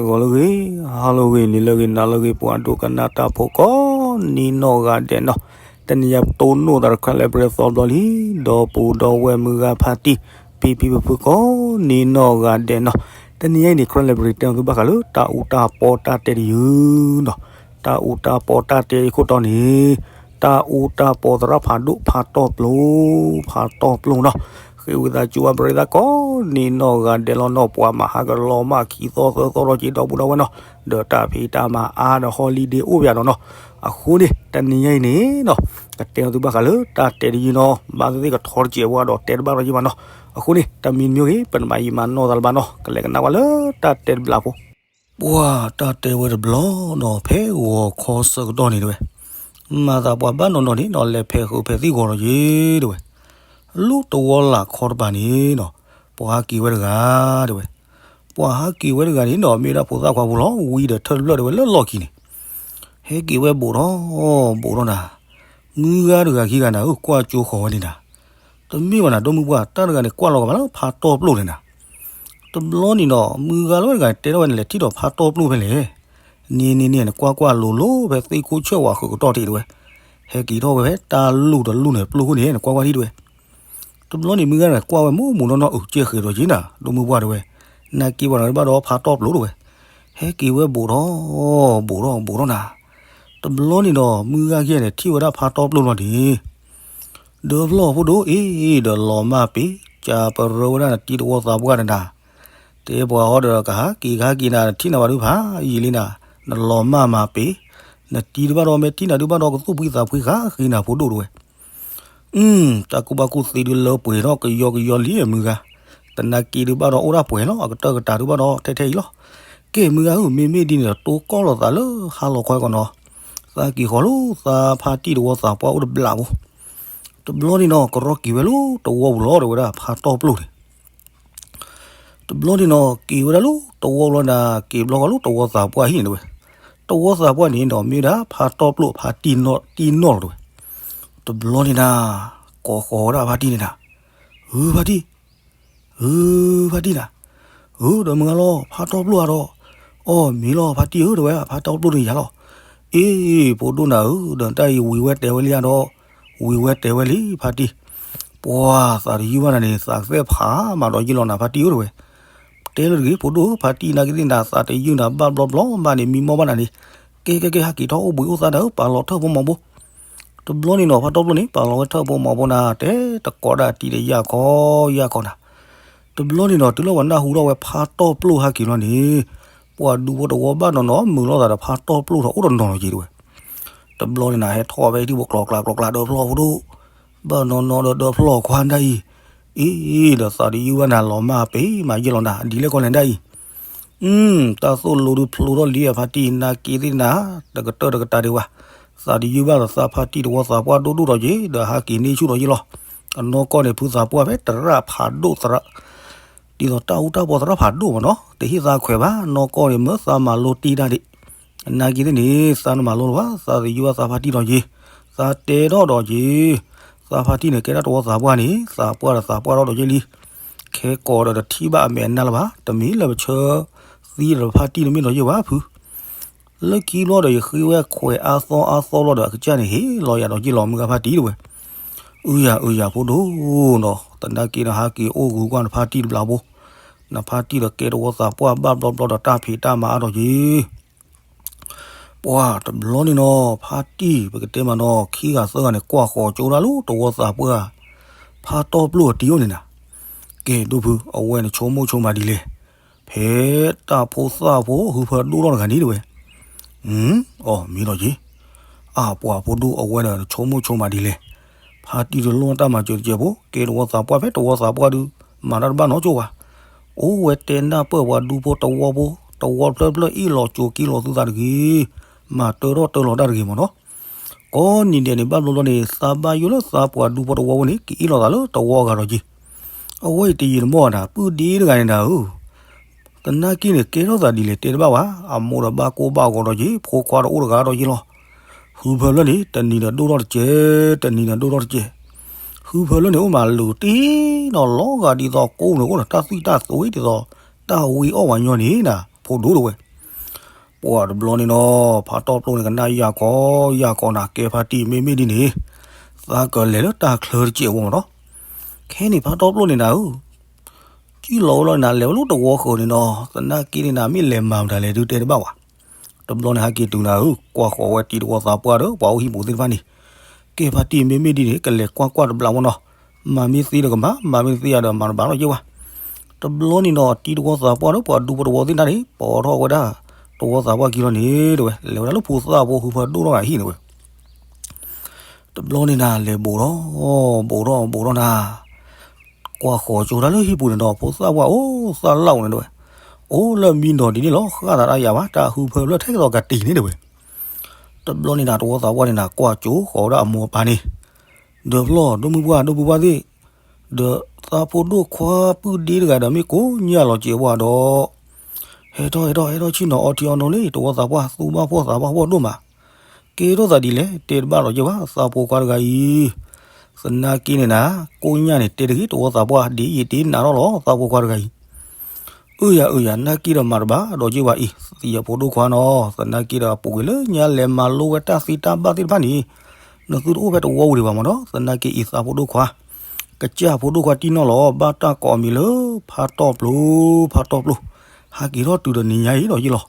ဂီၤလၢအဂ့ၤ, ဟါလၢအဂ့ၤ, နံၤလၢအဂ့ၤ, နၤလၢအဂ့ၤ, ပှၤဒိကနၣ်တၢ်ဖိကိးနံၤနီၢ်ဂၤဒဲးနီၤ, တနံၤအံၤပတိၢ်နီၣ်သးတခါလၢပရၢသီဘျီလံ, ဒီပုၢ်ဒီဝဲၢ်မုၢ်ဂၤဖါတံၢ်, ဖံဖံဖုဖုကိးနံၤနီၢ်ဂၤဒဲးနီၤ, တနံၤအံၤန့ၣ် ခရၢလၢပရၢတဲအီၤသုဘၣ်ဃးလၢတၢ်အူတၢ်ပီတၢ်တဲတယုၢ်နီၤ, တၢ်အူတၢ်ပီတၢ်တဲအံၤခိၣ်တီန့ၣ် တၢ်အူတၢ်ပီသရၣ်ဖးဒိၣ်ဖးတီပျိ, ဖးတီပျိနီၤ, ဃ့ဝံသးစူၤဘၣ်ပရၢသးကိးနံၤနီၢ်ဂၤဒဲးလီၤနီၤ, ပှၤမၤဟးကလီၤမၢ်ခံသီသၢသီထီၣ်က့ၤ ဒီပုၢ်ဒီဝဲၢ်နီၤ, ဒီးတၢ်ဖံးတၢ်မၤအါဒီး holiday အိၣ်ပယၤနီၤနီၤ, အဃိန့ၣ် တနံၤအံၤန့ၣ်နီၤ, ကတဲအီၤသုဘၣ်ဃးလၢတၢ်တဲတယုၢ်နီၤ, ဘၣ်သ့ၣ်သ့ၣ်ကထီတစဲးဝဲဒီးတဲတဘၣ်ထီၣ်က့ၤဘၣ်နီၤ, အဃိန့ၣ် တမံၤတမံၤဂ့ၤ ပနမၤယံာ်မၤနီၢ်သးလၢၤဘၣ်နီၤ, ကလဲၤကနၣ်ဝဲလၢတၢ်တဲတဘျီဖိ ပှၤတၢ်တဲဝဲတဘျီနီၤ, ဖဲဂီၤခီဆၢကတီၢ်န့ၣ်တဲဝဲ, မၤသးပှၤဘၣ်နီၢ်နီၢ်န့ၣ်နီၤ, လဲၤဖဲးဃုာ်ဖဲးသံၣ်ဂီၤဒီးယ့ၤတဲဝဲ, လၢတဝီလၢ်ခီတပၤန့ၣ်နီၤ, ပှၤဟးက့ၤဝဲတဂၤတဲဝဲ, ပှၤဟးက့ၤဝဲတဂၤန့ၣ်နီၤ, မ့ၢ်ဝဲဒၣ်ဖိသၣ်ခွါဖိလီၤ, ဝံဒီးထၢၣ်တဖျၢၣ်တဲဝဲလၢလီၢ်ခံန့ၣ်, ဟဲက့ၤဝဲဘူးထီၣ်ဘူးထီၣ်နၤ, မုၢ်ဂၤတဂၤခံဂၤနၤဧၢ, ကွၢ်ကၠိဃီၤဝဲန့ၣ်နၤ, တမ့ၢ်ဘၣ်နၤ ဒီမုၢ်ပှၢ်, တၢ်တဂၤန့ၣ် ကွၢ်လီၤကဘၣ်လၢဖးတီပျိၢ်န့ၣ်နၤ. တဘျီန့ၣ်ဒီး မုၢ်ဂၤလၢဝဲတဂၤန့ၣ် တဲထီၣ်ဝဲန့ၣ် လဲၤထံၣ်ဒီးဖးတီပျိၢ်ဖဲလဲၣ်. န့ၣ်န့ၣ်န့ၣ် နကွၢ်ကွၢ်လိၤလိၤဖဲသ့ၣ်ခိၣ်ဆၢၣ်ဝဲဃုာ်ကတီၢ်တ့ၢ်တဲဝဲ, ဟဲက့ၤထီၣ်ဝဲဖဲတၢ်လူၢ်တလူၢ်န့ၣ် ပျိၢ်ခိၣ်န့ၣ် နကွၢ်ကွၢ်ထံၣ်တဲဝဲ. တဘျီန့ၣ် မုၢ်ဂၤတဂၤကွၢ်ဝဲမူးမူးနီၢ်နီၢ် အုးကဲဃဲၤဒီးက့ၤနၤ ဒီမုၢ်ပှၢ်တဲဝဲ, နကွၢ်ဝဲဒီးဖးတီပျိၢ်တဲဝဲ, ဟဲက့ၤဝဲဘူးထီၣ် ဘူးထီၣ် ဘူးထီၣ်နၤ. တဘျီန့ၣ်ဒီး မုၢ်ဂၤခံဂၤန့ၣ် ထံၣ်ဝဲဒၣ်ဖးတီပျိၢ်လီၤန့ၣ် ဒီးဖျီၣ်ဖိဒိၣ်အ့ၣ် ဒီးလီၤမၢ်ပ့ၤ, ကပရၢဝဲဒၣ်နတံၤတဝီသးပှၢ်နၤ, တဲပှၤအီၤဒီးကဟးက့ၤကဟးက့ၤနၤ နထံၣ်နၤဘၣ်ဒုဖးယံာ်လံနၤ, နလီၤမၢ်မၤပ့ၤ, နတံၤတဘၣ်ဒီး မ့ၢ်ထံၣ်နၤဒုဘၣ်ဒီးကသူၣ်ဖှံသးဖှံဃာ်ဃံနၤဖိဒိၣ်တဲဝဲ. အု တၢ်ကူၣ်ဘၣ်ကူၣ်သ့ဒုလၢပှဲၤထီၣ်ကယီကယီလံမုၢ်ဂၤ, တနာ်က့ဒုဘၣ်ဒီးအိၣ်ဒၣ်ပှဲၤလီၤ အကတၢၢ်ကတၢၢ်ဒုဘၣ်ဒီးထဲထဲအံၤလီၤ. ကဲမုၢ်ဂၤဧၢ မ့မ့ၢ်ဒ်န့ၣ်ဒီး တိၢ်ကီၢ်လိာ်သးလၢဟါလီၤခီကီးနီၤ, သးက့ၤဃီၤလၢသးဖါတံၢ်တဝီသးပှၢ်အိၣ်တဘျီဖိ တဘျီန့ၣ်နီၤ ကရီက့ၤဝဲလၢတဝီပူၤလီၤတဲဝဲဒၣ်ဖးတီပျိၢ်န့ၣ် တဘျီန့ၣ်နီၤ က့ၤဝဲဒၣ်လၢတဝီလီၤနၤ က့ၤဘျီဃီလၢတဝီသးပှၢ်ဟံၣ်န့ၣ်တဲဝဲ, တဝီသးပှၢ်န့ၣ်ဒီး မ့ၢ်ဝဲဒၣ်ဖးတီပျိၢ်ဖါတံၢ်နီၢ်တံၢ်နီၢ်လီၤတဲဝဲ. တဘျီန့ၣ်နၤ ကိးဃီၤဝဲဒၣ်ဖါတံၢ်န့ၣ်နၤ, ဧၢ ဖါတံၢ်, ဧၢ ဖါတံၢ်နၤ, ဧၢ ဒီးမုၢ်ဂၤလီၤ ဖးတီပျိၢ်ဧါဒီး, အီၣ်မ့ၢ်လီၤ ဖါတံၢ်ဧၢ တဲဝဲ ဖးတီပျိၢ်န့ၣ်ယၤလီၤ. အ့ ဖိဒိၣ်နၤဧၢ ဒီးတၢ်အံၤဝံၤဝဲတဲဝဲလံဧါဒီး, ဝံၤဝဲတဲဝဲလံဖါတံၢ်, ပှၤသးတယုၢ်ဘၣ်နၤန့ၣ် သးသဲဖးမးဒီးယ့ၢ်လီၤနၤဖါတံၢ်ဧၢ တဲဝဲ. တဲလၢတဂ့ၤ ဖိဒိၣ်ဧၢ ဖါတံၢ်နာ်က့သ့ၣ်နၤ သးတယုၢ်နၤဘၣ်ဘျီဘျီမးန့ၣ် မံမီၢ်ဘၣ်နၤန့ၣ်, ကဲကဲကဲ ဟဲက့ၤထီၣ်အိၣ်ဘှံးအိၣ်သါနၤဧၢ ပာ်လီၤထၢၣ်ဖိမီၤဖိ တဘျီန့ၣ်နီၤ ဖးတီပျိၢ်န့ၣ် ပာ်လီၤဝဲထၢၣ်ဖိမီၤဖိနၤ တဲတကိးဒၣ်တံၤဒီးယၢ်ခီယၢ်ခီနၤ. တဘျီန့ၣ်နီၤ တုၤလၢပှၤနၢ်ဟူထီၣ်ဝဲဖးတီပျိၢ်ဟဲက့ၤလီၤန့ၣ်, ပှၤဒူဖိတဝီဘၣ်နီၤနီၤ မုာ်လိာ်သးဒီးဖးတီပျိၢ်ဒီးအိၣ်တနီၤနီၤက့ၤတဲဝဲ. တဘျီန့ၣ်နၤ ဟဲထီၣ်ဝဲထံဖိကျိၤကျါကျိၤကျါဒီးဖျီၣ်ဖိဒိၣ်, ဘၣ်နီၤနီၤဒီးဒီးဖျီၣ်ခွါဒၣ်အံၤ, အ့ ဒီးသးတယုၢ်ဘၣ်နၤလီၤမၢ်ပ့ၤမးယ့ၢ်လီၤနၤ ဒ်လဲၣ်ကီလဲၣ်ဒၣ်အံၤ အု တၢ်သိၣ်လိဒုးဖျိထီၣ်လံအဖါတံၢ်နာ်က့သ့ၣ်နၤ, တကတၢၢ်တကတၢၢ်ဒံးဘၣ်, သးတယုၢ်ဘၣ်ဒီးသးဖါတံၢ်တဝီသးပှၢ်ဒိၣ်ဒိၣ်ဒီးက့ၤ ဒီးဟးက့ၤန့ၢ်ဆူၣ်ဒီးယ့ၢ်လီၤ. အနီၢ်ကီၢ်န့ၣ် ဖုသးပှၢ်ဖဲတရၣ်ဖးဒိၣ်သရၣ်, ဒ်သိးတၢ်အူတၢ်ပီသရၣ်ဖးဒိၣ်မးနီၤ တဟ့ၣ်သးခွဲးဘၣ် နီၢ်ကီၢ်န့ၣ် မၢသးမၤလိတ့ၢ်တၢ်ဒံး နာ်က့သ့ၣ်န့ၣ် သးနမၤလိလၢၤဘၣ် သးတယုၢ်ဘၣ်သးဖါတံၢ်ဒီးက့ၤ, သးတဲထီၣ်ဒီးက့ၤ, သးဖါတံၢ်န့ၣ် ကဲဒၣ်တဝီသးပှၢ်န့ၣ် သးပှၢ်ဒီးသးပှၢ်ထီၣ်ဒီးက့ၤလံ. ခဲကိးဒီးတထံၣ်ဘၣ်အမဲာ်အနါလၢၤဘၣ် တမ့ၢ်လၢပဆၢသံဒီးဖါတံၢ်တမ့ၢ်ဒီးယ့ၢ်ဘၣ်ဖု လၢခံဘျီဒီးယဃ့ဝဲခွဲးအါသီအါသီလီၤဒီး အကစၢ်န့ၣ်ဟ့ၣ်လီၤယၤဒီးယ့ၢ်လီၤမုၢ်ဂၤဖါတံၢ်တဲဝဲ. အုယၤအုယၤဖိဒိၣ်နီၤ သနာ်က့ဒီးဟးက့ၤအိၣ်ဂုၤကွၢ်နဖါတံၢ်တဘျီဖိ, နဖါတံၢ်ဒီးကဲတဝီသးပှၢ်ဘၣ်ဘျီဘျီဒီးတၢ်ဖံးတၢ်မၤအါဒီးက့ၤ ပှၤတဘျီန့ၣ်နီၤ ဖါတံၢ် ပကတဲမးနီၤ ခံဂၤသၢဂၤန့ၣ် ကွၢ်ဃီၤကၠိဒၣ်လၢတဝီသးပှၢ်, ဖါတီပျိၢ်အတံၤအိၣ်န့ၣ်နၤ, ကဲဒိၣ်ဖု အဝဲန့ၣ်ဆိကမိၣ်ဆိကမးဒ်လဲၣ်, ဖဲတၢ်ဖိသၣ်ဖိ ဟုဖၢဒိၣ်ထီၣ်တဂၤန့ၣ်တဲဝဲ, အု အီၣ်မ့ၢ်ဒီးက့ၤ, အပှၤဖိဒိၣ်အဝဲဒီးနဆိကမိၣ်ဆိကမးဒ်လဲၣ်, ဖါတံၢ်တလိၣ်တၢ်မၤစၢၤတစဲးဖိ ကဲတဝီသးပှၢ်ဖဲတဝီသးပှၢ်ဒုး မၤတၢ်တဘၣ်နီတကၠိဘၣ် အိၣ်ဝဲတဲနၢ်ပၢၢ်ပှၤဒူဖိတဝီဖိ, တဝီဖျၢၣ်ဖျၢၣ်အ့ၣ်လိာ်ကၠိက့ၤလိာ်သုသးတဂ့ၤ, မၤတၢထီၣ်တၢလီၤတၢ်တဂ့ၤမးနီၤ. ကိးနံၤဒဲးန့ၣ် ဘၣ်ဘျီဘျီန့ၣ် သးဘၣ်ယိၣ်လၢသးပှၤဒူဖိတဝီဖိန့ၣ် ကအ့ၣ်လိာ်သးလၢတဝီအဂၤဒီးက့ၤ. အဝဲအံၤတယံာ်တမီၢ်နၤ ပုၢ်ဒ့တဂၤန့ၣ်နၤဧၢ သနာ်က့န့ၣ် ကဲထီၣ်သးဒ်လဲၣ်တဲတဘၣ်ဘၣ်, အမိၢ်ဒီးဘၣ်ကိၢ်ဘၣ်ဂီၤဒီးက့ၤ, ဖိခွါဒီးအိၣ်တဂၤဒီးက့ၤလီၤ. ဟုဖၢဖျၢၣ်န့ၣ် တနံၤဒီးဒိၣ်ထီၣ်တစဲး, တနံၤဒီးဒိၣ်ထီၣ်တစဲး. ဟုဖၢဖျၢၣ်န့ၣ် အိၣ်မးလုာ်တ့ၢ်နီၤလီၤဂာ်ဒ်သိးကိးန့ၣ် အိၣ်ဒီးတၢ်သွံၣ်တၢ်သွဲဒ်သိး တၢ်ဝံအီၣ်ဝဲညီန့ၣ်နၤ ဖိဒိၣ်တဲဝဲ ပှၤတဘျီန့ၣ်နီၤ ဖးတီပျိန့ၣ် ကနၣ်ယၢ်ခီယၢ်ခီနၤ ကဲဖါတံၢ် မ့မ့ၢ်ဒ်န့ၣ် သးကလဲၤလၢတၢ်ချၢတစဲးအဂီၢ်မးနီၤ. ခဲန့ၣ်ဖးတီပျိန့ၣ်နၤဧၢ, ကံၣ်လီၤဝဲလီၤန့ၣ်နၤ လဲၤဝဲလၢတဝီဃၢၤန့ၣ်နီၤ သနာ်က့န့ၣ်နၤ မ့ၢ်လဲၤမၤမတၤလဲၣ်ဒုးတဲတဘၣ်ဘၣ်. တဘျီန့ၣ်ဟဲက့ၤတုၤနၤဧၢ, ကွၢ်ဃီၤဝဲတံၤတဝီသးပှၢ်ဒီး ပှၤအိၣ်ဟံၣ်ပူၤသ့ၣ်တဖၣ်န့ၣ် ကဲဖါတံၢ် မ့မ့ၢ်ဒ်န့ၣ် ကလဲၤကွၢ်ကွၢ်တဘျီမးနီၤ. မၤမ့ၢ်သ့ဒီးကမၤ, မၤမ့ၢ်တသ့ယၤဒီးမၤတဘၣ်လီၤက့ၤဝဲ. တဘျီန့ၣ်နီၤ တံၤတဝီသးပှၢ်ဒီးပှၤဒူဖိတဝီသ့ၣ်တဖၣ်န့ၣ် ပိာ်ထီၣ်ဝဲဒၣ် တဝီသးပှၢ်ခံလီၤန့ၣ် တဲဝဲ လဲၤဝဲဒၣ်လၢဖိသၣ်ဖိ ဟုဖၢဒိၣ်ထီၣ်ဂၤဟံၣ်န့ၣ်ဝဲ. တဘျီန့ၣ်နၤ လဲၤဘူးထီၣ် ဘူးထီၣ် ဘူးထီၣ်နၤ ကွၢ်ဃီၤကၠိတၢ်လၢဟံၣ်ပူၤန့ၣ်ဒီး ဖိသၣ်ပှၢ်အိၣ်သၣ်လၢ်အိၣ်န့ၣ်တဲဝဲ, အိၣ်လၢမံဒီးဒ်န့ၣ်လီၤ ဃၣ်သးတၢ်ယၤဘၣ် တၢ်ဟုဖၢဖျၢၣ်ထဲသိးကတံၤန့ၣ်တဲဝဲ. တဘျီန့ၣ်နၤ တဝီသးပှၢ်န့ၣ်နၤ ကွၢ်ကၠိဃီၤဝဲဒၣ်အမိၢ်အပၢ်န့ၣ်, ဒီးဖျီၣ် ဒိၣ်မုၢ်ပှၢ် ဒိၣ်မုၢ်ပှၢ်သ့ၣ်, ဒီးသးဖိဒိၣ်ခွါပုၢ်ဒ့တဂၤဒီးမ့ၢ်ကိးညၣ်လီၤစဲးဝဲဒီး ဟဲထီၣ်ဟဲထီၣ်ဟဲထီၣ် ဆ့ၣ်နီၤအီထံအီနိလံ တဝီသးပှၢ်သူဘၣ်ဖှီၣ်သးဘၣ်ဖှီၣ်ဒိၣ်မး, ကဲထီၣ်သးဒ်လဲၣ် တဲတဘၣ်လီၤက့ၤဘၣ် သးဖိခွါတဂၤအံၤ, သနာ်က့န့ၣ်နၤ ကိးညၣ်န့ၣ် တဲတဂ့ၤ တဝီသးပှၢ် ဒ်ယံာ်တ့နးထီၣ်လီၤ သးဖိခွါတဂၤအံၤ. အၢယၤအၢယၤ နာ်က့ဒီးမၤတဘၣ်ဒီးက့ၤဘၣ်အံၤ သံးအဖိဒိၣ်ခွါနီၤ သနာ်က့ဒီးအပူၤကွံာ်လၢညါလဲၤမၤလိဝဲတၢ်သ့တၢ်ဘၣ်သ့ၣ်တဖၣ်န့ၣ်, နသုတအိၣ်ဖဲတဝီဝံၤဒံးဘၣ်မးဒီး သနာ်က့အံၤသးဖိဒိၣ်ခွါ ကစၢ်ဖိဒိၣ်ခွါတံၢ်နီၢ်လီၤ ဘၣ်တၢ်ကိးအမံၤလၢ ဖါတီပျိ, ဖါတီပျိ, ဟဲက့ၤထီၣ်တုၤဒီးနံၤညါအံၤဒီးယ့ၢ်လီၤ.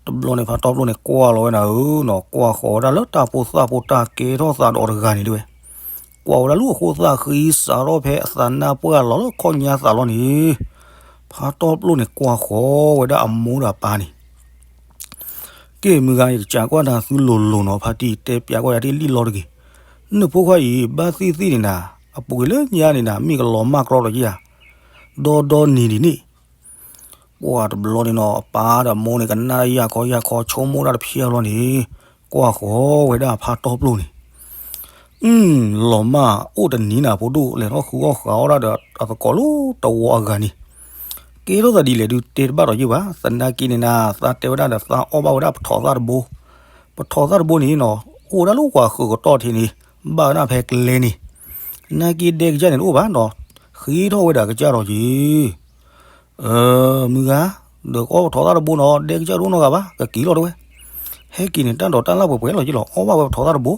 တဘျီန့ၣ် ဖါတီပျိန့ၣ် ကွၢ်လီၤဝဲနၤဧၢနီၤ ကွၢ်ဃီၤဝဲဒၣ်လၢတၢ်ဖိသၣ်ဖိတၢ်ကဲထီၣ်သးဒီးတဂၤန့ၣ်တဲဝဲ, ကွၢ်ဝဲဒၣ်လၢအဃိသးဃံစးထီၣ်ဖဲအသးနါပှၢ်လီၤလၢ ခီၣ်ညါသးလီၤန့ၣ်, ဖါတီပျိန့ၣ် ကွၢ်ဃီၤဝဲဒၣ်အမိၢ်ဒီးအပၢ်န့ၣ် ကဲမုၢ်ဂၤ ယကစးကွၢ်နၤသုလိၤလိၤနီၤ ဖါတံၢ် တဲပျးကွၢ်ယၤတ့ၢ်လံၣ်လီၤတဂ့ၤ, နဖိခွါအံၤ ဘၣ်သ့ၣ်သ့ၣ်န့ၣ်နၤ အပူၤကွံာ်လၢညါန့ၣ်နၤ မ့ၢ်ကလီၤမၢ်ကြီဒီးယ့ၢ်ဧါ, ဒီဒီနံၤဒ်န့ၣ် ပှၤတဘျီန့ၣ်နီၤ အပၢ်ဒီးအမိၢ်န့ၣ် ကနၣ်ယၢ်ခီယၢ်ခီ ဆိကမိၣ်တၢ်တဖျၢၣ်လီၤန့ၣ်, ကွၢ်ဃီၤဝဲဒၣ်ဖါတီပျိန့ၣ် အၢ လီၤမၢ်အိၣ်တနံၤနၤ ဖိဒိၣ် လဲၤထီၣ်ဃုအီၣ်ဃုအီဒၣ်ဒီးအသကိးလၢတဝီအဂၤန့ၣ်, ကဲထီၣ်သးဒ်လဲၣ်ဒုးတဲတဘၣ်ဒီးယ့ၢ်ဘၣ်, သနာ်က့န့ၣ်နၤ သးတဲဝဲဒၣ်ဒီးသးအီၣ်ဘၣ်ဝဲဒၣ်ပထီၣ်သၣ်တဘိ, ပထီၣ်သၣ်တဘိန့ၣ်နီၤ အိၣ်ဝဲဒၣ်လၢပှၤဃုာ်ကတီၢ်ထံးန့ၣ်, ဘၣ်ဝဲဒၣ်ဖဲကျဲန့ၣ်, နာ်က့ဒဲကစၢ်န့ၣ်တအိၣ်ဘၣ်နီၤ, ဃ့ထီၣ်ဝဲဒၣ်ကစၢ်ဒီးက့ၤ မုၢ်ဂၤ, ဒီးကအီၣ်ပထီၣ်သၣ်တဘိနီၤ ဒဲကစၢ်တအိၣ်နီတဂၤဘၣ် ကက့ၤလီၤတဲဝဲ, ဟဲက့ၤန့ၣ် တၢ်ဒိးတၢ်လၢ်ပှဲၤပှဲၤလီၤက့ၤလီၤ အီၣ်ဘၣ်ဝဲပထီၣ်သၣ်တဘိ,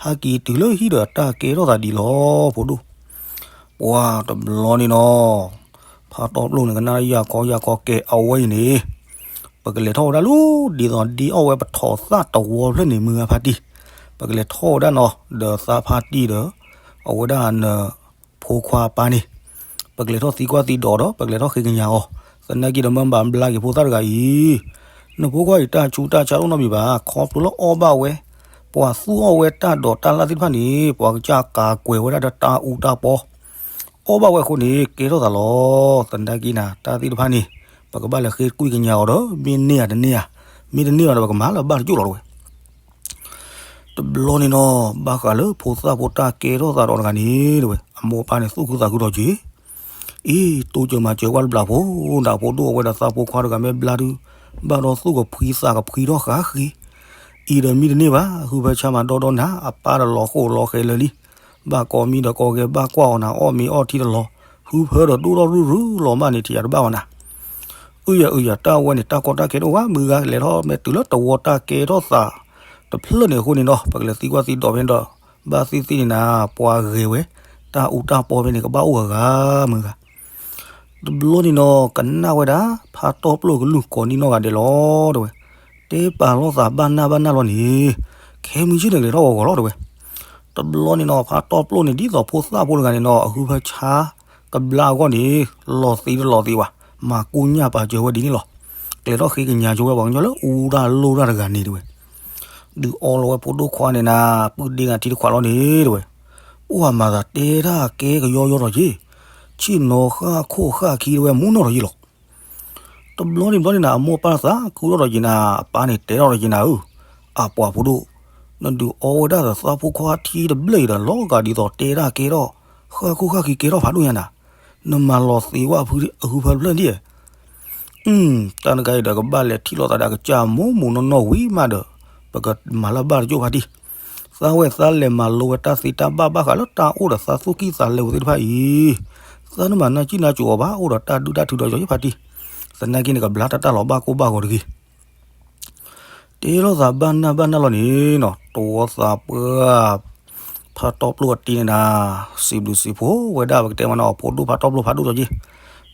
ဟဲက့ၤတုၤလၢဟံၣ်ဒီးတၢ်ကဲထီၣ်သးဒ်လီၤ ဖိဒိၣ်, ပှၤတဘျီန့ၣ်နီၤ, ဖါတီပျိန့ၣ် ကနၣ်ယၢ်ခီယၢ်ခီ ကဲအဝဲအံၤန့ၣ်, ပကလဲၤထီၣ်ဝဲဒၣ်လၢ ဒ်သိးဒ်အီၣ်ဝဲပထီၣ်သၣ်တဝီဖျၢၣ်န့ၣ် မုၢ်ဂၤဖါတံၢ်, ပကလဲၤထီၣ်ဝဲဒၣ်နီၤ ဒီးသးဖါတံၢ်ဒီး အဝဲဒၣ်န ဖိခွါအပၢ်န့ၣ်, ပကလဲၤထီၣ်သံကွၢ်သံဒိးဒီး ပကလဲၤထီၣ်ဃ့ကညးအီၤ, သနာ်က့ဒီးမ့ၢ်ဘၣ်ဘျါက့ၤဖိသၣ်တဂၤအံၤ, နဖိခွါအံၤတၢ်ဆူးတၢ်ဆါတအိၣ်နီတမံၤဘၣ် ခီဖျိလၢအီၣ်ဘၣ်ဝဲ, ပှၤသူၣ်အီၣ်ဝဲတၢ်ဒိးတၢ်လၢ်သ့ၣ်တဖၣ်န့ၣ် ပှၤကစၢ်ကးကွဲးဝဲဒၣ်ဒီးတၢ်အူတၢ်ပီ, အီၣ်ဘၣ်ဝဲအဃိန့ၣ် ကဲထီၣ်သးလီၤ, သနာ်က့နၤ တၢ်သ့ၣ်တဖၣ်န့ၣ်, ပကဘၣ်လဲၤဃ့ကွံာ်ကညးအီၤဒီး မ့ၢ်န့ၢ်ဧါတန့ၢ်ဧါ, မ့ၢ်တန့ၢ်ဘၣ်ဒီး ပကမၤလၢၤဘၣ်တကၠိၢ်လီၤတဲဝဲ တဘျီန့ၣ်နီၤ ဘၣ်ဃးလၢဖိသၣ်ဖိတၢ်ကဲထီၣ်သးဒီးတဂၤန့ၣ်တဲဝဲ အမိၢ်အပၢ်န့ၣ်သူၣ်ခုသးခုဒီးက့ၤ, အံၤ တိစၢၤမၤစၢၤကွၢ်တဘျီဖိ, နဖိဒိၣ်အဝဲဒီးသးဖိခွါတဂၤမ့ၢ်ဘျါဒုး, ဘၣ်ဒီးသူၣ်ကဖှံသးကဖှံထီၣ်ဃာ်ဃ့, အံၤဒီးမံတန့ၢ်ဘၣ် ဟုဖၢဆါမးဒီဒီနၤ အပၢ်ဒီးလီၤဃိလီၤဃဲၤလၢာ်လံ, ဘၣ်ကိးမံဒီးကိးဂဲၤဘၣ်ကွၢ်အီၤနၤ အီၣ်မ့ၤအီထံတလီၤ, ဟုဖၢဒီးဒိၣ်ထီၣ်ရုၢ်ရုၢ်လီၤမၢ်န့ၣ် ထံၣ်ယၤတဘၣ်အီၤနၤ အုယၤအုယၤ တၢ်ဝဲန့ၣ် တၢ်ကီတၢ်ခဲတအိၣ်ဘၣ် မုၢ်ဂၤလဲၤထီၣ်မ့ၢ်တုၤလၢတဝီတၢ်ကဲထီၣ်သးတဖျၢၣ်န့ၣ်အဃိန့ၣ်ဒီး ပကလဲၤသံကွၢ်သံဒိးဖဲန့ၣ်ဒီး ဘၣ်သ့ၣ်သ့ၣ်န့ၣ်နၤ ပှၤဂဲၤဝဲ တၢ်အူတၢ်ပီဖဲန့ၣ် ကဘၣ်အိၣ်ဂၤဂၤ မုၢ်ဂၤ တဘျီန့ၣ်နီၤ ကနၣ်ဝဲဒၣ် ဖါတီပျိၢ်ကလုၢ်ကိးနံၣ်နီၢ်ဂၤဒဲးလီၤ တဲဝဲ, တဲပာ်လိာ်သးဘၣ်နၢ်ဘၣ်နၢ်လီၤန့ၣ်, ခဲမုၢ်ဆ့ၣ်န့ၣ် ကလဲၤထီၣ်ဂီၤဂီၤလီၤ တဲဝဲ. တဘျီန့ၣ်နီၤ ဖါတီပျိၢ်န့ၣ် ဒ်သိးဖိသၣ်ဖိတဂၤန့ၣ်နီၤ အဟုဖၢဆါ ကဘျါအဂီၢ်န့ၣ် လီၤသ့တလီၤသ့ဘၣ်, မၤကိညၢ်ပာ်စၢၤဝဲဒ်န့ၣ်လီၤ. ကလဲၤထီၣ်ဃ့ကညးကၠိဝဲပှၤကညီလၢအူတၢ်လိၣ်တၢ်တဂၤန့ၣ် တဲဝဲ, ဒုးအီလီၤဝဲဖိဒိၣ်ခွါန့ၣ်နၤ ပုၢ်ဒ့နၤထံတခွးလီၤန့ၣ် တဲဝဲ, အိၣ်အမၤသးတဲတၢ်ကဲကယီယီဒီးက့ၤ, ဆ့ၣ်နီၤဃၣ်ခိၣ်ဃၣ်ခံတဲဝဲ မူနီၢ်ဒီးယ့ၢ်လီၤ. တဘျီန့ၣ်ဘျီန့ၣ်နၤ အမိၢ်ပၢ်သးခုထီၣ်ဒီးက့ၤနၤ အပၢ်န့ၣ်တဲထီၣ်ဒီးက့ၤနၤဧၢ, အပှၤဖိဒိၣ်, နဒုးအီဝဲဒၣ်ဒီးသးဖိခွါထံတဘျၢၣ်အံၤဒီး လီၤဂာ်ဒ်သိးတဲတၢ်ကဲထီၣ် ဃၣ်ခိၣ်ဃၣ်ခံကဲထီၣ်ဖးဒိၣ်ညါနၤ, နမၤလီၤသ့ဝဲအဟုဖၢတဖျၢၣ်ဒံး တၢ်တခါအံၤဒီးကဘၣ်လဲၤထံၣ်လိာ်သးဒီးအကစၢ်မိၢ်မိၢ်နီၢ်နီၢ်ဝံၤမးဒီး ပကမၤလၢၤဘၣ်တကၠိၢ်ဖါတံၢ်, သးဝဲသးလဲၤမၤလိဝဲတၢ်သ့တၢ်ဘၣ်ဘၣ်ဃးလၢတၢ်အိၣ်ဒီးသးသူၣ်ကံၢ်သးလဲပူၤသ့ၣ်တဖၣ်အံၤ, သးနမၤနၢ်စံၣ်နၢ်စိၤအီၤဘၣ် အိၣ်ဒီးတၢ်ဒုၣ်တၢ်ထုဒီးယီၤယဖါတံၢ်, သနာ်က့န့ၣ် ကဘျါတၢ်တၢ်လီၤဘၣ်ကိၢ်ဘၣ်ဂီၤတဂ့ၤ တ့လိာ်သးဘၣ်နၢ်ဘၣ်နၢ်လီၤန့ၣ်နီၤ, တဝီသးပှၢ် ဖါတီပျိၣ်အတံၤန့ၣ်ဒၣ် စံးဘျုးစံးဖှိၣ်ဝဲဒၣ် ပကတဲမးနီၤ အဖိဒိၣ်ဖါတီပျိၣ်ဖးဒိၣ်ကၠီက့ၤ.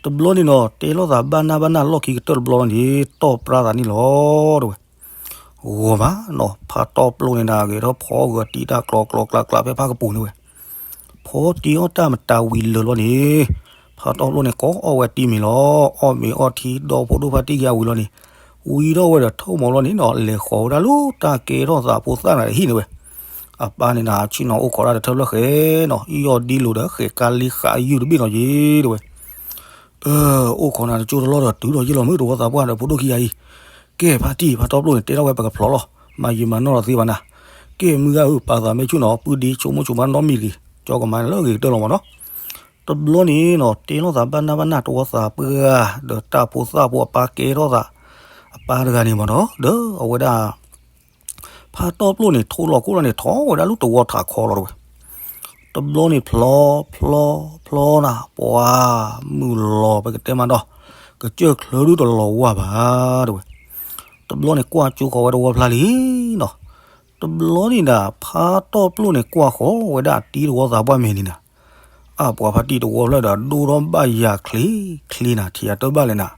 တဘျီန့ၣ်နီၤ တ့လိာ်သးဘၣ်နၢ်ဘၣ်နၢ်လီၢ်ခံကတၢၢ်တဘျီလီၤန့ၣ် တီၢ်ပြၢသးန့ၣ်လီၤ တဲဝဲ. ဂီၤမးနီၤ ဖါတီပျိၣ်န့ၣ်ဒၣ် ဂဲၤထီၣ်ဖီဂၢၤတံၤတၢ်ကျီကျီကျါကျါဖဲဖးကပူၤန့ၣ်ဝဲ. ဖီတံၤအီၣ်တၢ်မတၤဝံၤလၢာ်လီၤန့ၣ်, ဖါတီပျိၣ်န့ၣ် ကိးအီၣ်ဝဲတံၤမ့ၤလီၤ. အီၣ်မ့ၤအီထံဒီးဖိဒိၣ်ဖါတံၢ်က့ၤအဝံၤလီၤန့ၣ်, ဝံၤထီၣ်ဝဲဒီးထိၣ်မီၤလီၤန့ၣ်နီၤ လဲၤဃီၤဝဲဒၣ်လၢတၢ်ကဲထီၣ်သးဖိသၣ်န့ၣ်ဟံၣ်န့ၣ်ဝဲ. အပၢ်န့ၣ်ဒၣ် ဆ့ၣ်နီၤအိၣ်ခိးတၢ်တထၢဖျၢၣ်ဃဲနီၤ အီၣ်ဒံလိာ်ဒီးဃဲးကါလံဃာ်ယုၢ်တဘ့ၣ်နီၤက့ၤ တဲဝဲ. အိၣ်ခိးနၤတကၠိတလီၢ်ဒီးတုၤဒီးယ့ၢ်လီၤမုၢ်တဝီသးပှၢ်ဒီးဖိဒိၣ်ခံဂၤအံၤ, ကဲဖါတံၢ် ဖါတီပျိၣ်န့ၣ် တဲထီၣ်ဝဲပကဖျိးလီၤ, မၤယံာ်မၤနီၢ်ဒီးသ့ဘၣ်နၤ, ကဲမုၢ်ဂၤဧၢ ပာ်သးမဲဆူၣ်နီၤ ပုၢ်ဒ့ဆိကမိၣ်ဆိဘၣ်နီတမံၤတဂ့ၤ, ကၠီကမၤလၢအဂ့ၤကတၢၢ်လီၤမးနီၤ. တဘျီန့ၣ်နီၤ တ့လိာ်သးဘၣ်နၢ်ဘၣ်နၢ်တဝီသးပှၢ်ဒီးတၢ်ဖိသၣ်ဖိအပၢ်ကဲထီၣ်သး အပၢ်တဂၤန့ၣ်မးနီၤ ဒီးအဝဲဒၣ် ဖါတီပျိၣ်န့ၣ် ထိၣ်လီၤခိၣ်လီၤန့ၣ် ထီၣ်ဝဲဒၣ်လၢတဝီထးခီလီၤတဲဝဲ. တဘျီန့ၣ်ဖျီ ဖျီ ဖျီနၤ ပှၤမုၢ်လီၤပကတဲမးဒီး ကစၢၢ်ချၢဒုတလီၤဝါဘၣ်တဲဝဲ. တဘျီန့ၣ်ကွၢ်ကၠိဃီၤဝဲတဝီဖျါလံနီၤ. တဘျီန့ၣ်ဒၣ် ဖါတီပျိၣ်န့ၣ်ကွၢ်ဃီၤဝဲဒၣ်တံၤတဝီသးပှၢ်မဲာ်န့ၣ်နၤ အပှၤဖါတံၢ်တဝီဖျၢၣ်ဒီးဒိၣ်ထီၣ်ဘၣ်ယၤချ့ချ့နၤ ထံၣ်ယၤတၢ်ဘၣ်လဲၣ်နၤ,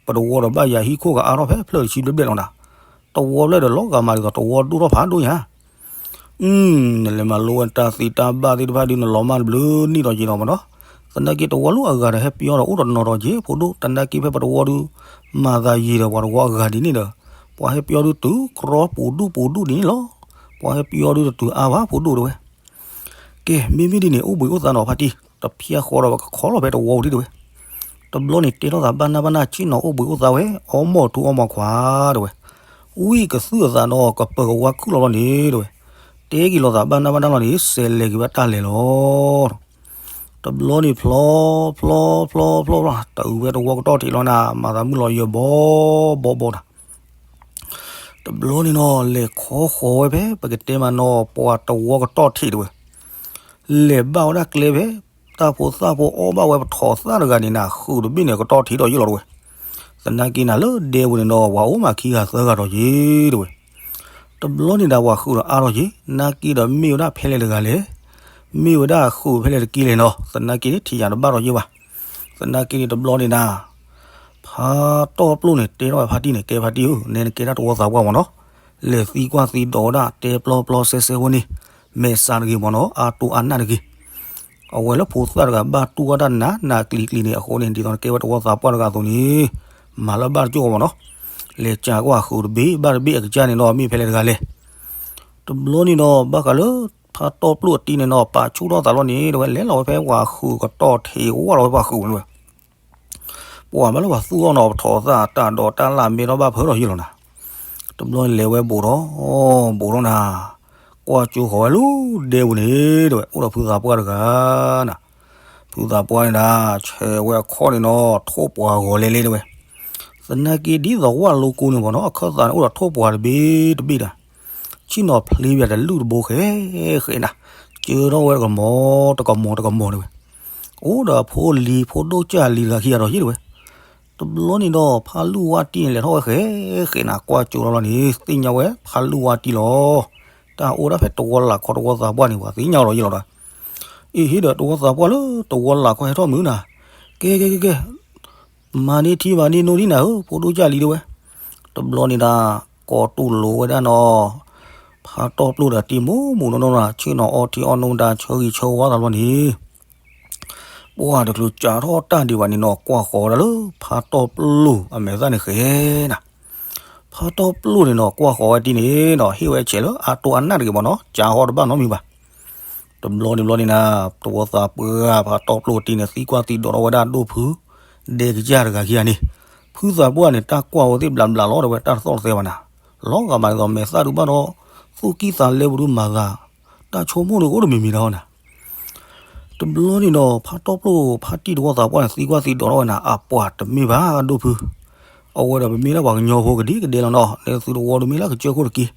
ပတဝီဒီးဘၣ်ယၤဟံၣ်ခိၣ်ကအါထီၣ်ဖဲဖျၢၣ်တဆံဘျဲၣ်ဘျဲၣ်လီၤနၤ, တဝီဖျၢၣ်ဒီးလီၤဂာ်မးဒ်သိးတဝီဒိၣ်ထီၣ်ဖးဒိၣ်ညါ နလဲၤမၤလိဝဲတၢ်သ့တၢ်ဘၣ်သ့ၣ်တဖၣ်ဒုးနလီၤမၢ်တဘျုးနံၣ်ဒီးယံာ်လီၤမးနီၤ, သနာ်က့တဝီလူၤအဂၤဒီးဟဲပယီၤဒီးအိၣ်တနီၤဒီးက့ၤဖိဒိၣ် သနာ်က့ဖဲပတဝီဒုး မၤသးယံာ်ဒီးပှၤတဝီအဂၤဒ်န့ၣ်ဒီး ပှၤဟဲပယီၤဒုးတုၤကြီပူၤဒူၣ်ပူၤဒူၣ်ဒ်န့ၣ်လီၤ, ပှၤဟဲပယီၤဒုးတတုၤအါဘၣ်ဖိဒိၣ်တဲဝဲ ကဲ မ့မ့ၢ်ဒ်န့ၣ် အိၣ်ဘှံးအိၣ်သါနီၤဖါတံၢ်, တဖျါဃီဒီးပကခီလီၤဖဲတဝီပူၤဒံးတဲဝဲ. တဘျီန့ၣ်တဲထီၣ်သးဘၣ်နၢ်ဘၣ်နၢ်ဆ့ၣ်နီၤအိၣ်ဘှံးအိၣ်သါဝဲ အီမိာ်ထူအီမိာ်ခွါတဲဝဲ. ဝံကသုၣ်အသးဒီးကပၢၤကဝါခုၣ်လီၤလီၤန့ၣ်တဲဝဲ. တဲက့ၤလိာ်သးဘၣ်နၢ်ဘၣ်နၢ်လီၤန့ၣ် စဲးလဲၤက့ၤဝဲတၢ်လဲၤလီၤ. တဘျီန့ၣ်ဖျီ ဖျီ ဖျီ ဖျီ ဖျီ တုၤဝဲတဝီကတီၢ်ထံးလီၤနၤ မၤသးမုၢ်လီၤယၢၤဘီဘီဘီနၤ တဘျီန့ၣ်နီၤ လဲၤခီဃီၤဝဲဖဲ ပကတဲမးနီၤ ပှၤတဝီကတီၢ်ထံးတဲဝဲ. လဲၤဘၣ်ဝဲဒၣ်ကျဲဖဲ တၢ်ဖိသၣ်ဖိအီၣ်ဘၣ်ဝဲပထိးသၣ်တဂၤန့ၣ်နၤ ဃုာ်တဘ့ၣ်န့ၣ် ကတီၢ်ထံးဒီးယ့ၢ်လီၤတဲဝဲ. သနာ်က့နၤလၢဒဲပူၤန့ၣ်ဒီး ပှၤအိၣ်မးခံဂၤသၢဂၤဒီးယ့ၢ်တဲဝဲ. တဘျီန့ၣ်ဒၣ်ပှၤဃုာ်ဒီးအါထီၣ်ယ့ၢ် နာ်က့ဒီးမ့ၢ်ဝဲဒၣ်ဖဲလဲၣ်တဂၤလဲၣ်, မ့ၢ်ဝဲဒၣ်ဃုာ်ဖဲလဲၣ်တက့ၢ်လဲၣ်နီၤ သနာ်က့န့ၣ်ထံၣ်ယၤတဘၣ်ဒီးယ့ၢ်ဘၣ်. သနာ်က့န့ၣ်တဘျီန့ၣ်ဒၣ် ဖါတီၢ်ပျိၣ်န့ၣ် တဲထီၣ်ဝဲဖါတံၢ်န့ၣ် ကဲဖါတံၢ်ဧၢ, နဲနကဲဒၣ်တဝီသးပှၢ်မးနီၤ, လဲၤသံကွၢ်သံဒိးဝဲဒၣ် တဲပျီပျီစဲစဲဝဲန့ၣ်, မဲာ်ဆှးတဂ့ၤမးနီၤ, အါတိၢ်အါနၢ်တဂ့ၤ. အဝဲလၢဖိသၣ်တဂၤဘၣ်တူၢ်ဝဲဒၣ်နးနးကျံၤကျံၤန့ၣ် အဃိန့ၣ် ဒ်သိးနကဲဝဲတဝီသးပှၢ်တဂၤအသိးန့ၣ်, မၤလၢဘၣ်တကၠိၢ်ဃီမးနီၤ, လဲၤကးကွၢ်ဃုာ်တဘ့ၣ်ဘၣ်တဘ့ၣ်အကစၢ်န့ၣ်ဒီး မ့ၢ်ဖဲလဲၣ်တဂၤလဲၣ်. တဘျီန့ၣ်ဒီး ဘၣ်ဃးလၢ ဖါတီၢ်ပျိၣ်အတံၤန့ၣ်ဒီး ပာ်ဆူၣ်ထီၣ်သးလီၤန့ၣ် တဲဝဲ လဲၤလီၤဝဲဖဲပှၤဃုာ်ကတီၢ်ထံးဝဲလီၤဝဲပှၤဃုာ်ဝဲန့ၣ်ဝဲ ပှၤဘၣ်လၢပှၤသူၣ်အီၣ်နီၤ ပထိးသၣ်တၢ်ဒီးတၢ်လၢ်မ့ၢ်ထီၣ်ဘၣ်ဖၢထီၣ်ယ့ၢ်လီၤနၤ. တဘျီန့ၣ်လဲၤဝဲဘူးထီၣ်, ဘူးထီၣ်နၤ, ကွၢ်ကၠိဃီၤဝဲလၢဒဲပူၤန့ၣ် တဲဝဲ အိၣ်ဒီးဖုသးပှၢ်တဂၤနၤ. ဖုသးပှၢ်န့ၣ်ဒၣ် ဆဲးဝဲအခီၣ်န့ၣ်နီၤ ထိၣ်ပှၤဂီၤလဲလဲတဲဝဲ. သနာ်က့ဒ်သိးဝၣ်လိကိန့ၣ်မးနီၤ အခၢၣ်သးန့ၣ် အိၣ်ဒီးထိၣ်ပှၤတဘ့ၣ်တဘ့ၣ်ဒၣ် ဆ့ၣ်နီၤဖျ့ဘၣ်တလုၢ်တဘိဃဲဃဲနၤ, ကၢထီၣ်ဝဲတကမီၤတကမီၤတကမီၤတဲဝဲ. အိၣ်ဒီးအဖိလံၤ ဖိဒိၣ်ကၢ်လံၤတဂၤခံဂၤဒီးယ့ၢ်တဲဝဲ. တဘျီန့ၣ်ဒီး ဖါလုၢ်ဝါတံၢ်န့ၣ် လဲၤထီၣ်ဝဲဃဲဃဲနၤ ကွၢ်ကၠိထီၣ်လီၤန့ၣ် သ့ၣ်ညါဝဲဖါလုၢ်ဝါတံၢ်လီၤ. တၢ်အိၣ်ဒၣ်ဖဲတဝီလၢ်ခီတဝီသးပှၢ်န့ၣ် ပှၤသ့ၣ်ညါလီၤယ့ၢ်လီၤဒီး အ့ဟ့ဒီးတဝီသးပှၢ်လၢတဝီလၢ်ခီဟဲထီၣ်မုာ်နၤ, ကဲကဲကဲကဲ မၤန့ၢ်ထံမၤန့ၢ်နိဒ်နၤဧၢ ဖိဒိၣ်ကၢ်လံၤတဲဝဲ. တဘျီန့ၣ်ဒၣ် ကိးတူၢ်လိာ်ဝဲဒၣ်နီၤ ဖါတီၢ်ပျိၣ်ဒီးတံၤမူးမူးနီၢ်နီၢ်နၤ ဆ့ၣ်နီၤအီထံအီနိဒၣ် ဆၢဂံၢ်ဆၢဝါသးလီၤန့ၣ် ပှၢ်တချုးကးထီၣ်တၢ်ဒံးဘၣ်န့ၣ်နီၤ ကွၢ်ဃီၤဝဲဒၣ်လၢဖါတီၢ်ပျိၣ်အမဲာ်သၣ်န့ၣ်ဃဲနၤ. ဖါတီၢ်ပျိၣ်န့ၣ်နီၤ ကွၢ်ဃီၤဝဲတံၢ်န့ၣ်နီၤ ဟ့ၣ်ဝဲဆဲးလၢအတိၢ်အနၢ်တဂ့ၤမးနီၤ ကးဟီတဘၣ်နီတမံၤဘၣ်. တဘျီန့ၣ်ဘျီန့ၣ်နၤ တဝီသးပှၢ်ဖါတီၢ်ပျိၣ်တံၢ်န့ၣ် သံကွၢ်သံဒိးထီၣ်ဝဲဒၣ်ဒိၣ်ဖု ဒဲကစၢ်တဂၤခံဂၤန့ၣ်, ဖုသးပှၢ်န့ၣ် တၢ်ကွၢ်ဝဲသ့ၣ်ဘျးဘျးလီၤတဲဝဲ တၢ်တသီၣ်တသဲဘၣ်နၤ, လီၤဂာ်မးဒ်သိးမဲာ်သၣ်ဒုးဘၣ်ဒီး သူၣ်ကံၢ်သးလဲပူၤဒုးမၤသး တၢ်ဆိကမိၣ်ဒုးအိၣ်တမံၤမံၤတၢ်ဟီနၤ တဘျီန့ၣ်ဒီး ဖါတီၢ်ပျိၣ်ဖါတံၢ်တဝီသးပှၢ်န့ၣ် သံကွၢ်သံဒိးထီၣ်ဝဲနၤ အပှၤတမ့ၢ်ဘၣ်ဒိၣ်ဖု, အဝဲဒီးပမ့ၢ်ဒၣ်ပှၤကညီဖိကဒံကဒဲလီၤနီၤ လၢသုတဝီဒုးမ့ၢ်လၢကစၢၢ်ခိၣ်တက့ၢ်,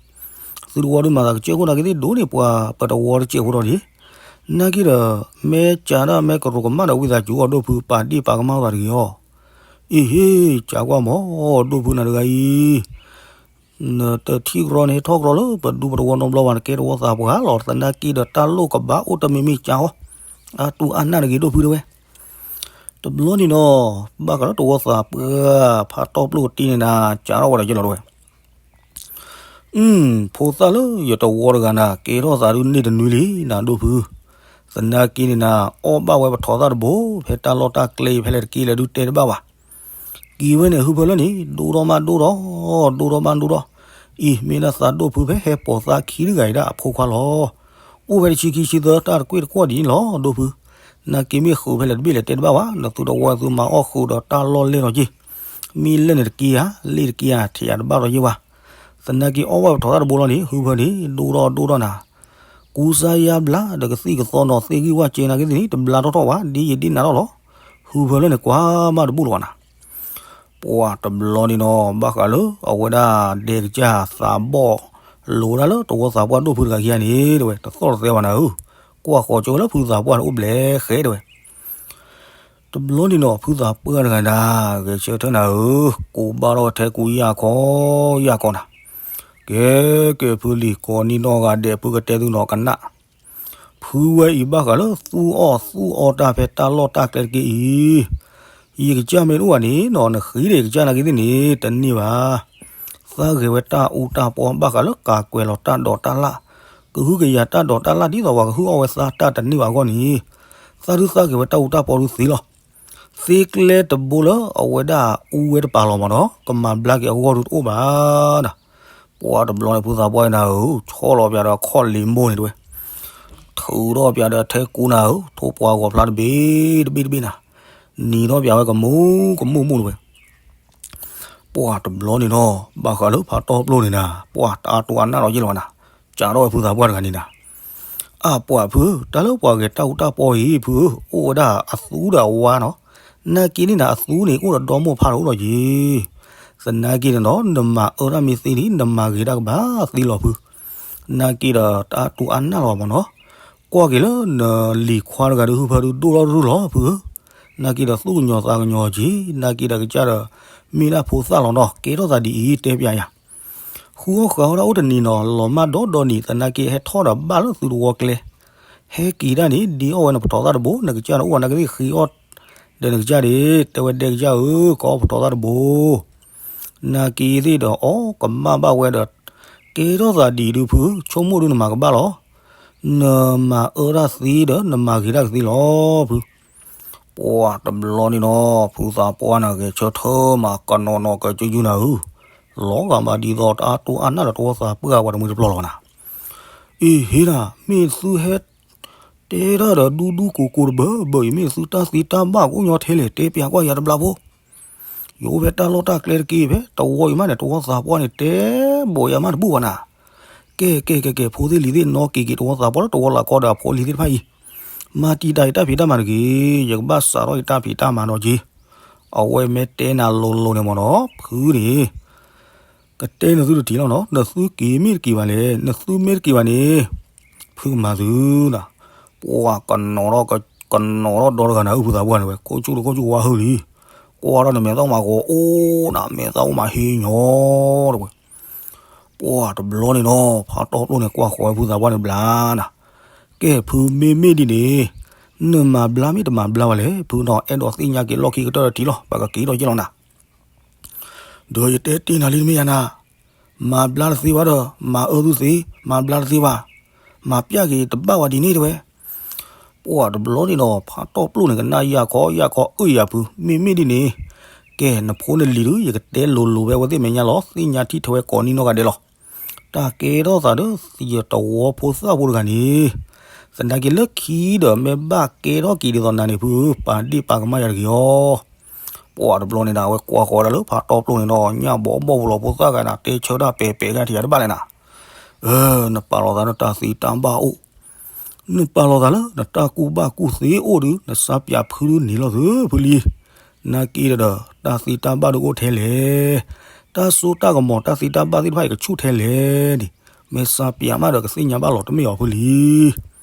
သုတဝီဒုးမၤသးကစၢၢ်ခိၣ်နာ်က့သ့ၣ်ဒိၣ်န့ၢ်ပှၤပတဝီတစဲးဖိဒီးန့ၣ်, နာ်က့ဒီး မ့ၢ်ကးဒၣ်မ့ၢ်ကရူးကမၣ်ဒီးဝံသးစူၤအီၤဒိၣ်ဖု ပာ်ဒ့ၣ်ပာ်ကမၣ်သးတဂ့ၤအီၤ, အ့ဟ့ ကးကွၢ်မး ဒိၣ်ဖုနၤတဂၤအံၤ နတထံၣ်ကရီန့ၣ် ဟဲထီၣ်ကရီလၢပဒူပတဝီနီတဘျီဘၣ် နကဲတဝီသးပှၢ်လီၤ. သနာ်က့ဒီးတၢ်လိၣ်ကဘၣ်အိၣ်တမံၤမံၤကၢအီၤ, အါတူၢ်အါနၢ်တဂ့ၤဒိၣ်ဖုတဲဝဲ. တဘျီန့ၣ်နီၤ ဘၣ်ဃးလၢတဝီသးပှၢ် ဖးတီၢ်ပျိၢ်ကတံၢ်န့ၣ်နၤ ကးထီၣ်ဝဲဒီးယလီၤတဲဝဲ. အု ဖိသၣ်လၢယတဝီတဂၤနၤ ကဲထီၣ်သးဒုးန့ၢ်တနွံလံနၤဒိၣ်ဖု, သနာ်က့န့ၣ်နၤ အီၣ်ဘၣ်ဝဲပထီၣ်သၣ်တဘိ ဖဲတၢ်လီၢ်တၢ်ကျဲအံၤ ဖဲလဲၣ်တက့ၢ်လဲၣ်ဒုးတဲတဘၣ်ဘၣ်. က့ၤဝဲန့ၣ် ဟုဖၢလၢန့ၣ် ဒိၣ်ထီၣ်မးဒိၣ်ထီၣ်, ဒိၣ်ထီၣ်မးဒိၣ်ထီၣ်. အံၤ မ့ၢ်ဒၣ်သးဒိၣ်ဖုဖဲဟဲပိာ်သးခံတဂၤအံၤဒၣ်အဖိခွါလီၤ. အိၣ်ဖဲတဆံခံဆံသၢ တၢ်တကွ့ၢ်တကွီၢ်ဒ်န့ၣ်လီၤ ဒိၣ်ဖု. နာ်က့မ့ၢ်ဃုာ်ဖဲလဲၣ်တဘ့ၣ်လဲၣ်တဲတဘၣ်ဘၣ်, နသုတဝီသုမၤအီၣ်ဃုာ်ဒီးတၢ်လီၢ်လဲၢ်လီၤက့ၢ်. မ့ၢ်လဲၢ်န့ၣ်တက့ၢ်ဧါ, လ့ၣ်တက့ၢ်ဧါ ထဲယၤတဘၣ်ဒီးယ့ၢ်ဝါ. သနာ်က့အီၣ်ဘၣ်ပထီၣ်သၣ်တဘိလီၤန့ၣ် ဟုဖၢန့ၣ် ဒိၣ်ထီၣ်ဒိၣ်ထီၣ်နၤ ကူစါယါဘျါ ဒီးကသံၣ်ကသီနီၤ သ့ၣ်ဂံၢ်ဝၣ်စဲနၤက့သ့ၣ်န့ၣ် တဘျါထီၣ်ထီၣ်ဘၣ် ဒ်ယဒ်နၤထီၣ်လီၤ. ဟုဖၢလၢန့ၣ်ကွၢ်မးတဘူၣ်လီၤဘၣ်နၤ. ပှၤတဘျီန့ၣ်နီၤ ဘၣ်ဃးလၢအဝဲဒၣ်ဒဲကစၢ်သးဘီၣ်လိာ်ဒၣ်လၢတဝီသးပှၢ်ဒိၣ်ဖုတဂၤခံဂၤန့ၣ် တဲဝဲ တသီၣ်တသဲဘၣ်နၤဧၢ, ကွၢ်ဃီၤကၠိဝဲလၢဖုသးပှၢ်န့ၣ်အိၣ်ဘျဲးဃဲတဲဝဲ. တဘျီန့ၣ်နီၤ ဖုသးပှၢ်တဂၤဒၣ် ဂဲၤဆၢထၢၣ်နၤဧၢ, ကိးဘၣ်ထီၣ်ထဲကူယၢ်ခီယၢ်ခီနၤ. ကဲ ကဲဖုလံၤ ကိးနံၣ်နီၢ်ဂၤဒဲး ဖုကတဲသုနီၤကနၣ်. ဖုဝဲအံၤဘၣ်ဃးလၢသူၣ်အီၣ်သူၣ်အီတၢ်ဖဲတၢ်လီၢ်တၢ်ကျဲတက့ၢ်အံၤ, ယကစၢ်မ့ၢ်တအိၣ်ဘၣ်န့ၣ်နီၤ နဃ့ဒီးယကစၢ်နာ်က့သ့ၣ်န့ၣ် တန့ၢ်ဘၣ်. သးဂဲၤဝဲတၢ်အူတၢ်ပီ ဘၣ်ဃးလၢကးကွဲးလီၤတၢ်ဒိးတၢ်လၣ်, ကဟုကယာ်တၢ်ဒိးတၢ်လၣ် ဒ်သိးပှၤကဟုအီၣ်ဝဲသးတၢ်တန့ၢ်ဘၣ်အဂီၢ်န့ၣ်, သးဒုးသးဂဲၤဝဲတၢ်အူတၢ်ပီဒုးသ့လီၤ. သ့ကျဲတဘိလၢအဝဲဒၣ်အူဝဲတပာ်လီၤမးနီၤ ကမၤဘျါက့ၤအဂီၢ်ဒုးတအိၣ်ဘၣ်နၤ. ပှၤတဘျီန့ၣ် ဖုသးပှၢ်နၤဧၢ, ဆီၣ်လီၤပၠးဒီးခီၣ်လံၤမိၢ်န့ၣ်တဲဝဲ, ထုးထီၣ်ပၠးဒီးထဲကူနၤဧၢ, ထိၣ်ပှၢ်ဂီၤဖျါတဘ့ၣ်တဘ့ၣ်တဘ့ၣ်နၤ, နံၤထီၣ်ပၠးဝဲကမူၣ်ကမူၣ်မူၣ်တဲဝဲ. ပှၤတဘျီန့ၣ်နီၤ ဘၣ်ဃးလၢဖးတီၢ်ပျိၢ်န့ၣ်နၤ ပှၤတၢ်တိၢ်အနၢ်လီၤယ့ၢ်လီၤနၤ, ကးထီၣ်ဝဲဖုသးပှၢ်တဂၤန့ၣ်နၤ. အါပှၤဖု, တၢ်လၢပှၤဂဲၤတၢ်အူတၢ်ပီအံၤဖုဧၢ, အိၣ်ဝဲဒၣ်အသူဒီးအဝါနီၤ. နာ်က့န့ၣ်နၤ အသူန့ၣ် အိၣ်ဒီးဒီမိၢ်ဖးတအိၣ်လီၤက့ၤ. သနာ်က့န့ၣ်နီၤ နမၤအၢတၢ်မ့ၢ်သ့န့ၣ် နမၤဂ့ၤတၢ်ကဘၣ်သ့လီၤဖု. နာ်က့ဒီးတၢ်တိၢ်အါနၢ်လီၤဘၣ်မးနီၤ. ကွၢ်က့ၤလၢနလံၤခွါတဂၤဒုး ဟုဖၢဒုးဒိၣ်ထီၣ်ရုၢ်လီၤဖုဧၢ. နာ်က့ဒီးသူၣ်ကညီၤသးကညီၤက့ၤ, နာ်က့ဒီးကစၢ်ဒီး မ့ၢ်ဒၣ်ဖိသၣ်လီၤနီၤ ကဲထီၣ်သးဒ်အံၤတဲပၠးယၤ. ဃုအီၣ်ဃုအီၣ်ဒၣ်အိၣ်တနံၤနီၤ လီၤမၢ်ဒီဒီနံၤ သနာ်က့ဟဲထီၣ်ဒီးဘၣ်လၢသုတဝီကျဲ, ဟဲက့ၤဒၣ်န့ၣ် ဒ့အီၣ်ဝဲနပထီၣ်သၣ်တဘိ နကစၢ်န့ၣ်အိၣ်ဝဲနာ်က့သ့ၣ်ဃ့အီၣ် ဒီးနကစၢ်ဒ့ၣ် တဲဝဲဒဲကစၢ်ဧၢ ကအီၣ်ပထီၣ်သၣ်တဘိ နာ်က့သ့ၣ်ဒီးအီၣ်ကမၣ်ဘၣ်ဝဲဒီး ကဲထီၣ်သးဒ်အံၤဒုးဖု ဆိကမိၣ်ဒုးနမၤကဘၣ်လီၤ. နမၤအၢတၢ်သ့ဒီး နမၤဂ့ၤတၢ်ကသ့လီၤဖု. ပှၤတဘျီန့ၣ်နီၤ ဖုသးပှၢ်န့ၣ်ဂဲၤဆၢထၢၣ်မး ကနီၤနီၤကၠူကၠူနၤဧၢ, လီၤဂာ်မးဒ်သိးတၢ်တိၢ်အါနၢ်ဒီးတဝီသးပှၢ်ပှၤတမှံၤတပျီလီၤနၤ. အ့ဟ့နၤ မ့ၢ်သုဟဲ တဲတၢ်ဒီးဒူဒူကိၤကိၤတဘၢဘၢအံၤ မ့ၢ်သုတၢ်သ့တၢ်ဘၣ်ကအိၣ်ညီထဲလဲၣ် တဲပၠးကွၢ်ယၤတဘျီဖိ. ယအိၣ်ဖဲတၢ်လီၢ်တၢ်ကျဲတက့ၢ်ဖဲ တဝီအံၤမးန့ၣ် တဝီသးပှၢ်န့ၣ် တဲဘိးယၤမးတဘူၣ်ဘၣ်နၤ. ကဲ ကဲ ကဲ ကဲ ဖိသ့ၣ်လံၤသ့ၣ် နီၣ်က့ၤက့ၤတဝီသးပှၢ်လၢ တဝီလၢကီဒီးအဖိလံၤသ့ၣ်တဖၣ်အံၤ, မၤတံာ်တာ်ယတၢ်ဖံးတၢ်မၤတဂ့ၤ, ယကဘၣ်စးထီၣ်ယတၢ်ဖံးတၢ်မၤနီၤက့ၤ. အဝဲမ့ၢ်တဲနၤလိၤလိၤန့ၣ်မ့ၢ်နီၤ ဖုန့ၣ် ကတဲနသုတထံၣ်လီၤနီၤ, နသုက့ၤမ့ၢ်တက့ၤဘၣ်လဲၣ်, နသုမ့ၢ်တက့ၤဘၣ်န့ၣ် ဖုကမၤသုနၤ. ပှၤကနီၤထီၣ် ကနီၤထီၣ်ဒီတဂၤနၤ အုၣ်ဖုသးပှၢ်န့ၣ်ဝဲ ခိၣ်ဆူၣ်တခိၣ်ဆူၣ်ဝါဟုလံ, ကွၢ်ထီၣ်န့ၣ်မဲာ်သၣ်မၤဂီၤအိၣ်နၤ မဲာ်သၣ်အိၣ်မးဟ့ညီတဝဲ. ပှၤတဘျီန့ၣ်နီၤ ဖးတီၢ်ပျိၢ်န့ၣ် ကွၢ်ဃီၤဝဲဖုသးပှၢ်န့ၣ်ဘျါနၤ. ကဲ ဖုမ့မ့ၢ်ဒ်န့ၣ် နမၤဘျါမ့ၢ်တမၤဘျါဘၣ်လဲၣ် ဖုနီၤ အဲၣ်ဒိးသ့ၣ်ညါက့ၤလီၢ်ခံကတၢၢ်ဒီးထံလီၤ ပကက့ၤထီၣ်က့ၤလီၤနၤ. ဒီးယတဲတ့ၢ်နၤလံတမ့ၢ်ယၤနၤ, မၤဘျါတသ့ဘၣ်ဒီး မၤအၢသုသ့, မၤဘျါတသ့ဘၣ်, မၤပျၢ်က့ၤတဘၣ်ဝဲဒ်န့ၣ်တဝဲ. ပှၤတဘျီန့ၣ်ဒီး ဖးတီၢ်ပျိၢ်န့ၣ် ကနၣ်ယၢ်ခီယၢ်ခီအုၣ်ယၤဖု မ့မ့ၢ်ဒ်န့ၣ်, ကဲ နဖိနလံၤဒုး ယကတဲလိၤလိၤဝဲအဝဲသ့ၣ်မဲာ်ညါလီၤ သ့ၣ်ညါထံၣ်ထဲဝဲကိးနံၣ်နီၢ်ဂၤဒဲးလီၤ. တၢ်ကဲထီၣ်သးဒီး ယတဝီဖိသၣ်ဖိတဂၤန့ၣ်, သနာ်က့လၢခံဒီးမ့ၢ်ဘၣ်ကဲထီၣ်က့ၤဒ်သိးနၤန့ၣ်ဖုဧၢ, ပာ်ဒ့ၣ်ပာ်ကမၣ်ယၤတဂ့ၤအီၤ. ပှၤတဘျီန့ၣ်ဒၣ် အဝဲကွၢ်ဃီၤဝဲဒၣ်လၢဖးတီၢ်ပျိၢ်န့ၣ်ဒီး ညၣ်ဘီဘီၣ်ပူၤလီၤဖိသၣ်ဂၤန့ၣ် တဲဆၢတၢ်ပဲာ်ပဲာ်ဂၤထံၣ်ယၤတဘၣ်လဲၣ်နၤ. အၢ နပာ်လီၤသးလၢတၢ်သ့တၢ်ဘၣ်အိၣ်, နပာ်လီၤသးလၢနတၢ်ကူၣ်ဘၣ်ကူၣ်သ့အိၣ်ဒီး နစါပၠးဖုဒုးန့ၣ်လီၤသုဖုလံ. နာ်က့ဒီး တၢ်သ့တၢ်ဘၣ်ဒုးအိၣ်ထဲလဲၣ်, တၢ်စိတၢ်ကမီၤတၢ်သ့တၢ်ဘၣ်သ့ၣ်တဖၣ်အံၤကဆူၣ်ထဲလဲၣ်န့ၣ်, မ့ၢ်စါပၠးမးဒီးကသ့ၣ်ညါဘၣ်လီၤတမ့ၢ်အီၤဖုလံ.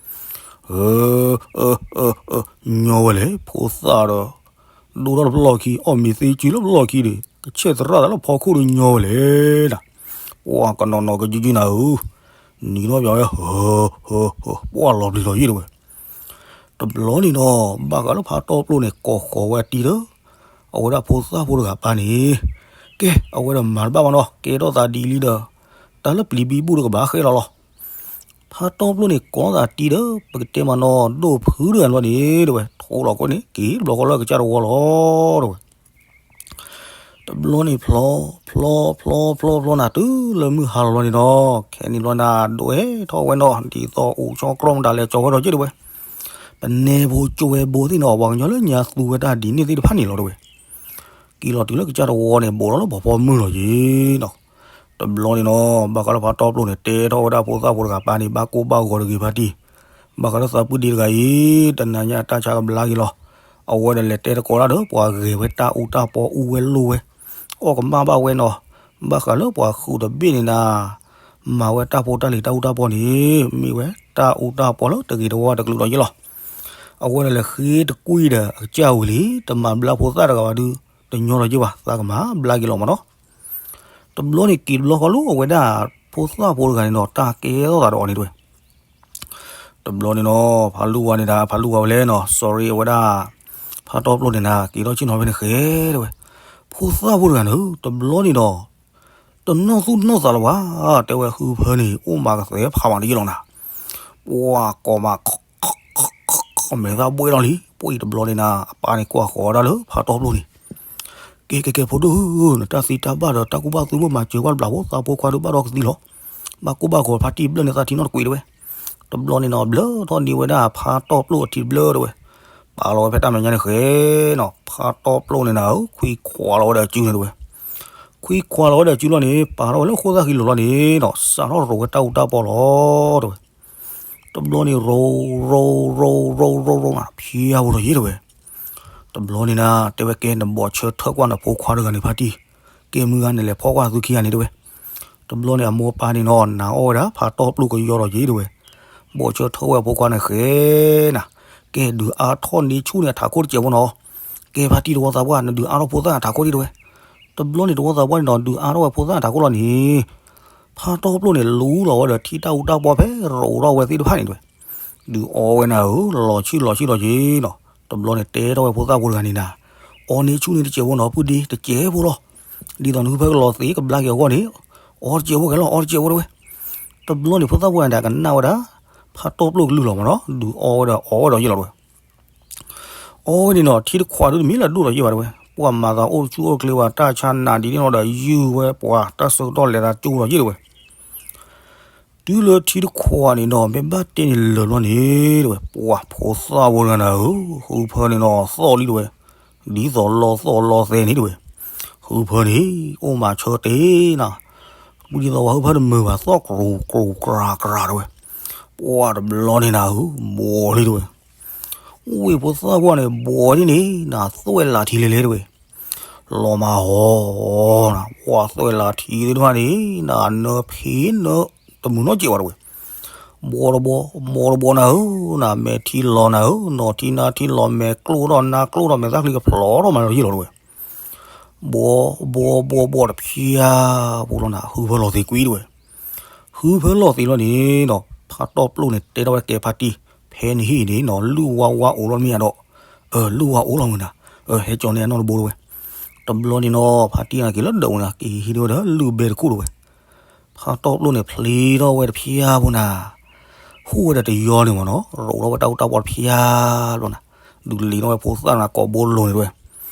အၢ အၢ အၢ အၢ ညီဝဲလဲၣ် ဖိသၣ်ဒီး ဒိၣ်ထီၣ်လၢပလီၢ်ခံ အီၣ်မ့ၤသ့စုလၢပလီၢ်ခံဒီး ကဆဲးသရၣ်သးလၢဖီခိၣ်ဒီးညီဝဲလဲၣ်နၤ. ပှၤကနီၤနီၤကယုၢ်ယုၢ်နၤဧၢ, နံၤနီၢ်ပၠီၤဝဲ ဟၢ ဟၢ ဟၢ ပှၤလီၤပျံၤလီၤယံၤတဝဲ. တဘျီန့ၣ်ဒီး ဘၣ်ဃးလၢဖါတီပျိၢ်န့ၣ် ကိးဃီၤဝဲတံၤဒီး အဝဲဒၣ်ဖိသၣ်ဖိတဂၤပၢ်န့ၣ်, ကဲ အဝဲဒီးမၤတဘၣ်ဘၣ်နီၤ, ကဲထီၣ်သးဒ်လံဒီး တၢ်လၢပျံၤဘံဘူၣ်ဒီးကဘၣ်ဃဲလီၤလီၤ. ဖါတီပျိၢ်န့ၣ်ကိးသးတံၤဒီး ပကတဲမးနီၤ ဒိၣ်ဖုတဂၤန့ၣ်လီၤန့ၣ်တဝဲ ထိးလီၤကွဲန့ၣ် က့ၤတဘျီဃီလၢကစၢ်တဝီလီၤတဝဲ. တဘျီန့ၣ်ဖျီ ဖျီ ဖျီ ဖျီ ဖျီနၤ တုၤလၢမုၢ်ဟါလီၤလီၤန့ၣ်နီၤ, ခဲန့ၣ်ဘျီနၤ ဒိးဟဲထီၣ်ဝဲနီၤ ဒ်သိးအိၣ်ဆီကျီၢ်မတၤလဲၤကၠီၤဝဲဒီးက့တဝဲ. ပနဲဖိကၠိဝဲဘိသ့ၣ်နီၤ ပှၤကညီလၢညါသူဝဲတၢ်ဒ်န့ၣ်သ့ၣ်တဖၣ်န့ၣ်လီၤတဝဲ. က့ၤလီၤတုၤလၢကစၢ်တဝီန့ၣ် ဘူးလီၤလၢပှၤဖီမုၢ်လီၤယံၤနီၤ. တဘျီန့ၣ်နီၤ ဘၣ်ဃးလၢဖါတီပျိၢ်န့ၣ် တဲထီၣ်ဝဲဒၣ်ဖိသၣ်ဖိတဂၤပၢ်န့ၣ် ဘၣ်ကိၢ်ဘၣ်ဂီၤတဂ့ၤဖါတံၢ်, ဘၣ်ဃးလၢသးပုၢ်ဒ့တဂၤအံၤ တနၤညါအတၢ်ဆါကဘျါက့ၤလီၤ. အဝဲဒီးလဲၤတဲသကိးတၢ်ဒီး ပှၤဂဲၤဝဲတၢ်အူတၢ်ပီ အူဝဲလိၣ်ဝဲ, အီၣ်ကမၣ်ဘၣ်ဝဲနီၤ. ဘၣ်ဃးလၢပှၤဃုာ်တဘ့ၣ်န့ၣ်နၤ မၤဝဲတၢ်ဖိတၢ်လံၤတၢ်အူတၢ်ပီန့ၣ် မ့ၢ်ဝဲတၢ်အူတၢ်ပီလၢတဂ့ၤတဝါတကလုာ်လီၤယ့ၣ်လီၤ. အဝဲဒီးလဲၤဃ့တကွံၢ်ဒီးအကစၢ်ဝံၤလံ, တမၤဘျါဖိသၣ်တဂၤဘၣ်ဒုး တညီလီၤယ့ၣ်ဘၣ်, သးကမၤဘျါက့ၤလီၤမးနီၤ. တဘျီန့ၣ်က့ၤတဘျီဃီလၢအဝဲဒၣ်ဖိသၣ်ဖိတဂၤန့ၣ်ဒီး တၢ်ကဲထီၣ်သးဒီးအီၤန့ၣ်တဝဲ. တဘျီန့ၣ်နီၤ ဖးလူဝါန့ၣ်ဒၣ် ဖးလူဝါဝဲလဲၣ်နီၤ sorry အဝဲဒၣ် ဖါတီပျိၢ်န့ၣ်နၤ က့ၤထီၣ်ဆ့ၣ်နီၤဖဲန့ၣ်ဃဲတဝဲ. ဖိသၣ်ဖိတဂၤန့ၣ် တဘျီန့ၣ်ဒီး တနီၢ်သူၣ်နီၢ်သးလၢၤဘၣ်, တဲဝဲဟုဖၢန့ၣ် အိၣ်မးကသဲဖးမးတယ့ၣ်လီၤနၤ. ပှၤကိးမး မဲာ်သၣ်ဘှဲၣ်လီၤလံ, ပှၤအံၤတဘျီန့ၣ်နၤ အပၢ်န့ၣ်ကွၢ်ဃီၤဝဲဒၣ်လၢ ဖါတီပျိၢ်န့ၣ်, ကဲကဲကဲ ဖိဒိၣ်ဧၢ, နတၢ်သ့တၢ်ဘၣ်ဒီး တၢ်ကူၣ်ဘၣ်ကူၣ်သ့မၤစၢၤကွၢ်တဘျီဖိ သးဖိခွါဒုးဘၣ်ဒီးကသံလီၤ. ဘၣ်ကိၢ်ဘၣ်ဂီၤဖါတံၢ်ဘျၢၣ်န့ၣ် သးထံနီတကွံးတဝဲ. တဘျီန့ၣ်နီၤ ဘျၢထီၣ်ဒံးဝဲဒၣ်ဖါတီပျိၢ်အထံတဘျၢတဝဲ. ပာ်လီၤဝဲဖဲတၢ်မဲာ်ညါန့ၣ်ဃဲနီၤ, ဖါတီပျိၢ်န့ၣ်နၤဧၢ ခွံခွးလီၤဝဲဒီးအစုန့ၣ်တဝဲ. ခွံခွးလီၤဝဲဒီးအစုလီၤန့ၣ် ပာ်ထီၣ်ဝဲလၢဃိၣ်သၣ်ဃံလိၤလီၤန့ၣ်နီၤ စးထီၣ်ရိၤဝဲတၢ်အူတၢ်ပီလီၤတဝဲ. တဘျီန့ၣ်ရိၤ ရိၤ ရိၤ ရိၤ ရိၤ ရိၤနၤ ဖျါဖိလီၤယ့ၣ်တဝဲ. တဘျီန့ၣ်နၤ တဲဝဲကဲ နဘီးဆၢထၢၣ်ကွၢ်နဖိခွါတဂၤန့ၣ်ဖါတံၢ်, ကဲမုၢ်ဂၤနလဲၤဖီၣ်ကွၢ်သုခံဂၤန့ၣ်တဝဲ. တဘျီန့ၣ်အမိၢ်ပၢ်န့ၣ်နီၤ နာ်အီၣ်ဝဲဒၣ်ဖါတီပျိၢ်ကယီလီၤယ့ၣ်တဝဲ. ဘီးဆၢထၢၣ်ဝဲအဖိခွါန့ၣ်ဃဲနၤ, ကဲဒုးအါထီၣ်န့ၢ်ဆူၣ်န့ၢ်အထးခိၣ်တစဲးဖိနီၤ. ကဲဖါတံၢ်တဝီသးပှၢ် နဒုးအါထီၣ်ဖိသၣ်အထးခိၣ်ဒံးတဝဲ. တဘျီန့ၣ်တဝီသးပှၢ်န့ၣ်နီၤ ဒုးအါထီၣ်ဝဲဖိသၣ်အထးခိၣ်လီၤန့ၣ် ဖါတီပျိၢ်န့ၣ် လူလီၤဝဲဒီးထံတၢ်အူတၢ်ပီဖဲရိၤထီၣ်ဝဲသ့ၣ်တဖၣ်န့ၣ်တဝဲ. ဒုးအီဝဲနၤဧၢ လီၤဆံၣ်လီၤဆံၣ်လီၤက့ၤနီၤ. တဘျီန့ၣ်တဲထီၣ်ဝဲဖိသၣ်ဖိတဂၤန့ၣ်နၤ, အီန့ၢ်ဆူၣ်န့ၢ်တစဲးဖိနီၤ ပုၢ်ဒ့ တစဲးဖိလီၤ. ဒ်သိးနဟုဖၢကလီၤသ့ကဘျါက့ၤအဂီၢ်န့ၣ် အီတစဲးဖိခဲလီၤ အီတစဲးဖိတဝဲ. တဘျီန့ၣ်ဖိသၣ်ဖိတဂၤန့ၣ် ကနၣ်ဝဲဒၣ် ဖါတီပျိၢ်ကလုၢ်လီၤမးနီၤ ဒုးအီဝဲဒီးအီဝဲဒီးယ့ၣ်လီၤတဝဲ. အီဝဲန့ၣ်နီၤ ထံတခွးဒုးတမ့ၢ်လၢဒိၣ်ဒီးယ့ၣ်ဘၣ်တဝဲ, ပှၤမၤသးအိၣ်ဆူၣ်အိၣ်ချ့ဝဲ တၢ်ဆါနးဒ်န့ၣ်နီၤဒီး ယုၢ်ဝဲပှၤတၢ်ဆၢကတီၢ်လဲၤသးကၠိဒီးယ့ၣ်တဝဲ. တုၤလၢထံတခွးန့ၣ်နီၤ မ့ၢ်ဘၣ်တဲန့ၣ်လၢာ်ဘျီန့ၣ်တဝဲ ပှၤဖိသၣ်ဖိတဂၤနၤဧၢ ဟုဖၢန့ၣ်နီၤသီၣ်လံတဝဲ, ဒ်သိးလီသီၣ်လီသဲန့ၣ်တဝဲ. ဟုဖၢန့ၣ် အိၣ်မးဆၢတဲာ်နၤ, ဝံၤဒ်သိးပှၤဟုဖၢတမုာ်ဘၣ် သီၣ်ကြူးကြူးကြၤကြၤတဝဲ. ပှၤတဘျီန့ၣ်နၤဧၢ ဘှီလံတဝဲ. ဝံၤဖိသၣ်ပှၢ်န့ၣ် ဘှီဒ်န့ၣ် နသွဲၣ်လးထံလဲၤလဲၤတဝဲ. လီၤမးဟီနၤ ပှၤသွဲၣ်လးထံသ့ၣ်တဖၣ်န့ၣ် နနၢဖံးနၢတမုာ်နီတစဲးဘၣ်တဝဲ. ဘှီတဘှီ ဘှီတဘှီနၤဧၢ, နမဲာ်ထံလီၤနၤဧၢ, နီၢ်ထံနါထံလီၤ မဲာ်ကျိၣ်ထီၣ်နါကျိၣ်ထီၣ် မဲာ်သၣ်ချံကဖျိးထီၣ်မးလီၤယ့ၣ်လီၤတဝဲ. ဘှီ ဘှီ ဘှီ ဘှီတဖျါဖိလီၤနၤ ဟုဖၢလီၤသံးကွံတဝဲ. ဟုဖၢလီၤသံးလီၤန့ၣ်ဒီး ဖါတီပျိၢ်န့ၣ် တဲထီၣ်ဝဲကဲဖါတံၢ် ဖဲနဟံၣ်န့ၣ်နီၤ လုၢ်ဝါဝါအိၣ်လီၤမ့ၢ်ဧါဒီး, အၢ လုၢ်ဝါအိၣ်လီၤမုၢ်နၤ, အၢ ဟဲကၠီၤန့ၢ်အနီၢ်တဘိတဝဲ. တဘျီန့ၣ်နီၤ ဖါတံၢ်န့ၣ်က့ၤလၢဒၢးဝဲန့ၣ် က့ၤဟံးန့ၢ်ဝဲဒီးလုၢ်ဘဲတခိၣ်တဝဲ. ဖါတီပျိၢ်န့ၣ် ဖျ့ထီၣ်ဝဲတဖျါဖိနၤ, ဟူးဝဲဒီးတယီန့ၣ်မ့ၢ်နီၤ ရိးထီၣ်ဝဲတၢ်အူတၢ်ပီတဖျါဘျီနၤ, ဒုးလ့ၤထီၣ်ဝဲဖိသၣ်နၤကိးဘိလိၤန့ၣ်တဝဲ.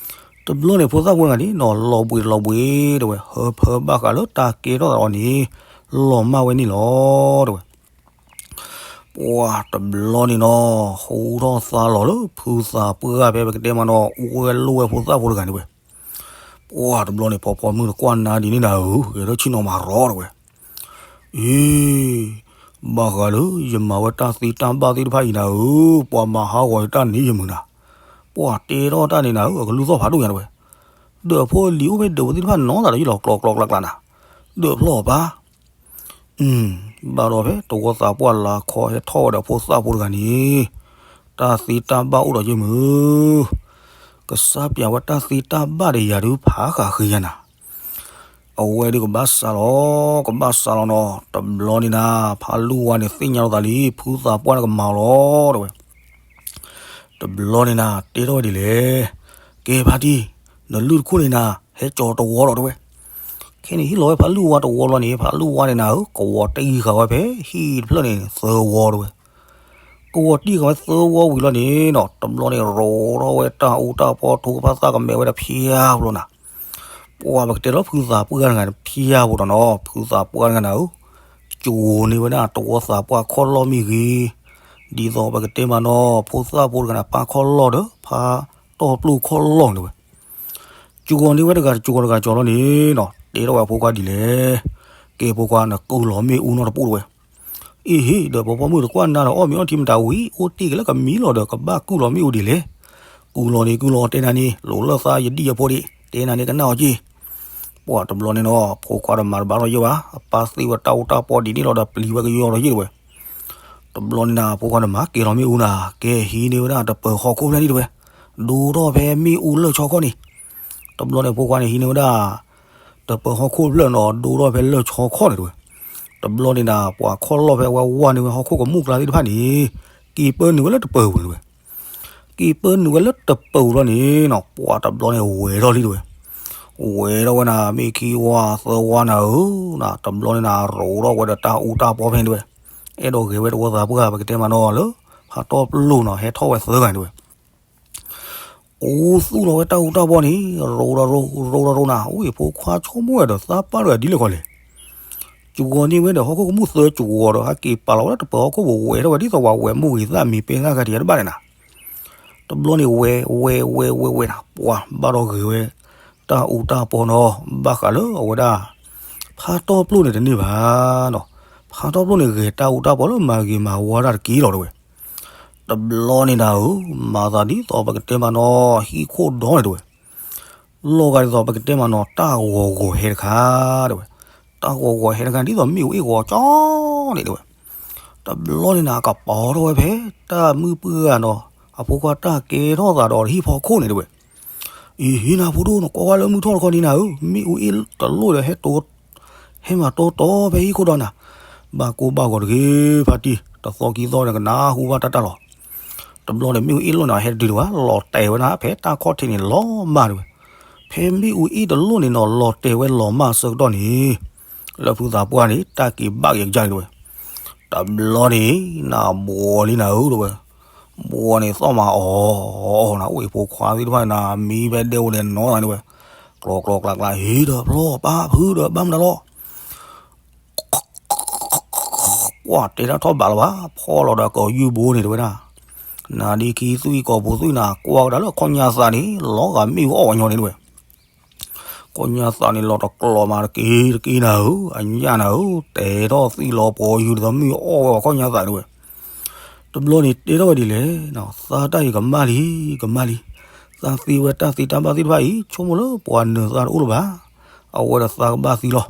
တဘျီန့ၣ်ဖိသၣ်ဖိတဂၤန့ၣ်နီၤ လီၤဘှံးတလီၤဘှံးတဝဲ ဟၢဖၢဘၣ်ဃးလၢတၢ်ကဲထီၣ်သးအီၤန့ၣ် လီၤမၢ်ဝဲန့ၣ်လီၤတဝဲ. ပှၤတဘျီန့ၣ်နီၤ ဟူထီၣ်သါလီၤလၢဖုသးပှၢ်ဖဲပကတဲမးနီၤ အူဝဲလိၣ်ဝဲဖိသၣ်ဖိတဂၤန့ၣ်ဝဲ. ပှၤတဘျီန့ၣ် ဖီဖီမုၢ်တကွၢ်နါဒ်န့ၣ်နၤဧၢ ဂဲၤထီၣ်ဆ့ၣ်နီၤမးရီတဝဲ. အ့ ဘၣ်ဃးလၢယမၤဝဲတၢ်သ့တၢ်ဘၣ်သ့ၣ်တဖၣ်အံၤနၤဧၢ ပှၤမၤဟးဂီၤယတၢ်န့ၣ်ယမုာ်နၤ, ပှၤတဲထီၣ်တၢ်န့ၣ်နၤဧၢ အကလုၢ်သီၣ်ဖးဒိၣ်ညါတဝဲ. ဒီးဖိလံၤအိၣ်ဖဲဒၢးဝဲသ့ၣ်တဖၣ်နီၤသးဒီးယလီၤကျိၤကျိၤကျါကျါနၤ, ဒၢးဖျီၣ်အီၤပၢ် ဘၣ်ဒီးဖဲတဝီသးပှၢ်လၤခီဟဲထီၣ်ဝဲဒီးဖိသၣ်ဖိတဂၤန့ၣ်, တၢ်သ့တၢ်ဘၣ်အိၣ်ဒီးယမုာ်, ကစၢ်ပျးဝဲတၢ်သ့တၢ်ဘၣ်ဒီးယၤဒုးဖးဃာ်ဃ့ယၤနၤ. အဝဲဒုးကဘၣ်စးလီၤ, ကဘၣ်စးလီၤနီၤ. တဘျီန့ၣ်နၤ ဖးလူၢ်ဝါန့ၣ်သ့ၣ်ညါလီၤသးလံ ဖုသးပှၢ်န့ၣ်ကမၤလီၤတဲဝဲ. တဘျီန့ၣ်နၤ တဲထီၣ်ဝဲဒ်လဲၣ်, ကဲဖါတံၢ်, နလုၢ်တခိၣ်န့ၣ်နၤ ဟဲကၠီတဝီလီၤတဲဝဲ. ခဲန့ၣ်ဟ့ၣ်လီၤဝဲဖးလူၢ်ဝါတဝီလီၤန့ၣ် ဖးလူၢ်ဝါန့ၣ်နၤဧၢ ကဝီၤတံၢ်ဃာ်ဝဲဖဲဟံၣ်တဖျၢၣ်န့ၣ်သၢဝီတဲဝဲ. ကဝီၤတံၢ်ဃာ်ဝဲသၢဝီဝံၤလီၤန့ၣ်နီၤ တဘျီန့ၣ်ရိးထီၣ်ဝဲတၢ်အူတၢ်ပီ ထိကဖၣ်သၣ်ကမဲာ်ဝဲဒၣ်ဖၠါဖျိနၤ. ပှၤပကတဲလီၤဖုသးပှၢ်တဂၤန့ၣ်ဖၠါဖျိဒီးနီၤ ဖုသးပှၢ်တဂၤန့ၣ်ဧၢ, ကၠိၤန့ၢ်ဝဲဒၣ်တဝီသးပှၢ်ခီၣ်လီၢ်မ့ၢ်ဂ့ၤ, ဒ်သိးပကတဲမးနီၤ ဖိသၣ်ဖိတဂၤန့ၣ် ပၢ်ခီၣ်လီၢ်ဒီးဖးတီၢ်ပျိၢ်ခီၣ်လီၢ်န့ၣ်တဲဝဲ. ကၠိၤန့ၢ်ဝဲတဂၤတကၠိၤတဂၤကၠီၤလီၤန့ၣ်နီၤ တဲထီၣ်ဝဲအဖိခွါဒ်လဲၣ်, ကဲဖိခွါ နကုၢ်လီၤမ့ၣ်အူနီတပူၤတဲဝဲ. အ့ဟ့ၣ် ဒီးပှၤပိာ်မုၣ်တကွၢ်နၤဒီး အီၣ်မ့ၤအီထံမတၤဝံၤ အိၣ်တ့ၢ်က့ၤလၢကမံလီၤဒီး ကဘၣ်ကုၢ်လီၤမ့ၣ်အူဒ်လဲၣ်. ကုၢ်လီၤန့ၣ်ကုၢ်လီၤ တဲနၤန့ၣ် လိာ်လၢသးယဒံၣ်ယဖိဒံး တဲနၤန့ၣ်ကနၣ်အီၤက့ၢ်. ပှၤတဘျီန့ၣ်နီၤ ဖိခွါဒီးမၤတဘၣ်ထီၣ်ယဲၢ်ဘၣ် အပၢ်သ့ၣ်ဝဲတၢ်အူတၢ်ပီဒ်န့ၣ်လီၤဒီး ပျံၤဝဲကယီလီၤယဲၢ်တဲဝဲ. တဘျီန့ၣ်နၤ ဖိခွါန့ၣ်မၤကဲၤလီၤမ့ၣ်အူနၤ ကဲဟံးန့ၢ်ဝဲဒၣ်တပၢၤဟီၣ်ခိၣ်ဖျၢၣ်န့ၣ်တဲဝဲ, ဒိထီၣ်ဖဲမ့ၣ်အူလၢၢ်ဆီခီၣ်န့ၣ်. တဘျီန့ၣ်ဖိခွါန့ၣ်ဟံးန့ၢ်ဝဲဒၣ် တပၢၤဟီၣ်ခိၣ်ဖျၢၣ်နီၤ ဒိထီၣ်ဖဲလၢၢ်ဆီခီၣ်န့ၣ်တဲဝဲ. တဘျီန့ၣ်နၤ ပှၤခီၣ်လီၢ်ဖဲအဝဲဝါန့ၢ်ဝဲဟီၣ်ခိၣ်ကမူၣ်ကျါသ့ၣ်တဖၣ်န့ၣ် က့ၤပၢနုာ်ဝဲလၢတပၢၤပူၤန့ၣ်တဲဝဲ. က့ၤပၢနုာ်ဝဲလၢတပၢၤပူၤလီၤန့ၣ်နီၤ ပှၤတဘျီန့ၣ်ဝဲၤထီၣ်လံတဲဝဲ. ဝဲၤထီၣ်ဝဲနၤ မ့ၢ်ခံဝါသၢဝါနၤဧၢ, နၤတဘျီန့ၣ်နၤ ရိးထီၣ်ဝဲဒီးတၢ်အူတၢ်ပီဖဲန့ၣ်တဲဝဲ. အဲၣ်ဒိးဂဲၤဝဲတဝီသးပှၢ် ပကတဲမးနီၤလၢ ဖးတီၢ်ပျိၢ်နီၤ ဟဲထီၣ်ဝဲသၢဂၤန့ၣ်တဲဝဲ. ကူသူၣ်လီၤဝဲတၢ်အူတၢ်ပီန့ၣ် ရိးဒီးရိး ရိးဒီးရိးနၤ အိၣ်အံၤဖိခွါဆိကမိၣ်ဝဲဒီး သးပၢ်တဂၤဒ်လဲၣ်ခီလဲၣ်. ကၠိၤန့ၢ်ဝဲဒီးဟီၣ်ခိၣ်ကမူၣ်သၢကၠိၤဒီး ဟဲက့ၤပာ်လီၤဝဲဒၣ်တပၢၤဟီၣ်ခိၣ်ပူၤ ဝဲၤထီၣ်ဝဲဒ်သိးပှၤဝဲၤမုၢ်ဂ့ၤသၣ်မံၤပဲသၣ်ဂၤတယၤတဘၣ်န့ၣ်နၤ. တဘျီန့ၣ်ဝဲ ဝဲ ဝဲ ဝဲ ဝဲနၤ ပှၤဘၣ်ဒီးဂဲၤဝဲ တၢ်အူတၢ်ပီနီၤ ဘၣ်ဃးလၢအဝဲဒၣ် ဖးတီၢ်ပျိၢ်န့ၣ်တန့ၢ်ဘၣ်နီၤ. ဖးတီၢ်ပျိၢ်န့ၣ်ဂဲၤတၢ်အူတၢ်ပီလၢမၤဂ့ၤမၤဝါတၢ်တက့ၢ်လီၤတဲဝဲ. တဘျီန့ၣ်နၤဧၢ, မၤသးဒ်သိးပကတဲမးနီၤ ဟံၣ်ခိၣ်ဒီန့ၣ်တဲဝဲ. လီၤဂာ်ဒ်သိးပကတဲမးနီၤ တၢ်ဂီၤဂီၤဟဲတခါတဲဝဲ. တၢ်ဂီၤဂီၤဟဲတခါ ဒ်သိးမ့ၣ်အူအ့ၣ်ဂီၤကၠီန့ၣ်တဲဝဲ. တဘျီန့ၣ်နၤ ကပီၤထီၣ်ဝဲဖဲ တၢ်မုၢ်ပှၢ်ဂၤနီၤ အဖိခွါတၢ်ကဲထီၣ်သးဒီးဟံၣ်ဖီခိၣ်န့ၣ်တဲဝဲ. အံၤဟံးနၤဖိဒိၣ် နကွၢ်ဝဲလၢမုၢ်ထီၣ်တခီန့ၣ်နၤဧၢ, မ့ၣ်အူအ့ၣ်တလိၣ်ဒီး ဟဲမၤတီတီဖဲဟံၣ်ခိၣ်ဒီနၤ, ဘၣ်ကိၢ်ဘၣ်ဂီၤတဂ့ၤ ဖါတံၢ်, တသီခံသီန့ၣ် ကနၢ်ဟူဘၣ်တၢ်တၢ်လီၤ. တဘျီန့ၣ် မ့ၣ်အူအ့ၣ်လိၣ်န့ၣ် ဟဲတတုၤဒံးဘၣ် လီၤတဲာ်ဝဲဒၣ်ဖဲတၢ်ခီၣ်ထံးန့ၣ်လီၤမၢ်တဲဝဲ. ဖဲမ့ၣ်အူအ့ၣ်တလိၣ်န့ၣ်နီၤ လီၤတဲာ်ဝဲလီၤမၢ်ဆၢကတီၢ်န့ၣ် လၢဖုသးပှၢ်န့ၣ် တၢ်က့ၤဘၣ်က့ၤကစၢ်န့ၣ်တဲဝဲ. တဘျီန့ၣ် နဘှီလံနၤဧၢတဲဝဲ, ဘှီန့ၣ်သီၣ်မၤအီၤအီၤနၤ အိၣ်အံၤဖိခွါသ့ၣ်တဖၣ်န့ၣ်နၤ မံဖဲဒဲအိၣ်န့ၣ်နီၤနၤတဲဝဲ, ကျီကျီကျါကျါ ဟ့ၣ်ဒီးဖျီပာ်ဖုဒီးဘၣ်မနုၤလီၤ ကွၢ်တဲတၢ်ထီၣ်ဘးလီၤဘၣ် ဖီၣ်လီၤဒီးကီၤယူၢ်ဘိန့ၣ်တဲဝဲဒၣ်, နၤဒ်ခံသွံၣ်ကီၢ်ပူၤသွံၣ်နၤ ကွၢ်ကဒါလၢအခီၣ်ညါသးန့ၣ် လီၤဂာ်မ့ၣ်အူအီၣ်ဝဲညီန့ၣ်တဲဝဲ. ခီၣ်ညါသးန့ၣ်လီၤတကျီၤမးတက့ၢ်တက့ၢ်နၤဧၢ, အညၣ်နၤဧၢ, တဲထီၣ်သွံၣ်လီၤပှီၤယူၤဒ်သိးမ့ၣ်အူအီၣ်ဝဲအခီၣ်ညါသးန့ၣ်တဲဝဲ. တဘျီန့ၣ်တဲထီၣ်ဝဲဒ်လဲၣ်, သးတၢ်အံၤကမၣ်လံ, ကမၣ်လံ, သးသ့ဝဲတၢ်သ့တၢ်ဘၣ်သ့ၣ်တဖၣ်အံၤ ဆိကမိၣ်လၢပှၤနၢၤသးတအိၣ်လၢၤဘၣ်, အဝဲဒီးသးကဘၣ်သံလီၤ.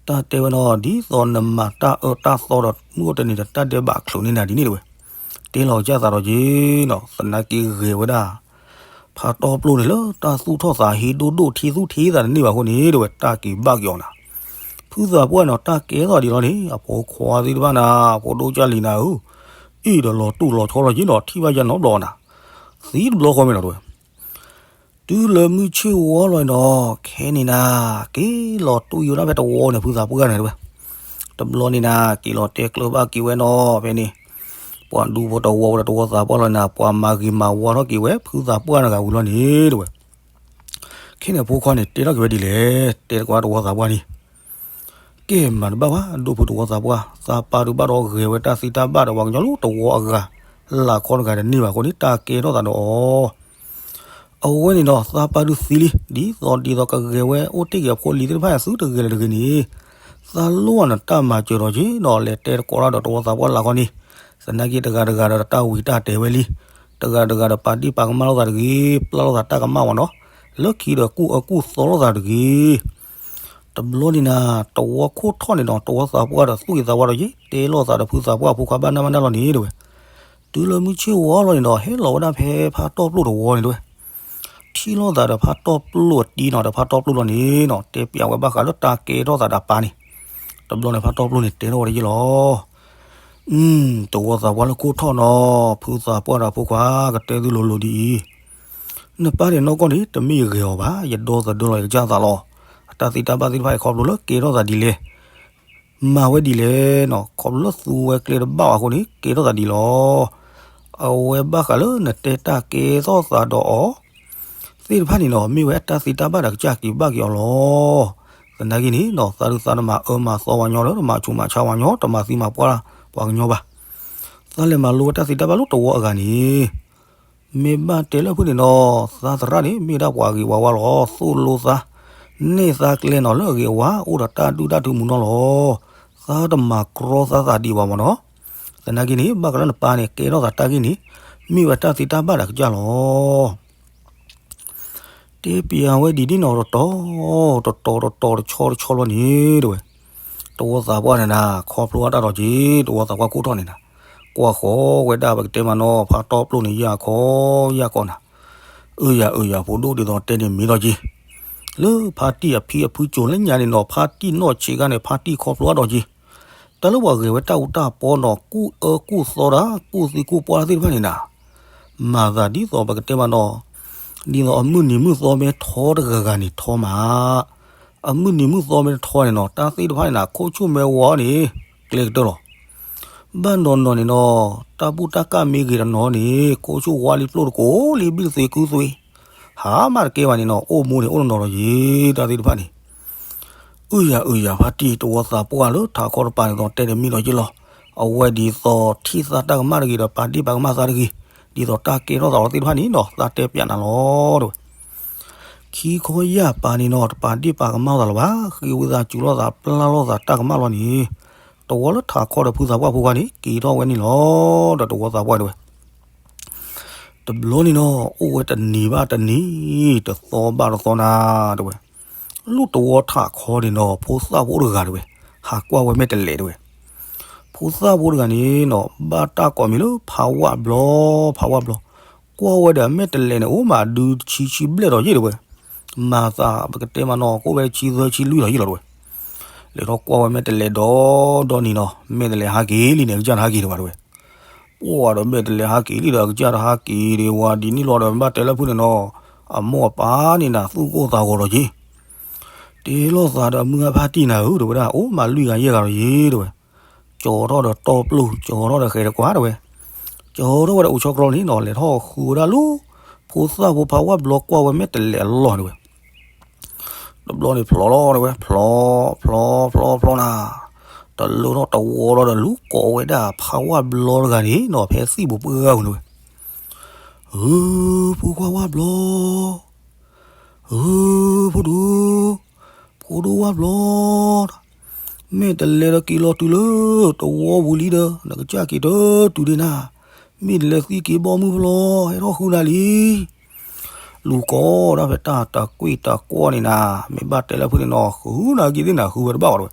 တၢ်တဲဝဲနီၤ ဒ်သိးနမၤတၢ်အၢတၢ်သီဒီး မုၢ်အိၣ်တနံၤဒီးတၢ်ဒဲးဘးချုးန့ၢ်နၤဒ်န့ၣ်တဲဝဲ. တဲလီၤကစၢ်သးဒီးက့ၤနီၤ သနာ်က့ဂဲၤဝဲဒၣ် ဖးတီၢ်ပျိၢ်န့ၣ်လၢတၢ်သူၣ်ထီၣ်သးဟ့ဒိၣ်ဒိၣ်ထံသူၣ်ထံသးတန့ၢ်ဘၣ်အဃိန့ၣ်တဲဝဲ တၢ်က့ၤဘၣ်က့ၤအီၤနၤ. ဖုသးပှၢ်နီၤ တၢ်ကဲထီၣ်ဒ်လီၤန့ၣ် အဖိခွါသ့ၣ်တဖၣ်နၤ ဖိဒိၣ်ကၢ်လံၤနၤဧၢ, အ့ၣ်ဒီးလီၤတူၢ်လီၤဆီလီၤက့ၤနီၤ ထံၣ်ဘၣ်ယါနီတဘျီနၤ, သံတဘျီဃီမဲာ်နီၤတဲဝဲ. တုၤလၢမုၢ်ဆ့ၣ်ဝါလီၤန့ၣ်ဒီး ခဲန့ၣ်နၤ က့ၤလီၤတူၢ်ယိာ်ဒၣ်ဖဲတဝီန့ၣ် ဖုသးပှၢ်န့ၣ်တဲဝဲ. တဘျီန့ၣ်နၤ က့ၤလီၤတဲကျၢၤဘၣ်က့ၤဝဲနီၤ ဖဲန့ၣ် ပှၤဒူဖိတဝီဝဲဒီးတဝီသးပှၢ်လီၤနၤ ပှၤမၤဂ့ၤမၤဝါထီၣ်က့ၤဝဲ ဖုသးပှၢ်တဂၤဝံၤလီၤန့ၣ်တဲဝဲ. ခဲန့ၣ်အဖိခွါန့ၣ် တဲထီၣ်က့ၤဝဲဒ်လဲၣ်, တဲတကွၢ်တဝီသးပှၢ်န့ၣ် ကဲမၤတဘၣ်ဘၣ် ဒိၣ်ဖုတဝီသးပှၢ်, သးပၢ်ဒုးဘၣ်ဒီးဂဲၤဝဲတၢ်သံတၢ်ဘၣ်ဒီး ပှၤကညီလၢတဝီအဂၤ လၢ်ခီတဂၤတန့ၢ်ဘၣ်အဃိန့ၣ် တၢ်ကဲထီၣ်သးဒီးအီၤ. အဝဲန့ၣ်ဒီး သးပၢ်ဒုးသံလံ, ဒ်သိးဒ်သိးကဂဲၤဝဲအိၣ်တ့ၢ်က့ၤအဖိလံၤသ့ၣ်တဖၣ်အသုတဂဲၤလၢၤတဂ့ၤန့ၣ်, သးလိၣ်အီၤနတၢ်မၤစၢၤဒီးက့ၤနီၤ လဲၤတဲတကိးတၢ်ဒီးတဝီသးပှၢ်လၢ်ခီန့ၣ်, သနာ်က့တဂၤတဂၤဒီးတၢ်ဝံၤတၢ်တဲာ်ဝဲလံ, တဂၤတဂၤဒီးပာ်ဒံၣ်ပာ်ကမၣ်လိာ်သးတဂ့ၤ, ပျၢ်လိာ်သးတၢ်ကမၣ်ဝဲနီၤ, လၢခံဒီးကူၣ်အၢကူၣ်သီလိာ်သးတဂ့ၤ. တဘျီန့ၣ်နၤ တဝီခိၣ်ထီၣ်န့ၣ်ဒီး တဝီသးပှၢ်ဒီးသူၣ်ဂ့ၤသးဝါဒီးက့ၤ တဲလိာ်သးဒီးဖုသးပှၢ်အဖိခွါဘၣ်နၢ်ဘၣ်နၢ်လီၤန့ၣ်တဲဝဲ. တုၤလၢမုၢ်ဆ့ၣ်ဝါလီၤန့ၣ်ဒီး ဟဲလီၤဝဲဒၣ်ဖဲဖးတီၢ်ပျိၢ်တဝီန့ၣ်တဲဝဲ. ထံၣ်လိာ်သးဒီးဖါတီၢ်ပျိၢ်အတံၤနီၤ, ဒီးဖါတီၢ်ပျိၢ်လီၤန့ၣ်နီၤ, တဲပျးဝဲဘၣ်ဃးလၢတၢ်ကဲထီၣ်သးဒီးပၢ်န့ၣ်, တဘျီန့ၣ်ဖါတီၢ်ပျိၢ်န့ၣ်တဲထီၣ်ဝဲဒၣ်ယဲလီၤ. တဝီသးပှၢ်လၢခိၣ်ထီၣ်နီၤ, ဖုသးပှၢ်ဒီးဖိခွါကတဲသုလိၤလိၤဒ်အံၤ, နပၢ်န့ၣ်နီၢ်ကီၢ်န့ၣ် တမ့ၢ်ယဂဲၤအီၤဘၣ်, ယဒီသဒၢလီၤယကစၢ်သးလီၤ. အတၢ်သ့တၢ်ဘၣ်သ့ၣ်တဖၣ်အံၤခီဖျိလၢကဲထီၣ်သးဒ်လဲၣ် မၤဝဲဒ်လဲၣ်နီၤ, ခီဖျိလၢသူဝဲကျဲတဘၣ်ဘၣ်အဃိန့ၣ် ကဲထီၣ်သးဒ်လီၤ. အဝဲဘၣ်ဃးလၢနတဲတၢ်ကဲထီၣ်သးဒီးအီၤ သ့ၣ်တဖၣ်န့ၣ်နီၤ, မ့ၢ်ဝဲအတၢ်သ့တၢ်ဘၣ်ဒီးကစၢ်က့ၤဘၣ်က့ၤအီၤလီၤ. သနာ်က့န့ၣ်နီၤ, သးဒုးသးတမၤအၢမၤသီပှၤကညီလၢ တမၤဆူးမၤဆါပှၤကညီ, တမၤသံမၤပှၢ်ပှၤကညီဘၣ်. သးလဲၤမၤလိဝဲတၢ်သ့တၢ်ဘၣ်လၢတဝီအဂၤန့ၣ် မ့ၢ်ဘၣ်တဲလၢဖုၣ်န့ၣ်နီၤ, သးသရၣ်န့ၣ် မ့ၢ်ဒၣ်ပှၤဂ့ၤဝါဝါလီၤ. သိၣ်လိသး နဲၣ်သးကျဲနီၤ လၢအဂ့ၤအဝါ အိၣ်ဒီးတၢ်ဒုၣ်တၢ်ထုမူနီၤလီၤ. သးတမၤကြီသးသးဒံးဘၣ်မ့ၢ်နီၤ. သနာ်က့န့ၣ် ဘၣ်ဃးလၢနပၢ်န့ၣ် ကဲထီၣ်သးတၢ်ဂ့ၢ်န့ၣ် မ့ၢ်ဝဲတၢ်သ့တၢ်ဘၣ်ဒီးကစၢ်လီၤ. တဲပျးဝဲဒ်န့ၣ်နီၤ, တတီၤတတီၤတတီၤ တဆီတဆီလီၤန့ၣ် တဲဝဲ, တဝီသးပှၢ်န့ၣ်နၤ ခီဖျိအတၢ်ဒီးက့ၤ တဝီသးပှၢ်ခိၣ်ထီၣ်န့ၣ်နၤ, ကွၢ်ဃီၤဝဲဒၣ်ပကတဲမးနီၤ, ဖါတီၢ်ပျိၢ်န့ၣ် ယၢ်ခီယၢ်ခီနၤ, အၢယၤအၢယၤ ဖိဒိၣ်ဒ်သိးတဲန့ၣ်မ့ၢ်ထီၣ်က့ၤ, လၢဖါတံၢ်အဖံအဖုကၠိၤလၢညါန့ၣ်နီၤ, ဖါတံၢ်နီၢ်ဆံးခါန့ၣ် ဖါတံၢ်ခီဖျိအတၢ်ဒီးက့ၤ, တၢ်လၢပှၤဂဲၤဝဲတၢ်အူတၢ်ပီနီၤ, ကူၣ်အၢကူၣ်သီတၢ် ကူၣ်သံကူၣ်ပှၢ်သ့ၣ်တဖၣ်န့ၣ်နၤ, မၤသးဒ်သိးပကတဲမးနီၤ, ဒ်သိးအမုၢ်နံၤမုၢ်သီမ့ၢ်ထီတဂၤဂၤန့ၣ်ထီမး, အမုၢ်နံၤမုၢ်သီမ့ၢ်ထီန့ၣ်နီၤ, တၢ်သ့ၣ်တဖၣ်န့ၣ်နၤ ခိၣ်ဆူၣ်မဲဝါန့ၣ် ကျဲကတၢၢ်လီၤ. ဘၣ်နီၤနီၤန့ၣ်နီၤ, တၢ်ဘူၣ်တၢ်ကၢ်မ့ၢ်ဂ့ၤတနီၤန့ၣ် ခိၣ်ဆူၣ်ဝါလံပျိၢ်တကိးလံ ဘံၣ်သ့ကုသွ့, ဟးမးတကဲဘၣ်န့ၣ်နီၤ, အိၣ်မူန့ၣ်အိၣ်နီၤနီၤဒီးယ့ၤ တၢ်သ့ၣ်တဖၣ်န့ၣ်, အၢယၤအၢယၤ ဖါတံၢ် တဝီသးပှၢ်လၢထးခီတပၤန့ၣ်သိး တဲတမံၤဒီးယ့ၤလီၤ. အဝဲဒ်သိးထံၣ်သးတၢ်ကမၣ်တဂ့ၤဒီး ပာ်ဒ့ၣ်ပာ်ကမၣ်သးတဂ့ၤ, ဒ်သိးတၢ်ကဲထီၣ်သးလီၤသ့ၣ်တဖၣ်န့ၣ်နီၤ, သးတဲပျးနၤလီၤ တဲဝဲ. ခံခီယၢ်ပၤန့ၣ်နီၤ တပာ်ဒ့ၣ်ပာ်ကမၣ်သးလၢၤဘၣ်, ဃ့ဝံသးစူၤလိာ်သး ပျၢ်လိာ်သးတၢ်ကမၣ်လီၤန့ၣ်, တဝီလၢထးခီဒီးဖုသးပှၢ်ဖိခွါန့ၣ် က့ၤထီၣ်ဝဲန့ၣ်လီၤ ဒီးတဝီသးပှၢ်တဲဝဲ. တဘျီန့ၣ်နီၤ အိၣ်ဝဲတနံၤဘၣ်တနံၤ, တသီဘၣ်တသီနၤ တဲဝဲ. လၢတဝီထးခီန့ၣ်နီၤ ဖိသၣ်ဖိတဂၤတဲဝဲ, ဟးကွၢ်ဝဲမဲာ်တဲးလဲးတဲဝဲ. ဖိသၣ်ဖိတဂၤန့ၣ်နီၤ ဘၣ်တၢ်ကိးမံၤလၢဖးဝၣ်ဘျီ, ဖးဝၣ်ဘျီ, ကွၢ်ဝဲဒီးမဲာ်တဲးလဲးန့ၣ် အိၣ်မးဒုဆံဆံဘျဲၣ်ဒီးယ့ၤတဲဝဲ. မၤသးပကတဲမးနီၤ ကအိၣ်ဝဲဆံသၢဆံလွံၢ်ဒီးယ့ၤလီၤတဲဝဲ. လဲၤထီၣ်ကွၢ်ဝဲမဲာ်တဲးလဲးဒီးဒီနံၤနီၤ မဲာ်တဲးလဲးဟးက့ၤလံန့ၣ် အကစၢ်တဟးက့ၤဒံးဘၣ်တဲဝဲ. ပှၢ်ဒီးမဲာ်တဲးလဲးဟးက့ၤလံဒီး အကစၢ်တဟးက့ၤဒံးဝဲဒ်န့ၣ်လီၤဒီး ဘၣ်တဲလၢဖုၣ်န့ၣ်နီၤ, အမိၢ်အပၢ်န့ၣ်နၤ သူၣ်ကိၢ်သးဂီၤဒီးက့ၤ, တဲလိာ်သးဒီးအမုၢ်ဂၢ်ဖါတံၢ်နၤဧၢ တဲဝဲဒၣ်, အိၣ်မးလွံၢ်ဂၤယဲၢ်ဂၤဒီးယ့ၤတဲဝဲ. ကၠီၤထီၣ်ဒီးတီၢ်ပျိၢ် ကၠီၤထီၣ်ဒီးဃဲၤတကွၢ်တဲဝဲ. ကၠီၤထီၣ်ဝဲဒီးအိၣ်ဆီတြီန့ၣ်နီၤ လဲၤထီၣ်ဃုာ်ဝဲဒၣ်လၢ ဖိသၣ်ဖိဖးဝၣ်ဘျီကွၢ်ဝဲမဲာ်တဲးလဲးအလီၢ်တဲဝဲ. တဘျီန့ၣ်ဖျီလီၤတဲဝဲ, ဖျီ, ဖျီ, ဖျီ, ဖျီနၤ, တလၢထီၣ်တဝီလီၤဒီး လူၤကိးဝဲဒၣ်ဖးဝၣ်ဘျီတဂၤန့ၣ်နီၤ ဖဲသံၣ်ပူၤပှၢ်ပူၤတဲဝဲ. ဧၢ, ဖိခွါဝၣ်ဘျီ, ဧၢ, ဖိဒိၣ်, ဖိဒိၣ်ဝၣ်ဘျီ, မ့ၢ်တလဲၤဒီးက့ၤလီၤတုၤလၢတဝီပူၤလံဒီး နကစၢ်က့ၤတတုၤဒ့နၤ, မ့ၢ်တလဲၤသံက့ၤဘီမုၢ်ဖျီ ဟဲထီၣ်ဃုနၤလံ. လူၤကိးဒၣ်ဖဲတၢ်တကွံၢ်တကွီၢ်န့ၣ်နၤ, မ့ၢ်ဘၣ်တဲလၢဖုၣ်န့ၣ်နီၤ ဃုနၤက့ၤသ့ၣ်နၤ ဃုဝဲတဘၣ်ဘၣ်တဲဝဲ.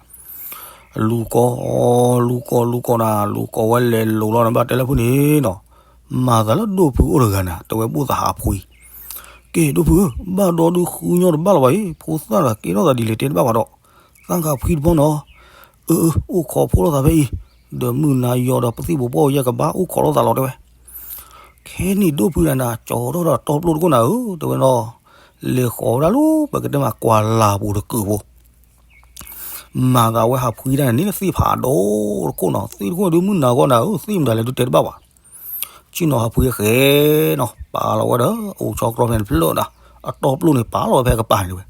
လူၤကိး, လူၤကိး, လူၤကိးနၤ, လူၤကိးဝဲလဲၤလိာ်လီၤနၤ ဘၣ်တဲလၢဖုၣ်န့ၣ်နီၤ, မၤသးလၢဒိၣ်ဖုအိၣ်တဂၤနၤ တဲဝဲ ဘိၣ်သးဟးဖှံ. ကဲဒိၣ်ဖုဧၢ, ဘၣ်ဒီဒုဃုညီတဘၣ်လၢၤဘၣ်အံၤ, ဖိသၣ်တဂၤကဲထီၣ်သးဒ်လဲၣ်တဲတဘၣ်ဘၣ်ဒီး, သးဃးဖှံတဘျီနီၤ. အၢ, အိၣ်ခိးဖိလိာ်သးဖဲအံၤ, ဒီးမုၢ်နၤယီၤဒီးပသံၣ်ပူၤပှၢ်ယဲၢ်ကဘၣ် အိၣ်ခိးလိာ်သးလီၤတဲဝဲ. ခဲနံၣ်ဒိၣ်ဖုနၤနၤ ကၠီၤထီၣ်ဒီးတီၢ်ပျိၢ်တကိးနၤဧၢ တဲဝဲနီၤ, လဲၤဃီၤဝဲဒၣ်လၢပကတဲမးကွၢ်လၢ်ပူၤတကုာ်ဖိ မၤသးဝဲဟးဖှံတၢ်န့ၣ် လၢသ့ၣ်ဖးဒိၣ်တခိၣ်နီၤ, သ့ၣ်တခိၣ်ဒုးမုၢ်နၤဂီၢ်နၤဧၢ, သ့ၣ်မတၤလဲၣ်ဒုးတဲတဘၣ်ဘၣ်. ဆ့ၣ်နီၤဟးဖှံဃဲနီၤ ပာ်လီၤဝဲဒီး အိၣ်ဆီတြီဖဲန့ၣ်တဖျၢၣ်ဒီး အတီၢ်ပျိၢ်န့ၣ် ပာ်လီၤဝဲဖဲကပၤန့ၣ်တဲဝဲ.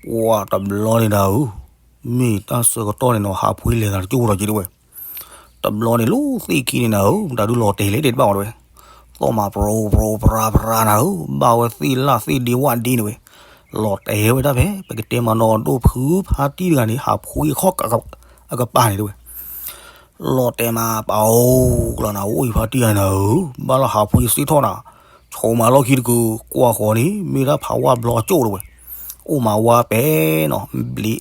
ပှၢ်တဘျီန့ၣ်နၤဧၢ, မ့ၢ်တၢ်ဆၢကတီၢ်န့ၣ်နီၤ ဟးဖှံလဲၤသးတကၠိၢ်ဒီးက့ၤတဲဝဲ. တဘျီန့ၣ်လၢသ့ၣ်ခံန့ၣ်နၤဧၢ, မတၤဒုးလီၤတဲာ်လဲၣ်တဲတဘၣ်ဝဲတဲဝဲ. သီၣ်မးပြိပြိပြါပြါနၤဧၢ, ဘၣ်ဝဲသ့ၣ်လၣ်သ့ၣ်ဒ့ဝၣ်ဒ့န့ၣ်ဝဲ. လီၤတဲာ်ဝဲဒၣ်ဖဲ ပကတဲမးနီၤ ဒိၣ်ဖုဖါတံၢ်တဂၤန့ၣ် ဟးဖှံခီၣ်ကပၤန့ၣ်တဲဝဲ. လီၤတဲာ်မးပအိၣ်ကျီနၤ အိၣ်အံၤဖါတံၢ်တဂၤနၤဧၢ, ဘၣ်လီၤဟးဖှံစ့ၢ်ထီၣ်နၤ, ဆိးမးလီၢ်ခံတကုာ် ကွၢ်ဃီၤန့ၣ် မ့ၢ်ဒၣ်ဖးဝၣ်ဘျီအကၠိၢ်တဲဝဲ. အိၣ်မးဝါပဲနီၤ,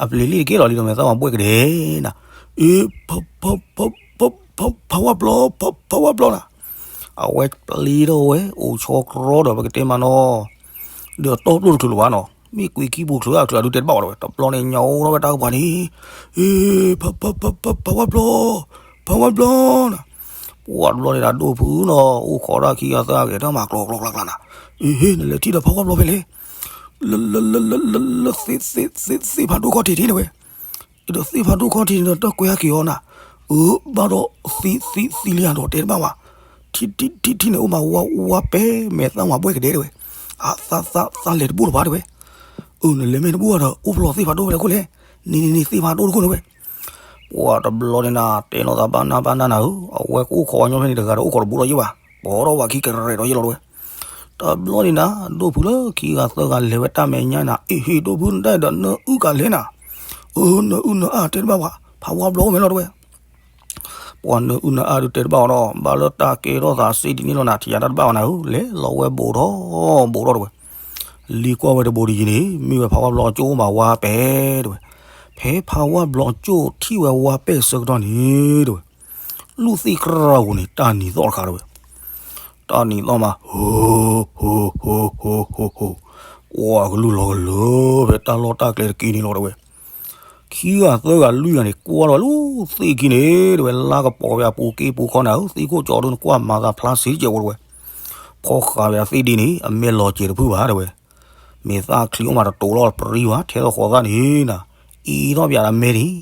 အပျ့ၤလံတက့ၢ်လီၤလံဒီး မဲာ်သၣ်မၤဘှဲၣ်ကဒဲနၤ, အ့ ဖးဝၣ်ဘျီ, ဖးဝၣ်ဘျီနၤ. အဝဲပျံၤထီၣ်ဝဲ အိၣ်ဆီတြီဒီး ပကတဲမးနီၤ, ဒီးတီပျိၢ်တချုးလၢၤဘၣ်နီၤ, မ့ၢ်ကွံာ်ခံပူၤချုးအချုးအဒုးတဲတဘၣ်ဝဲတဝဲ, တဘျီန့ၣ်ညါအိၣ်ထီၣ်ဝဲတၢ်ကပၤန့ၣ်, အ့ ဖးဝါဘျီ, ဖးဝါဘျီနၤ, ပှၤတဘျီန့ၣ်ဒၣ်ဒိၣ်ဖုနီၤ အိၣ်ခိးတၢ်ခံဂၤသၢဂၤတၢ်မၤကျိၤကျိၤကျါကျါနၤ, အ့ နလဲၤထံၣ်ဒီးဖးဝါဘျီဖဲလဲၣ်, လၢ လၢ လၢ လၢ လၢ သ့ၣ်ဖးဒိၣ်ခီၣ်ထံးထံးန့ၣ်ဝဲ ဒီးသ့ၣ်ဖးဒိၣ်ခီၣ်ထံးန့ၣ်ဒီးတၢ်ကွဲဟဲက့ၤအီၤနၤ, အၢ ဘၣ်ဒီးသံသံသံလံဧါဒီးတဲတဘၣ်ဝဲ, ထံထံထံထံန့ၣ်အိၣ်မးဝါဝါပဲမဲာ်သၣ်ဝါဘှဲၣ်ကဒဲတဲဝဲ, အသးသးသးလဲၤတဘူၣ်လၢၤဘၣ်တဲဝဲ, အၢ နလဲၤမ့ၢ်တဘူၣ်ဘၣ်ဒီး အိၣ်ဖျိသ့ၣ်ဖးဒိၣ်ဖဲလဲၣ်ခိၣ်လဲၣ်, န့ၣ်န့ၣ်န့ၣ်သ့ၣ်ဖးဒိၣ်တခိၣ်န့ၣ်ဝဲ ပှၤတဘျီန့ၣ်နၤ တဲလိာ်သးဘၣ်နၢ်ဘၣ်နၢ်နၤဧၢ, အဝဲကအိၣ်ခိးဝဲညီဖဲန့ၣ်တဂၤဒီးအိၣ်ခိးတဘူၣ်ဒီးယ့ၢ်ဘၣ်, ပိာ်ထီၣ်ဝဲခံကရဲးဒီးယ့ၢ်လီၤတဝဲ, တဘျီန့ၣ်နၤ ဒိၣ်ဖုလၢခံဂၤသၢဂၤလဲၤဝဲတၢ်မဲာ်ညါနၤ, အ့ဟ့ၣ်ဒိၣ်ဖုနတၢ်ဒီးနအုၣ်ကးလဲၣ်နၤ, အၢ နအုၣ်နအါတဲတဘၣ်ဝဲ, ဖးဝါဘျီအိၣ်မဲာ်လီၤတဝဲ ပှၤနအုၣ်နအါဒုးတဲတဘၣ်အီၤဒီး ဘၣ်လၢတၢ်ကဲထီၣ်သးစ့ဒ်န့ၣ်လီၤနၤ ထံၣ်ယၤတၢ်တဘၣ်အီၤနၤဧၢ, လဲၤလီၤဝဲဘူးထီၣ်ဘူးထီၣ်တဝဲ, လံကွၢ်ဝဲတဘူးဒ်ယံၤန့ၣ် မ့ၢ်ဝဲဖးဝါဘျီအကၠိၣ်အိၣ်မးဝါပဲၢ်တဝဲ, ဖဲဖးဝါဘျီအကၠိၣ်ထံၣ်ဝဲဝါပဲၢ်ဆၢကတီၢ်န့ၣ်တဝဲ, လူၢ်သ့ၣ်ကြၢးပူၤန့ၣ် တၢ်နံၤသီၣ်တခါတဝဲ, တၢ်နံၤသီၣ်မး ဟိ ဟိ ဟိ ဟိ ဟိ ဟိ ကွၢ်ကလုၢ်လီၤကလၢာ်ဖဲတၢ်လီၢ်တၢ်ကျဲတက့ၢ်န့ၣ်လီၤတဝဲ ခံဂၤသၢဂၤလွံၢ်ဂၤန့ၣ် ကွၢ်လီၤဝဲလၢသ့ၣ်ခံန့ၣ်တဝဲ, လါကပီၤဝဲအပူၤက့ပူၤခီနၤဧၢ, သ့ၣ်ခိၣ်ကၠီဒုန့ၣ်ကွၢ်မၤသးဖျါစ့ကဲးဝဲတဝဲ, ဖီဃာ်ဝဲအသ့ၣ်ဒ့န့ၣ် အမဲာ်လီၤစဲၤတဖုၣ်ဘၣ်တဝဲ, မ့ၢ်သၣ်ချံအိၣ်မးတတိၤလီၤပရံဘၣ် ထဲသိးဃီၤသၣ်န့ၣ်နၤ, အံၤထီၣ်ပၠးဒီးမဲာ်န့ၣ်,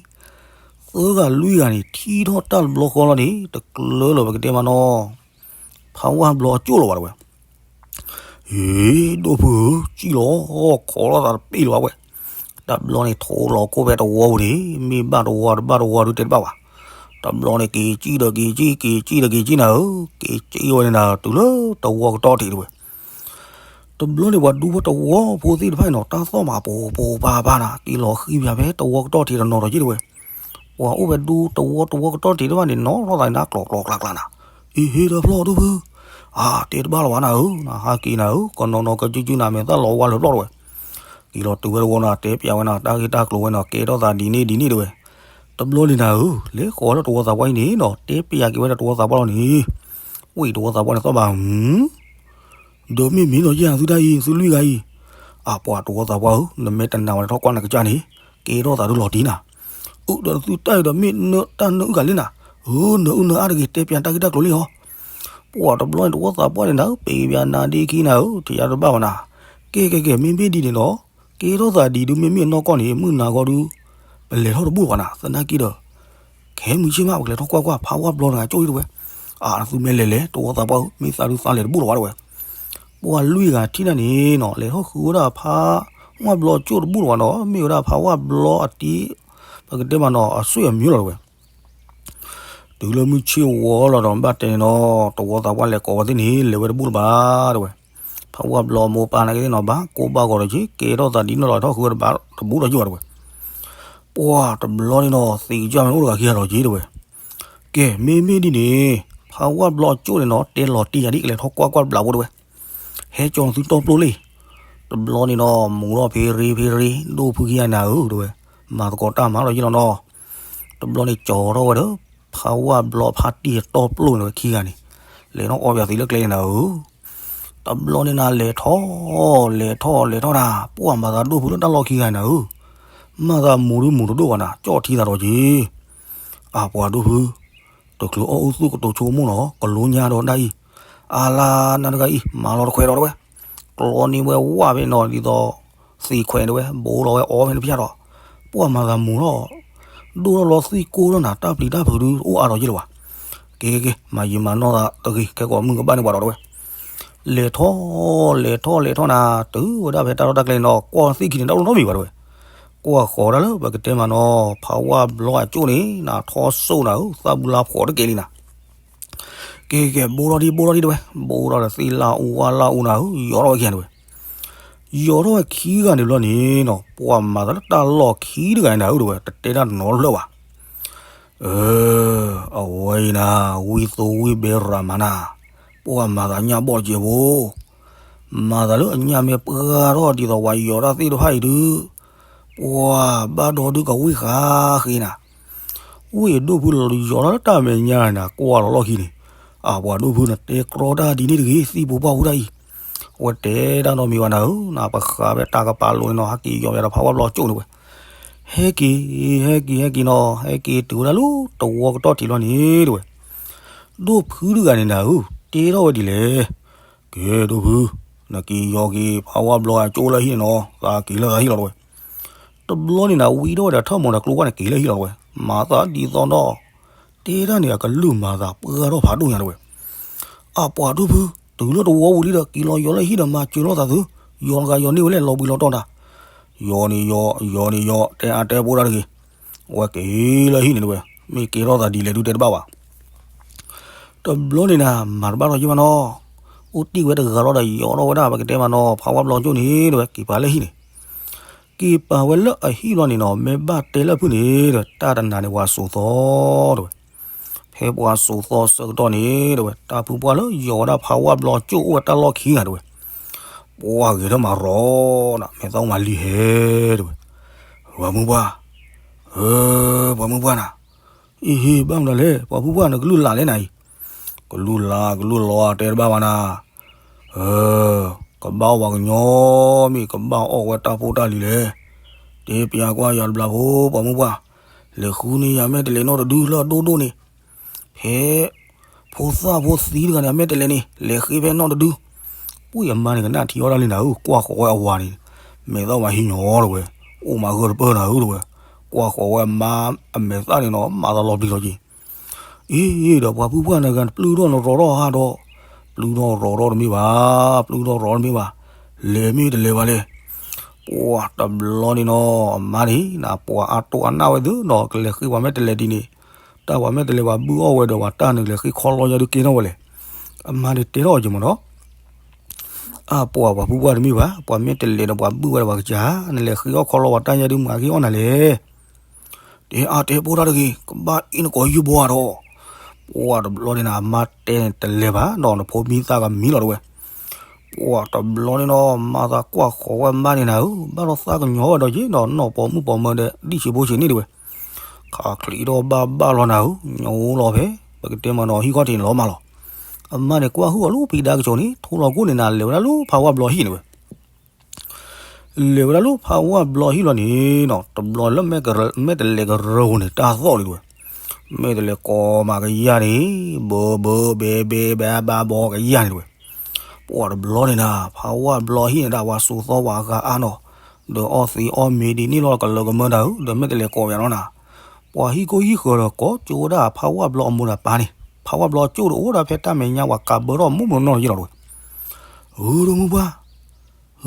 သၢဂၤလွံၢ်ဂၤန့ၣ် ထံၣ်ထီၣ်တၢ်တဘျီဃီလီၤန့ၣ် တကျၢၤလၢၤပကတဲမးနီၤ ဖးဝါဘျီအကၠိၣ်လီၤဘၣ်တဝဲ, ဟ့ ဒိၣ်ဖုဧၢ စံၣ်လီၤ ခိးလိာ်သးတပ့ၢ်လၢၤဘၣ်ဝဲ, တဘျီန့ၣ်ထိးလီၤခိၣ်ဖဲတဝီပူၤန့ၣ် မ့ၢ်ဘၣ်တဝီတဘၣ်တဝီဒုးတဲတဘၣ်ဘၣ်, တဘျီန့ၣ်က့ၤစံၣ်ဒီးက့ၤစံၣ် က့ၤစံၣ်ဒီးက့ၤစံၣ်နၤဧၢ, က့ၤစံၣ်ဝဲန့ၣ်နၤ တုၤလၢတဝီကတီၢ်ထံးတဝဲ တဘျီန့ၣ်ပှၤဒူဖိတဝီဖိသ့ၣ်တဖၣ်န့ၣ်နီၤ တၢ်သီၣ်မးပိာ်ပိာ်ပၤပၤနၤ က့ၤလီၤဃံၤပၠးဖဲတဝီကတီၢ်ထံးတနီၤဒီးက့ၤတဝဲ, ပှၤအိၣ်ဖဲဒူတဝီတဝီကတီၢ်ထံးတဖၣ်န့ၣ် နီၣ်ထီၣ်သးန့ၣ်နၤကျိၤကျိၤကျါကျါနၤ, အ့ဟ့ၣ်ဒီးဖျီၣ်ဒိၣ်ဖု, အါ တဲတဘၣ်လီၤဘၣ်နၤဧၢ, နဟးက့ၤနၤဧၢ, ကနီၤနီၤကစုကစုနၤ မဲာ်သၣ်လီၤဝါလၢာ်ဖျီၣ်တဝဲ, က့ၤလီၤတုၤဝဲတဝီနၤ တဲပၠးဝဲနၤ တၢ်ဂ့ၢ်တၢ်ကျိၤဝဲနီၤ ကဲထီၣ်သးဒ်န့ၣ်ဒ်န့ၣ်တဝဲ, တဘျီန့ၣ်နၤဧၢ, လဲၤဃီၤလၢတဝီသးပှၢ်အံၤန့ၣ်နီၤ တဲပၠးက့ၤဝဲဒၣ်တဝီသးပှၢ်လီၤန့ၣ်, ဝံၣ်တဝီသးပှၢ်န့ၣ်သီၣ်ဘၣ် ဒီးမ့ၢ်မ့ၢ်နီၤယဲၢ်သုတၢ်အံၤ သုလွံၢ်ဂၤအံၤ, အပှၤတဝီသးပှၢ်ဧၢ နမ့ၢ်တနာ်ဝဲန့ၣ်ထီၣ်ကွၢ်နကစၢ်န့ၣ်, ကဲထီၣ်သးဒုးလီၤတံၢ်နၤ, အုးဒီးသုတၢ်အံၤဒီးမ့ၢ်နတၢ်နအုၣ်ကးလဲၣ်နၤ, အၢ နအုၣ်နအါတဂ့ၤတဲပၠးတၢ်ဂ့ၢ်တၢ်ကျိၤလံဟီ, ပှၤတဘျီန့ၣ်တဝီသးပှၢ်န့ၣ်နၤဧၢ ပ့ၤပၠးနၤဒ့ခံနၤဧၢ ထံၣ်ယၤတဘၣ်ဘၣ်နၤ, ကဲကဲကဲ မ့မ့ၢ်ဒ်န့ၣ်ဒီး, ကဲထီၣ်သးဒ်ဒုးမ့မ့ၢ်နီၢ်ကီၢ်န့ၣ် မုၢ်နၤဂီၢ်ဒုး, ပလဲၤထီၣ်တဘူၣ်လၢၤဘၣ်နၤ သနာ်က့ဒီး ခဲမုၢ်ဆ့ၣ်မး ပကလဲၤထီၣ်ကွၢ်ကွၢ် ဖးဝါဘျီတဂၤကၠိၣ်အံၤတဝဲ, အါ သုမ့ၢ်လဲၤလဲၤ တဝီသးပှၢ်ဧၢ မ့ၢ်သးဒုးသးလဲၤတဘူၣ်လၢၤဘၣ်တဝဲ, ပှၤလွံၢ်ဂၤထံၣ်တၢ်န့ၣ်နီၤ လဲၤထီၣ်ဃုဝဲဒၣ်ဖးဝါဘျီကၠိၣ်တဘူၣ်လၢၤဘၣ်နီၤ မ့ၢ်ဝဲဒၣ်ဖးဝါဘျီအတံၤ, ပကတဲမးနီၤ အဆွေမျိုးလီၤတဝဲ တုၤလၢမုၢ်ဆ့ၣ်ဝီလီၤဒီး ဘၣ်တဲန့ၣ်နီၤ တဝီသးပှၢ်လဲၤကိးဝဲသ့ၣ်န့ၣ် လဲၤဝဲတဘူၣ်လၢၤဘၣ်တဝဲ, ဖးဝါဘျီမိၢ်ပၢ်နာ်က့သ့ၣ်နီၤ ဘၣ်ကိၢ်ဘၣ်ဂီၤဒီးက့ၤ ကဲထီၣ်သးဒ်န့ၣ်လီၤ ထီၣ်ဃုဝဲတဘူၣ်ဒီးက့ၤဘၣ်တဝဲ, ပှၤတဘျီန့ၣ်နီၤ သ့ၣ်ကစၢ်မ့ၢ်အိၣ်တဂၤခံဂၤဒီးက့ၤတဝဲ, ကဲ မ့မ့ၢ်ဒ်န့ၣ် ဖးဝါဘျီအကၠိၣ်န့ၣ်နီၤ တဲလီၤတံၢ်ယၤဒ်ကလဲၤထီၣ်ကွၢ်ကွၢ်ဘျးဖိတဝဲ ဟဲကၠီသုတီပျိၢ်လံ, တဘျီန့ၣ်နီၤ မူၤထီၣ်ဖ့ရ့ဖ့ရ့ ဒိၣ်ဖုခံဂၤနၤဧၢ တဝဲ, မၤသကိးတၢ်မၤလီၤယ့ၢ်လီၤနီၤ, တဘျီန့ၣ်ကၠီထီၣ်ဝဲဒီး ဖးဝါဘျီဖါတံၢ်တီပျိၢ်န့ၣ်ဝဲ ခံဂၤန့ၣ်, လဲၤနီၣ်အီပၠးသံလၢကျဲန့ၣ်နၤဧၢ, တဘျီန့ၣ်နၤ လဲၤထီၣ် လဲၤထီၣ် လဲၤထီၣ်နၤ ပှၤမၤသးဒိၣ်ဖုလၢတၢ်လီၢ်ခံဂၤနၤဧၢ, မၤသးမူၤဒုမူၤတဒိၣ်ဘၣ်နၤ ကၠီၣ်ထံသးဒီးက့ၤ အပှၤဒိၣ်ဖု, တချုးအီၣ်အုၣ်သူၣ်ကတိၤဆိကမိၣ်နီၤ ကလိညါဒီးဒၣ်အံၤ, အလါနၤတဂၤအံၤ မၤလီၤတခွဲးဒီးတဝဲ, ကျီန့ၢ်ဝဲဝၣ်ဖဲနီၤ ဒ်သိးသ့ၣ်ခွဲးတဝဲ ဘိလီၤဝဲအီဖဲန့ၣ်ဖျါဒီး, ပှၤမၤသးမူၤလီၤ, ဒိၣ်ထီၣ်လီၤသွံၣ်ကိၢ်ထီၣ်နၤ တၢ်ပျံၤတၢ်ဖုးဒုးအိၣ်အါဒီးယ့ၢ်လၢၤဘၣ်, ကဲကဲကဲ မၤယံာ်မၤနီၢ်သးတဂ့ၤ ခဲကိးမုၢ်ကဘၣ်န့ၢ်ပှၤဒီးတဝဲ လဲၤထီၣ် လဲၤထီၣ် လဲၤထီၣ်နၤ တုၤဝဲဒၣ်ဖဲတၢ်လီၢ်တၢ်ကျဲန့ၣ်ဒီး ကွၢ်သ့ၣ်ခံန့ၣ် တၢ်အိၣ်နီတမံၤဘၣ်တဝဲ, ကွၢ်ဃီၤဒၣ်လၢပကတဲမးနီၤ ဖးဝါဘျီအကၠိၣ်န့ၣ် နၤထီၣ်စိၣ်နၤဧၢ သၣ်ဘူလါဖှီးတကဲလံနၤ, ကဲကဲ ဘိထီၣ်ဒံး ဘိထီၣ်ဒံးတဝဲ, ဘိထီၣ်ဒီးသ့ၣ်လၣ်အူဝါလၣ်အူနၤဧၢ ယီၤထီၣ်ဝဲခံဂၤတဝဲ, ယီၤထီၣ်ဝဲခံဂၤန့ၣ်ဘျီန့ၣ်နီၤ ပှၤမၤသးလၢတၢ်လီၢ်ခံတဂၤန့ၣ်နၤဧၢတဝဲ တတဲတၢ်တနီၤလၢၤဘၣ် အၢ အဝဲအံၤနၤ ဝံသိဝံဘဲရၤမၤနၤ, ပှၤမၤသးညၣ်ဘီၣ်တကဲးဖိ, မၤသးလၢအညၣ်မ့ၢ်ပှၢ်ထီၣ်ဒ်သိးပှၤယီၤတၢ်သ့ၣ်တဖၣ်အံၤဒုး, ပှၤဘၣ်ဒီဒုကဝံၣ်ဃာ်ဃ့နၤ, ဝံၣ်ဒိၣ်ဖုလီၤယီၤထီၣ်လၢတၢ်မဲာ်ညါနၤ ကွၢ်လီၤလီၢ်ခံန့ၣ်, အပှၤဒိၣ်ဖုန့ၣ် တဲကြီတၢ်ဒ်န့ၣ်တဂ့ၤ သံၣ်ဖိပှၢ်ဖိတၢ်အံၤ, ဝဲတဲတၢ်နီတမံၤဘၣ်နၤဧၢ, နပဃးဖဲတၢ်ကပၤလိၤန့ၣ်နီၤ ဟဲက့ၤယီၤဝဲဒီးဖးဝါဘျီကၠိၣ်န့ၣ်ဝဲ, ဟဲက့ၤ ဟဲက့ၤ ဟဲက့ၤနီၤ ဟဲက့ၤတုၤဝဲဒၣ်လၢတဝီကတီၢ်ထံးလီၤန့ၣ်တဝဲ, ဒိၣ်ဖုတဂၤန့ၣ်နၤဧၢ, တဲထီၣ်ဝဲဒ်လဲၣ်, ကဲဒိၣ်ဖု, နက့ၤယီၤက့ၤဖးဝါဘျီအကၠိၣ်လၢဟံၣ်န့ၣ်နီၤ သးက့ၤလၢသးဟံၣ်လီၤတဝဲ. တဘျီန့ၣ်နၤ ဝံထီၣ်ဝဲဒီးထၢၣ်မီၤဒီးကျိဖးန့ၣ် က့ၤလၢဟံၣ်လီၤတဝဲ, မၤသးဒ်သိးဒီး တဲတၢ်န့ၣ် အကလုၢ်မၤသးပှၢ်ထီၣ်ဖးဒိၣ်ညါတဝဲ, အပှၤဒိၣ်ဖု, တုၤလၢတဝီပူၤလံဒီး က့ၤလီၤယီၤလၢဟံၣ်ဒီးမၤစၢၤလိာ်သးသု, ယီၤတဂၤယီၤန့ၢ်ဝဲလဲၣ် လီၤဘှံးလီၤတီၤတၢ်, ယီၤန့ၣ်ယီၤ ယီၤန့ၣ်ယီၤ တဲအါတဲပိတၢ်တဂ့ၤ, ဝဲက့ၤလၢဟံၣ်န့ၣ်တဝဲ, မ့ၢ်ကဲထီၣ်သးဒ်လဲၣ်ဒုတဲတဘၣ်ဘၣ်. တဘျီန့ၣ်နၤ မၤတဘၣ်ထီၣ်ယ့ၢ်ဘၣ်နီၤ, အိၣ်တ့ၢ်ဝဲတဂၤလီၤဒီးယီၤထီၣ်ဝဲဒၣ် ပကတဲမးနီၤ ဖးဝါဘျီကၠိၣ်န့ၣ်တဝဲ က့ၤပာ်လၢဟံၣ်န့ၣ်, က့ၤပာ်ဝဲလၢအဟံၣ်လီၤန့ၣ်နီၤ မ့ၢ်ဘၣ်တဲလၢဖုန့ၣ်ဒီး တၢ်တနၤန့ၣ် ပှၤစိာ်သီတဝဲ, ဖဲပှၤစိာ်သီဆၢကတီၢ်န့ၣ်တဝဲ တၢ်ဖုပှၢ်လၢယီၤဝဲဒၣ်ဖးဝါဘျီကၠိၣ်အိၣ်ဝဲတၢ်လီၢ်ခံဂၤတဝဲ, ပှၤဂဲၤထၢၣ်မၤရီနၤ မဲာ်သၣ်မၤလံဟဲတဝဲ, ပှၤမုၢ်ပှၢ်, ဧၢ, ပှၤမုၢ်ပှၢ်နၤ, အ့ဟ့ ဘၣ်မနုၤလဲၣ် ပှၤဖုပှၢ်နကလုၢ်လၢ်လဲၣ်နၤအံၤ, ကလုၢ်လၢ် ကလုၢ်လီၤ တဲတဘၣ်ဘၣ်နၤ, ကဘၣ်အီၣ်ပှၤကညီမ့ၢ် ကဘၣ်အီၣ်ဝဲတၢ်ဖိတၢ်လံၤလဲၣ်, တဲပျးကွၢ်ယၤတဘျီဖိ ပှၤမုၢ်ပှၢ်, လဲၤဃုန့ၢ်ယၤမဲာ်တဲးလဲးနီၢ်တဒုလၢအဒိၣ်ဒိၣ်န့ၣ်, ဖဲ ဖိသၣ်ဖိသံတဂၤန့ၣ် အမဲာ်တဲးလဲးန့ၣ် လဲၤဃ့ဖဲနီၢ်တဒု, ပှၤအမါန့ၣ်ကနၣ်ထံအီၣ်တၢ်လံနၤဧၢ, ကွၢ်ဃီၤဝဲအဝၤန့ၣ်, မဲာ်သၣ်မၤဟံးညီတဝဲ, အိၣ်မၤဂၢၢ်တပၢၢ်နၤဧၢတဝဲ, ကွၢ်ဃီၤဝဲအမါအမဲာ်သၣ်န့ၣ်နီၤ မၤသးလီၤပျံၤလီၤက့ၤ အ့ ဒီးပှၤဖုပှၢ်နဂၤ ပျုၢ်ထီၣ်နရီၤထီၣ်ဟးဒီး, ပျုၢ်ထီၣ်ရီၤထီၣ်တမ့ၢ်ဘၣ်, ပျုၢ်ထီၣ်ရီၤတမ့ၢ်ဘၣ်, လဲၤမ့ၢ်တလဲၤဘၣ်လဲၣ်. ပှၤတဘျီန့ၣ်နီၤ အမါန့ၣ် နပှၤအါတိၢ်အနၢ်ဝဲသုနီၤ ကလဲၤဃ့ပှၤမဲာ်တဲးလဲးဒ်န့ၣ်, တၢ်ပှၤမဲာ်တဲးလဲးပှၤဘုၣ်အီၣ်ဝဲဒီး ပှၤတၢ်န့ၣ်ကလဲၤဃ့ခီလီၤယၤဒုးကဲထီၣ်ဝဲလဲၣ်. အမါန့ၣ်တဲထီၣ်အီၤက့ၤမးနီၤ အပှၤပှၤဖုပှၢ်တမ့ၢ်ဘၣ်, ပှၤမဲာ်တဲးလဲးဒီးပှၤဘုၣ်ဝဲဒီးပှၤကစၢ်, နလဲၤဃ့အီၣ်ခီလီၤပှၤတၢ်ယဲဒုးမၤက့ၤအီၣ်နၤလဲၣ်. တဲအါတဲပိတၢ်တဂ့ၤ, ကဘၣ်အ့ၣ်နကိးယုၢ်ဘီဧါဒီး, ပှၤတဘျီန့ၣ်နၤ အမါတဲန့ၣ်တလဲၤဘၣ်ဒီး နဖိမံသးကမံလီၤတဝဲ. ပှၤတဘျီန့ၣ်နီၤ မၤသးကွၢ်ဃီၤဝဲမါန့ၣ်နၤဧၢ, ဘၣ်ဒီးသးကညီၤဝဲဒီးက့ၤဒီး နီၢ်ပိာ်မုၣ်ပိာ်မၢၤဒီး ဒံၣ်ဆံးဖိဆံးန့ၣ်တဝဲ. ခးချံးထီၣ်ဘၣ်ဘၣ်လီၤနၤဧၢ, ညိလီၤဖဲ ပကတဲမးနီၤ ဟံၣ်ခီၣ်ထံးန့ၣ်လီၤမးလီၤ. အမါန့ၣ်ကွၢ်ဟုၣ်အီၤလၢဖံးဒါကစီၤန့ၣ် ထိလီၤကိၣ်န့ၣ်နၤ လဲၤဝဲဒၣ်လၢဖးဝါဘျီဟံၣ်န့ၣ်ဝဲ လဲၤဝဲဒၣ်လၢဖးဝါဘျီဟံၣ်လီၤန့ၣ်နီၤ တဘျီလၢ မဲာ်တဲးလဲးကရၢပူၤန့ၣ် တၢ်သီၣ်လံတဝဲ. မဲာ်တဲးလဲးကိးမးကယၤန့ၣ် ဘၢဘၢဘဲဘဲဘဲဘၣ်ဘီကယၤန့ၣ်တဝဲ. ပှၤတဘျီန့ၣ်နၤ ဖးဝါဘျီဟံၣ်န့ၣ်ဒၣ် ပှၤစိာ်သီပှၤအဂၤအါနီၤ, ဒီးအီၣ်သ့အီၣ်မ့ၤဒ်န့ၣ်လီၤ ကလၢကမၢတၢ်ဧၢ, ဒီးမဲာ်တဲးလဲးကိးယၤနီၤနၤ. ပှၤဟံၣ်ကိၢ်ဟံၣ်ဃၢၤဒီးကိးကၠိဝဲဒၣ်ဖးဝါဘျီအမိၢ်ဒီးပၢ်န့ၣ်, ဖးဝါဘျီကၠိတအိၣ်ဒၣ်ဖဲတၢ်မဲာ်ညါ ပှၤကးဘၢထီၣ်မိၢ်မိၢ်နီၢ်နီၢ်ယ့ၢ်လီၤတဝဲ. ဧၢ ဒိၣ်မုၢ်ပှၢ်,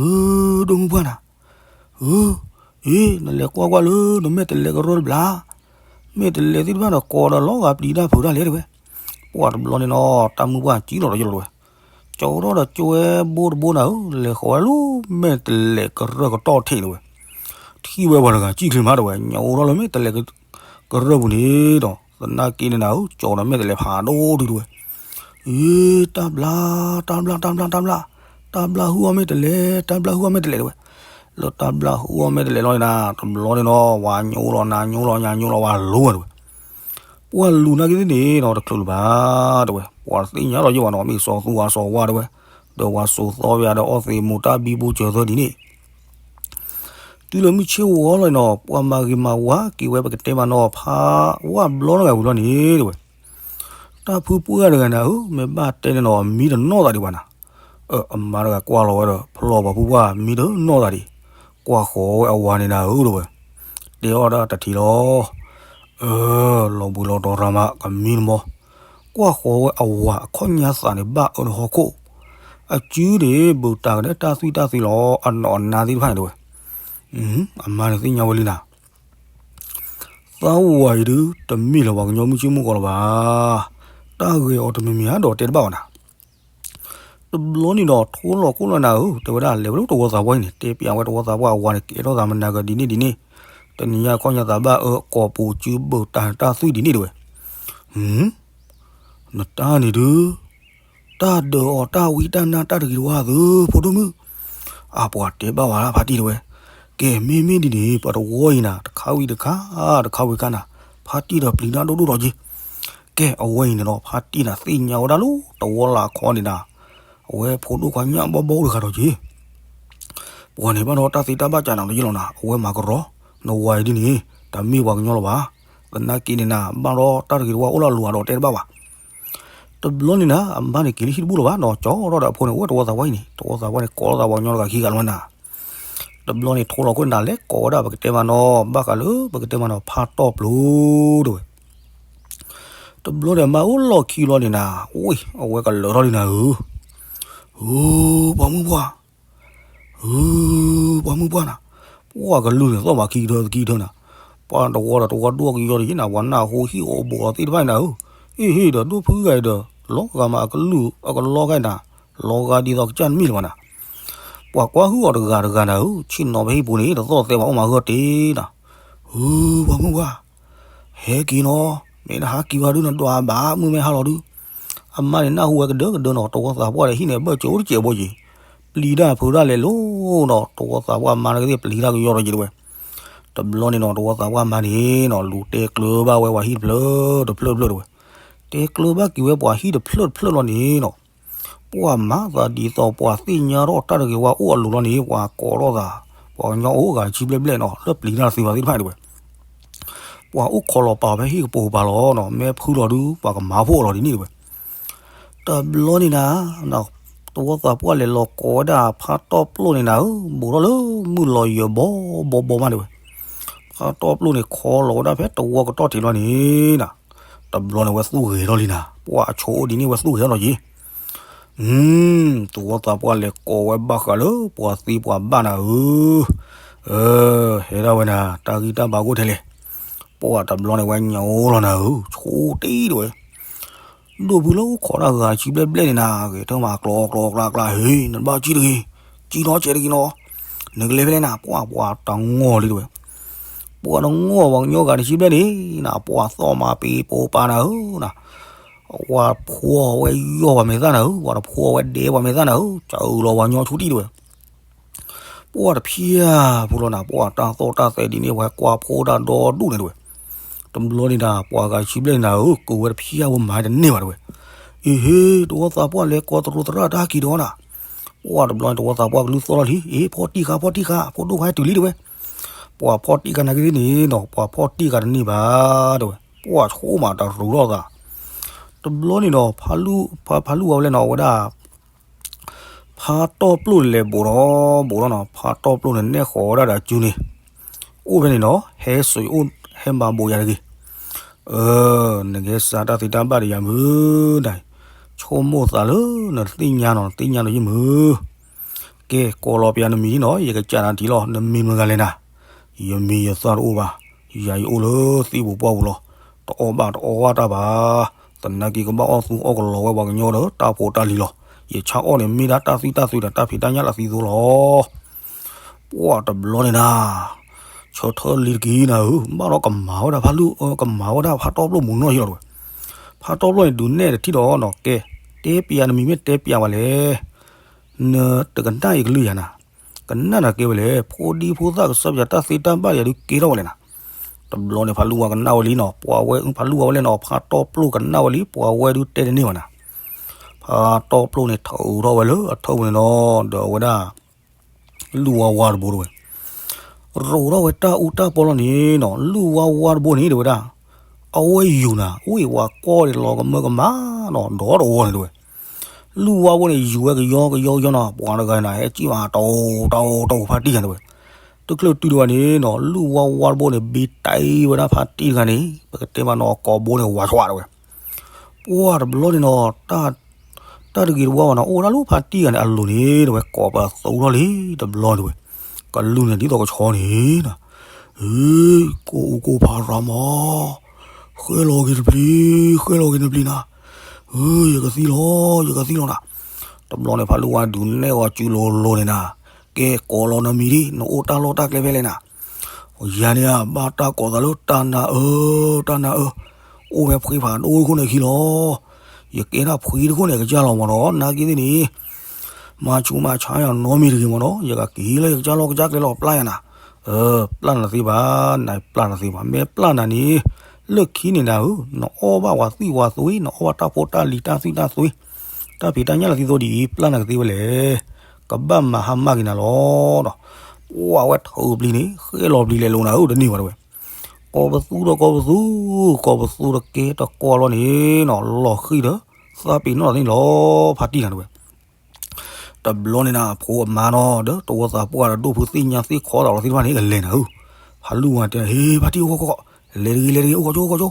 ဧၢ ဒိၣ်မုၢ်ပှၢ်နၤ, ဧၢ အ့ နလဲၤကွၢ်ကွၢ်လၢနမဲာ်တဲးလဲးကရၢတဘျီ, မဲာ်တဲးလဲးသ့ၣ်တဖၣ်ဒီး ကိးဒီးလီၤဂာ်ပျံၤတၢ်ဖုးတၢ်လဲၣ်တဝဲ. ပှၤတဘျီန့ၣ်နီၤ တၢ်မုၢ်ပှၢ်စံၣ်လီၤဒီးယ့ၢ်လီၤတဝဲ. ကၠီထီၣ်ဒီးကၠိဝဲဘိတဘိနၤဧၢ, လဲၤဃီၤဝဲလၢမဲာ်တဲးလဲးကရၢကတီၢ်ထံးတဝဲ. ထံၣ်ဝဲပှၤတဂၤစံၣ်ချ့မးတဝဲ ညိလီၤလၢမဲာ်တဲးလဲးကရၢပူၤန့ၣ်ဒီး သနာ်က့န့ၣ်နၤဧၢ ကၠီဒီးမဲာ်တဲးလဲးဖးဒိၣ်ဒုတဝဲ. အ့ တၢ်ဘျါ, တၢ်ဘျါ, တၢ်ဘျါ, တၢ်ဘျါ, တၢ်ဘျါဟုၣ်အီၣ်မဲာ်တဲးလဲး, တၢ်ဘျါဟုၣ်အီၣ်မဲာ်တဲးလဲးတဝဲ. လၢတၢ်ဘျါဟုၣ်အီၣ်မဲာ်တဲးလဲးလီၤန့ၣ်နၤ တဘျီန့ၣ်နီၤ ဝၤညိလီၤနၤညိလီၤညါညိလီၤဝၤလိၤဝဲတဝဲ. ပှၤလူၤနာ်က့သ့ၣ်န့ၣ်နီၤ တချုးလၢၤဘၣ်တဝဲ. ပှၤတသ့ၣ်ညါလီၤယ့ၢ်ဘၣ်နီၤ မ့ၢ်စီၤသူဝၤစီၤဝါတဝဲ, ဒီးဝၤစိာ်သီဝဲဒီးအီၣ်သ့ၣ်မိၢ်တၢ်ဘံဘူစၢၤသၢဒ်န့ၣ် တုၤလၢမုၢ်ဆ့ၣ်ဝီလီၤနီၤ ပှၤမၤဂ့ၤမၤဝါက့ၤဝဲ ပကတဲမးနီၤ ဖးဝါဘျီတဂၤဝံၤလီၤန့ၣ်တဝဲ. တၢ်ဖုပှၢ်တဂၤနၤဧၢ မ့ၢ်ဘၣ်တဲန့ၣ်နီၤ မံတနီၢ်သးဒံးဘၣ်နၤ. အမါတဂၤကွၢ်လီၤဝဲဒီး ဖျီၣ်ပှၤဖုပှၢ် မံတနီၢ်သးဒံး, ကွၢ်ဃီၤဝဲအဝၤန့ၣ်နၤဧၢတဝဲ. တဲအီၤဒၣ်တထံၣ်လီၤ အၢ လီၤဘှံးလီၤတီၤရၤမး ကမံတမီၤ, ကွၢ်ဃီၤဝဲအဝၤအခီၣ်ညါသးန့ၣ် ဘၣ်အၢတဟီၣ်ခိၣ်, အစုန့ၣ် ဘူးတၢ်ကဒဲတၢ်သွံၣ်တၢ်သံလီၤ အနီၢ်အနါသ့ၣ်တဖၣ်န့ၣ်တဝဲ. အမါန့ၣ်သ့ၣ်ညါဝဲလံနၤ သးဝၤအံၤဒုး တမ့ၢ်လၢၤပှၤကညီမုၢ်ဆ့ၣ်မုၢ်ကီးလၢၤဘၣ်. တၢ်ဂဲၤအီၤတမံၤမံၤဧါဒီးတဲတဘၣ်ဘၣ်နၤ. တဘျီန့ၣ်ဒီး ထိလီၤခိၣ်လီၤနၤဧၢ တဲဝဲဒၣ် လဲၤဝဲလၢတဝီသးပှၢ်အံၤန့ၣ် တဲပျးဝဲတဝီသးပှၢ်အဝၤန့ၣ် ကဲထီၣ်သးမနၤကဒ်န့ၣ်ဒ်န့ၣ်, တနံၤညါခီၣ်ညါသးဘၣ်အၢ ကိာ်ပူၤစုဘူးတၢ်တၢ်သွံၣ်ဒ်န့ၣ်တဝဲ. နတၢ်န့ၣ်ဒုး တၢ်ဒၢးအီၤတၢ်ဝံတၢ်နါတၢ်တဂ့ၤတဝါသု ဖိဒိၣ်မုၣ်. အပှၤတဲဘၣ်ဝဲဒၣ်ဖါတံၢ်တဝဲ. ကဲ မ့မ့ၢ်ဒ်န့ၣ် ပှၤတဝီအံၤနၤ တခါဝံၤတခါ တခါဝံၤခါနၤ ဖါတံၢ်ဒီးပျံၤတၢ်ဒိၣ်ဒိၣ်ဒီးက့ၤ. ကဲ အဝဲအံၤန့ၣ်ဒီး ဖါတံၢ်နၤသ့ၣ်ညါဝဲဒၣ်လၢ တဝီလၢအခီန့ၣ်နၤ အဝဲဖိဒိၣ်ခွါညၣ်ဘီဘီအိၣ်တဂၤဒီးက့ၤ ပှၤန့ၣ်ဘၣ်ဒီးတၢ်သ့တၢ်ဘၣ်ကးနၤလီၤယ့ၢ်လီၤနၤ, အဝဲမၤကရီ, နဝၤအံၤဒ်န့ၣ် တမ့ၢ်ပှၤကညီလီၤဘၣ်. သနာ်က့န့ၣ်နၤ ဘၣ်ဒီးတၢ်တဂ့ၤတဝါအိၣ်လၢအလိၤဒီးတဲတဘၣ်ဘၣ်. တဘျီန့ၣ်နၤ အမါန့ၣ်က့ၤလၢဟံၣ်တဘူၣ်လီၤဘၣ်နီၤ, ကၠီထီၣ်ဒီးအဖိန့ၣ် အိၣ်ဝဲတဝီသးပှၢ်အံၤန့ၣ်, တဝီသးပှၢ်န့ၣ် ကိးလိာ်သးပှၤကညီတဂၤခံဂၤလီၤနၤ. တဘျီန့ၣ် ထိလီၤခိၣ်န့ၣ်နၤ လဲၤကိးဝဲဒၣ်ပကတဲမးနီၤ, ဘၣ်ဃးလၢပကတဲမးနီၤ ဖါတီၢ်ပျိတဲဝဲ. တဘျီန့ၣ် အမါအိၣ်လီၢ်ခံဘျီန့ၣ်နၤ, ဝ့ၢ် အဝဲကလၢာ်ထီၣ်လံနၤဧၢ, ဧၢ, ပှၤမုၣ်ပှၢ်, ဧၢ, ပှၤမုၣ်ပှၢ်နၤ, ပှၤကလုၢ်န့ၣ်သီၣ်မးခံကထၢသခံကထၢနၤ, ပှၤတဝီဒီးတဝီဒိၣ်ကယီဒ်ယ့ၢ်နၤ, ပှၤနၢ်ဟူဟံၣ်အိၣ်ဘူးအီၤသ့ၣ်တဖၣ်န့ၣ်နၤဧၢ, အ့ၣ်ဟ့ၣ်ဒီးဒိၣ်ဖုဂၤအံၤဒီး လီၤဂာ်မးအကလုၢ်အကလီဂာ်နၤ, လီၤဂာ်ဒ်သိးကစၢ်တမ့ၢ်လၢၤဘၣ်နၤ. ပှၤကွၢ်ဟုၣ်အီၤတဂၤတဂၤနၤဧၢ, ဆ့ၣ်နီၤဖဲဟံၣ်ပူၤန့ၣ် တသီၣ်သဲဘၣ်အိၣ်မးဂၢၢ်တ့ၢ်နၤ, ဧၢ, ပှၤမုၣ်ပှၢ် ဟဲက့ၤနီၤ, မ့ၢ်နဟးက့ၤဘၣ်ဒုးနဒွးဘၣ်မုၢ်မ့ၢ်ဟါလီၤဒုး. အမါန့ၣ်နၢ်ဟူဝဲကဒၢကဒၢနီၤ, တဝီသးပှၢ်ဒီးဟံၣ်န့ၣ် ဘၢၣ်စၢၤအိၣ်တစဲးဘိက့ၤ, ပျံၤတၢ်ဖုးတၢ်လဲၤလိၤနီၤ, တဝီသးပှၢ်မါန့ၣ်ကသ့ၣ်ပျံၤတၢ်ကယီဒီးက့ၤတဝဲ. တဘျီန့ၣ်နီၤ တဝီသးပှၢ်မါန့ၣ်နီၤ လူၤတဲကျၢၤဘၣ်ဝဲပှၤဟံၣ်တဖျၢၣ်တဖျၢၣ်တဖျၢၣ်တဝဲ, တဲကျၢၤဘၣ်က့ၤဝဲပှၤဟံၣ်တဖျၢၣ်တဖျၢၣ်လီၤန့ၣ်နီၤ ပှၤမၤသးဒ်သိးပှၤသ့ၣ်ညါထီၣ်တၢ်တဂ့ၤဝါအိၣ်အလိၤလီၤန့ၣ် ပှၤကိးထီၣ်သး, ပှၤကညီအိၣ်ဂၤဆံဘျဲၣ်ဘျဲၣ်နီၤ လၢပျံၤတၢ်သ့ဝဲသ့ၣ်တဖၣ်တဝဲ, ပှၤအိၣ်ခိးလီၤပာ်ဖဲဟံၣ်ကပိာ်ကပၤလီၤနီၤ, မ့ၢ်ဖုလီၤဒုး ပှၤကမၤဖှိၣ်လီၤဒ်န့ၣ်တဝဲ. တဘျီန့ၣ်နၤ တဝီသးပှၢ်လဲၤလီၤကိးဝဲဒၣ်ဖါတီၢ်ပျိၣ်န့ၣ်နၤဧၢ, ဘူးထီၣ်လၢမုၢ်လီၤယၢၤဘီဘီဘီမးတဝဲ. ဖါတီၢ်ပျိၣ်န့ၣ် ခီလီၤဝဲဒၣ်ဖဲတဝီကတီၢ်ထံးလီၤန့ၣ်နၤ, တဘျီန့ၣ်ဝဲသူၣ်ဂဲၤထီၣ်လံနၤ, ပှၤအဆိအိၣ်ဒ်န့ၣ်ဝဲသူၣ်ဂဲၤထီၣ်လီၤက့ၤ. တဝီသးပှၢ်လဲၤကိးဝဲဘၣ်ဃးလၢပှၤသ့ပှၤဘၣ်နၤဧၢ, ဟဲဒၣ်ဝဲနၤ တၢ်ဂံၢ်တၢ်ဘါကအိၣ်ထဲလဲၣ်. ပှၤတဘျီန့ၣ်ဝဲညိးလီၤနၤဧၢ, ဆိတ့ၢ်တဝဲ ဒိၣ်ဖုလၢအိၣ်ခိးတၢ်ဂၤဆံဘျဲၣ်ဘျဲၣ်န့ၣ်နၤ, ဂဲၤထၢၣ်မးကျီကျီကျါကျါ, ဟ့ၣ် နဘၣ်ကံၣ်တဂ့ၤ, ကံၣ်နီတစဲးတဂ့ၤနီၤ, နကလဲၤဖဲလဲၣ်နၤ, ပှၤပှၤတၢ်ငီၢ်လံတဝဲ. ပှၤတငီၢ်ပှၤကညီဂၤတဆံဘျဲၣ်န့ၣ်နၤ, ပှၤသီၣ်မးပ့ၤပိာ်ပာ်နၤဧၢနၤ, ပှၤဖိအီၤဝဲယီၢ်ပှၤမဲာ်သၣ်နၤဧၢ, ပှၤတဖိအီၤဝဲဒဲပှၤမဲာ်သၣ်နၤဧၢ, စၢလီၤပှၤကညီဆူတံၢ်တဝဲ ပှၤတဖျၢၣ်ဖိလီၤနၤ, ပှၤတၢ်သီၣ်တၢ်သဲဒ်န့ၣ် ပှၤကွၢ်ဖိတၢ်ဒီဒူၣ်န့ၣ်တဝဲ. တဘျီန့ၣ်နၤ ပှၤဂၤဆံဘျဲၣ်န့ၣ်နၤဧၢ, ကိးဝဲတဖျၢၣ်ဖိမၤတန့ၢ်ဘၣ်တဝဲ. အ့ဟ့ၣ် တဝီသးပှၢ်လဲၤကိးသရူးသရၣ်တၢ်က့ၤဒီးနၤ. ပှၤတဘျီန့ၣ် တဝီသးပှၢ်ကလုၢ်သီၣ်ထီၣ်လံ, အ့ ဖီၣ်တံၢ်ဃာ် ဖီၣ်တံၢ်ဃာ်, ဖိဒိၣ်ဖးတုၤလံတဝဲ. ပှၤဖီၣ်တံၢ်ဃာ်နာ်က့သ့ၣ်န့ၣ်နီၤ, ပှၤဖီၣ်တံၢ်ဃာ်တန့ၢ်ဘၣ်တဝဲ. ပှၤဆိမးတရူးထီၣ်သး. တဘျီန့ၣ်ဒီး ဖါလူၢ်ဝါဝဲလဲၣ်နီၤ, အဝဲဒၣ် ဖါတီၢ်ပျိၣ်န့ၣ်လဲၤဘူးဒီးဘူးဒီးနီၤ, ဖါတီၢ်ပျိၣ်န့ၣ် နဲၣ်ဃီၤဝဲဒၣ်ဒီးအစုန့ၣ်, အိၣ်ဖဲန့ၣ်နီၤ, ဟဲစိာ်အိၣ် ဟဲမၤဘူးယၤတဂ့ၤ. အၢ နကဟဲစံးတၢ်သ့တၢ်ဘၣ်ဒီးယၤမုၢ်နၤ, ဆိကမိၣ်သးလၢနသ့ၣ်ညါနီၤ, နသ့ၣ်ညါနီၤယမုၢ်. ကဲ ကိးလီၤပယၤနမံၤနီၤ, ယကစံးနၤဒ်လီၤ, နမံၤမတၤဂၤလဲၣ်နၤ. ယမံၤယသၣ်တအိၣ်ဘၣ်, ယၤယအိၣ်လၢသံၣ်ပူၤပှၢ်ပူၤလီၤ. တအီၣ်ဘၣ်တအီၣ်ဘၣ်တၢ်ဘၣ်, သနာ်က့ကဘၣ်အီၣ်သူအီၣ်ကလီၤဝဲပှၤကညီဒီးတၢ်ဖိတၢ်လံၤလီၤ. ယဆၣ်အီၣ်န့ၣ်မ့ၢ်ဒၣ်တၢ်သွံၣ်တၢ်သွဲဒီးတၢ်ဖံးတၢ်ညၣ်လၢအသံသိလီၤ. ပှၤတဘျီန့ၣ်နၤ, ဆၢထၢၣ်လံတက့ၢ်နၤဧၢ, ဘၣ်ဒီးကမၤဝဲဒၣ်ဖါလူၢ်, ကမၤဝဲဒၣ်ဖါတီၢ်ပျိၣ်မုၢ်နီၢ်ယလီၤတဝဲ. ဖါတီၢ်ပျိၣ်န့ၣ် ဒုးနဲၣ်တထံၣ်ဒီးနီၤ, ကဲ တဲပယၤနမံၤမ့ၢ်တဲပယၤဝဲလဲၣ်. နတကနၣ်အံၤကလုၢ်ယၤနၤ, ကနၣ်နၤကဲဝဲလဲၣ်, ဖိဒံဖိသၣ်ကစၢ်ပယၤတၢ်သ့တၢ်ဘၣ်ယၤဒုးကဲထီၣ်ဝဲလဲၣ်နၤ. တဘျီန့ၣ် ဖါလူၢ်ဝါကနၣ်ဝဲလံနီၤ, ပှၤဝဲဖါလူၢ်ဝါဝဲလဲၣ်နီၤ, ဖါတီၢ်ပျိၣ်ကနၣ်ဝဲလံ, ပှၤဝဲဒုးတဲတန့ၢ်ဘၣ်နၤ. ဖါတီၢ်ပျိၣ်န့ၣ် ထုးထီၣ်ဝဲလၢအထၢၣ်ပူၤန့ၣ်နီၤ, ဒီးအဝဲဒၣ် လူၢ်ဝါဝါတဘိတဝဲ ရိးထီၣ်ဝဲတၢ်အူတၢ်ပီလီၤန့ၣ်နီၤ, လူၢ်ဝါဝါတဘိန့ၣ်တဝဲဒၣ်, အဝဲယူၤနၤ, ဝံၤပှၤကီၢ်န့ၣ်လီၤကမၢကမၣ်နီၤ, ဒီတဝီန့ၣ်တဝဲ. လူၢ်ဝါဘိန့ၣ် ယူၤဝဲကယီကယီကယီနီၤ, ပှၤတဂၤန့ၣ် ဟဲစံၣ်မးတအိၣ်တအိၣ်တအိၣ်ဖါတံၢ်ဂၤတဝဲ. တချုးတုၤဒံးဘၣ်န့ၣ်နီၤ, လူၢ်ဝါဝါတဘိန့ၣ် ဘ့တၢ်ဝဲဒၣ်ဖါတံၢ်တဂၤန့ၣ်, ပကတဲမးနီၤ ကိာ်ဘိန့ၣ် ဝးဆွးတဝဲ. ပှၤတဘျီန့ၣ်နီၤ, တၢ်တဂ့ၤတဝါဘၣ်နီၤ, အိၣ်ဝဲဒၣ်လၢဖါတံၢ်ဂၤန့ၣ်အလိၤန့ၣ်တဝဲ, ကိးပသူထီၣ်လံတဘျီတဝဲ, ကလူၢ်န့ၣ်ဒ်သိးကဆီန့ၣ်နီၤ, ဧ့ ကိၣ်အူကိၣ်ဖးရၤမး, ဃဲလီၤက့ၤတပျံၤ, ဃဲလီၤက့ၤတပျံၤနၤ, ဧ့ ယကသံလီၤ, ယကသံလီၤနၤ. တဘျီန့ၣ် ဖါလူၢ်ဝါဒုးနဲၣ်ဝဲစုလိၤလိၤန့ၣ်နၤ, ကဲကိးလီၤနမံၤဒ်, နအိၣ်တၢ်လီၢ်တၢ်ကျဲဖဲလဲၣ်နၤ. ယၤန့ၣ်ဧါ, ဘၣ်တၢ်ကိးသးလၢတၢ်နါအၢ, တၢ်နါအၢ, အိၣ်ဖဲဖှ့ဖးဒိၣ်တခိၣ်န့ၣ်အခံလီၤ. ယကဲဒၣ်ဖှ့တခိၣ်န့ၣ် ကစၢ်လီၤမးနီၤ, နာ်က့သ့ၣ်န့ၣ် မၤဆူးမၤဆါယၤနီတမံၤတဂ့ၤမးနီၤ, ယကက့ၤလၢယကစၢ်လီၢ်ကစၢ်ကျဲလီၤပျၢ်ယၤနၤ. အၢ ပျၢ်နၤသ့ဘၣ်, နပျၢ်နၤသ့ဘၣ်, မ့ၢ်ပျၢ်နၤန့ၣ် လၢခံန့ၣ်နၤဧၢ, နအီၣ်ဘၣ်ပှၤသွံၣ်ပှၤသွဲ, နအီၣ်ဘၣ်တၢ်ဖိတၢ်လံၤတၢ်သွံၣ်တၢ်သွဲ, တၢ်ဖံးတၢ်ညၣ်လၢသံသိဒ်အံၤ ပျၢ်နၤကသ့ဝဲလဲၣ်. ကဘၣ်မၤဟါမၢ်က့ၤနၤလီၤဒီး ပှၢ်ဝဲထုးပျံၤန့ၣ် ဃဲလီၤပျံၤလဲၤလိာ်နၤဧၢ တန့ၢ်ဝဲတဝဲ. ကိးပသူဒီးကိးပသူ, ကိးပသူတကဲတကီလီၤန့ၣ်နီၤ လီၤဃံၤဒီး သးပ့ၤနီၣ်သ့ၣ်န့ၣ်လီၤ ဖါတံၢ်နၤတဝဲ. တဘျီန့ၣ်နၤ အဖိအမါနီၤ ဒီးတဝီသးပှၢ်ဒီးဒိၣ်ဖုသ့ၣ်ညါသ့ၣ်ခီသးလီၤသ့ၣ်တဖၣ်န့ၣ် ကလဲၤနၤဧၢ. ဖါလူၢ်ဝါတဲ ဟ့ ဖါတံၢ်အိၣ်ခိးခိး, လဲၤတဂ့ၤ လဲၤတဂ့ၤ အိၣ်ခိးကၠိ အိၣ်ခိးကၠိ.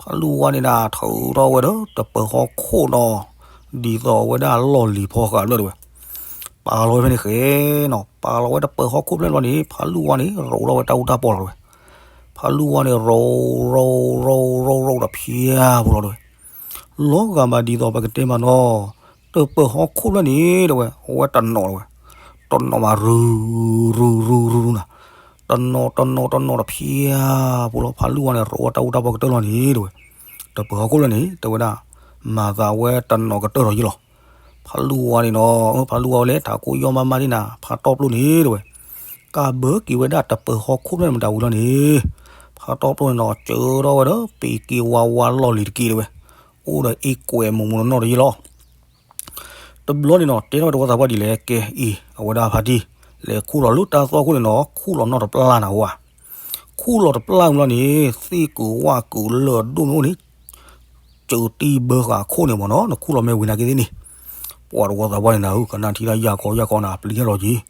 ဖါလူၢ်ဝါန့ၣ်နၤ ထုးထီၣ်ဝဲဒီး တပၢၤဟီၣ်ခိၣ်နီၤ ဒ်သိးအဝဲဒၣ်လီၢ်လံၤဖီဃာ်ဘျၢၣ်တဝဲ. ပာ်လီၤဝဲဖဲန့ၣ်ဃဲနီၤ ပာ်လီၤဝဲတပၢၤဟီၣ်ခိၣ်ဖျၢၣ်လီၤန့ၣ် ဖါလူၢ်ဝါန့ၣ် ရိးထီၣ်ဝဲတၢ်အူတၢ်ပီၢ်လီၤတဝဲ. ဖါလူၢ်ဝါန့ၣ် ရိး ရိး ရိး ရိး ရိးဒီးဖျါဖိလီၤတဝဲ. လီၤဂာ်ဘၣ်ဒ်သိးပကတဲမးနီၤ တပၢၤဟီၣ်ခိၣ်ဖျၢၣ်န့ၣ်တဝဲ အဝဲတနီၤတဝဲ တနီၤမး ရူၤရူၤရူၤရူၤရူၤနၤ တနီၤတနီၤတနီၤဒီးဖျါဖိလီၤ. ဖါလူၢ်ဝါန့ၣ် ရိးဝဲတၢ်အူတၢ်ပီၢ်ကတၢၢ်လီၤန့ၣ်တဝဲ. တပၢၤဟီၣ်ခိၣ်ဖျၢၣ်န့ၣ် တဲဝဲဒၣ် မၤသးဝဲတနီၤကတၢၢ်ထီၣ်ယံလီၤ. ဖါလူၢ်ဝါန့ၣ်နီၤ ဖါလူၢ်ဝါဝဲလဲၣ် ထးခိၣ်ယီၢ်မးမးဒ်နၤ ဖါတီၢ်ပျိၢ်န့ၣ်တဝဲ ကးဘၢက့ၤဝဲဒၣ်တပၢၤဟီၣ်ခိၣ်ဖျၢၣ်န့ၣ်မတၤဝံၤလီၤန့ၣ် ဖါတီၢ်ပျိၢ်န့ၣ်နီၤ စၢထီၣ်ဝဲဒီး ပ့ၤက့ၤဝါဝါလီၢ်လံၤတက့ၢ်တဝဲ. အိၣ်ဒီးအ့ၣ်ကွဲးမူးမူးနီၢ်နီၢ်တယံလီၤ. တဘျီန့ၣ်နီၤ တဲထီၣ်ဝဲတဝီသးပှၢ်ဒ်လဲၣ် ကဲအံၤ အဝဲဒၣ်ဖါတံၢ် လဲၤခူၣ်လီၤလၢတၢ်သွၣ်ခိၣ်န့ၣ်နီၤ ခူၣ်လီၤနီၢ်တပျၢ်နၤဝဲ. ခူၣ်လီၤတပျၢ်မးလီၤန့ၣ် သ့ၣ်ကုာ်ဝၣ်ကုာ်လၢအဒိၣ်မ့ၢ်အိၣ်န့ၣ် စၢတံၢ်ဘၢဃာ်အခိၣ်န့ၣ်မ့ၢ်နီၤ နခူၣ်လီၤမ့ၢ်ဝံၤနာ်က့သ့ၣ်န့ၣ်. ပှၤတဝီသးပှၢ်န့ၣ်နၤဧၢ ကနၣ်ထံၣ်တၢ်ယၢ်ကီယၢ်ကီနၤ ပျံၤတၢ်လီၤက့ၤ.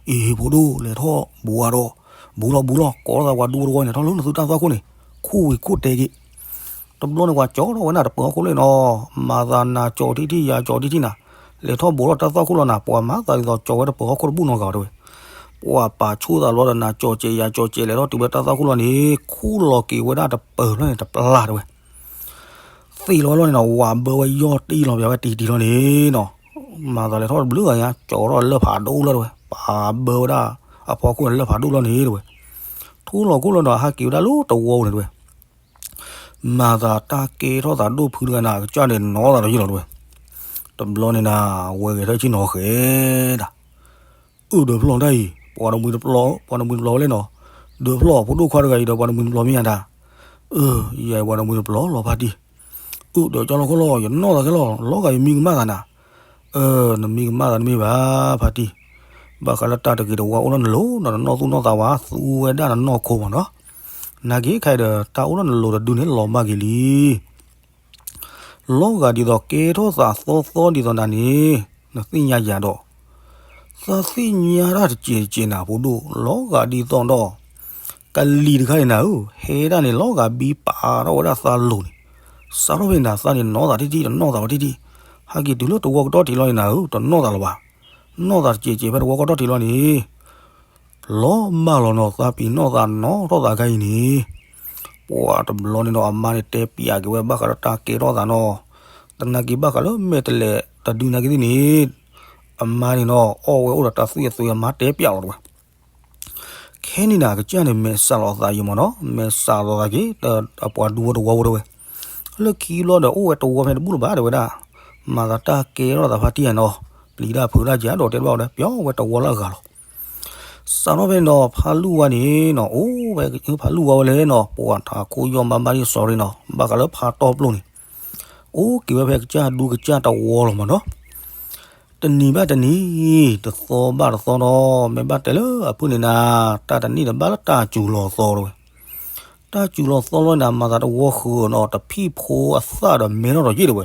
အ့ ဖိဒိၣ်လဲၤထီၣ်ဘူးအါဒီး ဘူးလီၤဘူးလီၤ ကိးထီၣ်သးပှၤဒူတဝီန့ၣ် ထီၣ်လၢနသုတၢ်သွၣ်ခိၣ်န့ၣ် ခူၣ်ဝံၤခူၣ်တဲက့ၤ တဘျီန့ၣ် ပှၤကၠီထီၣ်ဝဲနၤတပၢၤဟီၣ်ခိၣ်လၢနီၤ မၤသးနၤကၠီထံၣ်ထံၣ်ယၤကၠီထံၣ်ထံၣ်နၤ လဲၤထီၣ်ဘူးထီၣ်တၢ်သွၣ်ခိၣ်လီၤနၤ ပှၤမၤသးဒ်သိးကၠီဝဲတပၢၤဟီၣ်ခိၣ်တဘူၣ်နီတဂၤတဝဲ. ပှၤပာ်ဆိၣ်သးလီၤဒီးနၤကၠီကဲးယၤကၠီကဲးလဲၤထီၣ်တုၤဝဲတၢ်သွၣ်ခိၣ်လီၤန့ၣ် ခူၣ်လီၤက့ၤဝဲဒၣ်တပၢၤဖျၢၣ်န့ၣ်တပျၢ်တဝဲ သ့ၣ်လီၤဝဲလီၤန့ၣ်နီၤ ဝးဘၢဝဲယီၢ်တံၢ်လီၤပျၢၤဝဲတံၢ်တံၢ်လီၤန့ၣ်နီၤ မၤသးလဲၤထီၣ်တဘျုးဂၤညါ ကၠီထီၣ်လၢၢ်ဖးဒိၣ်လီၤတဝဲ ပာ်ဘၢဝဲဒၣ် အဖီခိၣ်န့ၣ်လၢၢ်ဖးဒိၣ်လီၤန့ၣ်တဝဲ ထူလီၤခိၣ်လီၤဒီးဟးက့ၤဝဲဒၣ်လၢတဝီပူၤန့ၣ်တဝဲ မၤသးတၢ်ကဲထီၣ်သးဒိၣ်ဖုတဂၤန့ၣ် အကစၢ်န့ၣ်နီၢ်သးဒီးယံလီၤတဝဲ တဘျီန့ၣ်နၤ ဝဲဂဲၤထၢၣ်ဆ့ၣ်နီၤဃဲၤဒၣ် အုၣ်ဒီးဖျီၣ်တၢ်အံၤ ပှၤတမှံၤတပျီၤ ပှၤတမှံၤတပျီၤဝဲလဲၣ်နီၤ ဒီးဖျီၣ်ဖိဒိၣ်ခွါတဂၤအံၤဒီးပှၤတမှံၤတပျီၤမ့ၢ်ညါတၢ် အၢ ယဲပှၤတမှံၤတပျီၤလီၤဖါတံၢ် အုၣ်ဒီးကၠီလီၤခိၣ်လီၤ ယနီၢ်သးခဲလီၤ လီၤဂာ်ယမံကမၣ်သးနၤ အၢ နမံကမၣ်သးတမ့ၢ်ဘၣ် ဖါတံၢ် ဘၣ်ဃးလၢတၢ်တဂ့ၤတဝါအိၣ်ထီၣ်နလိၤနီၤ နနီၢ်သူၣ်နီၢ်သးဝဲ သူဝဲဒၣ်နနီၢ်ခိမ့ၢ်နီၤ နာ်က့ခဲအံၤဒီးတၢ်အိၣ်ထီၣ်နလိၤတဒုန့ၣ်လီၤမၢ်က့ၤလံ လီၤဂာ်ဒ်သိးကဲထီၣ်သးသီသီဒ်သိးနၤန့ၣ် နသ့ၣ်ညါယၤဒီး သးသ့ၣ်ညါတၢ်တစဲးတစဲးနၤဖိဒိၣ် လီၤဂာ်ဒ်သိးဒီး ကလံၤတခါန့ၣ်နၤဧၢ ဟဲဒၣ်န့ၣ် လီၤဂာ်ဘံပာ်ထီၣ်ဝဲဒၣ်သးလိၤန့ၣ် စးထီၣ်ဖဲန့ၣ်နၤ သးန့ၣ်နီၢ်သးထံၣ်ထံၣ် တနီၢ်သးဝဲထံၣ်ထံၣ် ဟဲက့ၤတုၤလၢတဝီကတီၢ်ထံးလီၤန့ၣ်နၤဧၢ တနီၢ်သးလၢၤဘၣ် နီၢ်သးတစဲးစဲးဖဲတဝီကတီၢ်ထံးလီၤန့ၣ် လီၤမၢ်လီၤနီၤ သးပ့ၤနီၣ်သးနီၣ်ထီၣ်သးခါအံၤန့ၣ် ပှၤတဘျီန့ၣ်ဒီး အမါန့ၣ်တဲပျးက့ၤဝဲဘၣ်ဃးဒီးတၢ်ကဲထီၣ်သးနီၤ တနာ်က့ဘၣ်ဃးလၢမဲာ်တဲးလဲးတဒုနာ်က့သ့ၣ်န့ၣ် အမါန့ၣ်နီၤ အီၣ်ဝဲအိၣ်ဒီးတၢ်သွံၣ်အသွံၣ် အမါတဲပျးလီၤတဝဲ ခဲန့ၣ်နၤ အကစၢ်န့ၣ် မဲာ်စးလီၤသးယံၤမ့ၢ်နီၤ မဲာ်စးလီၤသးက့ၤ အပှၤဒူဝဲတဝီဖိတဝဲ လၢခံဘျီဒီး အိၣ်ဝဲတဝီဖဲတဘူၣ်လၢၤဘၣ်တဲဝဲဒၣ် မၤသးတၢ်ကဲထီၣ်သးဖါတံၢ်ဧါနီၤ ပျံၤတၢ်ဖုးတၢ်ကဒီးတဲတဘၣ်ဝဲဒီး ပျီဝဲတဝီလၢအဂၤလီၤ စးထီၣ်ဖဲန့ၣ်ဒီး ဖါလူၢ်ဝါန့ၣ်နီၤ အိၣ်ဝဲဖါလူၢ်ဝါဝဲလဲၣ်နီၤ ပှၤထးခိၣ်ယီၢ်မးမးဒ်စီၤရ့နီၤ ဘၣ်ဃးလၢဖါတီၢ်ပျိၢ်န့ၣ် အိၣ်က့ၤဝဲဖဲကစၢ်ဒူကစၢ်တဝီလီၤမ့ၢ်နီၤ တနံၤဘၣ်တနံၤ တသီဘၣ်တသီဒီး မ့ၢ်ဘၣ်တဲလၢအဖုၣ်န့ၣ်နၤ တၢ်တနံၣ်တဘၣ်လၢတၢ်စူၤလီၤသီတဝဲ တၢ်စူၤလီၤသီလီၤနၤ မၤသးတဝီဃုာ်နီၤ တဖံၣ်ဖိအသၣ်ဒီးမဲထီၣ်ဒီးယ့ၣ်တဝဲ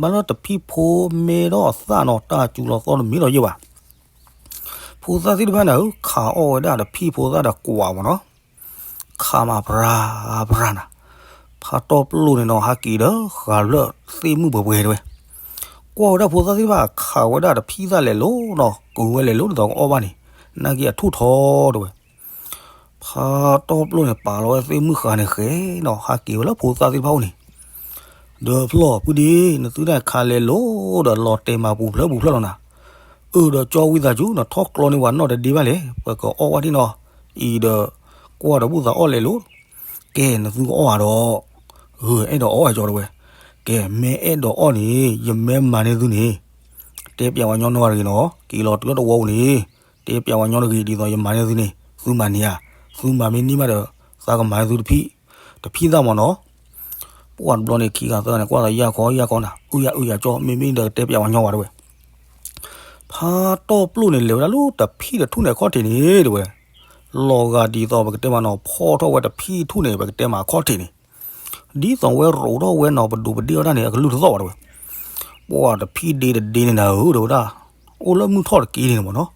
ဘၣ်လၢတဖံၣ်ဖိမဲထီၣ်အသၣ်နီၤ တၢ်စူၤလီၤသီတမ့ၢ်ဒီးယ့ၣ်ဘၣ် ဖိသၣ်သ့ၣ်တဖၣ်န့ၣ် ခးအီၣ်ဝဲဒၣ်တဖံၣ်ဖိသၣ်ဒီးကွၢ်မ့ၢ်နီၤ ခးမးပြၤပြၤနၤ, ဖါတီၢ်ပျိၢ်န့ၣ်နီၤ ဟးက့ၤဒီးဃးဖျၢၣ်သ့ၣ်မုၣ်ပှဲၤပှဲၤတဲဝဲ, ကွၢ်ဝဲဒၣ်ဖိသၣ်သ့ၣ်တဖၣ် ခးဝဲဒၣ်တဖံၣ်သၣ်လဲၤလိၤနီၤ ကုၤဝဲလဲၤလိၤဒ်သိးကအီၣ်ဘၣ်န့ၣ်, နာ်က့အထူၣ်ထီတဲဝဲ, ဖါတီၢ်ပျိၢ်န့ၣ် ပာ်လီၤဝဲသ့ၣ်မုၣ်ဃာ်န့ၣ်ဃဲနီၤ ဟးက့ၤဝဲလၢဖိသၣ်သ့ၣ်တဖၣ်အိၣ်န့ၣ်, ဒီးဖျီၣ်ဖုဒ့ နသုတၢ်ခးလဲၤလိၤဒီးလီၤတဲာ်မးပူၤဖျၢၣ်ပူၤဖျၢၣ်လီၤနၤ, အၢၣ်ဒီးကၠီဝံသးစူၤ နထီၣ်ကျီန့ၢ်ပှၤနီၢ်တဒ့ဘၣ်လဲၣ် ပကအီၣ်ဝဲဒၣ်နီၤ, အံၤဒီး ကွၢ်ဒီးဘူၣ်သးအီၣ်လဲၤလိၤ, ကဲ နသုကအီၣ်ဧါဒီး, ဂဲၤအဲၣ်ဒိးအီၣ်ဧါကၠီတဲဝဲ, ကဲ မ့ၢ်အဲၣ်ဒိးအီၣ်န့ၣ် ယမ့ၢ်မၤန့ၢ်သုန့ၣ်, တဲပျးဝဲညီနီၢ်ဂၤတဂ့ၤနီၤ က့ၤလီၤတုၤလၢတဝီပူၤန့ၣ်, တဲပျးဝဲညီတဂ့ၤ ဒ်သိးယမၤန့ၢ်သုန့ၣ် သုမၤန့ၢ်ဧါ, သုမၤမ့ၢ်န့ၢ်ဘၣ်ဒီး သးကမၤန့ၢ်သုတဖံၣ်, တဖံၣ်သၣ်မ့ၢ်နီၤ, ပှၢ်တဘျီန့ၣ် ခံဂၤသၢဂၤန့ၣ် ကွၢ်သးယၢ်ခီယၢ်ခီနၤ, အုယၤအုယၤကၠီ မ့မ့ၢ်ဒီးကတဲပျးဝဲညီဘၣ်တဲဝဲ. ဖါတီၢ်ပျိၣ်န့ၣ် လဲၤဝဲဒၣ်လၢတဖံၣ်တထူၣ်န့ၣ်အခီၣ်ထံးန့ၣ်တဲဝဲ, လီၤဂာ်ဒ်သိးပကတဲမးနီၤ ဖီၣ်ထီၣ်ဝဲတဖံၣ်ထူၣ်န့ၣ် ပကတဲမးအခီၣ်ထံးန့ၣ်, ဒ်သိးဝဲရိးထီၣ်ဝဲနီၤ ပဒိးပဒ့ၣ်အီၣ်တၢ်န့ၣ် အကလုၢ်တသီၣ်ဘၣ်တဲဝဲ. ပှၢ်တဖံၣ်ဒ့တဒ့န့ၣ်နၤဧၢ တဲဝဲဒၣ်, အိၣ်လၢမုၢ်ထီၣ်တက့ၢ်န့ၣ်မးနီၤ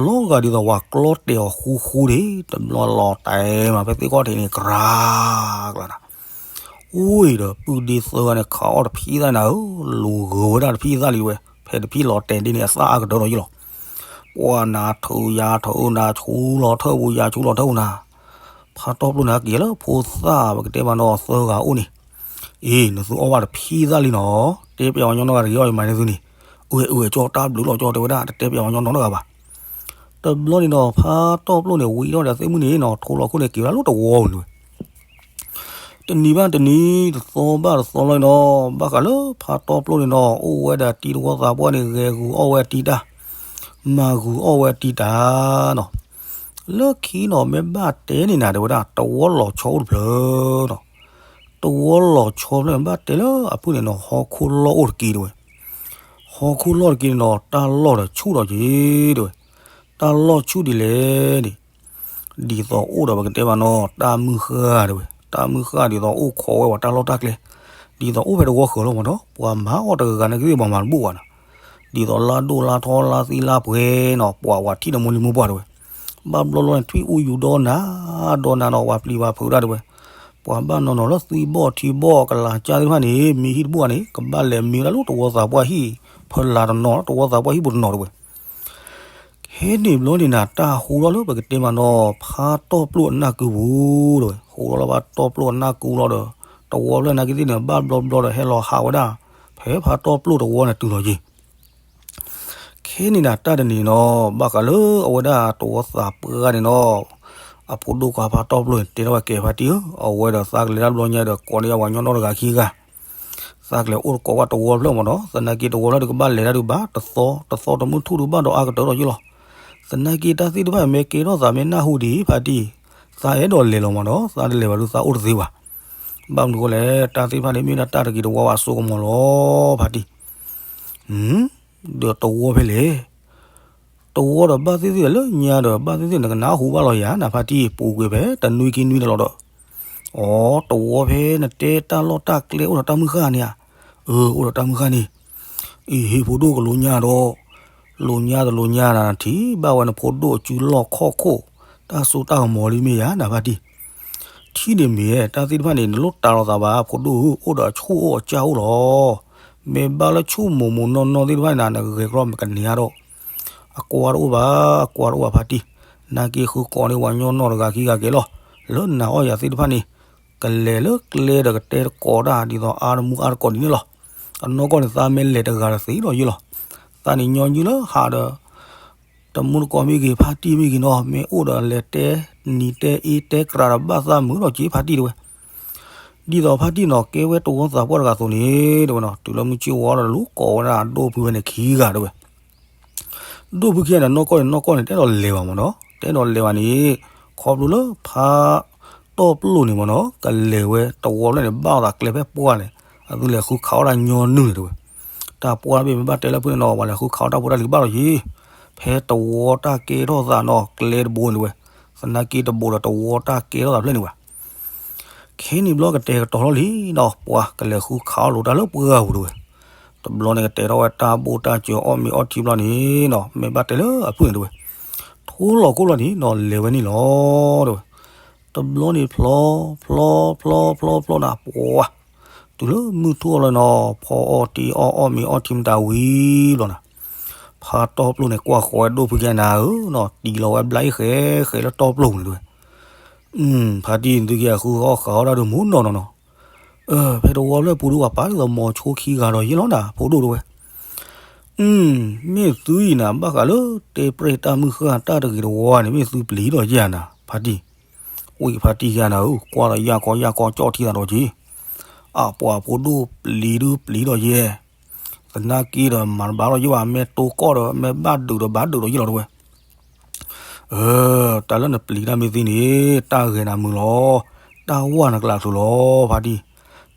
လီၤဂာ်ဒ်သိးပှၤကျီတဲာ်အီၤဃူဃူဒၣ်, တဘျီလီၤတဲာ်မးဖဲသ့ၣ်ခီၣ်ထံးန့ၣ် ကြၤကြၤနၤ, အိၣ်ဒီးပုၢ်ဒ့သၢဂၤန့ၣ် ခးအီၣ်တဖံၣ်သၣ်နၤဧၢ, လူၤဂၢၤဝဲဒၣ်တဖံၣ်သၣ်လံဝဲ, ဖဲတဖံၣ်လီၤတဲာ်ဒ်န့ၣ် အသၣ်အါကတၢၢ်ဒီးယလီၤ. ပှၢ်နၤထုးယၤထုးနၤ ဆူလီၤထၢၣ်ပူၤယၤဆူလီၤထၢၣ်ပူၤနၤ, ဖါတီၢ်ပျိၣ်န့ၣ် က့ၤလၢဖိသၣ်ပကတဲမးနီၤသၢဂၤအိၣ်န့ၣ်, အ့ နသုအီၣ်ဘၣ်တဖံၣ်သၣ်လံနီၤ, တဲပျးဝဲညီနီၢ်ဂၤတဂ့ၤအီၣ်ယမၤန့ၢ်သုန့ၣ်, အုအုကၠီတၢ်ဘျုးလီၤကၠီတဲဝဲဒၣ် တတဲပျးဝဲညီနီၢ်နီၢ်ဂၤဘၣ်. တဘျီန့ၣ်ဒီး ဖါတီၢ်ပျိၣ်န့ၣ် ဝံၤထီၣ်ဒီးသ့ၣ်မုၢ်န့ၣ်နီၤ ထိလီၤခိၣ်န့ၣ်က့ၤဝဲဒၣ်လၢတဝီပူၤန့ၣ်ဝဲ တနံၤဘၣ်တနံၤ တသီဘၣ်တသီလီၤနီၤ, ဘၣ်ဃးလၢဖါတီၢ်ပျိၣ်န့ၣ်နီၤ အိၣ်ဝဲဒီးတံၤသကိးသးပှၢ်န့ၣ် ဂဲၤဂူာ်အီၣ်ဝဲတံၤတၢ်, မၤဂူာ်အီၣ်ဝဲတံၤတၢ်နီၤ, လၢခံနီၤ မ့ၢ်ဘၣ်တဲန့ၣ်နၤတဲဝဲဒၣ် တဝီလီၤဆီအိၣ်တဖျၢၣ်နီၤ, တဝီလီၤဆီဖျၢၣ်န့ၣ် ဘၣ်တဲလၢအဖုၣ်န့ၣ်နီၤ ဟီၣ်ခိၣ်လီၢ်အိၣ်တက့ၢ်တဲဝဲ, ဟီၣ်ခိၣ်လီၢ်တက့ၢ်န့ၣ်နီၤ တၢ်လီၢ်ဒီးဆူၣ်ထီၣ်က့ၤတဲဝဲ, တၢ်လီၢ်ဆူၣ်ဒ်လဲၣ်န့ၣ် ဒ်သိးအိၣ်ဒီးပကတဲမးနီၤ တၢ်မုၢ်ဃၢ်တဲဝဲ, တၢ်မုၢ်ဃၢ်ဒ်သိးအိၣ်ခိးဝဲပှၤတၢ်လီၢ်တၢ်ကျဲ, ဒ်သိးအိၣ်ဖဲတဝီဃၢၤလီၤမးနီၤ ပှၤမၤအီၣ်တဂၤဂၤန့ၣ်ကသ့ၣ်ပှၤမၤတဘူၣ်ဘၣ်နီၤ, ဒ်သိးလါဒိၣ်လါထီလါသံလါပှဲၤနီၤ ပှၤဝဲထံၣ်ဒီးမိၢ်လံၤမိၢ်ပှၢ်တဲဝဲ, ဘၣ်ဘျီလီၤန့ၣ် ထွံၣ်အူယူၤဒီနၤ, ဒီနၤနီၤ ပှၤပျံၤပှၤဖုးဒၣ်တဲဝဲ, ပှၤဘၣ်နီၢ်နီၢ်လၢသွံၣ်ဘီၣ်ထံဘီၣ်ကလၤကၢ်သ့ၣ်တဖၣ်န့ၣ် မ့ၢ်ဟံၣ်တဘူၣ်ဘၣ်န့ၣ် ကဘၣ်လဲၤမ့ၢ်ဝဲဒၣ်လၢတဝီသးပှၢ်ဟံၣ် ဖဲလါတနီၤ တဝီသးပှၢ်ဟံၣ်ပူၤတနီၤတဲဝဲ ခဲန့ၣ်ဘျီန့ၣ်နၤ တၢ်ဟူထီၣ်လၢပကတဲမးနီၤ ဖါတီၢ်ပျိၣ်အနၢ်ကုပူၤတဲဝဲ, ဟူထီၣ်လၢဖါတီၢ်ပျိၣ်အနၢ်ကုလီၤဒီး တဝီဖျၢၣ်နာ်က့သ့ၣ်န့ၣ် ဘၣ်ဘျီဘျီဒီးဟဲလီၤဟးဝဲဒၣ် ဖဲဖါတီၢ်ပျိၣ်တဝီန့ၣ်တုၤလီၤက့ၤ ခဲန့ၣ်နၤ တၢ်တနံၤနီၤ ဘၣ်ဃးလၢအဝဲဒၣ်တဝီသးပှၢ်န့ၣ်နီၤ အဖိဒိၣ်ခွါဖါတီၢ်ပျိၣ်န့ၣ် တဲထီၣ်ဝဲကဲဖါတံၢ်ဧၢ, အဝဲဒီးသးကလဲၤတၢ်ဘျီညါဒီး ကိးန့ၢ်အဝဲညီနီၢ်တဂၤခံဂၤ, သးကလဲၤအိၣ်တကိးဘၣ်တဝီဖျၢၣ်မးနီၤ, သနာ်က့တဝီဖျၢၣ်တကဘၣ်လဲၤဒၣ်ဒုးဘၣ် တသီ တသီတမုၢ်ထူၣ်ဒုးဘၣ်ဒီးအါကတၢၢ်ဒီးယ့ၢ်လီၤ. သနာ်က့တၢ်သ့ၣ်တဖၣ်မ့ၢ်ကဲထီၣ်သးမ့ၢ်နၢ်ဟူဒံးဖါတံၢ်, သးအဲၣ်ဒိးလဲၤလီၤမးနီၤ, သးတလဲၤဘၣ်ဒုးသးအိၣ်တသ့ဘၣ်. ဘၣ်မနုၤဃိလဲၣ်, တၢ်သ့ၣ်တဖၣ်န့ၣ် မ့ၢ်ဒၣ်တၢ်တဂ့ၤတဝါဘၣ်အစိကမီၤလီၤ ဖါတံၢ်. ဒီးတဝီဖဲလဲၣ် တဝီဒီးဘၣ်သ့ၣ်သ့ၣ်ဒီးလၢညါဒီး ဘၣ်သ့ၣ်သ့ၣ်နကနၣ်ဟူဘၣ်လီၤယၤ နဖါတံၢ် ပူၤကွံာ်ဖဲတနွံခံနွံဒီးလီၤဒီး, အိ တဝီဖဲနတဲတၢ်လီၢ်တၢ်ကျဲအိၣ်ဒီးတၢ်မုၢ်ဃၢ်န့ၣ်ဧါ, အၢ အိၣ်ဒီးတၢ်မုၢ်ဃၢ်န့ၣ်, အံၤ ဟ့ၣ်ဖိဒိၣ်ကလိညါဒီး, လိညါတလိညါနၤ နထံၣ်ဘၣ်ဝဲနဖိဒိၣ်အစုလီၢ်ခီၣ်ခိၣ်, တၢ်စိတၢ်ကမီၤလံမ့ၢ်ယၤ နဖါတံၢ် ထံၣ်န့ၣ်မ့ၢ် တၢ်သ့ၣ်တဖၣ်န့ၣ် နလိၣ်တၢ်လီၤသးဘၣ် ဖိဒိၣ်ဧၢ, အိၣ်ဒီးအဆူၣ်အိၣ်အကၢ်အိၣ်လီၤ. မ့ၢ်ဘၣ်လၢဆူၣ်မိၢ်မိၢ်နီၢ်နီၢ်သ့ၣ်တဖၣ်န့ၣ် နဂဲၤကျီမ့ၢ်ကန့ၢ်ဒီး, အကွၢ်တအိၣ်ဘၣ်, အကွၢ်တအိၣ်ဘၣ်ဖါတံၢ်, နာ်က့ဃုကိးန့ၢ်ဝဲညီနီၢ်တဂၤခံဂၤကဲလီၤ. လၢနၤအီၣ်ယၤသ့ၣ်တဖၣ်န့ၣ်, ကလဲၤလၢကျဲဒီးကတဲတကိးတၢ် ဒ်သိးအါတမူအါတကိးဒ်န့ၣ်လီၤ. အနီၢ်ကီၢ်န့ၣ် သးမ့ၢ်လဲၤတဂၤဒီးသ့ဒီးယ့ၢ်လီၤ. သးန့ၣ်ညီနုၢ်လၢဟးဒီး တမူတကိးမ့ၢ်ဂ့ၤ ဖါတံၢ်မ့ၢ်ဂ့ၤနီၤ မ့ၢ်အိၣ်ဒီးလဲၤတဲနံၤတဲအ့တဲကြးဒီးဘၣ်သးမုာ်ဒီးက့ၤဖါတံၢ်တဲဝဲ. ဒ်သိးဖါတံၢ်နီၤ ကဲဝဲတဝီသးပှၢ်တဂၤအသိးန့ၣ် တဲဝဲနီၤ တုၤလၢမုၢ်ဆ့ၣ်ဝါဒီးလူၤကိးဝဲဒၣ်ဒိၣ်ဖုဝဲန့ၣ်ခံဂၤတဲဝဲ. ဒိၣ်ဖုခံဂၤန့ၣ် နီၢ်ကီၢ်န့ၣ် နီၢ်ကီၢ်န့ၣ် တအဲၣ်ဒိးလဲၤဘၣ်မ့ၢ်နီၤ တအဲၣ်ဒိးလဲၤဘၣ်န့ၣ် ခီဖျိလၢဖါတီၢ်ပျိၣ်န့ၣ်မ့ၢ်နီၤ ကလဲၤဝဲတဝီဖျၢၣ်န့ၣ် ဘၣ်အသးကျဲဖဲပှၢ်န့ၣ် အသုလဲၤဃုခးအီၣ်တၢ်ညီနုၢ်န့ၣ်တဲဝဲ. တၢ်ပှၢ်တဘ့ၣ်မ့ၢ်ဘၣ်တဲလၢဖုန့ၣ်နီၤ ပှၤလဲၤဃုခးအီၣ်တၢ်ဖိတၢ်လံၤကဘၣ်လီၤယ့ၣ်. ဖဲတဝီတၢ်ကဲထီၣ်သးနီၤ ကျဲတဘိန့ၣ်တဲဝဲ. သနာ်က့တဘိဒီးတဝီတၢ်ကဲထီၣ်သးဖျၢၣ်န့ၣ်ဘၣ်. ခဲန့ၣ်ဘျီကတဲာ်ကတီၤထီၣ်လံနီၤ ပှၤကလဲၤဃုခးအီၣ်လိာ်တၢ်လၢပှၢ်ပူၤတဲဝဲ. တဘျီန့ၣ်ကတဲထီၣ်ဝဲတၢ်ဘိၣ်တၢ်စၢၤအီၣ်မ့ၤအီထံဘျီန့ၣ်နီၤ မ့ၢ်ဘၣ်တဲလၢအဖုၣ်န့ၣ်တဲဝဲ. ထိလီၤခိၣ်ဘျီန့ၣ်နီၤ လဲၤဝဲန့ၣ်လီၤတဲဝဲ. တဘျီန့ၣ်ဖျီ ဖျီ ဖျီ ဖျီ ဖျီနၤ ပှၤ တုၤလၢမုၢ်ထူၣ်လီၤနီၤ ဖီအီၣ်တ့ၢ်အီၣ်အီၣ်မ့ၤအီထံမတၤဝံၤဘျီနၤ. ဖါတီၢ်ပျိၣ်န့ၣ် ကွၢ်ဃီၤဝဲဒိၣ်ဖုကဲနၤဧၢနီၤ တံၤလီၤဝဲဘျါအံၤဃဲဃဲလၢတီၢ်ပျိၣ်န့ၣ်တဲဝဲ. ဖါတံၢ် သုက့ၤဃုအီၣ်ဃးအီၣ်တၢ်ဒုးမူနီၢ်နီၢ်နီၤ. ဖဲတဝီဖျၢၣ်ပူၤဒုးပှၤပာ်ဒ်သိးမိၤဆိခံဂၤဒီးယ့ၢ်လီၤနၤ ဖိဒိၣ်တဲဝဲ. မ့ၢ်သုအံၤနၤ ဘၣ်ဃးလၢတဲပြဲၢ်တၢ်မုၢ်ဃၢ်တၢ်တဂ့ၤတဝါန့ၣ် မ့ၢ်သုပျံၤဒီးယဲၢ်နၤ ဖါတံၢ်. ဝံၣ်ဖါတံၢ်ယဲၢ်နၤဧၢ ကွၢ်ဒီးယၢ်ကီယၢ်ကီကၠီၣ်ထံသးဒီးက့ၤ. အပှၤဖိဒိၣ်ပျံၤဒုးပျံၤဒီးယဲၢ် သနာ်က့ဒီးမၤတဘၣ်လီၤယ့ၢ်ဘၣ် မ့ၢ်တိကီၢ်ဒီး မ့ၢ်ဘၣ်ဒုးဒီးဘၣ်ဒုးဒီးယ့ၢ်လီၤတဲဝဲ. အၢ တၢ်လၢနပျံၤတၢ်မ့ၢ်သ့န့ၣ် တၢ်ဂဲၤနၤမုာ်လီၤ. တၢ်ဝၢ်နကျးချုးလီၤ ဖါတံၢ်.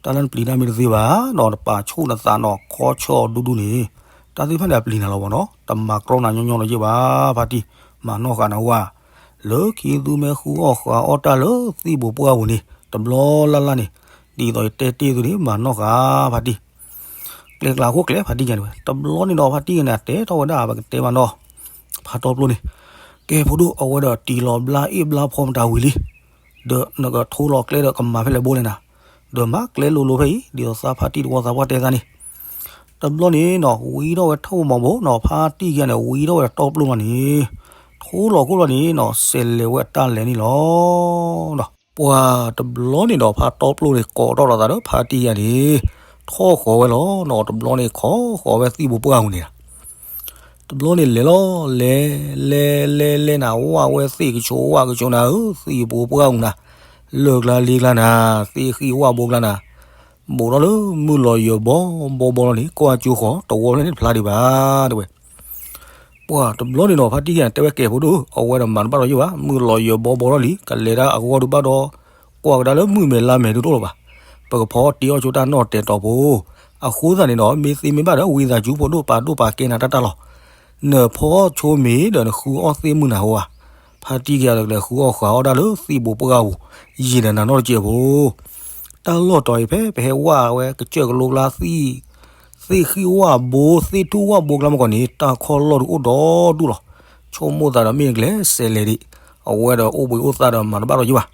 တၢ်လၢနပျံၤတၢ်မ့ၢ်တသ့ဘၣ်နီၤ, နပာ်ဆူၣ်နသးနီၤ ခီဆၢဒူဒူန့ၣ်, တၢ်သ့ၣ်တဖၣ်န့ၣ် အပျံၤနၤလီၤဘၣ်နီၤ, တမၤကြီနၤညီညီလီၤယဲၢ်ဘၣ်, ဖါတံၢ်, မၤနီၣ်ဃာ်နၤဝဲ, လၢခံသုမ့ၢ်ဃုအီၣ်ဃုအီၣ်တၢ်လၢသ့ၣ်ဘိပှၢ်ပူၤန့ၣ် တဘျီလၢ်လၢ်န့ၣ်, ဒ်သိးယတဲတ့ၢ်သုန့ၣ် မၤနီၣ်ဃာ်ဖါတံၢ် ကျဲကျါဃိကျဲဖါတံၢ်ယါန့ၣ်ဝဲ, တဘျီန့ၣ်ဒီးဖါတံၢ်ယါန့ၣ် အတဲထီၣ်ဝဲဒၣ် ပကတဲမးနီၤ, ဖါတီပျိန့ၣ်, ကဲဖိဒိၣ် အဝဲဒီးတံၤလီၤဘျါအ့ၣ်ဘျါဖီမတၤဝံၤလံ, ဒီးနကထိလီၤကျဲဒီးကမၤဖဲလဲၣ်ဘိလဲၣ်နၤ, ဒီးမၤကျဲလိၤလိၤဖဲအံၤ ဒ်သိးသးဖါတံၢ်တဝီသးပှၢ်တဲသးန့ၣ်, တဘျီန့ၣ်နီၤ ဝံထီၣ်ဝဲထီၣ်မီၤဘိနီၤ ဖါတံၢ်ယါန့ၣ် ဝံထီၣ်ဝဲဒီးတီပျိလီၤန့ၣ်, ထိလီၤခိၣ်လီၤန့ၣ်နီၤ စဲးလဲၤဝဲအတၢ်လဲၤန့ၣ်လီၤ. ပှၤတဘျီန့ၣ်ဒီး ဖါတီပျိန့ၣ် ကိးထီၣ်လိာ်သးဒီးဖါတံၢ်ယါန့ၣ်, ထီၣ်ဃီၤဝဲလီၤနီၤ, တဘျီန့ၣ် ခိးဃီၤဝဲသ့ၣ်ဘိပှၢ်ပူၤန့ၣ်, တဘျီန့ၣ်လဲၤလီၤ, လဲၤ, လဲၤ, လဲၤ, လဲၤနၤ ဝၣ်ဝဲသ့ၣ်ကဆိးဝၣ်ကဆိးနၤဧၢ, သ့ၣ်ဘိပှၢ်ပူၤနၤ, လၢၢ်ကျါလ့ကျါနၤ, သ့ၣ်ဃံၣ်ဝၣ်ဘိကျါနၤ, ဘူးထီၣ်လၢမုၢ်လီၤယၢၤဘီဘီဘီလီၤန့ၣ် ကွၢ်ကၠိဃီၤ တဝီဖျၢၣ်န့ၣ်တဖျါဒံးဘၣ် တဲဝဲ ပှၤတဘျီန့ၣ်ဒီး ဖါတံၢ်ယါန့ၣ် တဲဝဲကဲဖိဒိၣ်ဧၢ, အဝဲဒီးမၤတဘၣ်ဒီးယဲၢ်ဘၣ်, မုၢ်လီၤယၢၤဘီဘီထီၣ်လံ, ကလဲၤတၢ်အဂီၢ်ဒုးဘၣ်ဒီး, ကွၢ်ကဒါလၢမုၢ်မဲာ်လါမဲာ်ဒုးတအိၣ်လၢၤဘၣ်, ပကဖီတ့အီၣ်ကၠိတၢ်နီၣ်တဲာ်တီၤဖိ, အဃိသတးန့ၣ်ဒီး မ့ၢ်သ့မ့ၢ်ဘၣ်ဒီး ဝံသးစူၤဖိဒိၣ်ပာ်ဒိၣ်ပာ်ကဲနၤတၢ်တၢ်လီၤ. နဖီဆိမ့ၤဒီးနဃုအီၣ်သ့ၣ်မုၢ်နၤဟိဧါ, ဖါတံၢ်ယါဒီးကလဲၤဃုအီၣ်ဃုအီၣ်တၢ်လၢသ့ၣ်ဘိပှၢ်ပူၤ, ယံာ်ဒီးနၤနီတစဲးဖိ တၢ်လီၢ်တီၤအံၤဖဲ ပဟဲဝၣ်ဝဲကစၢၢ်ကလိကျါသ့ၣ်, သ့ၣ်ဃံၣ်ဝၣ်ဘိ သ့ၣ်ထူၣ်ဝၣ်ဘိကျါမ့ၢ်ကီးန့ၣ် တၢ်ခီၣ်လီၢ်ဒုးအိၣ်ဒီဒူၣ်လီၤ. ဆိကမိၣ်သးဒီးမ့ၢ်နကလဲၤစဲးလဲၤဒံး, အဝဲဒီးအိၣ်ဘှံးအိၣ်သါဒီးမၤတဘၣ်ဒီးယဲၢ်ဘၣ်.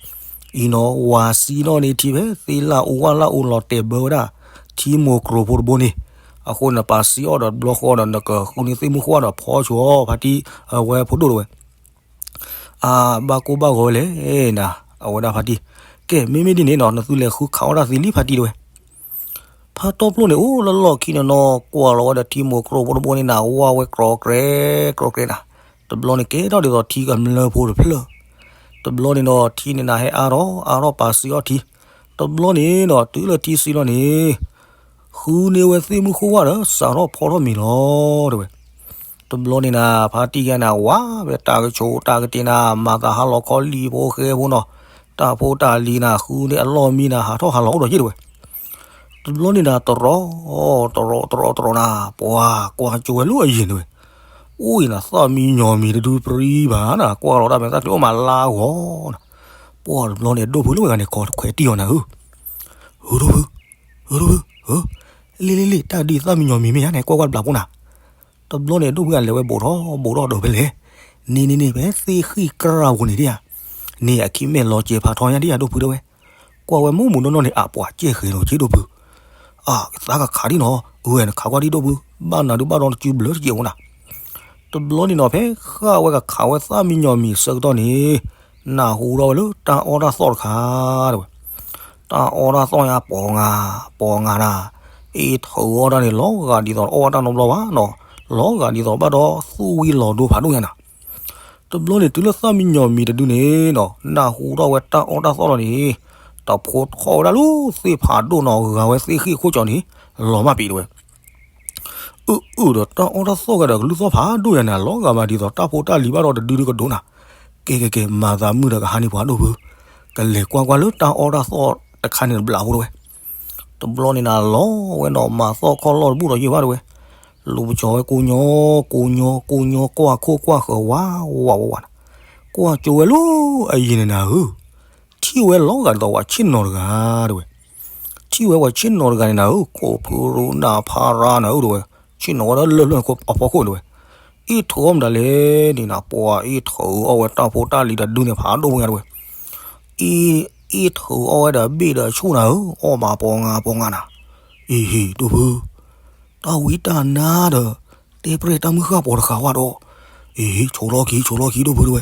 အံၤနီၤ ဝၤစံထီၣ်န့ၢ်ထံဖဲသ့ၣ်လၣ်အူဝၣ်လၣ်အူလီၤတဲာ်ဘၢဝဲဒၣ် ထံမိၢ်ကရိဖိတဘိန့ၣ်, အဃိန့ၣ် ပာ်စံအီၣ်ဒီးတဘျီဃီဒီး နကဃုန့ၢ်သ့ၣ်မုၢ်ဃိၣ်ဒီးဖီဆိအီၤ ဖါတံၢ်, အဝဲဖိဒိၣ်တဲဝဲ အါ ဘၣ်ကိၢ်ဘၣ်ဂီၤဝဲလဲၣ်နၤ, အဝဲဒၣ်ဖါတံၢ်, ကဲ မ့မ့ၢ်ဒ်န့ၣ်နီၤ နသုလဲၤဃုခးအီၣ်တၢ်သ့လံဖါတံၢ်တဲဝဲ. ဖါတီပျိန့ၣ် အိၣ်လၢလီၢ်ခံန့ၣ်နီၤ ကွၢ်လီၤဝဲဒီးထံမိၢ်ကရိဖိတဘိန့ၣ်နၤ ဝၣ်ဝဲကြီကြဲ, ကြီကြဲနၤ, တဘျီန့ၣ်ကဲထီၣ်ဒ်သိးထံကမျၢၢ်ဖိတဖျၢၣ်, တဘျီန့ၣ်ဒီးထံန့ၣ်နၤဟဲအါထီၣ်အါထီၣ်ပာ်စံအီၣ်ထံ, တဘျီန့ၣ်နီၤ တုၤလၢထံစံလီၤန့ၣ် ဃုန့ၢ်ဝဲသ့ၣ်မုၢ်ဃိၣ်ဝၣ်ဒီး စးထီၣ်ဖီထီၣ်မ့ၤလီၤ တဲဝဲ. တဘျီန့ၣ်နၤ ဖါတံၢ်ယါန့ၣ် ဝါဝဲတၢ်ကဆိးတၢ်ကတ့ၤနၤ မၤသးဟါလီၤခီလံာ်ဖိဃဲဖိနီၤ, တၢ်ဖိတၢ်လံၤနၤ ဃုန့ၢ်အလီၢ်မံနၤ ဟးထီၣ်ဟးလီၤအိၣ်ဒီးယဲၢ်တဲဝဲ. တဘျီန့ၣ်နၤ တရီ, တရီ, တရီ, တရီနၤ, ပှၤကွၢ်ကၠိဝဲလၢအယံၤတဲဝဲ. အိၣ်အံၤနၤ သၣ်မံညီၤမံၤတဒုပြံဘၣ်နၤ ကွၢ်လီၤတၢ်မဲာ်သၣ်ချံအိၣ်မးလါဂီၤနၤ. ပှၤတဘျီန့ၣ် ဒိၣ်ဖုလၢဝဲဂၤန့ၣ် ခိးခွဲးတံၢ်အီၤနၤဧၢ, ဧၢဒိၣ်ဖု, ဧၢဒိၣ်ဖု, ဧၢ, လ့လ့လ့ တၢ်ဒ်သၣ်မံညီၤမံၤမ့ၢ်ယါန့ၣ် ကွၢ်ကွၢ်တဘျီဖိနၤ. တဘျီန့ၣ် ဒိၣ်ဖုအလဲၤဝဲဘိးထီၣ်ဘိးထီၣ်ဒီးဖဲလဲၣ်, န့ၣ်န့ၣ်န့ၣ် ဖဲသ့ၣ်ဃံၣ်ကြၢ်ပူၤန့ၣ်ဒ်ဧါ, န့ၣ်အခံမ့ၢ်လီၤစဲၤဖးထီညါဒ်ဧါ ဒိၣ်ဖုတဲဝဲ. ကွၢ်ဝဲမုၢ်မုၢ်နီၢ်နီၢ်န့ၣ် အပှၤကဲဃဲၤလီၤက့ဒိၣ်ဖု, အသးကခးဒံနီၤ, အဝဲနခးကွၢ်ဒံဒိၣ်ဖု, ဘၣ်နၤဒုးဘၣ်ဒီးတစုဘျၢတစဲးဖိနၤ. တဘျီန့ၣ်နီၤ ဖဲဃၣ်ဝဲကခးဝဲသၣ်မံညီၤမံၤအဆၢကတီၢ်န့ၣ်, နၢ်ဟူထီၣ်ဝဲလၢတၢ်အီၣ်တၢ်သီၣ်တခါတဲဝဲ. တၢ်အီၣ်တၢ်သီၣ်ညါ ပှၤငါ, ပှၤငါနၤ, အ့ၣ်ထုးအီၣ်တၢ်န့ၣ် လီၤဂာ်ဒ်သိးအီၣ်ဝဲတၢ်နီတဘျီဘၣ်နီၤ, လီၤဂာ်ဒ်သိးဘၣ်ဒီးသူၣ်ဝံၤလီၤဒိဖးဒိၣ်ညါနၤ. တဘျီန့ၣ် တုၤလၢသၣ်မံညီၤမံၤတဒုန့ၣ်နီၤ နၢ်ဟူထီၣ်ဝဲတၢ်အီၣ်တၢ်သီၣ်လီၤန့ၣ်, တဖိထီၣ်ဝဲဒၣ်လၢသ့ၣ်ဖးဒိၣ်နီၤ ဂာ်ဝဲသ့ၣ်ဃံၣ်ခိၣ်ကၠီန့ၣ်, လီၤမၢ်ပံၤတဲဝဲ. အၢ အၢ ဒီးတၢ်အီၣ်တၢ်သီၣ်ဂၤဒီးကလုၢ်သီၣ်ဖးဒိၣ်ယါန့ၣ် လီၤဂာ်ဘၣ်ဒ်သိးတၢ်ဖိတၢ်လံၤဘၣ်ဒီးတဒုဒုကဒိးနၤ. ကဲ ကဲ ကဲ မၤသးမုာ်ဒီးကဟါန့ၢ်ပှၤဒိၣ်ဖု, ကလဲၤကွၢ်ကွၢ်လၢတၢ်အီၣ်တၢ်သီၣ်တခါန့ၣ်တဘျီဖိတဲဝဲ. တဘျီန့ၣ်နၤလီၤဝဲနီၤ မၤသီၣ်ခီၣ်လီၢ်တဘူၣ်ဒီးယဲၢ်ဘၣ်တဲဝဲ. လူၤပကၠီၤဝဲကိညိ ကိညိ ကိညိ ကွၢ်ခိၣ်ကွၢ်ဃၢၤဝးဝးဝးဝးနၤ. ကွၢ်ကၠိဝဲလၢအယံၤန့ၣ်နၤဧၢ, ထံၣ်ဝဲလီၤဂာ်ဒ်သိးပှၤဆ့ၣ်နီၤတဂၤတဲဝဲ. ထံၣ်ဝဲပှၤဆ့ၣ်နီၤတဂၤန့ၣ်နၤဧၢ, ခိၣ်ဖုရူနးဖါရါနၤဧၢတဲဝဲ, ဆ့ၣ်နီၤဝဲဒၣ်လၢၢ်လၢၢ်အဖီခိၣ်န့ၣ်တဲဝဲ. အ့ၣ်ထုးအီၣ်မတၤလဲၣ်န့ၣ်နၤ, ပှၤအ့ၣ်ထုးအီၣ်ဝဲတၢ်ဖိတၢ်လံၤတဒုန့ၣ်ဖးဒိၣ်ဝဲညါတဲဝဲ. အ့ၣ်ထုးအီၣ်ဝဲဒီးဘ့ၣ်ဒီးဆူၣ်နၤဧၢ, အီၣ်မးပှၤငါပှၤငါနၤ. အ့ဟ့ၣ် ဒိၣ်ဖု, တၢ်ဝံတၢ်နါဒီး တဲပျဲၢ်တၢ်မုၢ်ဃၢ်ပီၤတဃာ်ဝဲဒီး, အ့ဟ့ၣ် ဆိးလီၢ်ခံ ဆိးလီၢ်ခံဒိၣ်ဖုတဲဝဲ.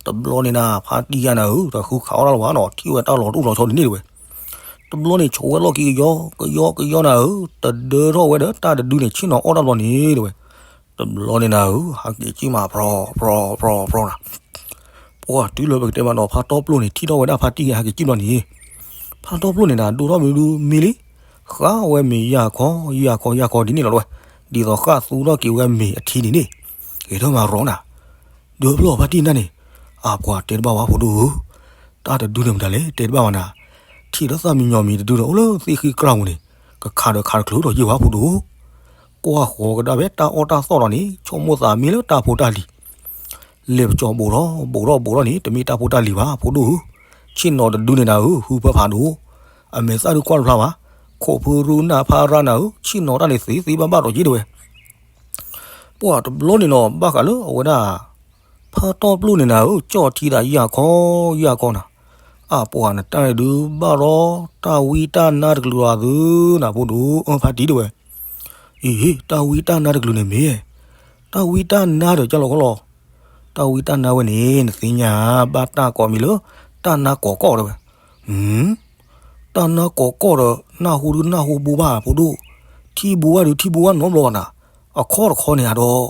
တဘျီန့ၣ်နၤ ဖါတံၢ်ယါနၤဧၢ, တဃုခးအီၣ်တၢ်လၢၤဘၣ်နီၤ, ထံၣ်ဝဲတၢ်လီၤတူၢ်လီၤဆီဒ်န့ၣ်တဲဝဲ. တဘျီန့ၣ် ဆိးဝဲလီၢ်ခံကယီ ကယီ ကယီနၤဧၢ, တဒၢထီၣ်ဝဲဒီးတၢ်တဒုန့ၣ် ဆ့ၣ်နီၤအီၣ်တၢ်တဘျီန့ၣ်တဲဝဲ. တဘျီန့ၣ်နၤဧၢ, ဟးက့ၤကံၣ်မး ဖြီ ဖြီ ဖြီ ဖြီနၤ. ပှၤတုၤလၢပကတဲမးနီၤ ဖါတီပျိန့ၣ် ထံၣ်ထီၣ်ဝဲဒၣ်ဖါတံၢ်ယါဟးက့ၤကံၣ်ဘျီန့ၣ်, ဖါတီပျိန့ၣ်နၤ ဒိၣ်ထီၣ်မံၤဒုမံၤလံ, ဃၣ်ဝဲမ့ၤယၢ်ခီ ယၢ်ခီ ယၢ်ခီဒ်န့ၣ်လီၤတဲဝဲ, ဒ်သိးဃၣ်သူထီၣ်က့ၤဝဲမ့ၤအထံန့ၣ်န့ၣ်, ဂဲၤထီၣ်မးရီနၤ. ဒုးဖျီၣ်ဖါတံၢ်နၤန့ၣ်, အပှၤတဲတဘၣ်ဝဲဖိဒိၣ်ဧၢ, တၢ်တဒုန့ၣ်မတၤလဲၣ် တဲတဘၣ်ဝဲနၤ. ထ ထံၣ်ဒီးသၣ်မံညီမံၤတဒုဒီး အိၣ်လၢသ့ၣ်ဃံကျါပူၤန့ၣ် ကခးဒီးခးတချုးဒီးယံာ်ဝဲဖိဒိၣ်, ကွၢ်ဃီၤကဒါဖဲတၢ်အီၣ်တၢ်သီၣ်ဒီးန့ၣ် ဆိကမိၣ်သးမံလၢတၢ်ဖိတၢ်လံၤ လဲၤပကၠီၤဘူးထီၣ်ဘူးထီၣ်ဘူးထီၣ်န့ၣ် တမ့ၢ်တၢ်ဖိတၢ်လံၤဘၣ် ဖိဒိၣ်ဧၢ, ဆ့ၣ်နီၤတဒုန့ၣ်နၤဧၢ ဟုဖၢဖးဒိၣ်, အမဲာ်သၣ်ဒုကွၢ်တဖျါဘၣ်, ခိးဖုရူနၢ်ဖါရၢ်နၤဧၢ ဆ့ၣ်နီၤတၢ်န့ၣ်သ့သ့ဘၣ်ဘၣ်ဒီးယံာ်တဝဲ ပှၤတဘျီန့ၣ်နီၤ ဘၣ်ဃးလၢအဝဲဒၣ် ဖါတီၢ်ပျိၣ်န့ၣ်နၤဧၢ ကၠီၣ်ထံဒၣ်ယၢ်ခီယၢ်ခီနၤ, အပှၤနတၢ်န့ၣ်ဒုးဘၣ်ဒီး တၢ်ဝံတၢ်နါတကလုာ်အသုးနၤဖိဒိၣ် အၢဖါတံၢ်တဝဲ, အံၤ တၢ်ဝံတၢ်နါတကလုာ်န့ၣ်မ့ၢ် တၢ်ဝံတၢ်နါဒီးကၢ်လီၤခီလီၤ, တၢ်ဝံတၢ်နါဝဲန့ၣ် နသ့ၣ်ညါဘၣ်တၢ်ကိးမံၤလၢ တၢ်နါကိးကီၢ်တဝဲ, တၢ်နါကိးကီၢ်ဒီး နၢ်ဟူဒုးနၢ်ဟူဘိဘၣ်ဖိဒိၣ်, ထံၣ်ဘိဝဲဒုးထံၣ်ဘိဝဲနီတဘျီနၤ, အခီၣ်တခီန့ၣ်အဒီး,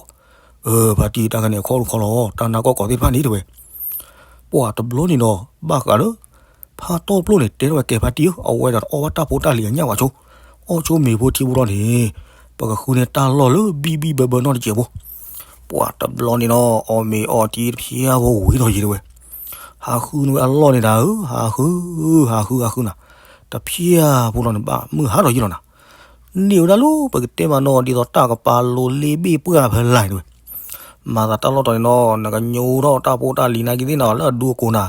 အၢ ဖါတံၢ်တၢ်ခါန့ၣ်အခီၣ်တခီလီၤ တၢ်နါကိးကီၢ်သ့ၣ်တဖၣ်န့ၣ်တဝဲ, ပှၤတဘျီန့ၣ်ဒီး ဘၣ်ဃးလၢ ဖါတီၢ်ပျိၣ်န့ၣ်တဲထီၣ်ဝဲကဲဖါတံၢ်ဧၢ အဝဲဒီးတအီၣ်ဘၣ်တၢ်ဖိတၢ်လံၤအညၣ်ဝဲဆိ, အီၣ်ဆိမ့ၤဖိထံဖိလီၤန့ၣ်, ပကဃုန့ၢ်တၢ်လီၢ်လၢဘံၣ်ဘံၣ်ဘၢဘၢနီတစဲးဖိ, ပှၤတဘျီန့ၣ်ဒီး အီၣ်မ့ၤအီထံတဖျၢၣ်ဖိဝံၤထီၣ်ယံာ်တဝဲ, ဟးဃုန့ၢ်ဝဲအလီၢ်န့ၣ်နၤဧၢ ဟးဃု ဟးဃုဟးဃုနၤ, တဖျၢၣ်ဖိလီၤန့ၣ်ဘၣ်မုၢ်ဟါထီၣ်ယံာ်လီၤနၤ, န့ၢ်ဝဲဒၣ်လၢ ပကတဲမးနီၤ ဒ်သိးတၢ်ကပၤလိၤလ့ဘ့ၣ်ပှၢ်ဖဲလဲၣ်တဝဲ, မၤသးတၢ်လီၢ်တီၤန့ၣ်နီၤ နကညိထီၣ်တၢ်ဖိတၢ်လံၤနာ်က့သ့ၣ်နီၤ လၢအဒူအကိးနၤ,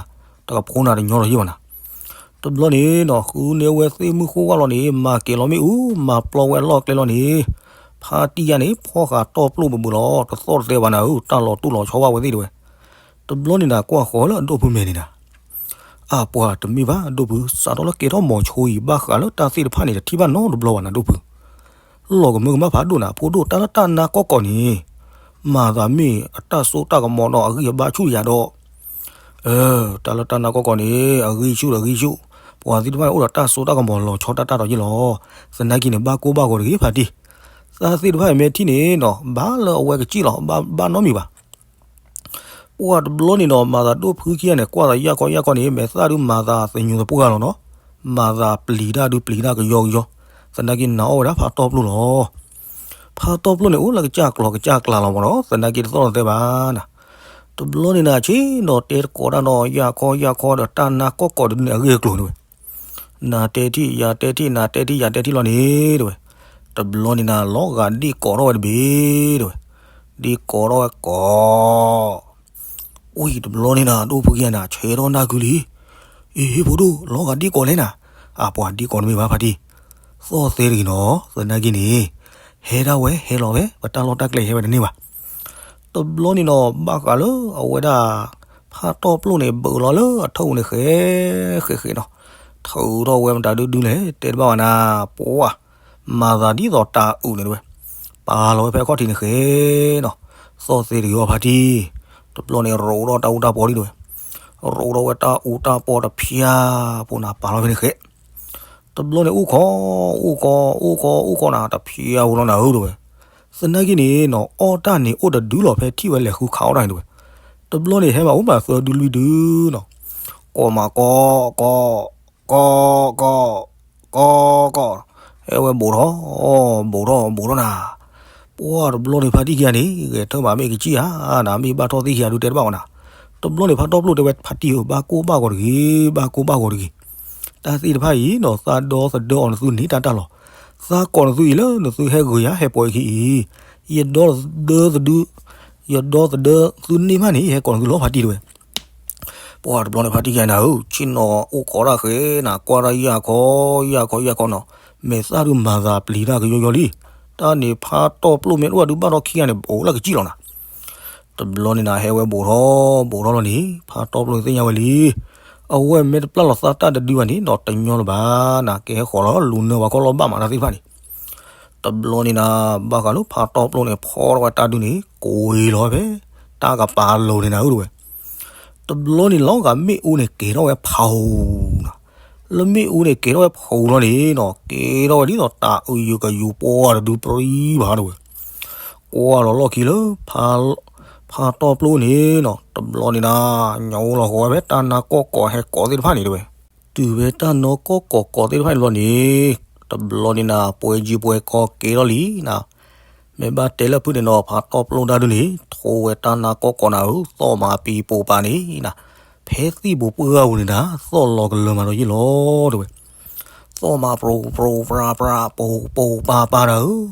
တကဖိနၤတညီထီၣ်ယံာ်ဘၣ်နၤ, တဘျီန့ၣ်နီၤ ဃုန့ၢ်ဝဲသ့ၣ်မုၢ်ဃိၣ်ဝါလီၤန့ၣ် မၤကဲၤလီၤမ့ၣ်အူ မၤပျီဝဲအလီၢ်ကျဲလီၤန့ၣ်, ဖါတံၢ်ယါန့ၣ် ဖီဃာ်တီၢ်ပျိၣ်ဘၣ်ဘၣ်လီၤ တသီၣ်တသဲဘၣ်နၤဧၢ တၢ်လီၤတူၢ်လီၤဆီဘၣ်ဝဲသ့ၣ်တဝဲ, တဘျီန့ၣ်နၤ ကွၢ်ဃီၤလၢအဒိၣ်ဖုမဲာ်န့ၣ်နၤ, အပှၤတမ့ၢ်ဘၣ်ဒိၣ်ဖု စးထီၣ်လၢကဲထီၣ်မီၤဆိအံၤ ဘၣ်ဃးလၢတၢ်သ့ၣ်တဖၣ်န့ၣ် တထံၣ်ဘၣ်နီတဘျီဘၣ်နၤဒိၣ်ဖု, လီၤကမၢကမၣ်ဖးဒိၣ်နၤ ဖိဒိၣ် တၢ်လၢတၢ်နါကီၢ်ကီၢ်န့ၣ်, မၤသးမ့ၢ်အတၢ်စိတၢ်ကမီၤဒီးအဂံၢ်အဘါဆူၣ်ယၤဒီး, အၢ တၢ်လၢတၢ်နါကီၢ်ကီၢ်န့ၣ် အဂံၢ်ဆူၣ်ဒီးအဂံၢ်ဆူၣ်, ပှၤသ့ၣ်တဖၣ်န့ၣ်အိၣ်ဒီးတၢ်စိတၢ်ကမီၤလီၤဆီတၢ်တၢ်ဒီးယ့ၣ်လီၤ, သနာ်က့န့ၣ် ဘၣ်ကိၢ်ဘၣ်ဂီၤတဂ့ၤဖါတံၢ်, တၢ်သ့ၣ်တဖၣ်အံၤမ့ၢ်ထံၣ်န့ၣ်နီၤ ဘၣ်လၢအဝဲကစံၣ်လီၤ ဘၣ်ဘၣ်နီတမံၤဘၣ် ပှၤတဘျီန့ၣ်နီၤ မၤသးဒိၣ်ဖုခံဂၤန့ၣ် ကွၢ်သးယၢ်ခီယၢ်ခီန့ၣ် မဲာ်သၣ်ဒုးမၤသးသညူးသပှၢ်လီၤနီၤ, မၤသးပျံၤတၢ်ဒုးပျံၤတၢ်ကယီကယီ, သနာ်က့နၤအီၣ်ဝဲဒၣ်ဖးတီၢ်ပျိၣ်လီၤ. ဖးတီၢ်ပျိၣ်န့ၣ် အိၣ်လၢကစၢ်ကျီၤကစၢ်ကျါလီၤမးနီၤ, သနာ်က့တသီၣ်တသဲဘၣ်နၤ. တဘျီန့ၣ်နၤ ဆ့ၣ်နီၤတဲတကိးတၢ်နီၤ ယၢ်ခီယၢ်ခီဒီးတၢ်နါကီၢ်ကီၢ်ဒုးန့ၣ် အဂ့ၢ်အကျိၤန့ၣ်ဝဲ နၤတဲထံၣ် ယၤတဲထံၣ် နၤတဲထံၣ် ယၤတဲထံၣ်လီၤန့ၣ် တဲဝဲ. တဘျီန့ၣ်နၤ လီၤဂာ်ဒ့ၣ်ကိးထီၣ်ဝဲတဘ့ၣ် တဲဝဲ. ဒ့ၣ်ကိးထီၣ်ဝဲကိး ဝံၤတဘျီန့ၣ်နၤ ဒိၣ်ဖုကယၤနၤ ဆဲးထီၣ်နၢ်ကုလံ. အ့ ဖိဒိၣ် လီၤဂာ်ဒ့ၣ်ကိးလဲၣ်နၤ. အပှၤဒ့ၣ်ကိးတမ့ၢ်ဘၣ်ဖါတံၢ် သီၣ်သဲတဂ့ၤနီၤ သနာ်က့န့ၣ် ဟဲဒၣ်ဝဲဟဲလီၤဝဲ ပတၢ်လီၢ်တၢ်ကျဲဟဲဝဲတန့ၢ်ဘၣ်. တဘျီန့ၣ်နီၤ ဘၣ်ဃးလၢအဝဲဒၣ် ဖးတီၢ်ပျိၣ်န့ၣ် ဘုးလီၤလၢအထၢၣ်ပူၤန့ၣ် ဃဲ ဃဲ ဃဲနီၤ. ထုးထီၣ်ဝဲမတၤဒုဒုလဲၣ် တဲတဘၣ်ဝဲနၤ ပှၤ မၤသးဒ်သိးတၤအုးန့ၣ်တဝဲ. ပာ်လီၤဝဲဖဲအခီၣ်ထံးန့ၣ်ဃဲနီၤ. သီၣ်သဲတဂ့ၤအီၤဖါတံၢ်. တဘျီန့ၣ် ရိးထီၣ်တၢ်အူတၢ်ပီၤလံတဝဲ. ရိးထီၣ်ဝဲတၢ်အူတၢ်ပီၤတဖၠါဖိနၤ ပာ်လီၤဖဲန့ၣ်ဃဲ တဘျီန့ၣ် အိၣ်ခိး အိၣ်ခိး အိၣ်ခိး အိၣ်ခိးနၤ တဖၠါဖိလီၤနၤဧၢတဝဲ. သနာ်က့န့ၣ်နီၤ အီၣ်တၢ်န့ၣ်အိၣ်တဒုလီၤ ဖဲထံၣ်ဝဲလဲၤဃုခးအီၣ်တၢ်န့ၣ်တဝဲ. တဘျီန့ၣ် ဟဲမၤအိၣ်မးသၢဒုလွံၢ်ဒုနီၤ. ကိးမးကိး ကိး ကိး ကိး ကိး ကိး ကိး ဟဲဝဲဘူးထီၣ် ဘူးထီၣ် ဘူးထီၣ်နၤ. ပှၤတဘျီန့ၣ် ဖါတံၢ်ခံဂၤန့ၣ် ဂဲၤထၢၣ်မးမ့ၢ်ကစံၣ်ဧါနၤ မ့ၢ်ဘၣ်ထီၣ်သ့ၣ်ခံဂၤဒုး တဲတဘၣ်အီၤနၤ. တဘျီန့ၣ် ဖါတီၢ်ပျိၣ်တဲဝဲ ဖါတံၢ်ဧၢ ဘၣ်ကိၢ်ဘၣ်ဂီၤတဂ့ၤ ဘၣ်ကိၢ်ဘၣ်ဂီၤတဂ့ၤ. တၢ်သ့ၣ်တဖၣ်အံၤနီၤ သးဒီသဒၢအီၤနသုန့ၢ်တၢ်တၢ်လီၤ. သးကိးနသုအံၤလၢနသုဟဲဂုၤယၤ ဟဲပိာ်အခံအံၤ ယဒီသဒၢသဒု ယဒီသဒၢသုန့ၢ်မးန့ၣ် ယဟဲကိးနသုလီၤ ဖါတံၢ်တဝဲ. ပှၤတဘျီန့ၣ် ဖါတံၢ်ခံဂၤနၤဧၢ ဆ့ၣ်နီၤအိၣ်ခိးတၢ်ဃဲနၤ ကွၢ်တၢ်ယၢ်ခီ ယၢ်ခီ ယၢ်ခီနီၤ. မဲာ်သၣ်ဒုးမၤသးပျံၤတၢ်ကယီယီလံ. တၢ်န့ၣ်ဖါတီၢ်ပျိၣ်မ့ၢ်တအိၣ်ဒုးဘၣ်ထီၣ်ခံဂၤန့ၣ် ဘူးလၢကစံၣ်လီၤနၤ. တဘျီန့ၣ်နၤ ဟဲဝဲဘူးထီၣ် ဘူးထီၣ်လီၤန့ၣ် ဖါတီၢ်ပျိၣ်သ့ၣ်ညါဝဲလံ. အဝဲမ့ၢ်တပျၢ်လီၤသးတၢ်တဒုဘၣ်န့ၣ်နီၤ တညီလၢၤဘၣ်နၤ ကဟဲဃီၤလီၤလူၤနၢၤပှၤကီၢ်လီၤဘၣ်မးတၢ်သ့ၣ်တဖၣ်န့ၣ် တဘျီန့ၣ်နၤ ဘၣ်ဃးလၢဖါတီၢ်ပျိၣ်န့ၣ် ဖီထီၣ်ဝဲတၢ်ဒုန့ၣ် ကွံာ်လီၤဝဲဖဲ တၢ်ကပၤလိၤန့ၣ်နၤဧၢတဝဲ. တဘျီန့ၣ်လီၤဂာ်မ့ၣ်အူန့ၣ် ကဲၤထီၣ်ဝဲဖးအူနၤ. လၢမ့ၣ်အူန့ၣ် ကဲၤထီၣ်ဝဲဖးအူလီၤန့ၣ်နီၤ ကဲထီၣ်ဝဲဒ်သိးတၤအုးယုာ်ကယူၤပှၢ်တဒုပြံဘၣ်တဝဲ. ကွၢ်လီၤလီၢ်ခံလၢ ဖါတီၢ်ပျိၣ်န့ၣ်နီၤ တဘျီန့ၣ်နၤ ညိလီၤဃီၤဝဲဖဲတၢ်နါကီၢ်ကီၢ်ဟဲကိးသ့ၣ်တဖၣ်န့ၣ်တဝဲ. တုၤဖဲတၢ်နါကီၢ်ကီၢ်ကိးသ့ၣ်တဖၣ်န့ၣ်လီၤန့ၣ် တဘျီန့ၣ်နၤ ပှဲၤကၠံပှဲၤကီကဲထီၣ်လံနၤ. မ့ၢ်ဘၣ်တဲလၢဖုၣ်န့ၣ်နီၤ ဖါတီၢ်ပျိၣ်တၢ်ဒုန့ၣ် ထိဝဲတၢ်နါကီၢ်ကီၢ်နၤဧၢ သီၣ်မၤပံၤပိာ်ပၤန့ၣ်နၤ ဖဲသံၣ်ပူၤပှၢ်ပူၤန့ၣ်နၤ သီၣ်လီၤကလၢၤမးဒီးယ့ၢ်လီၤတဝဲ. သီၣ်မးပြိပြိပြါပြါ ပိၢ်ပိၢ်ပၤပၤနၤဧၢ,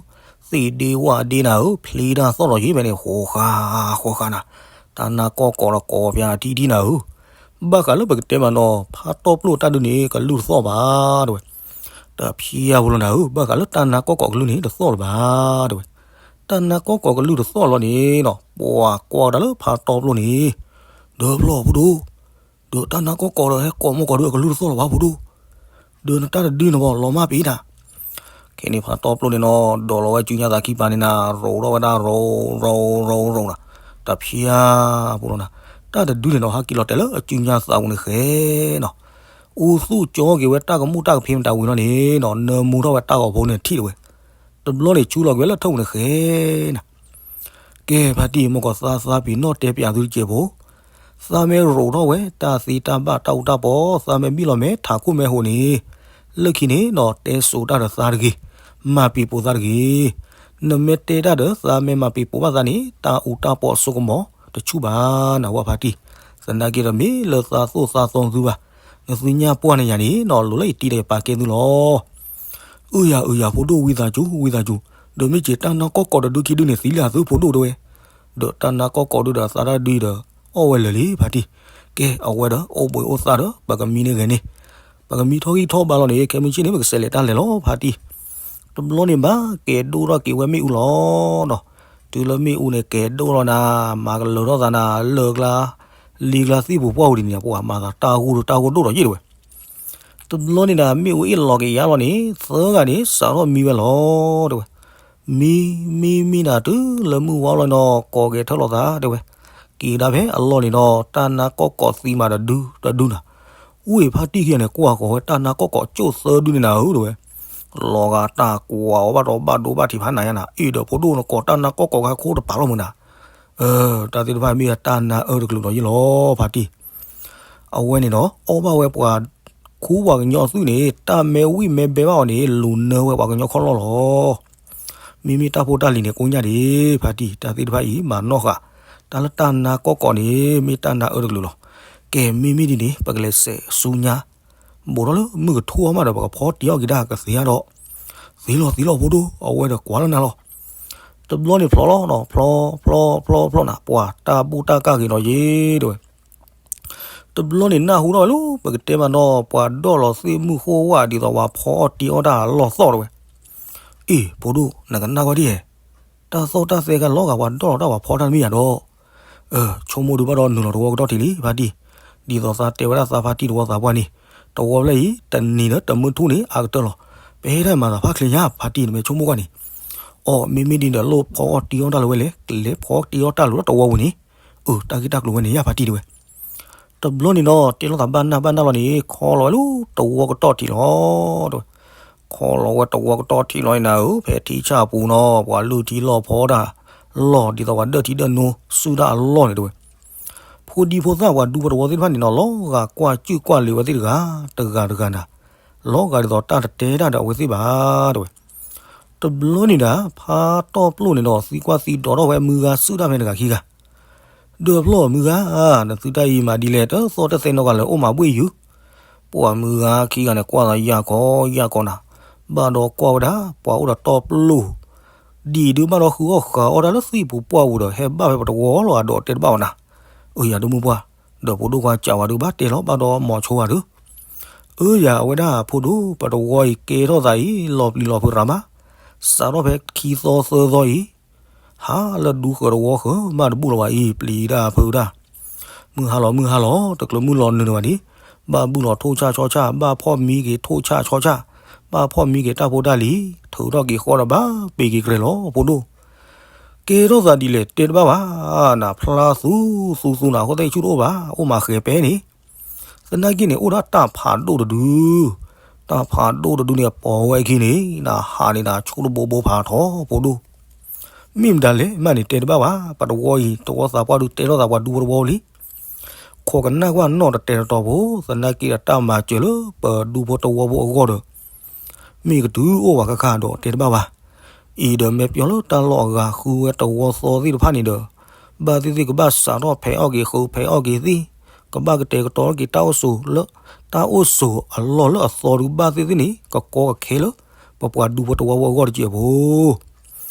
သ့ၣ်ဒ့ဝၣ်ဒ့နၤဧၢ, ဖျ့တၢ်သီၣ်လီၤယ့ၢ်ဖဲန့ၣ် ဃိးဃာ်ဃိးဃာ်နၤ, တၢ်နါကီၢ်ကီၢ်ဒီးကိးပၠးထံထံနၤဧၢ, ဘၣ်ဃးလၢပကတဲမးနီၤ ဖါတီပျိၢ်တၢ်ဒုးန့ၣ် ကလုၢ်တသီၣ်ဘၣ် တဲဝဲ, တဖျါဖိလီၤနၤဧၢ, ဘၣ်ဃးလၢတၢ်နါကီၢ်ကီၢ်ကလုၢ်န့ၣ် တသီၣ်လၢၤဘၣ် တဲဝဲ, တၢ်နါကီၢ်ကီၢ်ကလုၢ်တသီၣ်လီၤန့ၣ်နီၤ ပှၤကွၢ်ကဒါလၢဖါတီပျိၢ်န့ၣ်, ဒီးဖျီၣ်ဖိဒိၣ် ဒီးတၢ်နါကီၢ်ကီၢ်ဒီးဟဲကိးမီၢ်ကီၢ်ဒုးအကလုၢ်တသီၣ်လၢၤဘၣ်ဖိဒိၣ်, ဒီးနတၢ်တဒုန့ၣ်ဘၣ်လီၤမၢ်ပ့ၤတၢ်, ခဲန့ၣ်ဖါတီပျိၢ်န့ၣ်နီၤ ဒိးလီၤဝဲစုညါသးခံပၤန့ၣ်နၤ ရိးထီၣ်ဝဲဒၣ်ရိးရိးရိးရိးနၤ, တဖျါဖိလီၤနၤ, တၢ်တဒုန့ၣ်နီၤ ဟဲက့ၤလီၤတဲာ်လၢအစုညါသးပူၤန့ၣ်ဃဲနီၤ, အိၣ်သူၣ်ကၠီက့ၤဝဲတၢ်ကမူၣ်တၢ်ကဖ့မတၤဝံၤလီၤန့ၣ်နီၤ နၢမူထီၣ်ဝဲတၢ်ဂီၤဖိန့ၣ်ထံၣ်တဝဲ, တဘျီန့ၣ်ဆူလီၤက့ၤဝဲလၢထၢၣ်ပူၤန့ၣ်ဃဲနၤ ကဲဖါတံၢ် မ့ၢ်ကီၢ်သးသးပ့ၤနီၣ်တဲပၠးသုတကဲးဖိ, သးမ့ၢ်ရိးထီၣ်ဝဲတၢ်သ့တၢ်ဘၣ်တၢ်အူတၢ်ပီ, သးမ့ၢ်ဘံၣ်လီၤမဲာ်ထးခိၣ်မဲာ်ဟိးန့ၣ်, လၢခံန့ၣ်နီၤ တဲစိၤတၢ်ဒီးသးတဂ့ၤ, မၤပံာ်ပိာ်သးတဂ့ၤ, နမ့ၢ်တဲတၢ်ဒီးသးမ့ၢ်မၤပံာ်ပိာ်ဘၣ်သးန့ၣ် တၢ်အူတၢ်ပီအစိကမီၤတဆူၣ်ဘၣ်နၤဝဲဖါတံၢ်, သနာ်က့ဒီးမ့ၢ်လၢသးသိၣ်သးသီသုဘၣ်, နသုညၣ်ပှၢ်န့ၣ်ယၤန့ၣ်နီၤ လိၤလၢယတံၤဒီးယပာ်ကဲသုလီၤ အုယၤအုယၤဖိဒိၣ်ဝံသးစူၤ ဝံသးစူၤ, ဒီးမ့ၢ်စ့ၢ်တၢ်နါကီၢ်ကီၢ်တဒုခံဒုန့ၣ် သံလၢအသုဖိဒိၣ်တဲဝဲ, ဒီးတၢ်နါကီၢ်ကီၢ်ဒုဒီးသးတၢ်ဒုဒီး အီၣ်ဝဲလၢာ်လံဖါတံၢ်, ကဲအဝဲဒီးအိၣ်ဘှံးအိၣ်သါဒီး ပကမံန့ၢ်ဂဲၤန့ၣ်, ပကမံထီၣ်ဂံၢ်ထီၣ်ဘါလီၤန့ၣ် ခဲမုၢ်ဆ့ၣ်န့ၣ် ပကစးလဲၤတၢ်လဲၤလီၤဖါတံၢ်, တဘျီန့ၣ်ဘၣ်ကဲဒိၣ်ထီၣ်က့ၤဝဲမ့ၣ်အူလီၤဒီး, တုၤလၢမ့ၣ်အူန့ၣ်ကဲဒိၣ်လီၤနၤ, မၤကလၢၤထီၣ်သးနၤ လၢကျါ, လံကျါသ့ၣ်ပူၤပှၢ်ပူၤဒ်န့ၣ် ပှၤမၤသးတၢ်ဂိၢ်ဒီးတၢ်ဂိၢ်ဒိၣ်ဒီးယ့ၢ်တဲဝဲ တဘျီန့ၣ်ဒီး မ့ၣ်အူအ့ၣ်လီၤက့ၤယါလီၤန့ၣ် သၢဂၤန့ၣ် စးထီၣ်မံဝဲလီၤ တဲဝဲ. မံ မံ မံနၤတုၤလၢမုၢ်ဝါလီၤနီၤ ကိးက့ၤထၢၣ်လီၤသး တဲဝဲ. က့ၤကဒါဖဲအလီၢ်န့ၣ်ဒီး တၢ်နါကီၢ်ကီၢ်သံမးတဒု တဒုနၤ. ဝ့ၢ်ဖါတံၢ်ခံဂၤန့ၣ် ကွၢ်ကီၤဝဲတၢ်နါကီၢ်ကီၢ်ကၠိၣ်သၢဒုန့ၣ်နၤဧၢ တဲဝဲ. လီၤဂာ်တၢ်ကွၢ်အီၤဘၣ်ဒီးဘၣ်ဒိဘၣ်ထံးဖးနၤယါနၤ အ့ၣ်ဒီးဖိဒိၣ်နကိးတၢ်နါကီၢ်ကီၢ်ကဟဲခိၣ်တပၤလီၤမုၢ်နၤ တၢ်သ့ၣ်တဖၣ်မ့ၢ်တၢ်နါအၢတကလုာ်ဒီးယ့ၢ်လီၤ ဖါတံၢ်. အဝဲန့ၣ်ဒီး အီၣ်ဘၣ်ဝဲပှၤခူပှၤကညီအသွံၣ်န့ၣ် တၢ်မ့ၢ်ဝံၣ်မ့ၢ်ဘဲဘၣ်အီၤန့ၣ် လူၤနၢဝဲပှၤကညီခီၣ်လီၢ်လီၤ. မ့မ့ၢ်တၢ်ဖိတၢ်လံၤန့ၣ် ကိညၢ်ဒံး ဖါတံၢ် တၢ်သ့ၣ်တဖၣ်အံၤ မၤနီၣ်ဃာ် တၢ်လၢတၢ်နါကီၢ်ကီၢ်န့ၣ် မ့ၢ်တၢ်နါအၢတကလုာ်လီၤ. ကဲ မ့မ့ၢ်ဒ်န့ၣ် ပကလဲၤစဲးဆူညါ ဘူးထီၣ်လၢမုၢ်ကထူၣ်အီၤမးဒီး ပကဖီတံၢ်အီၣ်က့ၤဒၣ်ကသ့ဧါဒီး, သ့လီၤသ့လီၤဖိဒိၣ် အဝဲဒီးကွၢ်လၢနၤလီၤ. တဘျီန့ၣ်ဖျီလီၤနီၤ ဖျီ ဖျီ ဖျီ ဖျီနၤ ပှၤတၢ်ဘူၣ်တၢ်ကၢ်ဂ့ၤဒီးယ့ၢ် တဲဝဲ. တဘျီန့ၣ်နၢ်ဟူထီၣ်ဝဲလၢ ပကတဲမးနီၤ ပှၤဒိၣ်လီၤသ့ၣ်မုၢ်ဃိဝၣ်ဒ်သိးပှၤဖီအီၣ်တံၢ်အီၣ်တၢ်အလီၢ်သီၣ်တဲဝဲ. အ့ၣ် ဖိဒိၣ် နကနၣ်ကွၢ်ဒ်ဟဲ တၢ်သီၣ်တၢ်သဲခါလီၤဂာ်ပှၤဒိၣ်လီၤတၢ်ပှၤဖီတၢ်တမ့ၢ်ယၤဒီး ဆိကမိၣ်ဒုးဘၣ်ဒီးနုာ်လီၤတဝီကတီၢ်ထံးလံ ဖါတံၢ်. ဒ်သိးသးတဲဝဲဒၣ်သးဖါတံၢ်တဝီသးပှၢ်န့ၣ် တဝီဖျၢၣ်အံၤ တနံၤဒီးတမုၢ်ထူၣ်န့ၣ် အကတၢၢ်လီၤ. ပဟဲဒၣ်မၤသးဖးချ့ညါ ဖါတံၢ် နမ့ၢ်ဆိကမိၣ်ကွၢ်န့ၣ်. အိ မ့မ့ၢ်ဒ်န့ၣ်ဒီးလိၣ်ဖီအီၣ်တံၢ်အီၣ်တၢ်လၢၤဝဲလဲၣ် ကလဲၤဖီတံၢ်အီၣ်တၢ်လၢၤလၢတဝီပူၤန့ၣ်. အၢ တၢ်ဂ့ၢ်တၢ်ကျိၤဝဲန့ၣ်ယါ ဖါတံၢ်တဲဝဲ. တဘျီန့ၣ်ဒီး တဲလိာ်သးဘၣ်နၢ်ဘၣ်နၢ်လီၤန့ၣ် ခီလီၤဝဲလၢတဝီကတီၢ်ထံးလီၤ တဲဝဲ. ခီလီၤဝဲတဝီကတီၢ်ထံးလီၤန့ၣ်နၤဧၢ ဖဲထံဆၣ်အပူၤနီၤ ပှၤလုၢ်ထံလီၢ်ဖီတၢ်လီၢ် ဒ်သိးပှၤဒၢၣ်ထံဒၢၣ်နိစုတၢ်အလီၢ်န့ၣ်တဲဝဲ. ဖိဒံဖိသၣ်ပှၤဒူဖိတဝီသ့ၣ်တဖၣ်န့ၣ်နီၤ လီၤဂာ်ကွၢ်ကၠုၣ်ကွၢ်လံၤဝဲသ့ၣ်တဂၤ တဂၤတဂၤနၤ လီၤဂာ်ဒ်သိးတၢ်တတဲတၢ်ဒီးအဝဲသ့ၣ်ဘၣ် တဲဝဲ. တဘျီန့ၣ်ဒၣ် ဖါတီၢ်ပျိၢ်န့ၣ်ဒီး သံကွၢ်သံဒိးထီၣ်ဝဲမုၢ်ဂၤစုတၢ်ဖဲတဂၤခံဂၤ ဒီးဖျီၣ်မုၢ်ဂၤ နသုတၢ်အံၤမၤဒ်လဲၣ် တသီၣ်တသဲနီတဂၤလၢၤ အိၣ်မၤဘှ့ၣ်ယုာ်. ပှၤမုၢ်ဂၤခံဂၤန့ၣ် ကွၢ်သးယၢ်ကီယၢ်ကီနၤ, ဘၣ်ဒီးကွၢ်ဝဲဒၣ် ပှၤအိၣ်ဒီးတီၢ်ပျိၢ် ဒ်ဒုးဘၣ်ဒီးဃုအီၣ်ဃုအီတၢ်လၢသ့ၣ်ပူၤပှၢ်ပူၤဒီး ဟဲဘၣ်ဖဲပတဝီလီၤ အဒိးတဲတဘၣ်ဘၣ်နၤ. အၢ ယၤဒိၣ်မုၢ်ပှၢ်, ဒီးဖိဒိၣ်ခွါကးဝဲဒုးဘၣ်တဲလီၤ ဘၣ်ဒီးမီၤဆိဝဲဒုး အၢ ယၤအဝဲဒၣ်ဖိဒိၣ် ပတဝီအံၤကဲထီၣ်သးအံၤ လီၤပျံၤလီၤဖုးရၤမး, စးထီၣ်ဖဲခံသီသၢသီအံၤ ဟါလၢဒူဃၢၤတဝီဃၢၤ မးတဘူၣ်လီၤဘၣ်အံၤ ပျံၤတၢ်ဖုးတၢ်, မုၢ်ဟါလီၤမုၢ်ဟါလီၤ တကျၢၤမုၢ်လီၤနုာ်နုာ်ဘၣ်န့ၣ်, ဘၣ်ဘူၣ်လီၤထိၣ်ဆၣ်ဆီဆၣ် ဘၣ်ဖီၣ်မံက့ၤထိၣ်ဆၣ်ဆီဆၣ်, ဘၣ်ဖီၣ်မံက့ၤတၢ်ဖိတၢ်လံၤ, ထုးထီၣ်က့ၤဃီဒီးဘၣ်ပ့ၤက့ၤကြဲးလီၤ ဖိဒိၣ် ကဲထီၣ်သးဒ်လဲၣ်တဲတဘၣ်ဘၣ်, နဖျါသူသူသူနၤ အဃိသတးဆူတအိၣ်ဘၣ် အိၣ်မးဃဲၤပဲန့ၣ်, သနာ်က့န့ၣ် အိၣ်ဒၣ်တၢ်ဖးဒိၣ်တဒု, တၢ်ဖးဒိၣ်တဒုန့ၣ် အပိာ်ဝဲအခံန့ၣ် နဟးန့ၣ်နဆိတဘိဘိဖးထီ ဖိဒိၣ်, မ့ၢ်မတၤလဲၣ်မးန့ၣ် တဲတဘၣ်ဘၣ်, ပတဝီအံၤ တဝီသးပှၢ်ဒုးတဲထီၣ်သးပှၤဒူဖိတဝီလံ ခိးကနၣ်ကွၢ်နီၣ်တတဲာ်တတီၤဖိ, သနာ်က့ဒီးတၢ်မၤစၢၤလၢပဒူဖိတဝီဖိအဂီၢ်ဒီး မ့ၢ်ကတုၤအိၣ်ဝဲခဲခါဒီးတဲတဘၣ်ဘၣ်. အံၤဒီးမ့ၢ်ပျီလၢတၢ်လီၢ်အဂၤဃုဝဲတဝီသီသ့ၣ်တဖၣ်န့ၣ်ဒီး ဘၣ်သ့ၣ်သ့ၣ်ကဘၣ်စးထီၣ်ဖဲးအီၣ်က့ၤဃုဖဲးအီၣ်က့ၤသ့ၣ်, က ကဘၣ်ကတဲာ်ကတီၤက့ၤတၢ်အိၣ်ဆိးလၢ တၢ်အိၣ်ဆိးအလီၢ်လၢအသီဒုးဘၣ်သ့ၣ်သ့ၣ်န့ၣ် ကကီကခဲလၢ ပပှၤဒူဖိတဝီဖိအဂီၢ်တက့ၢ်ဖိ.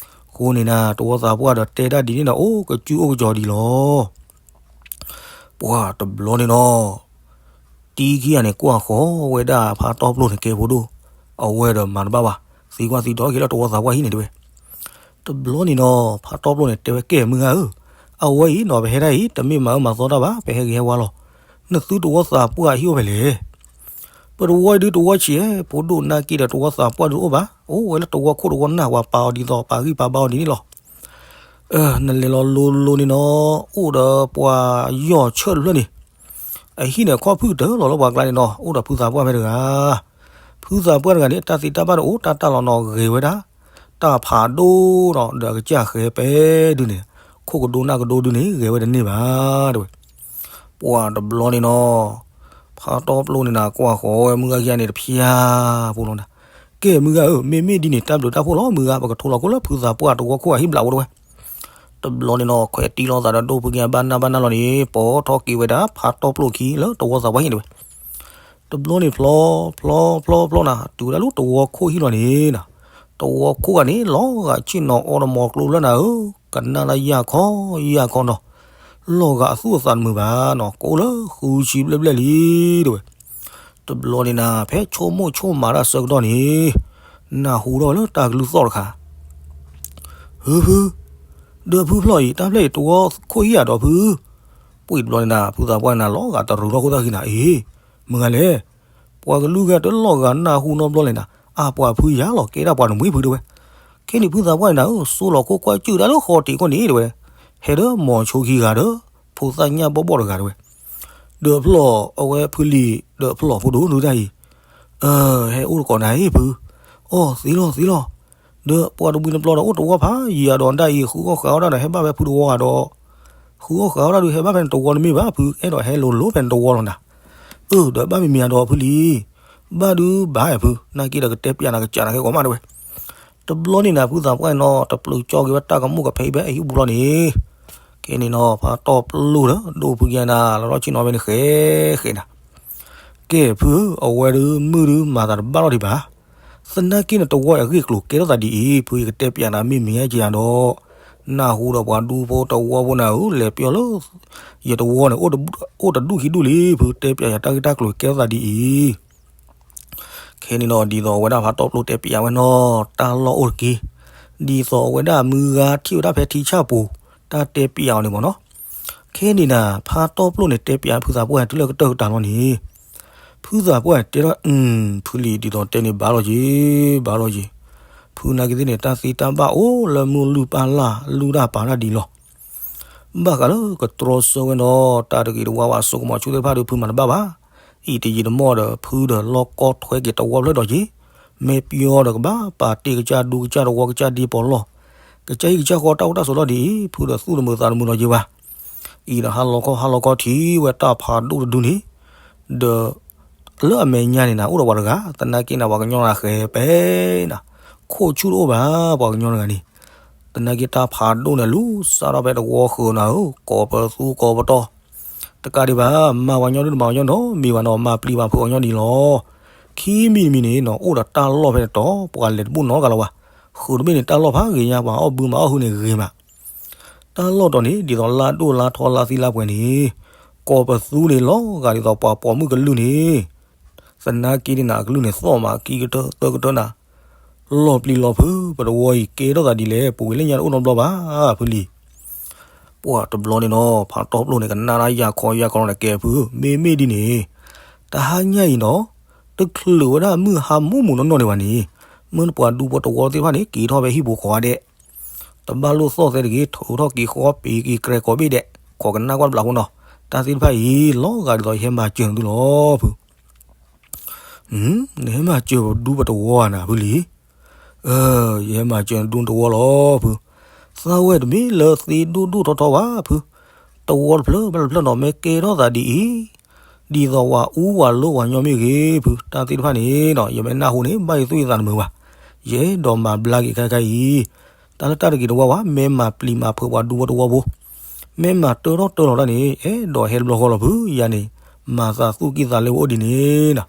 အဃိန့ၣ်နၤ တဝီသးပှၢ်ဒီးတဲတၢ်ဒ်န့ၣ်ဒီး အိၣ်ကစုၣ်အိၣ်ကစီၤဒံးလီၤ. ပှၤတဘျီန့ၣ်နီၤ တံခံဂၤန့ၣ် ကွၢ်ဃီၤဝဲဒၣ်ဖါတီပျိၢ်န့ၣ်ကဲဖိဒိၣ်, အဝဲဒီးမၤတဘၣ်ဘၣ်, သံကွၢ်သံဒိးက့ၤလၢတဝီသးပှၢ်ဟံၣ်န့ၣ်တဲဝဲ. တဘျီန့ၣ်နီၤ ဖါတီပျိၢ်န့ၣ်တဲဝဲ ကဲမုၢ်ဂၤဧၢ, အဝဲအံၤနီၤ ပဟဲဒၣ်အံၤ တမ့ၢ်မၤအၢမၤသီတၢ်ဘၣ်, ပဟဲဂ့ၤဟဲဝါလီၤ. နသုတဝီသးပှၢ်အဟံၣ်အိၣ်ဖဲလဲၣ်. ပတဝီအံၤဒုးတဝီဆံး, ဖိဒိၣ်နာ်က့ဒီးတဝီသးပှၢ်ဒုးတအိၣ်ဘၣ်, အိၣ်ဝဲလၢတဝီခိၣ်တဝီနၢ် ပှၤပာ်အီၤဒ်သိးပာ်ဂံၢ်ပာ်ဘါအီၤဒ်န့ၣ်လီၤ. နလဲၤလီၤလိၤလိၤန့ၣ်နီၤ အိၣ်ဒီးပှၤယီၢ်ဆၢၣ်တဖျၢၣ်န့ၣ်, အဟံၣ်န့ၣ်ခီၣ်ဖုၣ်တၢၢ်လီၤလၢပှၤကျါန့ၣ်နီၤ အိၣ်ဒီးဖုသးပှၢ်ဖဲတဂၤ. ဖုသးပှၢ်တဂၤန့ၣ် တၢ်သံတၢ်ဘၣ်တအိၣ် တၢ်တၢ်လီၤနီၤ ဂဲၤဝဲဒၣ် တၢ်ဖးဒိၣ်နီၤ ဒီးအကစၢ်ဃဲၤပဲဒုန့ၣ်, ခိၣ်ကဒိနၢ်ကဒိဒုန့ၣ် ဂဲၤဝဲတန့ၢ်ဘၣ်တဲဝဲ. ပှၤတဘျီန့ၣ်နီၤ ဖါတီပျိၢ်န့ၣ်နၤ ကွၢ်ဃီၤဝဲမုၢ်ဂၤခံဂၤန့ၣ်တဖျါဖိလီၤနၤ. ကဲမုၢ်ဂၤဧၢ, မ့မ့ၢ်ဒ်န့ၣ် တၢ်ဘျုးတၢ်ဖှိၣ်လီၤမုၢ်ဂၤ, ပကထိလီၤခိၣ်လၢဖုသးပှၢ်တဝီခိၣ်အဟံၣ်ဘျးဝဲတဲဝဲ. တဘျီန့ၣ်နီၤ ခွဲးတံၢ်လိာ်သးဒီးဒိၣ်ဖုက့ၤဘၣ်နၢ်ဘၣ်နၢ်လီၤန့ၣ် ပိာ်ထီၣ်က့ၤဝဲဒၣ်ဖါတီပျိၢ်ခံလၢတဝီသးပှၢ်ဟံၣ်တဲဝဲ. တဘျီန့ၣ်ဖျီ ဖျီ ဖျီ ဖျီနၤ တုၤဝဲဒၣ်လၢတဝီခိၣ်ဟံၣ်လီၤန့ၣ်နၤ, တဝီခိၣ်ဂၤန့ၣ် လီၤဂာ်ဆ့ၣ်နီၤအီတမီၤကျိလၢနၤဧၢ, ကနၣ်လၢယၢ်ခီယၢ်ခီနီၤ, လီၤဂာ်အသူၣ်အသးတမုာ်ဘၣ်နီၤ, ကအိၣ်လၢဃုဆံဘျဲၣ်ဘျဲၣ်လံတဲဝဲ. တဘျီန့ၣ်နၤ ဖဲဆိကမိၣ်ဆိကမးတၢ်ဆၢကတီၢ်န့ၣ်, နၢ်ဟူထီၣ်ဝဲလၢတၢ်ကလုၢ်သီၣ်တခါ, ဟုဖု, ဒီးဖုဖျီၣ်အံၤ တၢ်ဖျၢၣ်အံၤတဝီခိၣ်ဟံၣ်ဧါဒီးဖု, ပှ့ၤတဘျီန့ၣ်နၤ ဖုသးပှၢ်န့ၣ်နၤ လီၤဂာ်တရူးထီၣ်ခိၣ်သၣ်ခံနၤအံၤ, မုၢ်ဂၤလဲၣ်, ပှၤကလုၢ်ဂၤတလီၢ်ဂာ်နၢ်ဟူနီတဘျီလဲၣ်နၤ, အါပှၤဖုယၤလီၤ ကဲဒၣ်ပှၤတမှံၤဖုတဲဝဲ. ခဲန့ၣ်ဖုသးပှၢ်န့ၣ်နၤဧၢ စိလီၤခိၣ်ကွၢ်စၢၢ်ဒၣ်လၢဃီတံးခိၣ်န့ၣ်တဲဝဲ, ဟဲဒီးမိၤဆိခံဂၤဒီး ဖိသၣ်ညၣ်ဘီၣ်ဘီၣ်တဂၤတဲဝဲ. ဒီးဖျီၣ်အဝဲဖုလံၤ ဒီးဖျီၣ်ဖိဒိၣ်ဒုတၢ်အံၤ, ဟဲအိၣ်တကိးနၤအံၤဖု, အိၣ်သ့လီၤသ့လီၤ, ဒီးပှၤတမှံၤတပျီဒီးအိၣ်တဝီဖးယံၤဧါဒီးဒၣ်အံၤ ဃုအီၣ်ဃုအီဒၣ်ဒီး ဟဲဘၣ်ဖဲပှၤတဝီတမ့ၢ်ဘၣ်ဖု, အဲၣ်ဒိးဟဲလိၤလိၤဖဲပှၤတဝီလီၤနၤ. အၢ ဒီးဘၣ်မံၤမံၤဧါဒီးဖုလံၤ, ဘၣ်ဒုးဘၣ်ဖု, နာ်က့ဒီးကတဲပျးနၤကစးနၤကဲကိးမးတဲဝဲ. တဘျီန့ၣ်နၤ ဖုသးပှၢ်နီၤ တပျုာ်ကၠီက့ၤဝဲတၢ်ကမိၣ်ကဖဲအံၤဖဲအဟံၣ်ပူၤလီၤန့ၣ်, ခဲန့ၣ်နီၤ ဖါတီပျိၢ်ဒီးဒိၣ်ဖုကညါနၤ လီၤထီၣ်ဆ့ၣ်နီၤဖဲန့ၣ်ဃဲဃဲနၤ. ကဲဖုဧၢ, အဝဲဒုးမုၢ်ဒုးမၤသးတဘၣ်လီၤဒံးဘၣ်, သနာ်က့န့ၣ်တဝီအဂ့ၢ်ကျိၤကဲထီၣ်သးဒ်အံၤ, ဖုယကတဲပျးနၤမ့ၢ်မ့ၢ်ဧါကယၤဒီး, နၢ်ဟူဒီးပှၤဒူဖိတဝီဖိနၤဧၢ လဲၤပျီလၢ ယတဝီန့ၣ် အိၣ်တဒူၣ်ခံဒူၣ်လံ, ဖုတဲပျးယၤတၢ်ဂ့ၢ်တၢ်ကျိၤကဲထီၣ်သးဒ်အံၤ. ခဲန့ၣ်နီၤ ဒ်သိးအဝဲဒၣ်ဖါတီပျိၢ်တဲပျးဝဲနီၤ တၢ်လီၢ်အိၣ်တက့ၢ်, ဒ်သိးအဝဲဒၣ်မုၢ်ဂၤထံၣ်ဝဲဒၣ်ဖဲထံဆၣ်ပူၤ တၢ်တဲပျးအီၤန့ၣ်မ့ၢ်နီၤ. ခဲန့ၣ်နၤ ဖါတီပျိၢ်န့ၣ် တဲပျးဖုသးပှၢ်တုၤလၢကတၢၢ်ကတၢၢ်လီၤန့ၣ်, ဖုသးပှၢ်တဲထီၣ် ဖုလံၤဒ်သိးတဲန့ၣ်ဘၣ်လီၤက့ၤ, ဘၣ်လီၤက့ၤ, ဖုနာ်က့သ့ၣ်န့ၣ် တၢ်သ့တၢ်ဘၣ်အိၣ်လၢမုၢ်လုၢ်ပၢ်လၢ်လုၢ်တၢ်ပာ်တၢ်ဒ်လီၤ. ဘၣ်ဃးလၢကတြီဆၢဝဲနီၤ တၢ်တဂ့ၤတဝါဝဲအစိကမီၤဆူၣ်သ့ၣ်တဖၣ်ဒီး ဖုမၤတဘၣ်ဘၣ်. အံၤတယံာ်တမီၢ်ဒီး ဖုဒီးလီၢ်ကီထွဲက့ၤတဝီဖျၢၣ်ဒီးက့ၤ, မ့ၢ်ပျီဒီးကဘၣ်ပာ်တ့ၢ်ကစၢ်ဒူကစၢ်တဝီကစၢ်ဒ့ပီၤလီၢ်, ကစၢ်ဟံၣ်ကစၢ်ဃီတၢ်အိၣ်တၢ်ဆိးလီၤဒ်အံၤ ဖုဒီးသူၣ်တမုာ်သးတမုာ်လီၤက့ၤဘၣ်. အံၤဒီးဟါလီၤခီဟါလီၤခီထံၣ်ဝဲ တၢ်ဖးဒိၣ်တဒုန့ၣ်, ဒီး လၢအမဲာ်ညါန့ၣ်နၤ အိၣ်ဒီးပှၤတဂၤ သနာ်က့နၤ ပှၤကညီနၤဃဲၤပဲနၤ, ခိၣ်ဆူၣ်တအိၣ်ဘၣ် ပှၤကညီတဂၤန့ၣ်, သနာ်က့တၢ်ဖးဒိၣ်န့ၣ် လူၤစးထီၣ်ဖဲတဝီဃၢၤနၤဧၢ ကိးပသူကိးပတီၢ်, တကးဒံးဘၣ် မၤပှၤကညီဒုးမၤပှၤကညီနီတမံၤဘၣ်နီၤ မၤပျံၤမၤဖုးပှၤကညီဒ်လီၤ. ခံမံၤတမံၤန့ၣ်နီၤ အိၣ်ဒီးတၢ်လီၢ်ဖဲန့ၣ်တီၤ ပှၤလဲၤတဘူၣ်နီတဂၤလၢၤဘၣ်, ဃုာ်တဘ့ၣ်န့ၣ် တၢ်လီၢ်ဖးဂ့ၤညါ ပှၤအီၣ်ဘုမၤအီၣ်ဟုန့ၣ်ဂ့ၤမး တၢ်လီၢ်တီၤန့ၣ် ဒ်သိးလါဒိၣ်လါထီလါသံလါပှဲၤန့ၣ်, ကိးပသူန့ၣ် လီၤဂာ်ဒ်သိးပှၤပိာ်မုၣ်ကလုၢ်န့ၣ်, သနာ်က့န့ၣ်နၤ အကလုၢ်န့ၣ်သီၣ်မး ခံကတၢၢ်သၢကတၢၢ်နၤ, လီၤပျံၤလီၤဖုး ပတဝီအံၤကဲထီၣ်သးဒ်လဲၣ် ပူၤကွံာ်လၢညါတအိၣ်နီတဘျီဘၣ် ဖုလံၤ ပှၤတဘျီန့ၣ်နီၤ ဖးတီပျိၢ်န့ၣ် ကနၣ်တၢ်ယၢ်ခီယၢ်ခီလီၤန့ၣ် ကဲဖု မ့မ့ၢ်ဒ်န့ၣ်, တဟါညါအံၤနီၤ, တချုးဝဲဒၣ်မုၢ်ဟါမူးမူးနီၢ်နီၢ်ဒံးဘၣ်န့ၣ်, မ့ၢ်ပှၤဒူဖိတဝီသ့ၣ်တဖၣ်န့ၣ် က့ၤထီၣ်ဖဲဟံၣ်ပူၤဃီဒဲး, တဘၣ်လိၣ်သီၣ်သဲတဂ့ၤ ထုးထီၣ်က့ၤဃီပ့ၤက့ၤကြဲကိးဘ့ၣ်ဒဲး, ခိးကနၣ်ကွၢ်တဘျီဖိနီၤ, တၢ်သ့ၣ်တဖၣ်အံၤ လီၤဂာ်ဒ်သိးယဟဲမၤစၢၤနသုလီၤဖု နဟဲမၤစၢၤပဒူပတဝီဧါနၤဖုလံၤ, ယဟဲမၤစၢၤနဒူတဝီလီၤဖု, သးဝဲတမ့ၢ်လၢသ့ဒိၣ်ဒိၣ်ထီထီဘၣ်ဖု, တဝီတဖျၢၣ်ဘၣ်တဖျၢၣ်နီၤ မ့ၢ်ကဲထီၣ်သးဒ်အံၤ, ဒ်သိးဝၤအူဝၤလိဝၤညီမ့ၢ်ဂ့ၤဖု တၢ်သ့ၣ်တဖၣ်န့ၣ်နီၤ ယမ့ၢ်နၢ်ဟူန့ၣ် ဘၣ်ယသူၣ်ယသးတမုာ်ဘၣ်, ယအဲၣ်ဒိးမၤဘျါက့ၤခဲခါအံၤ, တၢ်လၢတၢ်တဂ့ၤတဝါဝါ မ့ၢ်မၤပျံၤမၤဖုးပှၤဒူဖိတဝီဖိ မ့ၢ်မၤတၢထီၣ်တၢလီၤတၢ်န့ၣ် အဲၣ်ဒိးဟဲတဘျီဃီလီၤဖု ယၤန့ၣ်, မၤသးသူၣ်ကံၢ်သးလဲအိၣ်ဒ်န့ၣ်နၤ.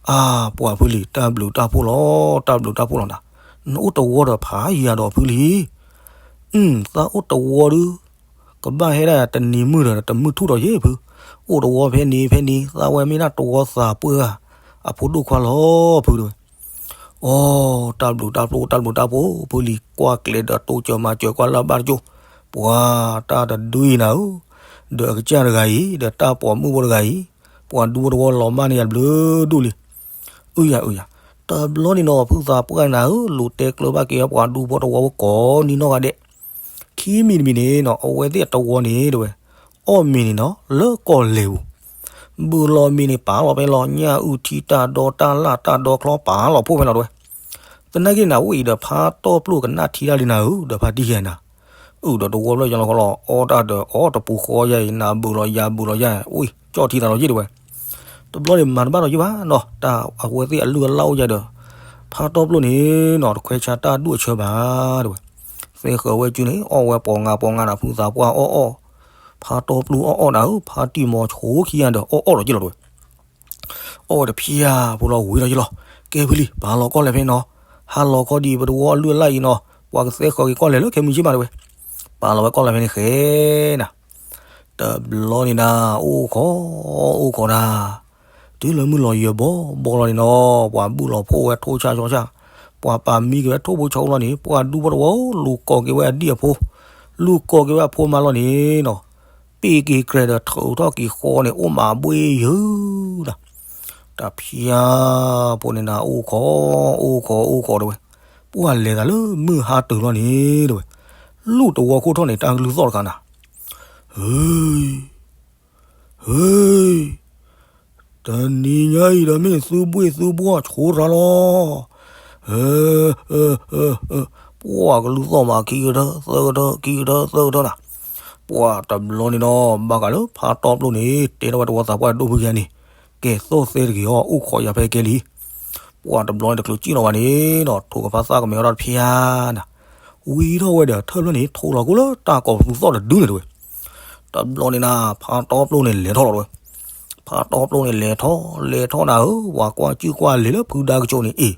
အါ, ပှၤဖုလံၤ တၢ်ဘျုးတၢ်ဖှိၣ်လီၤ, တၢ်ဘျုးတၢ်ဖှိၣ်လီၤနၤ. နအိၣ်တဝီဒီးဖးယံၤဒီးဖုလံၤ. အု, သးအိၣ်တဝီဒုး ကဘၣ်ဟဲဒၣ်တနံၤမုၢ်ဒီးတမုၢ်ထူၣ်ဒီးယဲၢ်ဖု, အိၣ်တဝီဖဲန့ၣ်ဖဲန့ၣ် သးဝဲမ့ၢ်ဒၣ်တဝီသးပှၢ်ဧါ, အဖိဒိၣ်ခွါလီၤဖုတဲဝဲ. အိ, တၢ်ဘျုးတၢ်ဖှိၣ် တၢ်ဘျုးတၢ်ဖှိၣ် ဖုလံၤကွၢ်ကျဲဒီးတိစၢၤမၤစၢၤကွၢ်လၢ်ဘၣ်တကၠိ, ပှၤတၢ်တဒုအံၤနၤဧၢ, ဒီးအကစၢ်တဂၤအံၤ ဒီးတၢ်ပိာ်မုၣ်ဖိတဂၤအံၤ, ပှၤဒူဖိတဝီလီၤမၢ်န့ၢ်ယၤဘျုးဒိၣ်လံ. အုယၤအုယၤ, တဘျီန့ၣ်နီၤ ဖုသးပှၢ်နၤဧၢ, လူၤတဲကျၢၤဘၣ်က့ၤအီၤပှၤဒူဖိတဝီဖိကိးနံၤနီၢ်ဂၤဒဲး. ခံမံၤတမံၤန့ၣ်နီၤ အဝဲသ့ၣ်အတဝီန့ၣ်တဲဝဲ, အီၣ်မ့ၤန့ၣ်နီၤ လၢကီၢ်လဲၤပူၤ, ဘုလီၤမ့ၤန့ၣ်ပာ်လီၤဖဲလီၤ ညၣ်အုၣ်ထံတၢ်ဒီတၢ်လၣ်တၢ်ဒီချီ ပာ်လီၤဖှိၣ်ဖဲလီၤတဲဝဲ. သနာ်က့နၤ အိၣ်အံၤဒီးဖါတီပျိၢ်ကနၣ်ထံတၢ်လံနၤဧၢ, ဒီးဖါတံၢ်ယၤနၤ, အုၣ်ဒီးတဝီဖျၢၣ်ယလီၤခီလီၤ အီၣ်တၢ်ဒီးအီၣ်တပူၤဃီယၤအံၤ နၤဘုလီၤယၤဘုလီၤယၤ, အိၣ်ကၠီၣ်ထံသးလီၤယ့ၢ်တဲဝဲ. တဘျီန့ၣ်မၤတဘၣ်ဒီးယ့ၢ်ဘၣ်နီၤ တၢ်အဝဲသ့ၣ်အလုၢ်အလၢ်အိၣ်ယၤဒီး, ဖါတီပျိၢ်န့ၣ်နီၤ တခွဲးဆါတၢ်ဒူၣ်အဆၢဘၣ်တဲဝဲ. သ့ဃၢၤဝဲစုန့ၣ် အီၣ်ဝဲပိာ်ငါပိာ်ငါနၤ ဖုသးပှၢ်အီၣ်အီၣ်, ဖါတီပျိၢ်အီၣ်အီၣ်နၤဧၢ, ဖါတံၢ်မီၤဆိခံဂၤဒီးအီၣ်အီၣ်ဒီးယ့ၢ်လီၤတဲဝဲ. အီၣ်ဝဲတဖျၢၣ်ဖိလီၤဝံၤဒီးယ့ၢ်လီၤ, ကဲဖုလံၤ ပာ်လီၤကီၢ်လဲၤဖဲန့ၣ်နီၤ, ဟါလီၤခီဒံးပတဝီအလုၢ်အလၢ်အံၤနီၤ ပှၤကသ့ဃၢၤက့ၤကီၢ်လဲၤလၢခဲမုၢ်ဆ့ၣ်မးတဲဝဲ. ပာ်လီၤဝဲကီၢ်လဲၤဖဲန့ၣ်ဃဲနၤ. တဘျီန့ၣ်နၤ အိၣ်ခိး အိၣ်ခိးနၤ, တုၤလၢမုၢ်လီၤယၢၤဘီဘီလီၤန့ၣ်နီၤ ပှၤဘုၣ်လီၤဖှိၣ်ဝဲထိၣ်ဆါဆီဆါ, ပှၤပာ်မံက့ၤဝဲထိၣ်ဖိဆီဖိလီၤန့ၣ် ပှၤဒူဖိတဝီ လူၤကိးက့ၤဝဲအဒံၣ်အဖိ, လူၤကိးက့ၤဝဲအဖိမါလီၤန့ၣ်နီၤ, ပ့ၢ်က့ၤကြဲးဒီးထုးထီၣ်က့ၤဃီန့ၣ် အိၣ်မးဘှ့ၣ်ယုာ်နၤ. တဖျၢၣ်ဖိန့ၣ်နၤ အိၣ်ခိး အိၣ်ခိး အိၣ်ခိးတဲဝဲ, ပှၤလဲၤသးလၢမုၢ်ဟါတုၤလီၤန့ၣ်တဲဝဲ, လူၢ်တဝီခိၣ်ထီၣ်န့ၣ် တၢ်ကလုၢ်သီၣ်တခါနၤ, ဟ့ ဟ့, တနံၤညါအံၤဒီးမ့ၢ်သုဘှ့ၣ်သုဘှီၣ်ဆိရၤလီၤ. ပှၤကလုၢ်သီၣ်မး ခံကထၢ သၢကထၢ ခံကထၢ သၢကထၢနၤ. ပှၤတဘျီန့ၣ်ဒီး ဘၣ်ဃးလၢဖါတီပျိၢ်န့ၣ် တဲထီၣ်ဝဲတဝီသးပှၢ်ဒိၣ်ဖုကယၤန့ၣ်, ကဲသိၣ်သဲတဂ့ၤအီၤ အိၣ်ခိးယၤဖဲကဲလံ. ပှၤတဘျီန့ၣ်တချုးစံၣ်လီၤဘၣ်န့ၣ်ဒီး ထိၣ်ကဖါသၣ်ကမဲထီၣ်တဖျၢၣ်နၤ, ဝံၤထီၣ်ဝဲဒီးထၢၣ်ဖျၢၣ်န့ၣ် ထိးလီၤကိၣ်လၢတၢ်ကိးပသူသီၣ်တဒုန့ၣ်တဲဝဲ. တဘျီန့ၣ်နၤ ဖါတီပျိၢ်န့ၣ်လဲၤထီၣ်လီၤတဲဝဲ. ဖါတီပျိၢ်န့ၣ်လဲၤထီၣ် လဲၤထီၣ်နၤဧၢ, ပှၤကွၢ်စုၣ်ကွၢ်လဲၤလၢဖုဒါကစိးန့ၣ်အ့ၣ်,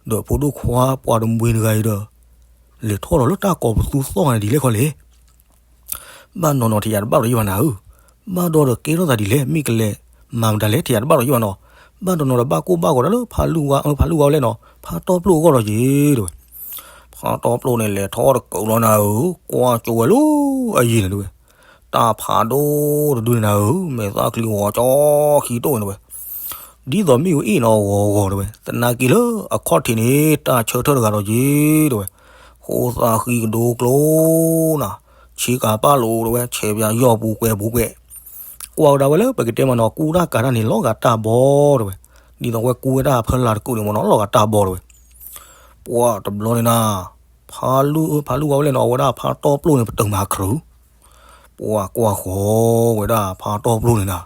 ဒီးဖိဒိၣ်ခွါပှၤတမှံၤတဂၤအံၤဒီး လဲၤထီၣ်လီၤလၢတၢ်ကိးပသူသီၣ်ဂၤန့ၣ်ဒ်လဲၣ်ခီလဲၣ်. ဘၣ်နီၢ်နီၢ်ထံၣ်ယၤတဘၣ်ဒီးယံာ်ဘၣ်နၤဧၢ, ဘၣ်ဒီးကဲထီၣ်သးဒ်လဲၣ် မ့ၢ်ကလဲၤမၤမတၤလဲၣ် ထံၣ်ယၤတဘၣ်ဒီးယံာ်ဘၣ်နီၤ. ဘၣ်နီၢ်နီၢ်ဒီးဘၣ်ကိၢ်ဘၣ်ဂီၤဒၣ်လၢဖါလူၢ်ဝါ ဖါလူၢ်ဝါဝဲလဲၣ်နီၤ ဖါတီပျိၢ်အဂီၢ်လီၤက့ၤတဲဝဲ. ဖါတီပျိၢ်န့ၣ်လဲၤထီၣ်တကိးလီၤနၤဧၢ, ကွၢ်ကၠိဝဲလၢအယံၤန့ၣ်တဲဝဲ. တၢ်ဖးဒိၣ်တဒုန့ၣ်နၤဧၢ, မဲာ်သၣ်ချံဂီၤကၠီခံတိၢ်န့ၣ်တဲဝဲ. ဒ်သိးမ့ၣ်အူအ့ၣ်နီၤဂီၤဂီၤတဲဝဲ, သနာ်က့လၢအခီၣ်ထံးန့ၣ် တၢ်ဆၢထၢၣ်တဂၤလီၤက့ၤတဲဝဲ. ဃိသးဃံကဒိကျိနၤ, ဆ့ကၤပၣ်လိာ်တဲဝဲ, ဆဲးပၠးယီၢ်ပူၤကွဲးပူၤကွဲး. ကွၢ်ကဒါဝဲလၢပကတဲမ့ၢ်နီၤ ကူတၢ်ကၤတၢ်န့ၣ် လီၤဂာ်တၢ်ဘီတဲဝဲ. ဒ်သိးဝဲကူဝဲဒၣ်ဖၢလာ်တကုာ်န့ၣ်မ့ၢ်နီၤ လီၤဂာ်တၢ်ဘီတဲဝဲ. ပှၤတဘျီန့ၣ်နၤ, ဖါလူၢ် ဖါလူၢ်ဝါဝဲလဲၣ်နီၤ အဝဲဒၣ်ဖါတီပျိၢ်န့ၣ် ပတုာ်မၤခရူၣ်. ပှၤကွၢ်ဃီဝဲဒၣ်ဖါတီပျိၢ်န့ၣ်နၤ,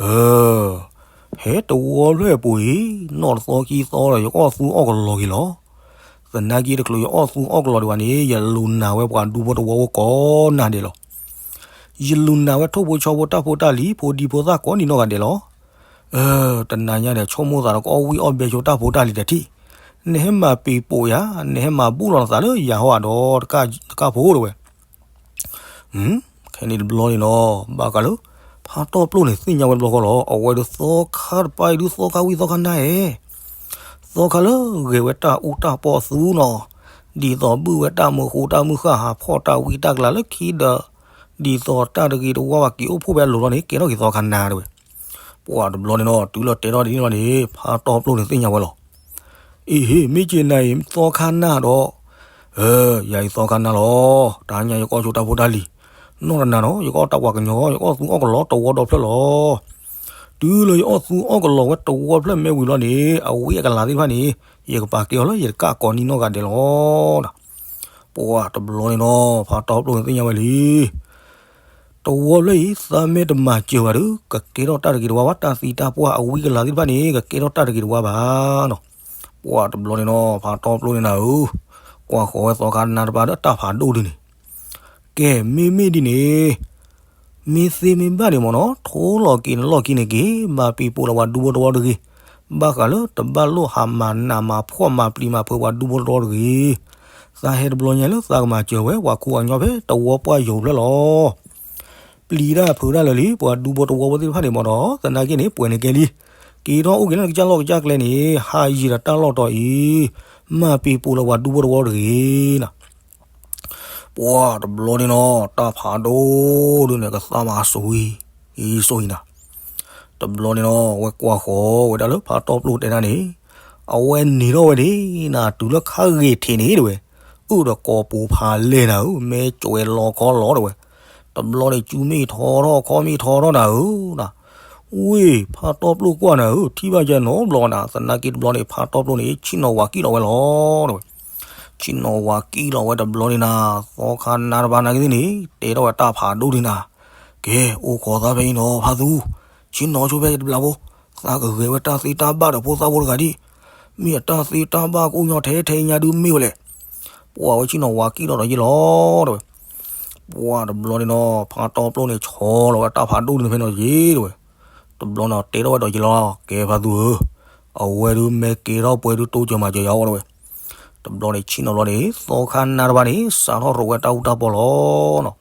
အၢ ဟဲတဝီဖျၢၣ်ပူၤအံၤ နီၢ်တသီခံသီဒီး ယကအီၣ်သူအီၣ်ကလီက့ၤလီၤ. သနာ်က့တချုးယအီၣ်သူအီၣ်ကလီဒံးဘၣ်န့ၣ် ယလူၤနၤဝဲပှၤဒူဖိတဝီဖိကိးနၤဒဲးလီၤ. ယလူၤနၤဝဲထိၣ်ဖိဆီဖိတၢ်ဖိတၢ်လံၤ ဖိဒံဖိသၣ်ကိးနံၤနီၢ်ဂၤဒဲးလီၤ. အၢ တနၤညါဒီး ဆိကမိၣ်သးဒီးကအီၣ်ဝံၣ်အီၣ်ဘဲဆိတၢ်ဖိတၢ်လံၤတထံၣ်, နဟဲမၤပံၤပိာ်ယၤ နဟဲမၤဘူၣ်လီၤနသးလၢယၤဟီဒီးတကၣ်ဖိတဲဝဲ. ခဲန့ၣ်တဘျီန့ၣ်နီၤ ဘၣ်ဃးလၢ ဖါတီပျိၢ်န့ၣ်သ့ၣ်ညါဝဲတဘျီဃီလီၤ. အဝဲဒီးသီခါတပၢ်အံၤဒုးသီခါဝံၣ်သီခါနါဧဲ, သီခါလၢဂဲၤဝဲတၢ်အူတၢ်ပီၢ်အသူနီၤ, ဒ်သိးဘုၣ်ဝဲတၢ်မုာ်ဃူတၢ်မုာ်ဃၢ်ဟးဖီၣ်တၢ်ဝံတၢ်ကလၤလၢခံဒီး, ဒ်သိးတၢ်တဂ့ၤတဝါဘၣ်က့ၤအိၣ်ဖှိၣ်ဖဲအလိၤလီၤန့ၣ် ကဲထီၣ်က့ၤသီခါနါတဲဝဲ. ပှၤတဘျီန့ၣ်နီၤ တုၤလၢတဲထီၣ်ဒ်န့ၣ်လီၤန့ၣ် ဖါတီပျိၢ်န့ၣ်သ့ၣ်ညါဝဲလီၤ. အ့ဟ့ မ့ၢ်က့ၤနၤအံၤ သီခါနါဒီး, အၢ ယၤအံၤသီခါနါလီၤ. တဟါညါယကအီၣ်ဆိတၢ်ဖိတၢ်လံၤ, နီၢ်တနၤနီၤ ယကအီၣ်တၢ်ပှၤကညီ ယကအီၣ်သူအီၣ်ကလီတဝီဒီဖျၢၣ်လီၤ. တုၤလၢယအီၣ်သူအီၣ်ကလီဝဲတဝီဖျၢၣ်မ့ၢ်ဝံၤလီၤန့ၣ် အဝံအကလၤသ့ၣ်တဖၣ်န့ၣ် ယကပာ်ကဲအီၤလၢယတကၣ်ကိးနံၤနီၢ်ဂၤဒဲးလီၤ. ပှၤတဘျီန့ၣ်နီၤ ဖါတီပျိၢ်န့ၣ်သ့ၣ်ညါဝဲလံ. တဝီဖျၢၣ်အံၤ သးမ့ၢ်တမၤစၢၤဘၣ်ဒီး ကကဲထီၣ်တၢ်တဂ့ၤတဝါဘၣ် တၢ်သံတၢ်ပှၢ်အဝံအကလၤသ့ၣ်တဖၣ်န့ၣ် ကကဲထီၣ်တၢ်တဂ့ၤတဝါဘၣ်နီၤ. ပှၤတဘျီန့ၣ်နီၤ ဖါတီပျိၢ်န့ၣ်နၤဧၢ, ကွၢ်ဃီၤဝဲသီခါနါတပၢ်ဒီးတၢ်ဖးဒိၣ်ဒုန့ၣ်, ကဲ မ့မ့ၢ်ဒ်န့ၣ် မ့ၢ်သ့မ့ၢ်ဘၣ်န့ၣ်မ့ၢ်နီၤ ထိလီၤက့ၤနလီၢ်ခံန့ၣ်က့ၤ မၤပံၤပိာ်လီၤပှၤဒူဖိသဝီတဂ့ၤ. ဘၣ်ဃးလၢတဘၣ်လိၣ်ဟးမၤနးမၤဖှီၣ်မၤပျံၤမၤဖုးပှၤဒူဖိသဝီတဂ့ၤ. သးဟဲတဘျီညါလၢသးကမၤစၢၤဝဲ ပှၤခူပှၤကညီဖဲသဝီပှၢ်ယိၤဖျၢၣ်လီၤ. ပျံၤတၢ်ဖုးတၢ်လၢာ်လံ ပှၤဒူဖိသဝီဖိသ့ၣ်တဖၣ်န့ၣ်မ့ၢ်နီၤ သနာ်က့န့ၣ် ပှဲၤန့ၣ်ကဲလံ. က့ၤထီၣ်အိၣ်က့ၤလၢကစၢ်လီၢ်ကစၢ်ကျဲန့ၣ် ဟးယံၤဒီးတၢ်လီၢ်တီၤအံၤ မၤပံၤပိာ်လီၤပှၤဒူဖိသဝီတဂ့ၤနီၤ. ပှၤတဘျီန့ၣ်နီၤ တၢ်ဖးဒိၣ်ဒုန့ၣ် ကသၣ်မၤစိၤအံၤ စိၤအံၤနီၤ. တဘျီန့ၣ်နီၤ အဝဲကွၢ်ဃီၤဝဲဒၣ်လၢဖါတီပျိၣ်တဲဒၣ်န့ၣ် အဝဲနံၤထီၣ်ဝဲန့ၣ်နီၤ တုၤလၢခါဂ့ၤထံးန့ၣ်တဲဝဲ, အုၣ်ဒီးကိာ်ပူၤဖးလဲၢ်နၤဧၢ, မဲာ်ကွဲးလီၤခီလီၤတဲဝဲ. တဘျီန့ၣ် စုမ့ၢ်ထီထီၣ်ခီၣ်မ့ၢ်ထီထီၣ်နၤဧၢနီၤ. ဝ့ၢ်ဖါတီပျိၣ်ကွၢ်နၤဧၢ, ထံၣ်ဘၣ်ယဲနီတဘျီနၤ, သနာ်က့တဘျီန့ၣ် ဖါတီပျိၣ်န့ၣ် ဆ့ၣ်နီၤဝၤကံၣ်လီၤဝဲလီၤတဲဝဲ. ဆ့ၣ်နီၤဝၤကံၣ်လီၤဝဲတဘျီန့ၣ်နၤ, သီခါနါတပၤနာ်က့သ့ၣ်န့ၣ် တဲထီၣ်ဝဲတၢ်ဖးဒိၣ်ဒုနၤ, ကဲ အိၣ်ခိးသးဖဲအံၤနီၤဖါသူ, ဆ့ၣ်နီၤဆိဖဲယတဘျီဖိ, သးကဂဲၤဝဲတၢ်သ့တၢ်ဘၣ်ဒီးဖိသၣ်ဖိတဂၤဒံး, မ့ၢ်အတၢ်သ့တၢ်ဘၣ်ကအိၣ်ညီထဲထဲညါဒုမ့ၢ်ဝဲလဲၣ်. ပှၤဝဲဆ့ၣ်နီၤဝၤကံၣ်လီၤဒီးယ့ၢ်လီၤတဲဝဲ. ပှၤတဘျီန့ၣ်နီၤ ဖါတီပျိၣ်န့ၣ် ဆီလီၤဝဲတၢ်ဖးဒိၣ်ဒုန့ၣ်ဖဲနီၤယ့ၢ်တဲဝဲ. တဘျီန့ၣ်တဲထီၣ်ဝဲဒီးယ့ၢ်လီၤ, ကဲဖါသူဧၢ, အဝဲဒုးမ့ၢ်ကဲထီၣ်ပှဲၤဒုးတိစၢၤမၤစၢၤယၤအီၤတဲဝဲ. တဘျီန့ၣ်ဆ့ၣ်နီၤဘျီန့ၣ် သီခါနါတပၤန့ၣ် စးထီၣ်ရိးဝဲတၢ်အူတၢ်ပီလီၤနီၤ.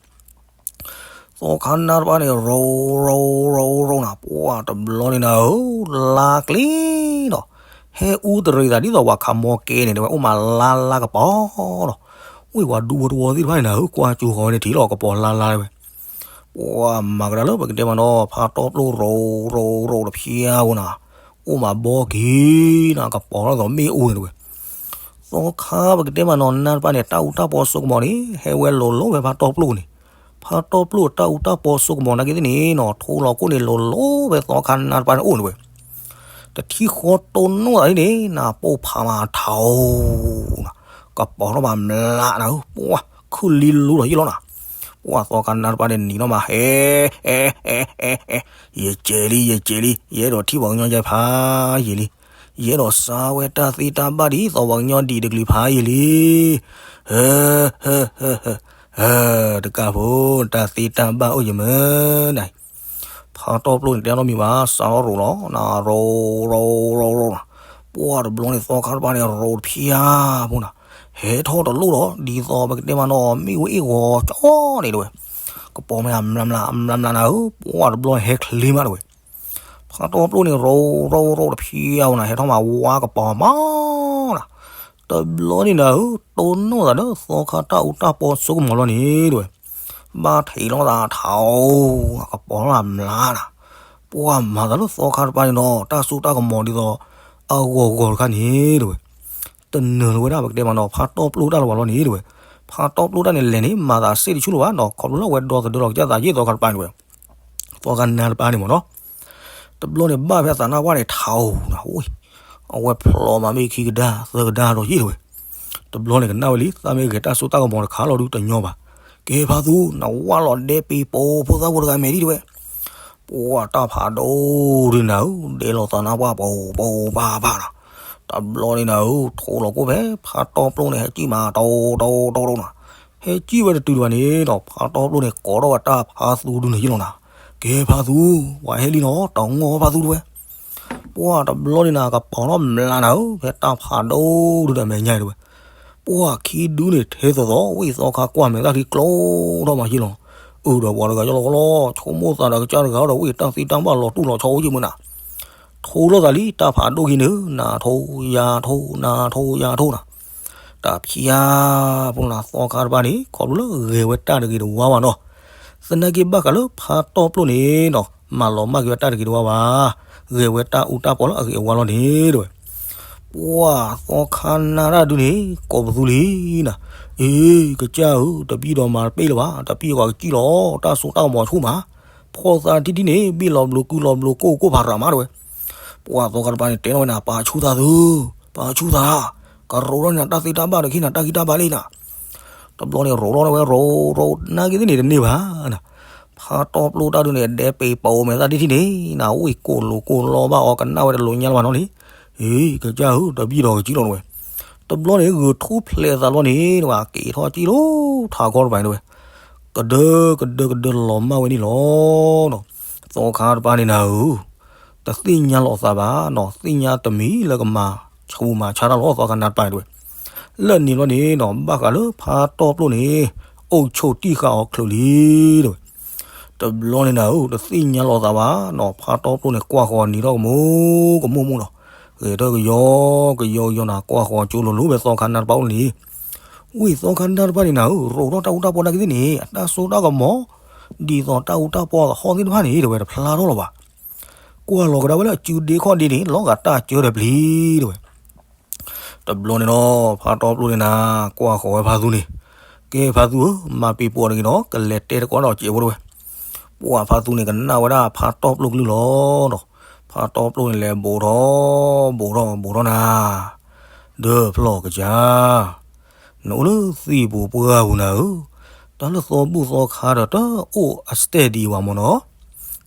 သီခါနါတပၤန့ၣ် ရိးရိးရိးရိးနၤ, ပှၤတဘျီန့ၣ်နၤဧၢ, လါကျ့နီၤ, ဟဲအူတရံးသးဒ်သိးပှၤခးမီကဲန့ၣ်တဲဝဲ, အိၣ်မးလါလါကပီၤနီၤ. ဝ့ၢ်ပှၤဒူဖိသဝီသ့ၣ်တဖၣ်န့ၣ်နၤဧၢ, ကွၢ်ကၠိဃီၤဝဲန့ၣ်ထံၣ်လီၤကပီၤလါလါတဲဝဲ. ပှၤမၤကဒါလၢပကတဲမးနီၤ ဖါတီပျိၣ်ရိးရိးရိးတဖျါဖိနၤ, အိၣ်မးဘီက့ၤနၤ, ကပီၤထီၣ်သိးမ့ၣ်အူန့ၣ်တဲဝဲ. သီခါပကတဲမးနီၤ နါတပၤန့ၣ် တၢ်အူတၢ်ပီစိကမီၤန့ၣ် ဟဲဝဲလိၤလိၤဖဲဖါတီပျိၣ်န့ၣ်, ဖါတီပျိၣ်တၢ်အူတၢ်ပီစိကမီၤနာ်က့သ့ၣ်န့ၣ်နီၤ ထိလီၤကိၣ်န့ၣ်လိၤလိၤဖဲသီခါနါတပၤန့ၣ်အိၣ်န့ၣ်တဲဝဲ. တထံၣ်ဃီတိၢ်နီၣ်သးဒ်န့ၣ်နၤ ပိၢ်ဖးမးထးဧိၤနၤ, ကပီၤထီၣ်မးမျးနၤဧၢ, ပှၤခုၣ်လံလူလီၤယ့ၢ်လီၤနၤ. ပှၤသီခါနါတပၤန့ၣ်နံၤထီၣ်မး ဟဲ ဟဲ ဟဲ ဟဲ ဟဲ, ယကဲလံ ယကဲလံ, ယအဲၣ်ဒိးထံၣ်ပှၤကညီယဲဖးယံာ်လံ, ယအဲၣ်ဒိးစါဝဲတၢ်သ့တၢ်ဘၣ်ဒ်သိးပှၤကညီဒံးတကလုာ်ဖးယံာ်လံ. ဟၢ ဟၢ ဟၢ ဟၢ ဟၢ, တကးဖိ, တၢ်သ့တၢ်ဘၣ်အိၣ်ယမၢနၤ. ဖါတီပျိၣ်န့ၣ် တဲနီတမံၤဘၣ်, စးထီၣ်ရိးလီၤနၤ, ရိး ရိး ရိး ရိးနၤ. ပှၤတဘျီန့ၣ် သီခါတပၤန့ၣ် ရိးတဖျါဖိနၤ, ဟဲထီၣ်တလိၣ်လီၤ, ဒ်သိးပကတဲမးနီၤ မ့ၣ်အူအ့ၣ်ဂီၤကၠီန့ၣ်တဲဝဲ. ကပီၤမးမျးမျး မျးမျးနၤဧၢ, ပှၤတဘျီန့ၣ်ဟဲချ့မးတဲဝဲ. ဖါတီပျိၣ်န့ၣ် ရိး ရိး ရိးတဖျါဖိနၤ, ဟဲထီၣ်မးဝါကပီၤမးနၤ. တဘျီန့ၣ်နၤဧၢ, တိၢ်နီၣ်သးလၢသီခါတၢ်အူတၢ်ပီစိကမီၤလီၤန့ၣ်တဲဝဲ. ဘၣ်ထံးလီၤသးထးဧိၤ, ကပီၤထီၣ်မျးနၤ. ပှၤမၤသးလၢသီခါတပၤန့ၣ်နီၤ တၢ်စိတၢ်ကမီၤဒ်သိး အဂီၤဂီၤတခါန့ၣ်တဲဝဲ. တနၢၤလၢၤဝဲဒၣ်ပကတဲမးနီၤ ဖါတီပျိၣ်တၢ်လၢၤဘၣ်လီၤန့ၣ်တဲဝဲ. ဖါတီပျိၣ်တၢ်န့ၣ်လဲၤန့ၣ် မၤသးစ့ၣ်တဆူၣ်လၢၤဘၣ်နီၤ, ခီဖျိလၢအဝဲဒီသဒၢလီၤကစၢ်သးယ့ၢ်သီခါတပၤန့ၣ်တဲဝဲ. သီခါနါတပၤန့ၣ်မ့ၢ်နီၤ. တဘျီန့ၣ်ဘၣ်ဖဲသးနါပှၢ်န့ၣ် ထးဧိၤနၤ, အဝဲဖျိးမးမ့ၢ်ခံကဒါသၢကဒါဒီးယ့ၢ်တဲဝဲ. တဘျီန့ၣ်ကနၣ်ဝဲလံ သးမ့ၢ်ဂဲၤတၢ်စိတၢ်ကမီၤတခါလီၤဒုတညီဘၣ်. ကဲဖါသူ, နဝၢ်လီၤဒဲပ့ၤပိာ်ဖိသၣ်ဖိတဂၤမဲာ်ဒံးတဲဝဲ. ပှၤတၢ်ဖးဒိၣ်ဒုနၤဧၢ, ဒဲလီၤသးနါပှၢ်ပိာ်ပိာ်ပၤပၤနၤ. တဘျီန့ၣ်နၤဧၢ, ထိလီၤကိၣ်ဖဲဖါတီပျိၣ်န့ၣ် ဟဲကံၣ်မးတိၢ်တိၢ်တိၢ်နၤ. ဟဲကံၣ်ဝဲတတုၤတဘၣ်န့ၣ်ဒီး ဖါတီပျိၣ်န့ၣ် ကိးထီၣ်ဝဲတၢ်ဖါသူဒုန့ၣ်ယ့ၢ်လီၤနၤ. ကဲဖါသူ, ပှၤဟဲလံနီၤ, တမီၤဖါသူတဲဝဲ. ပှၤတဘျီန့ၣ်နၤ ကပီၤထီၣ်မျးနၤဧၢ, ဖဲတၢ်ဖးဒိၣ်ဒုဒီးမဲာ်ညါတဲဝဲ. ပှၤခံဒုန့ၣ်ထဲသိးသိး ဝံၣ်သီခါကွၢ်မဲာ်သၣ်ထံကျိထီၣ်မးယ့ၢ်လီၤ. အၢဒီးပှၤတဂၤယလီၤကလီ ဆိကမိၣ်သးဒီးကစၢ်တဂၤဒီး ဝံၣ်တၢ်သ့တၢ်ဘၣ်လီၤတူၢ်လီၤဆီအိၣ်ယ့ၢ်မုၢ်နၤ. ထိလီၤသးလံ တၢ်ဖးဒိၣ်က့ၤန့ၣ် နၤထိယၤထိ နၤထိယၤထိနၤ. တၢ်ဖျါဖိနၤ သီခါတပၤန့ၣ် ခီဖျိလၢဂဲၤဝဲတၢ်တဂ့ၤတဝါဘၣ်နီၤ. သနာ်က့ဘၣ်ဃးလၢဖါတီပျိၣ်န့ၣ်နီၤ မၤလီၤမၢ်က့ၤဝဲတၢ်တဂ့ၤတဝါဘၣ်. ဂဲၤဝဲတၢ်အူတၢ်ပီလၢအဂ့ၤအဝါလီၤန့ၣ်တဲဝဲ. ပှၤသီခါနါတၢ်ဒုန့ၣ် ကိးပသူလံနၤ. အ့ ကစၢ်ဧၢ, တဘံၣ်ဒီးမၤတပ့ၣ်လၢၤဘၣ်, တဘံၣ်အဂီၢ်ကစံၣ်လီၤ, တၢ်စိတၢ်ကမီၤဆူၣ်မး, ဖှီၣ်သးထံထံန့ၣ် ဘ့ၣ်လီၤဘျိကုလီၤဘျိကိၢ်ကိၢ်ဖးရၤမးတဲဝဲ. ပှၤသီခါတပၤန့ၣ် တဲထီၣ်ဝဲနၤ ပာ်ဆူၣ်သးသု, ပာ်ဆူၣ်သး, ကရိးထီၣ်န့ၣ် တၢ်သ့တၢ်ဘၣ်ဒီးကဟ့ၣ်နၤတၢ်ဂံၢ်တၢ်ဘါလံနၤ. တဘျီန့ၣ်ရိးထီၣ်ဝဲ ရိးရိးနာ်က့သ့ၣ်န့ၣ်တန့ၢ်ဘၣ်နၤ. ဖါတီပျိၣ်တၢ်ဒုန့ၣ် ဒဲပ့ၤပိာ်မဲာ်သၣ်ထံထံန့ၣ်နၤ ဝံၣ်ကိၢ်လိာ်ကိၢ်လီဘၣ်အီၤကနၣ်ဝဲတလိာ်ညါလၢၤဘၣ်နီၤလံ. အ့ ကစၢ်ဧၢ, တဘံၣ်ဒီးကစံၣ်လီၤတဲဝဲ. တဘျီန့ၣ် ဂုာ်ထူၣ်ဖျဲးသးလီၤန့ၣ်တဲဝဲ, က့ၤထီၣ်ကံၣ်လီၤထးခီတပၤန့ၣ်တဲဝဲ. ကဒၢကဒၢကဒၢလီၤမၢ်ဝဲန့ၣ်လီၤ. သီခါတပၤန့ၣ်နၤဧၢ, တသ့ၣ်ညါလီၤသးဘၣ်နီၤ, သ့ၣ်ညါတမံၤလၢကမၤဆူးမၤဆါတၢ်လီၤ သီခါနါတပၤတဲဝဲ. လၢန့ၣ်ဘျီန့ၣ်နီၤ ဘၣ်ဃးလၢဖါတီပျိၣ်န့ၣ် အိၣ်ဆိးတံၢ်ဃာ်အီၤချုးလံတဲဝဲ. တဘျီန့ၣ်နၤဧၢ, တသ့ၣ်ညါလီၤသးဘၣ်နီၤ, ဖါတီပျိၣ်န့ၣ် ကွၢ်ဃီၤနံၤထီၣ်ကမူကမူမူနီၤ, ဂဲၤထီၣ်ကယီကယီကယီနၤ, ကွၢ်ဃီၤကၠိလိၤလိၤဖဲသီခါနါတပၤအိၣ်န့ၣ် ဝံသီခါနါတပၤန့ၣ်နၤဧၢ, ရိးထီၣ်တၢ်အူတၢ်ပီတၢ်ကသ့ၣ်န့ၣ် အတၢ်စိတၢ်ကမီၤ ဒ်သိးတၢ်အူတၢ်ပီသဟီၣ်သ့ၣ်တဖၣ်န့ၣ် တဲဝဲတဖျါထီၣ်လီၤဘၣ်. ကွၢ်လီၤကဒါဝဲလၢအစုဒ့ခီၣ်ဒ့န့ၣ် လီၤဂာ်တၢ်ကၢဒီးပျံၤတဲဝဲ. တဘျီန့ၣ်ဒီး ဖါတီပျိၣ်န့ၣ်နၤ ကွၢ်ဃီၤဝဲဖါသူန့ၣ်, ကဲဖါသူဧၢ, မၤပံၤပှီၤတဂ့ၤဒီး ကလဲၤတဲတကိးဒီးစဲးဖိတဲဝဲ. ပှၤဖါသူန့ၣ် ကနၣ်ဝဲဒၣ်ဖါတီပျိၣ်ကလုၢ်လီၤဒီး ဖါတီပျိၣ်န့ၣ်လဲၤဘူးထီၣ်ဘူးထီၣ်ဘူးထီၣ်နၤ, ဒီးဖျီၣ်ကစၢ် နအိၣ်လၢသံၣ်ပူၤပှၢ်ပူၤနၤဧၢ, တၢ်လၢသီဘူၣ်သီခါဒီးတအိၣ်အစတဲဒံးဝဲမၢ်နီၤ,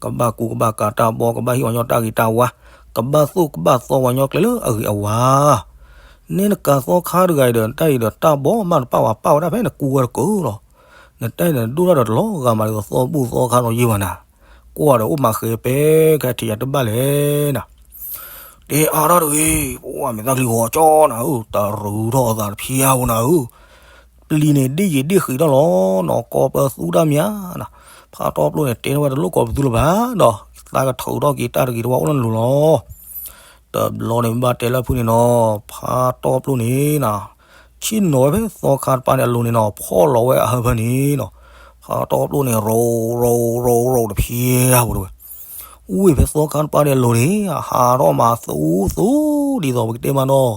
ကဘၣ်ကူကဘၣ်ကၤတၢ်ဘီ ကဘၣ်ဟ့ၣ်ဝဲညီတၢ်ဂ့ၤတၢ်ဝါ, ကဘၣ်သိၣ်ကဘၣ်သီဝဲညီကျဲလၢအဂ့ၤအဝါ, နဲနကၤသီခါတဂၤအံၤဒီး နတၢ်အံၤဒီးတၢ်ဘီမးတပာ်ဝဲပာ်ဝဲဒၣ်ဖဲနကူဝဲတကိးလီၤ, နတၢ်အံၤဒီးဒိၣ်ထီၣ်ဒီးတလီၤဂာ်မးဒ်သိးသီဘူၣ်သီခါဒီးယ့ၢ်ဘၣ်နၤ, ကွၢ်ဒီးအိၣ်မးဃဲၤပဲခဲထံးယၤတဘၣ်လဲၣ်နၤ တဲအါထီၣ်တဂ့ၤ, ပှၤမ့ၢ်သၣ်ချံဂီၤကၠီနၤဧၢ, တရူးထီၣ်အသးတဖျါဖိနၤဧၢ, ပျံၤန့ၣ်ဒ့ၣ်ယံာ်ဒ့ၣ်ဃံးထီၣ်လီၤနီၤ, ကိးပသူတၢ်မးနၤ, ဖါတီပျိၣ်န့ၣ် တဲထီၣ်ဝဲတလိၣ်ကိးပသူလၢၤဘၣ်ဒီး သးကထုးထီၣ်က့ၤတၢ်တဂ့ၤတဝါအိၣ်လၢနလိၤလီၤ. တဘျီန့ၣ်ဘၣ်တဲလၢဖုန့ၣ်နီၤ, ဖါတီပျိၣ်န့ၣ်နၤ ဆ့ၣ်နီၤဝဲဖဲသီခါတပၤန့ၣ်အလိၤန့ၣ်နီၤ, ဖီၣ်လီၤဝဲအဟၢဖၢန့ၣ်နီၤ, ဖါတီပျိၣ်န့ၣ် ရိးရိးရိးရိးတဖျါဖိတဲဝဲ, ဝံၤဖဲသီခါတပၤန့ၣ်အလိၤန့ၣ် ဟးထီၣ်မးသူသူ ဒ်သိးပကတဲမးနီၤ,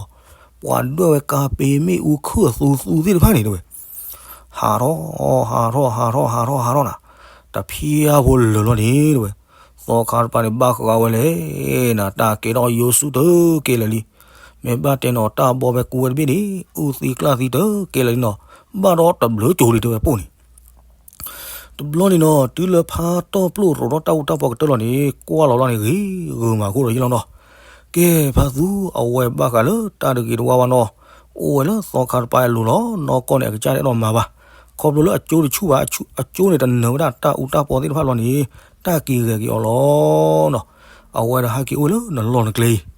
ပှၤဒွဲၣ်ဝဲကါပ့ၤမ့ၣ်အူခုၣ်အသူသူသ့ၣ်တဖၣ်န့ၣ်တဲဝဲ, ဟးထီၣ် ဟးထီၣ် ဟးထီၣ် ဟးထီၣ် ဟးထီၣ်နၤ, တဖျါဖိလၢာ်လီၤန့ၣ်တဲဝဲ, သီခါတပၤန့ၣ်ဘၣ်ဃးဝဲလဲၣ်နၤ, တၢ်ကဲထီၣ်ယိၤဆူၣ်တကဲလၢာ်လံ, မ့ၢ်ဘၣ်တဲနီၤတၢ်ဘီဖဲကူဝဲတဘ့ၣ်န့ၣ် အူသံကျၢ်သံတကဲလၢာ်လံနီၤ, ဘၣ်ဒီးတဘျုးကၠိၤလံတဲဝဲပိၢ်န့ၣ် တဘျီန့ၣ်နီၤ တုၤလၢဖါတီပျိၣ်ရိးထီၣ်တၢ်အူတၢ်ပီကတၢၢ်လီၤန့ၣ် ကွၢ်လီၤလီၤန့ၣ်ဂ့ၤဂ့ၤမးခိၣ်ဒီးယ့ၢ်လီၤနီၤ, ကဲဖါသူ အဝဲဘၣ်ဃးလၢတၢ်တဂ့ၤတဝါဘၣ်နီၤ, အိၣ်ဝဲလၢသီခါတပၤအလိၤလီၤ, နီၢ်ကီၢ်န့ၣ် အကစၢ်တအဲၣ်ဒိးမၤဘၣ်, ခီဖျိလၢအကၠိတဆူၣ်ဘၣ်, အကၠိန့ၣ်တနၢၤဝဲဒၣ်တၢ်အူတၢ်ပီသ့ၣ်တဖၣ်လီၤန့ၣ် တၢ်က့ၤဂဲၤက့ၤအီၤလီၤနီၤ, အဝဲဒီးဟဲက့ၤအိၣ်ဝဲလၢနလီၢ်နကျဲအံၤ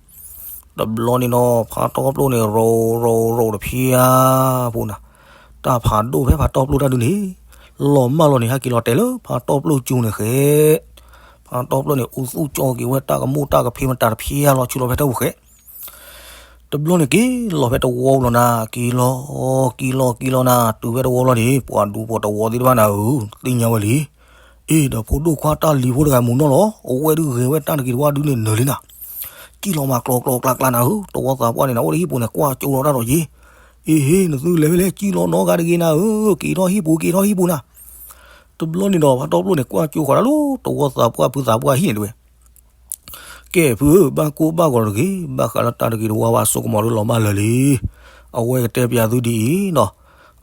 တဘျီန့ၣ်နီၤ ဖါတီပျိၣ်န့ၣ်ရိးရိးရိးတဖျါဖိနၤ, တၢ်ဖးဒိၣ်ဖဲဖါတီပျိၣ်တၢ်ဒုန့ၣ် လီၤမၢ်လီၤန့ၣ် ဟဲက့ၤလီၤတဲာ်လၢဖါတီပျိၣ်ကၠိန့ၣ်ဃဲ, ဖါတီပျိၣ်န့ၣ် အူသူၣ်ကၠီက့ၤဝဲတၢ်ကမူၣ်တၢ်ကဖံးမတၤတဖျါလီၤဆူလီၤဖဲတၢ်ပူၤဃဲ တဘျီန့ၣ်က့ၤလီၤဖဲတဝီပူၤလီၤနၤ, က့ၤလီၤ က့ၤလီၤ က့ၤလီၤနၤ, တုၤဖဲတဝီလီၤန့ၣ် ပှၤဒူဖိတဝီသ့ၣ်တဖၣ်နၤဧၢ, သ့ၣ်ညါဝဲလံ. အ့ ဒီးဖိဒိၣ်ခွါတၢ်လံၤဖိတဂၤမုာ်နီၢ်လီၤ, အဝဲဒုးဂဲၤဝဲတၢ်တဂ့ၤတဝါဒုန့ၣ်နၢၤလံနၤ, ကံၣ်လီၤမးကျီကျီကျါကျါနၤဧၢ, တဝီသးပှၢ်န့ၣ်နၤ အိၣ်လၢဟံၣ်ပူၤန့ၣ်ကွၢ်ကၠိလီၤတၢ်ဒီးယ့ၢ်, အ့ဟ့ နသုလဲၤဖဲလဲၣ် ကံၣ်လီၤနီတဂၤတဂ့ၤနၤဧၢ, က့ၤထီၣ်ဟံၣ်ပူၤ က့ၤထီၣ်ဟံၣ်ပူၤနၤ. တဘျီန့ၣ်ဒီး ဖါတီပျိၣ်န့ၣ် ကွၢ်ကၠိဃီၤတၢ်လၢ တဝီသးပှၢ်ဖုသးပှၢ်ဟံၣ်န့ၣ်တဲဝဲ ကဲဖုဧၢ, ဘၣ်ကိၢ်ဘၣ်ဂီၤတဂ့ၤ, ဘၣ်ဃးလၢတၢ်တဂ့ၤတဝါဘၣ် စိကမီၤဒုလီၤမၢ်လၢာ်လံ. အဝဲကတဲပျးသုဒ်အံၤနီၤ,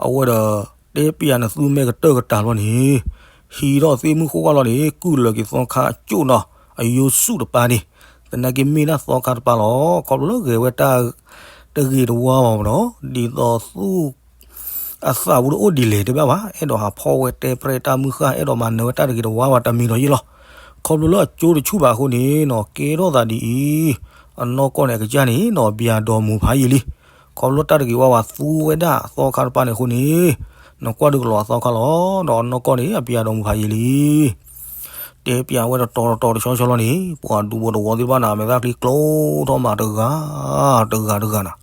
အဝဲဒီးတဲပျးနသုမ့ၢ်ကတၢၢ်ကတၢၢ်လီၤန့ၣ်, ဟံးထီၣ်သ့ၣ်မုၢ်ဃိၣ်ဝါလီၤန့ၣ် ကုၢ်လၢာ်က့ၤသီခါအကၠိၣ်နီၤ, အယိၤဆူၣ်တပၤန့ၣ်, သနာ်က့မ့ၢ်ဒၣ်သီခါတပၤလီၤ. ခီဖျိလၢဂဲၤဝဲတၢ်တဂ့ၤတဝါဘၣ်နီၤ, ဒ်သိးသူၣ် အသးပူၤတအိၣ်ဒ်လဲၣ်တဘၣ်ဘၣ်, အဲၣ်ဒိးဟးဖီၣ်ဝဲတဲပြဲတၢ်မုၢ်ဃၢ်, အဲၣ်ဒိးမၤနၢၤဝဲတၢ်တဂ့ၤတဝါဘၣ်တမံၤဒီးယ့ၢ်လီၤ. ခီဖျိလၢအကၠိတဆူၣ်ဘၣ်အဃိန့ၣ်နီၤ, ကဲထီၣ်သးဒ်အံၤ, အနီၢ်ကီၢ်န့ၣ် အကစၢ်န့ၣ်နီၤ ပျးဒီးမူးဖးယံာ်လံ. ခီဖျိတၢ်တဂ့ၤဝါဘၣ်သူဝဲဒၣ်သီခါတပၤန့ၣ်အဃိန့ၣ်, နကွၢ်ဒုးကလီၤအသီခါလီၤ, ဒီးအနီၢ်ကီၢ်န့ၣ် အပျးဒီးမူးဖးယံာ်လံ. တဲပျးဝဲတတီၤတတီၤတဆီဆီလီၤန့ၣ်, ပှၤဒူဖိတဝီသ့ၣ်တဖၣ်န့ၣ် မဲာ်သၣ်ချံကျိထီၣ်မးတဂၤ, တဂၤတဂၤနၤ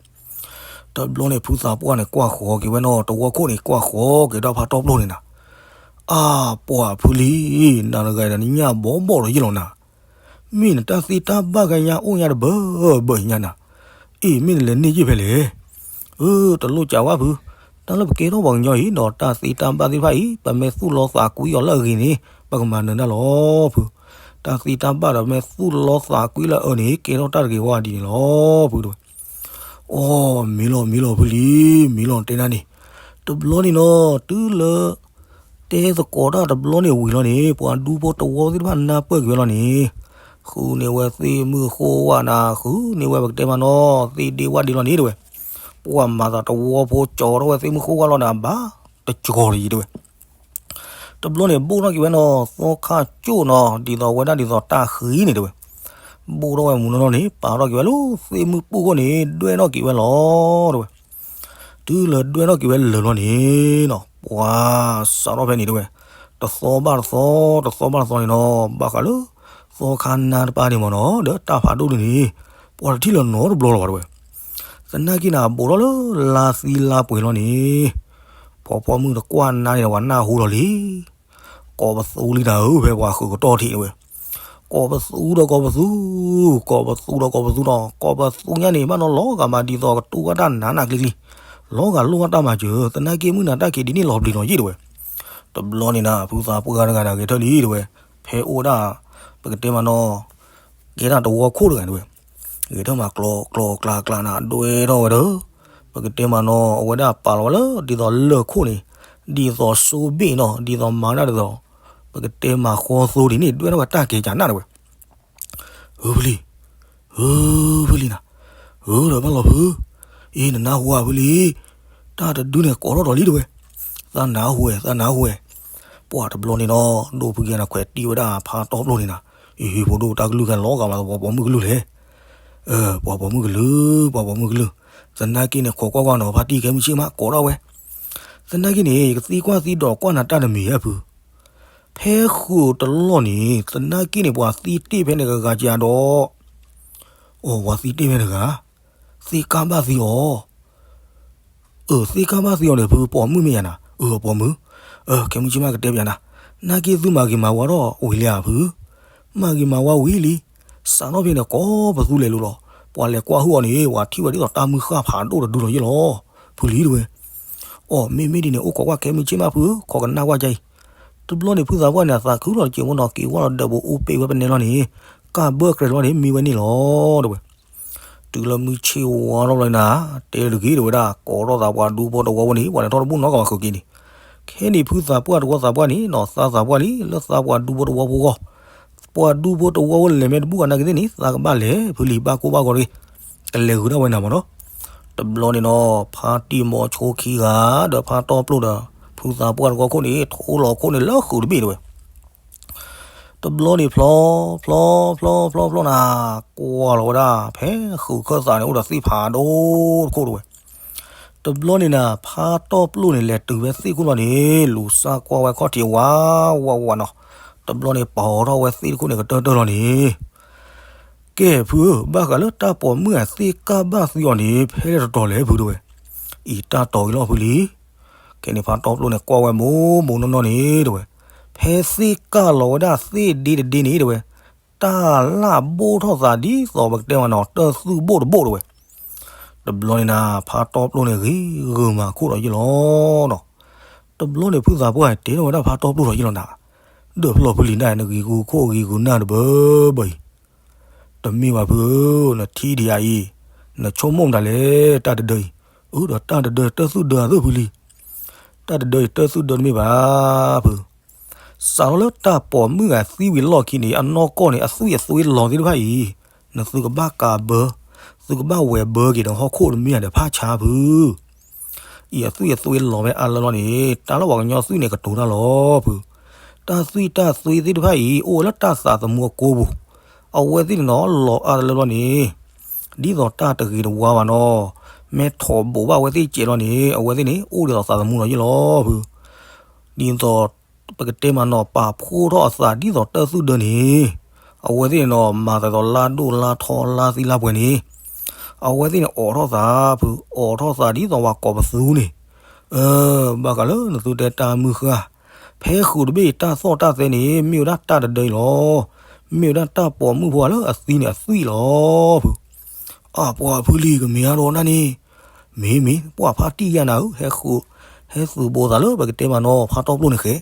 တဘျီန့ၣ် ဖုသးပှၢ်န့ၣ် ကွၢ်ဃီၤက့ၤဝဲနီၤ, တဝီခိၣ်န့ၣ် ကွၢ်ဃီၤက့ၤဒီးဖါတီပျိၣ်န့ၣ်နၤ, အါ ပှၤဖုလံ, နၤတဂၤဒီးနညၣ်ဘီဘီၣ်ဒီးယ့ၢ်လီၤနၤ, မ့ၢ်နတၢ်သ့တၢ်ဘၣ်ဂၤညါအိၣ်ညါတဘၢဘၢညါနၤ, အ့ၣ် မ့ၢ်နလဲၤန့ၢ်ယ့ၢ်ဖဲလဲၣ်. အၢ တလိၣ်ကးဝဲဖု, တၢ်လၢပကဲထီၣ်ပှၤကညီအံၤဒီး တၢ်သ့တၢ်ဘၣ်သ့ၣ်တဖၣ်အံၤ ပမ့ၢ်သူၣ်လီသးကွံအီၤလၢအဂ့ၤန့ၣ် ပကမၤနၢၤတၢ်လီၤဖု, တၢ်သ့တၢ်ဘၣ်ဒီး ပမ့ၢ်သူၣ်လီသးကွံလၢအအၢန့ၣ် ကဲထီၣ်တၢ်တဂ့ၤဝဲဒ်န့ၣ်လီၤဖုတဲဝဲ. အိ မ့ၢ်လီၤမ့ၢ်လီၤဖုလံ, မ့ၢ်လီၤတဲနၤန့ၣ်, တဘျီန့ၣ်နီၤ တုၤလၢ တဲသကိးတၢ်တဘျီန့ၣ်ဝံၤလီၤန့ၣ် ပှၤဒူဖိတဝီသ့ၣ်တဖၣ်နၢ်ပၢၢ်က့ၤဝဲလီၤန့ၣ်, ဃုန့ၢ်ဝဲသ့ၣ်မုၢ်ဃိဝါနၤ, ဃုန့ၢ်ဝဲပကတဲမးနီၤ သ့ၣ်ဒ့ဝၣ်ဒ့လီၤန့ၣ်တဲဝဲ. ပှၤမၤသးတဝီဖိကၠီထီၣ်ဝဲသ့ၣ်မုၢ်ဃိဝါလီၤနၤ ဘၣ်တကၠီလံတဲဝဲ. တဘျီန့ၣ် ဘိၣ်ထီၣ်က့ၤဝဲနီၤ သီခါကၠိၣ်နီၤ ဒ်သိးအဝဲဒၣ်ဒ်သိးတၢ်ဃံန့ၣ်တဲဝဲ, ဘိၣ်ထီၣ်ဝဲမူနီၢ်နီၢ်န့ၣ် ပာ်ထီၣ်က့ၤဝဲလၢသ့ၣ်မုၢ်ပူၣ်ခိၣ်န့ၣ် ဒွဲၣ်ထီၣ်က့ၤဝဲလီၤတဲဝဲ. တုၤလၢဒွဲၣ်ထီၣ်က့ၤဝဲလၢာ်လီၤန့ၣ်နီၤ ပှၤစးထီၣ်ဖဲန့ၣ်တဲဝဲ, တသီဘၣ်တသီ တသီဘၣ်တသီန့ၣ်နီၤ ဘၣ်ဃးလၢ သီခါနါတပၤန့ၣ်မ့ၢ်နီၤ ဒီးတၢ်ဖးဒိၣ်ဒ်န့ၣ် ပှၤတထံၣ်လၢၤနီတဘျီလၢၤဘၣ်တဲဝဲ. သနာ်က့န့ၣ် ဘူးထီၣ်လၢလါသံလါပှဲၤလီၤန့ၣ် ဖီဖီမုၣ်တကွၢ်နါန့ၣ် ပှၤနၢ်ဟူလီၤလံ. ကိးပသူလံနၤဧၢ ဖဲပှၤဃုာ်ကတီၢ်ထံးတဲဝဲ, ကိးပသူဒီးကိးပသူ, ကိးပသူဒီးကိးပသူဒီး ကိးပသူညါန့ၣ် ဘၣ်နီၤလီၤဂာ်မးဒ်သိးကတူၢ်ဘၣ်တၢ်နးနးကျံကျံ, လီၤဂာ်လိၣ်ဘၣ်တၢ်မၤစၢၤ, သနာ်က့မုၢ်နၤတၢ်ခံးဒ်န့ၣ်လီၤပျံၤလီၤယံာ်တဲဝဲ. တဘျီန့ၣ်နၤ ဖုသးပှၢ်တဂၤန့ၣ်ဂဲၤထၢၣ်လံတဲဝဲ, ဖဲအိၣ်ဝဲဒၣ် ပကတဲမးနီၤ ကဲဒၣ်တဝီခိၣ်တဂၤန့ၣ်ဝဲ, ဂဲၤထၢၣ်မးကျီကျီကျါကျါနၤ ဒွဲၣ်ထီၣ်ဝဲဒီး ပကတဲမးနီၤ အဝဲဒၣ်ပာ်လီၤဝဲလၢဒ်သိးလၢၢ်ခိၣ်န့ၣ် ဒ်သိးစိဘ့ၣ်နီၤ ဒ်သိးမၤဝဲဒၣ်ဒ်သိး ပကတဲမးဃီသိဒ်န့ၣ် ဒွဲၣ်ထီၣ်ဝဲတၢ်ကဲးကးနၣ်တဲဝဲ. ဧၢဖုလံ, ဧၢဖုလံနၤ, ဧၢဒီးဘၣ်လီၤဖု, အ့ နနၢ်ဟူဧါဖုလံ, တၢ်တဒုန့ၣ်ကိးထီၣ်ဒီးလံတဲဝဲ, သးနၢ်ဟူဝဲ သးနၢ်ဟူဝဲ. ပှၤတဘျီန့ၣ်နီၤ ဒိၣ်ဖုက့ၤနၤခွဲးတံၢ်ဝဲဒၣ်ဖါတီပျိၢ်န့ၣ်နၤ, အ့ ဖိဒိၣ်တၢ်ကလုၢ်ခဲလီၤဂာ်မး ပှၤပိာ်မုၣ်ကလုၢ်လဲၣ်, ပှၤပိာ်မုၣ်ကလုၢ် ပှၤပိာ်မုၣ်ကလုၢ်, သနာ်က့န့ၣ် ခိးကွၢ်ကွၢ်နီၤ ဖါတံၢ်ခဲမုၢ်ဆ့ၣ်မး ကိးထီၣ်ဝဲ, သနာ်က့န့ၣ် ယကသံကွၢ်သံဒိးကွၢ်နၤတၢ်တမံၤဧါဖု, ဖဲဃုာ်တလီၢ်န့ၣ် သနာ်က့န့ၣ် ပှၤသံတ့ၢ်ဖဲန့ၣ်ကဂၤကဒီး, အိ ပှၤသံတ့ၢ်ဖဲန့ၣ်ဂၤ သ့ၣ်ကၢ်ဘၣ်သံအီၤ, အၢ သ့ၣ်ကၢ်ဘၣ်သံအီၤန့ၣ် ဖုပိာ်မုၣ်မ့ၢ်ယါနၤ, အၢ ပိာ်မုၣ်, အၢ ခဲမုၢ်ဆ့ၣ်မးကတဲပၠးနၤ, နာ်က့သုမၤဂ့ၤမၤဝါထီၣ်ဝံၤလံဧါဖု, မၤဂ့ၤမၤဝါဝံၤလံ, စးထီၣ်ဖဲန့ၣ် ကိးပသူလဲၤလိၤလီၤ, ပှၤလဲၤကွၢ်ဟုၣ်အီၤန့ၣ် ပှၤထံၣ်ဝဲဒ်သိးတၢ်မုၢ်ဃၢ်ဖးဒိၣ်တဒုလီၤယ့ၣ်လီၤ, ဖုလံတဲဝဲ. အိ မ့မ့ၢ်ဒ်န့ၣ် အိၣ်ခိးကွၢ်ခဲမုၢ်ဆ့ၣ်မးဖုဧၢ, ခိးကနၣ်ကွၢ်ကါအံၤ, တဘျီန့ၣ် ဖုသးပှၢ်န့ၣ် အသးခုလီၤတစဲးဖိနီၤ က့ၤဝဲလီၤဒီးဘိအိၣ်ပ့ၢ်ဝဲပနဲလီၤန့ၣ်, ကၢ်ဘၢၣ်ကြဲးလီၤန့ၣ် မံဝဲန့ၣ်လီၤ တဲဝဲ. တုၤလၢမုၢ်ဆ့ၣ်ဝါထီၣ်ဘျီန့ၣ်နၤ, တဲတဂ့ၤတဲဝဲဒၣ် ကိးထီၣ်သးပှၤဒူဖိတဝီဖိန့ၣ် ပှၤလဲၤထီၣ်တဘူၣ်နီတဂၤဘၣ်ဃုာ်က့ၤန့ၣ်, ခဲန့ၣ်ဖုသးပှၢ်တဝီသးပှၢ်န့ၣ်နီၤ သးသးပှၢ်လံ လၢသးပှၤဒူဖိတဝီဖိဂီၢ်, ပှၤဒူဖိတဝီဖိလဲၤမ့ၢ်တဘူၣ်ဂၤနာ်က့သ့ၣ်န့ၣ် သးကဘၣ်လဲၤ ဖုလံဘၣ်ကိၢ်ဘၣ်ဂီၤတဂ့ၤ, ကလဲၤဂုာ်ဒၣ်ဝဲနၤမ့ၢ်နီၤ. တဘျီန့ၣ်နီၤ ဖါတံၢ်မိၤဆိခံဂၤ ဒီးဖါတီပျိၢ်ဒီး ဖုသးပှၢ်တဝီခိၣ်န့ၣ် ထိလီၤခိၣ်န့ၣ်လၢဃုာ်တဘ့ၣ်တဲဝဲ. တဘျီန့ၣ်ဖျီ ဖျီ ဖျီ ဖျီ ဖျီနၤ, ကွၢ်လီၤဝဲဒၣ် ဖဲဃုာ်ခၢၣ်သးန့ၣ် အိၣ်ဒီးသ့ၣ်ဖးဒိၣ်တခိၣ်တဲဝဲ. တဘျီန့ၣ်နၤ ဖါတီပျိၢ်န့ၣ် လဲၤတုၤဖဲသ့ၣ်ခိၣ်လီၤန့ၣ် လူၤစၢ်ကွၢ်ဝဲခီၣ်ထံးဝးဝးဝးနီၤ. တဘျီန့ၣ် ပိာ်ထီၣ်ဝဲသ့ၣ်တခိၣ်န့ၣ် ကတၢၢ်တၢၢ်လီၤန့ၣ် ကဲဖုဧၢ, ဘၣ်ဃးလၢတၢ်ပိာ်မုၣ်အသ့ၣ်ကၢ်ဘၣ်သံအီၤန့ၣ် ဖဲလဲၣ်တတီၤလဲၣ်ဖုတဲဝဲ. အံၤတၢ်တီၤအံၤလီၤဖုလံ. ခဲန့ၣ်ဖါတီပျိၢ်န့ၣ် ကွၢ်ဝဲမိၢ်မိၢ်နီၢ်နီၢ်န့ၣ်တဲဝဲ, ဖဲသ့ၣ်ကၢ်လီၤဝဲဒၣ်သ့ၣ်ဒ့တဒ့န့ၣ်တဲဝဲ, တၢ်လၢ်ဘိၣ်ထီၣ်သးဒ်သိးပကတဲမးနီၤ တၢ်သူၣ်ဘိၣ်တဘိၣ်တဲဝဲ. တဘျီန့ၣ်နၤ ဖါတီပျိၢ်န့ၣ်ဂ့ၤဂုာ်မၤခိၣ်ဒီးယ့ၢ်လီၤနီၤ. တဘျီန့ၣ်ဖုသးပှၢ်တဲထီၣ်ဝဲဒၣ်ဖါတီပျိၢ်ဒီးယ့ၢ်လီၤနၤ, ဒီးဖျီဖုလံနၤ နဂ့ၤဂုာ်ခိၣ်ဂ့ၤဂုာ်နၢ်တဘၢဘၢအံၤ တမ့ၢ်ဘၣ်ဖုဧၢ, နထံၣ်ဒံးယၤအံၤ, နဆိကမိၣ်မတၤလဲၣ် တၢ်တဒၢအံၤ, အၢ ဒီးတၢ်တဒၢတၢ်သူၣ်ဒၢအသိးဖုလံ. တၢ်တဒၢအံၤတၢ်သူၣ်ဒၢတမ့ၢ်ဘၣ် ဖု. စးထီၣ်လၢတၢ်ပိာ်မုၣ်ဂၤသံဝံၤလီၢ်ခံန့ၣ် အနီၢ်ကီၢ်န့ၣ် အသွံၣ်အသွ့လီၤသ့ၣ်တဖၣ်အံၤ, နသုကဘၣ်ကးဘၢ, သုကဘၣ်ဝဲၤဘၢက့ၤဒီးဟီၣ်ခိၣ်တမ့ၢ်ဧါဒီး ဖးဆါဖု အံၤအသွံၣ်အသွ့လီၤဝဲအါလၢလီၤန့ၣ် တၢ်လၢပှၤကညီသွံၣ်န့ၣ် ကတိၤတၢ်လီၤဖု. တၢ်သွံၣ်တၢ်သွ့သ့ၣ်တဖၣ်အံၤ အိၣ်ဝဲလၢတၢ်သးသမူအကိပူၤ, အဝဲသ့ၣ်န့ၣ်နီၤ လီၤအါတလၢလီၤန့ၣ် ဒ်သိးတၢ်တဂ့ၤတဝါဘၣ်နီၤ, မ့ၢ်ထိးဘိးဘၣ်အဝဲသ့ၣ်စဲးလီၤန့ၣ် အဝဲသ့ၣ်န့ၣ် အိၣ်ဒ်သိးသးသမူလီၤယ့ၢ်လီၤဖု. ဒ်သိး ပကတဲမးနီၤ ပာ်ဖှိၣ်ထီၣ်အသးဒ်သိးတၢ်သူၣ်ဒၢန့ၣ်, အဝဲသ့ၣ်န့ၣ်နီၤ မၤသးဒ်သိးလါဒိၣ်လါထီလါသံလါပှဲၤန့ၣ်, အဝဲသ့ၣ်န့ၣ်အိးထီၣ်သးဖု, အိးထီၣ်သးဒ်သိးပှၤကိးပသူန့ၣ်, အၢ ဘၣ်ဃးလၢနသုတဲတၢ်မုၢ်ဃၢ်, ဖဲဃုာ်တဘ့ၣ်တၢ်သီၣ်တၢ်သဲန့ၣ် မ့ၢ်ဝဲဒၣ်တၢ်တဒၢအံၤလီၤ. မ့ၢ်ဝဲဒၣ်တၢ်ပိာ်မုၣ်ဖိလၢအသွံၣ်န့ၣ်အသွံၣ်လီၤဖု. အပှၤဖုလံကမ့ၢ်အါဒီးနၢ်န့ၣ်, မ့ၢ်မ့ၢ် ပှၤဖါတံၢ်ယါနၤဧၢ, ဟဲဃုာ်, ဟဲသုးဘိသးလၢပကတဲမးနီၤ ဖါတီပျိၢ်န့ၣ်ဃဲ,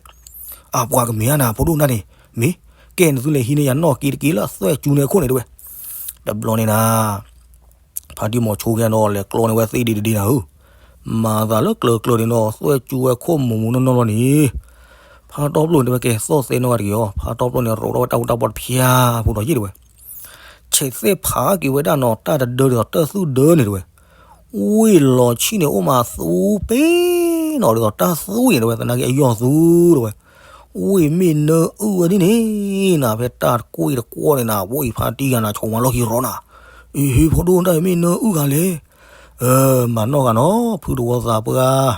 အပှၤကမ့ၢ်အါနၤဖိဒိၣ်နၢ်န့ၣ်, မ့ၢ်, ကဲနသုလဲၤဟံးန့ၢ်ယၤနီၣ်က့တက့ၢ်လၢအသွဲၣ်စူန့ၣ်အခိၣ်န့ၣ်တဲဝဲ. တဘျီန့ၣ်နၤ ဖါတံၢ်မိၤဆိကဲနီၤ လဲၤကျီန့ၢ်ဝဲသ့ၣ်ဒ့တဒ့နၤဧၢ, မၤသးလၢကျၢၤကျၢၤန့ၣ်နီၤ သွဲၣ်စူဝဲခိၣ်မိၢ်မိၢ်နီၢ်နီၢ်လီၤန့ၣ်, ဖါတီပျိၢ်န့ၣ်တဲဝဲကဲ သီၣ်သဲနီၢ်ဂၤတဂ့ၤအီၤ, ဖါတီပျိၢ်န့ၣ် ရိးထီၣ်ဝဲတၢ်အူတၢ်ပီတဖၠါဖိဒီးယ့ၢ်တဲဝဲ. ဆဲးသ့ၣ်ဖးက့ၤဝဲဒၣ်နီၤ တၢ်တဒၢဒ်သိးတၢ်သူၣ်ဒၢန့ၣ်တဲဝဲ, ဝ့ၢ်လီၤဆံၣ်န့ၣ် အိၣ်မးသူပ့ၤနီၤ ဒ်သိးတၢ်သွံၣ်န့ၣ်တဲဝဲ, သနာ်က့အယီၢ်သူတဲဝဲ, ကွ့ၢ်မ့ၢ်နၢအုၣ်ဝဲဒ်န့ၣ်နၤ, ဖဲတၢ်ကွ့ၢ်တကွီၢ်န့ၣ်နၤ, ဝဲအံၤဖါတံၢ်ဂၤနၤ ဆိးဝါလီၢ်ခံရီနၤ, အ့ဟ့ ဖိဒိၣ် တၢ်အံၤမ့ၢ်နၢအုၣ်ဂၤလဲၣ်. မၤနီၢ်ဂၤနီၤ, ဖုတဝီသးပှၢ်,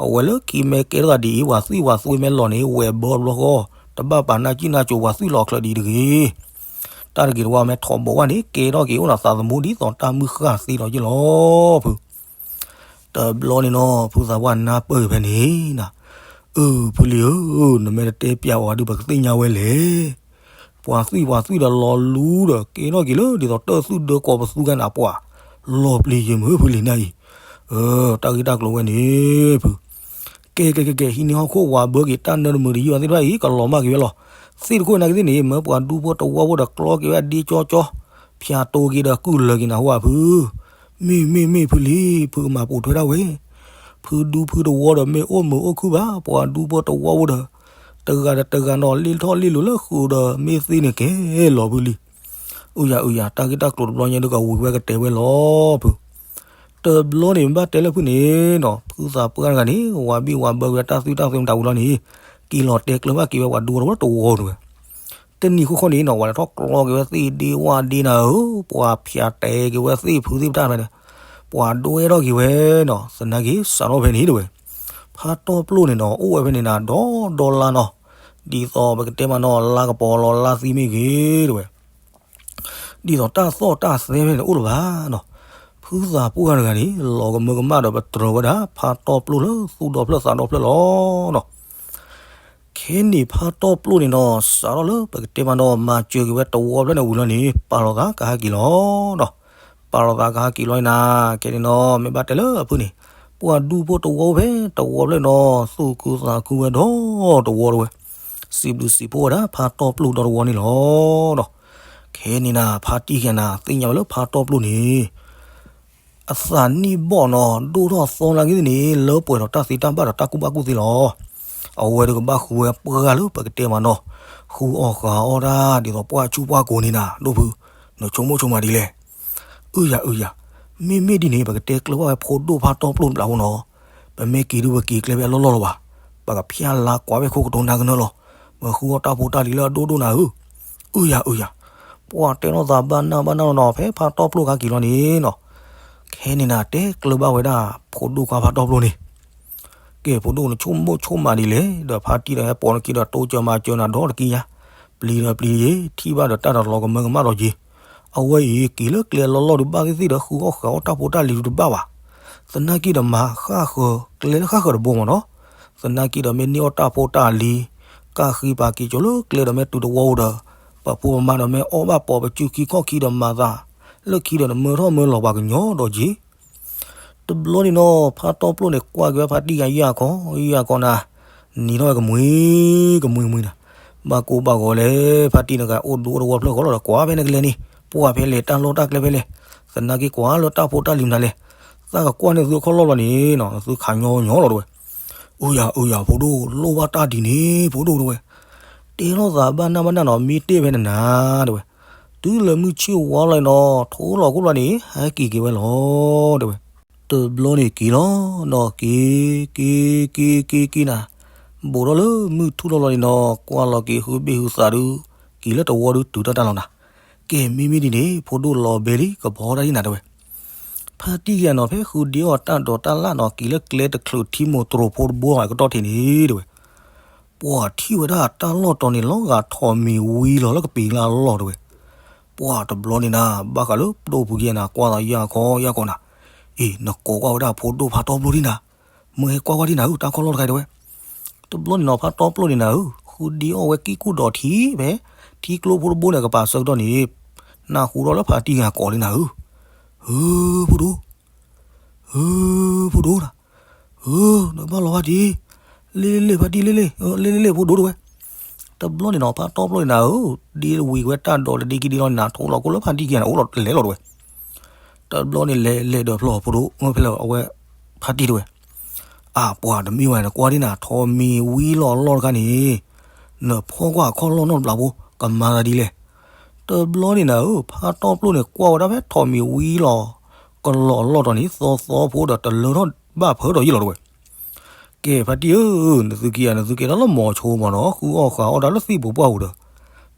အဝဲလၢခံမ့ၢ်ကဲထီၣ်သးဒ်အံၤ ပှၤသွံၣ်ပှၤသွံၣ်မ့ၢ်လီၤန့ၣ် ဝဲၤဘၢတဘျီဃီ, တဘၣ်ပာ်နၢ်ကံၣ်နၢ်ကၠိ ပှၤသွံၣ်လီၤချၢဒ်တဂ့ၤ. တၢ်တဂ့ၤတဝါမ့ၢ်ထီဘိဝဲန့ၣ် ကဲထီၣ်က့ၤအိၣ်ဒီးသးသမူဒ်သိးတၢ်မုၢ်ဃၢ်သ့ဒီးယ့ၢ်လီၤ ဖု တဘျီန့ၣ်နီၤ, ဖုသးပှၢ်နၢ်ပၢၢ်ဖဲန့ၣ်နၤ, အၢ ဖုလံၤဧၢ, နမ့ၢ်တတဲပျးဝဲဒုး ပကသ့ၣ်ညါဝဲလဲၣ်. ပှၤသွံၣ်ပှၤသွံၣ်ဒီးလီၤလူဒီး ကဲထီၣ်က့ၤလၢဒ်သိးတၢ်သူၣ်ဒၢကီးပသူကဲနၤ ပှၤလီၤပျံၤယဲၢ်မုၢ် ဖုလံၤနၢ်အံၤ. အၢ တၢ်ဂ့ၢ်တၢ်ကျိၤဝဲန့ၣ် ဖု ကဲကဲကဲကဲ ဟံးန့ၢ်ဟီၣ်ခိၣ်ဝးဘၢက့ၤ တၢ်နၢတမုာ်တယုၢ်အီၤသ့ၣ်တဖၣ်အံၤ ကလီၤမၢ်က့ၤဝဲလီၤ. သ့ၣ်တခိၣ်နာ်က့သ့ၣ်န့ၣ် မၢပှၤဒူဖိတဝီဖိဒီး ကျီက့ၤဝဲဒ့ကၠီကၠီ, ဖၠးတိၤက့ၤဒီးကုၢ်လၢာ်က့ၤနၤဟူဧါဖု. မ့ၢ်မ့ၢ်မ့ၢ်ဖုလံၤ, ဖုကမၤပိာ်ထွဲဒၣ်ဝဲ. ဖုဒူဖုတဝီဒီးမ့ၢ်အိၣ်မုာ်အိၣ်ခုၣ်ဘၣ်, ပှၤဒူဖိတဝီဖိဒီး တဂၤဒီးတဂၤနီၤ လ့ၣ်ထီၣ်လ့ၣ်လိၤလၢဃုာ်ဒီးမ့ၢ်သ့န့ၣ်ကဲလီၤဖုလံၤ. အုယၤအုယၤ တၢ်ဂ့ၢ်တၢ်ကျိၤတဘျီညါဒုးကဝံၤဝဲကတဲဝဲလီၤဖု. တဘျီန့ၣ်ဘၣ်တဲလၢဖုန့ၣ်နီၤ, ဖုသးပှၢ်တဂၤန့ၣ် ဝၤဘံၣ်ဝၤဘၢက့ၤဝဲတၢ်သွံၣ်တၢ်သွဲမတၤဝံၤလီၤန့ၣ်, က့ၤလီၤတဲကျၢၤဘၣ်က့ၤဝဲပှၤဒူဖိတဝီတဝီဝဲ. တနံၤဃီဃီန့ၣ်နီၤ ဝဲဒၣ်ထီၣ်ကျီက့ၤဝဲသ့ၣ်ဒ့ဝၣ်ဒ့နၤဧၢ, ပှၤဖၠးတဲက့ၤဝဲသ့ၣ်ဖုသ့ၣ်ပတၢ်ဖဲန့ၣ်, ပှၤဒွဲထီၣ်က့ၤဝဲနီၤ, သနာ်က့စးထီၣ်ဖဲန့ၣ်တဝဲ. ဖါတီၢ်ပျိၢ်န့ၣ်နီၤ အိၣ်ဝဲဖဲန့ၣ်နၤ ဒီဒီလါနီၤ, ဒ်သိးပကတဲမးနီၤ လါကပီၤလီၤလါသံမ့ၢ်ဂ့ၤတဝဲ ဒ်သိးတၢ်သီၣ်တၢ်သဲဖဲန့ၣ်အိၣ်လၢၤဘၣ်နီၤ. ဖုသးပှၢ်တဂၤန့ၣ် လီၤကမၢကမၣ်ဒီးပတြၢၤဝဲဒၣ် ဖါတီၢ်ပျိၢ်လၢသူၣ်ဒီဖျၢၣ်သးဒီဖျၢၣ်လီၤနီၤ. ခဲန့ၣ်ဖါတီၢ်ပျိၢ်န့ၣ်နီၤ စးထီၣ်လၢပကတဲမးနီၤ မၤစၢၤက့ၤဝဲတဝီဖျၢၣ်န့ၣ်ဝံၤလီၤန့ၣ် ပာ်လီၤသးကဟဲက့ၤလီၤနီၤ. ပာ်လီၤသးကဟဲက့ၤလီၤန့ၣ်နၤ, ခဲန့ၣ်နီၤ မ့ၢ်ဘၣ်တဲလၢအဖုန့ၣ်, ပှၤဒူဖိတဝီဖဲတဝီဖျၢၣ်နီၤ သူၣ်ခုသးခုဝဲဒီတဝီတဝဲ, စံးဘျုးစံးဖှိၣ်ဝဲဒၣ်ဖါတီၢ်ပျိၢ်ဒီတဝီန့ၣ်လီၤ. ခဲန့ၣ်နၤ ဖါတံၢ်ဂၤနၤ သ့ၣ်ညါဝဲလၢဖါတီၢ်ပျိၢ်န့ၣ် အသးနံၣ်ဘီၣ်နီၤ ဒိၣ်ထီၣ်သီနာ်က့သ့ၣ်န့ၣ် လၢပှဲၤဒီးတၢ်သ့တၢ်ဘၣ်ဒီးတၢ်ကူၣ်ဘၣ်ကူၣ်သ့လီၤ. အဝဲဒုးကဘၣ်ဃုဝဲပှၢ်လၢပကတဲမးနီၤ, ဃုအီၣ်ဃုအီၣ်တၢ်ဒ်သိးပှၢ်ဆူၣ်ပှၢ်ကိၤန့ၣ်နၤ, ဒိၣ်ဖု, နဆိကမိၣ်ဆိကမးဒ်လဲၣ်. အုယၤအုယၤ, မ့မ့ၢ်ဒ်န့ၣ် ပကတဲကျၢၤဘၣ်ဝဲဖိဒိၣ်ဖါတီၢ်ပျိၢ်တဘျီဖိနီၤ, ပမ့ၢ်က့ၤဒုးပက့ၤကျဲဖဲအလီၢ်လီၢ်လီၤဘၣ်, ပကဖျါလါကွၢ်ဖဲခိၣ်ကတိၤနၤကနၢလီၤ, ပဃုအီၣ်တၢ်ဖိတၢ်လံၤလၢအဒိၣ်ဒိၣ်နၤဧၢ. အုယၤအုယၤ, ပှၤတဲထီၣ်သးဘၣ်နၢ်ဘၣ်နၢ်လီၤနီၤ ဖဲဖါတီၢ်ပျိၢ်ခါက့ၤလီၤန့ၣ်နီၤ, ခဲန့ၣ်နၤ တဲကျၢၤဘၣ်ဝဲဒၣ်ဖိဒိၣ်ခွါဖါတီၢ်ပျိၢ်န့ၣ် ကဲ ဖိဒိၣ်နဆိကမိၣ်ဆိကမးဒ်လဲၣ်, ဒီးဖါတံၢ်ဒီးဟဲပိာ်နခံဒီးတိစၢၤမၤစၢၤနၤဒီတကံယါ, ပျံၤဒီးပျံၤယ့ၤ ထံၣ်ဘၣ်ဒီးတၢ်ဒီးလီၤကမၢကမၣ်ဒီးယ့ၤ, အဝဲအံၤက့ၤလၢကျဲလီၢ်လီၢ်ဒုးဘၣ်သ့ၣ်သ့ၣ်ဒီးဃုအီၣ်ဃုအီၣ်တၢ်ဖိတၢ်လံၤဒုးတဘၣ်ဘၣ်, သနာ်က့ဒီးမၤဃၣ်ဃၢၤကျဲလၢဃၣ်ဃၢၤတဘိမးနီၤ, သနာ်က့ဒီးမ့ၢ်န့ၢ်အီၣ်တၢ်ဖိတၢ်လံၤ, ကၣ်ဃံပာ်က့ၤကၠိလၢကျဲဒီးမ့ၢ်တုၤတဝီအိၣ်ဒီး, ပဖိပမါဒီးမ့ၢ်အီၣ်ဘၣ်ပိာ်ပစုခံခီၣ်ခံဒီးမၤသး, လၢခံဒီးနမၢထီၣ်မၢလီၤပှၤကညီဒီးယ့ၤ တဘျီန့ၣ်နီၤ ဖါတီၢ်ပျိၢ်န့ၣ် ကွၢ်က့ၤဝဲဖါတံၢ်ဂၤယၢ်ခီ ယၢ်ခီနၤ, နံၤထီၣ်ဝဲကမှံ, ကမှံမှံနၤ, ဘၣ်ကိၢ်ဘၣ်ဂီၤလဲၣ်, ဖါတံၢ်န့ၣ်ကအိၣ်ဒူအိၣ်တဝီဖျၢၣ်ဃီလီၤဒီး ကွၢ်ဖဲနကလဲၤန့ၣ်, ပှၢ်ဖဲလဲၣ် တၢ်လီၢ်တၢ်ကျဲဖဲလဲၣ်, သနာ်က့ကွၢ်လၢတၢ်ဖိတၢ်လံၤမနုၤလဲၣ်, သးကကွၢ်န့ၢ်သုအခီၣ်လီၢ်လီၤန့ၣ်နီၤ သုခးညီညီလီၤတဝဲ. အုယၤ အုယၤ ဖိဒိၣ် လိၣ်ဘၣ်တၢ်ဒ်န့ၣ် ဖိဒိၣ်တဝဲ, တဲထီၣ်သးဘၣ်နၢ်ဘၣ်နၢ်နီၤ မ့ၢ်တဲဖဲနနၤတဝဲ, တုၤလၢမုၢ်ဆ့ၣ်ဝါလီၤနီၤ ထိလီၤခိၣ်လီၤန့ၣ် ဟဲက့ၤက့ၤဝဲလီၤတဝဲ. တဘျီန့ၣ်က့ၤလီၤနီၤ က့ၤ က့ၤ က့ၤ က့ၤ က့ၤနၤ, ဘူးထီၣ်လၢမုၢ်ထူၣ်လီၤလီၤန့ၣ်နီၤ ကွၢ်လီၤက့ၤဟုဘ့ၣ်ဟုသးဒုး, က့ၤလၢတဝီဒုးတုၤတၢ်တၢ်လီၤနၤ. ကဲမ့မ့ၢ်ဒ်န့ၣ် ဖိဒိၣ်လီၤဘဲလံ ကဘီတၢ်ဒ်နၤတဝဲ. ဖါတံၢ်ယၤနီၤ ဖဲဃုဒ့အီၣ်တၢ်ဒိးတၢ်လၣ်နီၤ က့ၤလၢကျဲတချုးထံမိၢ်တြိၤဖိတဘိအကတီၢ်ထံးန့ၣ်တဝဲ ပှၤထံၣ်ဝဲဒၣ်တၢ်လီၢ်တီၤန့ၣ် လီၤဂာ်ထိးမံၤဝံလီၤလၢကပံၤလၢအလီၢ်တဝဲ. ပှၤတဘျီန့ၣ်နၤ ဘၣ်ဃးလၢပဒိၣ်ဖုက့ၤနၤ ကွၢ်သးယၢ်ခီယၢ်ခီနၤ, အ့ နကိးကွၢ်ဝဲဒၣ်ဖိဒိၣ်ဖါတီပျိၢ်ဒ်နၤ, မ့ၢ်ဟဲကွၢ်ကွၢ်ဒ်နၤဧၢ တၢ်ခီၣ်လီၢ်တခါတဝဲ. တဘျီန့ၣ်နီၤ ဖါတီပျိၢ်န့ၣ်နၤဧၢ ဃုဒ့အီၣ်ဝဲကံၢ်ကူၣ်ဒီးထံဖဲ ထံကျိဖိတဘိန့ၣ် ကပၤဆၢကတီၢ်န့ၣ် နၢ်ဟူထီၣ်လၢဖါတံၢ်ဂၤကိးလံနၤဧၢ, ဧၢ ဖိဒိၣ် ဧၢ ဖိဒိၣ်တၢ်, ဧၢ နကဘၣ်လီၤဘၣ်တံၢ်, လ့လ့လ့ ဖါတံၢ်လ့လ့, လ့လ့လ့ ဖိဒိၣ်တဝဲ. တဘျီန့ၣ်နီၤ ဖါတီပျိၢ်န့ၣ်နၤဧၢ, ဒ့ဝံၤဝဲတၢ်ဒိးတဒ့ခံဒ့လီၤန့ၣ်နၤ ထိလီၤကိၢ်လၢဖါတံၢ်ခံဂၤန့ၣ် အိၣ်လီၤလဲၤလီၤတဝဲ. တဘျီန့ၣ်လဲၤလဲၤဒီးဖျီၣ်ဖိဒိၣ် ဖဲလဲၣ်အဝဲ ဖါတံၢ်တဝဲ. အၢ ပှၤတမ့ၢ်ဝဲ နကွၢ်ဒ်နၤ ထိးမံၤဝံလီၤအလီၢ်တခါန့ၣ်, နဖီၣ်ကွၢ်အခီၣ်လီၢ်နီတဘျီဖိ ကမၤသးဒ်လဲၣ်. တဘျီန့ၣ်နၤဧၢ ဖါတီပျိၢ်န့ၣ် ကွၢ်ဝဲဒၣ်ဖဲထိးမံၤဝံလီၤ ကလီၤအလီၢ်တီၤန့ၣ် သီသီဖိဒီးတလၢထီၣ်ဘၣ်ဖၢဒီးယ့ၢ်လီၤတဝဲ. ကဲဖါတံၢ်ဧၢ, နသုခံဂၤ နသုကဲထီၣ်လၢမိၤဆိမ့ၢ်နီၤ, ဃုအီၣ်ဃုအီၣ်တၢ်လၢသ့ၣ်ပူၤပှၢ်ပူၤဒီး,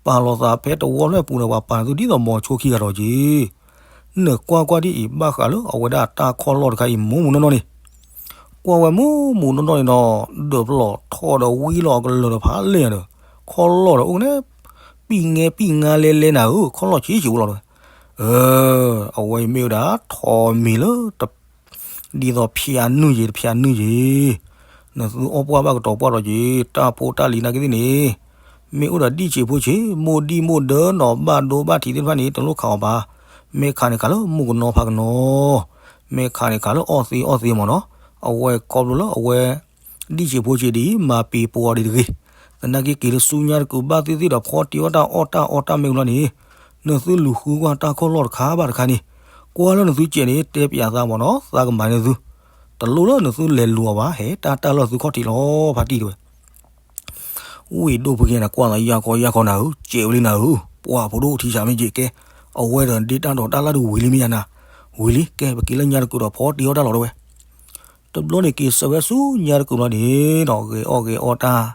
ပာ်လီၤသးဖဲတဝီဖျၢၣ်ပူၤန့ၣ် ပှၤပာ်နသုဒ်သိးမိၤဆိခံဂၤဒီးက့ၤ. နကွၢ်ကွၢ်ဒ်အံၤ ဘၣ်ဃးလၢအဝဲဒၣ်တၢ်ခီၣ်လီၢ်တခါအံၤ မူးမူးနီၢ်နီၢ်န့ၣ်, ကွၢ်ဝဲမူးမူးနီၢ်နီၢ်န့ၣ်ဒီး, ဒၢးဖျိးထီၣ်ဒီးဝံလီၤအကလၢာ်ဒီးဖးလဲၢ်ဒီး, ခီၣ်လီၢ်ဒီးအိၣ်န့ၣ်, ပံၣ်ငဲပံၣ်ငါလဲလဲနၤဧၢ, ခီၣ်လီၢ်ဆံးဆံးအိၣ်လီၤတဲဝဲ. အဝဲအံၤမ့ၢ်ဝဲဒၣ် ထိးမံၤလၢ ဒ်သိးဖၠးနုၢ်ယံၤ တဖၠးနုၢ်ယံၤ, နသုအီၣ်ပှၢ်ဘၣ်ကတီၤပှၢ်ဒီးက့ၤ, တၢ်ဖိတၢ်လံၤနာ်က့သ့ၣ်န့ၣ်, မ့ၢ်အိၣ်ဒီးဒံၣ်ဆံးဖိဆံး မိၢ်ဒံၣ်မိၢ်ဒၢနီၤ ဘၣ်ဒိဘၣ်ထံးသ့ၣ်တဖၣ်န့ၣ် တလိၣ်ခးအီၤဘၣ်. မ့ၢ်ခးန့ၣ်ခးလၢမုၢ်ကနီၤဖးကနီၤ, မ့ၢ်ခးန့ၣ်ခးလၢအီၣ်သ့အီၣ်သ့မ့ၢ်နီၤ, အဝဲခီဖျိလၢအဝဲ ဒံၣ်ဆံးဖိဆံးဒ်အံၤ မၤပ့ၤပိာ်အီၤဒ်တဂ့ၤ. သနာ်က့က့ၤလၢဆူညါတကုာ်ဘၣ်သ့ၣ်သ့ၣ်ဒီး ဖီတ့အီၣ်တၢ်အီၣ်တၢ်အီတၢ်မ့ၢ်ကလီန့ၣ်, နသုလူၤဃုကွၢ်တၢ်ခီၣ်လီၢ်တခါဘၣ်တခါန့ၣ်, ကွၢ်လၢနသုကဲးန့ၣ် တဲပၠးသးမ့ၢ်နီၤ သးကမၤန့ၢ်သု, တလိၣ်လၢနသုလဲၤလူၤအီၤဘၣ် ဟဲတၢ်တၢ်လၢသုခီၣ်ထံးလီၤ ဖါတံၢ်တဲဝဲ. ဝံၢ်ဒိၣ်ဖုကဲန့ၣ် ကွၢ်သးယၢ်ခီယၢ်ခီနၤဧၢ, ကဲးဝဲလံနၤဧၢ, ပှၢ်ဖိဒိၣ်ထံဆးမ့ၢ်က့ၤကဲ, အဝဲဒီးဒ့တၢ်ဒိးတၢ်လၢဒုးဝံၤလံမ့ၢ်ယါနၤ, ဝံၤလံ ကဲပက့ၤလၢညါတကုာ်ဒီးဖီတ့အီၣ်တၢ်လီၤတဲဝဲ. တဘျီန့ၣ်က့ၤဆၢဝဲဆူညါတကုာ်လီၤန့ၣ်နီၤ ဂဲၤအီၣ်ဂဲၤအီတၢ်,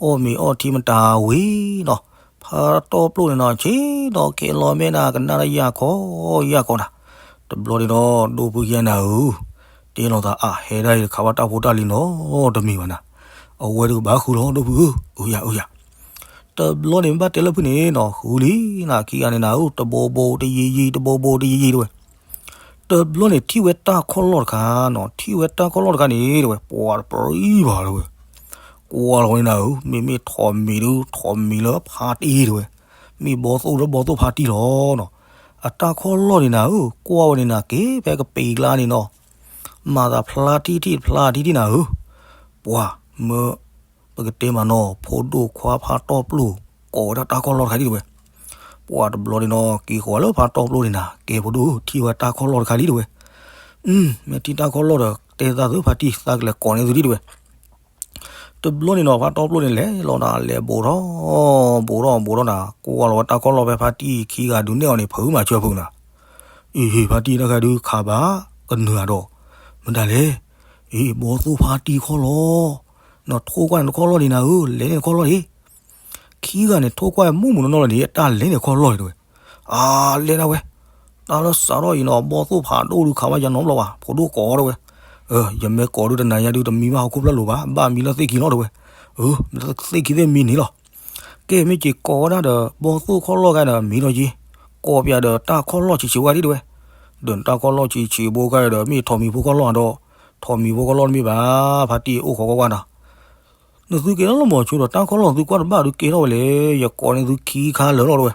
အီၣ်မ့ၤအီထံမတၤဝံၤနီၤ, ဖးတီၢ်ပျိၣ်န့ၣ်နီၤ ဆ့ဒီးခဲလီၤမဲာ်နၤ ကနၣ်တၢ်ယၢ်ခီယၢ်ခီနၤ, တဘျီန့ၣ်ဒီး ဒိၣ်ဖုကဲနၤဧၢ, တဲလိာ်သးအဟဲဒၣ်အံၤတခးဘၣ်တၢ်ဖိတၢ်လံၤနီတမံၤဘၣ်နၤ, အဝဲတကဘၣ်ဃုလီၤ ဒိၣ်ဖုဧၢ, အၢယၤအၢယၤ တဘျီန့ၣ်ဘၣ်တဲလၢဖုန့ၣ်နီၤ ဃုလံနၤခံဂၤန့ၣ်နၤဧၢ, တဘိဘိတယံၤယံၤ တဘိဘိတယံၤယံၤတဲဝဲ. တဘျီန့ၣ်ထံၣ်ဝဲတၢ်ခီၣ်လီၢ်တခါနီၤ, ထံၣ်ဝဲတၢ်ခီၣ်လီၢ်တခါန့ၣ်တဲဝဲ ပှၤတပရံဘၣ်တဲဝဲ, ကွၢ်လီၤန့ၣ်နၤဧၢ, မ့မ့ၢ်ထိးမံၤဒု ထိးမံၤလၢဖါတံၢ်တဲဝဲ, မ့ၢ်ဘီသိၣ်လၢဘီသိၣ်ဖါတံၢ်လီၤနီၤ, အတၢ်ခီၣ်လီၢ်န့ၣ်နၤဧၢ, ကွၢ်ဝဲန့ၣ်နၤ က့ၤဖဲကပံၤကျါန့ၣ်နီၤ မၤသးဖျါထံထံဖျါထံထံနၤဧၢ, ပှၤမၢ ပကတဲမးနီၤ ဖိဒိၣ်ခွါဖးတီၢ်ပျိၣ် ကိးဝဲဒၣ်တၢ်ခီၣ်လီၢ်တခါဒ်တဲဝဲ, ပှၤတဘျီန့ၣ်နီၤ က့ၤဃီၤလၢဖးတီၢ်ပျိၣ်န့ၣ်နၤ ကဲဖိဒိၣ် ထံၣ်ဝဲတၢ်ခီၣ်လီၢ်တခါလံတဲဝဲ, မ့ၢ်ထံၣ်တၢ်ခီၣ်လီၢ်ဒီး တဲသးသုဖါတံၢ် သးကလဲၤကိးန့ၢ်သုဒ်တဲဝဲ. တဘျီန့ၣ်နီၤ ဖးတီၢ်ပျိၣ်န့ၣ်လဲၤလီၤနၤ လဲၤဘိးထီၣ် ဘိးထီၣ်ဘိးထီၣ်နၤ ကွၢ်လီၤဝဲတၢ်ခီၣ်လီၢ်ဖဲဖါတံၢ်ခံဂၤဒုးနဲၣ်အီၤန့ၣ် ဖုးမၤဆၢဖုးနၤ, အ့ၣ် ဖါတံၢ်တၢ်ခါဒုးခးဘၣ်ကနၢၤဒီး, မတၤလဲၣ်, အ့ၣ် ဘီသိၣ်ဖါတံၢ်ခီၣ်လီၢ်, နထိၣ်ကွၢ်န့ၣ်တခီၣ်လီၢ်န့ၣ်နၤဧၢ, လဲၤန့ၣ်တခီၣ်လီၢ်န့ၣ် ခံဂၤန့ၣ် ထိၣ်ကွၢ်မူးမူးနီၢ်နီၢ်လီၤန့ၣ် အတၢ်လဲၤန့ၣ်ခီၣ်လီၢ်န့ၣ်တဲဝဲ, အါ လဲၤဒၣ်ဝဲ, တၢ်လၢစးထီၣ်အံၤနီၤ ဘီသိၣ်ဖးဒိၣ်ဒုးခးဘၣ်ယၤနီတဘျီဘၣ် ဖိဒိၣ်ကိးတဲဝဲ, ယမ့ၢ်ကိးဒုးတနၤညါဒုးတမံဘၣ်ဟီၣ်ခိၣ်ဖျၢၣ်လိၤဘၣ် ဘၣ်မံလၢသ့ၣ်ခံလီၤတဲဝဲ, သ့ၣ်ခံသ့ၣ်မံန့ၣ်လီၤ. ကဲမ့ၢ်က့ၤကိးဝဲဒၣ်ဒီး ဘီသိၣ်ခီၣ်လီၢ်ခါဒီးမံလီၤက့ၤ, ကိးပၠးဒီးတၢ်ခီၣ်လီၢ်ဆံးဆံးဝဲဒ်တဲဝဲ, ဒီးတၢ်ခီၣ်လီၢ်ဆံးဆံးဘိခါဒီး မ့ၢ်ထိးမံၤဖိခီၣ်လီၢ်ဒီး, ထိးမံၤဖိခီၣ်လီၢ်တမ့ၢ်ဘၣ်, ဖါတံၢ်အိၣ်ခိးကွၢ်ကွၢ်နီၤ နသုကဲထီၣ်လၢမိၤဆိဒီး တၢ်ခီၣ်လီၢ်သုကွၢ်တဘၣ်ဒုးကဲထီၣ်ဝဲလဲၣ်, ယကိးန့ၢ်သုခံခါလၢာ်လီၤတဲဝဲ.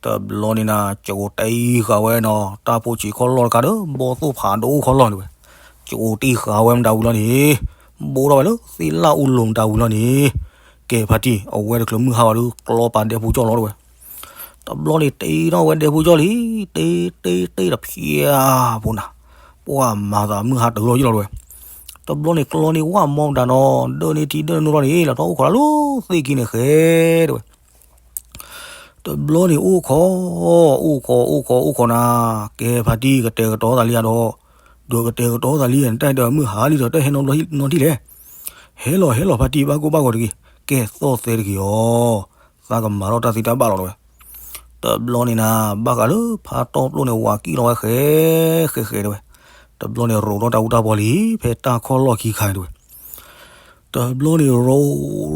တဘျီန့ၣ်နၤ ကကိးတ့ဃာ်ဝဲနီၤ တၢ်ဖိဆံးခီၣ်လီၢ်တခါဒီး ဘီသိၣ်ဖးဒိၣ်ခီၣ်လီၢ်တဲဝဲ, ကကိးတ့ဃာ်ဝဲမတၤဝံၤလီၤန့ၣ်, ဘိးထီၣ်ဝဲလၢသ့ၣ်လၣ်အူလိၤမတၤဝံၤလီၤန့ၣ်, ကဲဖါတံၢ် အဝဲတချုးမုၢ်ဟါဘၣ်ဒုး ကျီပာ်ဒဲဖိကၠီၣ်လီၤတဲဝဲ. တဘျီန့ၣ်တ့ထီၣ်ဝဲဒဲဖိကၠီၣ်လံ, တ့တ့တ့ဒီးဖၠါဖိနၤ, ပှၤမၤသးမုၢ်ဟါတုၤလီၤယံလီၤတဲဝဲ. တဘျီန့ၣ်ကျီန့ၢ်ဝၣ်မီမတၤနီၤ ဒၢန့ၢ်ထံဒၢန့ၢ်နိလီၤန့ၣ် လဲၤထီၣ်အိၣ်ခိးလၢသ့ၣ်ခံန့ၣ်ဃဲတဲဝဲ. တဘျီန့ၣ်အိၣ်ခိး, အိၣ်ခိး အိၣ်ခိး အိၣ်ခိးနၤ, ကဲဖါတံၢ်ကတဲာ်ကတီၤသးလံဧါဒီး, ဒီးကတဲာ်ကတီၤသးလံဧါ နတၢ်အဲၣ်ဒိးမုၢ်ဟါလံဒီး တၢ်ဟဲနီတဘျီနီတထံၣ်လဲၣ်. ဟဲလီၤ ဟဲလီၤဖါတံၢ် ဘၣ်ကိၢ်ဘၣ်ဂီၤတဂ့ၤ, ကဲသီၣ်သဲတဂ့ၤအီၤ, သးကမၤထီၣ်တၢ်သံတၢ်ဘၣ်လီၤတဲဝဲ. တဘျီန့ၣ်နၤ ဘၣ်ဃးလၢဖါတီၢ်ပျိၣ်န့ၣ် ဝၤကံၣ်လီၤဝဲဃဲ ဃဲ ဃဲတဲဝဲ. တဘျီန့ၣ်ရိးထီၣ်တၢ်အူတၢ်ပီလံ ဖဲတၢ်ခီၣ်လီၢ်ခံခါန့ၣ်တဲဝဲ. တဘျီန့ၣ်ရိး ရိး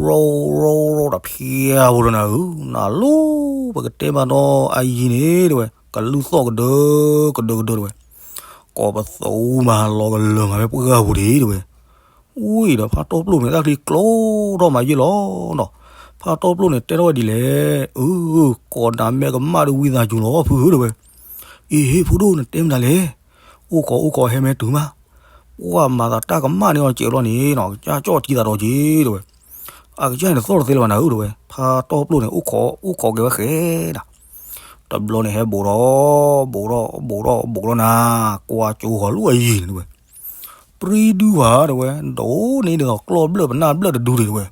ရိး ရိးဒီးဖၠါဖိဒီးနၤဧၢ, နၤလီၤ ပကတဲမးနီၤ အယံၤန့ၣ်တဲဝဲ ကလုၢ်သီၣ်ကဒၢ ကဒၢကဒၢတဲဝဲ. ကိးပသူမၤလီၤကလၢာ်မးဖဲပှၢ်ပူၤဒံးတဲဝဲ. ဝံၤဒီးဖါတီၢ်ပျိၣ်န့ၣ် တၢ်ချံကျိထီၣ်မးယ့ၢ်လီၤနီၤ. ဖါတီၢ်ပျိၣ်န့ၣ် တဲထီၣ်ဝဲဒ်လဲၣ်, အၢ, ကိးနၤမဲာ်ကမၣ်ဒီးဝံသးစူၤလီၤဖုဧၢတဲဝဲ. အ့ ဖိဒိၣ်နတဲမနုၤလဲၣ်. အိၣ်ခိးအိၣ်ခိးဟဲမဲာ်တုၤမး, ပှၤမၤသးတၢ်ကမၣ်န့ၢ်အီၤစဲးလီၤန့ၣ်နီၤ ကစၢ်ကၠီၣ်တံၤသးဒီးက့ၤတဲဝဲ. အကစၢ်န့ၣ်သီၣ်တသ့လၢၤဘၣ်နၤဧၢတဲဝဲ. ဖါတီၢ်ပျိၣ်န့ၣ် အိၣ်ခိးအိၣ်ခိးက့ၤဝဲဃဲဒၣ်. တဘျီန့ၣ်ဟဲဘူးထီၣ် ဘူးထီၣ် ဘူးထီၣ် ဘူးထီၣ်နၤ, ကွၢ်ကၠိဃီၤလၢအယံၤန့ၣ်တဲဝဲ. ပြံဒုဝဲတဲဝဲ, ဒိးန့ၢ်ဒ်သိးကျီၢ်ဘျၢၣ်ပနၢ်ဘျၢၣ်တဒုဒံးတဲဝဲ.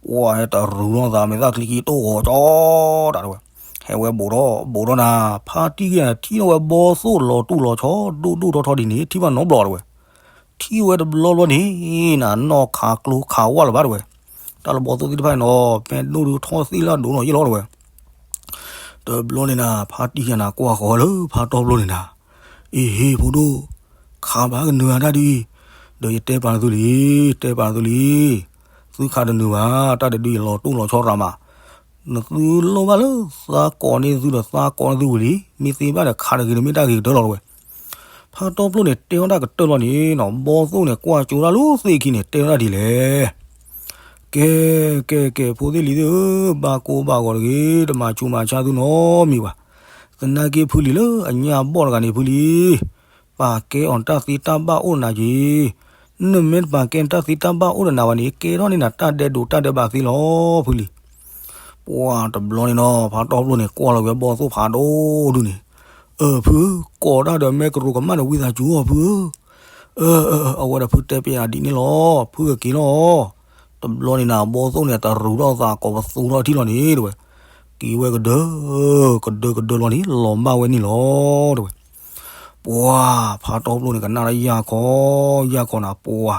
ပှၤဟဲတရူးနီၢ်သးမဲာ်သၣ်ချံခံတိၢ်ဂီၤကၠီတၢ်တဲဝဲ. ဟဲဝဲဘူးထီၣ်ဘူးထီၣ်နၤ, ဖါတံၢ်က့ၤထံၣ်ထီၣ်ဝဲဘီသိၣ်လီၤတူၢ်လီၤဆီ ဒိၣ်ဒိၣ်ထီထီဒ်န့ၣ် ထံၣ်ဘၣ်နီတဘျီတဲဝဲ. ထံၣ်ဝဲတဘျီဘျီန့ၣ် နနီၢ်ခးကျိခးဝၣ်လၢၤဘၣ်တဝဲ, တၢ်လၢဘီသိၣ်သ့ၣ်တဖၣ်န့ၣ်နီၤ ဖဲဒိၣ်ဒုးထီၣ်သ့ၣ်လၢအဒိၣ်နီၤယ့ၢ်လီၤတဝဲ. တဘျီန့ၣ်နၤ ဖါတံၢ်ယၤနၤကွၢ်ဃီၤလၢဖါတီပျိန့ၣ်နၤ, အ့ဟ့ ဖိဒိၣ်, ခးဘၣ်ကနုၤအတၢ်ဒ်အံၤ, ဒီးယတဲပာ်နသုလံ, တဲပာ်နသုလံ, သုခးတနုၤဘၣ်, တၢ်တဒုးယလီၤတိၢ်လီၤဆီရၤမး, နသုလိၣ်ဘၣ်လၢသးကိးန့ၢ်သုဒီးသးကိးန့ၢ်သုဝံၤလံ, မ့ၢ်သ့ဘၣ်ဒီးခးတဂ့ၤ တမ့ၢ်တၢ်ဂ့ၤကတၢၢ်လီၤတဝဲ. ဖါတီပျိန့ၣ်တဲဝဲဒၣ်ကတၢၢ်လီၤန့ၣ်နီၤ ဘီသိၣ်န့ၣ် ကွၢ်ကၠိဒၣ်လၢသ့ၣ်ခံန့ၣ် တဲဝဲဒၣ်ဒ်လဲၣ်. ကဲ, ကဲ, ကဲ, ဖိသ့ၣ်လံၤသ့ၣ်ဧၢ, ဘၣ်ကိၢ်ဘၣ်ဂီၤတဂ့ၤ, တမၤဆူးမၤဆါသုနီတမံၤဘၣ်. သနာ်က့ဖုလံၤလၢအညၣ်ဘီၣ်တဂၤန့ၣ်ဖုလံၤ, ပာ်ကဲအီၤတၢ်သ့တၢ်ဘၣ်အိၣ်ဒီးနၤက့ၤ. နမ့ၢ်တပာ်ကဲတၢ်သ့တၢ်ဘၣ်အိၣ်ဒီးနၤဘၣ်န့ၣ် ကဲထီၣ်န့ၢ်နၤတၢ်ဒဲးဒိးတၢ်ဒဲးဘးသ့လီၤ ဖုလံၤ. ပှၤတဘျီန့ၣ်နီၤ ဖါတီပျိန့ၣ် ကွၢ်လီၤဝဲဘီသိၣ်ဖးဒိၣ်ဒုန့ၣ်, အၢ ဖုဧၢ, ကိးတၢ်ဒီးမဲကရိကမၣ်ဒီးဝံသးစူၤအီၤ ဖုဧၢ. အၢ အၢ အၢ အဝဲဒီးဖုတဲပျးဒ်န့ၣ်လီၤ, ဖုကက့ၤလီၤ. တဘျီန့ၣ်နၤ ဘီသိၣ်န့ၣ် တရူးထီၣ်သးကိးပသူထီၣ်ထံလီၤန့ၣ်တဝဲ, က့ၤဝဲကဒၢ, ကဒၢကဒၢလီၤန့ၣ် လီၤဘၣ်ဝဲန့ၣ်လီၤတဝဲ. ပှၤဖါတီပျိန့ၣ် ကနၣ်လၢယၢ်ခီ, ယၢ်ခီနၤ ပှၤ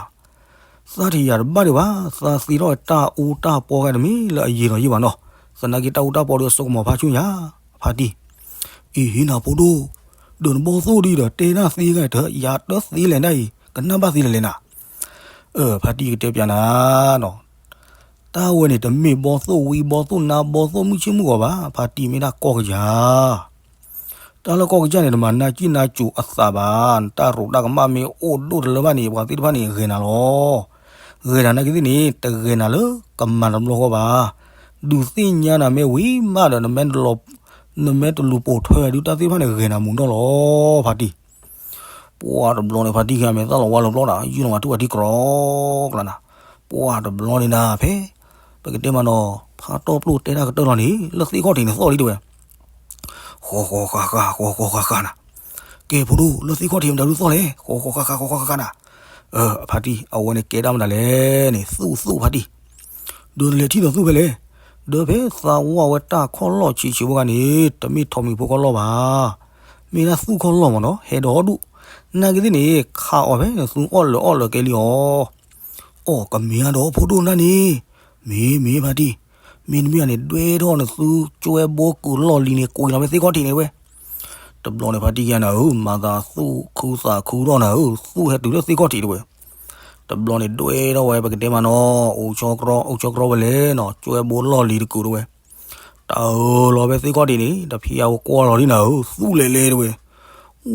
သးထံၣ်ယၤတဘၣ်ဒံးဘၣ်, သးသ့ထီၣ်တၢ်အူတၢ်ပီဂၤတမ့ၢ်လၢအယံာ်ဒီးယံာ်ဘၣ်နီၤ, သနာ်က့တၢ်အူတၢ်ပီဒီးစိကမီၤဖးဆူညါ, ဖါတံၢ်. အ့ဟ့ နၤဖိဒိၣ်, ဒီးနဘီသိၣ်ဒ်ဒီး တဲဒၣ်သ့ဂၤတၢ် ယၤတသ့လဲၣ်ဒၣ်အံၤ ကနၣ်ဘၣ်သ့လဲၣ်လဲၣ်နၤ. အၢ ဖါတံၢ်ကတဲပျးနၤနီၤ, တၢ်ဝဲန့ၣ်တမ့ၢ်ဘီသိၣ်ဝံဘီသိၣ်နါဘီသိၣ်မုၢ်ဆ့ၣ်မုၢ်ဂီၤဘၣ်, ဖါတံၢ်မ့ၢ်ဒၣ်ကီၢ်ကယၤ တၢ်လၢကီၢ်ကစၢ်န့ၣ် တမၤနၢ်ကံၣ်နၢ်ကိၤအသးဘၣ်, တၢ်ရူးတၢ်ကမၣ်မ့ၢ်အိၣ်ဒိၣ်တလၢဘၣ်န့ၣ် ပှၤသ့ၣ်တဖၣ်န့ၣ်ဂဲၤနၤလီၤ. ဂဲၤနၤနာ်က့သ့ၣ်န့ၣ် တဂဲၤနၤလၢကမၤတဘျီဃီဘၣ်, ဒုးသ့ၣ်ညါနၤမ့ၢ်ဝံၤမးဒီး နမ့ၢ်တလူၤပိာ်ထွဲဒုးတၢ်သ့ၣ်တဖၣ်န့ၣ် ဂဲၤနၤမူၤဒီၣ်လီၤ ဖါတံၢ်. ပှၤတဘျီန့ၣ် ဖါတံၢ်ခံဂၤမ့ၢ်သၣ်လီၤဝါလီၤပျီဒီး ယုၢ်လီၤမၤထူၣ်ဝဲထံကြီကျါနၤ, ပှၤတဘျီန့ၣ်နၤ ဖဲ ပကတဲမးနီၤ ဖါတီပျိတဲတၢ်ကတၢၢ်လီၤန့ၣ် လၢသ့ၣ်ခီၣ်ထံးန့ၣ်သီၣ်လံတဝဲ ဃီဃီဃါဃါ ဃီဃီဃါဃါနၤ, ကဲဖိဒိၣ် လၢသ့ၣ်ခီၣ်ထံးမတၤဒုးသီၣ်လဲၣ် ဃီဃီဃါဃါ ဃီဃီဃါဃါနၤ, အၢ ဖါတံၢ် အဝဲန့ၣ်ကဲတၢ်မတၤလဲၣ်န့ၣ် သူၣ်သူၣ်ဖါတံၢ်, ဒီးနလဲၤထံၣ်ဒီးသူၣ်ဖဲလဲၣ်, ဒီးဖဲသးဝါဝဲတၢ်ခီၣ်လီၢ်ဆံးဆံးဖိဂၤန့ၣ် တမ့ၢ်ထိးမံၤဖိခီၣ်လီၢ်ဘၣ်, မ့ၢ်ဒၣ်သူၣ်ခီၣ်လီၢ်မးနီၤ ဟဲဒီးဒူၣ်, နာ်က့သ့ၣ်န့ၣ် ခးအီၤဖဲနသုအီၣ်လၢာ်အီၣ်လၢာ်ကဲလံအီၤ အီၣ်ကမ့ၢ်အဒီးဖိဒိၣ်နၤန့ၣ်, မ့ၢ်မ့ၢ်ဖါတံၢ်, မ့တမ့ၢ်န့ၣ် ဒွဲၣ်ထီၣ်နသုကၠွဲဘိကုာ်လီၢ်လံၤန့ၣ် ကွံာ်လီၤဖဲသ့ၣ်ခီၣ်ထံးန့ၣ်ဝဲ, တဘျီန့ၣ် ဖါတံၢ်ယၤနၤဧၢ မၤသးသူၣ်ခုသးခုထီၣ်နၤဧၢ သူၣ်ဟဲတုၤလၢသ့ၣ်ခီၣ်ထံးတဝဲ, တဘျီန့ၣ် ဒွဲၣ်ထီၣ်ဝဲပကတဲမးနီၤ အိၣ်ဆီကြီ အိၣ်ဆီကြီဝဲလဲၣ်နီၤ ကၠွဲဘိလီၢ်လံၤတကုာ်တဝဲ တၢ်အၢၣ်လီၤဖဲသ့ၣ်ခီၣ်ထံးန့ၣ် တဖံးအဝဲကွၢ်လီၤဒ်နၤဧၢ သူၣ်လဲၤလဲၤတဝဲ,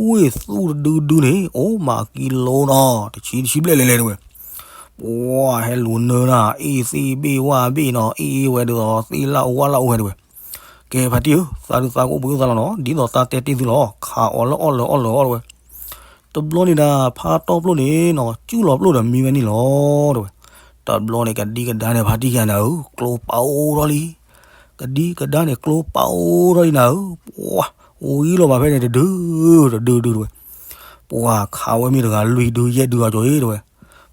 ဝ့ၢ်သူၣ်တဒုဒုန့ၣ် အိၣ်မးကံလိနီၤ တဆံတဆံဘျဲၣ်လဲၤလဲၤတဝဲ, ပှၤဟဲလူၤနၢနၤ အ့ၣ်သ့ၣ်ဘ့ၣ်ဝၣ်ဘ့ၣ်နီၤ အ့ၣ်ဝဲဒ်သိးသ့ၣ်လၣ်အိၣ်ဝၣ်လၣ်အိၣ်ဝဲတဝဲ, ကဲဖါတံၢ်ဧၢ သးဒုးသးကအိၣ်ဘှံးအိၣ်သါလီၤနီၤ ဒ်သိးသးတဲတ့ၢ်သုလီၤ ခးအီၤလၢအီၣ်လၢာ်အီၣ်လၢာ်အီၣ်တဝဲ တဘျီန့ၣ်ဒၣ် ဖါတီပျိန့ၣ်နီၤ ကၠူၣ်လီၤပျိၢ်ဒီးမံဝဲန့ၣ်လီၤတဝဲ, တဘျီန့ၣ် ကဒံကဒါန့ၣ် ဖါတံၢ်ယၤနၤဧၢ ကျိပာ်အိၣ်ထီၣ်လံ, ကဒံကဒါန့ၣ် ကျိပာ်အိၣ်ထီၣ်လံနၤဧၢ, ပှၤ ဝံၤလီၤဘၣ်ဖဲန့ၣ် တဒု တဒုဒုတဝဲ, ပှၤခးဝဲမ့ၢ်တဂၤလွံၢ်ဒုယဲၢ်ဒုအကီၢ်အံၤတဝဲ,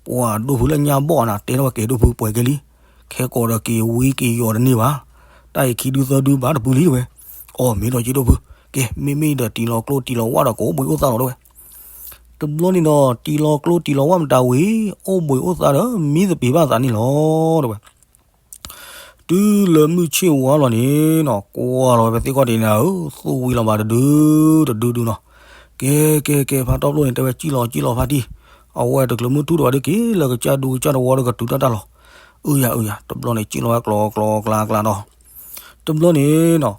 ပှၤဒိၣ်ဖုလၢညါဘီၣ်နၤ တဲထီၣ်ဝဲကဲဒိၣ်ဖုပှဲၤကဲလံ, ခဲကိးဒီးက့ၤဝံက့ၤယီၤတန့ၢ်ဘၣ်, တၢ်အံၤခံဒုသၢဒုဘၣ်တပုၢ်လံတဝဲ, အီၣ်မ့ၢ်ဒီးက့ဒိၣ်ဖု, ကဲမ့မ့ၢ်ဒီးတံၤလီၤကျိတံၤလီၤဝၣ်ဒီးကအိၣ်ဘှံးအိၣ်သါလီၤတဝဲ တဘျီန့ၣ်ဒီး တံၤလီၤကျိတံၤလီၤဝၣ်မတၤဝံၤ အိၣ်ဘှံးအိၣ်သါဒီး မံသပ့ၤဘၣ်သးန့ၣ်လီၤ တဝဲ. တုၤလၢမုၢ်ဆ့ၣ်ဝါလီၤန့ၣ်နီၤ ကွၢ်လီၤဝဲဖဲသ့ၣ်ခီၣ်ထံးန့ၣ်ဧၢ, သူၣ်ဝံၤလီၤဘၣ်တဒု တဒုဒုနီၤ. ကဲ ကဲ ကဲ ဖါတီပျိန့ၣ် တဲဝဲ စံၣ်လီၤ စံၣ်လီၤဖါတံၢ်, အဝဲတချုးမုၢ်ထူၣ်ဒီးဝဲဒၣ်က့ၤလၢကစၢ်ဒူကစၢ်တဝီဒီးကတုၤတၢ်တၢ်လီၤ. အုယၤ အုယၤ တဘျီန့ၣ် စံၣ်လီၤဝဲကျီကျီကျါကျါနီၤ. တဘျီန့ၣ်နီၤ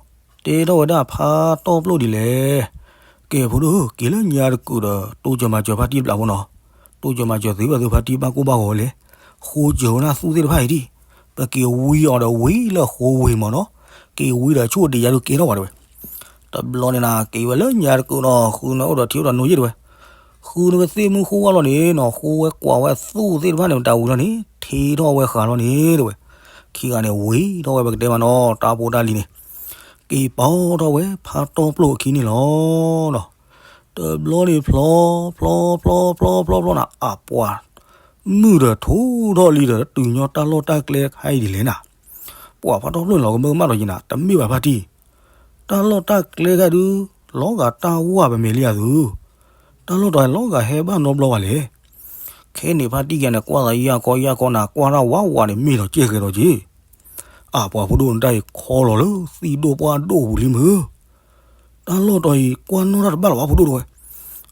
တဲထီၣ်ဝဲဒၣ်ဖါတီပျိဒ်လဲၣ်. ကဲ ဖိဒိၣ်ဧၢ, က့ၤလၢညါတကုာ်ဒီး တိစၢၤမၤစၢၤဖါတံၢ်ဘျးဖိနီၤ. တိစၢၤမၤစၢၤသ့ဘၣ်သုဖါတံၢ်ဘၣ်ကိၢ်ဘၣ်ဂီၤလဲၣ်. ဃိစၢၤဝဲဒၣ်သူၣ်သ့ၣ်တဖၣ်အံၤဒံး, ပက့ၤဝံအီၤဒီးဝံလၢအဃိဝံၤမးနီၤ. က့ၤဝံဒီးဆိၣ်ဒံးယၤဒုးကဲထီၣ်ဘၣ်တဲဝဲ. တဘျီန့ၣ်နၤ က့ၤဝဲလၢညါတကုာ်နီၤ ဃုန့ၢ်အိၣ်ဒီးထံအိၣ်ဒီးနိယ့ၢ်တဲဝဲ. ဃုန့ၢ်ဝဲသ့ၣ်မုၢ်ဃိဝါလီၤန့ၣ်နီၤ ဃိဝဲကွၢ်ဝဲသူၣ်သ့ၣ်တဖၣ်န့ၣ် မတၤဝံၤလီၤန့ၣ် ထံထီၣ်ဝဲဃာ်လီၤန့ၣ်တဲဝဲ. ခံဂၤန့ၣ်ဝံၤထီၣ်ဝဲပကတဲမးနီၤ တၢ်ဖိတၢ်လံၤန့ၣ် က့ၤပာ်ထီၣ်ဝဲဖါတီပျိအခံန့ၣ်လီၤ. တဘျီန့ၣ်ဖျီ ဖျီ ဖျီ ဖျီ ဖျီ ဖျီနၤ အပှၤ မုၢ်ဒီးထိၣ်ထီၣ်လံဒီး တုၤညီတၢ်လီၢ်တၢ်ကျဲခါအံၤဒ်လဲၣ်နၤ. ပှၤဖါတီပျိန့ၣ်လီၤကမၢကမၣ်ဒီးယနၤ တမ့ၢ်ဘၣ်ဖါတံၢ်, တၢ်လီၢ်တၢ်ကျဲခါဒုး လီၤဂာ်တၢ်ဝၢ်ပမဲာ်လံဧါသု. တၢ်လီၢ်တတီၤလီၤဂာ်ဟဲဘၣ်နီတဘျီဘၣ်လဲၣ်. ခဲန့ၣ်ဖါတံၢ်ကါန့ၣ် ကွၢ်သးယၢ်ခီယၢ်ခီနၤ ကွၢ်တၢ်ဝးဝးန့ၣ် မ့ၢ်ဒီးကဲၣ်ဃဲၤဒီးက့ၤ, အပှၤဖိဒိၣ်နတၢ်အံၤခီလီၤလၢသံၣ်ဒိၣ်ပှၢ်ဒိၣ်ပူၤလံမုၢ်, တၢ်လီၢ်တီၤအံၤ ကွၢ်နီၣ်တၢ်တဘၣ်လၢၤဘၣ်ဖိဒိၣ်တဲဝဲ,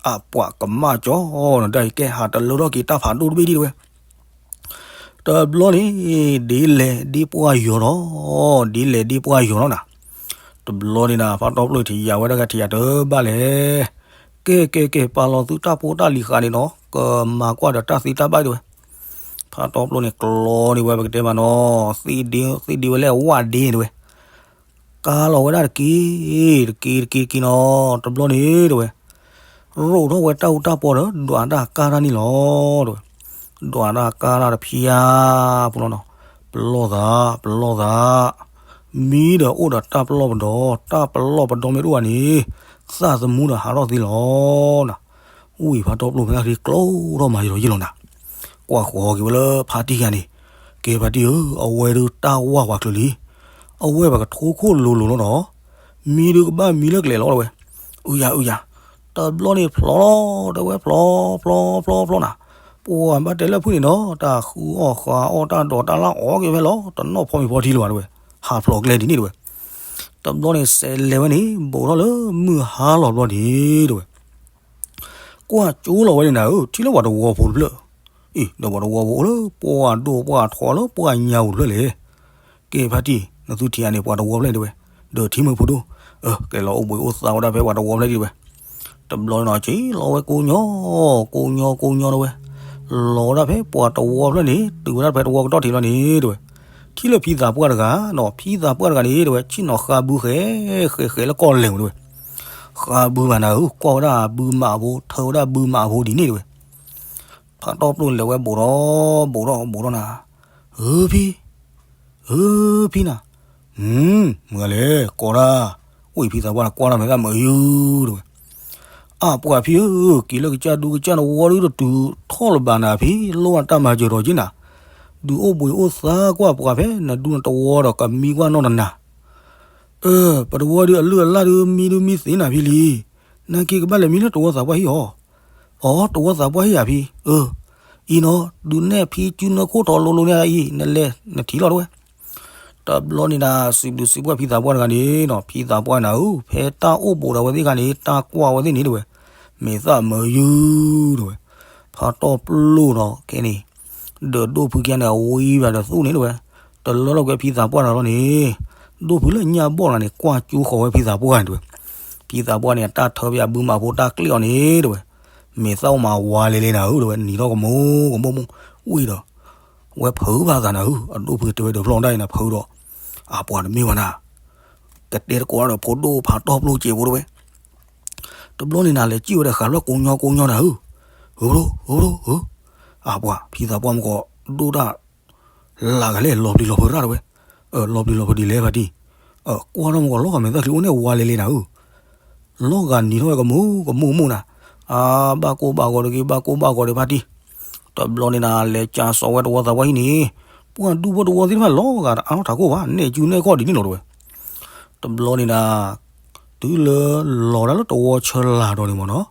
အပှၤကမၣ်ကၠီနတၢ်အံၤ ကဲဟးတလၢထီၣ်က့ၤတၢ်ဖးဒိၣ်တဘ့ၣ်ဒံးတဲဝဲ တဘျီန့ၣ် ဒ်လဲၣ်ဒ်ပှၢ်ယီၤလီၤ, ဒ်လဲၣ်ဒ်ပှၢ်ယီၤလီၤနၤ, တဘျီန့ၣ်နၤ ဖါတီပျိၢ်ထံၣ်ယၤဝဲဒၣ်ဂၤထံၣ်ယၤတဘၣ်လဲၣ်, ကဲကဲကဲ ပာ်လီၤသုတၢ်ဖိတၢ်လံၤဃာ်န့ၣ်နီၤ ကမၤကွၢ်ဒီးတၢ်သ့တၢ်ဘၣ်တဲဝဲ, ဖါတီပျိၢ်န့ၣ်ကျီန့ၢ်ဝဲပကတဲမးနီၤ သ့ၣ်ဒ့ဝဲလၢအဝၣ်ဒ့တဲဝဲ ကါလီၤဝဲဒၣ်တက့ၢ်, တက့ၢ်တက့ၢ်တက့ၢ်နီၤ, တဘျီန့ၣ်တဲဝဲ, ရိၣ်ထီၣ်ဝဲတၢ်အူတၢ်ပီဒီး ဒွးတၢ်ကါတၢ်န့ၣ်လီၤ, တဲဝဲ, ဒွးတၢ်ကါတၢ်တဖျါ, ပူၤလီၤနီၤ, ပလီၢ်သး, ပလီၢ်သး, မံဒီးအိၣ်ဒီးတၢ်ပလီၢ်ပဒီ, တၢ်ပလီၢ်ပဒီမ့ၢ်တအိၣ်ဘၣ်န့ၣ်, သၣ်သမူဒီးဟးထီၣ်သ့လီၤနၤ, ဝံၤဖါတီပျိၢ်မ့ၢ်သ့ၣ်ကျီထီၣ်မၤ ယံာ်လီၤယံာ်လီၤနၤ, ကွၢ်ဃီၤက့ၤဝဲလၢဖါတံၢ်ဂါန့ၣ်, ကဲဖါတံၢ်ဧၢ, အဝဲဒုးတၢ်ဝၢ်ပှၤချုးလံ, အဝဲပှၤကထိခိၣ်လိၤလိၤလီၤနီၤ, မံဒုးကဘၣ်မံလၢကျဲလီၤတဲဝဲ, အုယၤအုယၤ, တဘျီန့ၣ်ဖျီလီၤ, တဲဝဲဖျီ, ဖျီဖျီဖျီနၤ, ပှၤဘၣ်တဲလၢဖုၣ်န့ၣ်နီၤ တၢ်ဃုအီၣ်ဃုအီၣ်တၢ်ဒိးတၢ်လၢအီၣ်က့ၤဖဲလီၤ တနီၣ်ဖီမ့ၤဖီထံလၢၤဘၣ်တဲဝဲ, ဟးဖျိးကျဲဒ်န့ၣ်တဲဝဲ, တဘျီန့ၣ်စဲးလဲၤဝဲန့ၣ် ဘူးထီၣ်လၢမုၢ်ဟါလီၤဘျီဒ့တဲဝဲ ကွၢ်ကၠိလီၤဝဲန့ၣ်နၤဧၢ, ထံၣ်လၢပှၤတဝီဖိတဖျၢၣ်, အံၤ ဒီးပှၤတဝီဖိအိၣ်လၢပှၢ်ဒိၣ်ပှၢ်ထီလၢပှၢ်ညါပူၤတဖျၢၣ်လဲၣ်, ကဲဖါတံၢ် နသုထံၣ်အန့ၣ် ပှၤတဝီဖျၢၣ်န့ၣ်တဲဝဲ, ဒီးထံမုၢ်ဖိဒိၣ်, ကဲလီၤအိၣ်ဘှံးအိၣ်သါဝဲဒၣ်ဖဲပှၤတဝီဖျၢၣ်ဒံးတဲဝဲ, တဘျီန့ၣ်နီၤ ကၠိလီၤဝဲကိးညီ, ကိးညီကိးညီတဲဝဲ, လီၤဝဲဒၣ်ဖဲပှၤတဝီဖျၢၣ်န့ၣ် တုၤဝဲဒၣ်ဖဲတဝီကတီၢ်ထံးလီၤန့ၣ်တဲဝဲ, ထံၣ်လၢဖံသးပှၢ်တဂၤနီၤ, ဖံသးပှၢ်တဂၤန့ၣ်တဲဝဲ ဆ့ၣ်နီၤဃါဘုဃဲ, ဃဲဃဲလၢကီၢ်လဲၤမးတဲဝဲ ဃါဘုမးနၤဧၢ, ကွၢ်ဝဲဒၣ်ဘုမးအဖိ ထၢဝဲဒၣ်ဘုမးအဖိဒ်န့ၣ်တဲဝဲ, ဖါတီပျိၢ်လဲၤဝဲဘူးထီၣ်, ဘူးထီၣ်ဘူးထီၣ်နၤ, ဧၢဖံ, ဧၢဖံနၤ, မုၢ်ဂၤလဲၣ် ကိးတၢ်, အိၣ်ဖံသးပှၢ်နၤကွၢ်တၢ်မ့ၢ်တၢ်မၤယုၤတဲဝဲ, အပှၤဖံဧၢ, က့ၤလၢကစၢ်ဒူကစၢ်တဝီဒုတတုၤထီၣ်လၢၤဘၣ်နၤဖံ, လိၣ်ဘၣ်တၢ်မၤစၢၤဒီးက့နၤ, ဒုးအိၣ်ဘှံးအိၣ်သါကွၢ်ပှၤဖဲနဒူနတဝီဒီးကမံကွၢ်နီၢ်နနၤ အၢ, ပတဝီဒုးအလုၢ်အလၢ်ဒုးမံဒုးမံသ့နၤဖံလံ, နာ်က့ကဘၣ်လဲၤမံလၢတဝီသးပှၢ်ဟံၣ်အီၤ, အိ တဝီသးပှၢ်ဟံၣ်ဧါဖံ, အၢ, အံၤနီၤ ဒုးနဲၣ်ဖံစုနၢခိၣ်ထီၣ်လိၤလိၤန့ၣ်အံၤ နလဲၤနထံၣ်လီၤတဲဝဲ, တဘျီန့ၣ်နၤ စံးဘျုးစံးပှၢ်ဖံသးပှၢ်တဂၤန့ၣ်နီၤ, ဖံသးပှၢ်နၤဧၢ, ဖဲတၢ်အိၣ်ဘူးဒီးဝဲသ့ၣ်ခါန့ၣ် တၢ်ကွၢ်ဝဲသ့ၣ်န့ၣ်တဲဝဲ, မ့ၢ်သၣ်မၤယုၤတဲဝဲ, ဖါတီပျိၢ်နီၤ ခဲန့ၣ် ဒီးဒိၣ်ဖုကဲန့ၣ် အဝံဘၣ်ဒီးသူၣ်န့ၣ်တဲဝဲ, တလၢလီၤကွံာ်ဖံသးပှၢ်တဂၤလီၤန့ၣ်, ဒိၣ်ဖုလၢညၣ်ဘီၣ်တဂၤန့ၣ် ကွၢ်ကၠိဃီၤဝဲဖံသးပှၢ်န့ၣ်တဲဝဲ, ဖံသးပှၢ်န့ၣ် အတၢ်ထၢဖဲအဘုမးဖိတၢ်ကျ့ၣ်အီၤန့ၣ်တဲဝဲ, မ့ၢ်သၣ်အိၣ်မးဝါလဲၤလဲၤနၤဧၢတဲဝဲ, နံၤထီၣ်ကမိၢ်ကမိၢ်မိၢ်, ဝံၤဒီး ဝဲဖုးဘၣ်သးနၤဧၢ, အဒိၣ်ဖုတဲဝဲဒီးဖျီၣ်ဒၣ်အံၤနၤဖုးဒီး, အပှၤတမ့ၢ်ဘၣ်နၤ ကတဲတကိးဒီးဖိဒိၣ်ဖးတီပျိၢ်စဲးဖိတဲဝဲ, တဘျီန့ၣ်နၤလဲၤစံၣ်ဝဲဒီးဃးလၢကိးညီကိးညီနၤဧၢ, ဧၢဘျိဧၢဘျိဧၢ, အပှၤဖံသးပှၢ်မ့ၢ်ကီးဒိၣ်တၢ် လၢ်ဂၤလဲၣ် လီၤပျံၤလီၤဖုးတၢ်တဲဝဲ, လီၤပျံၤလီၤဖုးဒ်လဲၣ်ဖါတံၢ်, ကွၢ်ထီၣ်မ့ၢ်ကီးလီၤဂာ်မဲာ်သၣ်ချံအိၣ်န့ၣ်ဝါလဲၤလဲၤနၤဧၢ လီၤဂာ်နံၤထီၣ်ဝဲကမိၢ်ကမိၢ်မိၢ်နၤ, အါ ဘၣ်ကိၢ်ဘၣ်ဂီၤတဂ့ၤ ဘၣ်ကိၢ်ဘၣ်ဂီၤတဂ့ၤဖါတံၢ်, တဘျီန့ၣ်နၤ လဲၤကၠါစီၤဝဲတဝီသးပှၢ်ဟံၣ်န့ၣ်, ပှၢ်ဒူၣ်ဖိတဝီသ့ၣ်တဖၣ်လီၤဂာ်တအါထီၣ်ထးခိၣ်ဘၣ် နဲၣ်ကူနဲၣ်ခီၣ်ဒ်န့ၣ်လီၤတဲဝဲ, တဘျီန့ၣ်နၤ, တုၤလၢလီၤဒၣ်လၢတဝီဆၢလာ်ဒီးန့ၣ်မ့ၢ်နီၤ,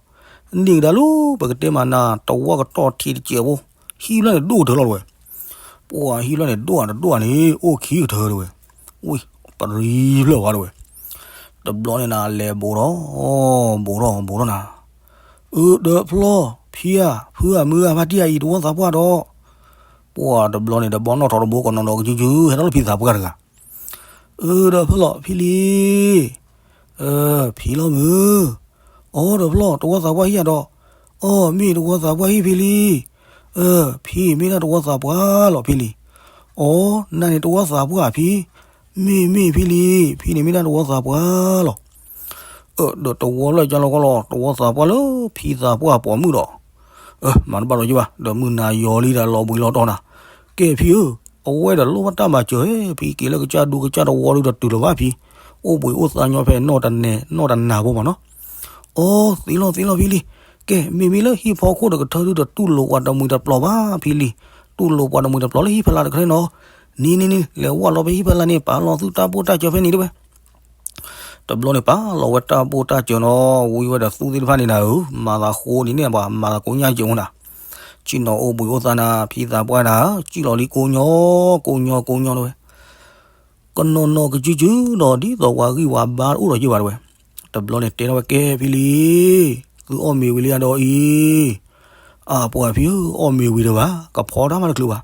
န့ၢ်ကဒါလၢပကတဲမးနၤ တဝီကတီၢ်ထံးတစဲးဖိ, ဟံၣ်ဖျၢၣ်န့ၣ်ဒိၣ်ကတၢၢ်လီၤတဲဝဲ ပှၤဟံၣ်ဖျၢၣ်န့ၣ် ဒိၣ်အတဒိၣ်န့ၣ် အိၣ်ခံကထၢတဲဝဲ, ဝံၤ ပရံဖျၢၣ်ဝဲတဲဝဲ, တဘျီန့ၣ်နၤ လဲၤဘူးထီၣ်, ဘူးထီၣ်ဘူးထီၣ်နၤ, အၢ ဒီးဖျီၣ် ဖံဧါ ဖုဧါ မုၢ်ဧါ ဖါတံၢ်ဧါ အံၤတဝီသးပှၢ်ဒီး, ပှၤတဘျီန့ၣ်ဒီးဘီနီၣ်ထီၣ်တဘိကနီၤနီၤကစုကစု ဟဲထီၣ်လၢဖံသးပှၢ်တဂၤ အၢ ဒီးဖျီၣ် ဖံလံ, ဖံလီၤမုၢ်, အိ ဒီးဖျီၣ် တဝီသးပှၢ်ဟံၣ်ဧါဒီး, အိ မ့ၢ်တဝီသးပှၢ်ဟံၣ်ဖံလံ, အၢ ဖံမ့ၢ်ဒၣ်တဝီသးပှၢ်လီၤဖံလံ, အိ နၤန့ၣ်တဝီသးပှၢ်ဖံ, မ့ၢ်မ့ၢ်ဖံလံ, ဖံန့ၣ်မ့ၢ်ဒၣ်တဝီသးပှၢ်လီၤ အၢ ဒီးတဝီလၢကၢလီၤကီလီၤ တဝီသးပှၢ်လၢဖံသးပှၢ်ပိာ်မုၣ်ဒီး, အၢ မၤတဘၣ်လီၤယဘၣ် ဒီးမုၢ်နၤယီၤလံဒီးလီၤဘှံးလီၤတီၤနၤ, ကဲဖံဧၢ, အဝဲဒီးလိၣ်ဘၣ်တၢ်မၤစၢၤ ဖံက့ၤလၢကစၢ်ဒူကစၢ်တဝီဒုးတတုၤလၢၤဘၣ်ဖံ, အိၣ်ဘှံးအိၣ်သါညီဖဲနီၢ်တနၤ နီၢ်တနၤဖိမးနီၤ, အိ သ့လီၤသ့လီၤဖံလံ, ကဲ မ့မ့ၢ်လၢဟံၣ်ဖီခိၣ်တကထၢဒုးတတူၢ်လိာ်ပှၤတမှံၤတပျီၤဘၣ်ဖံလံ, တူၢ်လိာ်ပှၤတမှံၤတပျီၤလၢဟံၣ်ဖီလာ်တခါန့ၣ်နီၤ, နံၤနံၤနံၤ လဲၤဝဲလီၤဖဲဟံၣ်ဖီလာ်န့ၣ် ပာ်လီၤသုတၢ်ဘိၣ်တၢ်စၢၤဖဲန့ၣ်တဲဝဲ တဘျီန့ၣ်ပာ်လီၤဝဲတၢ်ဘိၣ်တၢ်စၢၤနီၤ ဝံဝဲဒီးသူသ့ၣ်တဖၣ်န့ၣ်နၤဧၢ, မၤသးဃိန့ၣ်န့ၣ် ပှၤမၤသးကိညၢ်စၢၤမူနၤ, ဆ့ၣ်နီၤအိၣ်ဘှံးအိၣ်သါနၤ ဖံသးပှၢ်နၤ စံၣ်လီၤလံကိးညီ ကိးညီကိးညီတဝဲ ကနီၤနီၤကစုစုဒီး ဒ်သိးပှၤဂံၢ်ပှၤဘါတအိၣ်ဒီးယ့ၢ်ဘၣ်တဝဲ. တဘျီန့ၣ်တဲထီၣ်ဝဲ ကဲဖံလံ, သုအီၣ်မ့ၤဝံၤလံဧါဒီးအံၤ, အပှၤဖံဧၢ အီၣ်မ့ၤဝံၤတဘၣ် ကဖီတၢ်မးတချုးဘၣ်,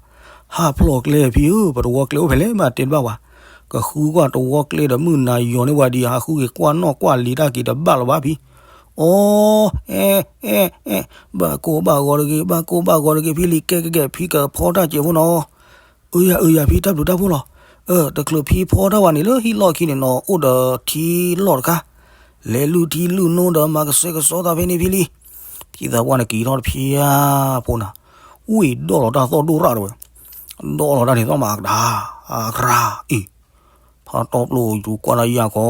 ဟးဖျိးကျဲဖံဧၢ ပတဝီကျဲအိၣ်ဖဲလဲၣ်မးတဲတဘၣ်ပှၤ, ကဃုကွၢ်တဝီကျဲဒီးမုၢ်နၤယီၤန့ၢ်ပှၤဒံး ဟးဃုက့ၤကွၢ်နီၣ်ကွၢ်လံၤတၢ်က့ၤတဘၣ်လၢၤဘၣ်ဖံ, အီ, အဲ, အဲ, အဲ, ဘၣ်ကိၢ်ဘၣ်ဂီၤတဂ့ၤ ဘၣ်ကိၢ်ဘၣ်ဂီၤတဂ့ၤ ဖံလံၤကဲကဲကဲ ဖံကဖီတၢ်စဲးဖိနီၤ အၢယၤ အၢယၤ ဖံတၢ်ဘျုးတၢ်ဖှိၣ်လီၤ. တချုးဖံဖီတၢ်ဝဲန့ၣ် လၢဟံၣ်လီၢ်ခံန့ၣ်နီၤ အိၣ်ဒီးထံလီၢ်တခါ, လဲၤလုၢ်ထံလုၢ်နိဒီး မၤကဆှဲကဆှီသးဖဲန့ၣ်ဖံလံ. ဖံသးပှၢ်န့ၣ်က့ၤထီၣ်တဖံဧါဖိနၤ, ဝံၣ်ဒီၣ်လီၤတၢ်သီၣ်ဒိၣ်ရၣ်တဝဲ, ဒီၣ်လီၤတၢ်န့ၣ် သီၣ်မးကဒါ, အကရၢအံၤ, ဖါတီပျိယူၤကွၢ်တၢ်ယၢ်ခီ,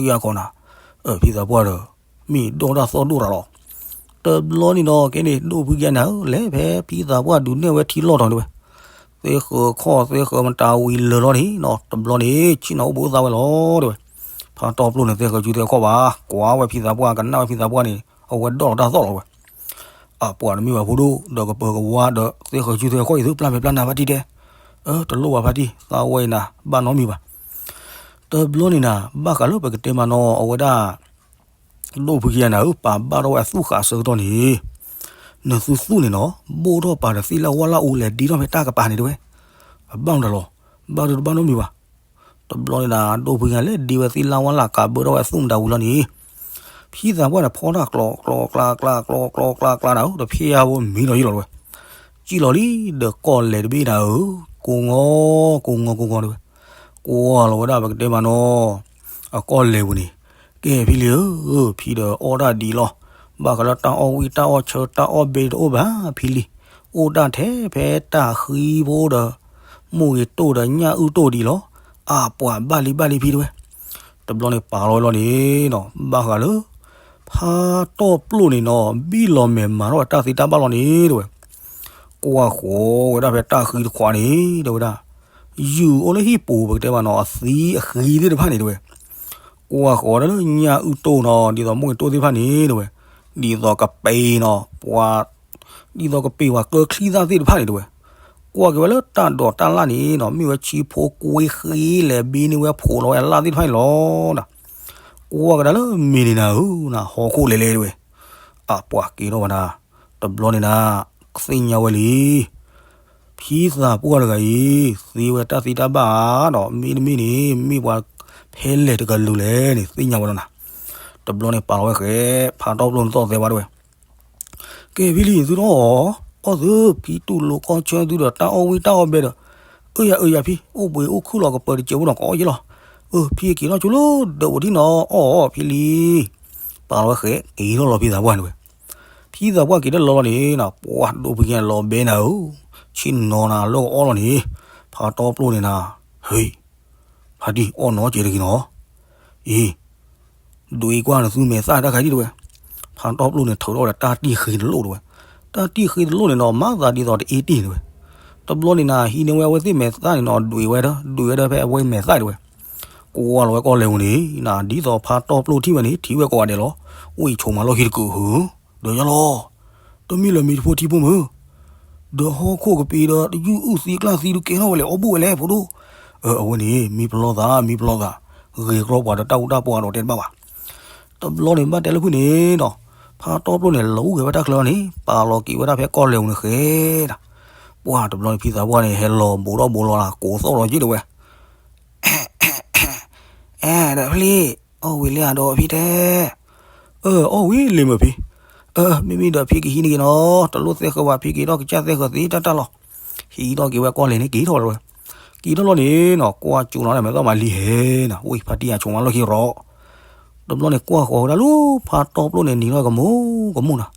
ယၢ်ခီနၤ, ဖံသးပှၢ်ဒီး မ့ၢ်ဒီၣ်တၢ်သီၣ်ဒိၣ်ရၣ်လီၤ. တဘျီန့ၣ်ဒီး ကဲန့ၣ် ဒိၣ်ဖုကဲနၤဧၢ လဲၤဖဲဖံသးပှၢ်ဒုးနဲၣ်ဝဲထံလီၢ်တီၤတဝဲ, သဲဃၢၤခီၣ်သဲဃၢၤမတၤဝံၤလၢာ်လီၤန့ၣ်နီၤ, တဘျီန့ၣ် ဆ့ၣ်နီၤအိၣ်ဘှံးအိၣ်သါဝဲလီၤတဝဲ. ဖါတီပျိန့ၣ် သဲဃၢၤဆူသဲခီၣ်ဘၣ်, ကွၢ်ဝဲဖံသးပှၢ် ကနၣ်ဝဲဖံသးပှၢ်န့ၣ် အဝဲဒီၣ်လီၤတၢ်သီၣ်လီၤဝဲ. အပှၤတမ့ၢ်ဘၣ်ဖိဒိၣ် ဒီးကပၢၤကဝါဒီး သဲဃၢၤဆူသဲခီၣ်အံၤ သုပျၢ်မဲာ်ပျၢ်နါဖါတံၢ်တဲ, တလိၣ်ဘၣ်ဖါတံၢ် သးဝဲအံၤနၤ ဘၣ်နီတမံၤဘၣ်. တဘျီန့ၣ်နၤ ဘၣ်ဃးလၢပကတဲမးနီၤ အဝဲဒၣ် ဒိၣ်ဖုကဲနၤဧၢ ပာ်ဘၣ်ထီၣ်ဝဲအသူၣ်ဃာ်အဆၢကတီၢ်န့ၣ်, နသုသူၣ်န့ၣ်နီၤ ဘိၣ်ထီၣ်ပာ်ဒီးသ့ၣ်လၣ်ဝၣ်လၣ်အိၣ်လဲၤဒ့ထီၣ်ဖဲတၢ်ကပၤန့ၣ်တဝဲ, အဘၣ်မတၤလီၤ, ဘၣ်ဒီးတဘၣ်နီတမံၤဘၣ်. တဘျီန့ၣ်နၤ ဒိၣ်ဖုကဲနၤလဲၤဒ့ဝဲသ့ၣ်လၣ်ဝၣ်လၣ်ကးဘၢထီၣ်ဝဲအသူၣ်မတၤဝံၤလီၤန့ၣ်, ဖံသးပှၢ်န့ၣ်ဖီတၢ်ကျီကျီကျါကျါကျီကျီကျါကျါနၤဧၢ တဖျဲၣ်ဖိမံလီၤယ့ၢ်လီၤတဝဲ, စံၣ်လီၤလံ ဒီးကီၢ်လဲၤတဘ့ၣ်နၤဧၢ, ကိးငီ ကိးငီကိးငီတဝဲ, ကွၢ်လီၤဝဲဒၣ်ပကတဲမးနီၤ အကီၢ်လဲၤပူၤန့ၣ်, ကဲဖံလံဧၢ, ဖံဒီးအီၣ်တၢ်ဒ်လီၤ, ဘၣ်ဃးလၢတၢ်အီၣ်ဝံၣ်တၢ်အီၣ်ဆၢတၢ်အီၣ်ဘဲတအိၣ်ဘၣ် ဖံလံ, အိၣ်တၢ်ထဲဖဲတၢ်ဃံဖိဒီး မိၢ်ဂ့ၤတိၢ်ဒီးညၣ်အုၣ်တိၢ်ဒ်လီၤ, အပှၤဘၣ်လံဘၣ်လံဖံတဝဲ. တဘျီန့ၣ်ပာ်လီၤဝဲလီၤန့ၣ်နီၤ ဘၣ်ဃးလၢ ဖါတီပျိန့ၣ်နီၤ ဘံၣ်လီၤမဲာ်မၤထီၣ်ဝဲတၢ်သ့တၢ်ဘၣ်လီၤန့ၣ်တဝဲ, ကွၢ်ဃီၤဝဲဒၣ်ဖဲတၢ်ဃံတခွးန့ၣ် တဲဝဲဒၣ်, ယုၢ်အိၣ်လၢဟံၣ်ပူၤပကတဲမးနီၤ အသံအဃံသ့ၣ်တဖၣ်န့ၣ်တဝဲ, ကွၢ်ဃီၤဒၣ်လၢညၣ်အုၣ်တိၢ်နီၤ ဒ်သိးမိၢ်ဂ့ၤတိၢ်သ့ၣ်တဖၣ်န့ၣ်တဝဲ, ဒ်သိးကပ့ၤနီၤ ပှၤ ဒ်သိးကပ့ၤပှၤကၢချံသၣ်သ့ၣ်တဖၣ်န့ၣ်တဝဲ, ကွၢ်က့ၤဝဲလၢတၢ်ဒိးတၢ်လၣ်န့ၣ်နီၤ မ့ၢ်ဝဲဆံဖိကွ့ဃ့လဲၤဘ့န့ၢ်ဝဲဖိးလီၤဝဲအလၣ်သ့ၣ်တဖၣ်န့ၣ်လီၤ. ကွၢ်ကဒါလၢမ့ၢ်န့ၣ်နၤဧၢ နဟီၣ်ခိၣ်လဲၤလဲၤတဝဲ, အပှၤက့ၤထီၣ်ဝဲဒၣ်, တဘျီန့ၣ်နၤ သ့ၣ်ညါဝဲလံ ဖံသးပှၢ်တဂၤအံၤ သ့ဝဲတၢ်သ့တၢ်ဘၣ်ဧါဒီး မ့တမ့ၢ်န့ၣ် မ့ၢ်ပှၤဖဲလဲၣ်တကလုာ်လဲၣ်န့ၣ် သ့ၣ်ညါဝဲလီၤနၤ. တဘျီန့ၣ်ပာ်လီၤဝဲဃဲ ဖါတီပျိန့ၣ်သီၣ်သဲဝဲတဝဲ, ကဲဖံလံ သုတအီၣ်, အီၣ်သု ဖံတူၢ်လိာ်ကီၢ်ဆၢသုဒီးတၢ်အီၣ်ဝံၣ်တၢ်အီၣ်ဘဲဒီး, အၢယၤ အၢယၤဖံ အိၣ်ဘှံးအိၣ်ခုၣ်လီၤကပၢၤတစဲးဖိနီၤ ကအီၣ်ယ့ၢ်လီၤ. အၢ ဖံက့ၤထီၣ်ဆိလၢဒၢးပူၤထံၣ်နီၤ အီၣ်အီၣ်ဖံလံ ပာ်လီၤဝဲဃဲ က့ၤထီၣ်လီၤဖံသးပှၢ်န့ၣ်ဝဲ. ဖံသးပှၢ်က့ၤတလီၤလီၤန့ၣ်နီၤ ပှၢ်ဒိၣ်ဖုကဲလီၤဘဲနၤဧၢ, ဆ့ၣ်နီၤနၤလၢကအီၣ်လီၤန့ၣ်, ဖါတီပျိန့ၣ်နၤ, ဟ့ၢ်, ဖါတံၢ်အီၣ်နီၤကဲတဂ့ၤနီၤ, အံၤ ဒွံးကွၢ်နသုမဲာ်သၣ်တၢ်ခါဒံးတဝဲ. ဖါတီပျိန့ၣ်ထုးထီၣ်ဒီးတၢ်တံၢ်ဃ့တလိၣ်တဝဲ, တၢ်တံၢ်ဃ့တလိၣ်န့ၣ်နီၤ မၤသးဒ်သိးတအ့တ့ၢ်တဝဲ. တဘျီန့ၣ်နၤ ဟံးန့ၢ်ဝဲအဝဲသ့ၣ်မဲာ်သၣ်န့ၣ်နီၤ ဒွံးဝဲဒီး ဒွံးဝဲဒီးဖဲအဝဲမဲာ်သၣ်တဝဲ. ကွၢ်လီၤဝဲကီၢ်လဲၤပူၤန့ၣ် နၤ ဒ်သိးဖါတီပျိထံၣ်ဝဲန့ၣ် ထံၣ်ဝဲကိးဂၤဒဲးလီၤ. ဝံၣ်ဆိးမၤလီၢ်ခံတကုးဧၢ, ဒီးယလီၤ, တမ့ၢ်လၢမ့ၢ်တဖိထံဖိမုၢ် ဒီးဟီၣ်ခိၣ်ကပ့ၤဒီးတယုၢ်အုၣ်သံကျၢ်သံဒုးကဲထီၣ်ဝဲလဲၣ် အီၣ်ဘူၣ်ဝဲလဲၣ်ဖိဒိၣ်. အဝဲန့ၣ် မံပလီၢ်သး မံပလီၢ်သး, ဂ့ၤကြီပှၤဒီးတၢ်အူတၢ်ပှၤဒီးတဲတဘၣ်ဘၣ်. တဘျီန့ၣ်ဘၣ်တဲလၢဖုၣ်န့ၣ်ဒီး ဖါတီပျိန့ၣ် လီၤအူဂဲၤဝဲတၢ်ချၢန့ၣ် ပာ်လီၤက့ၤဝဲဒၣ်ဖဲကီၢ်လဲၤပူၤန့ၣ်ဃဲဒၣ်. ပှၢ်တဘျီန့ၣ် ဖံသးပှၢ်န့ၣ် ဟဲလီၤဘူးထီၣ်ဘူးလီၤလၢကိးသီၣ်လီၤက့ၤတဝဲ အဲ ဒီးဖံလံ, အီၣ်ဝံၤလံဧါဒီးဖံတဲ, အၢ အီၣ်ဝံၤလံမ့ၢ်ဖံ, အၢ မ့မ့ၢ်ဒီးဖံကဟံးန့ၢ်က့ၤနီၤ, တလိၣ်သဲဃၢၤဘၣ် ဖံက့ၤထီၣ်ကစၢ်သဲဃၢၤသ့တၢ်တၢ်လီၤ. ဟံးထီၣ်က့ၤဝဲကီၢ်လဲၤန့ၣ်က့ၤထီၣ်ဝဲတဝဲ, က့ၤထီၣ်လီၤန့ၣ်နီၤ ကွၢ်ကၠူလီၤန့ၣ် မဲာ်သီၣ်မၤလံဟဲနီၤ ဝံၣ်ဖါတံၢ်အဆိးမၤလီၢ်ခံရီၤ တဘျီန့ၣ် ကွၢ်ဃီၤဝဲဒၣ်လၢ ဖါတီပျိန့ၣ် နံၤထီၣ်ကမူၤကမူၤနီၤ,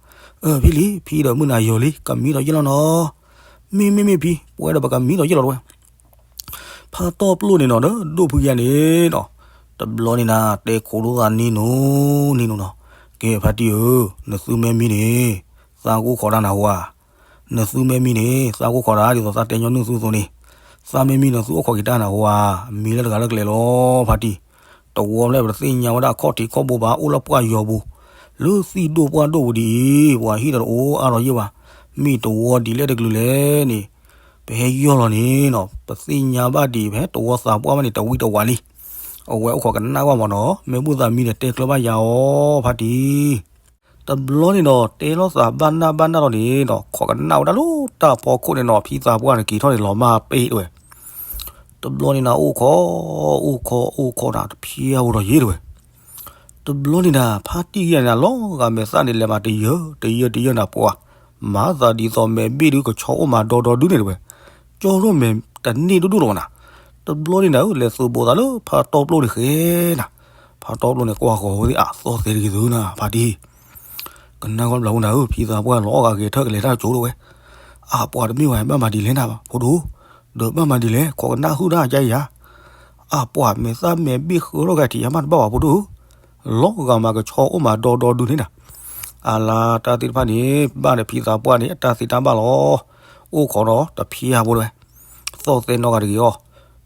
အၢ ဖံလံ ဖံဒီးမုၢ်နၤယီၤလံ ကမံဒီးယ့ၢ်လီၤနီၤ, မ့မ့ၢ်မ့ၢ်ဖံ ပဝဲဒီးပကမံဒီးယ့ၢ်လီၤတဝဲ ဖါတီပျိန့ၣ်နီၤ ဒီးဒိၣ်ဖုကဲန့ၣ်နီၤ, တဘျီန့ၣ်နၤ တဲခိးဒိသးနံၤနူၤနံၤနူၤနီၤ, ကဲဖါတံၢ်ဧၢ, နသုမ့ၢ်မံန့ၣ် သးကအိၣ်ခိးတၢ်နၤဟူဧါ, နသုမ့ၢ်မံန့ၣ် သးကအိၣ်ခိးတၢ်ဒ်သိးသးတဲညီနုၢ်သုသိးန့ၣ်, သးမ့ၢ်မံန့ၣ် သုအိၣ်ခိးက့ၤတၢ်နၤဟူဧါ, မံလၢတဂၤလၢကလဲၤလီၤ ဖါတံၢ်, တဝီဖျဲၣ်ပတသ့ၣ်ညါဝဲဒၣ်ခီၣ်ထံးခီၣ်ဘိဘၣ် အိၣ်လၢပှၢ်ယီၤပူၤ, လၢသံၣ်ဒိၣ်ပှၢ်ဒိၣ်ပူၤဒ်အံၤ ပှၤဟံၣ်ဒီးတအိၣ်အါထီၣ်ယ့ၢ်ဘၣ်, မ့ၢ်တဝီဒ်လဲၣ်တကလုာ်လဲၣ်န့ၣ်, ပဟဲယီၢ်လီၤန့ၣ်နီၤ ပသ့ၣ်ညါဘၣ်ဒံး ပဟဲတဝီသးပှၢ်ဘၣ်န့ၣ် တဝံတဝးလံ. အဝဲအိၣ်ခိးကနၣ်ကွၢ်မးနီၤ မ့ၢ်ဘူၣ်သးမံန့ၣ် တဲကျၢၤဘၣ်ယၤအီၤ ဖါတံၢ်. တဘျီန့ၣ်နီၤ တဲလိာ်သးဘၣ်နၢ်ဘၣ်နၢ်လီၤန့ၣ်နီၤ ခိးကနၣ်ဝဲဒၣ်လၢတၢ်ဖီခိၣ်န့ၣ်နီၤ ဖံသးပှၢ်န့ၣ်က့ၤထီၣ်န့ၣ် လီၤမၢ်ပ့ၢ်တဝဲ. တဘျီန့ၣ်နၤ အိၣ်ခိး အိၣ်ခိး အိၣ်ခိးနၤ တဖျါဝဲဒီးယ့ၢ်တဝဲ. တဘျီန့ၣ်နၤ ဖါတံၢ်ယဲန့ၣ် လီၤဂာ်မဲာ်သၣ်န့ၣ် လဲၤမးတယၢ တယၢ တယၢနၤ ပှၤ မၤသးဒ်သိးမဲာ်ဘ့ၣ်ဒုးကဆီအိၣ်မးဒီဒီဒုန့ၣ်တဝဲ. ကၠီထီၣ်မဲာ်တန့ၢ်ဒိၣ်ဒိၣ်လီၤနၤ. တဘျီန့ၣ်နၤဧၢ လဲၤသုးဘိးသးလၢဖါတီပျိန့ၣ်ဃဲနၤ. ဖါတီပျိန့ၣ် ကွၢ်ဃီၤဝဲသ့ၣ် အသီၣ်သဲတဂ့ၤသုနၤ ဖါတံၢ်. ကနၣ်ကွၢ်ဘျီဝဲနၤဧၢ ဖံသးပှၢ်လီၤဂာ်ဂဲၤထၢၣ်ကလဲၤတၢ်ကၠိတဝဲ. အပှၤတမ့ၢ်ဝဲ ဘၣ်မၤဒ်လဲၣ်နၤ ဖိဒိၣ်, ဒီးဘၣ်မၤဒ်လဲၣ် ခိးကနၣ်ဟုၣ်တၢ်ကါအံၤယၤ. အပှၤမဲာ်သၣ်မဲာ်ဘ့ၣ်ဃၢထီၣ်ကါထံးယၤမးတဘၣ်ဘၣ်ဖိဒိၣ်ဧၢ, လီၤဂာ်မးကဆီအိၣ်မးဒီဒီဒုန့ၣ်နၤ. အလါတၢ်သ့ၣ်တဖၣ်န့ၣ် ဘၣ်ဒီးဖံသးပှၢ်န့ၣ် အတၢ်သ့တၢ်ဘၣ်လီၤ. အိၣ်ခိးဒီးတဖျါဖိတဝဲ, သီၣ်သဲနီတဂၤတဂ့ၤအီၤ.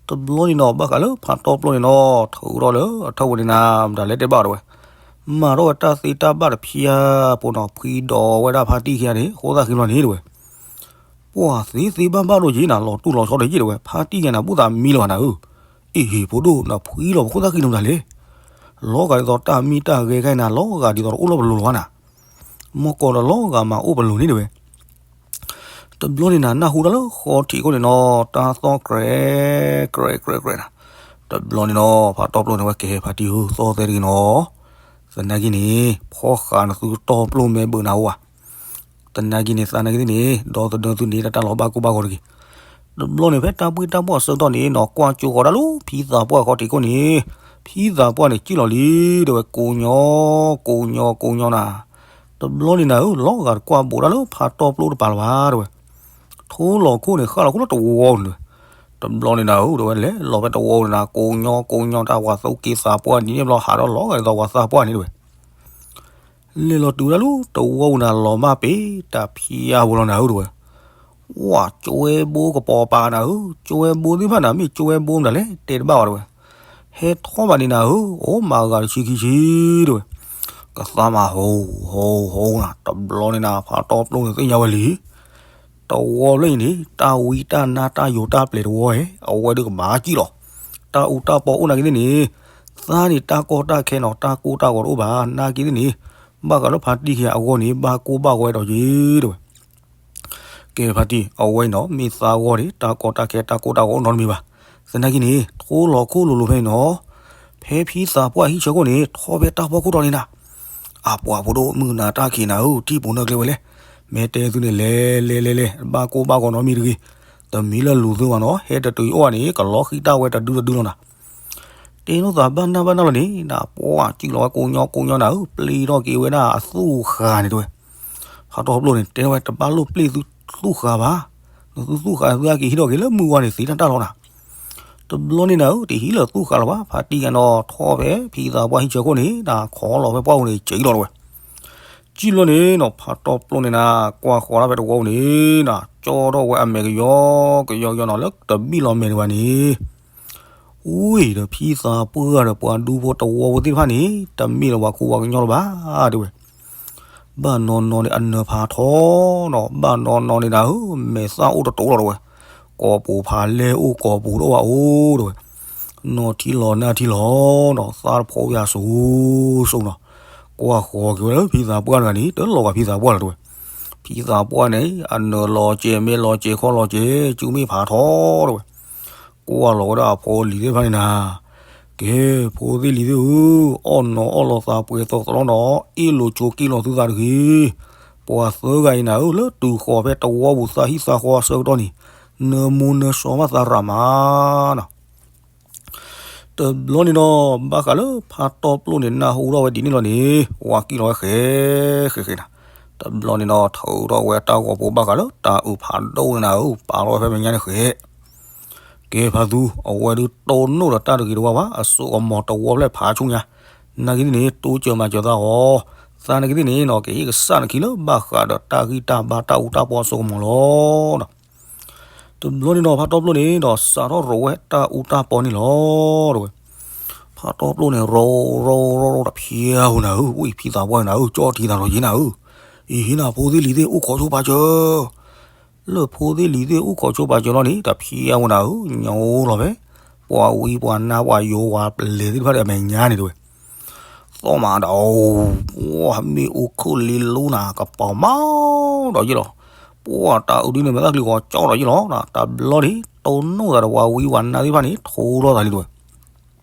တဘျီန့ၣ်နီၤ ဘၣ်ဃးလၢဖါတီပျိန့ၣ်နီၤ ထုးထီၣ်လၢအထၢၣ်ပူၤန့ၣ်နၤ မတၤလဲၣ်တဲဘၣ်တဝဲ. မၤထီၣ်ဝဲတၢ်သ့တၢ်ဘၣ်တဖျါဖိနီၤ ဖှံဒီးဝဲဒၣ်ဖါတံၢ်ခံဂၤန့ၣ် ဃိသၣ်ဃံဘျီန့ၣ်တဝဲ. ပှၤသ့သ့ဘၣ်ဘၣ်ဒိၣ်ယ့ၢ်နၤ လီၤတူၢ်လီၤဆီဒီးယ့ၢ်တဝဲ ဖါတံၢ်ယဲနၤ ဘူၣ်သးမံလီၤနၤဧၢ. အ့ၣ်ဟ့ၣ်ဖိဒိၣ် နဖှံလီၤပခိၣ်သၣ်ဃံန့ၣ်မတၤလဲၣ်. လီၤဂာ်ဒ်သိးတၢ်မံတၢ်ဂဲၤခဲအံၤနၤ လီၤဂာ်ဒ်သိးတအိၣ်လၢပလိၤလီၤနၤ. မီၢ်ကီးဒီးလီၤဂာ်မးအိၣ်ပလိၤန့ၣ်တဝဲ. တဘျီန့ၣ်နၤ နၢ်ဟူတၢ်လၢဃီထံးခိၣ်န့ၣ်နီၤ တၢ်သီၣ်ကြဲး ကြဲး ကြဲး ကြဲးနၤ. တဘျီန့ၣ်နီၤ ဖါတီပျိန့ၣ်ဝဲ ကဲဖါတံၢ်ဧၢ သီၣ်သဲတဂ့ၤနီၤ. သနာ်က့န့ၣ် ဖီၣ်ဃာ်နသုတီပျိမဲာ်ဘၢၣ်နၤအိၣ်ဧါ. သနာ်က့န့ၣ် သနာ်က့သ့ၣ်န့ၣ် ဒီသဒၢသုန့ၣ် တၢ်လီၤဘၣ်ကိၢ်ဘၣ်ဂီၤတဂ့ၤ. တဘျီန့ၣ် ဖဲတၢ်ပှ့ၢ်တၢ်ပှီၢ်အဆၢကတီၢ်န့ၣ်နီၤ ကွၢ်ကၠိဃီၤဒၣ်လၢဖံသးပှၢ်ဃီထံးခိၣ်န့ၣ် ဖံသးပှၢ်န့ၣ် စံၣ်လီၤလံ တဲဝဲ ကိးညီ ကိးညီ ကိးညီနၤ. တဘျီန့ၣ်နၤဧၢ လီၤဂာ်တကွၢ်ဘူးတၢ်လၢဖါတီပျိတပၤလၢၤဘၣ် တဲဝဲ. ထိလီၤခိၣ်န့ၣ် ဃၣ်လီၤခိၣ်လၢတဝီန့ၣ်တဲဝဲ. တဘျီန့ၣ်နၤဧၢ တဲဝဲ လဲၤလီၤဖဲတဝီန့ၣ်နၤ ကိးညီ ကိးညီ တၢ်ပှၤသူၣ်က့သးပှၢ်ဒ်န့ၣ်ဘျီ ဟးထီၣ်လီၤဂာ်ဒ်သိးပှၤသးပှၢ်န့ၣ်တဲဝဲ. လဲၤလီၤတုၤဝဲဒၣ်လၢတဝီပူၤနၤ လီၤမၢ်ပ့ၢ်တဖျါဖိလီၤနၤဧၢ တဲဝဲ. ဝဲ ကၠွဲဘိကပီၤပၤနၤဧၢ, ကၠွဲဘိသ့ၣ်တဖၣ်နၤ မ့ၢ်ကၠွဲဘိမတၤလဲၣ် တဲတဘၣ်ဘၣ်တဲဝဲ. ဟဲထီၣ်ဘၣ်န့ၣ်နၤဧၢ, အိၣ်မၤဂၤတဆံခံဆံတဲဝဲ. ကသါမးဟိဟိဟိနၤ, တဘျီန့ၣ်နၤ ဖါတီပျိန့ၣ်သ့ၣ်ညါဝဲလံ. တဝီဖျၢၣ်အံၤန့ၣ် တၢ်ဝံတၢ်နါတၢ်ယိာ်တၢ်ပျဲၤတဝီဧဲ, အဝဲဒုးကဘၣ်စံၣ်လီၤ. တၢ်အူတၢ်ပီအိၣ်နာ်က့သ့ၣ်န့ၣ်, သါန့ၣ်တၢ်ကီတၢ်ခဲနီၤ တၢ်ကိၢ်တၢ်ဂီၤတအိၣ်ဘၣ်, နာ်က့သ့ၣ်န့ၣ်, ဘၣ်ဃးလၢဖါတံၢ်ခံဂၤအဂီၢ်န့ၣ် ဘၣ်ကိၢ်ဘၣ်ဂီၤဝဲဒီးက့ၤတဲဝဲ. ကဲဖါတံၢ်, အဝဲအံၤနီၤ မ့ၢ်သါဂီၢ်န့ၣ် တၢ်ကီတၢ်ခဲတၢ်ကိၢ်တၢ်ဂီၤအိၣ်နီတမံၤဘၣ်. သနာ်က့န့ၣ် ထိလီၤခိၣ်လိၤလိၤဖဲန့ၣ်နီၤ, ဖဲဖံသးပှၢ်ဟံၣ်ဆၢခိၣ်န့ၣ် ထီၣ်ဖဲတၢ်ဖီခိၣ်ထီၣ်န့ၣ်နၤ, အပှၤဖိဒိၣ်မုၢ်နၤတၢ်ခံးနၤဧၢ, ထံၣ်ပူၤနၢ်ကျဲဝဲလဲၣ်, မ့ၢ်တဲသုန့ၣ်လဲၤလဲၤလဲၤလဲၤ ဘၣ်ကိၢ်ဘၣ်ဂီၤနီတမံၤတဂ့ၤ, တမံၤလၢလူၤသုဘၣ်နီၤ, ဟဲတတုၤအံၤအိၣ်ဧါန့ၣ် ကလီၤဃံတၢ်ဝဲတဒုတဒုလီၤနၤ. တဲလိာ်သးဘၣ်နၢ်ဘၣ်နၢ်လီၤန့ၣ် နပှၢ်စံၣ်လီၤဝဲ ကိးညီကိးညီနၤဧၢ, ပျံၤထီၣ်က့ၤဝဲဒၣ်အသူၣ်ဃာ်န့ၣ်တဲဝဲ. ဖါတီပျိန့ၣ် တဲဝဲ တဘၣ်လိၣ်ပျံၤသုသူၣ်ဃာ်ဘၣ်, နသုသူၣ်ဃာ်သုဟဲက့ၤဟံးထီၣ်က့ၤလၢမုၢ်ဝါန့ၣ် သ့တၢ်တၢ်လီၤနၤ. တဘျီန့ၣ်နၤဧၢ, တဟံးလၢသူၣ်ဃာ်လီၤဘၣ်, ဖါတံၢ်ယဲနီၤ ထီၣ်ဖဲဖံသးပှၢ်ဟံၣ်ဆၢခိၣ်န့ၣ် နၤခီလီၤဖဲပှၢ်ပူၤန့ၣ် စံၣ်လီၤတဲဝဲ. စံၣ်လီၤန့ၣ်နီၤ ဖါတီပျိန့ၣ်နၤ ကွၢ်ဃီၤဒၣ်ဖဲတဝီပူၤန့ၣ် နၤကၠီထီၣ်ဝဲအမဲာ်ကယီကယီကယီနီၤ လၢတဘံၣ်လီၤမဲာ်ဒံးဘၣ်န့ၣ် ဝံၤဒီးဖံသးပှၢ်ဒီးပှၤဒူဖိတဝီဖိသ့ၣ်တဖၣ်န့ၣ် တမ့ၢ်လၢပှၤကူပှၤကညီလၢၤဘၣ်တဲဝဲ. ဘၣ်နီၢ်နီၢ်န့ၣ် အနၢၤဖးထီနီၤ, ဘၣ်နီၢ်နီၢ်န့ၣ်နၤဧၢ, မဲာ်သၣ်အိၣ်တတိၤလီၤတဲဝဲ. ကိာ်ပူၤဖးလဲၢ်အိၣ်ကိာ်ပူၤတအိၣ်ဘၣ်အိၣ်တဲဝဲ. နီၢ်ထံလီၤနၢ်ထံလီၤနီၤ, သးတဖိးဝဲအစိၤစိၤနီၤ. ကွၢ်ဃီၤက့ၤဝဲလၢဖံသးပှၢ်တဂၤန့ၣ် တလီၤဂာ်ဖံသးပှၢ်လၢၤတဲဝဲ. ဖံသးပှၢ်န့ၣ် အနၢၤလီၤစဲး မဲာ်လီၤစဲး ခီၣ်လီၤစဲး စုမ့ၢ်ဖးထီတဲဝဲ. ကွၢ်လီၤဝဲဒၣ်အဖိအလံၤသ့ၣ်တဖၣ်န့ၣ်နၤ, ကဲ ဖိသ့ၣ်လံၤသ့ၣ်ဧၢ, အီၣ်နီၤအီၣ်လီၤသးပှဲၤသီသီလီၤနီၤ, အ့ၣ်လိာ်ဆိးက့လိာ်သုသးတဂ့ၤ. ပှၤသၢဂၤအံၤနၤဧၢ, လၢတုၤဃီၤဖဲတဝီပူၤသးဟံၣ်သးဃီအဆၢကတီၢ်န့ၣ် နၢမူနၢဆှီဘၣ်သးရးမးနီၤ. တဘျီန့ၣ်နီၤ ဘၣ်ဃးလၢဖါတီပျိန့ၣ် နၢ်ဟူထီၣ်ဝဲဒ်န့ၣ်လီၤန့ၣ် ဝၤကံၣ်လီၤဝဲဃဲဃဲဃဲနၤ. တဘျီန့ၣ်နီၤ ထုးထီၣ်ဝဲတၢ်ဂီၤပူၤဘၣ်ဃးလၢတၢ်အုးဖးဒိၣ်န့ၣ်နၤဧၢ, ပာ်ထီၣ်ဝဲဖဲမဲာ်ညါန့ၣ်ဃဲ ကဲဖါသူ, အဝဲဒုးတိၢ်နီၣ်ဒီးတၢ်တဂ့ၤတဝါဘၣ်, အစိကမီၤတဝီဖျဲၣ်ဖးဆူညါ, နာ်က့န့ၣ် တိစၢၤမၤစၢၤသးအီၤ, သးနာ်က့သ့ၣ်န့ၣ်နီၤ ကဟ့ၣ်ကစၢ်နခံလၢဘၣ်ဃးဒီးတၢ်ဂံၢ်တၢ်ဘါတၢ်အူတၢ်ပီအစိကမီၤလီၤ. တဘျီန့ၣ်နီၤ ဖါတီပျိန့ၣ်ဒီး စးထီၣ်ရိးဝဲတၢ်အူတၢ်ပီန့ၣ်လီၤ တဲဝဲ. ဖါတီပျိန့ၣ် ရိးရိးရိးရိးတဖျၢၣ်ဧိၤနၤဧၢ, ဝံၢ်ဖံသးပှၢ်နၤဧၢ, ကၠီထံသးလီၤယ့ၢ်နၤဧၢ, အံၤဟံးနၤ ဖိသ့ၣ်လံၤသ့ၣ် အိၣ်ခိးဆိပာ်စၢၤ, လၢဖိသ့ၣ်လံၤသ့ၣ်အိၣ်ခိးဆိပာ်စၢၤလီၤန့ၣ် တၢ်ဖံးအဝဲနၤဧၢ ညိလီၤဖဲ ပှၤဝံပှၤနါ ပှၤယိၤပှၤပလဲၤသ့ၣ်တဖၣ်ဒီး အမဲာ်ညါန့ၣ်တဲဝဲ သီၣ်မးဒီး ပှၤမ့ၣ်အူခုၣ်လ့လိနၤ ကပီၤမးဒီးယ့ၣ်လီၤ. ပှၤတၢ်အုးဒ်န့ၣ် မဲာ်သၣ်ချံကီၤကၠီဒီးယ့ၣ်လီၤ. တဘျီန့ၣ် တိၢ်နီၣ်သးဒီးပှၤဝံပှၤနါသ့ၣ်တဖၣ်န့ၣ် ထိထီၣ်သးလံတဲဝဲ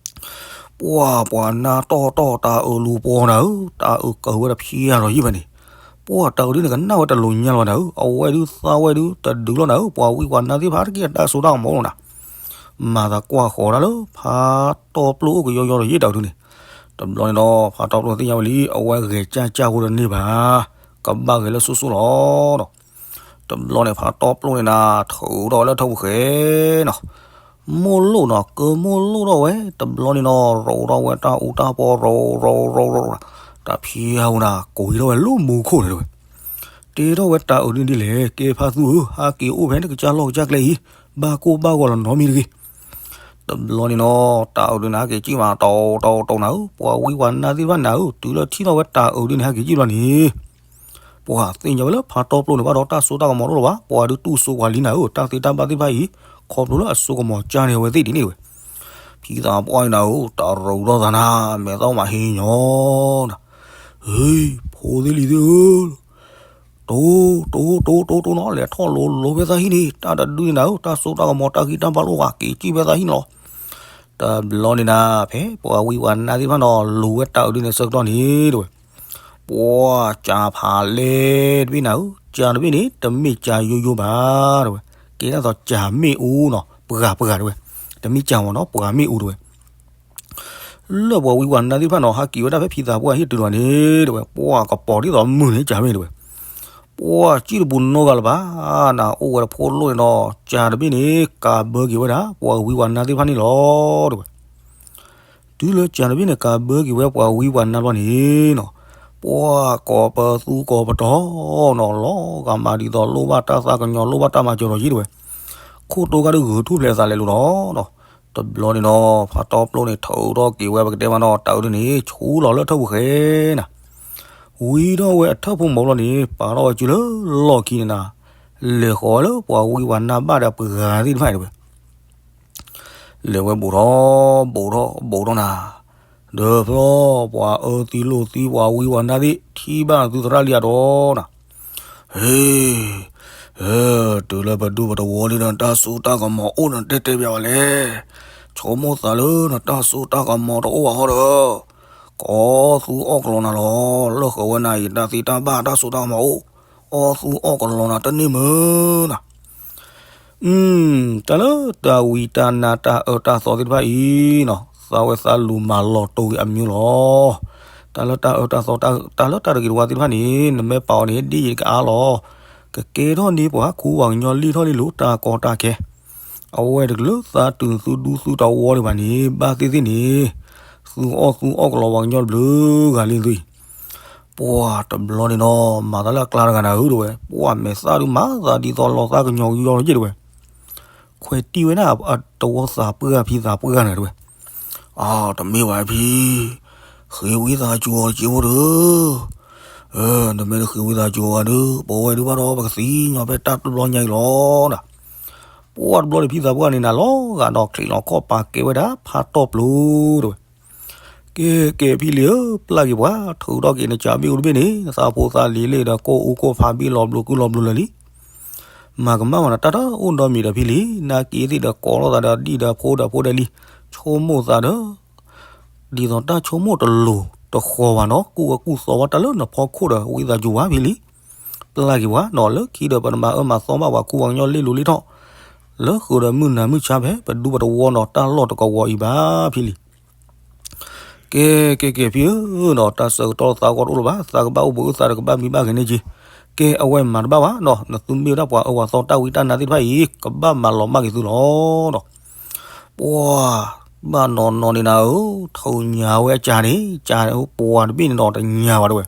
ပှၤပှၤနါတီၢ်တီၢ်တၢ်အုးလူၤပှီၤနၤဧၢ, တၢ်အုးကၢၤဝဲတဖံးယၤဒီးယ့ၣ်ဖဲန့ၣ်, ပှၤတၢ်အုးဒ်န့ၣ် ကနၣ်ဝဲတလိၤညါလီၤနၤဧၢ, အဝဲဒုးသးဝဲဒုးတဒုးလီၤနၤဧၢ, ပှၤဝံပှၤနါသ့ၣ်တဖၣ်တက့ၢ်အတၢ်စိတၢ်ကမီၤလီၤနၤ မၤသးကွၢ်ဃီၤတၢ်လၢဖးတီပျိအိၣ်ကယီယီဒီးယ့ၣ်တၢ်အုးဒ်န့ၣ်, တဘျီန့ၣ်ဒီး ဖးတီပျိသ့ၣ်ညါဝဲလံ အဝဲဂဲၤကၢ်ကၢ်ဖိဒီးန့ၢ်ဘၣ်, ကဘၣ်ဂဲၤလၢစိၤစိၤလီၤဒီး တဘျီန့ၣ် ဖးတီပျိန့ၣ်နၤ ထုးထီၣ်ဝဲလၢထၢၣ်ပူၤဃဲနီၤ, မိၢ်လိၣ်နီၤ ကမိၢ်လိၣ်ထီၣ်ဝဲ တဘျီန့ၣ်နီၤ ရိးထီၣ်ဝဲတၢ်အူတၢ်ပီၤ ရိးရိးရိးရိး, တၢ်ဖံးဟးဝဲနၤ ကိးဟံးထီၣ်ဝဲလၢမူခိၣ်န့ၣ်တဲဝဲ, တ့ထီၣ်ဝဲတၢ်အုးဒ်န့ၣ်ဒ်လဲၣ်, ကဲဖါသူဧၢ ဟးက့ၤအိၣ်ဖဲနကစၢ်လီၢ်ကစၢ်ကျဲအံၤ, ဘၣ်ကိၢ်ဘၣ်ဂီၤလီၤနီတမံၤတဂ့ၤ တဘျီန့ၣ်နီၤ တၢ်အုးဒ်န့ၣ် ဟဲက့ၤကံၣ်မး တီတီတီနၤဧၢ, ပှၤဝံပှၤနါသ့ၣ်တဖၣ်နၤဧၢ, တုၤလၢထံၣ်ထီၣ်ဝဲတၢ်အုးဒ်န့ၣ် ဟဲက့ၤကံၣ်ဘျီန့ၣ် ပှၤသ့ၣ်ညါဝဲလၢဖးတီပျိန့ၣ် ဘၣ်ဒီးတၢ်စိတၢ်ကမီၤတအိၣ်လၢၤဘၣ်, ပှၤဒုးတူၢ်စိပှၤလံနၤဧၢ, တၢ်သ့တၢ်ဘၣ်သ့ၣ်တဖၣ်အံၤ ခီဖျိလၢအစိကမီၤကၢ်န့ၢ်အဝဲသ့ၣ်ဒ်န့ၣ်ဝဲ, ဖံသးပှၢ်အံၤနၤဧၢ, တၢ်ရူးထီၣ်သးနၤ, မဲာ်သၣ်မးဟ့ညီနၤ, ဟ့ ဖိသ့ၣ်လံၤသ့ၣ်ဧၢ တိၢ်တိၢ်တိၢ်တိၢ်နီၤ လဲၤထီၣ်လိၤလိၤဖဲသးဟံၣ်န့ၣ်, တၢ်တဒုန့ၣ်နၤဧၢ, တၢ်စိတၢ်ကမီၤတၢ်ဂံၢ်တၢ်ဘါလိၣ်ဂၤ က့ၤကံၣ်ဖဲသးဟံၣ်န့ၣ်လီၤ. တဘျီန့ၣ်နၤ ဖဲပှၤဝံပှၤနါသ့ၣ်တဖၣ်နီၤ လူၤဝဲတၢ်အုးဒ်န့ၣ်ဆၢကတီၢ်န့ၣ်တဲဝဲ, ပှၤကၢ်ဖးလဲၢ်တဘ့ၣ်နၤဧၢ, ကၢ်တဘ့ၣ်န့ၣ် တမ့ၢ်ကၢ်ယိယိဘၣ်တဲဝဲ, ကဲဒ်သိးကၢ်မ့ၣ်အူနီၤ, ပှၤပှၤတဲဝဲ, တမ့ၢ်ကၢ်မီၤနီၤ ပှၤမ့ၣ်အူတဲဝဲ လၢပှၤဝံပှၤနါသ့ၣ်တဖၣ်နီၤ ဟးက့ၤဝဲဒၣ်ဖဲဖံသးပှၢ်ဟံၣ်တုၤလီၤန့ၣ်တဲဝဲ, ပှၤကပီၤဒ်သိးမုၢ်န့ၣ်ကၢ်မ့ၣ်တဲဝဲ, ပှၤကံၣ်တပူၤနီတဂၤလၢၤဘၣ်, နအိၣ်ဝဲတဖိလိၣ်န့ၣ်ဒီး ကၢ်တဘ့ၣ်န့ၣ် ကၤဘၢက့ၤဝဲဒၣ် ပှၤဝံပှၤနါသ့ၣ်တဖၣ်န့ၣ်လီၤတဲဝဲ တုၤလၢကၢ်တဘ့ၣ်န့ၣ် ကၤဘၢက့ၤဝဲပှၤဝံပှၤနါဘျီန့ၣ်နီၤ, ပှၤကိးပသူကိးပတီၤနီၤ လီၤဂာ်မးဒ်သိးလိၣ်ဘၣ်တၢ်သးကညီၤ လိၣ်ဘၣ်တၢ်မၤစၢၤဒီးယ့ၣ်တဲဝဲ, ခိၣ်တိကၢ်ဒုးဂုာ်ထူၣ်ဖျဲးသးလဲၤလိၤဒီးနီၤ, တဘျီန့ၣ်နီၤ ဖးတီပျိန့ၣ် ထုးထီၣ်က့ၤဝဲပကတဲမးနီၤ တၢ်အုးဒ်န့ၣ် ဆူလီၤလၢထၢၣ်ပူၤဃဲနၤ, ဝံထီၣ်ဝဲအထၢၣ်ဖိမီၤဘျီန့ၣ် ပာ်ထီၣ်ဝဲစုလၢလီၢ်ခံန့ၣ်နၤ, လဲၤဃီၤဝဲလၢပှၤဝံပှၤနါဘၣ်ဒီးပှၤဂၤသ့ၣ်တဖၣ်တဲဝဲ လဲၤဝဲဘူးထီၣ်ဘူးထီၣ်ဘူးထီၣ်နၤ, ဒီးဖျီပှၤအၢသံလိာ်သံ ပှၤဝံပှၤနါသ့ၣ် ထံၣ်ဘၣ်သုသရၣ်လံအဒီးနၤ, ဟ့, ဟ့, တုၤလၢပဒူပတဝီလံဒီး တၢ်စိတၢ်ကမီၤအိၣ်ဒီးတဲတဲဘၣ်ဝဲလဲၣ်, ဆိကမိၣ်သးလၢနတၢ်စိတၢ်ကမီၤတအိၣ်ဘၣ်ဃီဒီး ကိးသူအီၣ်ကလီနၤလီၤ, လၢဃုာ်ဝဲနၤအံၤ တၢ်သံတၢ်ဘၣ်တၢ်စိတၢ်ကမီၤအိၣ်, အီၣ်သူအီၣ်ကလီနၤတန့ၢ်မုာ်နၤ တၢ်လၢတၢ်ဝံတၢ်နါတၢ်အၢတၢ်သီသ့ၣ်တဖၣ်အံၤနီၤ သးဝဲသးလူၤမၤလီၤတိၢ်ဂ့ၤအမံၤလီၤ. တၢ်လၢတၢ်အၢတၢ်သီ တၢ်လၢတၢ်တဂ့ၤတဝါသ့ၣ်တဖၣ်န့ၣ် နမ့ၢ်ပာ်အီၤန့ၣ် ဒ်ယံၤကအါလီၤ. ကကဲထီၣ်န့ၢ်ပှၤခူပှၤကညီလံာ်ထီၣ်လံာ်လိၤတၢ်ကီတၢ်ခဲ အဝဲတကလုာ်သးတုၤသုဒူသုတဝီဒံးဘၣ်န့ၣ် ဘၣ်သ့ၣ်သ့ၣ်န့ၣ် သုအီၣ်သူအီၣ်ကလီပှၤကညီတဘျုးဂၤလံသုအံၤ ပှၤတဘျီန့ၣ်နီၤ မၤသးလၢအကျါတဂၤနၤဧၢ တဲဝဲ, ပှၤမဲာ်သၣ်ဒုးမၤသးဒ်သိးလီၤသးကညီၤကယီလီၤယ့ၣ် တဲဝဲ. ခွဲးတံၢ်ဝဲဒၣ်အတဝီသးပှၢ်ဖံသးပှၢ်နၤ တဲဝဲ. အါ တမ့ၢ်ဘၣ်ဖံ, ဃ့ဝံသးစူၤအီၤတက့ၢ်ဖိတၢ်, နမ့ၢ်တဃ့ဝံသးစူၤအီၤဂၤဒီး ပဝဲဒုးဘၣ်ဒီး ပကသံညီဖဲတၢ်တဘျီညါအံၤလီၤနၤ. ပှၤတဘျီန့ၣ်ဖံသးပှၢ်န့ၣ်နၤ လီၤဂာ်ဒီးချံးလီၤခီၣ်ပာ်ကဲဝဲဒၣ်ဖးတီၢ်ပျိ တဲဝဲ. ကဲ ကဲ ဖံလံၤဧၢ, ပျၢ်က့ၤပှၤ, ထုးထီၣ်က့ၤနကၢ်မ့ၣ်အူတဘ့ၣ်န့ၣ် နသးဖိသးလံၤလံဒီး ကိၢ်အူကိၢ်ဖးဘံၣ်လီၤဘျုးကုၢ်လီၤဘျုးလၢာ်လံ. မၤကမၣ်ဝဲနၤ တၢ်တအိၣ်ဒီးမံၤဒီးဖံလံၤ, နာ်က့သ့ၣ်ဒီးကိးလိာ်သးဒီးဒံၣ်ဒီးဖိဒီးဖိဒီးလံၤ, ဆိကမိၣ်သးဒီး ဒ်သိးတၢ်ဆိကမိၣ်တလိၤတဃီၤဘၣ်နီၤ, ကူၣ်ဝဲကူၣ်သီဝဲတၢ်လၢနဖီခိၣ်ဒီး ဝံသးစူၤဝဲဖံလံၤ. ပျၢ်က့ၤပှၤနီၤ လၢခံဒီးပနမၤအၢမၤသီဘၣ်ပှၤခူပှၤကညီလံာ်လိၤလံာ်ထီၣ်, လၢဃုာ်ဒီးမုၢ်နၤမုၢ်ဆါဖဲ ပဒူပတဝီနီၤ တၢ်လီၢ်တကဝီၤအံၤဘၣ်ဖံလံၤ. ကဲ ကဲ ကဲ ဖံဧၢနီၤ, တၢ်ဆၢကတီၢ်သးဂီၢ်တအိၣ်လၢၤဘၣ်, သးကဘၣ်အိၣ်ဘှံးအိၣ်သါဒီးကဘၣ်မံဘၣ်ဂ့ၤန့ၢ်က့ၤ. ကဲ အဝဲမၤတဘၣ်ဘၣ်နီၤ, နသုမ့ၢ်ဝဲဒၣ်ပှၤအၢပှၤသီတၢ်ဝံတၢ်နါသ့ၣ်တဖၣ်အံၤ ကဘၣ်မၤလီၤမၢ်က့ၤသုလီၤနီၤ. ပှၤဘၣ်နီၢ်နီၢ်န့ၣ်နၤဧၢ, ထုးညါဝဲအကၢ်န့ၣ်, ကၢ်ပှၤတဘ့ၣ်န့ၣ်နီၤ တညါဘၣ်တဲဝဲ.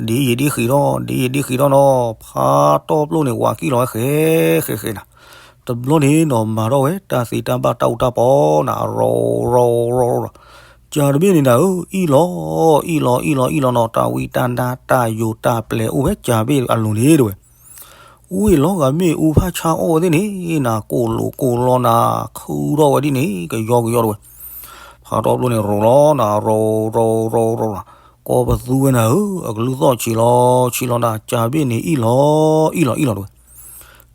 ဒ်ယံာ်ဒ်ဃံးထီၣ်, ဒ်ယံာ်ဒ်ဃံးထီၣ်နီၤ, ဖးတီၢ်ပျိၢ်န့ၣ် ဝၤကံၣ်လီၤဝဲဃဲဃဲဃဲနၤ. တဘျီန့ၣ်နီၤ မၤထီၣ်ဝဲတၢ်သ့တၢ်ဘၣ်တၢ်အူတၢ်ပီနၤ, ရီၤရီၤရီၤရီၤ, ကၢ်တဘ့ၣ်န့ၣ်နၤဧၢ, အ့ၣ်လီၤ, အ့ၣ်လီၤ အ့ၣ်လီၤ အ့ၣ်လီၤနီၤ, တၢ်ဝံတၢ်နါတၢ်ယိးတၢ်ပျဲအိၣ်ဝဲကၢ်တဘ့ၣ်အလိၤန့ၣ်တဲဝဲ. ဝ့ၢ်လီၤဂာ်မ့ၣ်အူဖးဆါအီၣ်ဝဲသ့ၣ်န့ၣ်နၤ, ကိၢ်လိာ်ကိၢ်လီနၤ, ခုထီၣ်ဝဲဒ်န့ၣ် ကယီကယီတဲဝဲ. ဖးတီပျိန့ၣ်ရိၤလီၤနၤ, ရိၤ ရိၤ ရိၤ ရိၤနၤ, ကိးပသူဝဲနၤဧၢ, အကလုၢ်သီၣ်ဆံးလီၤဆံးလီၤနၤ, ကၢ်တဘ့ၣ်န့ၣ်အ့ၣ်လီၤ အ့ၣ်လီၤ အ့ၣ်လီၤတဲဝဲ.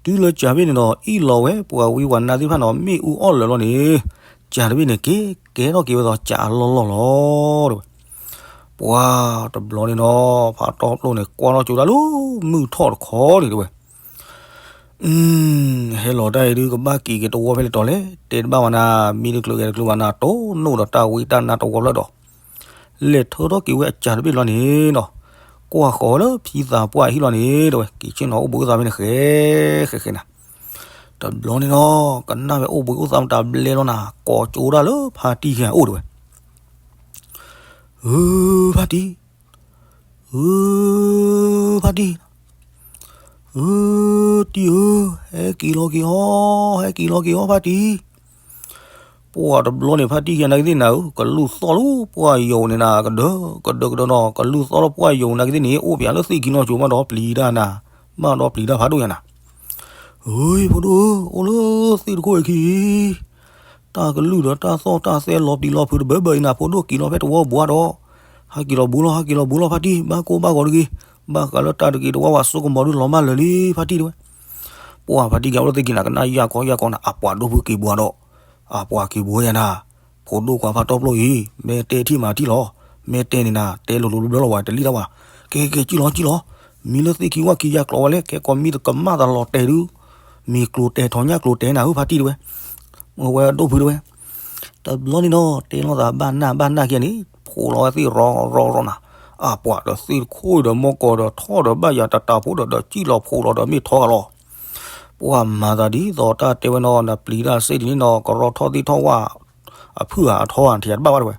တုၤလၢကၢ်တဘ့ၣ်န့ၣ်ဒီး အ့ၣ်လီၤဝဲ ပှၤဝံပှၤနါသ့ၣ်တဖၣ်နီၤ, မ့ၣ်အူအီၣ်လၢာ်လီၤန့ၣ်, ကၢ်တဘ့ၣ်န့ၣ်က့ၤ ကဲထီၣ်က့ၤဝဲဒီးကၢ်အလီၢ်လီၢ်လီၤတဲဝဲ. ပှၤတဘျီန့ၣ်နီၤ, ဖးတီပျိန့ၣ် ကွၢ်ထီၣ်ကၠိဒၣ်လၢမုၢ်ထီၣ်တခီန့ၣ်တဲဝဲ. ဟဲလီၤတၢ်အံၤဒုး ကဘၣ်က့ၤက့ၤတဝီဖဲလဲၣ်တီၤလဲၣ်, တဲတဘၣ်ဝဲနၤ, မံတချုးဂဲၤတချုးဘၣ်နၤ, တိၢ်နီၣ်ဒီးတၢ်ဝံတၢ်နါတဝီဖျၢၣ်ဒီး လဲၤထၢထီၣ်က့ၤဝဲအကၢ်တဘ့ၣ်လီၤန့ၣ်နီၤ, ကွၢ်ဃီၤဝဲလၢဖံသးပှၢ်အဟံၣ်လီၤန့ၣ်တဲဝဲ, က့ၤဆ့ၣ်နီၤအိၣ်ဘှံးအိၣ်သါဖဲန့ၣ် ဃဲဃဲဃဲနၤ. တဘျီန့ၣ်နီၤ, ကနၣ်ဝဲအိၣ်ဘှံးအိၣ်သါမတၤဘျဲလီၤနၤ, ကိးကၠိဒၣ်လၢဖါတံၢ်ခံဂၤအိၣ်တဲဝဲ. ဧၢ, ဖါတံၢ်, ဧၢ, ဖါတံၢ်, ဧၢ, တံၢ်ဧၢ, ဟဲက့ၤလီၤက့ၤအီၤ, ဟဲက့ၤလီၤက့ၤအီၤ ဖါတံၢ်. ပှၤတဘျီန့ၣ် ဖါတံၢ်ခံဂၤနာ်က့သ့ၣ်နၤဧၢ, ကလုၢ်သီၣ်လၢပှၢ်ယိာ်န့ၣ်နၤ, ကဒၢကဒၢကဒၢနီၤ, ကလုၢ်သီၣ်လၢပှၢ်ယိာ်နာ်က့သ့ၣ်န့ၣ် အိၣ်ပၠးလၢသ့ၣ်ခံနီၤကၠိမးဒီးပျံၤတၢ်နၤ, မးဒီးပျံၤတၢ်ဖးဒိၣ်ညါနၤ. ဧၢ, ဖိဒိၣ်ဧၢ, အိၣ်လၢသ့ၣ်တခိၣ်အခံ တၢ်ကလုၢ်ဒီးတၢ်သီၣ်တၢ်သဲလီၤပျံၤလီၤဖုးတဘၢဘၢအံၤနၤ, ဖိဒိၣ်က့ၤလီၤဖဲတဝီဘှါဒီး, ဟဲက့ၤလီၤဘူးလီၤ, ဟဲက့ၤလီၤဘူးလီၤ ဖါတံၢ်, ဘၣ်ကိၢ်ဘၣ်ဂီၤတဂ့ၤ, ဘၣ်ဃးလၢတၢ်တဂ့ၤတဝါဝး စိကမီၤဒုးလီၤမၢ်လၢာ်လံ ဖါတံၢ်တဲဝဲ. ပှၤဖါတံၢ်ကအိၣ်လၢသ့ၣ်ခံနၤ ကနၣ်ယၢ်ခီယၢ်ခီနၤ, အပှၤဒိၣ်ဖုက့ၤဘူးဒီး, အပှၤက့ၤဘူးယၤနၤ, ဖိဒိၣ်ခွါဖးတီပျိအံၤ မ့ၢ်တဲထံၣ်မၤထံၣ်လီၤ, မ့ၢ်တဲန့ၣ်နၤ တဲလိၤလိၤဘျီလီၤဝဲ တလံၣ်တၢ်ဝဲ, ကဲကဲကဲ ကံၣ်လီၤကံၣ်လီၤ, မံလၢသ့ၣ်ခံဝၣ်ခံယါကျိးဝဲလဲၣ်, ခဲကိးမံတကမၣ်သးလီၤတဲာ်ဒုး, မ့ၢ်ကျိၤတဲာ်ထီၣ်ညၣ်ကျိၤတဲာ်နၤဧၢ ဖါတံၢ်တဲဝဲ. အဝဲဒိၣ်ဖုတဲဝဲ. တဘျီန့ၣ်နီၤ တဲလိာ်သးဘၣ်နၢ်ဘၣ်နၢ်ခံဂၤန့ၣ် ဖိးလီၤဝဲသ့ၣ်ရီရီရီနၤ, အပှၤဒီးသ့ၣ်တခိၣ်ဒီး မီၢ်ကီၤဒီးထီၣ်ဒီးဘၣ်ယၤတတးဖိဒီး ဒီးကံၣ်လီၤဖိးလီၤဒီးမ့ၢ်ထီဂၤလီၤ. ပှၤမၤသးဒ်သိးတၢ်တဲဝဲနီၤ, နပျံၤတၢ်စ့ၢ်ဒ်န့ၣ်နီၤ ကရီထီၣ်သ့ၣ်ထီၣ်ဝၣ် အဖုၣ်ဧါအထီဧါ နထံၣ်တဘၣ်ဘၣ်တဲဝဲ.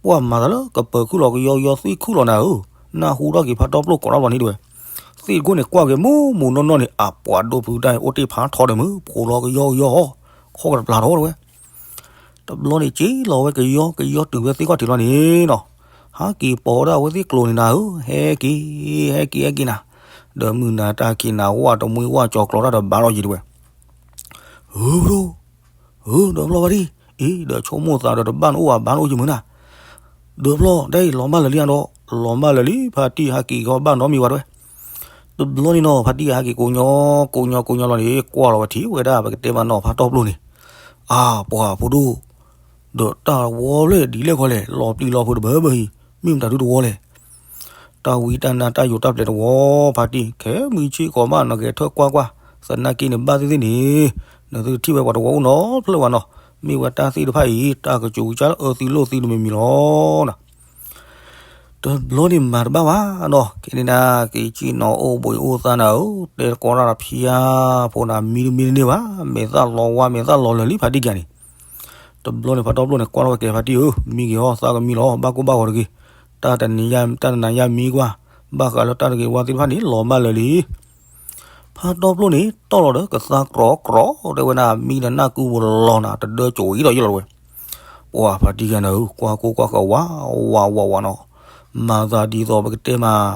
ပှၤမၤသးလၢကပၢၤခုၣ်လီၤကယီကယီသ့ၣ်ခုၣ်လီၤနၤဧၢ, နၢ်ဟူထီၣ်က့ၤဖးတီပျိကိးထီၣ်ဘျီန့ၣ်တဲဝဲ. သ့ၣ်တခိၣ်န့ၣ်ကွၢ်က့ၤမူမူနီၢ်နီၢ်န့ၣ် အပှၤဒိၣ်ဖုတၢ်အံၤ အိၣ်တ့ၢ်ဖးထီဒီးမုၢ် ဖိးလီၤကယီကယီ, ခီၣ်ကတပျၢ်ထီတဲဝဲ. တဘျီန့ၣ် က့ၤလီၤဝဲကယီကယီတုၤဝဲသ့ၣ်ခီၣ်ထံးလီၤန့ၣ်နီၤ, ဟးက့ၤပိာ်ဒၣ်ဝဲသ့ၣ်ကျိၤန့ၣ်နၤဧၢ, ဟဲက့ၤ ဟဲက့ၤ ဟဲက့ၤနၤ, ဒီးမုၢ်နၤတၢ်ခံးနၤ ဝၣ်တမှံဝၣ်ကၠီၤကျိးတၢ်ဒီးဘၣ်လီၤယံၤတဲဝဲ. ဧၢ ဖိဒိၣ်, ဧၢ ဒီးဖျီၣ်ဖါတံၢ်, အ့ ဒီးဆိကမိၣ်သးဒီးတဘၣ်နအိၣ်ဘၣ် ဘၣ်နအိၣ်ယံၤမုၢ်နၤ, ဒီးဖျီၣ် ဒ်အံၤ လီၤမၢ်လၢာ်လံဒီး, လီၤမၢ်လၢာ်လံ ဖါတံၢ် ဟးက့ၤကီၤဘၣ်နီတမံၤဘၣ်တဲဝဲ. တဘျီန့ၣ်နီၤ ဖါတံၢ်ဟးက့ၤကိးညီ ကိးညီကိးညီလီၤန့ၣ် ကွၢ်လီၤဝဲထံၣ်ဝဲဒၣ်ပကတဲမးနီၤ ဖးတီပျိန့ၣ်, အါ ပှၤဖိဒိၣ်, ဒီးတၢ်ဝီဖျၢၣ်ဒ်လဲၣ်ခီလဲၣ် လီၤပျံၤလီၤဖုးတဘၢဘၢအံၤ မ့ၢ်မတၤဒုတဝီလဲၣ်. တၢ်ဝံတၢ်နါတၢ်ယိးတၢ်ပျဲတဝီ ဖါတံၢ် ခဲမုၢ်ဆ့ၣ်ကိးမး နဂဲၤထၢၣ်ကွၢ်ကွၢ် သနာ်က့န့ၣ် ဘၣ်သ့ၣ်သ့ၣ်န့ၣ် နသုတထံၣ်ဝဲပှၤတဝီအိၣ်နီတဖျၢၣ်ဘၣ်နီၤ, မ့ၢ်ဝဲတၢ်သ့ၣ်တဖၣ်အံၤ တၢ်ကစူၤကစၢ်လၢအၢသံလိာ်သံတမံၤမံၤလီၤနီၤ. တဘျီန့ၣ်မၤတဘၣ်ဘၣ်နီၤ, ခဲန့ၣ်ဒၣ် က့ၤကံၣ်နီၤအိၣ်ဘှံးအိၣ်သါနၤဧၢ, တဲတကိးတၢ်ဒီးဖျါဖိနၤ မံတမံတန့ၢ်ဘၣ်, မဲာ်သၣ်လီၤဝါ မဲာ်သၣ်လီၤလၢာ်လံ ဖါတံၢ်ကါန့ၣ်. တဘျီန့ၣ် ဖးတီပျိန့ၣ် ကွၢ်ထီၣ်ဝဲကဲ ဖါတံၢ်ဧၢ, မံက့ၤအီၤ သးကမံလီၤ ဘၣ်ကိၢ်ဘၣ်ဂီၤတဂ့ၤ, တၢ်တနံၤညါ တၢ်တနၤညါမံကွၢ်, ဘၣ်ဃးလၢတၢ်တဂ့ၤဝါသ့ၣ်တဖၣ်န့ၣ် လီၤမၢ်လၢာ်လံ. ဖးတီပျိန့ၣ် တီၢ်လီၤဒီးကသါကြီကြီ တဲဝဲဒၣ် မံဒီးနၢ်ကူပလီၤနၤ တဒၢကၠိၤအံၤဒီးယလီၤတဲဝဲ. ပှၤဖါတံၢ်ကါနၤဧၢ, ကွၢ်ကိၢ်ကွၢ်ဃၢၤ ဝးဝးဝးဝးနီၤ, မၤသးဒ်သိးပကတဲမး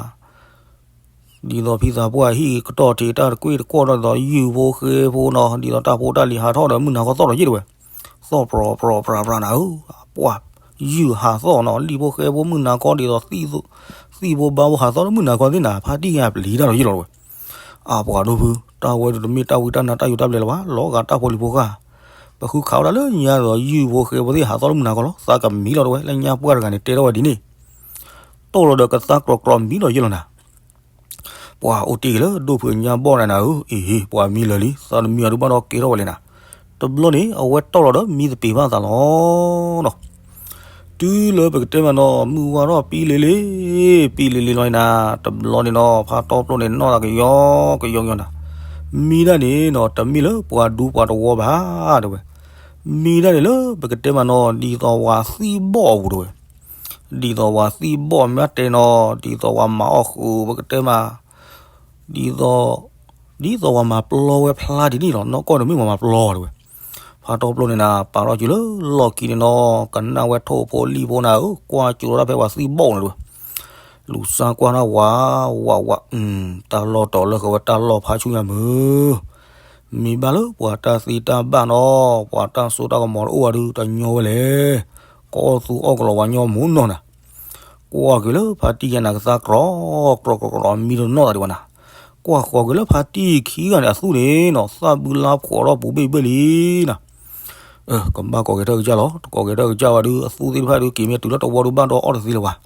ဒ်သိးဖံသးပှၢ်ဟံၣ်ကတီၢ်ထံး တၢ်တကွ့ၢ်တကွီၢ်ဒီး ဒ်သိးယုၢ်ဖိဃဲဖိနီၤ, ဒ်သိးတၢ်ဖိတၢ်လံၤဟးထီၣ်ဒီးမုၢ်နၤခီသီၣ်ဒီးယဲၢ်တဲဝဲ, သီၣ်ပြီၤပြီၤပြၤပြၤနၤဧၢ, ပှၤ ယုၢ်ဟးသီၣ်နီၤ, လံၣ်ဖိဃဲဖိမုၢ်နၤခီ ဒ်သိး သံၣ်ဖိဘါဖိဟးသီၣ်လၢမုၢ်နၤခီသ့ၣ်နၤ, ဖါတံၢ်ကါပျံၤတၢ်ဒီးယဲၢ်လီၤတဲဝဲ. အပှၤဒိၣ်ဖု, တၢ်ဝဲဒၣ်တမ့ၢ်တၢ်ဝံတၢ်နါတၢ်ယိးတၢ်ပျဲလၢၤဘၣ်, လီၤဂာ်တၢ်ဖိလံၤဖိဃၢ်, ပဃုခးဝဲဒၣ်လၢညါဒီး ယုၢ်ဖိဃဲဖိသ့ၣ်ဟးသီၣ်လၢမုၢ်နၤခီလီၤ, သးကမံလီၤတဲဝဲ, လၢညါပှၢ်တဂၤန့ၣ် တဲထီၣ်ဝဲဒ်န့ၣ်, တီၢ်လီၤဒီးကသါကြီကြီမံဒီးယဲၢ်လီၤနၤ. ပှၤအိၣ်တ့ၢ်လၢဒိၣ်ဖုအညါဘီၣ်နၤနၤဧၢ, အ့ဟ့ ပှၤမံလၢာ်လံ, သးတမံအီၤဒုးဘၣ်ဒီးကဲထီၣ်ဝဲလဲၣ်နၤ. တဘျီန့ၣ် အဝဲတီၢ်လီၤဒီးမံသပ့ၤဘၣ်သးလီၤနီၤ. တုၤလၢပကတဲမးနီၤ မုၢ်ဝါထီၣ်ပံလ့ၤလ့ၤ, ပံလ့ၤလ့ၤလီၤနၤ, တဘျီန့ၣ်နီၤ ဖးတီပျိန့ၣ် နီၢ်သးကယီကယီကယီနၤ, မံဒၣ်န့ၣ်နီၤ တမ့ၢ်လၢပှၤဒူပှၤတဝီဘၣ်တဲဝဲ, မံဒၣ်န့ၣ်လၢပကတဲမးနီၤ ဒ်သိးဝၤသံၣ်ဘီၣ်အပူၤတဲဝဲ. ဒ်သိးဝၤသံၣ်ဘီၣ်မ့ၢ်တဲနီၤ ဒ်သိးဝၤမၤအီၣ်ဃုာ်ပကတဲမး ဒ်သိး ဒ်သိးဝၤမၤပျီဝဲဖျါဒ်န့ၣ်လီၤ, နီၢ်ကီၢ်န့ၣ်မ့ၢ်ဝၤမၤပျီတဲဝဲ. ဖါတီပျိန့ၣ်နၤ ပာ်ထီၣ်က့ၤလၢလီၢ်ခံန့ၣ်နီၤ ကနၣ်ဝဲထိၣ်ဖိလံၣ်ဖိနၤဧၢ ကွၢ်ကၠိထီၣ်ဖဲပှၤသံၣ်ဘီၣ်န့ၣ်တဝဲ, လူၤစၢ်ကွၢ်ထီၣ်ဝး ဝးဝး, တၢ်လီၢ်တီၤလၢဃီဝဲတၢ်လီၢ်ဖးဆူညါမုၢ်, မ့ၢ်ဘၣ်လၢပှၤတၢ်သံတၢ်ဘၣ်နီၤ ပှၤတၢ်စိတၢ်ကမီၤတအိၣ်ဝဲဒုး တညီဝဲလဲၣ်, ကအီၣ်သူအီၣ်ကလီၤဝဲညီမုၢ်နီၤနၤ ကွၢ်က့ၤလၢဖါတံၢ်ယဲနၤကသါကြီ ကြီကြီကြီ မံတနီၢ်သးဒံးဘၣ်နၤ, ကွၢ်ဃီၤက့ၤလၢဖါတံၢ်ခံဂၤန့ၣ် အသူၣ်န့ၣ်နီၤ သၣ်ဘုလါဖှီးထီၣ်ပူၤဘ့ၣ်ဘ့ၣ်လံနၤ, ကဘၣ်ကိးဂဲၤထၢၣ်ကစၢ်လီၤ တကိးဂဲၤထၢၣ်ကစၢ်ဝဲဒုး အသူၣ်သ့ၣ်တဖၣ်ဒုး က့ၤမ့ၢ်တုၤလၢတဝီဒုးဘၣ်ဒီးအီၣ်တသ့လၢၤဘၣ်,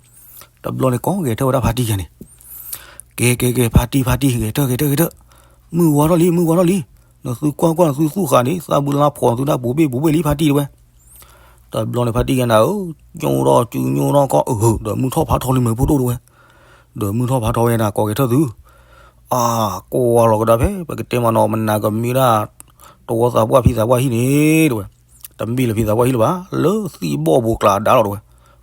တဘျီန့ၣ်ကိးဂဲၤထၢၣ်ဝဲဒၣ်ဖါတံၢ်ယဲန့ၣ် ကဲကဲကဲ ဖါတံၢ် ဖါတံၢ် ဂဲၤထၢၣ် ဂဲၤထၢၣ် ဂဲၤထၢၣ်, မုၢ်ဝါထီၣ်လံ မုၢ်ဝါထီၣ်လံ, နသုကွၢ်ကွၢ် နသုသူၣ်ဃာ်န့ၣ် သၣ်ဘုလါဖှီးသုဒၣ်ပူၤဘ့ၣ်ပူၤဘ့ၣ်လံ ဖါတံၢ်တဝဲ, တဘျီန့ၣ်ဖါတံၢ်ယဲနၤဧၢ, ညိၣ်ထီၣ်စု ညိၣ်ထီၣ်ကီၢ်အဂုၤ ဒီးမုၢ်ထီၣ်ဖးထီလံမုၢ်ဖိဒိၣ်တဝဲ, ဒီးမုၢ်ထီၣ်ဖးထီဝဲနၤ ကိးဂဲၤထၢၣ်သု, အါ ကွၢ်လီၤကဒါဖဲ ပကတဲမးနီၤ မနၤကမ့ၢ်ဒၣ် တဝီသးပှၢ်ဖံသးပှၢ်ဟံၣ်န့ၣ်တဝဲ, တမ့ၢ်လၢဖံသးပှၢ်ဟံၣ်လၢၤဘၣ် လၢသံၣ်ဘီၣ်ပူၤကျးဒါလီၤတဝဲ,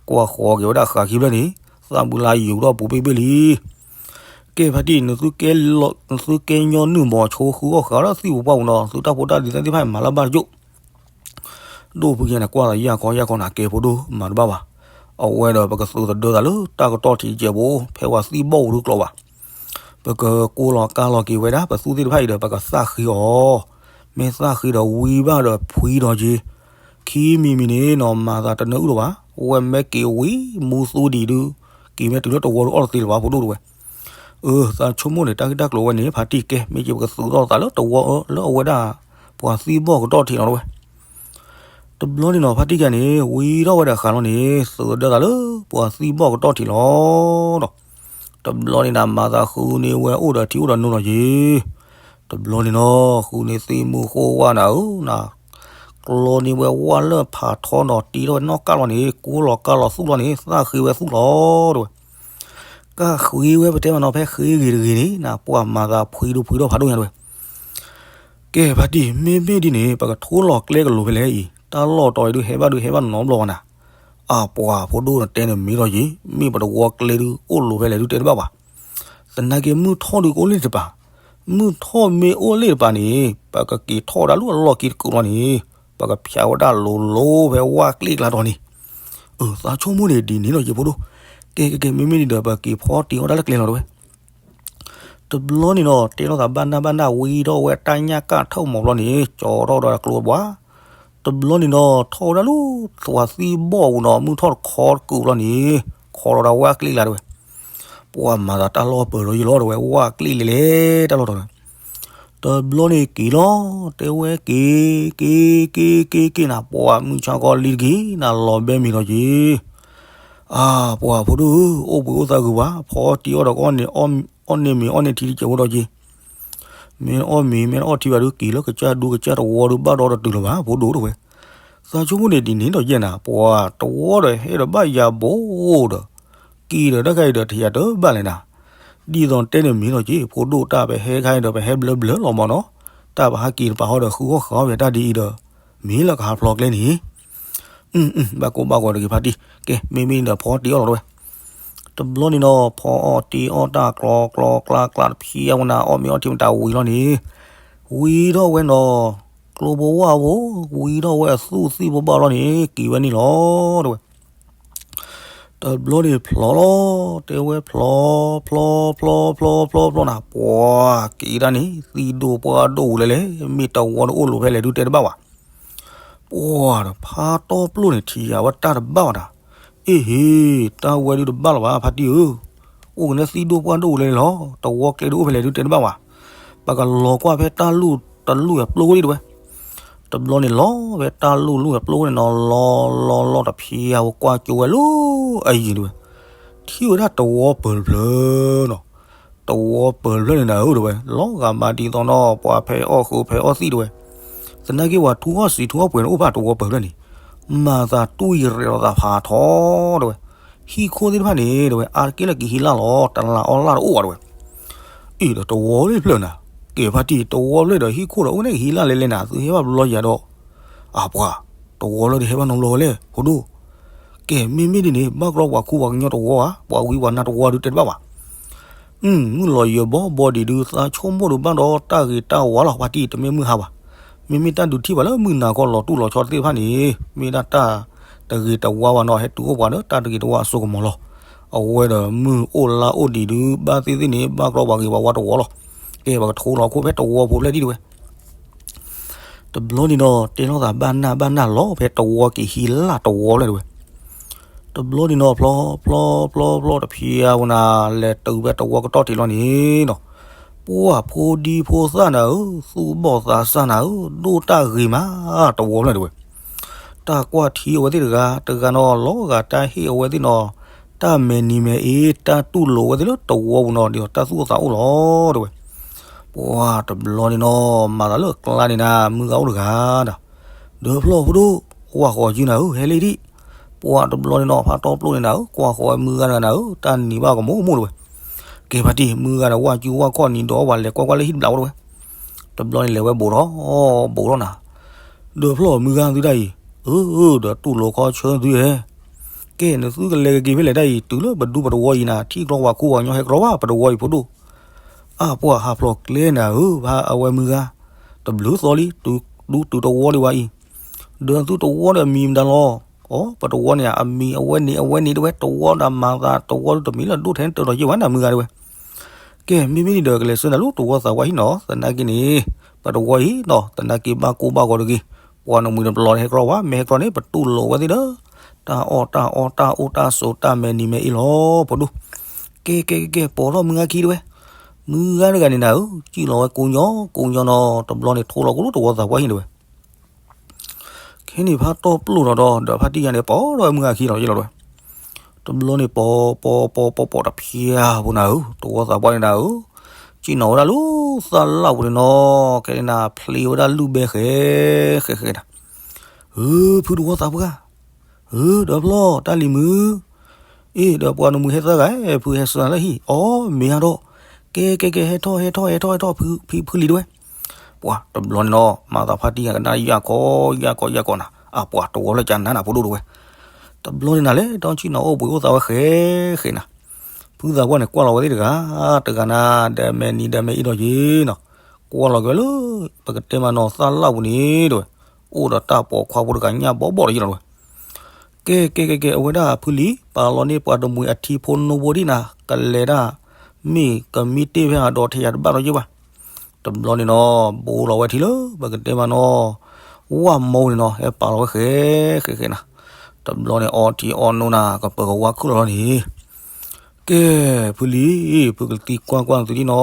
ကွၢ်ဃီၤက့ၤဝဲဒၣ်ဃးခံဖျၢၣ်န့ၣ် သၣ်ဘုလါယူၤထီၣ်ပူၤဘ့ၣ်ဘ့ၣ်လံ ကဲဖါတံၢ် နသုကဲညီနုၢ်မီၤဆိဃုအီၣ်ဃာ်ဒီးသံၣ်ပူၤပှၢ်ပူၤနီၤ သုတၢ်ဖိတၢ်လံၤသ့ၣ်တဖၣ်မၤလၢဘၣ်တကၠိၣ်, ဒိၣ်ဖုယဲန့ၣ် ကွၢ်သးယၢ်ခီယၢ်ခီနၤ ကဲဖိဒိၣ်မၤတဘၣ်ဘၣ်, အဝဲဒီးပကသုးသဒၢသးလၢတၢ်ကတီၢ်ထံးကဲးဖိ ဖဲပှၤသံၣ်ဘီၣ်ပူၤဒုးကျိၤဘၣ်, ပကကိးလီၤကါလီၤက့ၤဝဲဒၣ် ပသူၣ်သ့ၣ်တဖၣ်အံၤဒီး ပကသၣ်ဃ့အီၤ, မ့ၢ်သၣ်ဃ့ဒီးဝံဘၣ်ဒီးဖှံဒီးက့ၤ, ခံမံၤမံၤန့ၣ်နီၤ မၤသးတနၢ်အုၣ်လၢၤဘၣ်, ဝဲမ့ၢ်က့ၤဝံမူသူဒံးဒုး က့ၤမ့ၢ်တုၤလၢတဝီဒုးအီၣ်တသ့လၢၤဘၣ် ဖိဒိၣ်တဝဲ, အၢ သးဆိကမိၣ်န့ၣ် တၢ်ဂ့ၢ်တၢ်ကျိၤဝဲန့ၣ် ဖါတံၢ်ကဲ မ့ၢ်က့ၤပကသုးထီၣ်သးလၢတဝီအၢ လၢအဝဲဒၣ် ပှၤသံၣ်ဘီၣ်ကတီၢ်ထံးလီၤတဝဲ, တဘျီန့ၣ်နီၤ ဖါတံၢ်ကဲန့ၣ် ဝံထီၣ်ဝဲဒီးဃာ်လီၤန့ၣ် သုးသဒၢသးလၢပှၤသံၣ်ဘီၣ်ကတီၢ်ထံးလီၤဒီး, တဘျီန့ၣ်နၤ မၤသးဃုန့ၢ်ဝဲအိၣ်ဒီးထံအိၣ်ဒီးနိလီၤယ့ၤ, တဘျီန့ၣ်နီၤ ဃုန့ၢ်သ့ၣ်မုၢ်ဃိၣ်ဝါနၤဧၢ, နၤကျီန့ၢ်ဝဲဝါလၢဖးထီနီၤ တ့ထီၣ်ဝဲနီၣ်ကၢ်လီၤန့ၣ် ကိးလီၤကါလီၤသူၣ်လီၤန့ၣ် သၣ်ဃ့ဝဲသူၣ်လီၤတဝဲ, ကၢ်ဃ့ဝဲပတဲမးနီၤ ဖဲဃ့ဂ့ၤတဂ့ၤန့ၣ် နၤပှၤမၤသးဖှံဒိၣ်ဖှံထီၣ်ဖးဒိၣ်ညါတဝဲ, ကဲဖါတံၢ် မ့မ့ၢ်ဒ်န့ၣ် ပကထိလီၤကျဲကလိၤဖဲလဲၣ်အံၤ တၢ်လီၢ်တီၤအံၤဒုးဟဲဘၣ်ဒုးဟဲဘၣ်နီတဘျီဘၣ်နၤ, အပှၤဖိဒိၣ် နတဲန့ၣ်မ့ၢ်လီၤယ့ၤ မ့ၢ်ပတဝီကျဲဒုးအိၣ်လိၤဖဲလဲၣ်ဒုးတဲတဘၣ်ဘၣ်, သနာ်က့မုၢ်ထီၣ်ဒုးကအိၣ်လၢတပၤ, မုၢ်ထီၣ်မ့ၢ်အိၣ်လၢတပၤန့ၣ် ပကက့ၤထီၣ်ဝဲဒၣ်လၢအလီၢ်ခံတကုာ်လီၤန့ၣ် ပကဖၠးဝဲဒၣ်လိၤလိၤဖဲဝၣ်ကျ့ကျါတီၤန့ၣ်, အၢ သးဆိကမိၣ်န့ၣ်ဒ်န့ၣ်လီၤယ့ၤဖိဒိၣ်, ကဲကဲကဲ မ့မ့ၢ်ဒ်ဒီး ပက့ၤဖီတ့အီၣ်တၢ်လၢကျဲလီၤတဝဲ တဘျီန့ၣ်နီၤ တဲထီၣ်သးဘၣ်နၢ်ဘၣ်နၢ် ဝံထီၣ်ဝဲတၢ်ညၣ်ကၢ်ထၢၣ်မီၤဘျီန့ၣ် ကၠီထီၣ်ဒီးကျိတဘှါ, တဘျီန့ၣ်နီၤ ထီၣ်ဝဲဒၣ်လၢသွးသံၣ်ဘီၣ်ပူၤနီၤ မုၢ်ထီၣ်တခီတကုာ်ဘျီန့ၣ် ခီလီၤဒၣ်ဝၣ်ကျ့ကျါတဝဲ, ပှၤမၤသးတၢ်လီၢ်ပၢၤလီၤယံၤလီၤတဝဲ ဝၣ်ကျ့လဲၤလဲၤတၢ်လီၢ်တီၤဝဲ, တဘျီန့ၣ်က့ၤလီၤ တဲဝဲက့ၤ က့ၤ က့ၤ က့ၤ က့ၤနၤ ပှၤမုၢ်ဆါခီလံတက့ၢ် နၤလီၤဘဲမံၤလီၤက့ၤ အါ ပှၤဖိဒိၣ်ဧၢ အိၣ်ဘှံးအိၣ်သါဂ့ၤဝါ ဖီတ့အီၣ်ဒီး အီၣ်န့ၢ်မ့ၤအီၣ်န့ၢ်ထံတစဲးဖိဒီးက့ၤ, မ့ၢ်အီၣ်မ့ၤ မ့ၢ်အီၣ်ထံဘၣ်ဒုးက့ၤလၢကစၢ်ဒူကစၢ်တဝီဒုးဘၣ်ဒီးတတုၤလၢၤဘၣ် ဖိဒိၣ်တဝဲ, သးဆိကမိၣ်န့ၣ်ဒ်န့ၣ်ဒီးယဲၢ်နၤ ပှၤတဝီဒီးဟဲဒီးဘၣ်ယၤဘိဒီး က့ၤဒီးတၢ်ခါအံၤဒီးထံၣ်ယၤတဘၣ်လဲၣ်နၤ, ဒ်သိးတဲန့ၣ်မ့ၢ်လီၤက့ၤ ဖိဒိၣ်တၢ်ပဟဲခါအံၤဒီးပဟဲဘျၢဘျၢလီၤမးနီၤ, တၢ်ပဟးက့ၤတပာ်ဟီဒီးဃုအီၣ်ဃာ်အီၣ်ဝဲတၢ်ဒ်အံၤဒီး မ့ၢ်လၢကဟးဖျိးကျဲန့ၣ် ဘၣ်ကိၢ်ဘၣ်ဂီၤတဂ့ၤဖါတံၢ်, ကဲ မ့မ့ၢ်ဒီးဖီတ့အီၣ်လီၤတဝဲ, တဘျီန့ၣ်ဒီး ဖီအီၣ်တ့အီၣ်တၢ်ကျီကျီကျါကျါတဖံးအဝဲနၤ အီၣ်မ့ၤအီၣ်ထံမတၤဝံၤလီၤန့ၣ်, ဝံထီၣ်ဝဲနီၤ, ကျိဘိဝၣ်ဘိ, ဝံထီၣ်ဝဲအသူၣ်သံၣ်ဘိဘၣ်လီၤန့ၣ် က့ၤဝဲန့ၣ်လီၤတဝဲ တဘျီန့ၣ်ဖျိးလီၤ, တဲဝဲဖျိး, ဖျိး, ဖျိး, ဖျိး, ဖျိး, ဖျိးနၤ, ပှၤက့ၤတၢ်န့ၣ် သံၣ်ဒိၣ်ပှၢ်ဒိၣ်ဝံၤလဲၣ်လဲၣ်, မ့ၢ်တဝီတအိၣ်လိၤဖဲလဲၣ်ဒုးတဲတဘၣ်ဘၣ်. ပှၤဒီးဖါတီပျိၢ်န့ၣ် ထံၣ်ယၤဝဲတၢ်တဘၣ်ဘၣ်တၢ်, အ့ဟ့, တၢ်ဝဲဒုးတဘၣ်လၢၤဘၣ် ဖါတံၢ်ဧၢ, အိၣ်ကနဲသံၣ်ဒိၣ်ပှၢ်ဒိၣ်ဝံၤလဲၣ်လဲၣ်လီၤ, တဝီကျဲဒုးအိၣ်ဖဲလဲၣ်ဒုးတဲတဘၣ်ဘၣ်. ပကလီၤကွၢ်ဖဲတၢ်လူၢ်တလူၢ်အပျိၢ်ဝဲဒၣ်တဝဲ တဘျီန့ၣ်လီၤဖဲတၢ်လူၢ်လူၢ်အပျိၢ်န့ၣ်နီၤ လီၤလီၤလီၤတဖံးအဝဲကွၢ်ကၠိဝဲလၢ အယံၤတဝဲ, ထံၣ်ဝဲဒၣ်တဝီပၢၤတဖျၢၣ်နီၤ, တဝီပၢၤတဖျၢၣ်န့ၣ်နၤဧၢတဝဲ လီၤဂာ်မးဒ်သိးနီၤ ပှၤဖဲအီၣ်ဃုဖဲအီၣ်သံၣ်တဝဲ, သနာ်က့ပှၤထူအီၣ်စံးထူအီၣ်ပှဲၤန့ၣ်အိၣ်ဖးတဝီပၢၤဖျၢၣ်န့ၣ်, မၤသးတူၢ်ယံၤရဲးလီၤသးဖးထီတဝဲ, ဟံၣ်ခိၣ်သ့ၣ်တဖၣ်န့ၣ်တဝဲ အါတက့ၢ်လၢကဟံးလၢ်လီၤ တလးအီၣ်လၢ်တအိၣ်ဘၣ်တဝဲ အ့ၣ်ဒီးတဝီလၢဖျၢၣ်နၤ, ကဲဖါတံၢ် တဝီဖျၢၣ်ဒီးဟံၣ်ခိၣ်ဒီးအိၣ်န့ၣ်ကဟံးလၢ်လဲၤလဲၤနၤ သုဟဲဘၣ်ဘျီယၤဒီး, အပှၤ, တဝီလၢဒုးဟဲဘၣ်နီတဘျီဝဲလဲၣ် ဖိဒိၣ်, ကဲမ့မ့ၢ်ဒ်န့ၣ် ဘၣ်ကြီပှၤခူပှၤကညီတဝီဧါ ပှၤဝံပှၤနါတဝီဒုးတဲတဘၣ်ဘၣ် မုၢ်လီၤယၢၤဘီဘီဒံးဒုးသးဆိကမိၣ်ဒုးဘၣ်ဒီးတၢ်ဂ့ၤတၢ်ဝါလီၤ ဖါတံၢ်တမ့ၢ်မုၢ်ဟါဘၣ်, မ့မ့ၢ်တၢ်ဒုးထံၣ်ပှၤလၢမုၢ်နၤခီလီၤတူၢ်လီၤဆီသ့ၣ်တဖၣ်န့ၣ် မ့ၢ်ဒၣ်တၢ်တဂ့ၤတဝါဘၣ်နီၤ ဟဲတုၤအိၣ်ပှၤဒီးတၢ်တဂ့ၤတဝါအစိကမီၤလီၤ. အဝဲဒီးမုၢ်အိၣ်လါအိၣ်ဒံးဒုး ဘၣ်သ့ၣ်သ့ၣ်န့ၣ် ဘၣ်ကြီပှၤဂ့ၤပှၤဝါတဝီလီၤ. ကဲ ပကထိလီၤခိၣ်ဖဲတဝီဖိဖျဲၣ်ဒံးတဲဝဲ တဘျီန့ၣ်ဒီး တဲလိာ်သးဘၣ်နၢ်ဘၣ်နၢ်လီၤ ဖဲတဝီက့ၤဟံးလၢတဝီဖျဲၣ်တဲဝဲ. တဘျီန့ၣ်နီၤ ဖျီဖျီဖျီဖျီတဖျါဝဲနၤ လဲၤတုၤဖဲတဝီကတီၢ်ထံးလီၤန့ၣ်နီၤ, ပှၢ်ဖိဒံဖိသၣ်နၤဧၢ, သူၣ်ဘီၣ်သးစၢ်နၤဧၢ, ဒိၣ်တၢ်ဂ့ၤမးတဝီဖျဲၣ်တဲဝဲ. တၢ်ကွၢ်ထံအဝဲသ့ၣ်တဂၤ တဂၤနီၤ လီၤဂာ်တၢ်ဟ့ၣ်အဝဲသ့ၣ်နီၤ, တၢ်မဲာ်နံၤမဲာ်အ့ တၢ်တူၢ်လိာ်အဝဲသ့ၣ်လၢတဝီပူၤနီၤ ဒ်သိးတၢ်သူၣ်အိၣ်သးအိၣ်လီၤတဲဝဲ. ပှၢ်တဘျီန့ၣ်နီၤ မၤသးလၢကျါန့ၣ်နၤ မုၢ်ဂၤအိၣ်တဂၤဒီး, ဒီးဖျီၣ်ဖိဒိၣ်, ကွၢ်ဃီၤယုၢ်နၤဧၢ, ဟဲလံဒံး. ပှၢ်တဘျီန့ၣ်နီၤ ဖးတီပျိၣ်န့ၣ်နၤဧၢ, ကွၢ်ဃီၤဝဲမုၢ်ဂၤတဂၤနၤဧၢ, တၢ်နံၤဘၣ်ကမိၣ်ကမိၣ်တဲဝဲ. ကဲဖါတံၢ် မုၢ်ဂၤဒီးဝၢ်ကူဝၢ်ခီၣ်နံၤဒီးအီၣ်ဘၣ်လဲၤကွၢ်ကွၢ်လၢဟံၣ်တဘျီအိၣ်တဲဝဲ. တဘျီန့ၣ်လဲၤဝဲဘူးထီၣ်, ဘူးထီၣ်နၤ, ဒီးဖျီၣ်မုၢ်ဂၤသုတၢ်အံၤ, အၢ ဒီးတူၢ်လိာ်ခီဆၢသုဧဲ. ကဲနသုကလဲၤကက့ၤဖဲလဲၣ်တၢ်အံၤ တုၤလၢပဒူပတဝီအံၤနၤ ထံၣ်ကျီဝၤခူဝၤညီဟဲကြီဘၣ် ပတဝီအံၤဖိဒိၣ်. အါပှၢ်ဟးဖျိးကျဲနၤဧၢ, ဖးအဝဲမုၢ်ဂၤ, တဘျုးသီလံ ဒူတုၤတဝီဒံးဝဲအံၤ, ဒီးသုတဝီဒီးအမံၤမတၤလီၤ. အိ ပတဝီန့ၣ် အမံၤအဝဲန့ၣ်အဝဲန့ၣ်တဲဝဲ, တဝီဒီးမၤသးတဝီဒုးတမံၤလၢဒိၣ်ထဲတၢ်ဒီးယဲၢ်ဝဲနၤမုၢ်ဂၤတဲဝဲ. ကဲ မ့မ့ၢ်န့ၣ်ဒီးကလဲၤဆှၢနၤလၢတဝီသးပှၢ်ဟံၣ်နီၤ, သနာ်က့န့ၣ် ပတဝီအံၤနီၤ သနာ်က့ဘၣ်ကိၢ်ဘၣ်ဂီၤတဂ့ၤ, ပှၤနမှံၤတပျီၤန့ၣ်ဟဲကြီဝဲ မ့ၢ်ဟဲကြီန့ၣ် ပတူၢ်လိာ်ဝဲသ့ၣ်ဒီး တၢ်အီၣ်တၢ်အီတၢ်အိၣ်တၢ်ဆိးတၢ်မဲာ်နံၤမဲာ်အ့လီၤ ဖိဒိၣ်. ကဲကဲကဲကဲ ပိာ်ထီၣ်မုၢ်ဂၤခံတဲဝဲ, မုၢ်ဂၤတဂၤန့ၣ်နၤဧၢ, စံၣ်လီၤဝဲကိညီကိညီနီၤ တဘျီန့ၣ်ထိလီၤကလိတဝီသးပှၢ်ဟံၣ်တဲဝဲ. ခဲန့ၣ်ဖးတီပျိၣ်လီၤဒီး ဒီးဖါတံၢ်ဂၤန့ၣ် ပိာ်ထီၣ်ဝဲမုၢ်ဂၤခံလီၤယလီၤတဲဝဲ. တဘျီန့ၣ်ပိာ်ပိာ်ပိာ်ပိာ်ပိာ်တဖျါဖိနၤဧၢ, တဝီသးပှၢ်န့ၣ်နၤဧၢ, စံၣ်နီၤဝဲဒၣ်လၢသၣ်လၣ်ပူၤန့ၣ်နီၤ, ခဲန့ၣ်နၤ ဖျ့ဝဲဒၣ်လုၢ်ဘဲဃဲဃဲဃဲနၤ. ဧၢ ဖုတဝီသးပှၢ်, ဧၢ ဒီးဖျီၣ်တၢ်လံၤမုၢ်, အ့ ဒီးပှၤနမှံၤဟဲသၢဂၤ ဖုဟဲဆှၢနၤလၢဟံၣ်, အိ မ့ၢ်ဧါဒီး, ကဲကဲကဲ ဟဲထီၣ်ဟဲထီၣ်ဟဲထီၣ်ဟဲထီၣ် ဖုလံၤတဲဝဲ. ပှၤတဘျီန့ၣ်နီၤ မၤသးဖါတံၢ်ဂၤကနၣ်ယၢ်ကီယၢ်ကီယၢ်ကီနၤ, အါပှၤတဝီလၢကနၤနၤဖိဒိၣ်တဲဝဲ. တဘျီန့ၣ်နၤလဲၤဒီးစံၣ်နီၤအိၣ်ဘှံးအိၣ်သါဝဲဃဲဃဲနၤ. ဖုသးပှၢ်န့ၣ်ကွၢ်လီၤဝဲသ့ၣ်တဂၤ တဂၤနၤ ဒီးမဲာ်နံၤဒီးမဲာ်အ့ဒီးယ့ၤနီၤ, ကွၢ်လီၤက့ၤဝဲလၢ ပကတဲမးနီၤသၣ်လၣ်ပူၤန့ၣ်တဲဝဲ, အိၣ်ဒီးတၢ်ပိာ်ခွါဖိတဂၤညၣ်ဘီဘီဒီးယ့ၤလီၤတဲဝဲ. ကဲကဲကဲကဲ အဝဲဒၣ်ဖုလံၤ ပာ်လီၤန့ၢ်ပှၤတမှံၤအထံဖိနိဖိဒံးနၤ ကလဲၤဒၣ် မ့ၢ်ကမံတ့ၢ်ဖဲအဒီးထဲယၤတဘၣ်ဒီးယ့ၢ်ဘၣ်. တဘျီန့ၣ်နီၤ ဘူးလီၤဝဲထံလၢ ပကတဲမးနီၤ ဝၣ်မိၢ်န့ၣ်နီၤ ဟဲပာ်လီၤဝဲဃဲဃဲဃဲနၤ. တဘျီန့ၣ်အီထံအီနိနၤ ကပၢၤကဝါခုၣ်လီၤလီၤန့ၣ် ကဲ ဖုလံၤ ဖုကသံကွၢ်ကွၢ်သုဒံးနီၤ,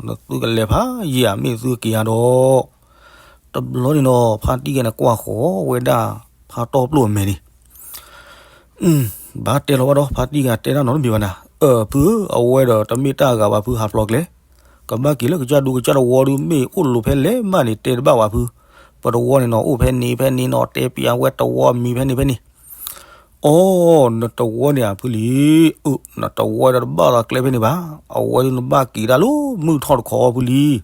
နသုကလဲၤဖးယံာ်ဧါ မ့ၢ်သုက့ၤဧါဒီး. တဘျီန့ၣ်နီၤ ဖါတံၢ်ဂၤန့ၣ်ကွၢ်ဃီၤဝဲဒၣ် ဖါတီပျိၣ်အမဲာ်န့ၣ် ဘၣ်တဲလီၤဝဲဒီး ဖါတံၢ်ဂၤတဲတၢ်နီတမံၤဘၣ်နၤ, အၢ ဖုဧၢ အဝဲဒီးတမ့ၢ်တၢ်အဂၤဘၣ်ဖု ဟးဖျိးကျဲ, ကဘၣ်က့ၤလၢကစၢ်ဒူကစၢ်တဝီဒုး မ့ၢ်အိၣ်လိၤဖဲလဲၣ်မးန့ၣ် တဲတဘၣ်ဘၣ်ဖု, ပတဝီန့ၣ်နီၤ အိၣ်ဖဲန့ၣ်ဖဲန့ၣ်နီၤ တဲပျးဝဲတဝီအမံၤဖဲန့ၣ်ဖဲန့ၣ် အိ နတဝီန့ၣ်ဧါဖုလံၤ, အၢ နတဝီဒီးတဘၣ်သးကျဲဖဲန့ၣ်ဘၣ်, အဝဲဒုးနဘၣ်က့ၤဒၣ်လၢမုၢ်ထီၣ်တခီဖုလံၤ,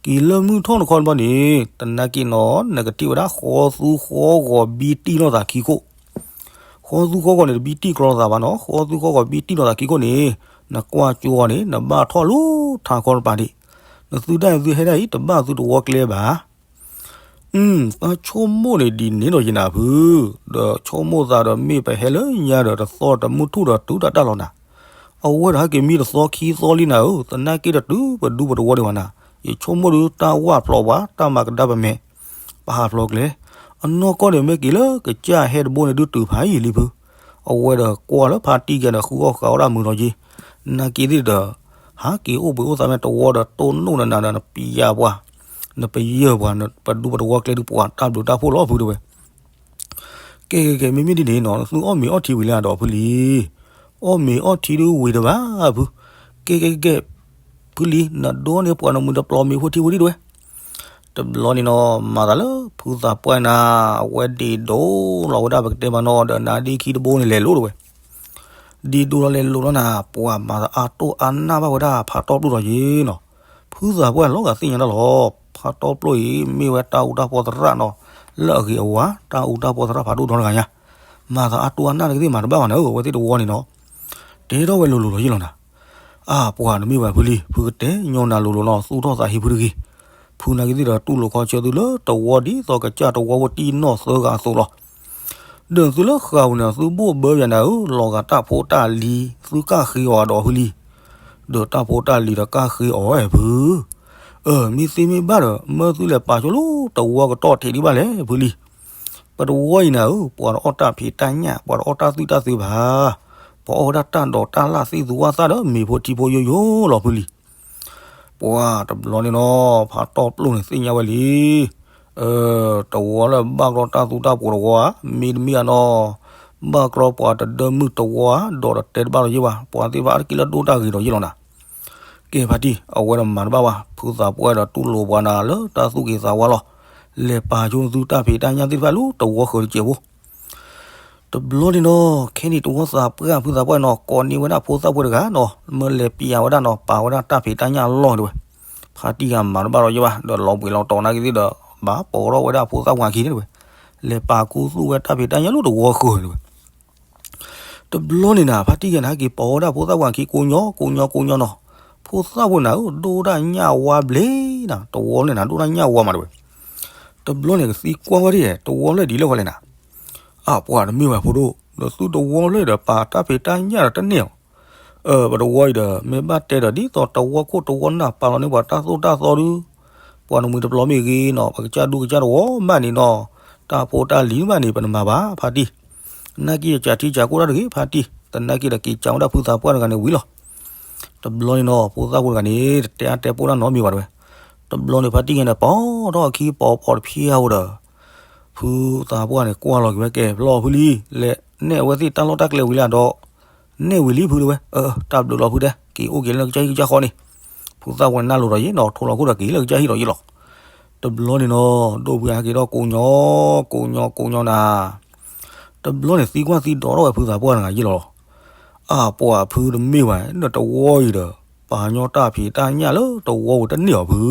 က့ၤလၢမုၢ်ထီၣ်တခီတဘျီန့ၣ် တနာ်က့နီၤ နကထံၣ်ဝဲဒၣ်ဃီသူဃီဂီၤဘံတံၢ်လိာ်သးခံခိၣ်, ဃီသူဃီဂီၤန့ၣ် တဘံတံၢ်ကျီလိာ်သးဘၣ်နီၤ, ဃီသူဃီဂီၤဘံတံၢ်လိာ်သးခံခိၣ်န့ၣ် နကွၢ်ကၠိအီၤန့ၣ် နဘၣ်ထီၣ်လၢထးခီတပၤဒံး, နသုတၢ်သုဟဲဒၣ်အံၤ တဘၣ်သုတဝီကျဲဘၣ် အၢ သးဆိကမိၣ်န့ၣ်ဒ်န့ၣ်ဒီးယနၤဖု, ဒီးဆိကမိၣ်သးဒီးမ့ၢ်ပဟဲလၢညါဒီးတသီတမုၢ်ထူၣ်ဒီးတုၤတၢ်တၢ်လီၤနၤ, အဝဲဒီးဟဲက့ၤမံတသီခံသီလံနၤဧၢ, သနာ်က့ဒီးတုၤပဒူပတဝီဒံးဘၣ်နၤ, ယဆိကမိၣ်ဒုးတၢ်ဝၣ်ဖျိးပှၤ တၢ်မၤကဒါပမဲာ်, ပဟးဖျိးကျဲ, အနီၢ်ကီၢ်န့ၣ်မ့ၢ်က့ၤလၢကစၢ်ဟဲတဘိန့ၣ်ဒုးတုၤဖးယံာ်လံဖု, အဝဲဒီးကွၢ်လၢဖါတံၢ်ဂၤဒီးဃုအီၣ်ဃုအီတၢ်မုာ်ဒီးက့ၤ, နာ်က့သ့ၣ်ဒီး ဟးက့ၤအိၣ်ဘှံးအိၣ်သါမ့ၢ်တဝီဒီးတိၢ်နီၣ်နနၤဒီးနပျးပှၤ, နပယၢၢ်ပှၤ ပဒူပတဝီကျဲဒုးပှၤတၢ်ဘျုးတၢ်ဖှိၣ်လီၤဖုတဲဝဲ. ကဲကဲကဲ မ့မ့ၢ်ဒ်န့ၣ်နီၤ နသုအီၣ်မ့ၤအီထံဝံၤလၢအဒီးဖုလံၤ, အီၣ်မ့ၤအီထံဒုးဝံၤတဘၣ်ဖု, ကဲကဲကဲ ဖုလံၤ နဒိးန့ၢ်ပှၤနမုၢ်တပျီၤမ့ၤဖိထံဖိဒံးတဲဝဲ. တဘျီန့ၣ်နီၤ မၤသးလၢဖုသးပှၢ်နၤ အဝဲဒံးဒိးလီၤဝဲဒၣ်ပကတဲမးနီၤ ဒီးနါဒ့ခံတဘိန့ၣ်လဲၤလိၤတဲဝဲ ဒ်ဒိလီၤလဲၤလိၤလီၤနၤ ပှၤမၤသးအါတိၢ်အါနၢ်ဘၣ်ဝဲဒၣ်ဖးတီပျိၣ်ဒီးယ့ၤနီၤ, ဖုသးပှၢ်လီၤဂာ်သ့ၣ်ညါတၢ်လီၤ, ဖးတီပျိၣ်အံၤ မ့ၢ်ဝဲတၢ်အူတၢ်ပီသရၣ်နီၤ, လၢအဂ့ၤအဝါ တၢ်အူတၢ်ပီသရၣ်ဖးဒိၣ်ဒီတဂၤညါ, မၤသးအါတိၢ်အါနၢ်တကသ့ၣ်မၤတဘၣ်ဘၣ်နၤဧၢ အဝဲသ့ၣ်တဝီန့ၣ်နီၤ, တဲထီၣ်ဝဲလိၤလိၤလီၤယ့ၤလီၤနၤ, အါပှၤနမ့ၢ်ဝဲဖုလံၤ ဖုကတဲညီနၤလိၤလိၤနီၤ သူၣ်ထီၣ်သးဟ့ဖုတဂ့ၤ, ဖုနာ်က့သ့ၣ်ဒီးတူၢ်လိာ်ခီဆၢသုလၢတဝီဒ်သိးကစၢ်တဝီဖိတံၢ်နီၢ်သၢဂၤအသိးလီၤ. ဒီးသုလၢဃာ်ပူၤန့ၣ် သုဘိၣ်ဘၢယၤန့ၣ်ဧၢ လီၤဂာ်တၢ်ဖိတၢ်လံၤ သုကၣ်ဃ့အီၤဒီးဖုလံ. ဒီးတၢ်ဖိတၢ်လံၤဒီးကၣ်ဃ့အီၤဝဲဖု. အၢ မ့ၢ်သ့မ့ၢ်ဘၣ်ဒီး မၢသုလဲၤပာ်ဆိလၢတဝီကတီၢ်ထံးဒံးဘၣ်လဲၣ်ဖုလံ. ပတဝီအံၤန့ၣ်ဧၢ ပှၤတအီၣ်တၢ်ဖံးတၢ်ညၣ် ပှၤတအီၣ်တၢ်သွံၣ်တၢ်သၢဘၣ်. ပှၤအီၣ်ဝဲဒၣ်တၢ်ဒိးတၢ်လၣ်သ့ၣ်သူဝၣ်သၣ်ဒီးမ့ၤဖိထံဖိယိယိလီၤဖုလံ. ပှၤတဘျီန့ၣ်နီၤ ဖးတီၢ်ပျိၢ်န့ၣ်သ့ၣ်ညါဝဲလံ. တဝီလၢဘၣ်ကြီတၢ်သူတၢ်ပိၤတဝီဧါ မ့တမ့ၢ်ဧါနီၤ, ဘၣ်ကြီပှၤတဒၢမုၣ်တဝီဧါ ဒီးတတဲတဘၣ်လီၤယ့ၢ်ဘၣ်. ပှၤသ့ၣ်တဖၣ်အါတက့ၢ်လၢဒိၣ်တၢ်ဂ့ၤဒီးယ့ၢ်လီၤနၤ. ကဲဖါတံၢ် အဝဲဒီးမၤတဘၣ်ဘၣ် ဖုသးပှၢ်ဒီးတူၢ်လိာ်ပှၤနၤလၢတၢ်သူၣ်က့ၤသးဝါလီၤ. လဲၤပာ်ဆိသုတၢ်ဖံးတၢ်ညၣ်သ့ၣ်တဖၣ်လၢတဝီဃၢၤတစဲးဖိ တဘျီန့ၣ်နီၤ ခဲန့ၣ်တဝီသးပှၢ်ဖုသးပှၢ်နီၤ ကိးန့ၢ်ဝဲဒၣ်ဖိသၣ်ပှၢ်တဂၤနီၤ မၢလဲၤပျးဝဲဒၣ်နီၤ ပာ်ဝဲဒၣ်တၢ်ဖံးတၢ်ညၣ်အလီၢ်တဲဝဲ. ဖါတံၢ်ဂၤမၤတဘၣ်ဒီးယ့ၢ်ဘၣ် ဒီးလီၤဘှံးလီၤတီၤနာ်က့သ့ၣ်ဒီး ဘၣ်ပိာ်ထီၣ်ဝဲဒၣ်ဖိသၣ်ပှၢ်ခံန့ၣ်တဲဝဲ. လဲၤပာ်ခူသူၣ်ဝဲတၢ်ဖံးတၢ်ညၣ်လၢတဝီဃၢၤတဲဝဲ. တဘျီန့ၣ်နၤ ဖါတံၢ်ဂၤန့ၣ် ဟဲက့ၤပိာ်ဝဲဒၣ်ဖိသၣ်ပှၢ်ခံကိးညီကိးညီကိးညီနီၤ. ဖိသၣ်ဖိန့ၣ်ဧၢ ဒိၣ်ဒၣ်ညၣ်ဝါဘျ့နၤ တဝီန့ၣ်နၤ ဒိၣ်ဒၣ်ညၣ်ဝါမးတဲဝဲ. တဘျီန့ၣ်ကသံကွၢ်ဝဲဒၣ် တဝီလၢဒ်လဲၣ်ဝဲလဲၣ်နၤ. အပှၤတမ့ၢ်ဘၣ်ဖိဒိၣ် ဒီးသုတဝီလၢဒီးပာ်တၢ်ဖံးတၢ်ညၣ်ဒီးတန့ၢ်အီၤ အၢ ပတဝီအံၤဒီး မ့ၢ်ဘၣ်တဲဒီးဒ်သိးတဝီခိၣ်တဝီနၢ်ပာ်လီၤန့ၢ်ပှၤတၢ်သိၣ်တၢ်သီဒုး ပှၤနမှံၤတပျီမ့ၢ်ဂ့ၤနီၤ ပကစၢ်ဒူကစၢ်တဝီဘၣ်န့ၣ်နီၤ တၢ်ဖိတၢ်လံၤဘၣ်န့ၣ် ပနမၤဘၣ်ဖါတံၢ်. နာ်က့ယကးထံကးကိၢ်တၢ်တဂ့ၤဖါတံၢ် သနာ်က့ဒီးက့ၤကးဝဲဒၣ်ဖုသးပှၢ်တဂၤန့ၣ်ဝံၤလီၤ. တဘျီန့ၣ်နီၤ ဖိသၣ်ဖိတဂၤန့ၣ် တတဲအါတဲပိၢ်တၢ်နီတမံၤဘၣ်တဲဝဲ. တဘျီန့ၣ်ဖါတံၢ်ဂၤန့ၣ် ပိာ်ထီၣ်အခံပိာ်ပိာ်တဖျၢၣ်ဧိၤဒီး ဖုသးပှၢ်န့ၣ်ကွၢ်လီၤက့ၤဝဲကဲဘျီဖုလံ လဲၤနဲၣ်အဝဲသ့ၣ်တၢ်လီၢ်တၢ်ကျဲဝံၤလံဒီး နဲၣ်ဝံၤလံဖုတဲဝဲ. အၢ တၢ်ဘျုးလီၤဖုတဲ က့ၤအိၣ်က့ၤလၢကစၢ်ဟံၣ်ကစၢ်ဃီန့ၣ်. ဖုသၣ်ပှၢ်န့ၣ်နၢ်လိၤဒီးယ့ၢ်နီၤ ထိၣ်လီၤခိၣ်ဒီးက့ၤလၢကစၢ်ဟံၣ်ဒီးယ့ၢ်လီၤ. တဘျီန့ၣ်နီၤ ဒိၣ်ဖုဟဲက့ၤထီၣ်ကိးညီ ကိးညီကိးညီနၤ တဘျီန့ၣ်သံကွၢ်သံဒိးထီၣ်ဝဲဖုသးပှၢ်တဂၤယ့ၢ်လီၤ. အပှၤဖုတမ့ၢ်ဘၣ် ဒီးတဝီအံၤဒီး ပာ်ညီတၢ်ဖံးတၢ်ညၣ်လၢတဝီပူၤတန့ၢ်အီၤဖု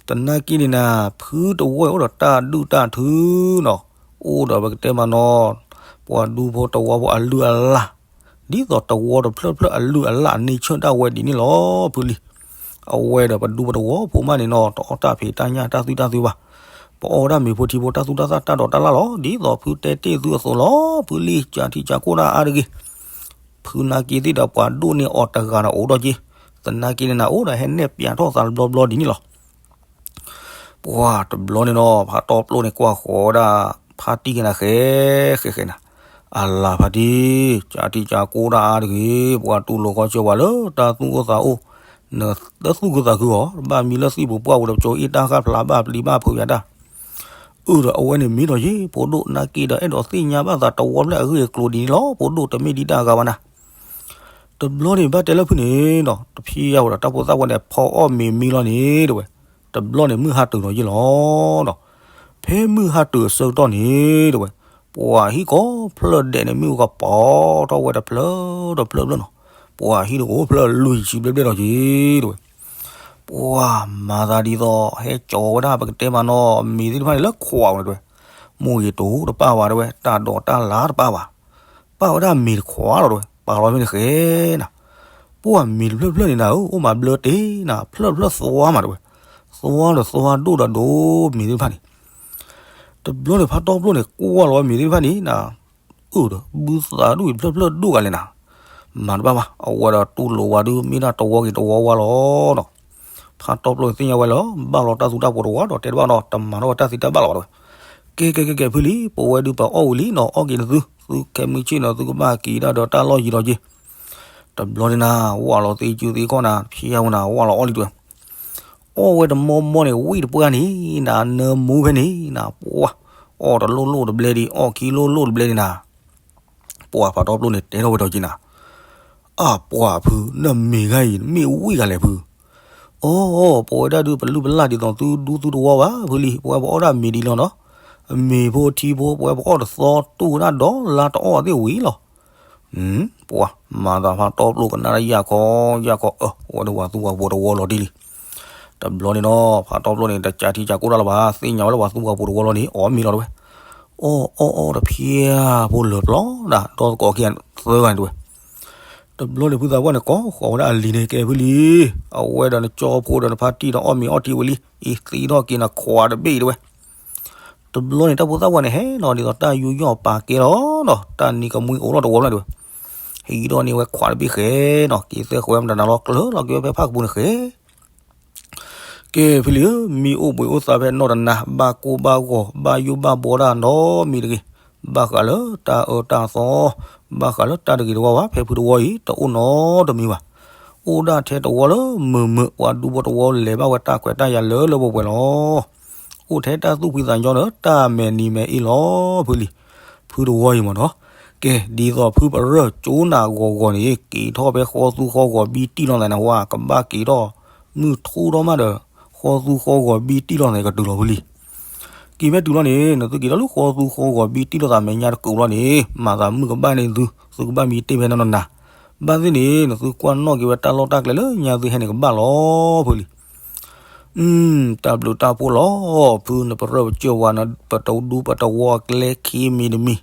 သနာ်က့န့ၣ်နၤ ဖုတဝီအံၤအိၣ်ဒီးတၢ်ဒုၣ်တၢ်ထုနီၤ, အိၣ်ဒီးပကတဲမးနီၤ, ပှၤဒူဖိတဝီဖိအလုၢ်အလၢ်, ဒ်သိးတဝီတဖျၢၣ်ဖျၢၣ်အလုၢ်အလၢ်အန့ၢ်ဆၢၣ်ဒၣ်ဝဲဒ်န့ၣ်လီၤ ဖုလံ. အဝဲဒီးပဒူပတဝီဖိမးန့ၣ်နီၤ တအီၣ်တၢ်ဖံးတၢ်ညၣ်တၢ်သွံၣ်တၢ်သၢဘၣ်, ပအီၣ်ဝဲဒၣ်မ့ၤဖိထံဖိတၢ်သူၣ်တၢ်သၣ်တၢ်ဒိးတၢ်လၣ်လီၤ. ဒ်သိးဖုတဲတ့ၢ်သုအသိးလီၤ ဖုလံ ကးထံကးကိၢ်ဒၣ်အါတဂ့ၤ ဖုနာ်က့သ့ၣ်ဒီးပှၤဒိၣ်န့ၢ်အီၤတဂၤဒီးအိၣ်ဒီးက့, သနာ်က့န့ၣ်နၤအိၣ်ဒီးဟဲနဲၣ်ပျးထီၣ်သးတဘျီဘျီဒ်န့ၣ်လီၤ. ပှၤတဘျီန့ၣ်နီၤ ဖးတီပျိန့ၣ်ကွၢ်ဃီၤဝဲဒၣ် ဖါတံၢ်က့ၤနၤဃဲဃဲဃဲနၤ, အလၤဖါတံၢ်, ကးထံကးကိၢ်ဒၣ်အါတဂ့ၤ ပှၤတူၢ်လိာ်ခီဆၢပှၤလၢတၢ်သူၣ်အိၣ်သးအိၣ်, နတသူၣ်ခုသးခုအီၤ ဘၣ်မံလၢသံၣ်ပူၤပှၢ်ပူၤဒီး ပကၠိအ့ၣ်တၢ်ဃၣ်ဖျါဘၣ်ပျံၤဘၣ်ဖုးယၤတၢ် အၢၣ်ဒီးအဝဲန့ၣ်မ့ၢ်ဒီးယ့ၢ် ဖိဒိၣ်နာ်က့ဒီး အဲၣ်ဒိးသ့ၣ်ညါဘၣ်သးတဝီဖျၢၣ်အဂ့ၢ်အကျိၤဒ်န့ၣ်လီၤ. ဖိဒိၣ်တမ့ၢ်ဒံးတၢ်အဂၤဘၣ်နၤ. တဘျီန့ၣ်ဘၣ်တဲလၢဖုန့ၣ်ဒီး တဖျဲယါဝဲဒီး တၢ်ဖိသၣ်ဝဲန့ၣ် ဖီအီၣ်မ့ၤမံလီၤန့ၣ် တဲဝဲ, တဘျီန့ၣ်မုၢ်ဟါတုၤဒီးယ့ၢ်လီၤဒီး ဖဲမုၢ်ဟါတုၤအဆၢကတီၢ်န့ၣ် တဲဝဲ, ပှၤဟံၣ်ကိးဖျၢၣ်ဒဲးန့ၣ် မ့ၣ်အူကီးပိာ်ထီၣ်ဝဲတဖျၢၣ်တဖျၢၣ်ဖျၢၣ်နီၤ, ပှၤဟံၣ်တကိးဖျၢၣ်လွံၢ်ဆံဘျဲၣ်ဘျဲၣ်ဒီးက့ၤ တဲဝဲ ပှၤမၤသးဒ်သိး ဟဲကၠီၤဝဲဒၣ်ပကတဲမးနီၤ မ့ၤသ့ၣ်တဖၣ်န့ၣ်လၢခွးဝဲတဲဝဲ, မိၢ်ဂ့ၤတိၤတပၣ်ဝဲတဲဝဲ, တၢ်ဒိးတၢ်လၣ်တပၣ်ဘၣ်, ပၣ်ဝဲဒၣ်မ့ၤတခွးလီၤတဲဝဲ, ပာ်လီၤမ့ၢ်တဃဲနၤ, ပှၤမ့ၤတဖျၢၣ်ဖျၢၣ်န့ၣ်နၤဧၢ အိၣ်မးဘျၢတ့ၢ်နၤ ဖျၢၣ်တဖျၢၣ်သွါမးတဲဝဲ, သွါဒီးသွါဒိၣ်ဒီးဒိၣ်မ့ၤသ့ၣ်တဖၣ်န့ၣ် တဘျီန့ၣ် ဖးတီပျိန့ၣ် ကွၢ်လီၤဝဲမ့ၤသ့ၣ်တဖၣ်န့ၣ်နၤ, အၢၣ်ဒီး ဘုသးဒူၣ်အံၤဖျၢၣ်ဖျၢၣ်ဒိၣ်ဂၤလဲၣ်နၤ, မၤတဘၣ်ဘၣ် အဝဲဒီးတူၢ်လိာ်ဝဲဒုး မ့ၢ်ဒၣ်တဝီက့ၤတဝီဝါလီၤနီၤ. ဖးတီပျိန့ၣ်သ့ၣ်ညါဝဲလၢ ဘၣ်လီၤတၢ်သူတၢ်ပိၤတဝီဒီး တဲတဘၣ်နီၤ တမၤထီၣ်ဝဲတၢ်သံတၢ်ဘၣ်လီၤဘၣ်တဲဝဲ, ကဲကဲကဲကဲ ဖုလံ ပဝဲဒုးပအီၣ်ဝံၤလံနီၤ အီၣ်က့ၤနသု သုခဲမုၢ်ဆ့ၣ်နီၤ သုကဘၣ်က့ၤဒၣ်ဒီးတၢ်လီၢ်ယံၤဒီးက့ၤ, တဘျီန့ၣ်နၤ ဝၢ်လီၤသ့စုသ့ခီၣ်နၤ ဖျဲယါဝဲနၤ ဝၢ်လီၤအီၣ်လံတဲဝဲ အီၣ်ဝဲတမီမီန့ၣ် ဝံၣ်တပှၢ်န့ၣ် နနၢမူဖဲန့ၣ် နပှၢ် အီၣ်တလိၣ်လိၣ်တဘျဲဒံး အီၣ်ခံလိၣ်လိၣ်တဘျဲဒံးနၤ, ပှၢ်ဖးတီပျိန့ၣ် တဲထီၣ်ဝဲဒီးက့ၤနၤ, အပှၢ်ဖု နမ့ၤဂၤအံၤ မ့ၢ်ဝံၣ်ဂၤလဲၣ်ဖု, အိ ပဝဲဒၣ်ဒုး ပလုၢ်ပလၢ်ဒ်သိးသုဒူသုတဝီဘၣ် ဖုလံ ပဝဲပအီၣ်ဒၣ်မ့ၤဒ်လီၤနီၤ, မ့ၤဖိထံဖိ ပဝဲပအီၣ်တသီတူၢ်ဝဲဒၣ်ဒီးလါတအီၣ်သ့ၣ်ဝံၤလီၤ ပှၢ်မၤသးဖးတီပျိကနၣ်တၢ်ယၢ်ခီ ယၢ်ခီ အၢ အဝဲဒၣ်ပှၤသူပှၤပိၤတဝီလီၤဒ်လံ. တဘျီန့ၣ်နီၤ ဖးတီပျိန့ၣ် တကးထံကးကိၢ်တၢ်လၢၤဘၣ် သ့ၣ်ညါဝဲလၢပှၤသူပှၤပိၤတဝီလီၤန့ၣ် အီၣ်မ့ၤလီၤတဲဝဲ, အီၣ်အီၣ်အီၣ်တဖျဲဖိလၢာ်ပျီဒၣ် ဒီသကိးခံဂၤသၢဂၤန့ၣ်တဲဝဲ, တဘျီန့ၣ်ဖုသးပှၢ်န့ၣ် ကိးဃီၤဝဲဒၣ်အလံၤန့ၣ် ကဲဖုလံ, အဝဲဒီးနကၠီဖိဒီးနဖါတံၢ်ဒီးအီၣ်မ့ၤအီထံဝံၤလံ, အံၤသံထီၣ်က့ၤနခွးတဘ့ၣ်အံၤတဲဝဲ. တဘျီန့ၣ်တၢ်ဖိသၣ်ပှၢ်န့ၣ်ဟဲနီၤ ဒ်သိးတၢ်ယူးယီၣ်ပာ်ကဲလီၤနီၤ, တၢ်နံၤကမှံအိၣ်လီၤတဝီဖျၢၣ်တဲဝဲ. ဟံးထီၣ်န့ၢ်ဝဲခွးတဘ့ၣ်ဃဲနီၤ, က့ၤသဲဃုာ်ဝဲမတၤနၤလီၤ ကျၢၤလီၤက့ၤဝဲဖဲဖၣ်ကပူၤန့ၣ်ဃဲ ကဲဖုလံဧၢ, မံအိၣ်ဘှံးအိၣ်သါဖဲနီၢ်တနၤ, ဘၣ်ကိၢ်ဘၣ်ဂီၤ ဘၣ်ယိၣ်ဘၣ်ဘှီတၢ်နီတမံၤတဂ့ၤ, ဘၣ်ဃးလၢတၢ်အၢတၢ်သီ, ဘၣ်ဃးလၢတၢ်တဂ့ၤတဝါဘၣ် ဖဲဖုတဝီအံၤ တအိၣ်နီတမံၤဘၣ်. အိၣ်ဒၣ်ထဲတဝီလၢမုာ်မုာ် ပှၤဒူဖိတဝီလဲၤဘၣ်ဝဲတၢ်ခွဲးတၢ်ယာ်လၢလၢပှဲၤပှဲၤလီၤ. အိၣ်ထဲတၢ်သူၣ်ဖှံသးညီဒီး တၢ်မဲာ်နံၤမဲာ်အ့ၣ်လီၤဖုလံ. ဖုတဝီအံၤမ့ၢ်နီၤ, ကဲ ဒ်သိးဖုပရၢၢ်ကၠိနၤဂီၤဂီၤန့ၣ် က့ၤထီၣ်ဖဲဃီသူဃီဂီၤဘံတံၢ်လိာ်သးန့ၣ်ဝဲ ကဘၣ်က့ၤထီၣ် မုၢ်ထူထီၣ်မးဒီး ဃီသူဃီဂီၤဘံတံၢ်လိာ်သးန့ၣ် ကတုၤလီၤဖုလံ. က့ၤဖဲတုၤလီၤန့ၣ် နသုက့ၤထီၣ်လၢဃီသူဃီဂီၤဘံတံၢ်လိာ်သးမဲာ်ညါတကုာ်လီၤန့ၣ် မၤသးမုၣ်ကဘၣ်န့ၢ်သု, သုကဘၣ်မံတ့ၢ်ဖဲနီၢ်တနၤ, ဘၣ်သ့ၣ်န့ၣ် နသုကွၢ်နီၣ်က့ၤဝဲတၢ်လီၢ်တၢ်ကျဲလၢညါသုဟဲန့ၣ်ကဘၣ်လီၤဖုလံ. တၢ်ဘျုးတၢ်ဖှိၣ်လီၤ, ဖုနပရၢၢ်ပစၢၢ်ဝဲ ပတဒူပတဝီအကျဲခံမံၤတမံၤ,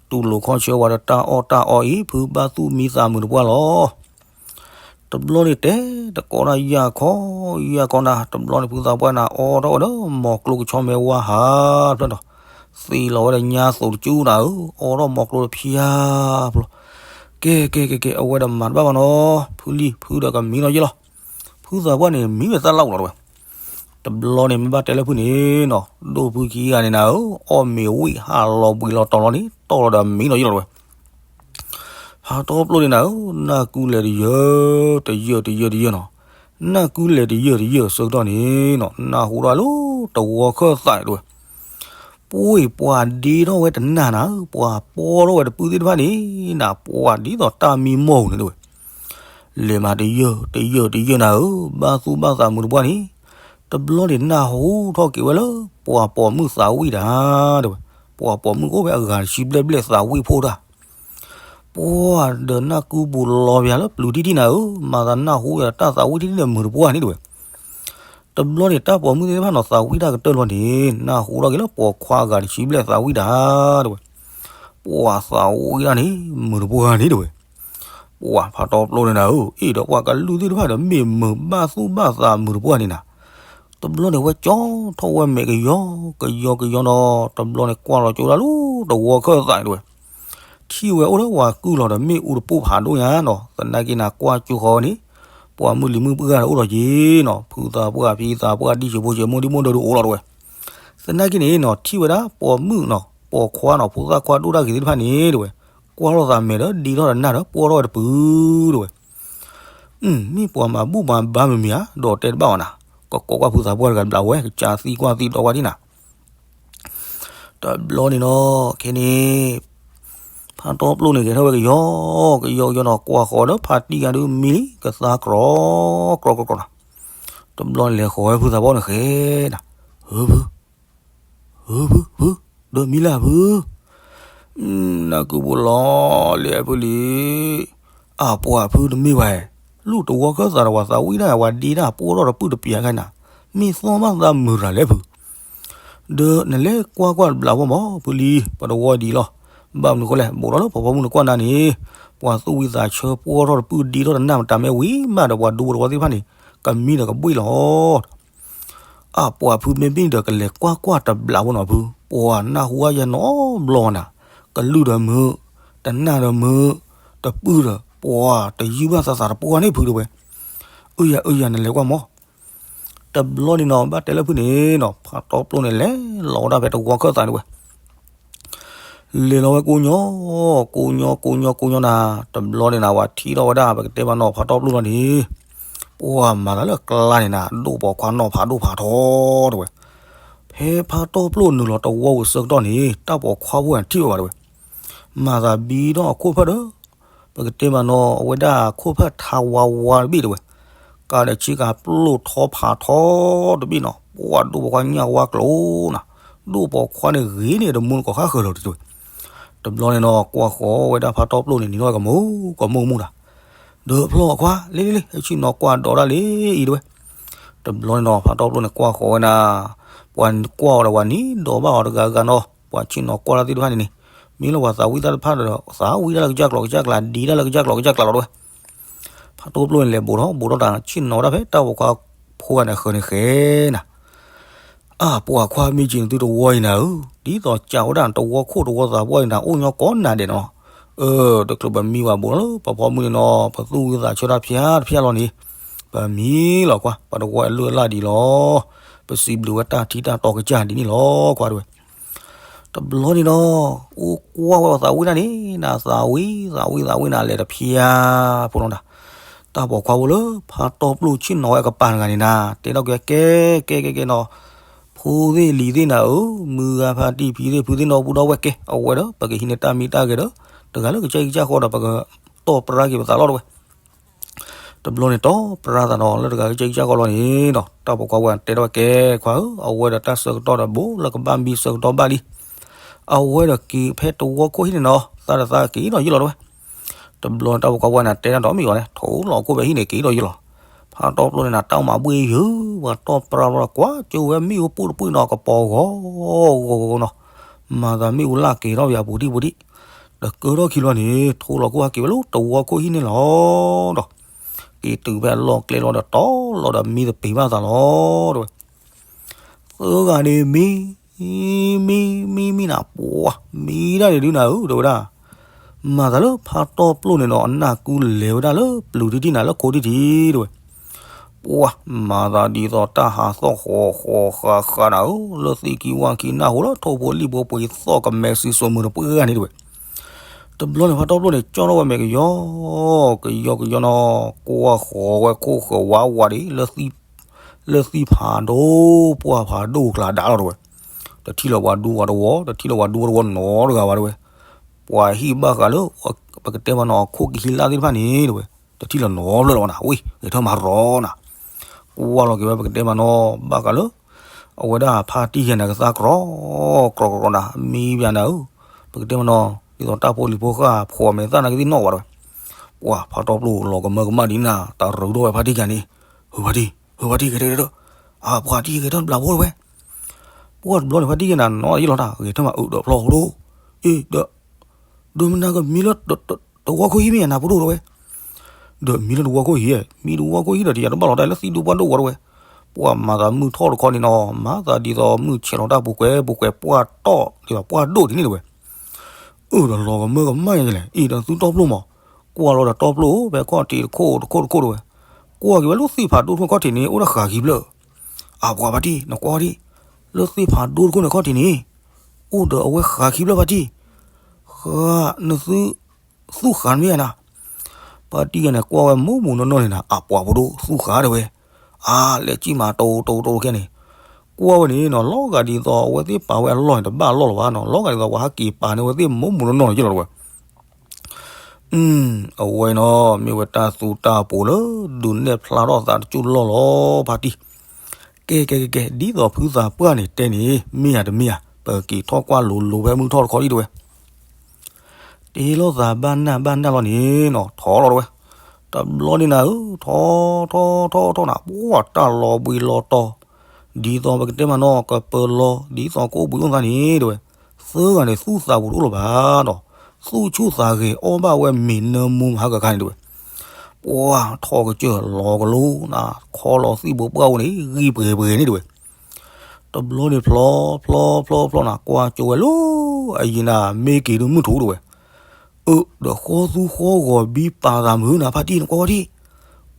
တူၢ်လိာ်ခီဆၢဝဲဒီးတၢ်အီၣ်တၢ်အီအံၤ ဖုဘၣ်သူၣ်မံသးမုာ်တပှၢ်လီၤ. တဘျီန့ၣ်တဲတကိးတၢ်ယၢ်ခီ, ယၢ်ခီနၤ, တဘျီန့ၣ်ဖုသးပှၢ်နၤ အီထီၣ်ဝဲဒီး မီၤကျိကဆီမဲဝါဟးဖျၢၣ်ဒီး, သံလီၤဝဲဒီးညါသိးတကၠူနၤဧၢ, အီထီၣ်မီၤကျိတဖျါဖျါ, ကဲကဲကဲကဲ အဝဲဒီးမၤတဘၣ်ဘၣ်နီၤ, ဖုလံ ဖုဒီးကမံနီၤယ့ၢ်လီၤ. ဖုသးပှၢ်န့ၣ် မံဝဲသၣ်လၢအိၣ်လီၤတဲဝဲ. တဘျီန့ၣ်မ့ၢ်ဘၣ်တဲလၢဖုန့ၣ်နီၤ, ဒိၣ်ဖုခံဂၤန့ၣ်နၤဧၢ, အီၣ်မ့ၤဝံၤဟးလီၤဘှံးလီၤတီၤလီၤန့ၣ် တီၢ်လီၤဒီးမံနီၤယ့ၢ်လီၤတဲဝဲ. ဖါတီပျိၢ်န့ၣ်နၤဧၢ, နၢ်ကူလဲၤတယၢၢ် တယၢၢ်တယၢၢ်တယၢၢ်နီၤ, နၢ်ကူလဲၤတယၢၢ်တယၢၢ်ဆၢကတီၢ်န့ၣ်နီၤ, နၢ်ဟူထီၣ်လၢတဝီခၢၣ်သးတဲဝဲ. ပှ့ၤပှၤဒ့ထီၣ်ဝဲတနၢ်နၤဧၢ, ပှၤပီထီၣ်ဝဲတပုၢ်သ့ၣ်တဖၣ်န့ၣ်နၤ, ပှၤဒ်သိးတၢ်မံမီၢ်ပူၤန့ၣ်တဲဝဲ. လဲၤမးတယၢၢ် တယၢၢ် တယၢၢ်နၤဧၢ, ဘၣ်သူၣ်ဘၣ်သးမုာ်တပှၢ်န့ၣ်, တဘျီန့ၣ်နၢ်ဟူထီၣ်က့ၤဝဲလၢ ပှၤပိာ်မုၣ်သးဝံၣ်တၢ်တဲဝဲ, ပှၤပိာ်မုၣ်ကအိၣ်ဖဲအဂၤတဆံဘျဲၣ်ဘျဲၣ်သးဝံၣ်ဖိတၢ်, ပှၤဒီးနၢ်ကူပူၤလီၤပယၤလၢပျုၤထံထံနၤဧၢ, မၤသးနၢ်ဟူဝဲတၢ်သးဝံၣ်ထံထံဒီးမုာ်တပှၢ်န့ၣ်တဲဝဲ. တဘျီန့ၣ် တၢ်ပိာ်မုၣ်သ့ၣ်တဖၣ်နီၤ သးဝံၣ်တၢ်ကတၢၢ်လီၤန့ၣ်, နၢ်ဟူထီၣ်က့ၤလၢပိာ်ခွါအဂၤတဆံဘျဲၣ်သးဝံၣ်တၢ်တဲဝဲ, ပှၤသးဝံၣ်တၢ်န့ၣ် မုာ်တပှၢ်န့ၣ်တဲဝဲ. ပှၤဖါတီပျိၢ်န့ၣ်နၤဧၢ, အ့ၣ်ဒီးပှၤကလုာ်သ့ၣ်တဖၣ်ဒီး မ့ၢ်မုာ်ဘၣ်သူၣ်ဘၣ်သးမုာ်တပှၢ်န့ၣ်နၤ. တဘျီန့ၣ် ဝဲကၠီထီၣ်ဝဲမဲာ်ကယီကယီကယီဒီး တဘျီန့ၣ်ကွၢ်လီၤကၠိဒၣ်လၢတဝီခၢၣ်သးတဲဝဲ. ထံၣ်ဝဲအိၣ်လၢဝၤကုၢ်လီၤဒီး မ့ၣ်အူတပိၢ်ဖးဒိၣ်ညါနီၤ, သနာ်က့နၤကွၢ်ကၠိဃီဝဲန့ၣ်, ပှၤမုၢ်လံၤမုၢ်ပှၢ်ဒီးအိၣ်လီၤက့ၤနီၤ, ဖုသးပှၢ်ဖံသးပှၢ် ဒံၣ်ဆံးဖိဆံး မိၢ်ဒံၣ်မိၢ်ဒၢဒုအိၣ်လီၤတဲဝဲ. သနာ်က့န့ၣ်နီၤ ထံၣ်ဝဲဒၣ်ပိာ်မုၣ်နီၤ ပိာ်ခွါနီၤ ဖိသၣ်ခွါဒိၣ်တၢ်ဂ့ၤသ့ၣ်တဖၣ်န့ၣ်တဲဝဲ, ကွၢ်ထီၣ်သးမဲာ်ဒီး ဒ့ထီၣ်ဒီးနၢ်ဒီးပှီၢ်ထီၣ်ဝဲတပုၢ်တဲဝဲ. မ့ၢ်ပှၤမၤဘူၣ်မၤဘါမုာ်မံၤဧါ, ဒီးတဲတဘၣ်ဘၣ်နၤ, ကကိးကွၢ်ဖုသးပှၢ်တဂၤတဘျီဝဲ ကစၢ်သံကွၢ်သံဒီးကွၢ်ဒံးနၤ. တဘျီန့ၣ်နီၤ ခဲန့ၣ် ဖါတီပျိၢ်န့ၣ် ဂဲၤထီၣ်ဝဲကယီကယီကယီနီၤ ကွၢ်ဃီၤဒီးဖါတံၢ်ဂၤဒုးမံလံ ကသါကြီကြီကြီနီၤ. တဘျီန့ၣ်လဲၤဃီၤဝဲဖုသးပှၢ်န့ၣ်ဃဲဒၣ်, ဧၢဖု, ဧၢဖု, ဖု, ဒီးမံလၢဖု နၢ်ကူပူၤလီၤလံဖုလံ. အပှၤဖုတမ့ၢ်ဘၣ်, လူၢ်တဝီခၢၣ်သးဒီးပှၤသးဝံၣ်ဒၣ်ဝဲဒ့ဒၣ်ပှီၢ်ထီၣ်တပုၢ်တပျးခါနၤ, မ့ၢ်သီၣ်ဘၣ်သးမုာ်တၢ်လဲၣ်ဖု. ဒီးနလဲၤကွၢ်ကွၢ်တဘျးဖိမး ဖုလံ ပတဝီဒံးလီၤ.ဘၣ်မနုၤဃိလဲၣ် ဘူးထီၣ်လၢပှၤပိာ်မုၣ်နကွၢ်နၤန့ၣ်, ပှၤသူၣ်ဝံသးဆၢပှီၢ်ထီၣ်တပုၢ်ဒ့ထီၣ်တနၢ်မတၤမဲဝံၤမးဒီးပှၤဒူဖိတဝီသ့ၣ်တဖၣ်န့ၣ် ကမံဒီးကဘှ့ၣ်လီၤ. အပှၤဖုမ့မ့ၢ်ဒီးကလဲၤကွၢ်ကွၢ်တဘျးဖိနီၤဖု, ပှၤနၢ်ဟူဝဲယဲနီတဘျီနၤ, ကလုၢ်ဒီးမုာ်, တနၢ်ဒီးမုာ်, တပုၢ်ဒီး ပှၤတယုၢ်ဘၣ်သးသးတပှၢ်န့ၣ်ဖုတဲဝဲ. အၢယၤအၢယၤ နလဲၤကွၢ်မး. တဘျီန့ၣ်နီၤ ဘၣ်တဲလၢဖုန့ၣ်နီၤ ဖါတီပျိၢ်န့ၣ်လဲၤလီၤဝဲဒၣ်ဖဲတဝီခၢၣ်သးန့ၣ်ဝဲ လဲၤလီၤဝဲကိးညီ, ကိးညီကိးညီကိးညီနၤ, တဘျီန့ၣ်နၤ ပှၤထံၣ်ထီၣ်ဝဲဒၣ် ပကတဲမးနီၤ ဖါတီပျိၢ်လီၤန့ၣ်, ပှၤမၤသးလၢကျါန့ၣ်နၤ ဒိၣ်ပိာ်ခွါနီၣ်ဖးဒိၣ်ဖးထီတဲဝဲ. ဖဲဖါတီပျိၢ်နုာ်လီၤတဝီဝံၤဆၢကတီၢ်န့ၣ် တၢ်ပိာ်ခွါဖိန့ၣ်ထံၣ်ဝဲဘၣ်တဲဝဲ, မၤသးဘံထီၣ်အခိၣ်ဖၢၣ်ဒီး ပကတဲမးနီၤ အဝဲဒၣ်ခိၣ်ဖၢၣ်ထါဝါဝါတဘ့ၣ်တဲဝဲ, ကးဒီးဆ့ကၤပျိၢ်ထီဖးထီတဘ့ၣ်နီၤ ပှၤဒိၣ်ပိာ်ခွါညၣ်ဝါကျိၤနၤ, ဒိၣ်ပိာ်ခွါန့ၣ်ဂ့ၤန့ၣ် တမူတကိးဃါဃၢၤလီၤတဲဝဲ. တဘျီန့ၣ်နီၤ ကွၢ်ဃီၤဝဲဒၣ်ဖါတီပျိၢ်န့ၣ် နံၤနီၣ်ကမူကမူကမူနၤ, ဒီးဖျီၣ်အခွါ လ့လ့လ့ ဟဲဆ့ၣ်နီၤကွၢ်ဒီးဒၣ်လံအံၤတဲဝဲ. တဘျီန့ၣ်နီၤ ဖါတီပျိၢ်န့ၣ်ကွၢ်ဃီၤဝဲနၤ, ပှၤကွၢ်အီၤဒီးပှၤနံၤဒီးဘၣ်အီၤတဂၤဂၤနီၤ ပှၤဆ့ၣ်နီၤကွၢ်တၢ်သ့ၣ်တဖၣ်န့ၣ်န့ၣ်, မ့ၢ်လၢပှၤသးဝံၣ်တၢ်တဖၣ်ဒီး သးဝံၣ်တၢ်လၢကစၢ်ကျိာ်ကစၢ်ကျါ ဒံးတၢ်လၢကစၢ်ကျိာ်ကစၢ်ကျါလီၤ တဲဝဲ. ဖါတီပျိၢ်န့ၣ် လဲၤဘူးထီၣ်ဘူးထီၣ်တၢ် ဆ့ၣ်နီၤဝဲဒၣ်ဖဲတၢ်ပိာ်ခွါဖိဂၤန့ၣ် ဃၢၤန့ၣ်ဃဲနၤ. အၢ ပှၤခွါမ့ၢ်က့ၤနသုတဝီအံၤနၤဧၢ, ဒ်သိးကးဝဲဒၣ်တဝီခိၣ်တဝီသးပှၢ်အံၤနၤ အိၣ်ညီကိးနၤဒဲးနီၤ. အၢ တချုးပမံဘၣ်ဘူးလီၤလၢ ပဖီမုၢ်န့ၣ်နီၤ ပသူၣ်ဝံသးဆၢတၢ်ဖၠါတဖၠါလီၤန့ၣ်, ပမံလီၤကွၢ် ပှၤတဝီအလုၢ်အလၢ်ဒ်လီၤ. ပစံးဘျုးဝဲတၢ်ထံတၢ်တီကစၢ်ဒ်န့ၣ်လီၤ ကွၢ်တဲဝဲ. တဘျီန့ၣ်ဒီး အိၣ်ကွၢ်ဝဲပှၤသးဝံၣ်တၢ်န့ၣ်နၤ သးဝံၣ် သးဝံၣ် သးဝံၣ်နၤ လဲၤတဖၠါဖိလီၤနၤ. တၢ်ပိာ်ခွါဖိလၢ ဖါတီပျိၢ်ဆ့ၣ်နီၤဝဲအကပၤတဂၤန့ၣ်နၤ တဲထီၣ်က့ၤဝဲ ကဲ ကဲ ကဲ ကဲနီၤ, ဖိသ့ၣ်လံၤသ့ၣ်နၤဧၢ, မုၢ်ဂၤဖါတံၢ်ဖံသ့ၣ်ဖုသ့ၣ်နီၢ်ပုၢ်ဒီဝဲၢ်ကဲ, အဝဲဒီး ပကဟံးန့ၢ်တၢ်မံတၢ်ဂဲၤဒီး တဂၤလၢကစၢ်အံၤကစၢ်ဃီဒီး ပကတီၢ်ပြၢက့ၤပသးလီၤ တဲဝဲ. တဘျီန့ၣ်တီၢ်ပြၢသးနီၤ လၢတဂၤကစၢ်အံၤကစၢ်ဃီလီၤန့ၣ်ဒီး တၢ်ပိာ်ခွါဝဲတဲထီၣ်ဝဲ ကဲခွါဧၢ, အဝဲဒီးတၢ်ဆၢကတီၢ်ဒီးဘူးလၢကဘၣ်မံဆၢကတီၢ်ဘၣ်လံ. အဝဲဒီးက့ၤဖဲတဝီခိၣ်ဟံၣ်န့ၣ်နီၤ သးဒီးသးက့ၤဒီးယုၢ်လီၤ တဲဝဲ. တဘျီန့ၣ်တၢ်ပိာ်ခွါဝဲန့ၣ် တဲတၢ်ဒီးမ့ၢ်အီၤန့ၣ် ထိၣ်လီၤခိၣ်ဖဲဟံၣ်န့ၣ် က့ၤဒီးယုၢ်လီၤ. ဖါတီပျိၢ်န့ၣ်နၤ တၢ်မၤဘှ့ၣ်ယုၢ် ပှၤတီၢ်ပြၢလီၤ ကွၢ်ကၠိဝဲမ့ၣ်အူပူၣ်တပူၣ်နီၤ ကပီၤဂီၤဂီၤဂီၤနီၤ, မၤသးမ့ၣ်အူလၢက့ၤထီၣ်ပယၤပူၤဒံၣ်ပူၤဒံၣ်, ဒီးကၢထီၣ်ခံဘျီန့ၣ် ထိၣ်လီၤခိၣ်ဟဲက့ၤဝဲလၢတဝီခိၣ်ဟံၣ်န့ၣ်လီၤဒီး က့ၤတုၤဖဲအလီၢ်ကျဲလီၤဒီးတီၢ်လီၤဒီးမံသပ့ၤဘၣ်သးလီၤ တဲဝဲ. သၢဂၤန့ၣ်မံ မံ မံ မံနၤ ပှၤ မံဒၣ်န့ၣ်ဒုးနၤဧၢ တဲဝဲဒၣ်. မၤသးလၢဖါတီပျိၢ်န့ၣ်နီၤ အနၢ်ကူလဲၤဝဲဒၣ်လၢပျုၤတံၢ်တံၢ်နၤ လၢခိတံၢ်တံၢ် တဲဝဲ. ပှၤ မၤသးဒ်သိးတၢ်ဟးသီၣ်ဃီၤဃီၤဃးဃးနၤဧၢ, လၢသံခံဝါခံနၢ်ဟူလၢထိၣ်ဖိလံၣ်ဖိပှ့ၤသီၣ်ကမဲာ်စံၣ်စိၤမုၢ်တပှဲၤဂၤန့ၣ် တဲဝဲ. တဘျီန့ၣ်ဖါတီပျိၢ်န့ၣ် ကၠီထီၣ်ဝဲမဲာ်ကယီ ကယီကယီနီၤ, ကွၢ်ဃီၤဝဲခိၣ်ဃၢၤဝါဝါဒံး လၢသံဖးဒိၣ် ပှၢ်ဖးဒိၣ်ကျါဒါလီၤ တဲဝဲ. တထံၣ်လၢၤပှၤဒူပှၤတဝီ တထံၣ်လၢၤပှၤဒူပှၤတဝီတဂၤဘၣ် တဲဝဲ. ပှၤဟံၣ်ဘၣ်ဃးလၢ ပကတဲမနီၤ အခိၣ်ကဟံးလၢ်သ့ၣ်တဖၣ်န့ၣ် တဲဝဲ, တထံၣ်လၢၤနီတဘျီလၢၤဘၣ်နၤ, ဝံၤ ဂဲၤထၢၣ်မၤရီနၤ. ကွၢ်လီၤက့ၤဝဲပကတဲမနီၤ ဘၣ်ဃးလၢ အဝဲဒၣ်ဖါတံၢ်ယဲၢ်နၤကသါကြီ ကြီကြီနၤ မံဘၣ်နၤဧၢ, ပကတဲမနီၤ ဒ်သိးတၢ်ဖိလံၤဖိဃၢ်ဖိးမဲာ်သၣ်နၤကသ့ၣ်နီၣ်ဝဲ တဲဝဲ. ပှၤဖါတီပျိၢ်လီၤကမၢကမၣ်ဒ်နၤ တၢ်ရူးထီၣ်ဝဲဖါတံၢ်ယဲၢ်န့ၣ်, ဟုၢ်ဖါတံၢ် ဟုၢ်ဖါတံၢ် ဂဲၤထၢၣ်ဂဲၤထၢၣ်, အပှၤတံၢ်ဂဲၤထၢၣ်တဘျီဖိ တဲဝဲ. ပှၢ်တဘျီန့ၣ် ဖါတံၢ်ယဲၢ်နၤနီၤယလီၤတၢ် ဂဲၤထၢၣ်မးအုးဒီးဖျီဖိဒိၣ်, အ့ ဒီး ဒိးမနၤကမံလၢ တဝီခိၣ်ဟံၣ်မ့ၢ်ယနၤဖိဒိၣ် တဲဝဲ. ဒီးမံလၢတဝီခိၣ်ဟံၣ်, မံတဝီခိၣ်ဟံၣ်ဒီး တယၤတဘၣ်လီၤတၢ်လၢသံဒူပှၢ်ဒိၣ်ဝဲ တဲဝဲ. ပှၢ်မၤသးမုၢ်ထီၣ်တခီန့ၣ်နီၤ မၤသးဒ်သိးမုၢ်ဆဲးလီၤတၢ်ပူၤကွဲးပူၤကွဲး ပှၢ်တီၢ်ဒ်သိးပှၢ်ဒိၣ်ဒ်န့ၣ် တဲဝဲ. အၢ ဒီးလီၤကမၢကမၣ်ယဲၢ်လဲၣ် အ့ ဒီးသုတီပျိၢ်မး, ကွၢ်လီၤဒီးတီပျိၢ် ဖဲခီၣ်ထံးတခိၣ်တခိၣ်တခိၣ် တဲဝဲ. ကွၢ်က့ၤဝဲလၢသ့ၣ်ဖးဒိၣ်တခိၣ်ခီၣ်ထံးန့ၣ် အိၣ်ဒီးဃာ်ခံဖျၢၣ်, အပှၤဖါတံၢ် နကွၢ်ဒံး, လၢသ့ၣ်ဖးဒိၣ်တခိၣ်န့ၣ်ခီၣ်ထံးန့ၣ် အိၣ်ဒီးအဝဲဃာ်ခံဖျၢၣ်ဖါတံၢ်, ဃာ် နသု သူၣ်ဃာ်မ့ၢ်ဧါနၤ. ဖါတံၢ်ယဲၢ်န့ၣ် ကွၢ်ဝဲမူးမူးနီၢ်နီၢ်န့ၣ်နၤ အပှၤဖိဒိၣ်သူၣ်ဃာ် တဲဝဲ. အါ လဲၤကံၣ်မးတိတိတိခဲန့ၣ်, ကွၢ်ဝဲန့ၣ်နီၤ လီၤဂာ်ဒ်သိးအဝဲသ့ၣ်ပာ်ဝဲအလီၢ်န့ၣ် တဘၣ်အလီၢ်လၢၤဘၣ်နီၤ, လီၤဂာ်ဒ်သိးပှၤဟဲက့ၤပာ်န့ၢ်ဝဲသ့ၣ်မူးမူးနီၢ်နီၢ်န့ၣ်က့လီၤ တဲဝဲ. အဝဲနီၤ မ့ၢ်ဝဲတၢ်သူတၢ်ပူၤလၢ ဒုးနဲၣ်ဖျါထီၣ်သးတကၠူၢ်လီၢ်လီၤ ဖါတံၢ်. ကဲ ကဲ ကဲ ကဲ ဒ်သိးဖုသးပှၢ်န့ၣ်တဲန့ၣ် မ့ၢ်ဧါတမ့ၢ်ဧါ ပက့ၤထီၣ်ကွၢ်လိၤလိၤဖဲမုၢ်ထီၣ်တခီဒံး တဲဝဲ. တ့လီၤသးဘၣ်နၢ်ဘၣ်နၢ်လီၤန့ၣ်နီၤ ထီၣ်လီၤ တဲဝဲ. တဘျီန့ၣ်နၤဧၢ ထီၣ် ထီၣ် ထီၣ် ထီၣ်နၤ ပှၢ်တၢ်လီၤဘှံးလီၤတီၤ ဒ်သိးပကတဲမးနီၤ ကပၢၤလီၤ ဒ်သိးကအိၣ်ဘှံးအိၣ်သါန့ၣ် တဲဝဲ. သၢဂၤန့ၣ် သူၣ်သးပူၤတအိၣ်လၢၤဘၣ်ဒီး သူၣ်ဆူၣ်သးဂဲၤအီၣ်ဘၣ်ဝဲမ့ၤနၢမူမဟါကခါန့ၣ် တဲဝဲ. ပှၢ်ထီၣ်ကစၢၢ်လီၤကလိနၤ ခီလီၤသံၣ်ဘိပှၢ်အိၣ်န့ၣ် ဂံၢ်ပှဲၤပှဲၤန့ၣ် တဲဝဲ. တဘျီန့ၣ်ဖျီ ဖျီ ဖျီ ဖျီနၤ ကွၢ်ကၠိဝဲလၢ အယံၤနၤ မ့ၢ်က့ၤဒုးမုၢ်ထူၣ် တဲဝဲ. အၢ ဒီးဃီသူဃီဂီၤဘံပာ်သးမုာ်နၤ ဖါတံၢ်နကွၢ်ဝဲဒံး,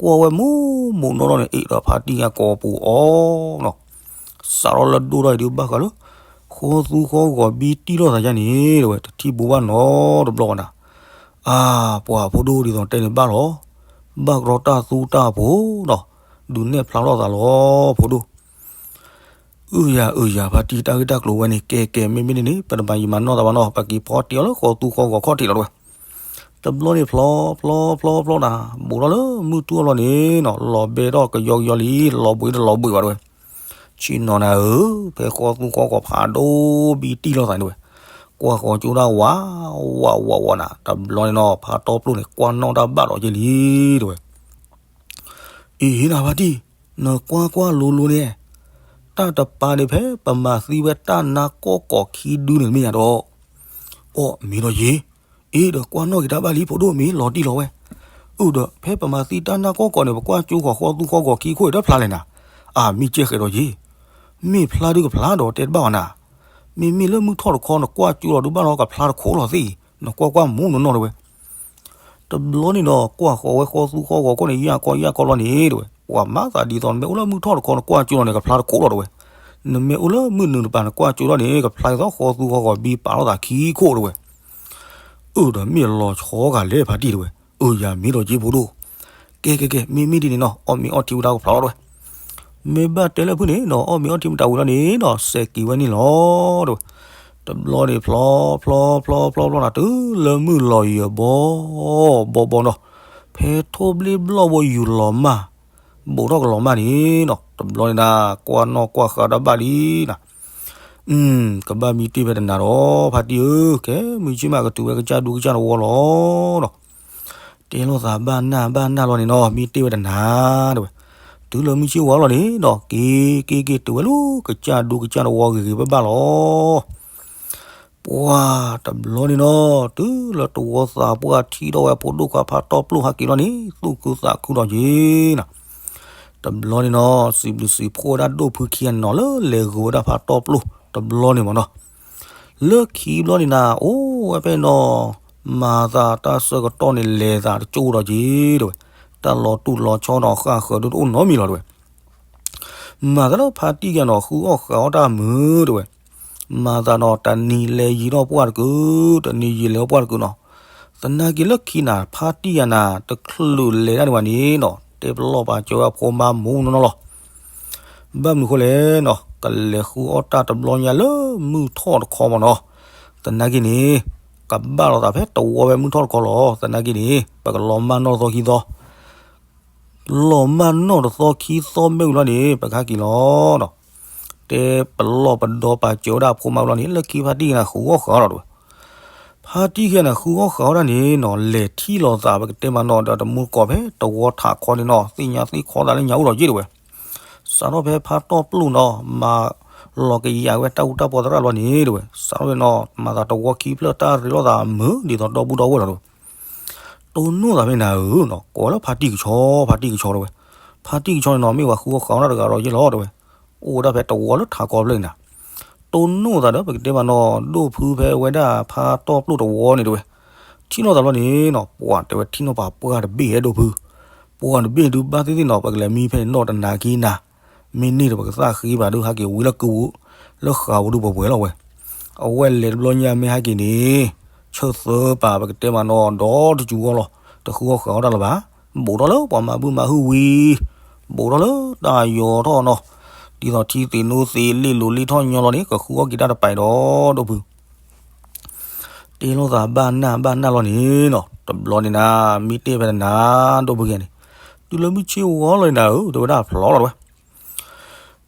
ကွၢ်ဝဲမူးမူးနီၢ်နီၢ်န့ၣ် အ့ၣ်ဒီးဖါတံၢ်ညါကိာ်ပူၤအီၤနီၤ. စးထီၣ်လၢဒိၣ်ထီၣ်အံၤဒုးဘၣ်ဃးလၢ ဃီသူဃီဂီၤဘံတံၢ်လိာ်သးယါန့ၣ် တဲဝဲ တထံၣ်ဘိဘၣ်နီတဘျီဘၣ်နၤ. အါ ပှၤဖိဒိၣ်ဒ်သိးတဲန့ၣ်ဘၣ်လီၤ. ဘၣ်ကရီတၢ်သူတၢ်ပူၤနီၤ, ဒုးနဲၣ်ဖျါထီၣ်သးလီၤ ဖိဒိၣ်. အုယၤ အုယၤ ဖါတံၢ်တၢ်ဂ့ၢ်တၢ်ကျိၤဝဲန့ၣ် ကဲ ကဲ မ့မ့ၢ်န့ၣ်န့ၣ် ပတဘၣ်ယံာ်မၤနီၢ်သးဘၣ်နီၤ, ပက့ၤဖီတ့ၢ်အီၤလၢဃီသူဃီဂီၤခီၣ်ထံးလီၤ တဲဝဲ. တဘျီန့ၣ်ဖျီ ဖျီ ဖျီ ဖျီနၤ, ဘူးထီၣ်လၢမုၢ်ထူၣ်အလီၢ်န့ၣ်နီၤ, လီၤဘဲထီၣ်ကယီကယီလံ, လီၤဘှံးတလီၤဘှံးဘၣ် တဲဝဲ. ဆ့ၣ်နီၤနၤဧၢ, ဖဲဃီသူဃီဂီၤဖးဒိၣ်ဘံတံၢ်လိာ်သးန့ၣ် တဲဝဲ. ကွၢ်ဃီကၠိဒၣ်ဝး ဝး ဝး ဝးနၤ, တဘျီန့ၣ်နီၤ ဖါတီပျိၢ်န့ၣ် ကွၢ်နီၣ်တၢ်ဘၣ်ဒီးက့ၤလံ တဲဝဲ. အ့ နၤဖါတံၢ်, နကွၢ်ကွၢ်လိၤလိၤန့ၣ်, တၢ်တပၤန့ၣ်ဖဲပမၤသံဝဲတၢ်နါကီၢ်ကီၢ်ခံဒုန့ၣ်မ့ၢ်ယါဒီး, အီၣ်မ့ၤဒီးယ့ၤ, အ့ဒီးကွၢ်နီၣ်က့ၤတၢ်ဘၣ်လံ ဖိဒိၣ်မ့ၢ်လီၤတံၢ်လီၤဝဲ, အုဒီးဖဲပမၤသံတၢ်နၢ်ကီၢ်ကီးန့ၣ် ပကွၢ်ကၠိဃီၤဃီသူဃီၤဂီၤခံခိၣ်အံၤတဖျါလဲၣ်နၤ, အမ့ၢ်ကဲဃဲးဒီးယ့ၤ, မ့ၢ်ဖျါဒုကဖျါဒီးတဲတဘၣ်ဘၣ်နၤ, မ့မ့ၢ်လၢမုၢ်ထီၣ်တခီနကွၢ်ကၠိလီၤဒုဘၣ်လီၤကဖျါတခိၣ်လီၤသ့ၣ်, နကွၢ်ကွၢ်မူနီၢ်နီၢ်တဝဲ တဘျီန့ၣ်ဒီး ကွၢ်ဃီၤဝဲဃီသူဃီၤဂီၤခိၣ်န့ၣ် ယၢ်ကီယၢ်ကီလီၤန့ၣ်တဝဲ, ပှၤမၤသးဒ်သိး နမ့ၢ်အိၣ်လၢမုၢ်ထီၣ်တခီနကွၢ်ကၠိလီၤန့ၣ် ကဖျါတခိၣ်လီၤတဝဲ, နမ့ၢ်အိၣ်လၢမုၢ်နုာ်တပၤနကွၢ်ကၠိလီၤန့ၣ် ကဖျါဒ်သိးဃီသူဃီၤဂီၤဘံပာ်လိာ်သးခံခိၣ်တဝဲ, အုဒီးမ့ၢ်လီၤဆီဂာ်လဲၣ်ဖါတံၢ်တဝဲ, အုယၤမ့ၢ်ဒီးက့ဖိဒိၣ်, ကဲကဲကဲ မ့မ့ၢ်ဒ်န့ၣ်နီၤ အီၣ်မ့ၤအီထံဝဲဒၣ်ကဖျါလီၤတဝဲ မ့ၢ်ဘၣ်တဲလၢဖုန့ၣ်နီၤ အီၣ်မ့ၤအီထံမတၤဝံၤလီၤန့ၣ်နီၤ စဲးက့ၤဝဲန့ၣ်လီၤတဝဲ, တဘျီန့ၣ်ဖျီ ဖျီ ဖျီ ဖျီ ဖျီနၤ တုၤလၢမုၢ်လီၤယံၤဘီ ဘီဘီနီၤ, ဖဲထိၣ်ဘျ့ဘျီၣ်ဘိယူၤလီၤမၢ်, ဘူးထီၣ်ကလီၤမၢ်န့ၣ်နီၤ တဘျီန့ၣ်နၤ ကွၢ်နီၣ်ကွၢ်ဃာ်တၢ်ဘၣ်လံနၤ ကဘၣ်မံတ့ၢ်ဖဲတနၤဒီး ဖါတံၢ်ဧၢ ကဲမုၢ်ဆ့ၣ်မးကတုၤဝဲကစၢ်ဒူကစၢ်တဝီလီၤနီၤ, တဲလိာ်သးဘၣ်နၢ်ဘၣ်နၢ်လီၤန့ၣ်နီၤ မံတ့ၢ်ဝဲတနၤတဝဲ, တုၤလၢမုၢ်ဆ့ၣ်ဝါလီၤန့ၣ်နီၤ က့ၤက့ၤက့ၤတုၤဝဲလၢကစၢ်ဒူကစၢ်တဝီဂ့ၤဂ့ၤဘၣ်ဘၣ်လီၤ ပှၤတဘျီန့ၣ်နီၤ တုၤလၢတဝီသးပှၢ်ထံၣ်ထီၣ်ဝဲဖိဒိၣ်ခွါဖါတီပျိၢ်ဟးက့ၤလီၤန့ၣ် သူၣ်ခုသးခုဒီးက့ၤနီၤ, တဘျီန့ၣ်နီၤ စံးဘျုးစံးဖှိၣ်ဝဲဒၣ်ဒိၣ်ဖုခံဂၤန့ၣ်နီၤ လၢလဲၤဂုာ်ဝဲဒၣ်ဖါတီပျိၢ်တဘျီန့ၣ်မ့ၢ်နီၤ, လၢခံဘျီန့ၣ်နၤ အိၣ်ဝဲဖဲနီၤ မၤသးတၢ်ဆၢကတီၢ်န့ၣ်လဲၤသးတကၠိဒီးက့ၤတဝဲ, တၢ်လီၤတူၢ်လီၤဆီနီၤ ဃၣ်ဃၢၤဒိၣ်တအိၣ်နီတမံၤလီၤတဝဲ မၤသးလၢဖါတံၢ်ယၤနီၤ ဃုအီၣ်ဃာ်အီၣ်တၢ်မုာ်တဝဲ, မၤသးနီၤ တနံၤလဲၤယံၤထီၣ်ပှၢ်တကုာ် တနံၤယံၤလဲၤပှၢ်တကုာ်နီၤ, သနာ်က့လၢခံနၤ ဖါတံၢ်ယၤနၤ တချုးလဲၤဒၣ်န့ၣ်ဘၣ်န့ၣ်နီၤ တဲပလီၢ်ပာ်စၢၤဝဲအဖိမါမူနီၢ်နီၢ်လီၤ. ဘၣ်မနုၤဃိလဲၣ်နီၤ ကလဲၤဃုအီၣ်တၢ်တဘျီညါလၢမုၢ်ထီၣ်တခီမ့ၢ်နီၤ, သနာ်က့န့ၣ် ကဘၣ်လိာ်သးဖဲတဝီဖဲမုၢ်ထီၣ်တခီလီၤ. သနာ်က့န့ၣ် ပကလီၤမၢ်နီၣ်တသီခံသီ လီၤမၢ်နီၣ်တသီခံသီမ့ၢ်ဝံၤလီၤန့ၣ် ပကဟဲက့ၤလီၤနီၤ. တဲပလီၢ်ပဒီပာ်စၢၤဝဲဒၣ်အဖိမါဝံၤလီၤန့ၣ် လၢခံဖါတံၢ်နၤဃုအီၣ်ဃာ်အီၣ်လီၤတဝဲ. ဖါတံၢ်ခဲနၤဃုအီၣ်ဃာ်အီၣ်ဒၣ်န့ၣ်နီၤ လဲၤထံၣ်လိာ်သး ပကတဲမးနီၤဒီးတမူတကိးဖဲတဝီထးခီန့ၣ်နီၤ သ့ၣ်ညါသ့ၣ်ခီသးလၢညါအိၣ်လီၤက့တဝဲ. စးထီၣ်ဖဲဖါတီၢ်ပျိၢ်နီၤ မၤလီၤကယၤဝဲတၢ်အူတၢ်ပီသရၣ်လီၤန့ၣ်တဝဲ စးထီၣ်ဖဲနီၤ မၤသးတဝီခံဖျၢၣ်တၢ်ရ့လိာ်သးမုာ်ဒ်သိးဒီပုၢ်ဒီဝဲၢ်လီၤတဝဲ တိၢ်နီၣ်သးဖဲနၤဧၢနီၤ ကိးလၢဖါတံၢ်ကဆီ ဖါတံၢ်ကဆီတဝဲ. ဖါတံၢ်ကဆီန့ၣ်နီၤ မ့ၢ်ပှၤဃုအီၣ်ဃာ်အီၣ်တၢ်တဂၤဒီးယဲလီၤတဝဲ. အိၣ်ဝဲဒၣ်ဖဲတဝီလၢထးခီဖျၢၣ်န့ၣ်နၤ. တိၢ်နီၣ်သးဒီးပကတဲမးနီၤ ဒိၣ်ဖုဖဲဝဲဒၣ်ဖါတီၢ်ပျိၢ်တဝီန့ၣ်တဝဲ. ထံၣ်လိာ်သးဘျီန့ၣ်နီၤ ပှၤတဲဝဲထံၣ်နီၣ်ပာ်ပှၢ်တဘ့ၣ်ဟဲဒိၣ်ဖု. ပှၢ်တဘ့ၣ်ဒုးဘၣ်သ့ၣ်သ့ၣ်နီၤ ပကလဲၤမံဖဲန့ၣ်နီၣ်တနၤခံနၤ မ့ၢ်န့ၢ်ဒီးပကသၣ်ဃ့ဘၣ်ဒုးဟးက့ၤဝံၤလၢကဝူး လၢဃာ်ဝူၤဒုးပှဲၤပှဲၤလီၤဝဲ. အဝဲလဲၤတဘျီညါမ့ၢ်ဟဲက့ၤန့ၣ် ဆၢသၢပာ်ပကတဲမးနီၤ ဒီတစူၤဂီၢ်လီၤ တဃုအီၣ်ဃာ်အီၣ်တၢ်လၢၤဘၣ်. ဘူးထီၣ်လၢပှၤမၤဘုမၤဟုဝံၤ ဘူးထီၣ်လၢတၢ်ယီၤထီၣ်နီၤ ဒ်သိးထံသ့ၣ်နိသ့ၣ်လ့ၣ်လိၤလ့ၣ်ထီၣ်ညီလီၤန့ၣ် ကဃုအီၣ်က့ၤတၢ်တပာ်ဒီးဒိၣ်ဖု တဲလိာ်သးဘၣ်နၢ်ဘၣ်နၢ်လီၤန့ၣ်နီၤ တဘျီန့ၣ်နၤ မံတ့ၢ်ဖဲတနၤ ဒိၣ်ဖုကဲန့ၣ် တုၤလၢမုၢ်ဆ့ၣ်ဝါလီၤန့ၣ်နၤဧၢ တဲဝဲဒၣ်ဖျီလီၤတဝဲ.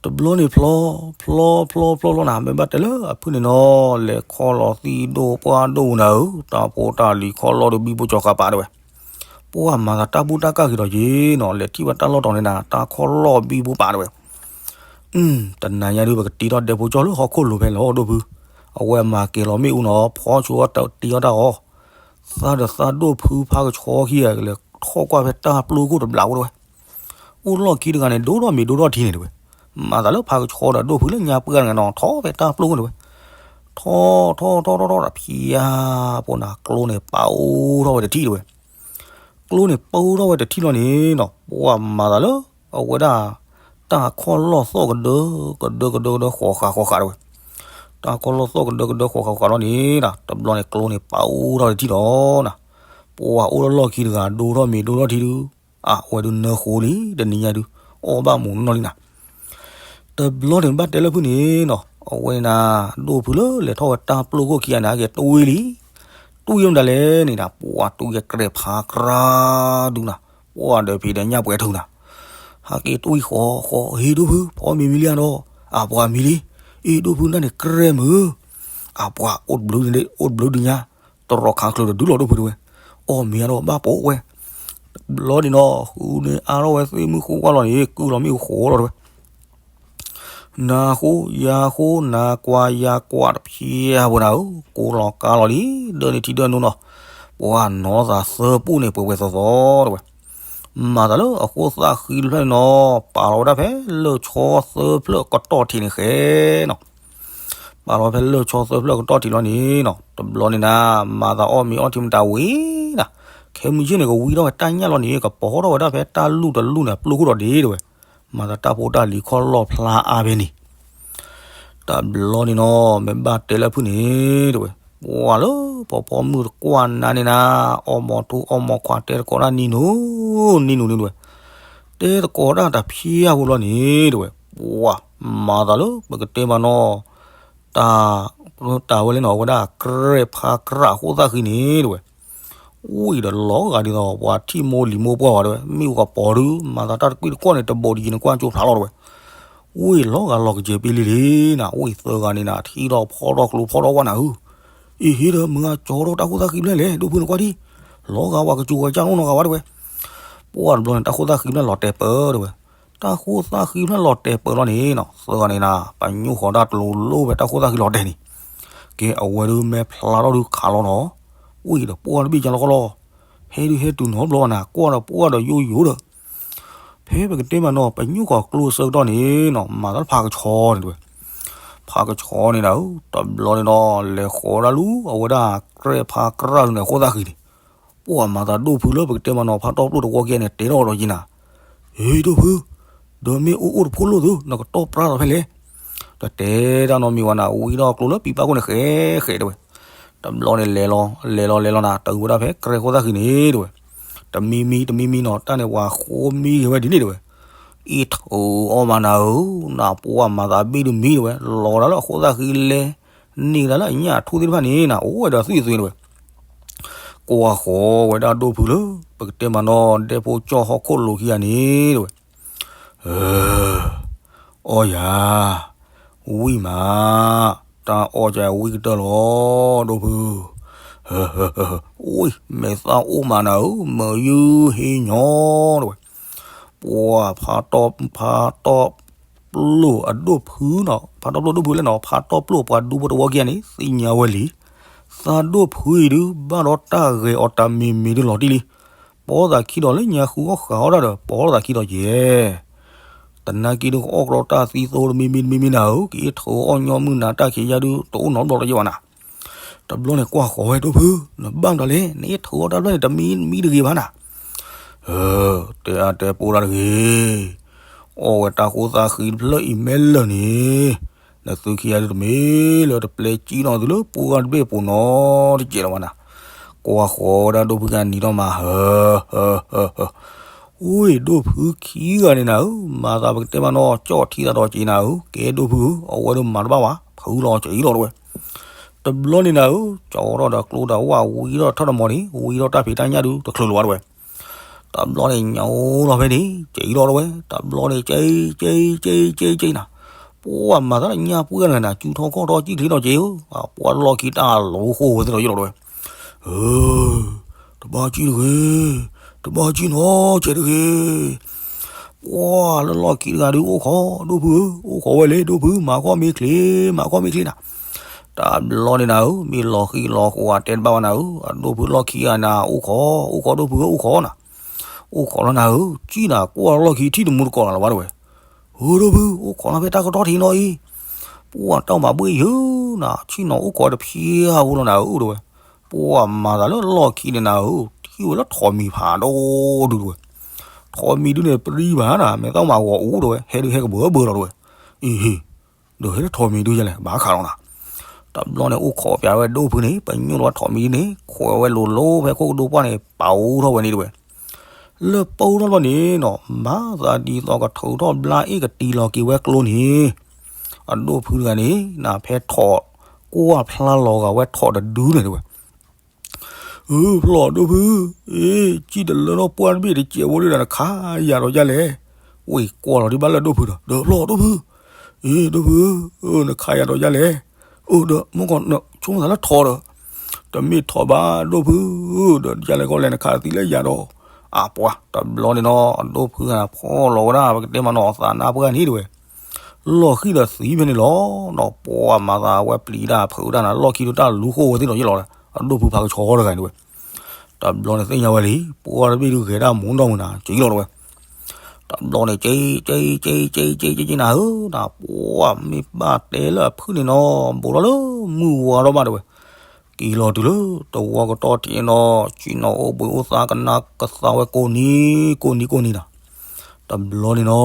တဘျီန့ၣ်ဖျီ ဖျီဖျီဖျီဖျီနၤ မ့ၢ်ဘၣ်တဲလၢအဖုန့ၣ်နီၤ လဲၤခီလီၤသံၣ်ဒိၣ်ပှၢ်ဒိၣ်နၤဧၢ တၢ်ဖိတၢ်လံၤခီလီၤဒီးဘံဘူကၠီၤဃာ်ပာ်တဝဲ. ပှၤမၤသးတၢ်ဘူၣ်တၢ်ကၢ်ဃံးဒီးယ့ၤနီၤ လဲၤထံၣ်ဝဲတၢ်လီၢ်တီၤန့ၣ်နၤ တၢ်ခီလီၤဘံဘူပာ်တဝဲ တနၤညါဒုး ပကတ့ထီၣ်ဒဲဖိကၠီလၢဟီၣ်ခိၣ်လိၤဖဲလီၤ ဒိၣ်ဖု. အဝဲမၤကဲၤလီၤမ့ၣ်အူနီၤ ဖီဆိတ့ထီၣ်တၢ်အီၣ် သးဒီးသးဒိၣ်ဖုဖါကဆီခံဂၤ ကလဲၤထီၣ်ကွၢ်ဖဲတၢ်ပျိခိၣ်တဘျးအိၣ်တဝဲ. အိၣ်လီၢ်ခံတဂၤန့ၣ် ဒိၣ်ထီၣ်မ့ၤဒိၣ်ထီၣ်ထံန့ၣ်တဝဲ. မၤသးလၢဖါကဆီဒီးဒိၣ်ဖုလၢညါပှၢ်တဂၤနီၤ ထီၣ်ဖဲတၢ်ပျိခိၣ်န့ၣ်ဝဲ. ထီၣ်ထီၣ်ထီၣ်ထီၣ်ထီၣ်ဒီးဖံယါပိနၤ ကျိန့ၣ်ပာ်အိၣ်ထီၣ်ဝဲတထံၣ်တဝဲ. ကျိန့ၣ်ပာ်အိၣ်ထီၣ်ဝဲတထံၣ်လီၤန့ၣ်နီၤ ပှၤမၤသးလၢ အဝဲဒၣ် တၢ်ခီၣ်လီၢ်သီၣ်ကဒၢ ကဒၢကဒၢကဒၢဃီၤဃာ်ဃီၤဃာ်တဝဲ. တၢ်ခီၣ်လီၢ်သီၣ်ကဒၢကဒၢဃီၤဃာ်ဃာ်လီၤန့ၣ် တဘျီန့ၣ်ကျိန့ၣ်ပာ်အိၣ်ထီၣ်တထံၣ်လီၤနၤ. ပှၤအိၣ်လၢလီၢ်ခံတဂၤဒိၣ်ထီၣ်မ့ၤဒိၣ်ထီၣ်ထံဒုး အဝဲဒုးနၢဃိလံ တနံၤညါဒုး အီၣ်ဘၣ်မူးနီၢ်နီၢ်လံနၤ. တဘျီန့ၣ်ဘၣ်တဲလၢဖုန့ၣ်နီၤ အဝဲနၤ ဒိၣ်ဖုလၢလဲၤထီၣ်ဝဲတၢ်ပျိခိၣ်ခံဂၤန့ၣ် ဟဲက့ၤတွံၢ်လံ. တွံၢ်မတၤလဲၣ်န့ၣ်နၤ ပှၤတွံၢ်ကဲကြဲးဖးကြၢဒုးနၤ ပှၤဒီးဖံးဒီးညၣ်ပှဲၤထုးနၤ ဟဲက့ၤတွံၢ်ဃီဃီ ဟ့ၣ်ဒိၣ်ဖု ဖီမ့ၤမံလံဧါဒီး အပှၤမံလံ. အ့ၣ်ဒိၣ်ဖုနၢ်န့ၣ်ကြဲးမုာ် အပှၤအိၣ်တဘျုးဒုး အိၣ်တဘျုးဒုးညါ တရီးခါချၢဒီးဒုးလီၤဒိၣ်ဖုတဝဲ. အီၣ်မ့ၤဧါဒီးဘၣ်ပိာ်ဝဲ တဘျီန့ၣ်နီၤ ဃုန့ၣ်အါထီၣ်ဝဲသ့ၣ်မုၢ်ဃိကွၢ်လီၤန့ၣ် ကုၢ်လီၤမ့ၣ်အူဃိလီၤတဝဲ. နၤဃိယၤဃိ နၤကွၢ်ယၤကွၢ်တဖျဲၣ်ဖိနၤဧၢ, ကိးလီၤကါလီၤလံ, ဒၢန့ၣ်ထံဒၢနူနီၤ, ပှၤနီၢ်သးသၢပူၣ်န့ၣ် ပှဲၤပှဲၤသီသီတဲဝဲ. မၤသးလၢအဃိသၣ်ဃံတဖျၢၣ်န့ၣ်နီၤ, ပာ်လီၤဝဲဒၣ်ဖဲလၢၢ်ဆီသၢဖျၢၣ်ကတီၢ်ထံးန့ၣ်ဃဲနီၤ. ပာ်လီၤဖဲလၢၢ်ဆီသၢဖျၢၣ်ကတီၢ်ထံးလီၤန့ၣ်နီၤ, တဘျီန့ၣ်နၤ, မၤသးအီၣ်မ့ၤအီထံမတၤဝံၤနၤ, ခဲမုၢ်ဆ့ၣ်န့ၣ် ကဝံထီၣ်ဝဲတၢ်ညၣ်လီၤန့ၣ် ကပီၤထီၣ်ဝဲဒၣ်ဖဲတၢ်လူၢ်တလူၢ်န့ၣ် အပျိၢ်ခိၣ်ဒီးဒ့တဲဝဲ. မၤသးတၢ်ဖိတၢ်လံၤခီၣ်လီၢ်ဖျါအါဖဲန့ၣ် တဘျီန့ၣ်နီၤ, မ့ၢ်ဘၣ်တဲလၢဖုၣ်န့ၣ်တဲဝဲ, ပှၤလၢပှၤဖီမုၢ်တကွၢ်နၤန့ၣ်နၤ, အီၣ်မီၤထူအီၣ်မီၤခွါတဲတကိးတၢ်နံၤနူ, နံၤနူန့ၣ်တဲဝဲ, တဲတကိးတၢ်တဖျဲၣ်ဖိလီၤန့ၣ်တဲဝဲ, ပှၤမၤသးလၢပကတဲမးနီၤ, တၢ် တၢ်ဝဲလဲၣ်နီၤ, အဝဲဒၣ်ကြဲးဖးကြးအဃိသၣ်ဃံန့ၣ်တဲဝဲ. ဝံၤဒီးလီၤဂာ်ဒ်သိး ပှၤထံၣ်မိၢ်လံၤမိၢ်ပှၢ်ဝဲတဲဝဲ, မ့ၢ်အိၣ်ကပီၤဒုး မၤသးတၢ်တကွံတကွီၢ်န့ၣ် တဘိးဒ်ယံၤန့ၣ်ကွၢ်ကၠိဖျါလီၤတဲဝဲ. ဝံၤလီၤဂာ်လီၤကစဲၤပ့လံလံနၤ, ဝံၤသၢဂၤန့ၣ်နၤ ထံၣ်ဒီးဖီထီၣ်ကျိဖီထီၣ်ဝဲနၤဧၢ, အ့ဟ့ဒီး မုၢ်ဂၤကၠီထီၣ်တၢ်ဃိသၣ်ဃံဖျၢၣ်လဲၣ် ဒိၣ်ဖုန့ၣ်ကွၢ်ဒံး, လီၤဂာ်ဝဲကစူၤဝဲကၢ်နီၢ်နီၢ်ဂၤဝဲတဲဝဲ. ပှၤတဘျီန့ၣ် တၢ်ဃိသၣ်ဃံဖျၢၣ်လီၤတဲာ်ပၢၢ်တဲဝဲ. တၢ်ဃိသၣ်ဃံဖျၢၣ်လီၤတဲာ်ပၢၢ်လီၤန့ၣ်နီၤ, သၢဂၤန့ၣ်နၤ ပညိၣ်ဃီၤတၢ်တလိၤလိၤဖဲတၢ်ဃိသၣ်ဃံလီၤတဲာ်န့ၣ်, ကဲအဝဲဒုးမဲာ်ဖျါထီၣ်ဒုးခးလီၤနီၤ, ဝံၤဒီးပှၢ်တဘ့ၣ်ကလီကလီ, ဟဲဒုးဟဲတုၤနီတဘျီဘၣ်နၤ, ကွၢ်ဒီးပှၢ်ဒီးယိယိဒီး ဖဲပကတဲမးနီၤ ပညိၣ်ဃီၤကျိအဆၢကတီၢ်န့ၣ်နီၤ မၤတၢ်ဖးကဆှီန့ၣ်တဲဝဲ. ဖးကဆှီန့ၣ်နၤဧၢ, တဘျီန့ၣ်နီၤ လဲၤဃီၤဒၣ်လူၤ အဝဲဒၣ်ကြဲးဖးကြးဒုးန့ၣ် အဃိသၣ်ဃံန့ၣ်, ပှၢ်မၤသးဒိၣ်ဖုလၢပကတဲမးနီၤ ဖးတီၣ်ပျိၢ်တဝီကဲန့ၣ် တဲထီၣ်ဒီးက့ၤနၤ, ဟ့ဒိၣ်ဖု, ဒီးမ့ၢ်အိၣ်အိၣ်တဖိလိၣ်သု နကတီၢ်ပြါလီၤဖဲလဲၣ်, တတဲတၢ်နီတမံၤဝဲနၤ, ဝံထီၣ်ကျိလၢပံပၢ်ခိၣ်န့ၣ် ဃဲဃဲတဲဝဲ. တဘျီန့ၣ်လဲၤလီၤ လဲၤလီၤလဲၤလီၤနၤ တုၤဝဲဒၣ်ဖဲကြဲးဃိသၣ်ဃံန့ၣ်တဲဝဲ. တမံမံတမံမံနီၤ တၢ်န့ၣ်ပှၤဃိမံဂ့ၤဝဲဒ်န့ၣ်တဲဝဲ. အ့ၣ်ထိးအီၣ်မးနၤဧၢ, နပှၢ်မၤသးဘ့ၣ်တမံတဲဝဲ, လီၤဒၣ်လၢအဃိသၣ်ဃံလဲၤ, န့ၢ်ဒၣ်လၢအညၣ်အထူသ့ၣ်တဖၣ်န့ၣ်နၤ အိၣ်ဝဲဒီးသွံၣ်သွံၣ်တဲဝဲ. ကွၢ်ဃီၤဝဲဒၣ်ဒိၣ်ဖုလၢ ပကတဲမးနီၤ ဒဲဖိကၠီၣ်ဟီၣ်ခိၣ်လိၤခံဂၤန့ၣ်တဲဝဲ. အီၣ်ယၤ, ဝံၣ်မး, တၢ်အီၣ်ကဝံၣ်ကတၢၢ်လီၤ, ဒိၣ်ဖု, ဝံၣ် မဲာ်သၣ်အိၣ်မးနၤဧၢ, မၤယုၢ်ဟ့ၣ်ညီတဲဝဲ. ပှၢ်ဖးတီၣ် ဖးတီၣ်ပျိၢ်အဒိၣ်ဖုနီၤ, ဖးတီၣ်ပျိၢ်ဒိၣ်ဖုလဲၣ်နီၤ, ဖးတီၣ်ပျိၢ်ပှၤဒူဖိတဝီခံဂၤန့ၣ် သ့ၣ်ညါဝဲလံ. သးဒိၣ်ဖုအံၤဒုး ဘၣ်ဒီးတၢ်ဂဲၤအီၤတၢ်မံၤမံၤဒုးလီၤတံၢ်လံ. ပီသးခံဒီးလၢညါဃုအီၣ်ဃာ်အီၣ်တၢ်ဒီး ပီသးခံဒီးယဲၢ် တနာ်က့ဒုး ကအီၣ်ကရီတၢ်သံသိတမံၤမံၤတမံၤမံၤနၤဧၢ, ကအ့ၣ်ထိးအီၣ်ညီမုၢ်နၤ တၢ်ခံးယါဒုး တအိၣ်နီတဘျီလၢၤယဲၢ်ဘၣ်နၤ. တဘျီန့ၣ်ကွၢ်ဃီၤဝဲဒိၣ်ဖု, နဘၣ်မတၤလဲၣ်, နအ့ၣ်ထိးအီၣ်တၢ်ဖျၢၣ်န့ၣ် တမံမံတဂ့ၤဘၣ်နၤ. တဲအါတဲပိာ်တၢ်တဂ့ၤ, အီၣ်ဝဲတၢ်ဃိသၣ်ဃံတဖျၢၣ်အံၤမ့ၢ်လၢာ်န့ၣ်, နသုခံဂၤဒုးတမ့ၢ်လၢတပျဲကံနီၤသုလၢပှၢ်တဘ့ၣ်ပူၤနီတစဲးလၢၤဘၣ်နၤ. ကွၢ်ဃီၤဝဲဒၣ်ဒိၣ်ဖုကနံၤထီၣ်မး ဟၢ ဟၢ ဟၢ ဝ့ၢ်ဒိၣ်ဖုခံဂၤန့ၣ်နၤဧၢ, မၤသးပကတဲမးနီၤ ကၠီၣ်ထံသးဒီးက့ၤနၤဧၢ, ကဲဒိၣ်ဖုဧၢ, အဝဲဒုးမၤတဘၣ်ဘၣ်, ဖုလီၤက့ၤလီၤတဲဝဲ. တဘျီန့ၣ်နၤဧၢ, ကၠီထီၣ်ဒီးကျိဒီးဝၣ်ဝံထီၣ်ထၢၣ်တမီၤန့ၣ် ဝံထီၣ်တၢ်ဖံးတၢ်ညၣ်ဒုးတချုးလၢၤဘၣ်တဲဝဲ. တဘျီန့ၣ်ညိလီၤဖဲန့ၣ် က့ၤလီၤတဲဝဲ, တဘျီန့ၣ်က့ၤ က့ၤ က့ၤ က့ၤ က့ၤနၤ, ပှၢ်မၤသးလၢညၣ်ပှၢ်နၤနၤ ကၠူထီၣ်ခီၣ်ထီၣ်ကံၣ်ချ့ထီၣ်က့ၤဧၢ, ပှၢ်လီၢ်ခံတၢ်လိၤဃိဝဲသ့ၣ်လီၤယိၣ်လီၤတဲဝဲ. တဘၣ်ကံၣ်တဂ့ၤ, တဘၣ်ကံၣ်နီၤကဲတဂ့ၤ. ပှၢ်လၢလီၢ်ခံတဂၤဒုးအိၣ်ခိး, ဒိၣ်ဖုဧၢ, အိၣ်ခိးဝဲလၢ ဒိၣ်ဖု မၤခီၣ်မ့ၢ်ချ့, မၤခီၣ်မ့ၢ်ချ့နၤ. တဘျီန့ၣ်နၤဧၢ, မ့ၢ်လီၤဃံလီၤဃိၤအတဲတဘၣ်ဘၣ်နၤဧၢ, အဒိၣ်ဖုလီၢ်ခံဂၤနၤ အိၣ်ခိး, အိၣ်ခိးဒိၣ်ဖုဧၢ အိၣ်ခိးနၤ. အိၣ်ခိးလီၤနၤဧၢ, ကံၣ်နၤ ကွၢ်လီၢ်ခံထံၣ်တမူတကိးလၢၤဘၣ်တဲဝဲ. ဧၢ ဒိၣ်ဖု အိၣ်ခိးလီၤဖဲတၢ်ကတီၢ်ထံးနီၤအံၤ, ပှၢ်တၢ်မၤဘှ့ၣ်ယုာ်နၤ, ဆ့ၣ်နီၤအိၣ်ခိးတဖျဲၣ်ဧိၤလီၤနၤဧၢ တဲဝဲ. ပှၢ်မၤသးလၢလီၢ်ခံန့ၣ်နၤဧၢ, ထံၣ်ဝဲလၢထိးမံၤဖးဒိၣ်ဒုးတဲဝဲ. ထိးမံၤဒုးန့ၣ် ပြံဘၣ်နၤ, မဲာ်သၣ်မၤဂီၤအိၣ်တဲဝဲ, ဟဲဒုးဟဲကဘၢဘၢလီၤတဲဝဲ. အံၤဟ့ၣ်, ဒီးဟဲလၢထိးမံၤဒုးယလဲၣ်, ဘၣ်ခးလီၤနၤ. တဘျီန့ၣ်အိၣ်ခိးပၠးဝဲဒိၣ်ဖုန့ၣ်, ပညိၣ်လီၤဝဲထိးမံၤဒုးန့ၣ် ခွဲးဝဲလိၤလိၤဖဲခိၣ်ကဒိပှၢ်န့ၣ် ပာ်အိၣ်ထီၣ်ဝဲန့ၣ်တဲဝဲ. လၢပအိၣ်ထီၣ်ဘျီန့ၣ်နီၤ, မၤသးဒ်သိးကထုးထီၣ်ဘျါအ့ၣ်ကတံၤလီၤက့ၤဝဲကျိန့ၣ်, အဒိၣ်ဖုတဂၤန့ၣ်နၤ ဖဲထိးကွၢ်ဖျါလီၤဂာ်ဝဲထိးတဒုန့ၣ်တဲဝဲ. အၢ ဖျီၣ်ဒိၣ်ဖု, အ့ ကံၣ်တလၢထီၣ်ပှၢ်တဘ့ၣ်တစဲးဖိဒီး နခးယၤဒီးဒ်လဲၣ်. ဝ့ၢ်ကွၢ်လီၤဒံးဘၣ်လၢဒိၣ်ဖုဒီး, ဒီးဖျီၣ်ဒိၣ်ဖု, အ့ ဒိၣ်ဖုဧၢ, နခးယၤဒီးဒ်လဲၣ်. အိၣ်ဒီးမ့ၢ်ကီး ဆိကမိၣ်သးလၢထိးဒီး, တမ့ၢ်ထိးဘၣ်ဒိၣ်ဖု, ဒီးဒ်လဲၣ်ကီးလဲၣ် နခးသံလၢယၤဒီး, အပှၤ တဘျီန့ၣ်နီၤ အဒိၣ်ဖုဂၤဖီၣ်လီၤဝဲဒၣ် ပကတဲမးနီၤ အသးနါပှၢ်န့ၣ်တဲဝဲ. လီၢ်ခံဒီးသံဖဲန့ၣ်လီၤ. ဒီးပှၤမၤသးဝဲပျံၤတၢ်ဖုးတၢ်နၤ လီၢ်ခံဒုးတၢ်လူၤဃိဝဲသ့ၣ်ဒီးယ့ၣ်လီၤ, အဒိၣ်ဖုဖါကဆီတဂၤန့ၣ်ဝဲ, တဘျီန့ၣ်သ့ၣ်ညါဝဲလံ ပှၤတဘ့ၣ်ဒုးဂဲၤတၢ်မူနီၢ်မုၢ်နၤ က့လီၤတဝဲ. တဘျီန့ၣ် က့က့က့က့က့က့နၤဧၢ, နၤပှၤမ့ၢ်ဘၣ်တဲလၢအဖုၣ်န့ၣ်နီၤ ဘူးထီၣ်လၢမုၢ်ဝါထီၣ်ဘၣ်တဝဲ. က့ၤလီၤတုၤလၢတဝီကတီၢ်ထံးနီၤ ဆ့ၣ်နီၤအိၣ်ဘှံးအိၣ်သါကနၣ်ကသါဝဲကိးနံၤကိးနံၤကိးနံၤနီၤ. တဘျီန့ၣ်နီၤ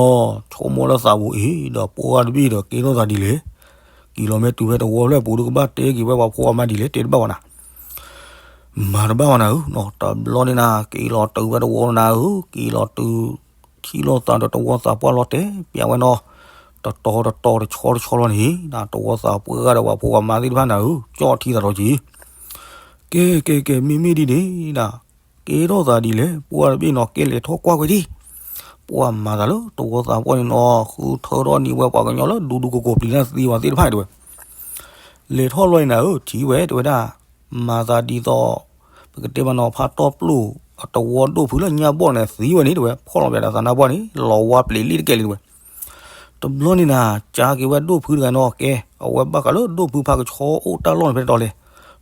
ဆိကမိၣ်လၢသးပူၤအံၤ ဒီးပှၤတဘ့ၣ်ဒီးကဲထီၣ်သးဒ်လဲၣ်. က့ၤလီၤမ့ၢ်တုၤဖဲတဝီဖျၢၣ်ပူၤဒုးကဘၣ်တဲက့ၤဝဲပှၤဖိအမါဒ်လဲၣ် တဲတဘၣ်ဝဲနၤ မၤတဘၣ်ဝဲနၤဧၢနီၤ. တဘျီန့ၣ်နၤ က့ၤလီၤတုၤဖဲတဝီနၤဧၢ, က့ၤလီၤတုၤ ထံၣ်လိာ်သးဒီးတဝီသးပှၢ်လီၤတဲာ်ပျးဝဲနီၤ, တတီၤတတီၤတဆီတဆီလီၤန့ၣ် နၤတဝီသးပှၢ်ဂၤဒီးပှၤဖိပှၤမါသ့ၣ်တဖၣ်နၤဧၢ ကၠီၣ်ထံသးဒီးက့ၤ, ကဲကဲကဲ မ့မ့ၢ်ဒ်န့ၣ်နၤ ကဲထီၣ်သးဒ်လဲၣ် ပှၤတဘ့ၣ်နီၤ ကဲလဲၤထီၣ်ကွၢ်ကွံာ်ဒံး. ပှၤမၤသးလၢတဝီသးပှၢ်န့ၣ်နီၤ ဃုထၢထီၣ်န့ၢ်ဝဲပှၤကညီလၢဒူဒူကိးကိးပျံၤတၢ်သံဝဲသ့ၣ်တဖၣ်တဲဝဲ လဲၤထီၣ်လီၤအံၤနၤဧၢ ထံၣ်ဝဲတဲဝဲဒၣ်, မၤသးဒ်သိး ပကတဲမးနီၤ ဖါတီၢ်ပျိၢ် အတဝီဒိၣ်ဖုလၢညၣ်ဘီၣ်န့ၣ်သံဝဲန့ၣ်တဲဝဲ ဖီၣ်လီၤပၠးဒီးသးနါပှၢ်န့ၣ် လီၤဝါပျံၤလံတကဲလံတဲဝဲ. တဘျီန့ၣ်နၤ ကၠါက့ၤဝဲဒိၣ်ဖုတဂၤနီၤ ကဲ အဝဲဘၣ်ဃးလၢဒိၣ်ဖုဖါကဆီအိၣ်တၢ်လီၢ်န့ၣ်ဖဲတတီၤလဲၣ်.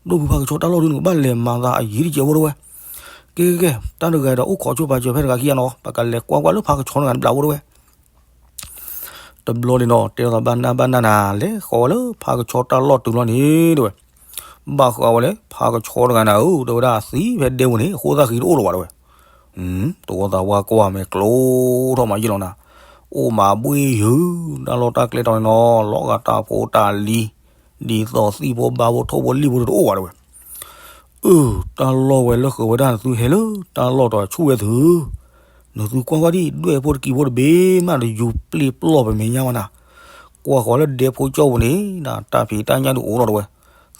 ဒိၣ်ဖုဖါကဆီတၢ်လီၢ်ဒုးနကဘၣ်လဲၤမၤသးအယံၤတကဲဖိတဲဝဲ. ကဲကဲကဲ တၢ်တဂၤဒီးအိၣ်ခိးဆိပာ်စၢၤဖဲတဂၤခံဂၤနီၤ ပကလဲၤကွၢ်ကွၢ်လၢဖါကဆီတဂၤန့ၣ်ဘျးဖိတဲဝဲ. တဘျီန့ၣ်နီၤ တဲလိာ်သးဘၣ်နၢ်ဘၣ်နၢ်နၤ လဲၤဃီၤဝဲလၢဖါကဆီတၢ်လီၢ်တုၤလီၤန့ၣ်တဲဝဲ, ဘၣ်ဃးဝဲလၢဖါကဆီတဂၤနၤဧၢ တဲဝဲဒၣ်သံဖဲဒဲပူၤန့ၣ် အဃိသတးဃံတအိၣ်လၢၤဘၣ်တဲဝဲ. တဝီသးပှၢ်ကွၢ်မဲာ်ကျိထီၣ်မးယံာ်လီၤနၤ, အိၣ်မးဘှ့ၣ်ယုာ် တၢ်လီၢ်တၢ်ကျဲတီၤန့ၣ်နီၤ လီၤဂာ်တၢ်ဖိတၢ်လံၤ ဒ်သိးသံၣ်ဖိဘါဖိထိၣ်ဖိလံၣ်ဖိတအိၣ်ဘၣ်တဲဝဲ. အၢ တၢ်လီၢ်ဝဲလၢဃုာ်ဝဲဒၣ်နသုဟဲလၢတၢ်လီၢ်တီၤဆူၣ်ဝဲသု, နသုကွၢ်ကွၢ်ဒံး ဒွဲၣ်ဖိတကံၤဖိတဘ့ၣ်မးတယူၤပျ့ၢ်ပျီၢ်ပမဲာ်ညါဝဲနၤ, ကွၢ်ဃီၤလၢဒဲဖိကၠီၣ်ပူၤန့ၣ် တၢ်ဖံးတၢ်ညၣ်ဒုးအိၣ်လီၤတဲဝဲ,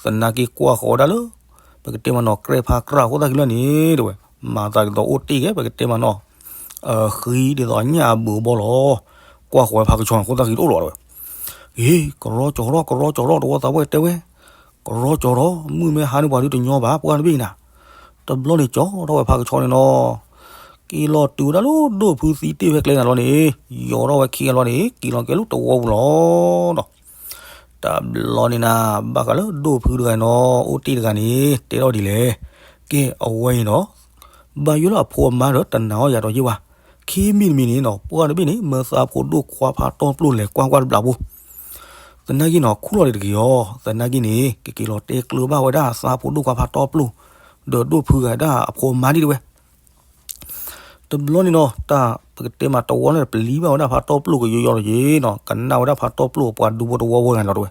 သနာ်က့ကွၢ်ဃီၤဝဲဒၣ်လၢ ပကတဲမးနီၤ ကြဲဖါကြၢ်အဃိသတးဃံလီၤန့ၣ်တဲဝဲ, မၤသးဒ်သိးအိၣ်တ့ၢ်က့ၤ ပကတဲမးနီၤ ဃံဒ်သိးညၣ်အဘုးအဘီလီၤ, ကွၢ်ဃီၤဝဲဖါကဆီန့ၣ်အဃိသတးဃံတအိၣ်လၢၤဘၣ်တဲဝဲ. ဂ့ၤ ကရီကၠီၤထီၣ် ကရီကၠီၤထီၣ် တဝီသးပှၢ်တဲဝဲ, ကရီကၠီၤထီၣ် မုၢ်မ့ၢ်ဟါန့ၣ်ပှၤဒုးတညီဘၣ် ပှၤတဘ့ၣ်နၤ, တဘျီန့ၣ်ကၠီၤထီၣ်ဝဲဖါကဆီန့ၣ်နီၤ, က့ၤလီၤတုၤဝဲဒၣ်လၢဒိၣ်ဖုသံတ့ၢ်ဖဲကျဲနၤလီၤန့ၣ်, ယီၤထီၣ်ဝဲခံဂၤလီၤန့ၣ် က့ၤလီၤကဲလၢတဝီပူၤလီၤဒီး တဘျီန့ၣ်နၤ ဘၣ်ဃးလၢဒိၣ်ဖုတဂၤနီၤ အိၣ်တ့ၢ်တဂၤန့ၣ် တဲထီၣ်ဒ်လဲၣ်, ကဲအဝဲအံၤနီၤ ဘၣ်ယိၣ်လၢအဖိအမါဒီးတနာ်အီၤယၤဒီးယ့ၢ်ဝဲ, ခံမံၤတမံၤန့ၣ်နီၤ ပှၤတဘ့ၣ်န့ၣ် မၢသးဖိဒိၣ်ခွါဖါတီၢ်ပျိၢ်လဲၤကွၢ်ကွၢ်တဘျးဖိ သနာ်က့နီၤ ခူၣ်လီၤဒံးတဂ့ၤအီၤ, သနာ်က့န့ၣ် ကက့ၤလီၤတဲကျၢၤဘၣ်ဝဲဒၣ်သးဖိဒိၣ်ခွါဖါတီၢ်ပျိၢ် ဒီးဒိၣ်ဖုဂၤဒၣ်အဖိအမါဒံးတဲဝဲ. တဘျီန့ၣ်နီၤ တၢ်ပကတဲမးတဝီန့ၣ် ပျံၤဘၣ်ဝဲဒၣ်ဖါတီၢ်ပျိၢ်ကယီယီလီၤက့ၤနီၤ ကနၣ်ဝဲဒၣ်ဖါတီၢ်ပျိၢ်အပှၤဒူဖိတဝီဖိဂၤန့ၣ်လီၤတဲဝဲ.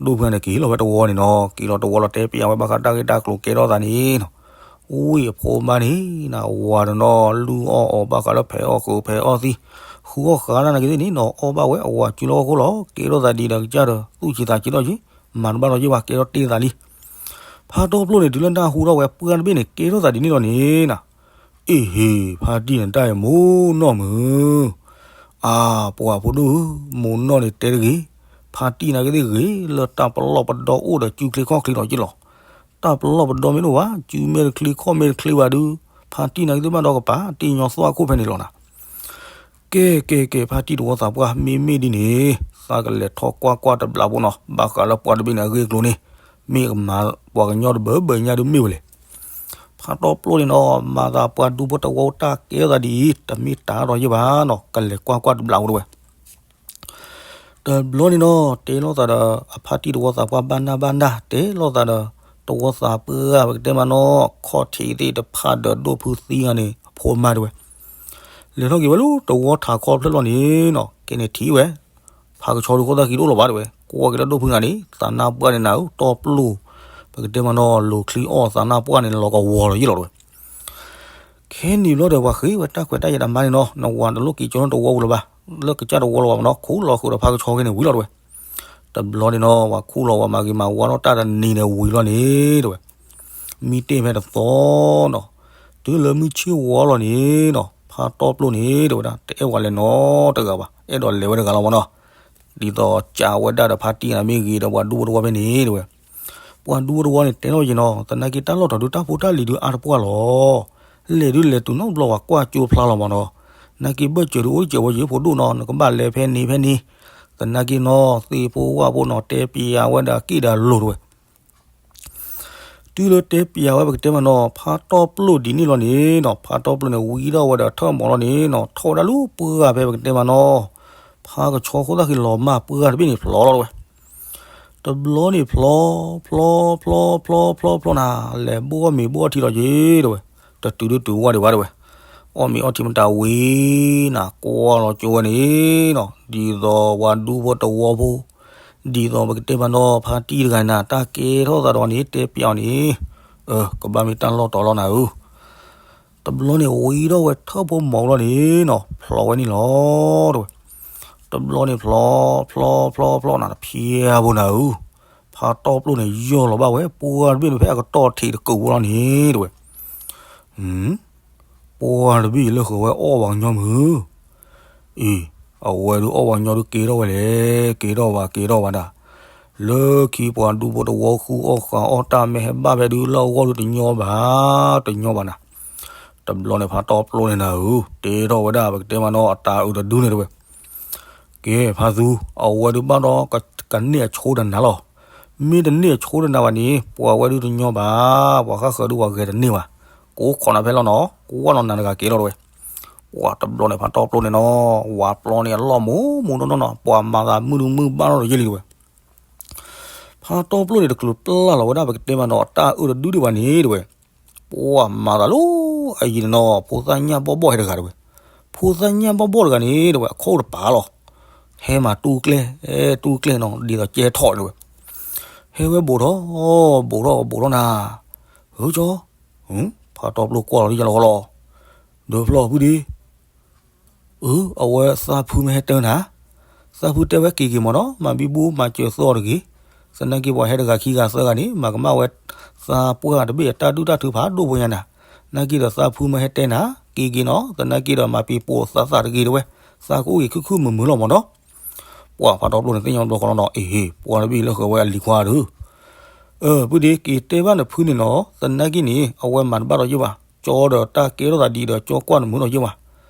ဒိၣ်ဖုန့ၣ်က့ၤလီၤဝဲတဝီန့ၣ်နီၤ က့ၤလီၤတဝီလီၤတဲပျးဝဲဘၣ်ဃးတၢ်ဂ့ၢ်တၢ်ကျိၤကဲထီၣ်သးန့ၣ်နီၤ ဝံၣ်အဖိအမါန့ၣ် နဝၤဒီးနီၤ လုၢ်အီၣ်အီၤဘၣ်ဃးလၢဖဲးအီၣ်ဃုာ်ဖဲးအီၣ်သံ, ဃုအီၣ်ဃာ်တၢ်နာ်က့သ့ၣ်န့ၣ်နီၤ အီၣ်ဘၣ်ဝဲအဝၤစုလီၢ်ခီၣ်ခိၣ်လီၤ ကဲထီၣ်သးဒ်ဒီးကစၢ်ဒီး သူၣ်ဆံးသးဆံးထီၣ်က့ၤ, မၤတဘၣ်လီၤယ့ၢ်ဝဲ ကဲထီၣ်တ့ၢ်သးလံ. ဖါတီၢ်ပျိၢ်န့ၣ် တုၤလၢနၢ်ဟူထီၣ်ဝဲပှၤတဘ့ၣ်န့ၣ် ကဲထီၣ်သးဒ်န့ၣ်လီၤန့ၣ်နီၤ, အ့ၣ်ဟ့ၣ် ဖါတံၢ်န့ၣ်တၢ်အံၤမိၢ်နီၢ်မုၢ် အါ ပှၤဖိဒိၣ်ဧၢ, မိၢ်နီၢ်န့ၣ်တဲတဂ့ၤ, ဖါတံၢ်နာ်က့သ့ၣ်ဂ့ၤ လၢတၢ်ပလီၢ်ပဒီအိၣ်ဒီးစုချ့ခီၣ်ချ့လီၤက့ၤလီၤ. တၢ်ပလီၢ်ပဒီမ့ၢ်တအိၣ်ဘၣ် စုမဲာ်တချ့ခီၣ်မဲာ်တချ့ဘၣ်ဒုး ဖါတံၢ်နာ်က့သ့ၣ်ဘၣ်ဒီးကပာ်တ့ၢ်ညီသွၣ်အခိၣ်ဖဲန့ၣ်လီၤနၤ. ကဲကဲကဲ ဖါတံၢ်တဝီသးပှၢ် မ့မ့ၢ်ဒ်န့ၣ် သးကလဲၤထီၣ်ကွၢ်ကွၢ်တဘျးဖိနီၤ ဘၣ်ဃးလၢပှၤတဘ့ၣ်န့ၣ်အဂ့ၢ်အကျိၤန့ၣ် မ့ၢ်ကမၤပှၤကညီတဘၢဘၢညါဒုးမ့ၢ်ဝဲလဲၣ်. ဖါတီၢ်ပျိၢ်န့ၣ်နီၤ မၤသးပှၤဒူဖိတဝီတၢ်ကဲထီၣ်သးဒ်အံၤ တမ့ၢ်တၢ်ဒီးယ့ၢ်ဘၣ်နီၤ ကလဲၤကွၢ်ကွၢ်တဘျးဖိတဲဝဲ. တဘျီန့ၣ်နီၤ တဲလိာ်သးဒီး အဖါတံၢ်တဝီသးပှၢ်ဘၣ်နၢ်ဘၣ်နၢ် တဲလိာ်သးဒီး တဝီသးပှၢ် ပကတဲမးနီၤ ခီၣ်ထံးသ့ၣ်တဖၣ်ဒီးဒိၣ်ဖုသံဂၤန့ၣ် အဖိအမါတဲဝဲ လဲၤထီၣ်က့ၤဝဲလၢတဝီထးခီဖျၢၣ်လီၤန့ၣ်နီၤ ကဲန့ၣ်ထံၣ်ဝဲ ဖါကဆီဒုးဃိသတးက့ၤတအိၣ်လၢၤဘၣ်တဲဝဲ ကွၢ်က့ၤလၢဒိၣ်ဖုဂၤန့ၣ် သးနါပှၢ်န့ၣ်နၤဧၢ တီၢ်ပျိၢ် ပကတဲမးနီၤ လိၤချံအီၣ်သးနါပှၢ်န့ၣ် လီၤကဝီၤလီၤယ့ၢ်လီၤတဲဝဲ ခဲနံၣ်ဘျီဒီး ပှၤဃ့ဝဲတၢ်ခွဲးတၢ်ယာ်တမါန့ၣ်နီၤ နဝၤတလိၣ်က့ၤကၠီၤနီတဝီပူၤလၢၤဘၣ်, လၢကစၢ်တဝီလၢၤဘၣ်မနီၤ ခူၣ်လီၤဃုာ်ဒီးဖါကဆီခဲန့ၣ်ဝံၤလီၤတဲဝဲ. တဘျီန့ၣ်နီၤ ပှၤခူၣ်လီၤဝဲမၤဂ့ၤမၤဝါထီၣ်တၢ်တနံၤန့ၣ်ဝံၤလီၤန့ၣ်တဲဝဲ, မံတ့ၢ်ဖဲတသီနီၤ, တုၤလၢမုၢ်ဆ့ၣ်ဝါလီၤန့ၣ်နီၤ ဖါတီၢ်ပျိၢ်န့ၣ်တဲဝဲဒၣ် တအဲၣ်ဝဲလဲၤနီတဂၤဘၣ် အဲၣ်ဒိးလဲၤဝဲတဂၤလီၤမနီၤ, ဒ်သိးကးဝဲဒၣ်ဒီးဖါတံၢ်နၤမ့ၢ်ဂ့ၤဒီးပှၤဒူဖိတဝီဖဲန့ၣ်တဲဝဲ ပှၤဒူဖိတဝီန့ၣ် တဲထီၣ်ယံၤနီၤ သနာ်က့တၢ်လီၢ်တီၤဒုးတၢ်ဖိတၢ်လံၤဒုးအါတပှၢ်လီၤ. လဲၤဒုးလဲၤတုၤနီတဘျီပှၤကွၢ်ကၠိဖျါလီၤမနီၤ. နာ်က့ဘၢၣ်စၢၤဒုးအိၣ်စၢၤဝဲယံၤဖိဒိၣ်နီၤ နကဘၣ်လဲၤဖဲန့ၣ်ဖဲန့ၣ်. သ သနာ်က့နီၤ သ့ၣ်ဖိဝၣ်ဖိနီၤ တဲပျးဝဲဒီးအက့ၢ်ဒီးအလိၤတဝဲ တုၤလၢတဲပျးဝဲပကတဲမးနီၤ ဖါတီပျိၢ်ဒ်န့ၣ်လီၤန့ၣ်နီၤ ဖါတီပျိၢ်န့ၣ် ဝံထီၣ်ဝဲဒီးထၢၣ်မီၤလီၤန့ၣ်နီၤ ထီၣ်ဝဲဒၣ်လၢပှၢ်ဖဲပကတဲမးနီၤ ဖါကဆီခိၣ်သၣ်ဃံလီၤမၢ်ပှၢ်တဘ့ၣ်န့ၣ်ဖျိးလီၤတဝဲ တဘျီန့ၣ်ဖျိး ဖျိး ဖျိး ဖျိး ဖျိး ဖျိးနၤ လဲၤဘိၣ်အီၣ်မ့ၤဘိၣ်အီထံလီၤက့ၤတဝဲ တတုၤဒုတုၤဝၣ်ဒံးဘၣ်တဝဲ အီၣ်မ့ၤအီထံမတၤဝံၤနၤ ကွၢ်လီၤကၠိဝဲန့ၣ်နီၤ ဒ်သိးပှၤဒူဖိတဝီဖိ ဒ်သိးပကတဲမးနီၤ ဖါတံၢ်တဂၤနၤ တၢ်ကဲထီၣ်သးဒီးန့ၣ် တဲပျးအီၤန့ၣ် ကဘၣ်မ့ၢ်တၢ်လီၢ်တီၤလီၤနၤဧၢ တဘျီန့ၣ် ဝံထီၣ်ဝဲထၢၣ်ဖိမီၤလီၤန့ၣ်နီၤ ဖျိးဝဲန့ၣ်လီၤတဝဲ တဘျီန့ၣ်ဖျိး ဖျိး ဖျိး ဖျိးနၤ တဖျဲးဖိနၤဧၢ ဖါတီပျိၢ်န့ၣ် ယီၢ်လီၤဘၣ်ဝဲ ပှၢ်တဘ့ၣ်န့ၣ် ဖဲအကတီၢ်ထံးတကုာ်ဖိလီၤန့ၣ်တဝဲ ပှၢ်တဘ့ၣ်အံၤလၢဃုာ်ဝဲအီၣ်ပှၤကညီမုၢ် အံၤ အဝဲဒုးအီၣ်ပှၤကညီဒုးကဲထီၣ်ဝဲလဲၣ် ကဲထီၣ်ဘၣ် ကဲထီၣ်ဘၣ်ဒၣ် လၢခံပှၤဒူဖိတဝီဃုအီၣ်ဃုအီၣ်တၢ်မ့ၢ်ဟဲဘၣ်ဖဲဒုးလၢအဂီၢ်ဒုးတညီဘၣ် တညီဘၣ်နၤ တဘျီန့ၣ်ဖါတီပျိၢ်န့ၣ်နၤဧၢ တဲထီၣ်ဝဲဒၣ် ပကတဲမးနီၤ အတၢ်အုးတဒုန့ၣ်တဝဲ ကဲ ဖါသူ အဝဲဒုးဘၣ်ဒီးကန့ၢ်အဆိတနၤလီၤ. မ့ၢ်တန့ၢ်အဆိတနၤဘၣ်န့ၣ် ပှၤဝဲဒုးတညီဘၣ်, ပှၤဃၣ်ဃၢၤဒုးပှၤဂဲၤတန့ၢ်ဘၣ်. ကိးခိးနၤဖဲလီၤနီၤ, ကွၢ်နီၤနၤတဂၤက့ၤလီၤတဝဲ. ပှၤတဘျီန့ၣ် ဖါတီပျိန့ၣ်နီၤ, ဝၤပျီန့ၣ်အလီၢ်မူးမူးနီၢ်နီၢ်နီၤ, ပှၤမၤသးမုၢ်ဒုးမုၢ်ဘၣ်ထီၣ်ဒီးယဲၢ်လံတဝဲ. ဖါတီပျိန့ၣ် တချုးပျၢ်လီၤဝဲဒၣ် ပကတဲမးနီၤ တၢ်အုးတဒုဒံးဘၣ်န့ၣ်တဝဲ. ပှၤမၤသးလၢအယံၤန့ၣ်နီၤ, ဖိသၣ်ညၣ်ဘီၣ်ဘီၣ်ဟဲတဂၤတဝဲ. ဖိသၣ်ညၣ်ဘီၣ်ဘီၣ်တဂၤန့ၣ်တဝဲ အခိၣ်တပၤလီၤ. ဟဲမၤတူၢ်ကျဲ, ဟဲတူၢ်ကျဲနီၤ, ဒ်သိးကဲထီၣ်တဝဲ. ဟဲဝဲဘူးထီၣ်, ဘူးထီၣ်, ဘူးထီၣ်နၤ. ဧၢကၠီ, ဖါတီပျိကွၢ်လီၤလံယလီၤဃီလီၤ. ဒီးဖျီဖုဒံး အၢ အဝဲသးဖုမ့ၢ်ဟဲတဲနၤ, သးဖုတဲဝဲက့ၤက့ၤမးနီၤ, မၤဘံဘူမၤစၢၤသီတဂ့ၤ. သနာ်က့ပှၤဟဲတဂၤခံဂၤသၢဂၤန့ၣ် မၤကမၣ်ဝဲ သးပှၢ်တဘ့ၣ်အတၢ်ဒုၣ်တၢ်ထုဖးဒိၣ်ဖိညါနၤ. နာ်က့ဒီးသးဖုမ့ၢ်ဟဲတဲနၤ, က့ၤက့ၤနီၤ, သနာ်က့ဒီးမၤပံၤပိာ်သးသးတဂ့ၤတဝဲ, သးကအိၣ်ဂ့ၤခုၣ်ခုၣ်မုာ်မုာ်လီၤမးနီၤ. ပှၤဖါတီပျိန့ၣ်သ့ၣ်ညါဘျီဃီလီၤနီၤ, အ့ဟ့ၣ် ပှၤတဘ့ၣ်လၢဃုာ်ဝဲအလံၤခွါဒီး ဖုဒံးက့ၤတဲဘၣ်နဖုန့ၣ်နီၤ, သနာ်က့န့ၣ် အဝဲမၤတဘၣ်ဒီးယဲၢ်ဘၣ်, ကၠီဒီးတၢ်ကဲထီၣ်သးဒ်ဒီးကၠီကွၢ်နမုာ်ဒီးယဲၢ်ဘၣ်.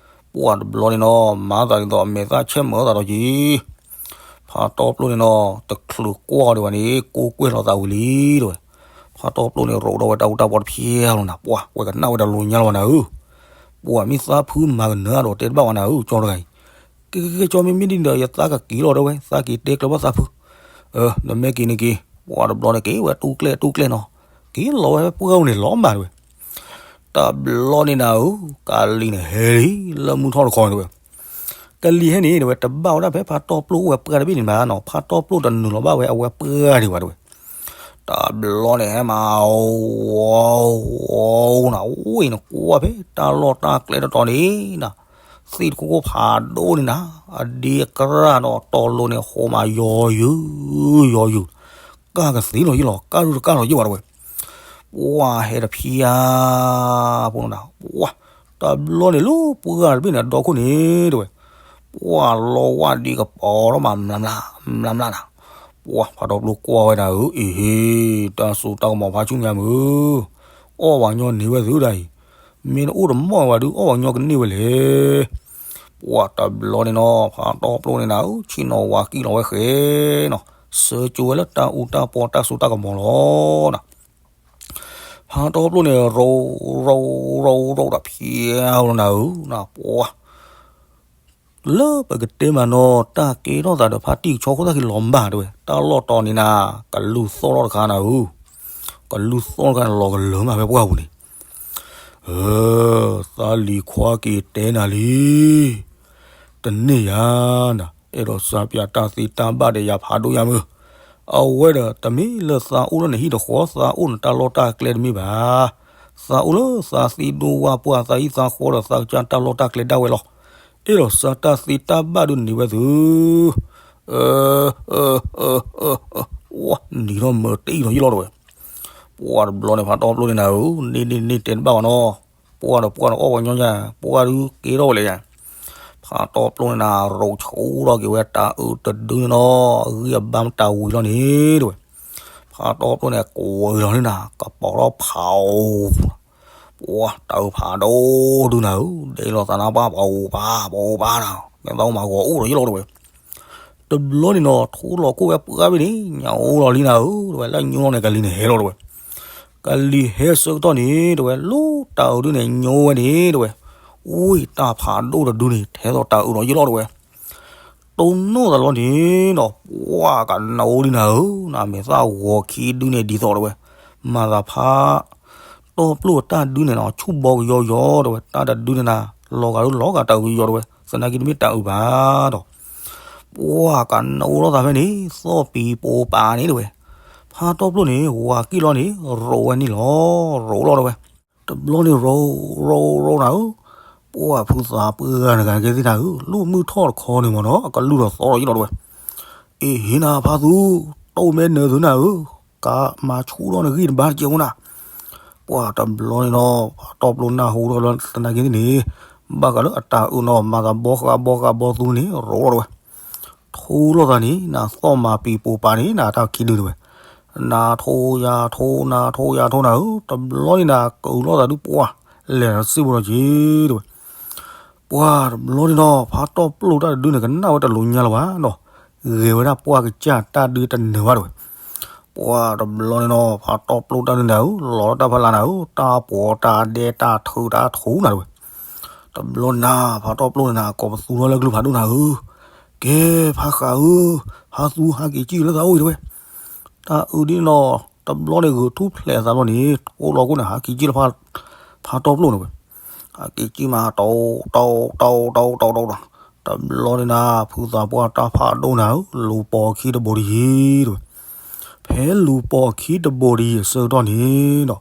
ပှၤတဘျီန့ၣ်နီၤ, မၤသးဒ်သိးအမဲာ်သၣ်ဆဲးမုာ်သးဒီးက့ၤ. ဖါတီပျိန့ၣ်နီၤ, တချုးကွၢ်ဒံးဘၣ်န့ၣ် ကိးကွဲၢ်လီၤသးဝံၤလံတဝဲ. ဖါတီပျိန့ၣ် ရိးဒီးဝဲတၢ်အူတၢ်ပီတဖျဲလီၤနၤ, ပှၤဝဲကနၣ်ဝဲတၢ်လိၤညါလီၤဘၣ်နၤဧၢ. ပှၤမ့ၢ်သးဖုမၤကနၢၤဒီးတဲတဘၣ်ဝဲနၤဧၢ, ကၠီတဂၤအံၤ ကဲကဲကဲ ကၠီမ့မ့ၢ်ဒ်န့ၣ်ဒီး ယသးကက့ၤလီၤတဲဝဲ, သးက့ၤတဲကျၢၤဘၣ်သးဖု. နမ့ၢ်က့ၤန့ၣ်က့ၤ, ပှၤတဘျီန့ၣ်က့ၤဝဲ တူၢ်ကျဲတူၢ်ကျဲနီၤ, က့ၤလီၤဝဲပှၢ်အိၣ်န့ၣ်လီၤမးတဝဲ. တဘျီန့ၣ်နၤဧၢ, ကလံၤန့ၣ်ဟဲလံ လၢမုၢ်ထီၣ်တခီန့ၣ်တဝဲ. ကလံၤဟဲန့ၣ်တဝဲ တဘၣ်ဝဲဒၣ်ဖဲဖါတီပျိအိၣ်ဝဲပှၢ်တဘ့ၣ်န့ၣ်ဘၣ်နီၤ, ဖါတီပျိတနုာ်လီၤဘၣ်ဝဲအဝဲပှၢ်ဒံးဘၣ်တဝဲ. တဘျီန့ၣ်ဟဲမၤ ဝီၤ ဝီၤ နၤ, အိၣ်အံၤနကွၢ်ဖဲ တၢ်လီၢ်တၢ်ကျဲတတီၤန့ၣ်နၤ, သ့ၣ်တခိၣ်ခိၣ်ဖးဒိၣ်န့ၣ်နၤ, အဒ့အကရၢ်ဒီးတီၤလိၤန့ၣ် ဟိးမးယီၤယုာ် ယီၤယုာ်, ကၢ်ကသ့လီၤယဲၢ်လီၤ, ကၢ်ဒုတကၢ်လီၤယဲၢ်ဘၣ်တဝဲ. ပှၤဟဲတဖျါ ဖိနီၤ, ပှၤ တဘျီန့ၣ်လၢပှၢ်တဘ့ၣ်န့ၣ် အဒီခိၣ်န့ၣ်တဝဲ ပှၤလီၤဝၣ်ဒံးကပီၤထီၣ်မး မျၢ်မျၢ် မျၢ်မျၢ်နၤ. ပှၤဖါတီပျိကွၢ်ဝဲဒၣ်ဧၢ, အ့ဟ့ၣ် တၢ်စိတၢ်ကမီၤဖးဆူညါမုၢ်, အီၣ်ပှၤကညီန့ၢ်ဝဲသုဒၣ်အံၤ, မ့ၢ်နအိၣ်တမီၢ်ဝဲဒုး အီၣ်ပှၤကညီကန့ၢ်ဝဲလဲၣ်. ပှၤတဘျီန့ၣ်နီၤ, ဖါတီပျိန့ၣ်နၤဧၢ, ဆ့ၣ်နီၤဝၤကံၣ်လီၤဝဲဃဲနီၤ, ဆၢကၠိဝဲလၢတၢ်အူတၢ်ပီတၢ်စိတၢ်ကမီၤလီၤ. ဖါတီပျိန့ၣ် ရိ ရိ ရိ ရိဒီးဖျါလီၤနၤဧၢ, နၤပှၤ လၢပကတဲမးနီၤ, တၢ်ကဲထီၣ်သးဒီးဖါတံၢ်ကဆီခိၣ်သၣ်ခံလီၤမၢ်တဝဲ, တၢ်လီၢ်တီၤန့ၣ်နၤ, ကလူၤသီၣ်ထီၣ်တခါနၤဧၢ, ကလူၤသီၣ်ထီၣ်တခါန့ၣ် လီၤကလၢာ်မးဖဲပှၢ်ပူၤန့ၣ်, အၢ သးလံၤခွါက့ၤတဲနၤလံ, တန့ၢ်ယၤနၤ, အဲၣ်ဒိးစၢ်ပၠးတၢ်သ့တၢ်ဘၣ်ဒီးယၤဖးဒိၣ်ညါမုၢ်, အဝဲဒီးတမ့ၢ်လၢသးအိၣ်လၢနဟံၣ်တဃီ, သးအိၣ်နတၢ်လီၢ်တၢ်ကျဲတမ့ၢ်ဘၣ်, သးအိၣ်လၢသးသံဒိၣ်ဝၣ်ပှၢ် သးဟံၣ်သးဃီဒီးသးကစၢ်တၢ်လီၢ်တၢ်ကျဲဒၣ်ဝဲလီၤ. အဲၣ်ဒိးစၢ်တၢ်သ့တၢ်ဘၣ်ဒုးန့ၢ်ဝဲသု, အၢ အၢ အၢ အၢ နံၤထီၣ်မၢတအံၣ်ထီၣ်ယံၣ်လီၤတဝဲ, ပှၤတဘျီန့ၣ် ဖါတီပျိန့ၣ်နၤဧၢ, န့ၢ်န့ၢ်န့ၢ်တဲတဘၣ်ဘၣ်နီၤ, ပှၤဒီးပှၤဒီးအီၣ်ပှၤကညီညါ, ပှၤဒုးကဲထီၣ်ဝဲလဲၣ်ယါ, ဖါတီပျိန့ၣ်နၤ ရိးဆူၣ်ထီၣ်က့ၤဝဲတၢ်အုးတဒုန့ၣ်နီၤ, အဂံၢ်အဘါမတၤဝံၤလီၤန့ၣ်တဝဲ, ဖါတီပျိန့ၣ် ကိးဝဲလီၤန့ၣ်နၤ, ကပီၤထီၣ်ဖးအိၣ် ပှၤတၢ်အုးဖးဒိၣ်ဒုးနၤဧၢ, ဒဲးလီၤသးနါပှၢ် ပအိၣ်ပၢ် ပအိၣ်ပၢ်နၤ, မ့ၢ်သးအိၣ်မၤဂီၤအိၣ်ဒီးယလီၤတဝဲ, တဘျီန့ၣ်နီၤ ထိလီၤကိၣ်ဝဲပှၢ်ဘ့ၣ်န့ၣ် ညၣ်အိၣ်လီၤလံနၤဧၢ တဲဝဲ, လၢညိန့ၣ် ကလံၤန့ၣ်ဟဲလီၤတဲဝဲ. ကလံၤဟဲဆၢကတီၢ်န့ၣ် တဲဝဲ, လၢတၢ်အုးဒုန့ၣ် ညိဝဲန့ၣ် တဲဝဲ, ဝ့ၢ်တၢ်ဖးဒိၣ်တဒုန့ၣ် ထဲသိးတၢ်အုးဒီးယ့ၢ်လီၤတဲဝဲ. တိၢ်နီၣ်သးလီၤန့ၣ်နီၤ ပှၢ်ကနအိၣ်လံနၤဧၢ, နမ့ၢ်သၣ်ဂီၤခံဒုန့ၣ်ဒ်သိးတဲဝဲ, မၤသးဖး တီပျိၢ်တၢ်ဒုန့ၣ်နီၤ ဆူၣ်ဘီကယီယီတဲဝဲ, တၢ်တဒုန့ၣ်နၤ လီၤဂာ်ဒုလီၤဂာ်တၢ်အုးကယီယီတဲဝဲ, သနာ်က့တမ့ၢ်တၢ်အုးဘၣ်ဒီး ပှၢ်ကနအိၣ်လိာ်သးဖဲန့ၣ် သီၣ်ပံၤပိာ်ပၤန့ၣ်တဲဝဲ. ဖါတီပျိၢ်န့ၣ် ဝၤကံၣ်လီၤန့ၣ် ရိးဝဲန့ၣ်လီၤ, ရိးလီၤတဲဝဲ. တဘျီန့ၣ်ရိး ရိးရိးနၤဧၢ, ပှၢ်ဖုသးပှၢ်တဂၤကဲသ့ၣ်နၤဧၢ, လၢမုၢ်ထီၣ်တခီန့ၣ်မ့ၢ်နီၤ အကလုၢ်ဒီးသီထီၣ်ယ့ၢ်လီၤတဲဝဲ. အ့ၣ်ဟ့နၤဖါသူ, တိၢ်မဲနၢၤသုနၤဧၢ, ကမၤဆူၣ်ထီၣ်နဂံၢ်နဘါတကဲးဖိနၤ. ပှၢ်တဘျီန့ၣ်နီၤ ဖါတီပျိၢ်နၢ်ဟူထီၣ်လၢသနာ်က့န့ၣ် ဘၣ်ဃးလၢအတၢ်အုးနီၤ မၤသးဘီဃးဘီဃးဘီသူန့ၣ် ရိးလီၤတဲဝဲ. ထိလိာ်သးန့ၣ် နၤသီၣ်မၤပံၤပိာ်ပၤန့ၣ် နၤတၢ်ခံဒုတဲဝဲ. နၤထိယၤထိ နၤထိယၤထိနၤဧၢ, တဘျီန့ၣ်နၤ ကုာ်လိာ်သးဒုပှၢ် လဲၤနၤစ့ၢ်ဖိဒီးက့ၤတဲဝဲ. ပှၢ်တဘျီန့ၣ်နီၤ ဖါတီပျိၢ်တၢ်တဒုန့ၣ် ကနၣ်ဝဲတလိၤညါလၢၤဘၣ်နီၤ, ဂဲၤဝဲဒၣ်ပှၢ်ကစၢ်တၢ်ဒုတနၢၤဘၣ်တဲဝဲ. ပှၢ်တဘျီန့ၣ်နီၤ ဖါတီပျိၢ်တၢ်ဒုနၤဧၢ, လီၤလၢတၢ်ဖီလာ်နၤဧၢ, တၢ်ပီးတၢ်ဒဲးတၢ်ထုးတၢ်ထူနၤတဲဝဲ. တဘျီန့ၣ်နၤ ဖါတီပျိၢ်န့ၣ်နၤ ကိးပသူထီၣ်လၢကလုၢ်ဖးဒိၣ်နၤဧၢ, ကဲဖါဃးဧၢ, ဖါသူဟးက့ၤကံၣ်လၢသးအိၣ်အံၤတဲဝဲ. တၢ်အုးဒ်န့ၣ်နီၤ တဘျီန့ၣ်ဂုာ်ထူၣ်ဖျဲးအသးဘျီန့ၣ် ထိလီၤကိၣ်န့ၣ် ဟးက့ၤကံၣ်လၢ ဖါတီပျိၢ်န့ၣ်ဝဲ. ဟးက့ၤကံၣ်မး တီတီတီတီတီတီတီ, တဘျီန့ၣ်နၤ ဖုသးပှၢ်တၢ်ဖးဒိၣ်နၤဧၢ, လူၤပိာ်အခံတဘိးတယံၤတဲဝဲ. ဖဲလူၤပိာ်အခံတဘိးတယံၤအဆၢကတီၢ်န့ၣ်နီၤ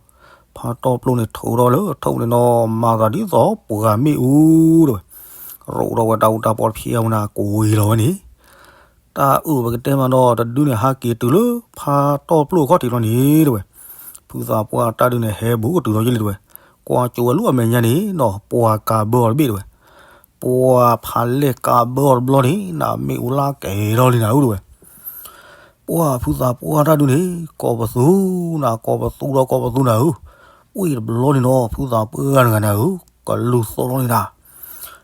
ဖါတီပျိၢ်န့ၣ်ထုးထီၣ်လၢအထူၣ်န့ၣ်နီၤ မၤသးဒ်သိးပှၤမ့ၣ်အူတဲဝဲ. ရိးထီၣ်ဝဲတၢ်အူတၢ်ပီတဖျဲးဝဲနၤ ကိးဝံၤလီၤဝဲန့ၣ် တၢ်အုးပကတဲမးနီၤ တဒုန့ၣ် ဟးက့ၤတုၤလၢဖါတီပျိၢ်အခီၣ်ထံးလီၤန့ၣ်တဲဝဲ. ဖုသးပှၢ်တၢ်ဒုန့ၣ် ဟဲဘူးကတုၤလီၤယ့ၢ်လံတဲဝဲ. ကွၢ်ကၠိဝဲလၢအမဲာ်ညါန့ၣ်နီၤ ပှၤကးဘၢအီၤတဘ့ၣ်တဲဝဲ. ပှၢ်ဖးလဲၢ်ကးဘၢအီၤတဘျီန့ၣ် နၤမ့ၣ်အူလၢကဲၤထီၣ်လံနၤဧၢတဲဝဲ. ပှၢ်ဖုသးပှၢ်တၢ်ဒုန့ၣ် ကိးပသူနၤ ကိးပသူဒီးကိးပသူနၤဧၢ. ဝံၤတဘျီန့ၣ်နီၤ ဖုသးပှၢ်တဂၤနၤဧၢ, ကလုၢ်သီၣ်လီၤန့ၣ်နၤ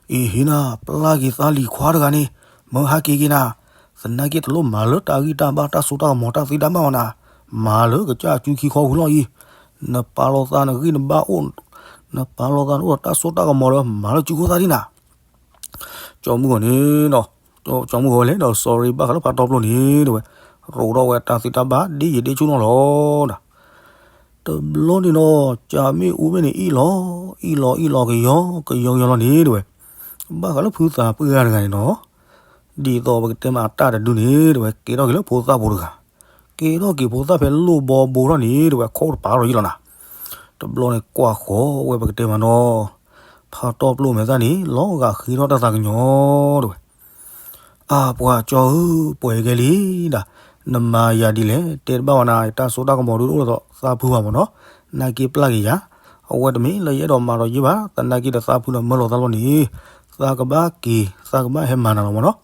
အ့ၣ်ဟ့နၤ ပျၢ်က့ၤသးလံၤခွါတဂၤန့ၣ် မၢဟးက့ၤက့ၤနၤ, သနာ်က့တလိၣ်မၤလၢတၢ်ဂံၢ်တၢ်ဘါတၢ်စိတၢ်ကမီၤတၢ်သံတၢ်ဘၣ်ဘၣ်နၤ, မၤလၢကစၢ်အစုခံခီဝံၤလီၤအံၤ, နပာ်လီၤသးနဂံၢ်နဘါအိၣ်, နပာ်လီၤသးနအိၣ်ဒီးတၢ်စိတၢ်ကမီၤဒီး မၤလၢစုခိၣ်သၣ်ဒံးနၤ ကၠီမုၢ်ဂီၤန့ၣ်နီၤ, ကၠီမုၢ်ဂီၤဝဲလဲၣ်ဒီး sorry ဘၣ်ဃးလၢဖါတီပျိၢ်န့ၣ်တဲဝဲ, ရိးထီၣ်ဝဲတၢ်သံတၢ်ဘၣ်ဒ်ယံာ်ဒ်ဆူၣ်နီၤလီၤနၤ. တဘျီန့ၣ်နီၤ ကၢ်မ့ၣ်အူမ့ၢ်န့ၣ်အံၣ်လီၤ, အံၣ်လီၤအံၣ်လီၤကယီကယီကယီလီၤန့ၣ်တဲဝဲ, ဘၣ်ဃးလၢဖုသးပှၢ်တဂၤန့ၣ်နီၤ, ဒ်သိးပကတဲမးအတၢ်တဒုန့ၣ်တဲဝဲ ကဲထီၣ်က့ၤလၢဖိသၣ်ဖိတဂၤ, ကဲထီၣ်က့ၤဖိသၣ်ဖဲလိၣ်ဘီဘိထီၣ်န့ၣ်တဲဝဲ ခိၣ်တပၤထီၣ်ယံာ်လီၤနၤ. တဘျီန့ၣ်ကွၢ်ဃီဝဲပကတဲမးနီၤ, ဖါတီပျိၢ်မဲာ်သၣ်န့ၣ် လီၤဂာ်ဃ့ထီၣ်တၢ်သးကညီၤတဲဝဲ. အါ ပှၤကၠီဧၢ, ပှဲၤကဲလံဒၣ်, နမၤယၤဒ်လဲၣ်, တဲတဘၣ်ဝဲနၤ, တၢ်စိတၢ်ကမီၤဒုးတအိၣ်လၢသးဖုဘၣ်မ့ၢ်နီၤ, နာ်က့ပျၢ်က့ၤယၤ, အဝဲတမ့ၢ်လၢယအဲၣ်ဒိးမၤဒီးယ့ၢ်ဘၣ်, သနာ်က့ဒီးသးဖုန့ၣ်မၢလီၤသးလီၤန့ၣ်, သးကဘၣ်က့ၤ, သးကဘၣ်ဟဲမၤနၤလီၤမ့ၢ်နီၤ,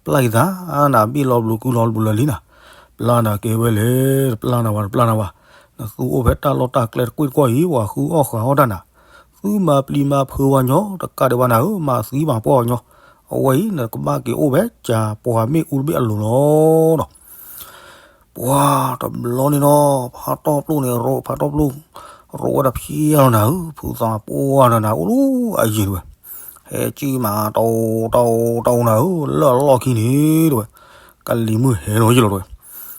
ပျၢ်က့ၤသး, နဘ့ၣ်လီၤဘျုးကုလီၤဘျုးလၢာ်လံနၤ, ပျၢ်နၤကဲဝဲလဲၣ်, တပျၢ်နၤဝဲ, တပျၢ်နၤဝဲ, နသုအိၣ်ဖဲတၢ်လီၢ်တၢ်ကျဲတကွ့ၢ်တကွီၢ်အံၤ ပှၤဃုအီၣ်ဃုအီတၢ်နၤ, သုမၤပျံၤမၤဖုးဝဲညီ, တကးဒံးဘၣ်နၤဧၢ, မၤသံမၤပှၢ်ဝဲညီ, အဝဲအံၤ နကဘၣ်က့ၤအိၣ်ဖဲကၢ်ပှၤမ့ၣ်အူတဘ့ၣ်အလိၤလီၤဒီး, ပှၤတဘျီန့ၣ်နီၤ, ဖါတီပျိၢ်န့ၣ်ရိး, ဖါတီပျိၢ်ရိးဝဲဒီးဖျဲလီၤနၤဧၢ, ဖုသးပှၢ်နၤနၤ အိၣ်လၢအယံၤတဝဲ, ဟဲကံၣ်မး တီတီတီနၤဧၢ, လၢအလီၢ်ခံန့ၣ်တဝဲ, ကလံၤမုၢ်ဟဲလီၤယ့ၢ်လီၤတဝဲ,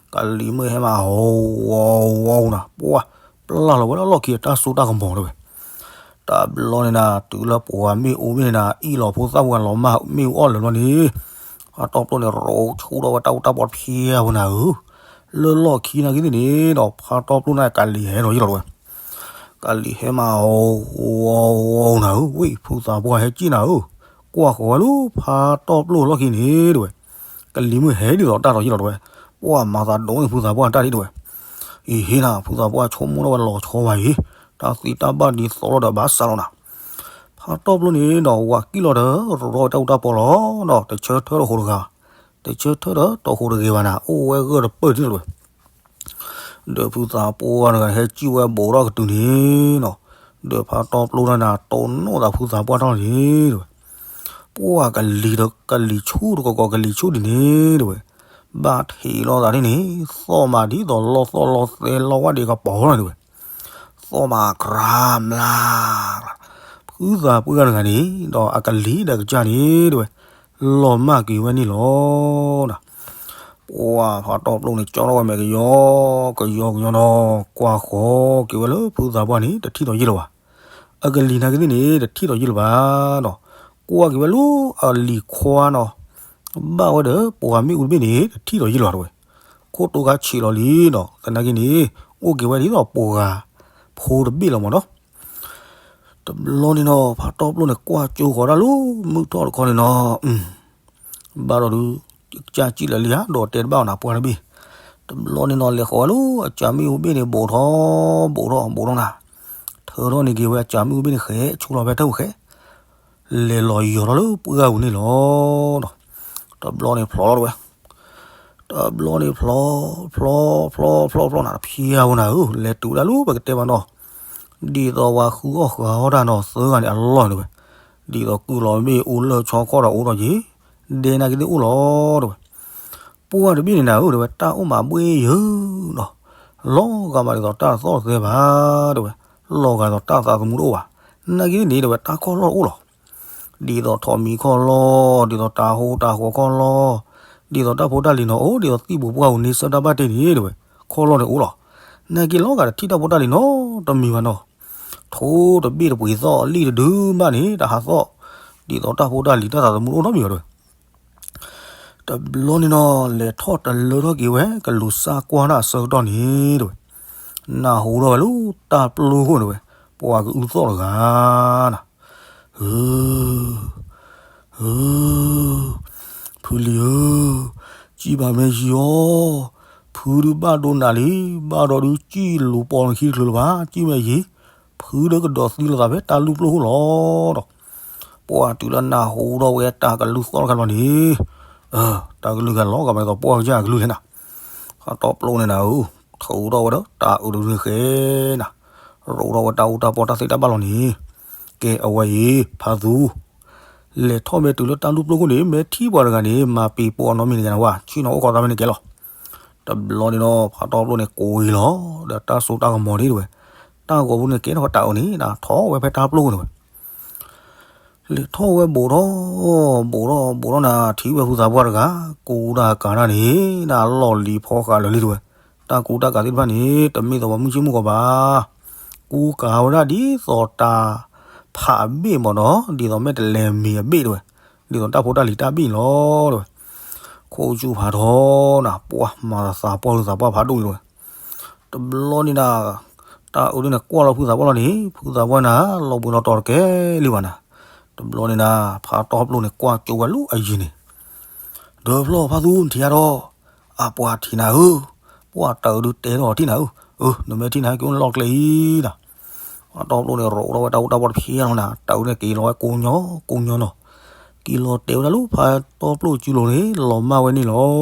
ကလံၤမုၢ်ဟဲမး ဟီဝီဝီနၤ, ပှၢ်ပျၢ်လီၤဝဲလၢအလီၢ်ခံအတၢ်စိတၢ်ကမီၤတဝဲ. တဘျီန့ၣ်နၤ တုၤလၢပှၤမ့ၣ်အူမ့ၢ်န့ၣ်နၤ အံၣ်လီၤဖိသၣ်ဝဲလီၤမၢ်မ့ၣ်အူအီၣ်လၢာ်ဘျီန့ၣ်, ဖါတီပျိၢ်န့ၣ် ရိးဆူၣ်ထီၣ်ဝဲတၢ်အူတၢ်ပီတဖျဲဝဲနၤဧၢ, လၢလီၢ်ခံနာ်က့သ့ၣ်န့ၣ်ဒီး ဖါတီပျိၢ်န့ၣ်ကလံၤဟဲလီၤယ့ၢ်လီၤတဝဲ, ကလံၤဟဲမး ဟီဝီဝီနၤဧၢ, ဝံၤဖုသးပှၢ်ဟဲကံၣ်နၤဧၢ, ကွၢ်ဃီၤဝဲလၢဖါတီပျိၢ်လီၢ်ခံန့ၣ်တဝဲ, ကလံၤမုၢ်ဟဲဒ်သိးတၢ်ထီၣ်ယ့ၢ်လီၤတဝဲ, ပှၢ်မၤသးဒိၣ်န့ၢ်ဖုသးပှၢ်တၢ်ဒ်တဝဲ, အံၤဟ့နၤ ဖုသးပှၢ်ဆိကမိၣ်ထီၣ်ဝဲလီၤဆီဝဲအံၤ, တၢ်သံတၢ်ဘၣ်ဒ်သိးလီၤဒီးဘၣ်စးလီၤနၤ. ဖါတီပျိၢ်န့ၣ်ဒီး ဝၤကံၣ်လီၤဒီး ရိးထီၣ်ဝဲတၢ်အူတၢ်ပီလီၤဒီး တဆၢထၢၣ်တဟူးတဂ့ၤ, တဆၢထၢၣ်ဒီးတဟူးတဂ့ၤဘၣ်နၤ အိၣ်ဝဲဂၢၢ်တပၢၢ်ဒ်န့ၣ်တဝဲ ဒီးဖုသးပှၢ်တဂၤဟဲကံၣ်ဝဲဘူးထီၣ်ကတုၤန့ၣ်နီၤ, ဒီးဖါတီပျိၢ်တဂၤနၤ တိၢ်နီၣ်သးဖုသးပှၢ်ထီၣ်န့ၣ်တဝဲ, ပှၢ်ကလံၤဒီးကလံၤဆူၣ်တကီၢ်ကီၢ်ကလံၤဆူၣ်ဒ်န့ၣ်တဲဝဲ, ဘၣ်ထံးလိာ်သးဒ်န့ၣ်, သီၣ်မးဒ်သိးလီသီၣ်လီသဲလီဝဲဒံးကပီၤလီၤတဲဝဲ, သီၣ်မးကြၤမျး, ဖုသးပှၢ်တဂၤန့ၣ် ဒီးအကလံၤဒီးကစၢ်န့ၣ်တဲဝဲ, လီၤမၢ်က့ၤဝဲန့ၣ်လီၤ. ပှၢ်ဖးတီပျိန့ၣ် ကၠီထီၣ်ဝဲမဲာ်ကယီကယီကယီဒီး ကွၢ်ဃီက့ၤဝဲလၢဖုသးပှၢ်န့ၣ် တထံၣ်ဒီးယ့ၢ်လၢၤဘၣ်. အကလံၤနာ်က့သ့ၣ်န့ၣ် တထံၣ်ဒီးယ့ၢ်လၢၤဘၣ်ဒီး ကွၢ်က့ၤဝဲလၢအလံၤခွါနီၤ, ဘၣ်ဝဲဒီးပှၤမ့ၣ်အူတဘ့ၣ်န့ၣ် တထံၣ်ဒီးယ့ၢ်လၢၤဘၣ်တဲဝဲ, ခိၣ်တိခါဆံးလီၤလံနီၤ, သနာ်က့န့ၣ် အိၣ်က့ၤဝဲဒ်သိးပှၤဖိတဘ့ၣ်လီၤမးနီၤ. တဘျီန့ၣ်နီၤ ဖးတီပျိန့ၣ် ကွၢ်ကၠိဃီၤတၢ်လၢမုၢ်ထီၣ်တခီန့ၣ်နီၤ, ဘၣ်ဒီးဒုး ကစၢ်စံၣ်လၢာ်လံဧါ ဒီးတဲတဘၣ်အီၤနၤပှၢ်တဘ့ၣ်. တဘျီန့ၣ်နီၤ လဲၤဃီၤဝဲလၢအစၢ်မ့ၣ်အူဘ့ၣ်န့ၣ် ဘူးထီၣ်ဘူးထီၣ်ဘူးထီၣ်နၤ, ထၢထီၣ်န့ၢ်က့ၤဝဲအစၢ်မ့ၣ်အူဘ့ၣ်န့ၣ်ဃဲး ဆူလီၤဖဲထၢၣ်ပူၤဃဲး, လဲၤလီၤယီၤထီၣ်လၢပှၢ်ပူၤန့ၣ်လီၤ. တဘျီန့ၣ်ဖျိးလီၤတဲဝဲ, တဘျီန့ၣ်ဖျိး, ဖျိးဖျိးဖျိးဖျိးနၤ တဖျါဧိၤနၤဧၢ လဲၤတုၤဒၣ်လၢပကတဲဘၣ်နီၤ, ဒ်သိးပှၤဃုအီၣ်ဃုအီတၢ်နီၤ သၢဂၤန့ၣ်အလီၢ်တဲဝဲ, ဒ်သိးကုၢ်လီၤမ့ၣ်အူလၢၢ်ဆီခီၣ်ဒီးအိၣ်ဒီးယံၤ, ဒဲနာ်က့သ့ၣ်အိၣ်လီၤတဲဝဲ. ပှၢ်တဘ့ၣ်န့ၣ်နၤဧၢ တဲဝဲ တၢ်အိၣ်မးဘှ့ၣ်ယၢၤနီၤ, လီၤဂာ်မးဒ်သိးတၢ်တသီၣ်တသဲဘၣ်တဲဝဲ, လီၤဂာ်ဒ်သိးတၢ်သးသမူတအိၣ်ဘၣ်, နာ်က့န့ၣ်တဲဝဲ တၢ်ခီၣ်လီၢ်တအိၣ်လီၤ. ဒ်သိးထိးမံခီၣ်လီၢ်, ဒ်သိးတၢ်ဟိတၢ်ဃီခီၣ်လီၢ်, ဒ်သိးတၢ်ဖိတၢ်လံၤနီၤ အိၣ်ဒ်သိးသံၣ်ဘိပှၢ်ပူၤန့ဆၢၣ်တၢ်ဘၣ်တ့ၢ်န့ၣ်တဲဝဲ, ခီၣ်လီၢ်န့ၣ်အိၣ်လီၤ. နာ်က့လီၤဂာ်တထံၣ်တၢ်ဖိတၢ်လံၤနီတမံၤဘၣ်နီၤ, ထိတဘ့ၣ်တပှ့ၤသီၣ် လံၣ်တဒုဘၣ်န့ၣ် တၢ်ဟးသီၣ်, ဒ်သိးတၢ်ဖိတၢ်လံၤတၢ်သးသမူတအိၣ်နီတမံၤဘၣ်တဲဝဲ. တဘျီန့ၣ်နီၤ လဲၤထီၣ်တလၢထီၣ်က့ၤဝဲ ကလူၤစၢ်ကွၢ်တၢ်အဆၢကတီၢ်န့ၣ်တဲဝဲ, နၢ်ဟူထီၣ်ဝဲလၢတၢ်ပျိခိၣ်န့ၣ်တဲဝဲ, ပှၤကအုသီၣ်တဂၤနၤ, ဧၢ, ဧၢ, ဖုလံၤဧၢ, စံၣ်ဘၣ်မ့ၢ်ယံၤအီၤ, ဖုဒုးဘၣ်ဒိနးလံ, ဘၣ်ဒီးဒုးစံၣ်လူၤပိာ်နခံတချုးလၢၤဘၣ်, စံၣ်မ့ၢ်ယံၤ, ဖုဒီးကဒီးသံလိာ်သးဖဲတၢ်လူၢ်ပျိခိၣ်လီၤဒီး ပှၢ်တုၤလၢနၢ်ဟူထီၣ်ဝဲတၢ်ကလုၢ်သီၣ်တခါလီၤန့ၣ်, တၢ်ကလုၢ်ဂၤလီၤဂာ်မးဒ်သိးပှၢ်ကစၢ်အကလုၢ်လဲၣ်နၤ, ဖးတီပျိန့ၣ်နၤဧၢ, ထုးထီၣ်ဝဲဒီးတၢ်အုးတဒုန့ၣ်ဃဲနၤ, ရိးထီၣ်ဝဲတၢ်အူတၢ်ပီၢ်တၢ်သ့တၢ်ဘၣ်လီၤန့ၣ်, ကဲအဝဲအံၤ ဖးသူ လဲၤထီၣ်မ့ၢ်တုၤလၢတၢ်လူၢ်ပျိခိၣ်န့ၣ် မ့ၢ်ထံၣ်ပှၤတဂၤန့ၣ် မၤပံၤပိာ်အနီတမံၤတဂၤန့ၣ်ဝဲ ဆ့ၣ်နီၤအိၣ်ခိးသးဖဲန့ၣ်ကဲလီၤ. တဘျီန့ၣ်ဒီး ဖးတီပျိန့ၣ်ကိးအံၤလီၤ, ဒီးတၢ်စိတၢ်ကမီၤဒ်တဲဝဲ, တၢ်ဂီၤပူၤန့ၣ်ကဲထီၣ်တၢ်အုးန့ၣ် ထီၣ်ဝဲဖဲတၢ်ပျိန့ၣ်ဝဲ လဲၤထီၣ်ဝဲဘူးထီၣ်, ဘူးထီၣ်ဘူးထီၣ်နၤ ထံၣ်ဝဲဖုသးပှၢ်တဂၤ, ကူတၢ်ကၤတၢ်န့ၣ် နလီၢ်လံၤဖီဃာ်လၢာ်လံတဲဝဲ, တၢ်ကူတၢ်ကၤသ့ၣ်တဖၣ်န့ၣ် တမ့ၢ်သိးပှၤမုၢ်ဆ့ၣ်မုၢ်ဂီၤဘၣ်, ကူကၤဝဲဒၣ်ဒ်သိးတၢ်ဖးအဘ့ၣ်မးဒီး ဒ်သိးမ့ၢ်တလဲၤမ့ၤအဘ့ၣ်တဲဝဲ, ဒ်သိးတၢ်ဖိတၢ်လံၤတၢ်ဘ့ၣ်န့ၣ်လီၤတဲဝဲ, ခိၣ်ဆူၣ်ဖးထီနၤ ပှၢ်မၤသးပှၢ်ဖုသးပှၢ်ဖးဒိၣ်တဲဝဲ, တဘျီန့ၣ်နၤ တၢ်အုးဒ်န့ၣ်ကွၢ်လီၤဖုသးပှၢ်လီၤန့ၣ် ဖုသးပှၢ်နၤ လီၤဘှံးလီၤတီၤတကဲလံဘၣ်နၤ, တဘျီန့ၣ်နၤ ဖးတီပျိန့ၣ်ကွၢ်ကၠိဝဲလၢအယံၤန့ၣ်, ဒီးဖျီၣ်ဖးသူနထံၣ်ဧါဒီး, အပှၤထံၣ်နၤဧၢ, ပှၢ်တၢ်အုးဒုးတဲထီၣ်ထံၣ်နၤဧၢ, အၢ နမ့ၢ်ထံၣ်နၤက့ၤအိၣ်လီၢ်ကျဲအံၤနၤ, ဖးတီပျိန့ၣ်ရိးထီၣ်ဝဲတၢ်အူတၢ်ပီၢ်တဖျဲလီၤနၤ တၢ်အုးန့ၣ်က့ၤလီၤဝဲကိးညီကိးညီနီၤ, က့ၤလီၤတဲာ်ဝဲဒၣ်လၢဖးတီပျိစုလိၤန့ၣ် လီၤမၢ်ဝဲန့ၣ်လီၤ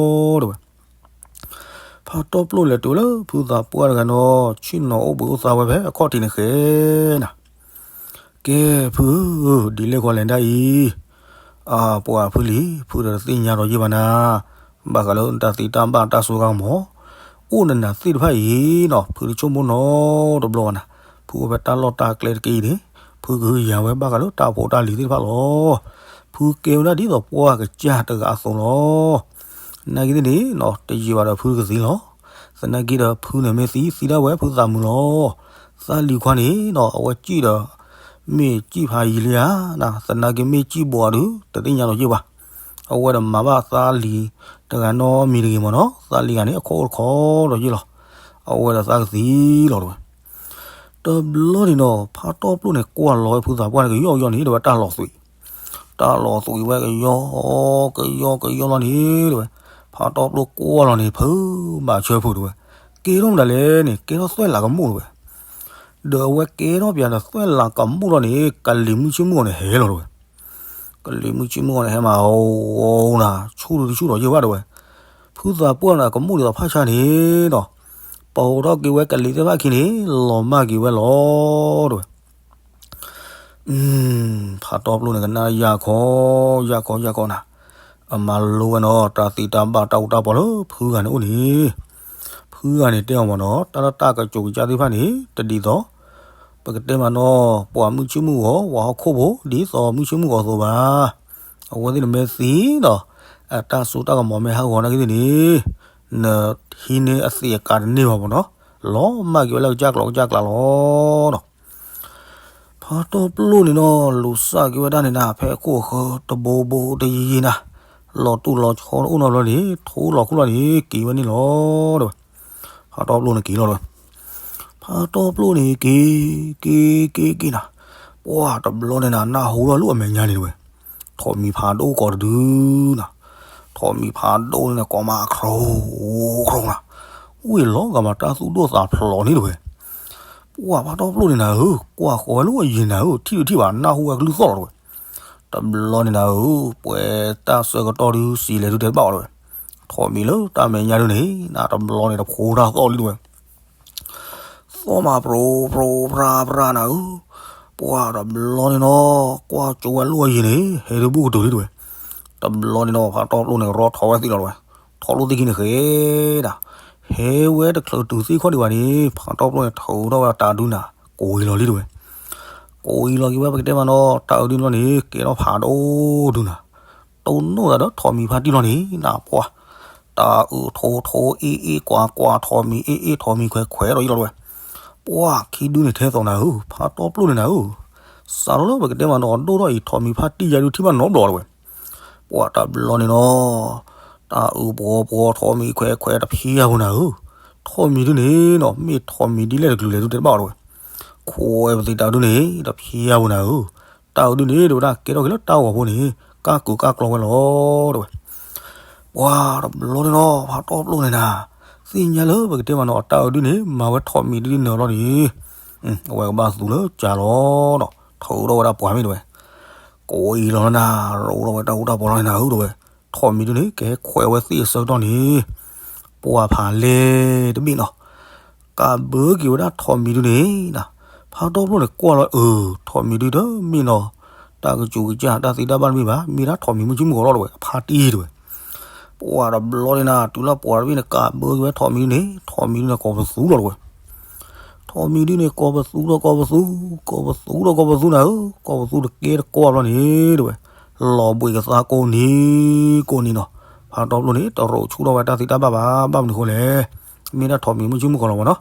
တဲဝဲ ဖးတီပျိလဲၤတုၤလၢဖုသးပှၢ်တဂၤနီၤ ဆ့ၣ်နီၤအိၣ်ဘှံးအိၣ်သါဝဲဖဲအခီၣ်ထံးန့ၣ်ဃဲနၤ, ကဲဖုဧၢ, ဒ်လဲၣ်ဃီလဲၣ်ဒၣ်အံၤ, အပှၤဖုလံၤ ဖုဒီးတသ့ၣ်ညါဒီးယ့ၢ်ဘၣ်နၤ, ဘၣ်ဃးလၢတၢ်သံတၢ်ဘၣ်တၢ်စိကမီၤ အိၣ်နနၤသ့ၣ်တဖၣ်အံၤနီၤ ဖုတဆိကမိၣ်နီတဘျီဘၣ်နၤ, ဖုအိၣ်ဖဲတၢ်လီၢ်တၢ်ကျဲတက့ၢ်အံၤန့ၣ် ဖုကဟုကယာ်ဝဲဘၣ်ဃးလၢတၢ်ဖိတၢ်လံၤသ့ၣ်တဖၣ်လီၤ. ဖုကဲဝဲဒၣ်ဒ်သိးပှၢ်ကစၢ်တဂၤအသိးလီၤ. သနာ်က့န့ၣ်နီၤ တယံာ်ဘၣ်ဒီးဖုကသံလီၤ. သနာ်က့ဒီးဖုန့ၣ်မ့ၢ်သံ သံဒၣ်ဝဲဖုသးမုာ်လီၤ. သးလံၤခွါန့ၣ်နီၤ အဝဲစံၣ်ဒီး မ့ၢ်စံၣ်ဖးယံၤလံဧါ, သနာ်က့မ့ၢ်စံၣ်ဘိးအီၤဒုး တသ့ၣ်ညါလီၤယ့ၢ်ဘၣ်. အဝဲဒီးမၤဘၣ်သးလံၤတဂၤနီတမံၤတဂ့ၤမ့ၢ်နီၤ, သးလံၤဂၤန့ၣ် အခီၣ်အိၣ်တခီဒီးယ့ၢ်လီၤ. အဝဲဒီးသးကသံလီၤတဲဝဲ တဘျီန့ၣ်နီၤ ဖးတီပျိန့ၣ် ကွၢ်လီၤဝဲဖုသးပှၢ်န့ၣ် ကယီကယီန့ၣ် တဲဝဲတၢ်လီၤသွံး, တၢ်လီၤသွံးဝဲကယီ ကယီကယီလီၤန့ၣ် တဲဝဲ, ဖးတီပျိကွၢ်လီၤန့ၣ် ဖုဘၣ်ဆၢဖုတဲဝဲ, ကဲထီၣ်မတၤလဲၣ်န့ၣ် ကဲထီၣ်သွဲၣ်လးကမူၣ်တဲဝဲ, ဒီးအဝဲကဲထီၣ်ပၠးဒီးသွဲၣ်လးကမူၣ်လီၤန့ၣ် ကလံၤမုၢ်ဆ့ၣ်မုၢ်ဂီၤန့ၣ်ဟဲလီၤတဲဝဲ, ကလံၤမုၢ်ဆ့ၣ်မုၢ်ဂီၤန့ၣ်ဟဲမး အိၣ်နၤ ဆူၣ်ဒုတဆူၣ်ဒီးယ့ၢ်ဘၣ်တဲဝဲ, ဖုသးပှၢ်န့ၣ် ကမူၣ်ဒ်သိးဖးဆါန့ၣ်ဒီး ပိာ်ထီၣ်က့ၤဝဲကလံၤသ့ၣ်တဖၣ်ခံန့ၣ် လီၤမၢ်က့ၤဝဲလီၤတဲဝဲ ဖ ဖးတီပျိၣ်န့ၣ် ကနၣ်ယၢ်ခီ, ယၢ်ခီ ယၢ်ခီနၤ, အမၤလိဝဲနီၤ တၢ်သ့တၢ်ဘၣ်တၢ်အူတၢ်ပီလၢဖုဂၤန့ၣ်အိၣ်န့ၣ်, ဖုဂၤန့ၣ်တဲအီၤမ့ၢ်နီၤ တၢ်လၢတၢ်ကစူၤကစၢ်သ့ၣ်တဖၣ်န့ၣ် တဒ်သိး ပကတဲမ့ၢ်နီၤ ပှၤမုၢ်ဆ့ၣ်မုၢ်ဂီၤ ပှၤဟီၣ်ခိၣ်ဖိ ဒ်သိးမုၢ်ဆ့ၣ်မုၢ်ဂီၤအသိးဘၣ်. အဝဲသ့ၣ်န့ၣ်မ့ၢ်သံဒီး အတၢ်စိတၢ်ကမီၤမ့ၢ်ဟးဂီၤနာ်က့သ့ၣ်န့ၣ် နဟံးန့ၢ်အသ့ၣ်အကါတန့ၢ်ဘၣ်မ့ၢ်နီၤ, လီၤမၢ်က့ၤဝဲလၢကစၢ်ကျိၤကစၢ်ကျါလီၤနီၤ. ဖးတီပျိၣ်န့ၣ်နီၤ လူၤစၢ်က့ၤဝဲဒၣ်န့ၣ်နၤ ဖဲအခိၣ်အဃၢၤတဘိဘိတယံၤယံၤနၤ, လီၤတူၢ်လီၤဆီအိၣ်နီတဘျီန့ၣ် ထိလီၤခိၣ်လီၤန့ၣ် က့ၤဝဲန့ၣ်လီၤတဲဝဲ. ဖးတီပျိၣ်န့ၣ်က့ၤလီၤတဲဝဲ. ဖးတီပျိၣ်န့ၣ်က့ၤ က့ၤ က့ၤ က့ၤနၤ, ပှၢ်တဘျီန့ၣ်နၤ နၢ်ဟူထီၣ်လၢအမဲာ်ညါန့ၣ်တဲဝဲ, ထိးမံၤဖးဒိၣ်ကီးတဒုနၤ, ထိးမံၤဖးဒိၣ်န့ၣ် ကိးမးခရိ ခရိနၤ, ဝ့ၢ်လီၤဂာ်မးတၢ်သူၣ်ဒိၣ်သးဖျိးန့ၣ်တဲဝဲ. ပှၢ်ဖးတီပျိၣ်န့ၣ်နၤဧၢ, ကွၢ်ဃီၤဝဲလၢအယံၤနၤဧၢ, ထံၣ်တထံၣ်ဘၣ် နၢ်ဟူဝဲကလုၢ်သီၣ်လီၤတဲဝဲ. တဘျီန့ၣ်နၤဧၢ, ပှဲၤတၢ်ဆၢကတီၢ်ဒုးစံးလဲၤဒုးတဲတဘၣ်အီၤတဲဝဲ, ထိးမံၤလၢတၢ်မဲာ်ညါဒုးန့ၣ် နတဘျီန့ၣ်တဖိတၢ်သီၣ်လံတဲဝဲ. သီၣ်မးပြိပြိပြါပြါနၤဧၢ, ပှၢ်တဘျီန့ၣ်နီၤ ကွၢ်ကၠိဝဲလၢအယံၤန့ၣ် ဟဲဒုးဘူးကတုၤလံတဲဝဲ. တဘျီန့ၣ်နီၤ ဖးတီပျိၣ်န့ၣ် ရီထီၣ်ဝဲသ့ၣ်လီၤတဲဝဲ, ထီၣ်လိၣ်သ့ၣ်ခံန့ၣ်ဃဲဒၣ်, ဟဲဝဲတချုးတုၤသ့ၣ်ခီၣ်ဒံးဘၣ်န့ၣ် ဖးတီပျိၣ်န့ၣ် ထုးထီၣ်ဝဲတၢ်ဒုးနၤ ကိးအံၤလီၤလံတဲဝဲ. ကိးအံၤလီၤက့ၤဝဲ ပကတဲမ့ၢ်နီၤ တၢ်အုးဒုန့ၣ် ကဲထီၣ်ဖးဒိၣ်ဒုနၤ, တိၢ်နီၣ်သးဒီးထိးမံၤဖါတံၢ်လီၤန့ၣ် နပှၢ်, တၢ်အုးထိထိအ့ၣ်အ့ၣ်ကွၢ်ကွၢ် ထိးမံၤအ့ၣ်အ့ၣ်ထိးမံၤခွဲးခွဲးဒီးယံၤလီၤတဲဝဲ. ပှၢ်ခံဒုန့ၣ်ထဲသိးနၤဧၢ, ဖးတီပျိၣ်န့ၣ်နၤဧၢ, စးထီၣ်လၢပကတဲမ့ၢ်နီၤ ဒိၣ်ထီၣ်အံၤ ထိးမံၤဖါတံၢ်ယါဒုထံၣ်ဘၣ်နီတဘျီတဲဝဲ. ပှၢ်တဘျီန့ၣ်နီၤ တၢ်အုးပှီၤပှီၤ ထိးမံၤခွဲးခွဲးတဖျါပူၤနၤဧၢ, ထိးမံၤဒုန့ၣ်နီၤ မ့ၢ်ထိးမံၤဒ်လဲၣ်တကလုာ်လဲၣ်ဒုတဲတဘၣ်အီၤတဲဝဲ. ခွဲးပသ့ၣ်တၢ်ဒုန့ၣ် တဖျါပူၤနၤဧၢ, တၢ်အုးဒုန့ၣ် တဲဝဲဒၣ်ကဲထီၣ်က့ၤလၢတၢ်ဂီၤဖိန့ၣ် ကၢ်ကုာ်ကၢ်ကျီဝဲလီၤတဲဝဲ. ပှၢ်တဘျီန့ၣ်နီၤ ဖးတီပျိၣ်န့ၣ်နၤ သ့ၣ်ညါလၢပကတဲမ့ၢ်နီၤ တၢ်အုးဒုန့ၣ် မၤဝဲထိးမံၤဒုန့ၣ်လီၤန့ၣ်, အဝဲကဘၣ်သူလၢကၢ်လီၤနီၤ ထုးထီၣ်ဝဲဒၣ်ပှၢ်မ့ၢ်တဲဝဲ. ကိးအံၤလီၤနၤ ရိးထီၣ်ဝဲတၢ်အူတၢ်ပီလီၤန့ၣ်နၤဧၢတဲဝဲ, ထိးမံၤဒုန့ၣ် ကဟဲခွဲးဝဲသ့ၣ်အဆၢကတီၢ်န့ၣ် ပှၢ်ဖးလဲၢ်တဘ့ၣ်နီၤ ကးဘၢက့ၤဝဲဒၣ်ထိးမံၤဒုန့ၣ်နၤ, ဖးတီပျိၣ်န့ၣ်ကွၢ်လီၤအၢ ထိးမံၤဒုတမ့ၢ်နီၤ တၢ်ကစူၤကစၢ်တၢ်သ့တၢ်ဘၣ်တမ့ၢ်ဘၣ် မ့ၢ်ဒၣ်ထိးမံၤမုၢ်ဆ့ၣ်မုၢ်ဂီၤလီၤတဲဝဲ အဖါတံၢ်တဲဝဲ. ပှၢ်တဘျီန့ၣ်နၤ တုၤလၢပှၢ်တဘ့ၣ်န့ၣ် ကးဘၢက့ၤဝဲထိးမံၤဒုန့ၣ် ထိးမံၤဒုန့ၣ် ကိးပသူလီၤတဲဝဲ. ထိးမံၤဒုန့ၣ် ကိးပသူဒီးကိးပသူ, ကိးပသူဒီးကိးပသူနၤဧၢ, ကိးပသူတကဲတကိးဘျီန့ၣ်တဲဝဲ, လီၤဘှံးကသါကိးနံၤ ကိးနံၤနီၤ, ဖးတီပျိၣ်န့ၣ် တရိးဆူၣ်ထီၣ်ဝဲတၢ်သ့တၢ်ဘၣ်ဘၣ် ဘၣ်မနုၤဃိလဲၣ်, မ့ၢ်ဒၣ်ထိးမံၤမုၢ်ဆ့ၣ်မုၢ်ဂီၤလီၤမ့ၢ်နီၤ.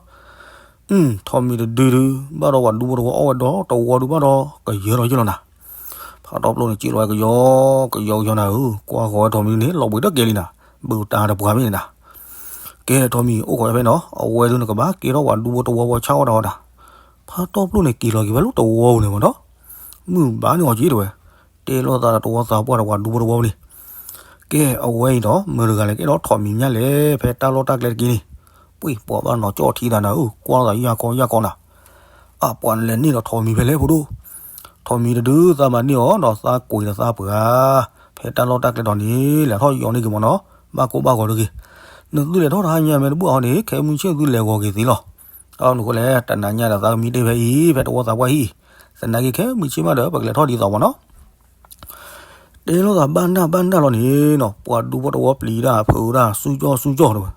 ထိးမံၤတဒုဒု ဘၣ်ဒီးပှၤဒူဖိတဝီအီၣ်ဝဲဒီးတဝီဒု ဘၣ်ဒီးကယၢၤဒီးယၢၤလီၤနၤ. ဖးတီပျိၣ်န့ၣ် စံးလီၤဝဲကယီကယီကယီနၤဧၢ, ကွၢ်ဃီၤဝဲထိးမံၤဒုန့ၣ် လီၤဘှံးတကဲလံနၤ, ဘုးတၢ်တပှၢ်မ့ၢ်န့ၣ်နၤ. ကဲထိးမံၤအိၣ်ခိးဖဲနီၤ အဝဲဒုန့ၣ်ကဘၣ်ကဲထီၣ်ပှၤဒူဖိတဝီဝီဆါအီၣ်တၢ်အီၣ်တၢ်, ဖးတီပျိၣ်န့ၣ် က့ၤလီၤက့ၤဝဲလၢတဝီပူၤန့ၣ်မ့ၢ်နီၤ, မုၢ်ဘါန့ၢ်အီၤက့တဲဝဲ, တဲလိာ်သးဒီးတဝီသးပှၢ်ဒီးပှၤဒူဖိတဝီပူၤန့ၣ် ကဲအဝဲအံၤဒီး မတၤတဂၤလဲၣ်ကအဲၣ်ဒိးထိးမံၤညါလဲၣ် ဖဲတၢ်လီၢ်တၢ်ကျဲတက့ၢ်န့ၣ်, ပှ့ၤပှၤဘၣ်နီၤကၠီၣ်ထံသးနၤဧၢ, ကွၢ်လိာ်သးယၢ်ကီယၢ်ကီနၤ. အပှၤန့ၣ်လဲၤန့ၢ်ဒီးထိးမံၤဖဲလဲၣ်ဖိဒိၣ်, ထိးမံၤတဒုသးမၤန့ၢ်အီၤဒီးသးကွံာ်ဒီးသးပှၢ်, ဖဲတၢ်လီၢ်တၢ်ကျဲဒီးန့ၣ် လဲၤထီၣ်ယီၤန့ၢ်က့ၤမ့ၢ်နီၤ, ဘၣ်ကိၢ်ဘၣ်ဂီၤတဂ့ၤ. နသုလဲၤထီၣ်တဟါညါမ့ၢ်တဘူၣ်အီၤန့ၣ် ခဲမုၢ်ဆ့ၣ်သုလဲၤဂီၤက့ၤသ့လီၤ. အီနုၤဃိလဲၣ် တနၤညါဒီးသးကမံတ့ၢ်ဖဲအံၤ ဖဲတဝီသးပှၢ်ဟံၣ်, သနာ်က့ခဲမုၢ်ဆ့ၣ်မးဒီး ပကလဲၤထီၣ်ဒ်သိးမ့ၢ်နီၤ. တဲလိာ်သးဘၣ်နၢ်ဘၣ်နၢ်လီၤန့ၣ်နီၤ, ပှၤဒူဖိတဝီပျံၤတၢ်ဖုးတၢ် စူၢ်ကၠီၣ်စူၢ်ကၠီၣ်တဲဝဲ,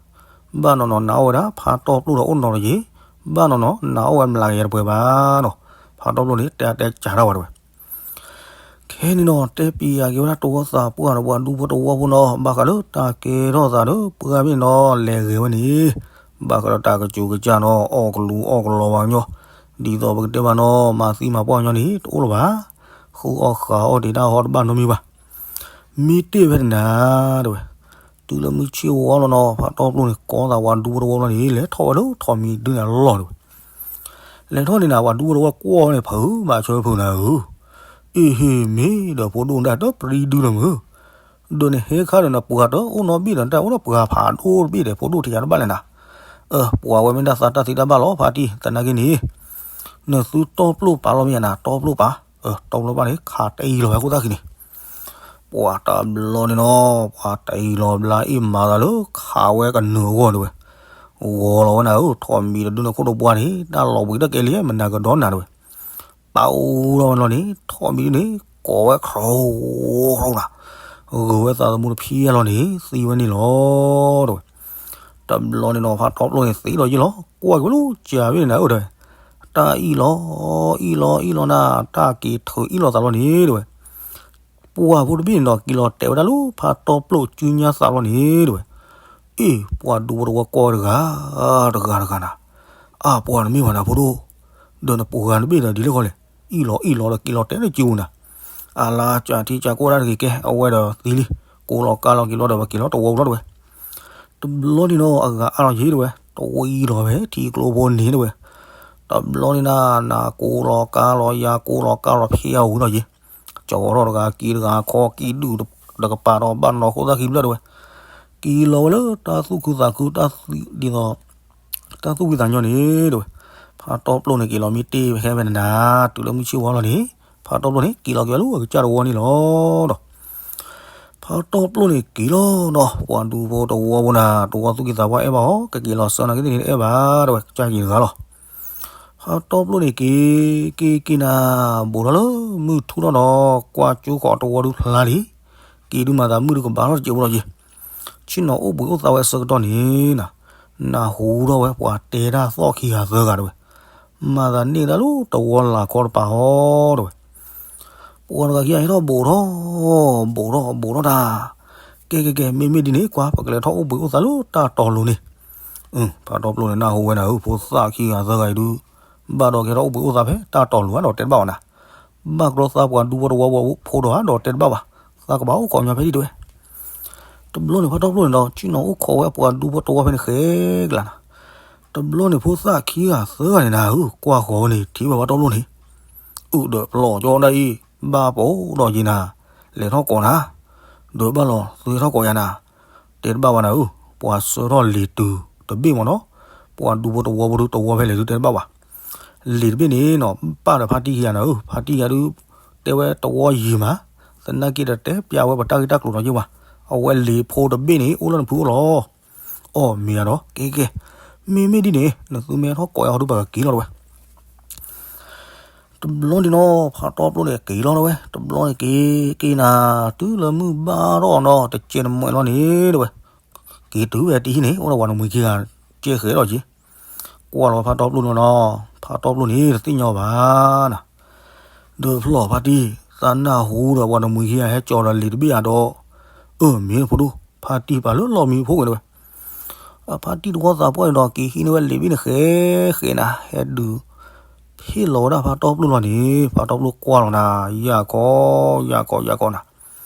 ဘၣ်နီၤနီၤ နၤအိၣ်ဝဲဒၣ်ဖးတီပျိၣ်ဒီးအိၣ်နီတယ့ၤ, ဘၣ်နီၤနီၤ နၤအိၣ်ဝဲမျးကယၤတပှဲၤဘၣ်နီၤ. ဖးတီပျိၣ်န့ၣ် တဲတဲကးထီၣ်ဝဲတဲဝဲ ခဲန့ၣ်နီၤ တဲပံၤယၤက့ၤဝဲဒၣ်တဝီသးပှၢ်ဒီးပှၤဒူဖိတဝီဖိနီၤ, ဘၣ်ဃးလၢတၢ်ကဲထီၣ်သးဒီးပှၢ်မ့ၢ်နီၤ လဲၤဂ့ၤဝဲန့ၣ်, ဘၣ်ဃးဒီးတၢ်ကစူၤကစၢ်နီၤ အီၣ်ကလူးအီၣ်ကလီဘၣ်ညီ, ဒ်သိးပကတဲဘၣ်နီၤ မၤသံမၤပှၢ်ညီန့ၣ် တအိၣ်လၢၤဘၣ်, ဃုအီၣ်ဃာ်အီၣ်တ့ၢ်တၢ်ဟီတဘၣ်နီတမံၤဘၣ်. မ့ၢ်တ့ၢ်ဖဲတနၤ တဲဝဲ, တုၤလၢမုၢ်ဆ့ၣ်ဝါလီၤနီၤ ဖးတီပျိၣ်န့ၣ် ကိးသးပှၤဒူဖိတဝီလီၤန့ၣ် လဲၤထီၣ်ဝဲလၢထိးမံၤဒုန့ၣ်အလီၢ်တဲဝဲ လဲၤထီၣ်န့ၣ်နၤ ပှၤဒူဖိတဝီကွၢ်န့ၣ် ဖုးဘၣ်ဆၢဖုးနၤဧၢ, အ့ဟ့ၣ်မ့ၢ်ဒီးဖိဒိၣ်တၢ်တပြံဒုလီၤမုၢ်, ဒီးနဟဲခါဒီးနပှၤတအိၣ်နီတဘ့ၣ်ဒီး နတၢ်အိၣ်ဒီးပှၤဖးဒိၣ်တဘ့ၣ်ဒီး ဖိဒိၣ်ထံၣ်ယၤတဘၣ်လဲၣ်နၤ, ပှၤဝဲမ့ၢ်ဒၣ်သးတၢ်သ့တၢ်ဘၣ်လီၤ ဖါတံၢ် သနာ်က့န့ၣ်, နသုတီပျိၣ်ပာ်လီၤမ့ၢ်ယၤနၤ တီပျိၣ်ပာ်, တီပျိၣ်ပာ်န့ၣ် ခးတအံၤလီၤဝဲခိၣ်သၣ်ခံန့ၣ် ပှၤတဘျီန့ၣ်နီၤ ပှၤတအံၤလီၤဘျါအ့ၣ်မၤသးလၢခးဝဲကနၢၤအဂီၢ်တဲဝဲ, ဂီၤလီၤဝဲနၤဧၢ ထိးမံၤတဒုန့ၣ်ခိၣ်တပှၢ်န့ၣ် တၢ်လီၤဘှံးတကဲလံ မနၤကဒီးနၤတဲဝဲ, ပာ်အိၣ်ထီၣ်ဝဲလီၤန့ၣ် ထီၣ်မံၤဒုန့ၣ် ကိးဝဲခရူခရူနၤ, ဂုၤဝဲသးသမူတဖံးအလီၢ်န့ၣ် သံဝဲန့ၣ်လီၤ တဲဝဲ. တဘျီန့ၣ်ဒီး ဖးတီပျိၢ်န့ၣ်သံလီၤယံၤလီၤ, ကွၢ်က့ၤဝဲလၢကၢ်ဘ့ၣ်န့ၣ်နၤဧၢ တဲဝဲ, တၢ်အံၣ်လီၤ အံၣ်လီၤအံၣ်လီၤနၤ, တၢ်က့ၤထုးအံၣ်လီၤသးလီၤန့ၣ် တဲဝဲ. ပှၢ်ဖိတဘ့ၣ်န့ၣ်ဒီး က့ၤလီၤတဲာ်ဝဲဒၣ်လၢဖးတီပျိၢ်စုညါသးလီၤန့ၣ် တဲဝဲ. အ့ၣ် ပှၤဒူဖိတဝီကွၢ်ဝဲတဂၤ တဂၤတဂၤနၤ, အါ ပှၤတမ့ၢ်ဘၣ်နၤဖိဒိၣ်, ဒီးနပှၤဂၤတဘ့ၣ်ဒီးဒ်လဲၣ်ဃီလဲၣ်, အံၣ်လီၤအံၣ်လီၤဒီးက့ၤလီၤတဲာ်လၢကၠိနၤ, အလါကၠးထံကၠးကိၢ်ဒၣ်တဂ့ၤကဲ အဝဲဒီးသံလံ, ကိးလီၤကါလီၤက့ၤလီၤဒီး ပက့ၤလီၤတဝီပူၤလီၤ တဲဝဲ. တဘျီန့ၣ်ဒီး အဂၤအါလီၤယံၤ တဲဝဲ, တဝံၤလီၤဝဲ ထံကျိဖိန့ၣ် တဲဝဲ. တဘျီန့ၣ်နၤ နၤကိးလီၤကါလီၤ ယၤကိးလီၤကါလီၤ ဖဲအဝံၤလီၤယံၤ, ကၠီထီၣ်တဂၤက့ၤတဂၤ ခီက့ၤဒုၣ်တကပၤဒီး ဘၣ်နီၢ်ခိသၣ်ခံဖျၢၣ် တဲဝဲ. က့ၤလီၤဝဲလၢတၢ်သူၣ်ခုသးခု တၢ်သံဒ်သိး တၢ်သူၣ်ဖှံသးညီန့ၣ် တဲဝဲ. ဖးတီပျိၢ်န့ၣ် က့ၤလီၤမံတ့ၢ်ဖဲဖဲန့ၣ်နၤ, တုၤလၢမုၢ်ဆ့ၣ်ဝါလီၤန့ၣ် ဖးတီပျိၢ်န့ၣ် က့ၤလီၤက့ၤဝဲလၢအကစၢ်တဝီန့ၣ်လီၤဒီး ဖးတီပျိၢ်န့ၣ်က့ၤလီၤဒီး ပှၤဒူဖိတဝီဖိနၤ တဝီသူၣ်က့သးပှၢ်အဲၣ်ဘၣ်အီၤ ကက့ၤလီၤဆၢနၤက့ၤသ့ၣ်န့ၣ် တအဲၣ်ဘၣ် တဲဝဲ ကစၢ်က့ၤတဂၤလီၤ. ဖးတီပျိၢ်န့ၣ်က့ၤ က့ၤက့ၤနၤ ဘူးထီၣ်လၢမုၢ်ထူၣ်ထီၣ်ဒီး ကွၢ်ကၠိဃီၤတဝီဒုဖျါလံ, က့ၤဒုးမၤသးမုၢ်ဒုကဘၣ်ထီၣ်တစဲးဖိလီၤက့ၤ, ဆ့ၣ်နီၤအိၣ်ဘှံးအိၣ်သါဝဲအဆၢကတီၢ်န့ၣ်နၤ, နၢ်ဟူထီၣ်ဝဲပှၤတဲတၢ်သီၣ်ခံဂၤသၢဂၤ တဲဝဲ, မၤသးန့ၢ်ဒၣ်လၢတဝီလၢ်ခီတပၤအီၤ တဲဝဲ. ပှၤတဂၤခံဂၤဟဲထီၣ်ဘူးထီၣ် ဘူးထီၣ်ဘူးထီၣ်တၢ်, ကဲကဲကဲ မ့မ့ၢ်ဒ်န့ၣ် ကွၢ် ပကလဲၤထီၣ်အိၣ်ဘှံးအိၣ်သါလၢတၢ်တီၤလိၤန့ၣ်, ဖးတီပျိၢ်န့ၣ် နၢ်ဟူဝဲနၤဧၢ ဖိသၣ်ခံဂၤသၢဂၤအံၤဒုး ဘၣ်ဒီးကဟဲထီၣ်အိၣ်ဘှံးအိၣ်သါဖဲတၢ်တီၤလိၤဧါဒီးတဲတဘၣ်ဘၣ်နၤ, ဘၣ်ကဒီးသးပှၤဒူဖိတဝီဖိဒီးဧါဒီးတဲတဘၣ်ဘၣ်, သးကဘၣ်အိၣ်ခိးညီဖဲဒၣ် တဲဝဲ. တဘျီန့ၣ် ဖးတီပျိၢ်န့ၣ်ဒီး ဆ့ၣ်နီၤအိၣ်ခိးဝဲပှၤဒူဖိတဝီဖဲန့ၣ်ဃဲကလၤနၤ, တဘျီန့ၣ် ဖိသၣ်ခံဂၤသၢဂၤန့ၣ်နၤဧၢ ကွၢ်ဃီၤဝဲန့ၣ် ထံၣ်ဝဲဖးတီပျိၢ်န့ၣ်, အုၣ်ဒီးဖျီၣ်ကၠီဒၣ်အံၤ ဘၣ်ပိာ်ဒီးယံၤနၤ, လဲၤထီၣ်ကိးနၤ, ဒီးဘၣ်လီၤ သုဟဲထီၣ်ကိးယၤနၤ, တဲတဘၣ်ဘၣ်နၤဧၢ, ပှၤဆှၢထီၣ်လံာ်တုၤတဘ့ၣ်မ့ၢ်နီၤ, ပှၤဒူဖိတဝီဖိဒုးတဝီဖဲလဲၣ်ဒုးတဲတဘၣ်ဘၣ်, လံာ်တဘ့ၣ်န့ၣ်နီၤ ပာ်ဒီးဖါတံၢ်ခံဂၤနၤဧၢ, ဖါတံၢ်ခံဂၤဒုး တဲဝဲတဝီယံၤမး, သနာ်က့ဒီးတဲပျးဝဲပတၢ်ဂ့ၢ်တၢ်ကျိၤနီၤက့ၤဝဲ, အဝဲလံာ်ဖိတဘ့ၣ်န့ၣ် အိၣ်လၢနဖုအိၣ်လီၤ အီၣ်မ့ၤအဒီး ကဲကဲ, မ့မ့ၢ်ဒ်န့ၣ် နသုမ့ၢ်ဟဲထီၣ်ကိးယၤဟီဒုး ပကက့ၤလီၤတဲဝဲ. တဘျီန့ၣ်နီၤ ဖးတီပျိၢ်န့ၣ်က့ၤလီၤတဲဝဲ, တဘျီန့ၣ်က့ၤက့ၤနၤ တုၤလၢမုၢ်ဘၣ်ထီၣ်နီၤ တကဲနမှဲလီၤန့ၣ်တဲဝဲ, က့ၤတုၤဝဲတဟံၣ်န့ၣ် အိၣ်ဒီးပှၤတမှံၤခံဂၤ ကဲဃဲးလီၤက့ၤ, ကွၢ်လီၤဖးတီပျိၢ်န့ၣ်နီၤ, ဖးတီပျိၢ်န့ၣ် တသ့ၣ်ညါဘၣ်နၤ ဒီးဖျီၣ်ဖါတံၢ် သးနၢ်ဟူဒီးပှၤတမှံၤခံဂၤဟဲကၠီၤဒီးလံာ်တဘ့ၣ်အဒီး, အၢ မ့ၢ်ဖိဒိၣ် ဖါတံၢ်ပာ်လၢလီၢ်မံဖိဝဲတဲဝဲ, ဖါတံၢ်တဝီသးပှၢ်န့ၣ်ဒီး က့ၤဟံးန့ၢ်ဝဲလံာ်ဘ့ၣ်န့ၣ်ဃဲဃဲနၤ ဟဲဒုး ဟ့ၣ်လီၤဝဲဒၣ်ဖါတီပျိၢ်လီၤန့ၣ် ဖါတီပျိၢ်ကွၢ်လီၤနၤ ယၢ်ကီ ယၢ်ကီ ယၢ်ကီနၤ,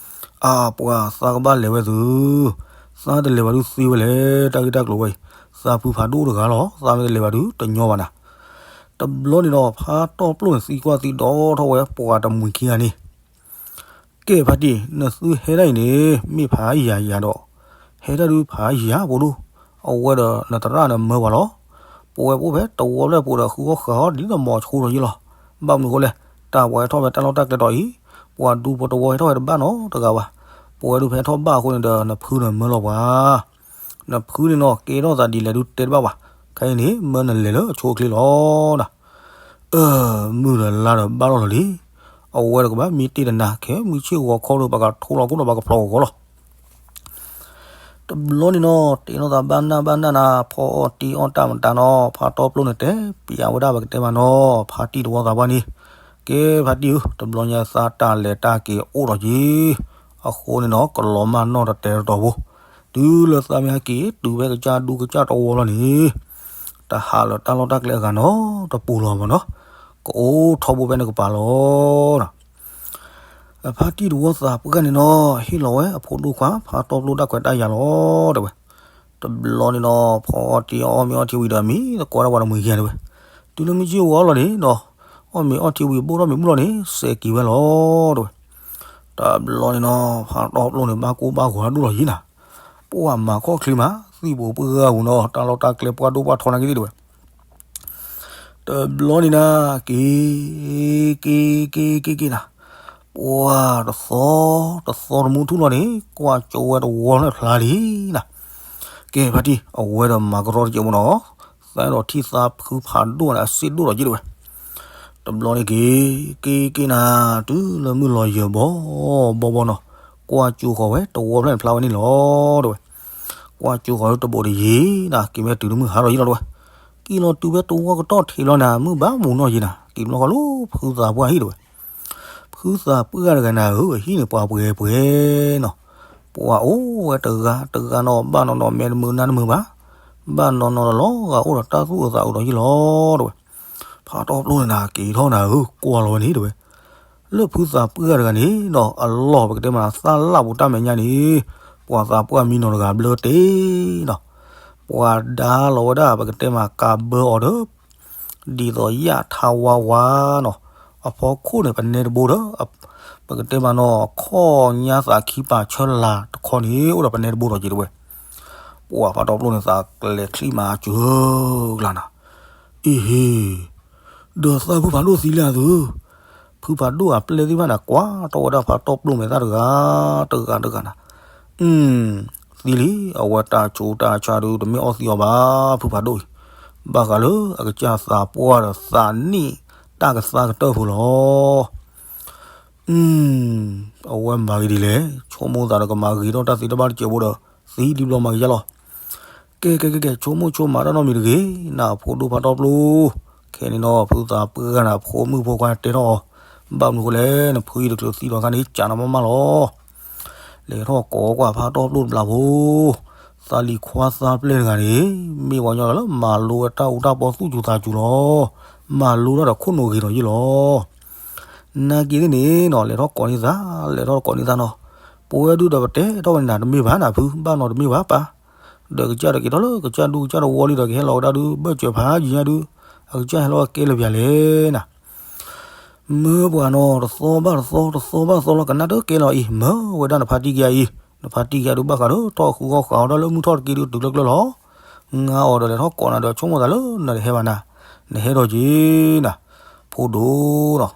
အါ ပှၤသးကဘၣ်လဲၤဝဲသု, သးတလဲၤဘၣ်ဒုးသ့ဝဲလဲၣ် တၢ်ဂ့ၢ်တၢ်ကျိၤဝဲအံၤ, သးဖုဖးဒိၣ်တဂၤလီၤ သးမ့ၢ်တလဲၤဘၣ်ဒုးတညီဘၣ်နၤ, တဘျီန့ၣ်ဒီး ဖါတီပျိၢ်န့ၣ် သံကွၢ်သံဒိးထီၣ်ဝဲပှၤတမှံၤခံဂၤန့ၣ် ကဲဖါတံၢ် နသုဟဲဒၣ်အံၤန့ၣ် မ့ၢ်ဖးယၤယၤဒီး, ဟဲဒၣ်ဒုးဖးယၤဖိဒိၣ်, အဝဲဒီးနသရၣ်န့ၣ်မၢပှၤလီၤ, ပဝဲပအိၣ်ဖဲတဝီဖျၢၣ်ပူၤဒီးဃုအီၣ်ဃုအီဒ်သိးမိၤဆိဒီးယ့ၢ်လီၤ, ဘၣ်မနုၤအဃိလဲၣ်, တၢ်ပှၤဟဲထီၣ်ဖဲတၢ်လီၢ်တၢ်ကျဲတီၤအံၤ, ပှၤဒူဖိတဝီဟဲထီၣ်ဝဲတဘၣ်နီတဂၤဘၣ်, ပဝဲဒုးဖဲဟဲထီၣ်ဘၣ်အဃိန့ၣ်ဒီး နဖုန့ၣ်မၢလီၤပှၤ နဖုန့ၣ်နီၤ ကဲထီၣ်သးဒ်လဲၣ်ဒုးတဲတဘၣ်ဘၣ်, ခဲအံၤန့ၣ် မၢနလဲၤလၢအဆိအချ့လီၤနၤ, အၢ မုၢ်ဒီးလါဒီးဘၣ်လီၤလီၤလံ, အဝဲဒီးကဘၣ်မံတ့ၢ်တနၤ ခဲမုၢ်ဆ့ၣ်ဂီၤခီဒီး ပကထိလီၤခိၣ်ဒီးပကဖျီၣ်ဂီၤဂီၤလီၤ တဘျီန့ၣ်နီၤ တဲနီၢ်သးဘၣ်နၢ်ဘၣ်နၢ်နၤ ဖီအီၣ်တံၢ်အီၣ်တၢ်မတၤနီၤ ဖါတီပျိၢ်န့ၣ်တဲပျးဝဲဒၣ် ပကတဲမးနီၤ ဖါတံၢ်တဝီသးပှၢ်န့ၣ်, ကဲဖါတံၢ်ဧၢ, တဘျီညါသးတၢ်လဲၤတၢ်က့ၤအိၣ်ဒီးက့ၤ, အဃိန့ၣ်နီၤ ကလီၤမၢ်နီၢ်တတဲတတီၤဖိ, တုၤလၢသးမ့ၢ်ဟဲက့ၤတုၤဖဲကစၢ်ဒူကစၢ်တဝီလီၤန့ၣ်, တဟးလၢတၢ်လီၢ်တၢ်ကျဲအဂၤနီတပူၤလီၤမးနီၤ, ကအိၣ်ထီဘိဖဲန့ၣ်ကပၤလီၤ. ဖါတံၢ်တဝီသးပှၢ်န့ၣ်နီၤ ဟ့ၣ်လီၤဝဲအဖိဒိၣ်ခွါ ဖါတီပျိၢ်တၢ်ခွဲးတၢ်ယာ်လီၤ တဲဝဲ. တဘျီန့ၣ်နီၤ ဖီအီၣ်တံၢ်အီၣ်မ့ၤအီထံဝံၤဒီး မံသကိးဒၣ်ပှၤတမှံၤခံဂၤတဲဝဲ. တုၤလၢမုၢ်ဆ့ၣ်ဂီၤလီၤန့ၣ်နီၤ အီၣ်မ့ၤအီထံဝံၤ ဘိၣ်ထီၣ်မ့ၤဘူၣ်လီၤန့ၣ် စဲးက့ၤဝဲလီၤ တဲဝဲ. တဘျီန့ၣ်နီၤ ဖါတီပျိၢ်န့ၣ် ဘၣ်ကိၢ်ဘၣ်ဂီၤဒိၣ်လီၤယံၤနၤ, ပှၤမၤခီၣ်ချ့မး သံၣ်ဘိးပှၢ်ဂၤပူၤနီၤ တၢ်လီၢ်တၢ်ကျဲပှၢ်ဒိၣ်ပှၢ်ထီနာ်က့သ့ၣ်တဲဝဲ. တဘျီန့ၣ်နၤ က့ၤ က့ၤ က့ၤ က့ၤ က့ၤနၤ, ပှၤတသီ တသီတမူထူၣ်လီၤန့ၣ် ကွၢ်ကၠိဝဲတဝီလၢဖျါလံနၤ. ကဲဖါတံၢ် အဝဲဒီးမၤကရီတစဲးမ့ၢ်နီၤ, သးဒီးထံၣ်သးဖုဖးဒိၣ်န့ၣ် အစ့ဒိၣ်လီၤက့တဲဝဲ. တဘျီန့ၣ်က့ၤ က့ၤက့ၤနၤ တုၤလၢမုၢ်လီၤယၢၤဘီဘီဘီနီၤ, ကွၢ်ကၠိဃီၤဝဲတဝီဖျၢၣ်န့ၣ်ဖျါဝဲန့ၣ်လီၤ တဲဝဲ. ကွၢ်ကၠိဃီၤလၢတဘိးတယံၤနၤ က့ၤဝဲတုၤလၢမုၢ်ဟါထီၣ်ယံၤလီၤ တဲဝဲ. က့ၤလီၤတုၤဖဲတဝီကတီၢ်ထံးလီၤနၤ မုၢ်ဘၣ်မုၢ်နီၢ်ယံၤနၤ က့ၤဘျီဃီလၢဖုသးပှၢ်ဟံၣ် တဲဝဲ. ဖုသးပှၢ်တဂၤနၤဧၢ အဟံၣ်န့ၣ်ပှၤပှဲၤပှဲၤနီၤ, ပှၤအိၣ်ဝဲတဂၤတဂၤနီၤ ဘၣ်နီၢ်နီၢ်မဲတမုာ်နါတမုာ်ဘၣ်, ဘၣ်နီၢ်နီၢ်ဒီးလီၤဂာ်အိၣ်ဒီးတၢ်သူၣ်အုးသးအုးဒီးယံၤလီၤ တဲဝဲ. ဖးတီပျိန့ၣ်နၤ က့ၤထီၣ်နၤဧၢ ကွၢ်လီၤဝဲန့ၣ် တဲဝဲ. လၢဖုသးပှၢ်တဂၤန့ၣ်နီၤ အလီၢ်ပကတဲမးသၣ်လၣ်ပူၤတၢ်မဲာ်ညါန့ၣ် ပှၤသးပှၢ်မံနီၤတဂၤဘျၢတ့ၢ်နီၤ, ပှၤဒါလီၤဝဲဒၣ် ပကတဲမးကးဘၢအီၤဒီး ဒ်သိးယၣ်ထါဝါဝါနီၤ, အဖီခိၣ်န့ၣ် ပနဲတဘိဒီး ပကတဲမးနီၤ ခီၣ်ညါသးခံပာ်ဆၢလၤတခီန့ၣ် အိၣ်ဒီးပနဲတဘိဒီးက့ၤ တဲဝဲ. ပှၤဖးတီပျိန့ၣ် သးကလဲၤချံမၤစၢၤကျါနၤ, အ့ဟ့ ဒီးသးဖုဖးဒိၣ်သံလံအသု, ဖုဖးဒိၣ်အပျဲၢ်သ့ၣ်တဖၣ်န့ၣ် ကွၢ်ထီၣ်ဝဲဒၣ်ဖးတီပျိမဲာ်သၣ်တဂၤ တဂၤတဂၤနၤ, အ သံလံ, အဝဲတၢ်ဆူးတၢ်ဆါဒုး တမ့ၢ်အီၣ်သံအီၤဘၣ် ဖုဖးဒိၣ်အံၤ, ဘၣ်ဃးလၢအကစၢ်သးပှၢ်ဒီးသးနံၣ်တၢ်ကသါကတၢၢ်ဖိလီၤ. အဝဲမၤဂ့ၤဒ်လဲၣ်, ဆိကမိၣ်သးဒီးကမၤဂ့ၤထီၣ်တၢ်သ့တၢ်ဘၣ်တစဲးဖိဒီး သံလံဘျီမၤဂ့ၤယါလီၤ. ကဲကဲကဲကဲ ဆိကမိၣ်ဆိကမးတၢ်နီတမံၤတဂ့ၤ, နဖိဒိၣ်ဖးတီပျိ, ခဲန့ၣ်နီၤ ဖုသးပှၢ်န့ၣ် အဖိမုၣ်ဖိခွါတဲထီၣ်အီၤ, ဘၣ်မနုၤဃိလဲၣ် နဖုအံၤတချုးသံလီၤခါန့ၣ် ကးနၤမးမးလီၤ. လဲၤထီၣ်ကိးကွၢ်ဖးတီပျိတဘျီဖိ, သးလံၤခွါသးပျဲၢ်တဂၤန့ၣ် မ့ၢ်ပှၤကညီလၢမၤလိဝဲတၢ်အူတၢ်ပီသူၣ်စူၤသးစူၤလီၤ. မၤလိတၢ်ဒီးခိၣ်နူာ်ဂ့ၤဒီးယ့ၢ်လီၤ. နာ်က့သ့ၣ်န့ၣ်နီၤ လဲၤထီၣ်ကိးန့ၢ်သး, လဲၤထီၣ်ကိးန့ၢ်သးနီၤ, ပဝဲဒုဒီးပတဲထီၣ်ဝဲန့ၣ်နၤ တမ့ၢ်ဘၣ်နၤဖု ဘၣ်နီၤတမ့ၢ်ဘၣ်ပၢ်, ဒီးကစၢ်ဒီးက့ၤထီၣ်လၢကစၢ်ဒူကစၢ်တဝီလံဒီး ကဟဲလီၤဝဲဒၣ်ဒု ဘၢၣ်စၢၤဖးယံၤညါဒု, အကစၢ်ဟဲလီၤဝဲကဲလၢပျၢၤလဲၣ်နၤ မၢပှၤနီၤ တသီဘၣ်တသီ တသီဘၣ်တသီလီၤ ကနၣ်တကဲလီၤအံၤ မၢဝဲဒၣ်နဖါတံၢ်ကယၤအံၤ, နဖါတံၢ်ကယၤဒုးဘၣ်ဃးဒီး ထီၣ်ဃုဃီဃာ်အီၤဒၣ်လၢမုၢ်ထီၣ်တက့ၢ်ဒုးတုၤလၢကျၢၢ်လီၤ. ငါအီၤဒီးလဲၤထီၣ်ကိးနၤဒီးဆိကမိၣ်သးလၢနတဟဲဘၣ်နၤ, နဟဲဒီးက့ၤနၤ, ဖိဒိၣ်နီၤ.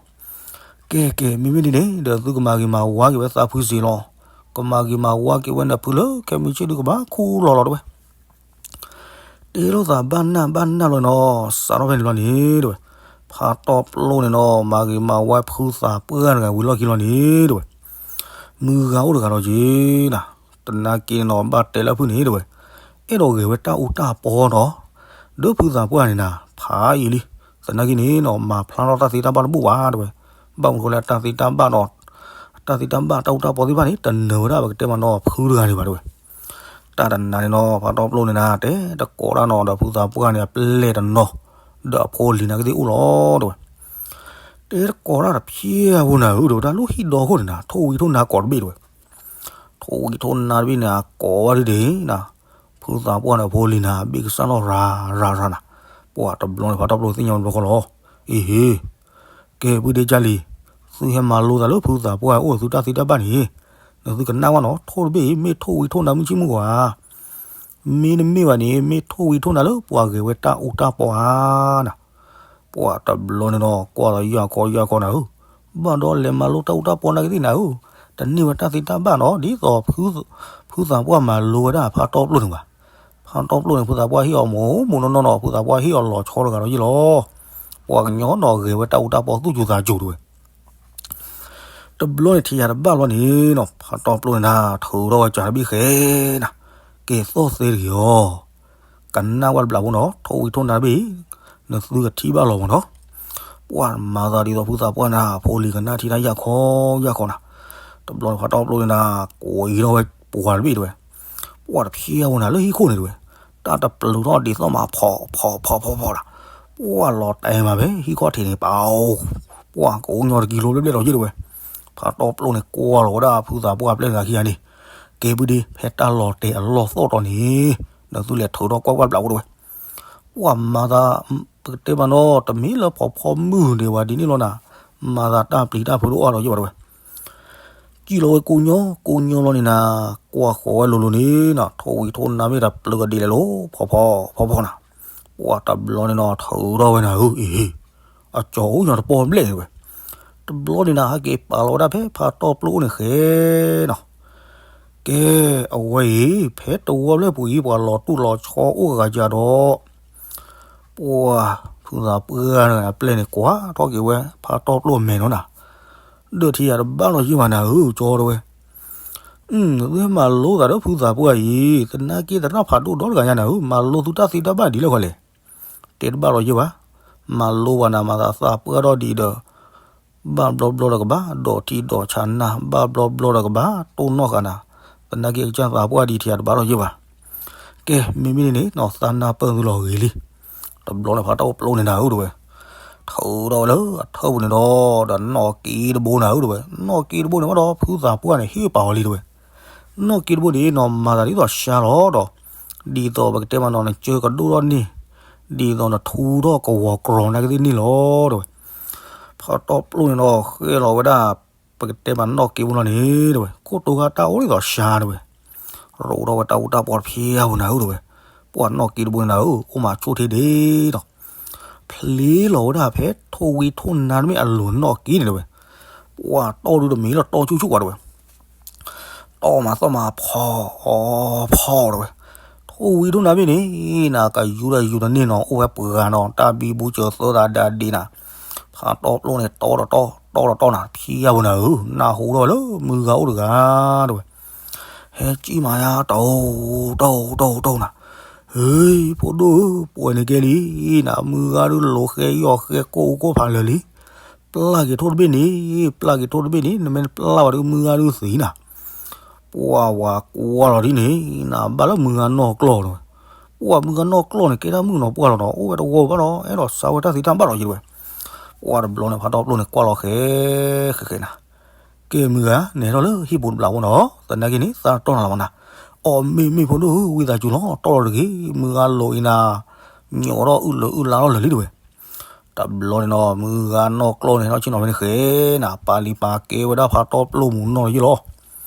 ကဲကဲ မ့မ့ၢ်ဒ်န့ၣ်ဒီး သုကမၤဂ့ၤမၤဝါက့ၤဝဲသးဖုစ့ၢ်လီၤ. ကမၤဂ့ၤမၤဝါက့ၤဝဲနဖုလၢခဲမုၢ်ဆ့ၣ်ဒုးကဘၣ်ခူၣ်လီၤလီၤတဲဝဲ တဲလိာ်သးဘၣ်နၢ်ဘၣ်နၢ်လီၤနီၤ, စးထီၣ်ဖဲန့ၣ်ဘျီန့ၣ်တဲဝဲ, ဖးတီပျိန့ၣ်နီၤ မၤဂ့ၤမၤဝါဖုသးပှၢ်တဂၤဝံၤလီၢ်ခံလီၤန့ၣ်တဲဝဲ, မုၢ်ဂၤအိၣ်တဂၤဒီးက့ၤနၤ, တနာ်က့န့ၣ်နီၤ ဘၣ်တဲလၢဖုန့ၣ်တဲဝဲ, အဲၣ်ဒိးဂဲၤဝဲတၢ်အူတၢ်ပီနီၤ, ဒီးဖုသးပှၢ်န့ၣ်နၤ ဖးယံာ်လံ, သနာ်က့န့ၣ်နီၤ မၤဖျါထီၣ်တၢ်သ့တၢ်ဘၣ်တဘူၣ်ဘၣ်တဲဝဲ, ဘၣ်မနုၤဃိလဲၣ် တၢ်သ့တၢ်ဘၣ်နီၤ တၢ်သ့တၢ်ဘၣ်တၢ်အူတၢ်ပီသ့ၣ်တဖၣ်န့ၣ် တနၢၤဝဲဒၣ်ပကတဲမးနီၤ ဖုတဂၤန့ၣ်ဘၣ်တဲဝဲ, တၢ်တနၤန့ၣ်နီၤ ဖးတီပျိန့ၣ်နၤ တဲတကိးတၢ်နီၤ ဒီးဖုသးပှၢ်န့ၣ် အပျဲၢ်တနီၤ, ဒီးအဖိလံၤနာ်က့သ့ၣ်အိၣ်လီၤတဲဝဲ, တဲတကိးတၢ်တဖျဲၣ်အဃိနၤဧၢ ဒီးတၢ်လၢဟံၣ်ဒီခိၣ်န့ၣ်နၤ ထိၣ်ဝံၤထိၣ်နၤကိးတဘ့ၣ်တဲဝဲ, ထိၣ်ဝံၤထိၣ်နၤတဘ့ၣ်န့ၣ် အကိးဝဲဒ်န့ၣ်နၤ, ဖုသးပှၢ်န့ၣ်အဖိလံၤနၤ ဘ့ၣ်ကစၢ်လီၤရၤရၤရၤနၤ, ပှၤတဘျီန့ၣ် ဖးတီပျိသ့ၣ်ညါဝဲတဘျီဃီလီၤ, အ့ဟ့ ကဲ ပုၢ်ဒ့ကၢ်လံၤ, သုဟဲမၤလိသးလၢဖုသးပှၢ်အိၣ်သုတၢ်သ့တၢ်ဘၣ်န့ၣ်, နသုကနၣ်ဝဲနီၤ ထိၣ်တဘ့ၣ်အံၤ မ့ၢ်ထိၣ်ဝံၤထိၣ်နၤမုၢ်ဆ့ၣ်မုၢ်ဂီၤဧါ, မ့တမ့ၢ်ဘၣ်န့ၣ် မ့ၢ်ထိၣ်ဝံၤထိၣ်နၤလၢပှၤဂဲၤဝဲတၢ်အူတၢ်ပီဧါနၤ, ပှၤတဘျီန့ၣ်နီၤ ကွၢ်လီၤယၢ်ခီယၢ်ခီနၤဧၢ, ဘၣ်ဒီးလဲၤမၤလိတၢ်အူတၢ်ပီနာ်က့သ့ၣ်နၤဧၢ, တန့ၢ်ဝဲတၢ်သ့တၢ်ဘၣ်နီၤ ဒ်သိး ဖုသးပှၢ်မၤလိဝဲဒၣ်ဖးတီပျိန့ၣ်ဘၣ်, ဖးတီပျိန့ၣ် ဖုသးပှၢ်ဟ့ၣ်အီၤမိၢ်မိၢ်နီၢ်နီၢ်နီၤ ဖုသးပှၢ်ဟ့ၣ်အီၤလီၤဆီတဂၤဒီးယ့ၢ်လီၤ, ပှၤကညီနီၤဂဲၤဝဲတၢ်အူတၢ်ပီသူၣ်စူၤသးစူၤတဲဝဲ တဘျီန့ၣ်ထံၣ်ယၤတဘၣ်လီၤန့ၣ်နီၤ ဖးတီပျိန့ၣ်နၤ ထုးထီၣ်ဝဲကးတဘ့ၣ်ဃဲနၤ, ကဲသီၣ်သ့တဂ့ၤအီၤ, ကနၣ်ဝဲတဘျီဖိနီၤ ထိၣ်ဝံၤထိၣ်နၤတဘ့ၣ်အံၤ, နသုကထံၣ်ဘၣ်လီၤမးနီၤ, ပှၤမၤသးဒ်သိးဖုသးပှၢ်နၤ ဖိလံၤကနၣ်ထံတၢ်ယၢ်ခီယၢ်ခီနၤ, တဘျီန့ၣ်ဖးတီပျိန့ၣ်နၤ ကွံာ်ထီၣ်ဝဲပှၤတဘ့ၣ်တဲဝဲ, ပှၤတဖျဲၣ်အဃိနၤလၢဟံၣ်ခိၣ်န့ၣ်တဲဝဲ, တၢ်တပျုးထီၣ်ဒ်သိးမးဖီၣ်ဖီၣ်ဖီၣ်ဖီၣ်ဖီၣ်နၤ, ပှၤလီၤတဲာ်မးဖဲဟံၣ်ခီၣ်ထံးန့ၣ် ပအိၣ်, ပှၤကအိၣ်ညီတကံလိဘျဲၣ်ဘျဲၣ်ဒီးယ့ၢ်တဲဝဲ, ဖးတီပျိန့ၣ်ကွၢ်လီၤဝဲဒၣ်ဖုသးပှၢ်ပျဲၢ်နၤခံဂၤန့ၣ်, ကဲပုၢ်ဒ့ ဖဲတၢ်လီၤတဲာ်အလီၢ်သီၣ်တီၤန့ၣ်, ဒီးသုလဲၤထုးထီၣ်ကွၢ်ကွၢ်တဘျီဖိတဲဝဲ, ပှၤမၤသး ပကတဲမးနီၤ တမ့ၢ်လၢဖီဖီမုၢ်ဒံးဘၣ်ဒ်န့ၣ်လီၤနၤ, မၤသးတၢ်ပျံၤတၢ်ဖုးတအိၣ်အါဒီးယ့ၢ်ဘၣ်တဲဝဲ, စံၣ်လီၤဝဲကိညိ ကိညိလီၤန့ၣ်နၤ, ကွၢ်ဃီၤဝဲလိၤလိၤန့ၣ်နၤ ထိၣ်ဝံၤထိၣ်နၤမ့ၢ်တပျုးကဒံးလဲၤလိၤဖီဖီဖီဖီနၤ, ပှၤတဘျီန့ၣ်နီၤ ထုးထီၣ်ဝဲနၤဧၢ အ့ဟ့ အကၠီၤအိၣ်ညီတပီၢ်ဘျဲၣ်တဲဝဲ, တဘျီန့ၣ်နၤ ဟဲက့ၤပာ်လီၤဝဲဒၣ်ဖဲဖးတီပျိန့ၣ်ဃဲနီၤ, ကဲ အဝဲအံၤ ဖဲတဝီဘျဲၣ်ပူၤအံၤ ပှၤလီၤတူၢ်လီၤဆီအိၣ်ဂၤကဒီး ပှၤ ဖုသးပှၢ်တဂၤအပျဲၢ်န့ၣ် ကွၢ်ထီၣ်က့ၤဝဲ ဖးတီပျိၢ်မဲာ်နီၤနၤ, ဒၢၣ်ထံယၤတဘၣ်လီၤယ့ၢ်ဘၣ်နၤဧၢ ကၠီတဲဝဲ, သုမၤလိသးဒီးဖုသးပှၢ်အံၤ သနာ်က့သရၣ်ဖးဒိၣ်ဒီတဂၤညါနၤဧၢ မၤလိသုတၢ်သ့တၢ်ဘၣ်ဒ်လဲၣ်ဃီလဲၣ်, တဲတဘၣ်လီၤယ့ၢ်ဘၣ်, မၤလိဘၣ်နၤမၤသးသးပှၢ်ထီၣ်ဒ်ဒီး ဘၣ်ဘျီဘျီတကဘၣ် ဒီးထံဒီးဆးနၢ် ဘၣ်ဘျီဘျီတကဘၣ် တိၢ်နီၣ်ဃာ်နၤ, သနာ်က့ကစၢ်သးပှၢ်ဒ်ထံယၤတဘၣ်လီၤယ့ၢ်ဘၣ်, ကဲ မ့မ့ၢ်န့ၣ်နီၤ သးနၢ်ပၢၢ်သုလီၤဂ့ၤလံ, တဘျီန့ၣ်ဖးတီပျိၢ်န့ၣ်နၤဧၢတဲဝဲ ထုးထီၣ်ဝဲလၢအထၢၣ်ပူၤန့ၣ်ဒီး ဒီးနီၣ်က့တဘိနၤဧၢတဲဝဲ, နီၣ်က့တဘိန့ၣ်ဝဲဒီး ဖုသးပှၢ်န့ၣ် ဟ့ၣ်ပာ်အီၤလံတဲဝဲ, နီၣ်က့တဘိန့ၣ်နီၤ မၤသးဒ်သိးရှါလီၤဒီး, ဒ်သိးပကတဲမးနီၤ နကၢကဒိၣ်ထီၣ်န့ၢ်, ဒ်သိးနထူထီၣ်ကဝီၤကြီနာ်က့သ့ၣ်န့ၣ်လီၤတဲဝဲ, ဖးတီပျိၢ်န့ၣ်ဒီး ဃဲလီၤဝဲဒၣ် ပကတဲမးနီၣ်က့တဘိလီၤန့ၣ်တဲဝဲ ခိၣ်တိဂၤတၢ်အိၣ်ဒ်သိးရှါတဲဝဲ, ရိးထီၣ်ဝဲတၢ်အူတၢ်ပီတဖျါဧိၤနၤဧၢတဲဝဲ, ပှၤနီၣ်က့တဘိန့ၣ်နၤဧၢ အိၣ်မးဆိၣ်ထ့ဒ့ဒီး ဖျ့လီၤဝဲဒၣ်ဖဲထိၣ်ဝံထိၣ်နါတမ့ၢ်အလိၤနီၣ်က့န့ၣ်တဲဝဲ, ပှၤတီၢ်ဒုတမံၤလီၤတီၢ်ဆူၣ်ဆူၣ်ကွၢ်တဲဝဲ တီၢ်မးသီၣ်မးဖီ, ဖီတဲဝဲ, ထိၣ်ဝံထိၣ်နါမ့ၢ်န့ၣ် နကယူၤဒီးယူၤတန့ၢ်နီၤ အိၣ်ဝဲပှၤဂၤနီၤ တၢ်ဘံဘူစၢၤသၢသးဒၤဒ့နၤ, ဖးတီပျိၢ်န့ၣ် တီၢ်တတီၢ် တီၢ်တတီၢ်နၤ ဖံယါပူၤနၤဧၢ နၢ်ဟူထီၣ်ဝဲလၢမုၢ်ဂၤအိၣ်တဂၤတဲဝဲ, ဟဲကံၣ်မးယါ တီၢ် တီၢ် တီၢ် တီၢ်နၤ, ဟ့ ဖိဒိၣ်ဧၢ ပှဲၤန့ၣ်ကဲလံနၤ မုၢ်ဂၤဒုးလိၤဃဲယီၤဃဲကိၢ်အူကိၢ်ဖးလၢာ်လံ, ပျၢ်က့ၤထိၣ်တဘ့ၣ်န့ၣ်, ပျၢ်က့ၤထိၣ်တဘ့ၣ်န့ၣ် နမ့ၢ်တပျၢ်ဘၣ်ဒီးမုၢ်ဂၤဒုးသံနၤ, ပှၤဝၤကွၢ်လီၤဒ်န့ၣ် နဘၣ်လၢမုၢ်ဂၤနီၢ်ကျီၢ်တဲဝဲ, ပှၤမုၢ်ဂၤနီၢ်ကျီၢ်န့ၣ် ကဲတၢ်မုၣ်ကနီၤပှၢ်လီၤနီၤ အိၣ်ဝဲတဝီဘၣ်ဒီး အဲၣ်ဒိးစါဝဲတၢ်သ့တၢ်ဘၣ်လီၤယံၤတဲဝဲ, ပှၤတဘျီန့ၣ် ဖးတီပျိၢ်န့ၣ် ကွၢ်လီၤဃဲ ဃဲဃဲနၤ ကဲမုၢ်ဂၤ နဟဲထီၣ်လၢဟံၣ်ပူၤတဘျီဖိနီၤ သနာ်က့န့ၣ် သးတီၢ်နၤလီၤမးနၤ, အီၣ်မ့ၢ်မ့ၢ်ဖိဒိၣ်ဧၢ ဝံသးစူၤလီၤ တီၢ်လီၤတဂ့ၤ မုၢ်ဂၤလိၤအံၤနၤ, ညိးထီၣ်အုၣ်လၢအုၣ်လါထီၣ်လၢာ်လံတဲဝဲ, တဘျီန့ၣ်နီၤ မုၢ်ဂၤနီၢ်ကျီၢ်န့ၣ် ဟဲထီၣ်ဆ့ၣ်နီၤဖဲန့ၣ်ဃဲနၤ ပာ်လံၤပာ်ကဲဝဲဒၣ်ဖးတီပျိၢ်မူးနီၢ်လီၤယံၤလီၤ,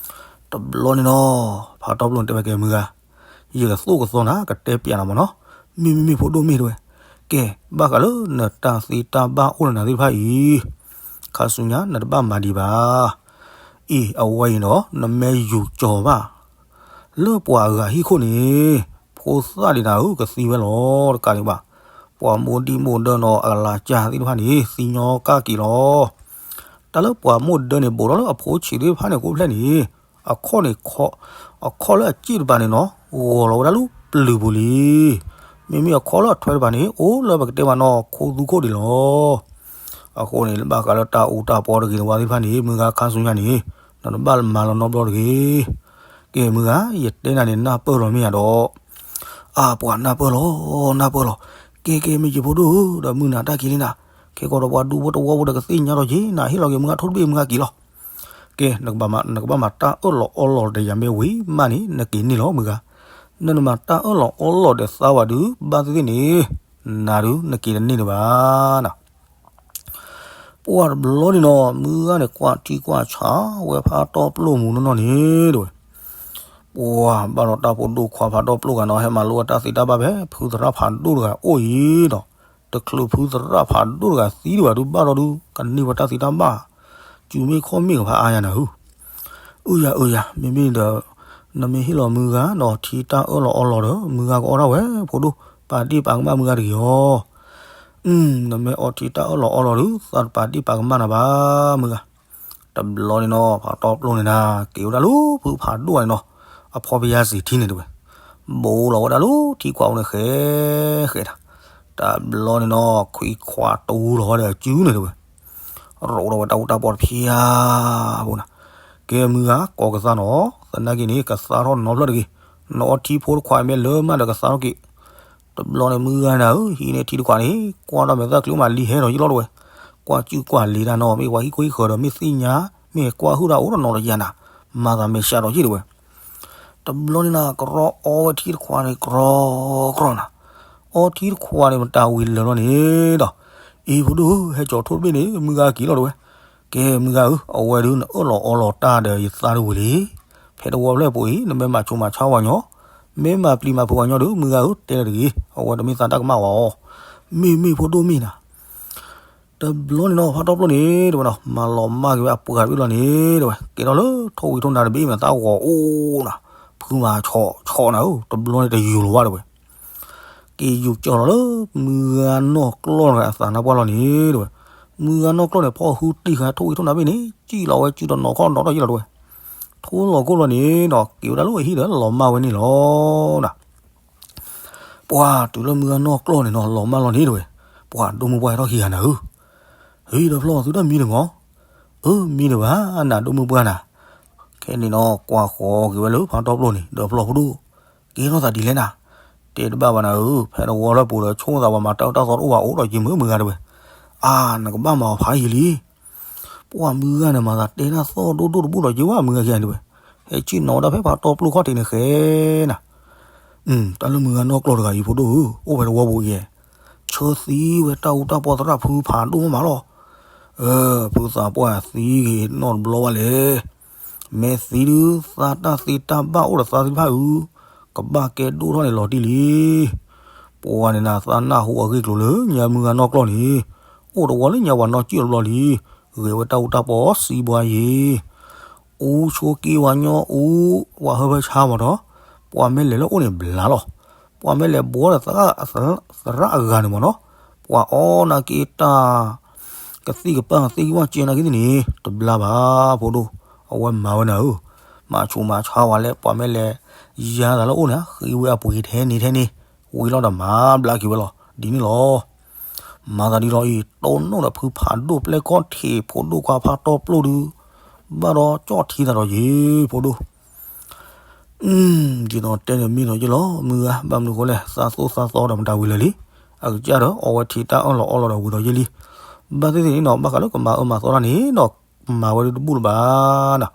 တဘျီန့ၣ်နီၤ ဖးတီပျိၢ်န့ၣ်တဲဝဲကဲမုၢ်ဂၤ ယကသိၣ်ကသီနၤ ကတဲပျးနၤမးနီၤ, မ့မ့ၢ်မ့ၢ်ဖိဒိၣ်မ့ၢ်တဲဝဲ, ကဲ ဘၣ်ဃးလၢနတၢ်သ့တၢ်ဘၣ်အိၣ်လၢနၤသ့ၣ်တဖၣ်အံၤ, ခါဆူညါနတဘၣ်မၤဒံးဘၣ်, အံၤအဝဲအံၤနီၤ နမ့ၢ်ယူၤကၠီၤဘၣ် လၢပှၤအဂၤဟံၣ်ခိၣ်န့ၣ်, ဖိသၣ်ဒံးနၤဧၢ ကသံဝဲလီၤတကးဒံးဘၣ်, ပှၤမိၢ်ဒံၣ်မိၢ်ဒၢနီၤ အကလၤကၢ်သ့ၣ်တဖၣ်န့ၣ် သံညီကၣ်က့ၤလီၤ, တၢ်လၢပှၤမိၢ်ဒၢန့ၣ် ဘူးထီၣ်လၢအဖိဆံးသ့ၣ်တဖၣ်န့ၣ် ကိးဖျဲၣ်န့ၣ်, အခီၣ်န့ၣ်, အခီၣ်လၢအစ့ၣ်တပၤန့ၣ်နီၤ ဂီၤလီၤဝဲဒၣ်လၢပျုၤပူၤလံ, မ့မ့ၢ်အခီၣ်လၢအထွဲတပၤန့ၣ် အိၣ်လၢပကတဲမးနီၤ ခိသူခိၣ်ဒံးလီၤ. အဃိန့ၣ် ဘၣ်ဃးလၢတၢ်အူတၢ်ပီတဂ့ၤတဝါသ့ၣ်တဖၣ်န့ၣ် မုၢ်ဂၤခါဆူညါန့ၣ် နတဘၣ်မၤလီၤနီတဘျီတဂ့ၤ. ကဲမုၢ်ဂၤ ယတဲနၤန့ၣ် နၢ်ပၢၢ်လီၤမ့ၢ်ဧါဒီး, အါပှၤနၢ်ပၢၢ်လီၤ နၢ်ပၢၢ်လီၤ. ကဲကဲ မ့ၢ်က့ၤဖိဒိၣ်ဧၢ ဒီးမုၢ်နၤတၢ်က့ၤလံနၤ, ခဲကီးဒီးပှၤဒူဖိတဝီဖိဒီးကသ့ၣ်ညါထီၣ်က့ၤ နဟ့ၣ်လီၤက့ၤမုၢ်ဂၤထိၣ်တဘ့ၣ်မုၢ်ဂၤက့ၤလီၤ. ကဲ နကဘၣ်မၤတၢ်အၢၣ်လီၤအီလီၤဒီးယၤမ့ၢ်ဝံၤမးန့ၣ် နက့ၤန့ၢ်လီၤမုၢ်ဂၤ, နနမၤတၢ်အၢၣ်လီၤအီလီၤဒီးသးဝဲဒုး ဘၣ်သ့ၣ်သ့ၣ်န့ၣ် နၤဒုး နက့ၤတန့ၢ်ဒံးဘၣ်နၤ. ပှၢ်တဘျီန့ၣ်နီၤ မုၢ်ဂၤန့ၣ် ကွၢ်ထံကွၢ်ဆးဝဲဖးတီပျိၢ်မူးနီၢ်နီၢ်န့ၣ်တဲဝဲ, ပှၢ်ဘၣ်ဒီးတၢ်ဖိဒိၣ်ခွါဖးတီပျိၢ်ဂၤနီၤ ဟဲမၤလိအတၢ်သ့တၢ်ဘၣ်ဖဲ ဖုသရၣ်ဖးဒိၣ်တဂၤအိၣ်အံၤဒီး, တချုးဖုသရၣ်ဖးဒိၣ်တဂၤသံဒံးဘၣ်ဒုး ဘၣ်ဒီးဒုး ကန့ၢ်ဝဲတၢ်သ့တၢ်ဘၣ် စုမ့ၢ်ခီၣ်မ့ၢ်ကဖးအါယၤနၤဧၢ. အၢယၤအၢယၤ မ့မ့ၢ်ဒီး နမ့ၢ်ဟ့ၣ်လီၤမုၢ်ဂၤနီၤ ထံတၢ်အၢၣ်လီၤအီလီၤဒီး မုၢ်ဂၤကအီၣ်ဒၣ်ဝဲ ဖိဒိၣ် ပာ်ဒ့ၣ်ပာ်ကမၣ်မုၢ်ဂၤတဂ့ၤအီၤ. နမ့ၢ်အီထံတၢ်အၢၣ်လီၤအီလီၤဒုး သးတပာ်ဒ့ၣ်ပာ်ကမၣ်နၤဘၣ်မုၢ်ဂၤ. တဘျီန့ၣ်နီၤ ဖးတီပျိၢ်န့ၣ်နၤ က့ၤဝဲဒၣ်လၢဖုဖးဒိၣ်န့ၣ်နီၤ အဖီပယါစံးထံန့ၣ်တဲဝဲ, ဘူးလီၤဝဲဒၣ်လၢထံခွးအူန့ၣ်ဃဲဃဲဒၣ်. တဘျီန့ၣ်နီၤ ခွံခွးတူလီၤဝဲဒီးစုန့ၣ်တဲဝဲ ရိးထီၣ်ဝဲတၢ်အူတၢ်ပီတဖၣ်အပူၤနၤ. ကဲမုၢ်ဂၤ ကိးကသါနီၤ, သနာ်က့န့ၣ် ကသါထီၣ်နီတဖျၢၣ်တဂ့ၤ. နအီထံဖိတခွးမ့ၢ်လၢမးဒီးကသါထီၣ်က့ၤ. တဘျီန့ၣ်မုၢ်ဂၤနၤဧၢ ဟံးန့ၢ်ထံတခွးန့ၣ် ကွၢ်ထီၣ်မဲာ်သၣ်ကျုမးလံဟဲဒီးယလီၤတဲဝဲ, ကွၢ်စုကွၢ်လံၤတၢ်နီၤ မ့ၢ်ပှၤဟံၣ်ခိၣ်ဟံၣ်ဃၢၤဒီးမ့ၢ်သ့ၣ်ညါ မ့ၢ်ကွၢ်ဟုၣ်တၢ်အိၣ်ဒီးနီၤဒီးယၤနၤ, မၤသးမဲာ်ဆှးဒီးယ့ၢ်တဲဝဲ. တဘျီန့ၣ်နၤ ကရီအီဝဲထံတခွးန့ၣ် ကရီကရီနၤ, အီထံတခွးန့ၣ် မတၤဝံၤလၢာ်လီၤန့ၣ်ဒီး, အံၤဖိဒိၣ်ဧၢ ဟဲကၠီၤထိၣ်တဘ့ၣ်န့ၣ် မုၢ်ဂၤက့ၤလီၤတဲဝဲ. ကဲမုၢ်ဂၤဧၢ အဝဲဒုးနအၢၣ်လီၤအီလီၤတၢ်ဒီးယသးတဝံၤလံ. ဖဲတဝီဖျၢၣ်ပူၤအံၤ နမ့ၢ်မၤဆိမၤဆါဝဲညီ, မ့ၢ်မၤပျံၤမၤဖုးဝဲညီဒုး မုၢ်ဂၤဧၢ တဲလၢတဂ့ၤ, အဝဲတမ့ၢ်သးတၢ်ကမၣ်ဝဲအီၤ. မ့ၢ်မ့ၢ်ဖိဒိၣ်မ့ၢ်နၤ တဘျီန့ၣ်နီၤ ဖးတီပျိၢ်န့ၣ် တဲဝဲနီၤ မၤလီၤမၢ်က့ၤဝဲအပှၤတဘ့ၣ်လီၤန့ၣ် တဲဝဲ ကဲထီၣ်လၢထိၣ်ဝံၤထိၣ်နါတဘ့ၣ်မ့ၢ်သးဂီၤအိၣ်နၤ, ဖုမၤဆီၣ်ဆီၣ်နၤဧၢ တဘျီန့ၣ်တယူၤလီၤဝဲတဲဝဲ. က က့ၤယူၤကၠီၣ်လီၤလၢ မုၢ်ဂၤနီၢ်ကျီၢ်တဂၤအသးနါပှၢ်လီၤန့ၣ် တဲဝဲ. မုၢ်ဂၤနီၢ်ကျီၢ်န့ၣ် ဖီၣ်ဟုတံၢ်ဃာ်ထိၣ်ဂံၢ်ထိၣ်နၢ်ဘ့ၣ်န့ၣ် စံၣ်လီၤဝဲစုတနီၤခီၣ်နီၤထီၣ်ယံာ်လီၤ တဲဝဲ. ထိၣ်လီၤခိၣ်လီၤန့ၣ်ဒီး က့ၤဝဲဒၣ်လၢအဟံၣ်ဒီးလီၤမၢ်ဝဲန့ၣ်လီၤ. ပှၤတုၤလၢမုၢ်ဂၤနီၢ်ကျီၢ်န့ၣ်နီၤ လီၤမၢ်လီၤန့ၣ် တဲဝဲ. ပှၤဒိၣ်မုၢ်ပှၢ်ဟဲထီၣ်ဟံးဂၤနၤဧၢ, ဟံၣ်ဒီးဖျီၣ်သုတၢ်မံတဂီၢ်, အၢ မံတဘၣ်နၤ ဒိၣ်မုၢ်ပှၢ်နၤ. ခဲန့ၣ်နီၤ ကွၢ်ဃီၤက့ၤဝဲလၢဖါတီပျိၢ်န့ၣ် ဒီးဖျီၣ်ဖိဒိၣ်, ကဲထီၣ်သးဒ်လဲၣ်နၤ. တဲတဘၣ်ဘၣ်နၤဧၢ, ဖဲတဝီလၢပူၤဒီးဆိၣ်သးပှၤမၤတၢ်အၢတၢ်သီတအိၣ်ဘၣ်အိၣ်ဒီးက့ၤမုာ်မုာ်ဂၤတဲဝဲ. အါ နကဘၣ်မၤအီၤဖးယံာ်လံ. ပှၤမုၢ်ဂၤန့ၣ် မၤသးတဲတၢ်သီၣ်ဒိၣ်ဒိၣ်တဘူၣ်ဒီးက့ၤဝဲမုၢ်ဂၤခံဂၤတဲဝဲ. ဟဲဆ့ၣ်နီၤဝဲဒၣ်ဖဲဖါတီပျိၢ်ခီၣ်ထံးန့ၣ်ဃဲနၤ. တၢ်လၢမုၢ်ဂၤနီၢ်ကျီၢ်တဂၤအံၤဖိဒိၣ်ဧၢ, အိၣ်ဖဲတဝီပူၤအံၤ, ဆၢသံဝဲတၢ်အူတၢ်ပီသရၣ်ဖုဖးဒိၣ်မးမးလီၤ. ဖုသးပှၢ်သံဂ့ၤနီတဘျီဘၣ်လဲၣ်. မ့ၢ်သံဒုး သးတၢ်သ့တၢ်ဘၣ်အိၣ်ဒီးသးသ့ၣ်တဖၣ်အု, ကဘၣ်ကဲဒိၣ်ထီၣ်န့ၣ်လီၤတံၢ်လံ. ပှၤန့ၣ်နၤ သးနၢ်ဟူအဂ့ၢ်ကျိၤလၢညါမုၢ်ဂၤနီၢ်ကျီၢ်န့ၣ်, အိၣ်တဝီလၢညါပှၤနီၢ်ကံၣ်တဘျီလံ, ဂဲၤဝဲတၢ်အူတၢ်ပီစံးဘှါယံၤ အူဆိက့ဝါညီအူ, ပှၤဟၢဖၢဆါမးဒီး, ပှၤမ့ၢ်လဲၤလၢအအိၣ်န့ၣ်ဘျါလီၤ. ပှၤမ့ၢ်လဲၤဘှီဒီးသရၣ်အဂၤန့ၣ်မးနီၤ, ပှၤအီၣ်နာ်က့တၢ် ကသံၣ်ကပၢ်သ့ၣ်ကဝၢ်ကဲနာ်က့သ့ၣ်န့ၣ် တဘျါဘၣ်ဖိဒိၣ်, အဝဲမၤဝဲနၤဧၢ, မၤဆူးမၤဆါဝဲလၢ ပှၤမ့ၢ်လဲၤယါသးလၢအအိၣ်န့ၣ် ဃ့ဝဲအပှ့ၤထဲန့ၣ်ထဲန့ၣ်, ဝံၤလီၤဒီးမၤဘျါက့ၤဝဲလီၤ. ဒ်န့ၣ်လီၤ. မၤသးဒ်လီၤအံၤ တိၢ်နီၣ်ဒီးဖုဖးဒိၣ်ပျဲၢ်ခီၣ်ထံးဖိဒိၣ်ခွါဖးတီပျိၢ်ဒုး, ဘၣ်ဒီးကၠီၣ်ထံသးဒီးယ့ၤဖိဒိၣ်. ဒ်သိးတဲန့ၣ်မ့ၢ်ဒီးယ့ၤလီၤ မုၢ်ဂၤ, ဘၣ်မနုၤဃိလဲၣ် သးသိၣ်သးသီဒီးမတၤဝံၤလၢာ်လံ, အကစၢ်ဒီးအီဝဲထံတၢ်အၢၣ်လီၤအီလီၤဒီးဝံၤဒီးယ့ၤလံ. ဘၣ်သ့ၣ်သ့ၣ်န့ၣ်နီၤ ဘၣ်ဃးလၢကမၤအၢမၤသီတၢ်န့ၣ်ဒီး မၤဝဲဒုးတဘူၣ်လၢၤဘၣ်နၤ.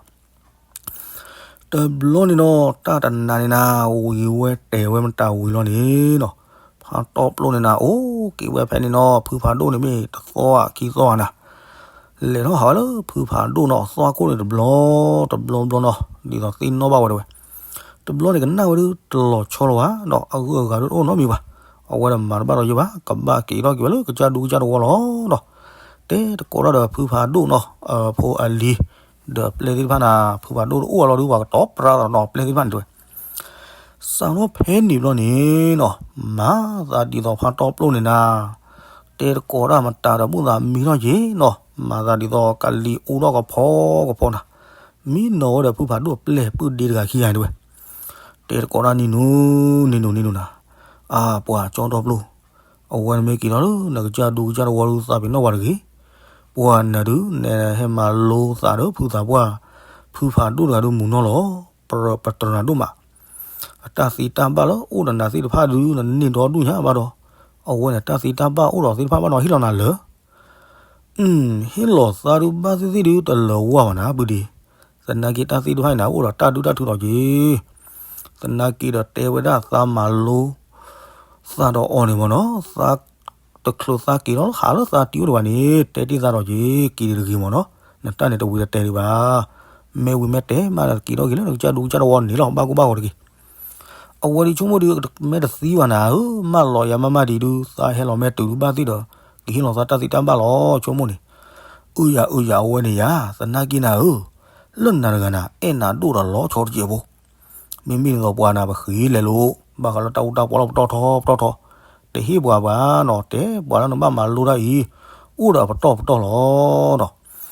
တဘျီန့ၣ်နီၤ တၢ်တနၤန့ၣ်နၤ ဝံၤဝဲတဲာ်ဝဲမတၤဝံၤလီၤန့ၣ်နီၤ, ဖးတီပျိၢ်န့ၣ်နၤ အိၣ်က့ၤဝဲဖဲန့ၣ်နီၤ ဖုဖးဒိၣ်န့ၣ်မ့ၢ်တသီခံသီနၤ, လဲၤထီၣ်ဟးဝဲလၢဖုဖးဒိၣ်နီၤ သီခိၣ်န့ၣ်တဘျီ တဘျီဘျီနီၤ ဒ်သိးသ့ၣ်နီၣ်ဘၣ်ဝဲတဲဝဲ. တဘျီန့ၣ်ကနၣ်ဝဲဒုးတလီၤဆီလီၤဘၣ်ဒီး အဂုၤအဂၤဒုးတအိၣ်နီတမံၤဘၣ်. အဝဲဒၣ်မၤတဘၣ်ဒီးယ့ၤဘၣ် ကဘၣ်က့ၤထီၣ်က့ၤဝဲလၢကစၢ်ဒူကစၢ်တဝီလီၤဒီး တဲတကိးတၢ်ဒီးဖုဖးဒိၣ်နီၤ ဖိအလံၤ ဒီးပျဲၢ်သ့ၣ်တဖၣ်န့ၣ် ဖုဖးဒိၣ်တအိၣ်အလီၢ်ဒုး ပှၤကတီၤပြါသးနီၤ ပျဲၢ်သ့ၣ်တဖၣ်န့ၣ်တဲဝဲ. စးထီၣ်ဖဲန့ၣ်ဘျီန့ၣ်နီၤ မၤသးဒ်သိးဖးတီပျိၢ်န့ၣ်နၤ တဲတကိးတၢ်မတၤဒီး ဘူၣ်သးမံထီၣ်က့ၤနီၤ မၤသးဒ်သိးကလံၤအူထီၣ်ကဖီကဖီနၤ မံနီၤဝဲဒီးဖုဖးဒိၣ်ပျဲၢ်ပုၢ်ဒ့တဂၤခံဂၤန့ၣ်တဲဝဲ. တဲတကိးတၢ်နံၤနူၤ နံၤနူၤ နံၤနူၤနၤ အါ ပှၤကၠီတီပျိၢ် အဝဲန့ၣ်မ့ၢ်က့ၤထီၣ်လၢနကစၢ်ဒူကစၢ်တဝီဒုး သးပ့ၤနီၣ်ပှၤတဂ့ၤ. ပှၤနၤဒုး နဟဲမၤလိသးဒီးဖုသးပှၢ် ဖုဖးဒိၣ်တဂၤဒုးမုၢ်နီၢ်လီၤ. ပတြၢၤနၤဒိၣ်မး အတၢ်သ့တၢ်ဘၣ်လၢအိၣ်ဒီးနၤသ့ၣ်တဖၣ်ဒုး နန့ၢ်ဒီဒူၣ်ညါဘၣ်ဒီး အဝဲန့ၣ်တၢ်သ့တၢ်ဘၣ်အိၣ်ဒီးသ့ၣ်တဖၣ်ဘၣ်ဒီးဟ့ၣ်လီၤနၤလၢ ဟ့ၣ်လီၤသးဒုးဘၣ်သ့ၣ်သ့ၣ်ဒုးတလၢၤဝါဘၣ်နၤ ပုၢ်ဒ့, သနာ်က့တၢ်သ့ၣ်တဖၣ်န့ၣ် အိၣ်ဒီးတၢ်ဒုၣ်တၢ်ထုးဒီးက့ၤ, သနာ်က့ဒီးတဲဝဲဒၣ်သးမၤလိ သးဒီးအီၤန့ၣ်မ့ၢ်နီၤ, သးတချုးသးက့ၤထီၣ်လၢဟးလၢသးတံၤအိၣ်ဒံးဘၣ်န့ၣ် တဲတ့ၢ်သးဒီးက့ၤ က့ၤဒံးတဂ့ၤမ့ၢ်နီၤ, နတၢ်န့ၣ်တဝံၤတတဲဒံးဘၣ်, မ့ၢ်ဝံၤမ့ၢ်တဲမးဒီးက့ၤထီၣ်က့ၤလၢနကစၢ်ဒူကစၢ်တဝီန့ၣ်လီၤ ဘၣ်ကူဘၣ်ဂီၤတဂ့ၤ. အဝဲဒၣ်ဆိကမိၣ်ဒုး မ့ၢ်တသံဘၣ်နၤဧၢ, မၢလီၤယၤမးမးဒံးဒုး သးဟဲလီၤမ့ၢ်တုၤဒုးဘၣ်သ့ၣ်ဒီး ကဟ့ၣ်လီၤသးတၢ်သ့တၢ်ဘၣ်လီၤ ဆိကမိၣ်န့ၣ်, အုယၤအုယၤအဝဲန့ၣ်ယၤ သနာ်က့နၤဧၢ, လၢနၤတဂၤနၤ အဲၣ်နၤဒိၣ်ဒီးလီၤဆီတကဲးဖိ မ့မ့ၢ်ဒ်သိးပှၤနၤပဃ့လဲၤလိာ် ဘၣ်ဃးလၢတၢ်အူတၢ်ပီလီၤပတီၢ်ထီပတီၢ်ထီ, တဟ့ၣ်ပှၤဘၣ်နီၤ တဲပှၤလၢနဘၣ်မၤလိတၢ်အံၤ အိၣ်ဒီးအပတီၢ်ပတီၢ်လီၤဒီး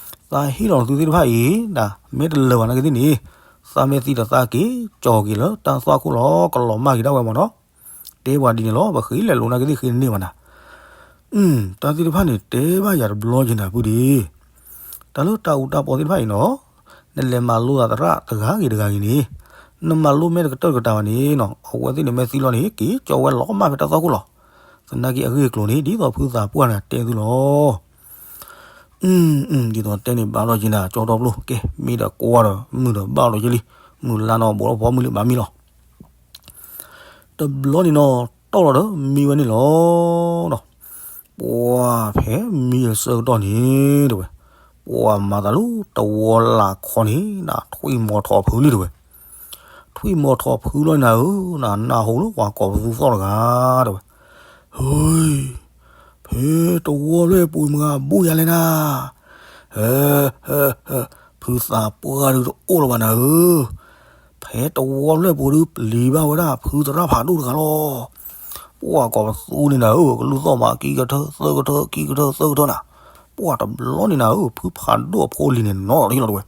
သးဟ့ၣ်လီၤနသုသ့ၣ်တဖၣ်အံၤ နမ့ၢ်တလၢၤဘၣ်နာ်က့သ့ၣ်န့ၣ် သးမ့ၢ်သံဒီးသးက့ၤကၠီၤက့ၤလၢတၢ်သွၣ်ခိၣ်လီၤ ကလီၤမၢ်က့ၤဒၣ်ဝဲမ့ၢ်နီၤ, တဲပှၤဒ်န့ၣ်လီၤ ပဃ့လဲၤလိာ်နာ်က့သ့ၣ်ဃ့န့ၢ်ဘၣ်နၤ တၢ်သ့ၣ်တဖၣ်န့ၣ် တဲဘၣ်ယၤတဘျီက့ၤနၤပုၢ်ဒ့, တၢ်လၢတၢ်အူတၢ်ပီသ့ၣ်တဖၣ်အံၤနီၤ, နလဲၤမၤလိသးသရၣ်တဂၤဂ့ၤတဂၤဂ့ၤန့ၣ်, နမၤလိမ့ၢ်တကတၢၢ်တကတၢၢ်ဘၣ်န့ၣ်နီၤ အဝဲသ့ၣ်န့ၣ်မ့ၢ်သံလီၤန့ၣ် က့ၤကၠီဝဲလီၤမၢ်ဖဲတၢ်သွၣ်ခိၣ်လီၤ. သနာ်က့အဂ့ၢ်အကျိၤန့ၣ် ဒ်သိးဖုသးပှၢ်န့ၣ်တဲသုလီၤ. ဒ်သိးတဲန့ၣ်ဘၣ်လီၤက့ၤနၤ ကၠီတီပျိၢ် ကဲ မ့ၢ်ဒီးကွၢ်ဒီး မုၢ်ဒီးဘၣ်လီၤက့ၤလံ, မုၢ်လါနီၤ ဘူးထီၣ်ဖီမုၢ်လံဘၣ်မံလီၤ. တဘျီန့ၣ်နီၤ တီၢ်လီၤဒီးမံဝဲန့ၣ်လီၤ. ပှၤဖဲမံအဆၢကတီၢ်န့ၣ် တဲဝဲ, ပှၤမၤသးလၢတဝီလၢ်ခီန့ၣ် နထွံၣ်မီၤထီၣ်ဖုလံ တဲဝဲ. ထွံၣ်မီၤထီၣ်ဖုလီၤနၤဧၢ, နနၢ်ဟူလၢပှၤကိးပသူသီၣ်တဂၤ တဲဝဲ. ဟ့, ဖဲတဝီဖျၢၣ်ပူၤမတၤဂၤဘိၣ်ယၤလဲၣ်နၤ ဟဲ, ဟဲ, ဟဲ, ဖုသးပှၢ်ဒုးတအိၣ်လၢၤဘၣ်နၤဧၢ, ဖဲတဝီဖျၢၣ်ပူၤဒုးပျံၤဘၣ်ဝဲဒၣ်ဖုသရၣ်ဖးဒိၣ်တဂၤလီၤ. ပှၢ်ကိးပသူန့ၣ်နၤဧၢ, ကလုၢ်သီၣ်မး ခံကထၢ သၢကထၢ ခံကထၢ သၢကထၢနၤ. ပှၢ်တဘျီန့ၣ်နၤဧၢ, ဖုဖးဒိၣ်အဖိအလံၤန့ၣ် နီၤလီၤတဟ့ၣ်လီၤတဝဲ.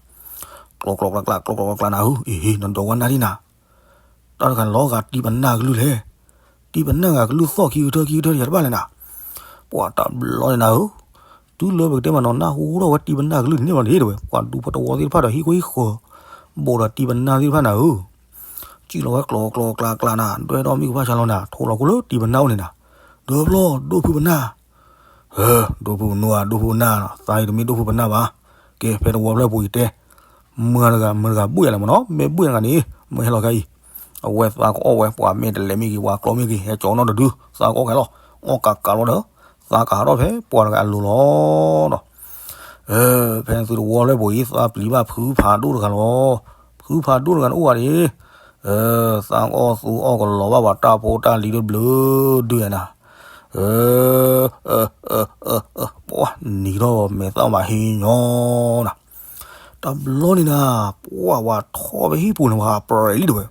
ကျီကျီကျါကျါ ကျီကျီကျါကျါနၤဧၢ, အ့ နဒိးဝဲနၢ်ဒံနၤ. တၢ်တဂၤလီၤဂာ်တံၤပနၢ်ကလုၢ်လဲၣ်. တံၤပနၢ်ဂၤကလုၢ်သီၣ်ခံကထၢ ခံကထၢ ယၤတဘၣ်လဲၣ်နၤ. ပှၢ်တဘျီန့ၣ်နၤဧၢ, တုၤလၢပကတဲမးနီၤ နၢ်ဟူထီၣ်ဝဲတံၤပနၢ်ကလုၢ်န့ၣ်လီၤန့ၣ်တဝဲ, ပှၢ်ဒူဖိတဝီသ့ၣ်တဖၣ်ဒီးဟံၣ်ခိၣ်ဟံၣ်ဃၢၤ ဘူးဒီးတံၤပနၢ်သ့ၣ်တဖၣ်နၤဧၢ. စံၣ်လီၤဝဲကျီကျီကျါကျါနၤ, ဒွဲၣ်ထီၣ်မ့ၣ်ကဖၣ်ဆါလီၤနၤ, ထိးလီၤခိၣ်လၢတံၤပနၢ်အိၣ်န့ၣ်နၤ. ဒီးဖျီၣ်ဒိၣ်ဖုပနၢ် ဧၢ, ဒိၣ်ဖုပနၢ်ဧါ, ဒိၣ်ဖုပနၢ်နီၤ, သးအံၤတမ့ၢ်ဒိၣ်ဖုပနၢ်ဘၣ်. ကဲ ဖဲတဝီဖျၢၣ်ပူၤအံၤတဲ, မတၤတဂၤ မတၤတဂၤဘှ့ၣ်လဲၣ်မးနီၤ, မ့ၢ်ဘှ့ၣ်တဂၤန့ၣ် မ့ၢ်ဟဲလီၤခဲအံၤ, အဝဲသးကအီၣ်ဝဲ ပှၤမ့ၢ်တလဲၤမ့ၢ်ဂ့ၤ ပှၤကျီမ့ၢ်ဂ့ၤ ဟဲကၠီနီတဒု, သးကအီၣ်ခဲလီၤ, အီၣ်ကးကးလီၤဒီး သးကဟးထီၣ်ဖဲပှၤတဂၤအလိၤလီၤနီၤ. ဖဲသုတဝီဖျၢၣ်ပူၤအံၤ သးပျံၤဘၣ်ဖုဖးဒိၣ်တဂၤလီၤ. ဖုဖးဒိၣ်တဂၤန့ၣ်အိၣ်ဝဲဒၣ် သးကအီၣ်သူအီၣ်ကလီၤဘၣ်ပှၤတၢ်ဖိတၢ်လံၤတဘျုးဒုနၤ, ပှၢ်နံၤထီၣ်မဲာ်သၣ်မးဟ့ညီနၤ. တဘျီန့ၣ်နၤ, ပှၢ်ဝဲထီၣ်ဖဲဟံၣ်ပူၤန့ၣ် ဝဲပြဲးလံတဝဲ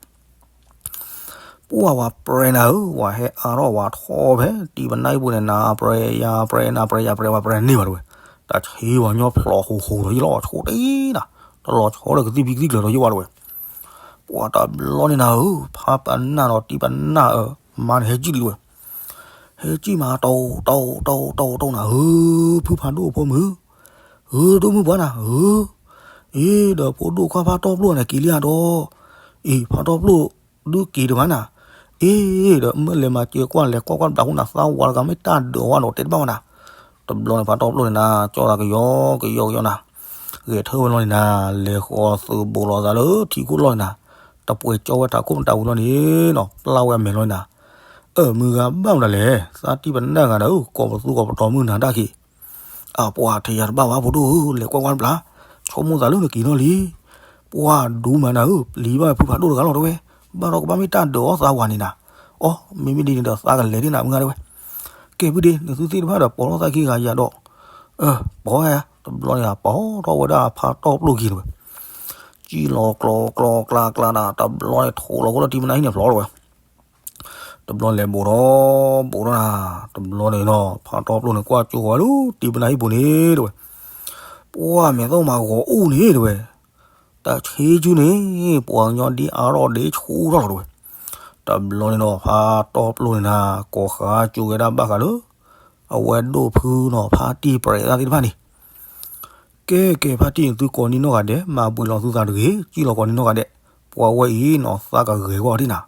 ပှၢ်ဝဲပြဲးနၤဧၢ, ဝဲဟဲအါထီၣ်ဝဲထီၣ်ဖဲ တံၤပနၢ်ဟံၣ်ပူၤန့ၣ် နပြဲးယပြဲး နပြဲးယပြဲး ဝဲပြဲးန့ၢ်ဘၣ်တဝဲ, တၢ်ဆ့ပှၤကညီဖျိးဃူဃူဒီးယလီၤဆီတ့ၢ်နၤ, တလီၤဆီဒီးကသံၣ်ဖံးကသံၣ်ကျၢၤဒီးယဝဲတဝဲ. ပှၢ်တဘျီန့ၣ်နၤဧၢ, ဖးပနၢ်ဒီးတံၤပနၢ်အၢ မါန့ၣ်ဟဲကံၣ်လံတဝဲ, ဟဲကံၣ်မး တိၢ်တိၢ်တိၢ်တိၢ်နၤဧၢ, ဖုဖးဒိၣ်အဖိမုၣ် ဧၢ, ဒိၣ်မုၣ်ပှၢ်နၤဧၢ, အ့ ဒီးဖိဒိၣ်ခွါဖးတီပျိၢ်န့ၣ်က့ၤလံဧါဒီး, အ့ ဖးတီပျိၢ်ဒုးက့ၤတဂၤနၤ, အ့ ဒီးမ့ၢ်လဲၤမၤစၢၤကွၢ်လဲၤကွၢ်ကွၢ်ဘျးဟူနၤ သးဝၤတဂၤမ့ၢ်တၢ်ဒၢးဝဲဒီးတဲတဘၣ်ဝဲနၤ. တဘျီန့ၣ်ဖးတီပျိၢ်န့ၣ်နၤ ကၠီသးကယီကယီကယီနၤ, ဂဲၤထၢၣ်ဝဲလီၤန့ၣ်နၤ, လဲၤဃီၤသုးဘူးလီၤသးလၢထံခိၣ်လီၢ်န့ၣ်နၤ, တပှဲၤကၠီဝဲထးခိၣ်မတၤဝံၤလီၤန့ၣ်နီၤ, ပျၢ်ဝဲအမဲာ်လီၤန့ၣ်နၤ, အၢ မုၢ်ဂၤဘၣ်မတၤလဲၣ်, သးတံၤပနၢ်ဂၤနၤဧၢ, ကိးပသူကိးပတီၤမုၢ်နၤတၢ်ခံ အပှၤထံၣ်ယၤတဘၣ်ဘၣ်ဖိဒိၣ်ဧၢ, လဲၤကွၢ်ကွၢ်တဘျီ, ဆိကမိၣ်သးလၢနက့ၤနီၢ်လံ. ပှၢ်ဒူမးနၤဧၢ, ပျံၤဘၣ်ဖုဖးဒိၣ်တဂၤလီၤတဝဲ, ဘၣ်ဒီးကဘၣ်မ့ၢ်တၢ်ဒၢးအီၣ်သးဝၤန့ၣ်နၤ. အီ မ့မ့ၢ်ဒ်န့ၣ်ဒီးသးကလဲၤဒ်နၤမုၢ်ဂၤတဝဲ. ကဲဖုဒ့ နသုသ့ၣ်တဖၣ်ဒီးပိာ်ထီၣ်သးခံဂၤယၤဒီး, အၢ ပိာ်ဝဲ, တဘျီန့ၣ်ပိာ်ထီၣ်ဝဲဒၣ်ဖးတီပျိၢ်က့ၤတဝဲ. စံၣ်လီၤကျီကျီကျါကျါနၤ, တဘျီန့ၣ်ထိးလီၤခိၣ်လၢတံၤပနၢ်ဟံၣ်န့ၣ်ဖျိးတဝဲ တဘျီလဲၤဘူးထီၣ်ဘူးထီၣ်နၤ, တဘျီန့ၣ်နီၤ ဖးတီပျိၢ်န့ၣ်ကွၢ်ကၠိဃီၤဝဲလၢတံၤပနၢ်ဟံၣ်ပူၤန့ၣ်တဝဲ, ပှၢ်မဲာ်သီၣ်မးဂီၤအိၣ်န့ၣ်တဝဲ, တၢ်ဆ့ကၠူန့ၣ် ပှၤကညီဒ့အါထီၣ်ဒ့ဆူၣ်ထီၣ်လီၤတဝဲ. တဘျီန့ၣ်နီၤ ဖးတီပျိၢ်န့ၣ်နၤ ကိးဃာ်ကၠိဝဲဒၣ်ဘၣ်ဃးလၢ အဝဲဒိၣ်ဖုနီၤ ဖါတံၢ်ပြဲးသ့ၣ်တဖၣ်န့ၣ် ကဲကဲ ဖါတံၢ် သုကိးနံၤနီၢ်ဂၤဒဲး မၤဘှံးလီၤသုသးတဂ့ၤ, စံၣ်လီၤကိးနံၤနီၢ်ဂၤဒဲး, ပှၤဝဲအံၤနီၤ သးကဂဲၤကွၢ်ဒံးနၤ.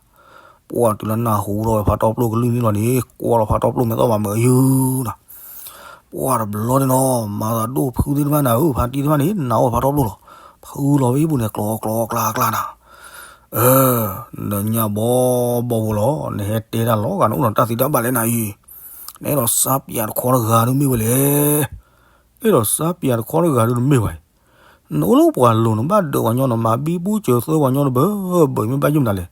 ပှၢ်တုၤလၢနၢ်ဟူထီၣ်ဝဲဖးတီပျိၢ်ကလုၢ်န့ၣ်လီၤန့ၣ် ကွၢ်လီၤဖးတီပျိၢ်မဲာ်သီၣ်မးမုာ်အယုၢ်နၤ. ပှၢ်တဘျီန့ၣ်နီၤ မၤသးဒိၣ်ဖုသ့ၣ်တဖၣ်နၤဧၢ ဖါတံၢ်တဖၣ်န့ၣ် နၤအီၣ်ဖးတီပျိၢ်လီၤ. ဖုလီၤဝဲဟံၣ်ပူၤန့ၣ်ကျီကျီကျါကျါနၤ. အၢ နညၣ်ဘီဘီဖိလီၤ နဟဲတဲတၢ်လီၤဂာ် နအိၣ်ဒီးတၢ်သံတၢ်ဘၣ်လဲၣ်နၤအံၤ, နအဲၣ်ဒိးစါပၠးတခီတဂၤဒုးမ့ၢ်ဝဲလဲၣ်. အဲၣ်ဒိးစါပၠးတခီတဂၤဒုးနမ့ၢ်ဝဲ, နအိၣ်လၢပှၤလိၤ နဘၣ်ဒၢးပှၤညီ နမၤဘံဘူစၢၤသၢပှၤညီတဘၢဘၢ မ့ၢ်ဘၣ်ယုၢ်မနုၤလဲၣ်.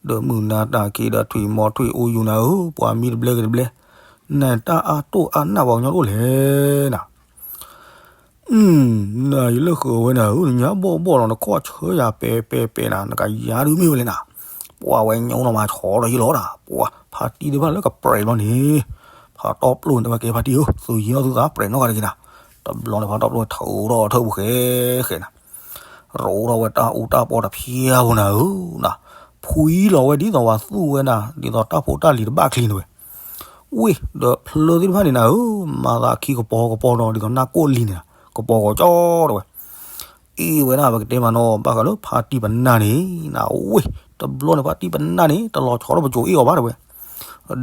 ဒီးမုၢ်နၤတၢ်က့ၤဒီးထွံၣ်မီၤထွံၣ်အိၣ်ယူၤနၤဧၢ, ပှၤမံတဘျဲက့ၤတဘျဲ, နတၢ်အါတိၢ်အါနၢ်ပှၤကညီတအိၣ်လဲၣ်နၤ. နၤယလၢဃုာ်ဝဲနၤဧၢ, နညါဘီၣ်ဘီၣ်လီၤ နခီၣ်ဆၢယၤပဲာ်ပဲာ်ပဲာ်နၤ နကယၤဒုးမ့ၢ်ဝဲလဲၣ်နၤ. ပှၢ်ဝဲညိနီၤမၤဆီဒီးယလီၤနၤ, ပှၢ်ဖါတံၢ်တဖၣ်လၢကပြဲးဘျီန့ၣ်, ဖးတီပျိၢ်န့ၣ် တဝဲကဲဖါတံၢ်ဧၢ, သုးယံၤနီၢ်သုသးပြဲးနီၢ်ဂၤတဂ့ၤနၤ. တဘျီန့ၣ်ဖးတီပျိၢ်န့ၣ် ထုးထီၣ်ထၢၣ်ပူၤဃဲဃဲနၤ ရိးထီၣ်ဝဲတၢ်အူတၢ်ပီတဖျါဖိနၤဧၢနၤ, ဖှံလီၤဝဲဒ်သိးပှၤသူၣ်ဝဲနၤ, ဒ်သိးတၢ်ဖိတၢ်လံၤတဘၣ်ချံန့ၣ်ဝဲ, ဝ့ၢ်ဒီးဖျၢၣ်သ့ၣ်တဖၣ်န့ၣ်နၤဧၢ, မၤသးခံကပီၤကပီၤဒီး ဒ်သိးနၢ်ကိၣ်လံန့ၣ်, ကပီၤဂီၤကၠီတဝဲ. အ့ၣ်ဝဲဒၣ်ပကတဲမးနီၤ ဘၣ်ဃးလၢဖါတံၢ်ပနၢ်န့ၣ်နၤ, ဝ့ၢ်တဘျီန့ၣ်ဖါတံၢ်ပနၢ်န့ၣ် တလီၤဆီထီၣ်ပကိၤအ့ၣ်အီၤဘၣ်တဝဲ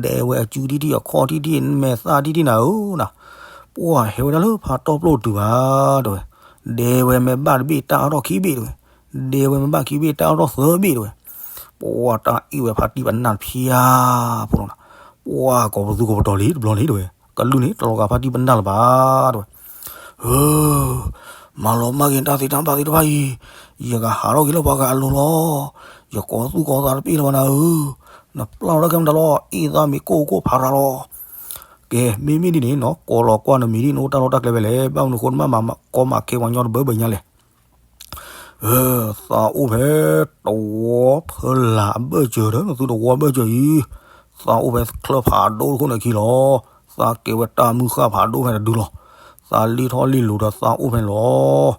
ဒဲးဝဲအစုတံၢ်တံၢ် အခီၣ်တံၢ်တံၢ် မဲာ်သၣ်တံၢ်တံၢ်နၤဧၢနၤ, ပှၢ်ဟဲဝဲဒၣ်လၢဖးတီပျိၢ်တုၤဘၣ်တဝဲ, ဒဲးဝဲမ့ၢ်ဘၣ်တဘ့ၣ်တၢ်အါထီၣ်ခံဘ့ၣ်တဝဲ, ဒဲးဝဲမ့ၢ်ဘၣ်ခံဘ့ၣ်တၢ်အါထီၣ်သၢဘ့ၣ်တဝဲ, ပှၢ်တၢ်အ့ၣ်ဝဲဖါတံၢ်ပနၢ်တဖျါဖိလီၤနၤ, ပှၢ်ကိးပသူကိးပတီၤလံတဘျီန့ၣ်တဝဲ, ကလုၢ်န့ၣ်တလီၤဂာ်ဖါတံၢ်ပနၢ်လၢၤဘၣ်တဝဲ ဧၢ, မၤလီၤမၢ်က့ၤတၢ်သ့တၢ်ဘၣ်သ့ၣ်တဖၣ်အံၤ, ယကဟးထီၣ်က့ၤလၢပှၤဂၤအလိၤလီၤ. ယကိးသူၣ်ကိးသးတပ့ၢ်လၢၤဘၣ်နၤဧၢ, နပျၢ်လီၤတၢ်ခဲမတၤလီၤ, အ့ၣ်သးမ့ၢ်ကိၢ်ကိၢ်ဖးရၤလီၤ. ကဲ မ့မ့ၢ်ဒ်န့ၣ်နီၤ ကိးလီၤကွၢ်နမံၤဒ်နအိၣ်တၢ်လီၢ်တၢ်ကျဲဖဲလဲၣ်, ဘၣ်မနုၤအဃိနဘၣ်မၤကီမၤခဲပှၤကညီတဘၢဘၢညါလဲၣ်. အၢ, သးအိၣ်ဖဲတဝီဖၢလာ်အဘၢၣ်စၢၤဒီး နသုတဝီဘၢၣ်စၢၤအံၤ, သးအိၣ်ဖဲချၢၣ်ဖးဒိၣ်တခိၣ်န့ၣ်အခံလီၤ. သးကဲဝဲတၢ်မုၢ်ဃၢ်ဖးဒိၣ်ဖဲတဒုလီၤ. သးလ့ၣ်ထီၣ်လ့ၣ်လိၤဒီးသးအိၣ်ဖဲန့ၣ်လီၤ.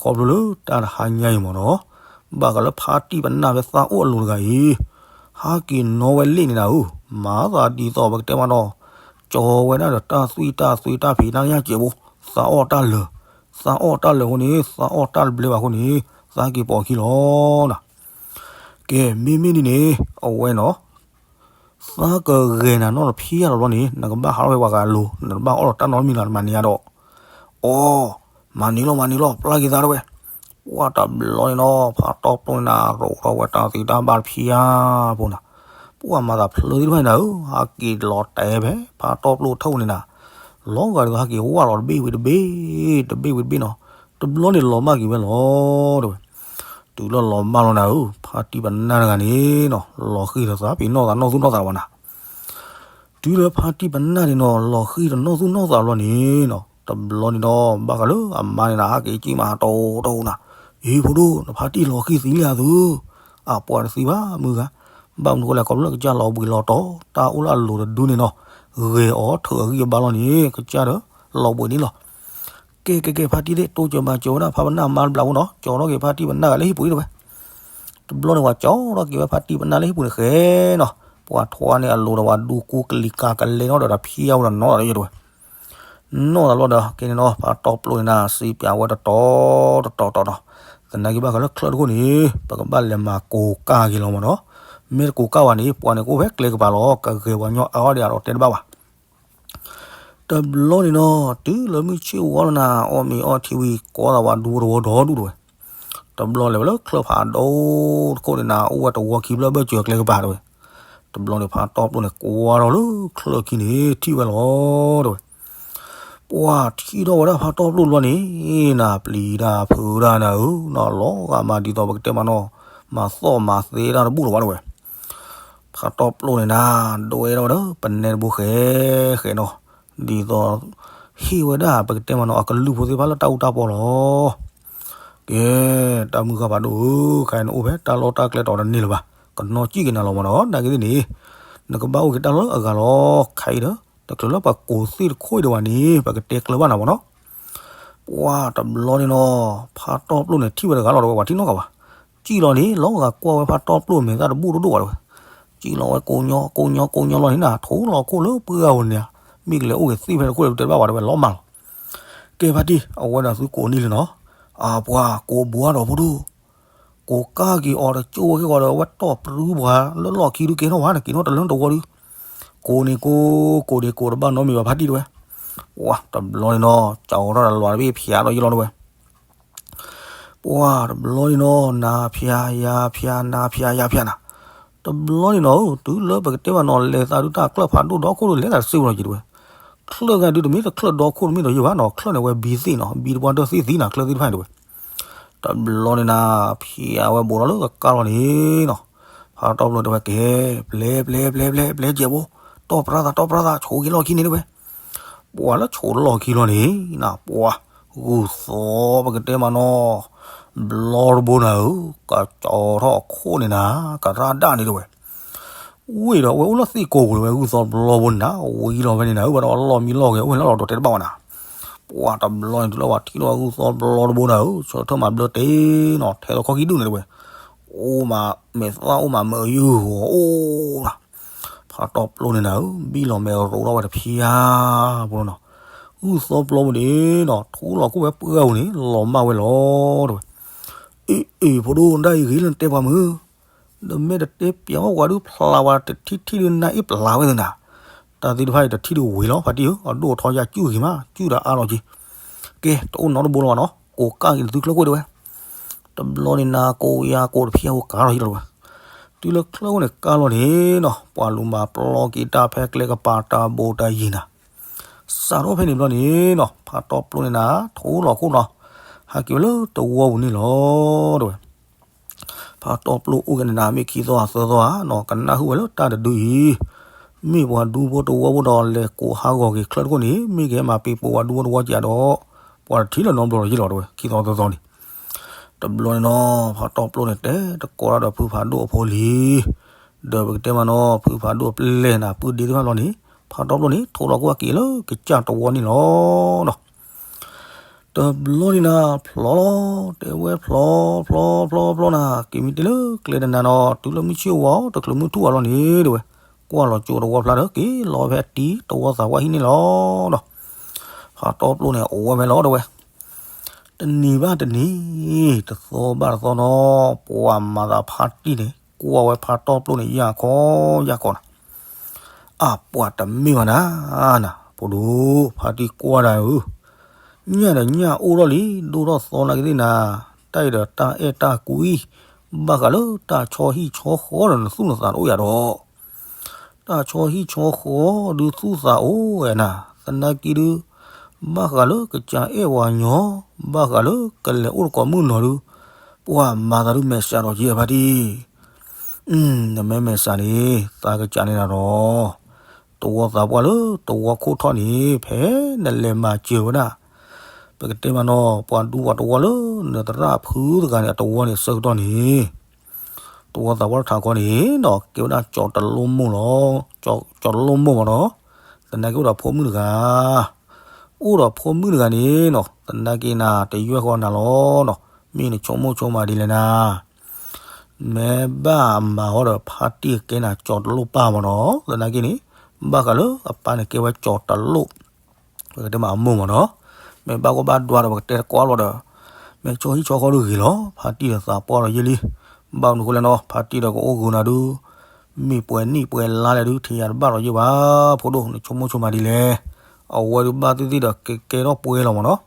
ခီဖျိလၢတၢ်တဟါညါအံၤမ့ၢ်နီၤ, ဘၣ်ဃးလၢဖါတံၢ်ပနၢ်ဖဲသးအိၣ်အလိၤတဂၤအံၤ, ဟးက့ၤနီၣ်ဝဲလ့ၣ်န့ၣ်နၤဧၢ, မၤသးဒ်သိးပကတဲမးနီၤ, ကၠီဝဲဒၣ်ဒီးတၢ်သွံၣ်တၢ်သွံတၢ်ဖံးတၢ်ညၣ်စဲးဖိ, သးအီၣ်တၢ်လၢာ်, သးအီၣ်တၢ်လၢာ်အဃိန့ၣ် သးအီၣ်တၢ်တဘျဲဘၣ်အဃိန့ၣ် သးက့ၤပိာ်ခံလီၤနၤ. ကဲ မ့မ့ၢ်ဒ်န့ၣ် အဝဲနီၤ သးကဂဲၤနၤနီၣ်တဖံးအါလီၤဘျီန့ၣ် နကဘၣ်ဟးထီၣ်ဝဲပှၤဂၤအလိၤ, နတဘၣ်အီၣ်လီၤတၢ်နီတမံၤလီၤ နမၤန့ၢ်အါဒီး, အိ, မၤန့ၢ်လီၤ မၤန့ၢ်လီၤ ပျၢ်က့ၤသးတဝဲ. ပှၢ်တဘျီန့ၣ်နီၤ ဖါတီၢ်ပျိၢ်န့ၣ်နၤ ရိးထီၣ်ဝဲတၢ်သံတၢ်ဘၣ်တဖံးအါဖိနၤ, ပှၢ်မၤသးဖျၢသ့ၣ်တဖၣ်န့ၣ်နၤဧၢ, ဟးက့ၤလီၤတဲာ်ဖဲဖါတီၢ်ပျိၢ်အထၢၣ်န့ၣ်နၤ, လီၤဂာ်ဒ်သိးဟးက့ၤဝၢ်လီၤတဘ့ၣ်ဝံၤတဘ့ၣ်, တဘ့ၣ်ဝံၤတဘ့ၣ်နီၤ, တဘျီန့ၣ်လီၤမၢ်က့ၤဝဲလီၤ တဝဲ. တုၤလၢလီၤမၢ်လီၤနၤဧၢ, ဖါတံၢ်ပနၢ်တဂၤန့ၣ်နီၤ လီၤဃံၤတသးပ့ၤနီၣ်သးနီၢ်သူၣ်နီၢ်သးဘၣ်နၤ. တုၤလၢဖါတံၢ်ပနၢ်န့ၣ်နီၤ လီၤဃံၤတနီၢ်သူၣ်နီၢ်သးဘျီန့ၣ်နီၤ, တဘျီန့ၣ်ဒီး ဘၣ်ဃးလၢအမါန့ၣ်နၤ ဟးက့ၤကံၣ်မးတီတီနၤ, အ့ ဖိဒိၣ် နဖါတံၢ်လီၤဃံၤသံလံဧါသု, အပှၤတသံဘၣ်မုၢ်ဂၤ, ဘၣ်မနုၤဃိလဲၣ် ခီဖျိလၢကစၢ်လီၤဘှံးလီၤတီၤ တၢ်အိၣ်လၢအလိၤတဒုန့ၣ်နီၤ, ဂဲၤအီၤထုးအဂံၢ်အဘါလီၤန့ၣ် ကစၢ်ဒီးလီၤဘှံးန့ၣ်လီၤ. ကဲကဲကဲ ဖါတံၢ်သ့ၣ် တိစၢၤမၤစၢၤဝဲဒၣ် ဖါပနၢ်မါတဘျီဖိနီၤ, ကၠီထီၣ်က့ၤဖါတံၢ်ပနၢ်ဂၤလၢဟံၣ်ပူၤန့ၣ်တဝဲ. တဘျီန့ၣ် ပှၤကၠီထီၣ်က့ၤဝဲဖါတံၢ်ပနၢ်လၢဟံၣ်ပူၤန့ၣ်ဃဲနီၤ, ပှၤထွါန့ၢ်အလိၤဒီးပှၤဒူကူကလံၤကၤကလဲၤနီၣ်ဒီးတၢ်ဖံးအါဝဲဒီးနီၣ်ဒီးတဝဲ. နီၣ်သးလီၤဒီး ကဲန့ၣ်နီၤ ဖါတီၢ်ပျိၢ်န့ၣ်နၤ စံးပၠးဝဲတတီၤတတီၤတီၤနီၤ, သနာ်က့ဘၣ်ဃးလၢချၢၣ်တခိၣ်န့ၣ် ပကဘၣ်လဲၤမၤကိးကၢ်က့ၤလီၤမ့ၢ်နီၤ, မ့ၢ်တကိးကၢ်ဘၣ်န့ၣ် ပှၤန့ၣ်ကအိၣ်ဖဲကျဲကပၤလီၤ, ကဂဲၤပှၤညီအါအီၣ်ဒံးအါဒီးတဲတဘၣ်ဘၣ်. တဘျီန့ၣ်နီၤ တုၤလၢမုၢ်ဆ့ၣ်ဝါလီၤနၤ အီၣ်မ့ၤအီထံဝံၤ ကိးသးဝဲဒူဖိတဝီဒီဒူၣ်တဝဲ. တဘျီလဲၤဝဲလၢချၢၣ်ဖးဒိၣ်တခိၣ်န့ၣ်နၤ အိၣ်ဝဲတဝီခံဖျၢၣ်ဘၢၣ်စၢၤကျဲကပၤတဝဲ. တဘျီန့ၣ် ဖါတီၢ်ပျိၢ်န့ၣ် ကွၢ်ထီၣ်လၢချၢၣ်ခံန့ၣ် ထံၣ်ဝဲလီၤတဝဲ. ပှၤထံၣ်ထီၣ်ဝဲဒၣ်ဖါတီၢ်ပျိၢ်တဘျီန့ၣ် နၤပျံၤတၢ်ဖုးတၢ်နၤဧၢ, နီၤလီၤဂာ်မးဒ်သိးပကတဲမးနီၤ, မၤသီၣ်မၤသ့တၢ်တဘူၣ်လီၤဘၣ်တဝဲ. ဖါတီၢ်ပျိၢ်န့ၣ်နၤ ဒွဲထီၣ်ဝဲဒီး ပနဲတဘိဃဲဃဲနီၤ, ဒ်သိး ဟ့ၣ်ဝဲဒၣ်ပကတဲမးနီၤ အကလုၢ်ဖိသ့ၣ်တဖၣ်လၢတၢ်အူတၢ်ပီလီၤ. ကဲ တၢ်မုၢ်ဃၢ်ဖးဒိၣ်ဧၢ, ခဲအံၤနအိၣ်ဖဲတၢ်လီၢ်တၢ်ကျဲတီၤတန့ၢ်လၢၤဘၣ်, ကနီၣ်စံၣ်က့ၤနၤလီၤမးနီၤ, နာ်က့သ့ၣ်န့ၣ် နကဘၣ်အိၣ်က့ၤတၢ်လီၢ်လၢအဂၤလီၤ, ခဲအံၤဒီး တချုးလၢပှၤကိးသ့ၣ်တခိၣ်အံၤဒံးဘၣ်န့ၣ် ပကတဲကျၢၤဘၣ်နၤမးနီၤ. ပှၢ်တဘျီန့ၣ်နီၤ ဖါတီၢ်ပျိၢ်န့ၣ် ထံၣ်ဝဲတဂၤလီၤတဝဲ ပှၤထံၣ်နီတဂၤဘၣ်. စံၣ်လီၤန့ၣ် လီၤဂာ်ကွၢ်ဝဲဖါတီၢ်ပျိၢ်မဲာ်သၣ်တဘူၣ်တဒိၣ်ဘၣ်တဝဲ. စံၣ်လီၤဝဲကိးညီ ကိးညီ ကိးညီလီၤန့ၣ်နၤ ထိလီၤခိၣ်လၢပှၢ်ဂၤဧိၤန့ၣ်, မ့ၢ်ကလဲၤအိၣ်က့ၤသ့ၣ်ဖဲတခိၣ်ဒီး ပတဲတဘၣ်ဘၣ်တဝဲ လီၤမၢ်လီၤ. ကဲဖါတံၢ် အဝဲဒၣ်သုကိးန့ၢ်လံနီၤ, အပှၤကိးဘှါဒီးဖိဒိၣ် ကိးကၢ်က့ၤအီၤတကၠိၣ်ဝဲက့ၤဂီၤဒီး အဝဲတီၢ်ပြူပှၤလၢလီၢ်ခံဒုးကဲထီၣ်ဝဲ နက့ၤထီၣ်တလၢတဝီဒုး, ကိးန့ၣ်ကိး ကိးန့ၣ်ကိးတဘၣ်နီတမံၤဘၣ်ဖါတံၢ်တဝဲ. ပှၢ်တဘျီန့ၣ်နီၤ ကၠီထီၣ်တလွးတဘ့ၣ်ဖျါထီၣ်ယံာ်လီၤတဝဲ. ပှၢ်တဘျီန့ၣ်နီၤ နၤဖျါယၤဖျါ နၤဖျါယၤဖျါနၤ, တဘျီန့ၣ်နီၤ တုၤလၢပကတဲဘၣ်နီၤ လဲၤသးဒုးတၢ်ချၢၣ်ဖးဒိၣ်ဒီခိၣ်ဒုး လဲၤသးတစ့ဝဲလီၤက့ၤတဝဲ. ချၢၣ်ဂၤဒုးတမ့ၢ်တချၢၣ်ဒီခိၣ်တမ့ၢ်ဒီးယံၤဘၣ်နီၤ ချၢၣ်န့ၣ်ဝဲဘံသ့ၣ်နီၤ ဘံတပှၢ်ဒၢသ့ၣ်သံနီၤ ချၢၣ်သ့ၣ်တဖၣ်န့ၣ်တဝဲ. တဘျီန့ၣ်နၤ ဖျါဝဲဘူးထီၣ်လၢကကါလီၤန့ၣ်နီၤ, ဖါတီၢ်ပျိၢ်တဲဝဲကဲ ပျဲပျဲပျဲပျဲပျဲကဲဘိ, တီၢ်ပြၢသးတီၢ်ပြၢသး ဆိးက့ၤလီၢ်ခံန့ၣ်တဝဲ. ပှၢ်လၢဆိးလီၢ်ခံလီၤန့ၣ်နၤ ပှၢ် ဂုၢ်သီပကတဲမးနီၤ ဘျီတဘိနၤဧၢ, ကကၠီထီၣ်အခိၣ်န့ၣ်နၤ ကရၣ်ဒၣ်န့ၣ်တဝဲ. ဝံၤဒီးအဝဲအိၣ်လၢသ့ၣ်ကိာ်ပူၤတဝဲ ဂုၢ်သီဘျီဘိန့ၣ်နၤ ဝံၤလီၤဝဲန့ၣ်နၤ အဝဲဒီးအလီၢ်မံလီၢ်ဂဲၤ အိၣ်ဝဲလၢလီၤဒီးတဲတဘၣ်ဝဲနၤ. ပှၢ်တဘျီန့ၣ် တုၤလၢပှၤထံၣ်လီၤဂုၢ်သီဘျီတဘိနၤဧၢ, ဆၢထၢၣ်မၤဘျၢတ့ၢ်နီၤ ထဲသိးခီၣ်ခံဒူၣ်န့ၣ်တဝဲ. အိၣ်မးမဲာ်သၣ်အိၣ်မးမၢယုၢ်ဂီၤအိၣ်နၤ ဖါတီၢ်ပျိၢ်န့ၣ်နၤဧၢ, ဘံၣ်လီၤမဲာ်ရိးထီၣ်ဝဲတဖျါဖိနီၤ. ဂုၢ်သီဘျီဘိန့ၣ်နီၤ ထိလီၤခိၣ်ဝဲပှၢ်ဂၤဧိၤန့ၣ် လီၤမၢ်ဝဲလီၤတဝဲ. အ့ အ့ ဖိဒိၣ် ဒၣ်အံၤဂ့ၤလၢနတဲပှၤမုၢ်, နမ့ၢ်တတဲပျးဝဲပှၤဒုးဖျါဝဲတထံၣ်ထံၣ်ဒုးနၢ်အ့ၣ်ပျးဝဲသနာ်, တၢ်သ့ၣ်တဖၣ်အံၤတထံၣ်ဒုးဝံၤလီၤ ဖါတံၢ်ဧၢ, အဒိၣ်အထီယါကုၢ်ဂ့ၤမး ကုၢ်ဒီးအါလီၤက့ၤ. ကဲ တအိၣ်နီတဘိလီၤဘၣ်နီၤ ကိးကၢ်က့ၤလၢသုချၢၣ်ခိၣ်တဝဲ. တဘျီန့ၣ်နၤ ကိးယၤကိးတဖျါဟိကါလီၤယံၤလီၤတဝဲ. တုၤလၢချၢၣ်ခိၣ်န့ၣ်ကါလီၤန့ၣ်နီၤ ပှၤလူၤမၤပျီက့ၤတၢ်ဖဲကျဲကပၤတၢ်ဘိးတၢ်ယံၤနၤ စးထီၣ်ဖဲန့ၣ်ဘျီန့ၣ်နီၤ ဖါတီၢ်ပျိၢ်န့ၣ်နၤ ထိလီၤခိၣ်နီၤ ဟဲက့ၤဝဲလၢတဝီပူၤန့ၣ်လီၤတဝဲ. ဖါတီၢ်ပျိၢ်အိၣ်က့ၤန့ၣ်နၤ မ့ၢ်ခံသီသၢသီဧါနီၤ ကနၣ်ဟူဝဲလၢတၢ်တဒုအံၤ, မ့ၢ်ပှၤဒူဖိတဝီဖိဒီးလဲၤကိးဟးဂီၤက့ၤချၢၣ်တခိၣ်န့ၣ် မ့ၢ်ကဟဲမၤပ့ၤပိာ်ပှၤဒူဖိတဝီကဒီး ပှၤတထံၣ်လၢၤနီတဘျီလီၤယံၤလီၤတဝဲ ခံသီသၢသီန့ၣ်. တဘျီန့ၣ်နီၤ ဖါတီၢ်ပျိၢ်န့ၣ်တဲတကိးတၢ်ဒီးဖုဖးဒိၣ်အဖိလံၤ ဒီးပကတဲမးနီၤ ဖုဖးဒိၣ်ပျဲၢ်နၤ ပုၢ်ဒ့သ့ၣ်တဖၣ်လီၤန့ၣ် ဖးတီပျိန့ၣ် ထိးလီၤကွၢ်က့ၤလၢကစၢ်တဝီန့ၣ်လီၤနီၤ. တဘျီန့ၣ်နၤ ဖျီလီၤ တဲဝဲဖျီ ဖျီ ဖျီ ဖျီနၤ က့ၤမ့ၢ်တ့ၢ်လၢကျဲတနၤနီၤ တုၤလၢမုၢ်ဆ့ၣ်ဝါ တချုးမုၢ်ထူၣ်အလီၤန့ၣ် တဲဝဲ ကွၢ်လီၤကၠိတဝီဖျါဒီး က့ၤလီၤဝဲဖဲအတံၤတဝီသးပှၢ်ဟံၣ်န့ၣ်လီၤနီၤ. ဖးတီပျိန့ၣ် အိၣ်ဝဲဖဲလီၤ တဲဝဲ တနံၤဘၣ်တနံၤ တသီဘၣ်တသီနီၤ ပှၤမၤသးဖါတံၢ်န့ၣ် ကွၢ်ဝဲဖးတီပျိန့ၣ် ယၢ်ခီယၢ်ခီနၤ. အပှၤတမ့ၢ်ဘၣ်နၤ, နၤ ဖိဒိၣ် ဖါတံၢ်ကွၢ်ဒၣ်ဧၢ, ညၣ်ဒီးညၣ်အိၣ်ထီၣ်လံ ဒိၣ်ထီၣ်သီနာ်က့သ့ၣ်နၤ, တၢ်အံၤဒီးတၢ်အဲၣ်တၢ်ကွံ ဘၣ်ဃးလၢတၢ်ဆီဟံၣ်ဆီဃီဒီးနသူၣ်နသးတအိၣ်ယၤဒီး တၢ်ဆီဟံၣ်ဆီဃီဒုးသူၣ်သးအိၣ်ဝဲနၤ, သနာ်က့ဒုး ဘၣ်ဃးလၢကစၢ်အဲၣ်ဝၤညီ, ဘၣ်ဃးလၢကလဲၤအိၣ်တကိးမုၣ်နီၤဒုး, ပှၤမၤသးဒုးမဲာ်ဆှးဒီးက့ၤဖါတံၢ်, နမ့ၢ်မဲာ်ဆှးန့ၣ် သးကစၢ်န့ၣ်နၤဒီး တဝီသးပှၢ်လၢတဝီခိၣ်ထီၣ်န့ၣ် ဖဲနလဲၤမၤစၢၤဝဲဒၣ်, ပကတဲမးနီၤ ပှၤဒူပှၤတဝီလၢနသရၣ်ဖုတဂၤန့ၣ် အတဝီန့ၣ်ဆၢကတီၢ်န့ၣ် တဝီသးပှၢ်တထးခီန့ၣ်နီၤ ကဲဝဲဒၣ်ကၠီၤတလိၣ်မိၢ်လီၤ, ကၠီၤတလိၣ်မိၢ်မးနီၤ, သနာ်က့အိၣ်ဒီးဖိမုၣ်တဂၤ, အိၣ်ဒီးဖိမုၣ်တဂၤန့ၣ်နီၤ သနာ်က့နၤ တယွဲၢ်ဃီနၤလီၤနီၤ, မ့ၢ်နဆိကမိၣ်ဆိကမးဒ်လဲၣ်နၤ, မ့ၢ်ဘၣ်အမၤဃီဒီးဖါတံၢ်ကဲနၤကၠီၤတလိၣ်ပၢ်မးနီၤ, သနာ်က့န့ၣ် ဘၣ်ဃးလၢအပၢ်န့ၣ်ကဲဝဲကၠီၤတလိၣ် ပကတဲမးအမိၢ်မးနီၤ, မ့ၢ်ဘၣ်ကီဘၣ်ဒွးဒီး ပကတဲတကိးလီၤဒီး, မ့ၢ်ဆီဟံၣ်ဆီဃီဒုးဂ့ၤလီၤ, ဖါတံၢ်ဒီးသးပှၢ်ဒီးယဲၢ်လံ, ဘၣ်မနုၤဃိလဲၣ်နီၤ ဖါတံၢ်ဒီးကအိၣ်ဂုာ်နၤဒုး, မ့ၢ်ပှဲၤနံၣ်ပှဲၤလါလဲၣ်ဒုး ထံၣ်ယၤတဘၣ်ဒီးယဲၢ်ဘၣ်, ဖိဒိၣ် နဆိကမိၣ်ဆိကမးဒ်လဲၣ်, အဝဲဒုးဘၣ်သ့ၣ်သ့ၣ်ဒီးကကဲထီၣ်ပှဲၤလီၤမးနီၤ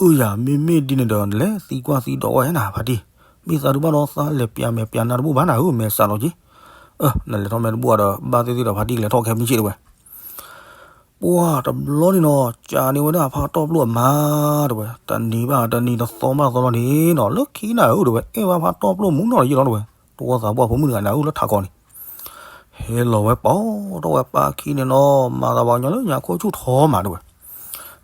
အၢယၤ မ့မ့ၢ်ဒ်န့ၣ်ဒီး နလဲၤသံကွၢ်သံဒိးဝဲနၤဖါတံၢ်, မ့ၢ်သးဒုးဘၣ်ဒီးသးလဲၤပျးမဲာ်ပျးနါတဘိၣ်ဘၣ်နၤဧၢ မဲာ်ဆှးလီၤက့, နလဲၤထီၣ်မဲာ်တဘိၣ်ဒီး ဘၣ်သ့ၣ်သ့ၣ်ဒီးဖါတံၢ်ကလဲၤထီၣ်ခဲမုၢ်ဆ့ၣ်တဲဝဲ, ပှၤတဘျီန့ၣ်နီၤ ကးန့ၢ်ဝဲဒၣ်ဖါတီပျိအမါတဲဝဲ, တနံၤဘၣ်တနံၤ တသီဘၣ်တသီလီၤန့ၣ်နီၤ လၢခံနၤဧၢတဲဝဲ အဲၣ်ဘၣ်ဖါတီပျိမူနီၤလီၤယဲၢ်လီၤတဲဝဲ, တဝီသးပှၢ်ဖိမုၣ်တဂၤနၤဧၢလၢထးခီန့ၣ် ဟဲလီၤဝဲပိာ်ထီၣ်ဝဲပၢ်ခံန့ၣ်နီၤ မၤသးပှၤကညီလၢညါခိၣ်ဆူၣ်ထီမးတဲဝဲ,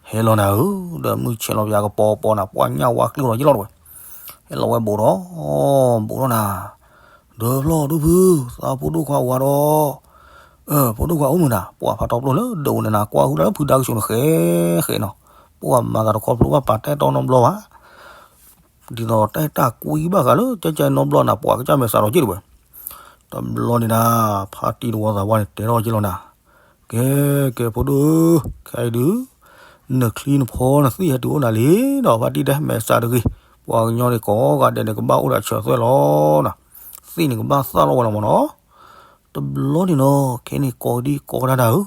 ဟဲလီၤနၤဧၢ, ဒီးမုၢ်ဆဲးလီၤပယၤကပီၤပီၤနၤ ပှၤညၣ်ဝါကျုၢ်လီၤယဲၢ်လီၤတဲဝဲ, ဟဲလီၤဝဲဘူးဒီး, ဘူးထီၣ်နၤ, ဒီးဖျီၣ်ဒုဖု, သးဖိဒိၣ်ခွါဝၤဒီး, ဖိဒိၣ်ခွါအိၣ်မုာ်နၤ ပှၤဖါတီပျိလၢဒိးန့ၣ်နၤ ကွၢ်ဟုလၢဖုဒါကဆူးန့ၣ်ဃဲဃဲနီၤ, ပှၤမၤသးတခီဖျိဘၣ်ပာ်တၢ်အဲၣ်တီနီတဘျီဘၣ် ဒ်သိးတၢ်အဲၣ်တၢ်ကွံဘၣ်ဃးလၢကၠၢ်ကၠၢ်နီတဘျီနၤ ပှၤကစၢ်မဲာ်ဆှးလီၤက့တဲဝဲ, တဘျီန့ၣ်နၤ, ဖါတံၢ်တဝီသးပှၢ်န့ၣ် တဲထီၣ်က့လီၤနၤ, ကဲ ကဲ ဖိဒိၣ်ဧၢ, ခဲအံၤဒုး, နချံနဖီနသ့ၣ်ဟဲတုၤအိၣ်နၤလံဒီး ဖါတံၢ်တဲ မဲာ်ဆှးတဂ့ၤ, ပှၤကညီန့ၣ်ကိးဂၤဒဲးန့ၣ် ကဘၣ်အိၣ်ဒီးဆၢသွဲၣ်လီၤနၤ, သ့ၣ်န့ၣ်ကဘၣ်သၣ်လီၤဝဲလီၤမးနီၤ တဘျီန့ၣ်နီၤ ခဲန့ၣ်ကိးဒံကိးဒၣ်တၢ်ဧၢ,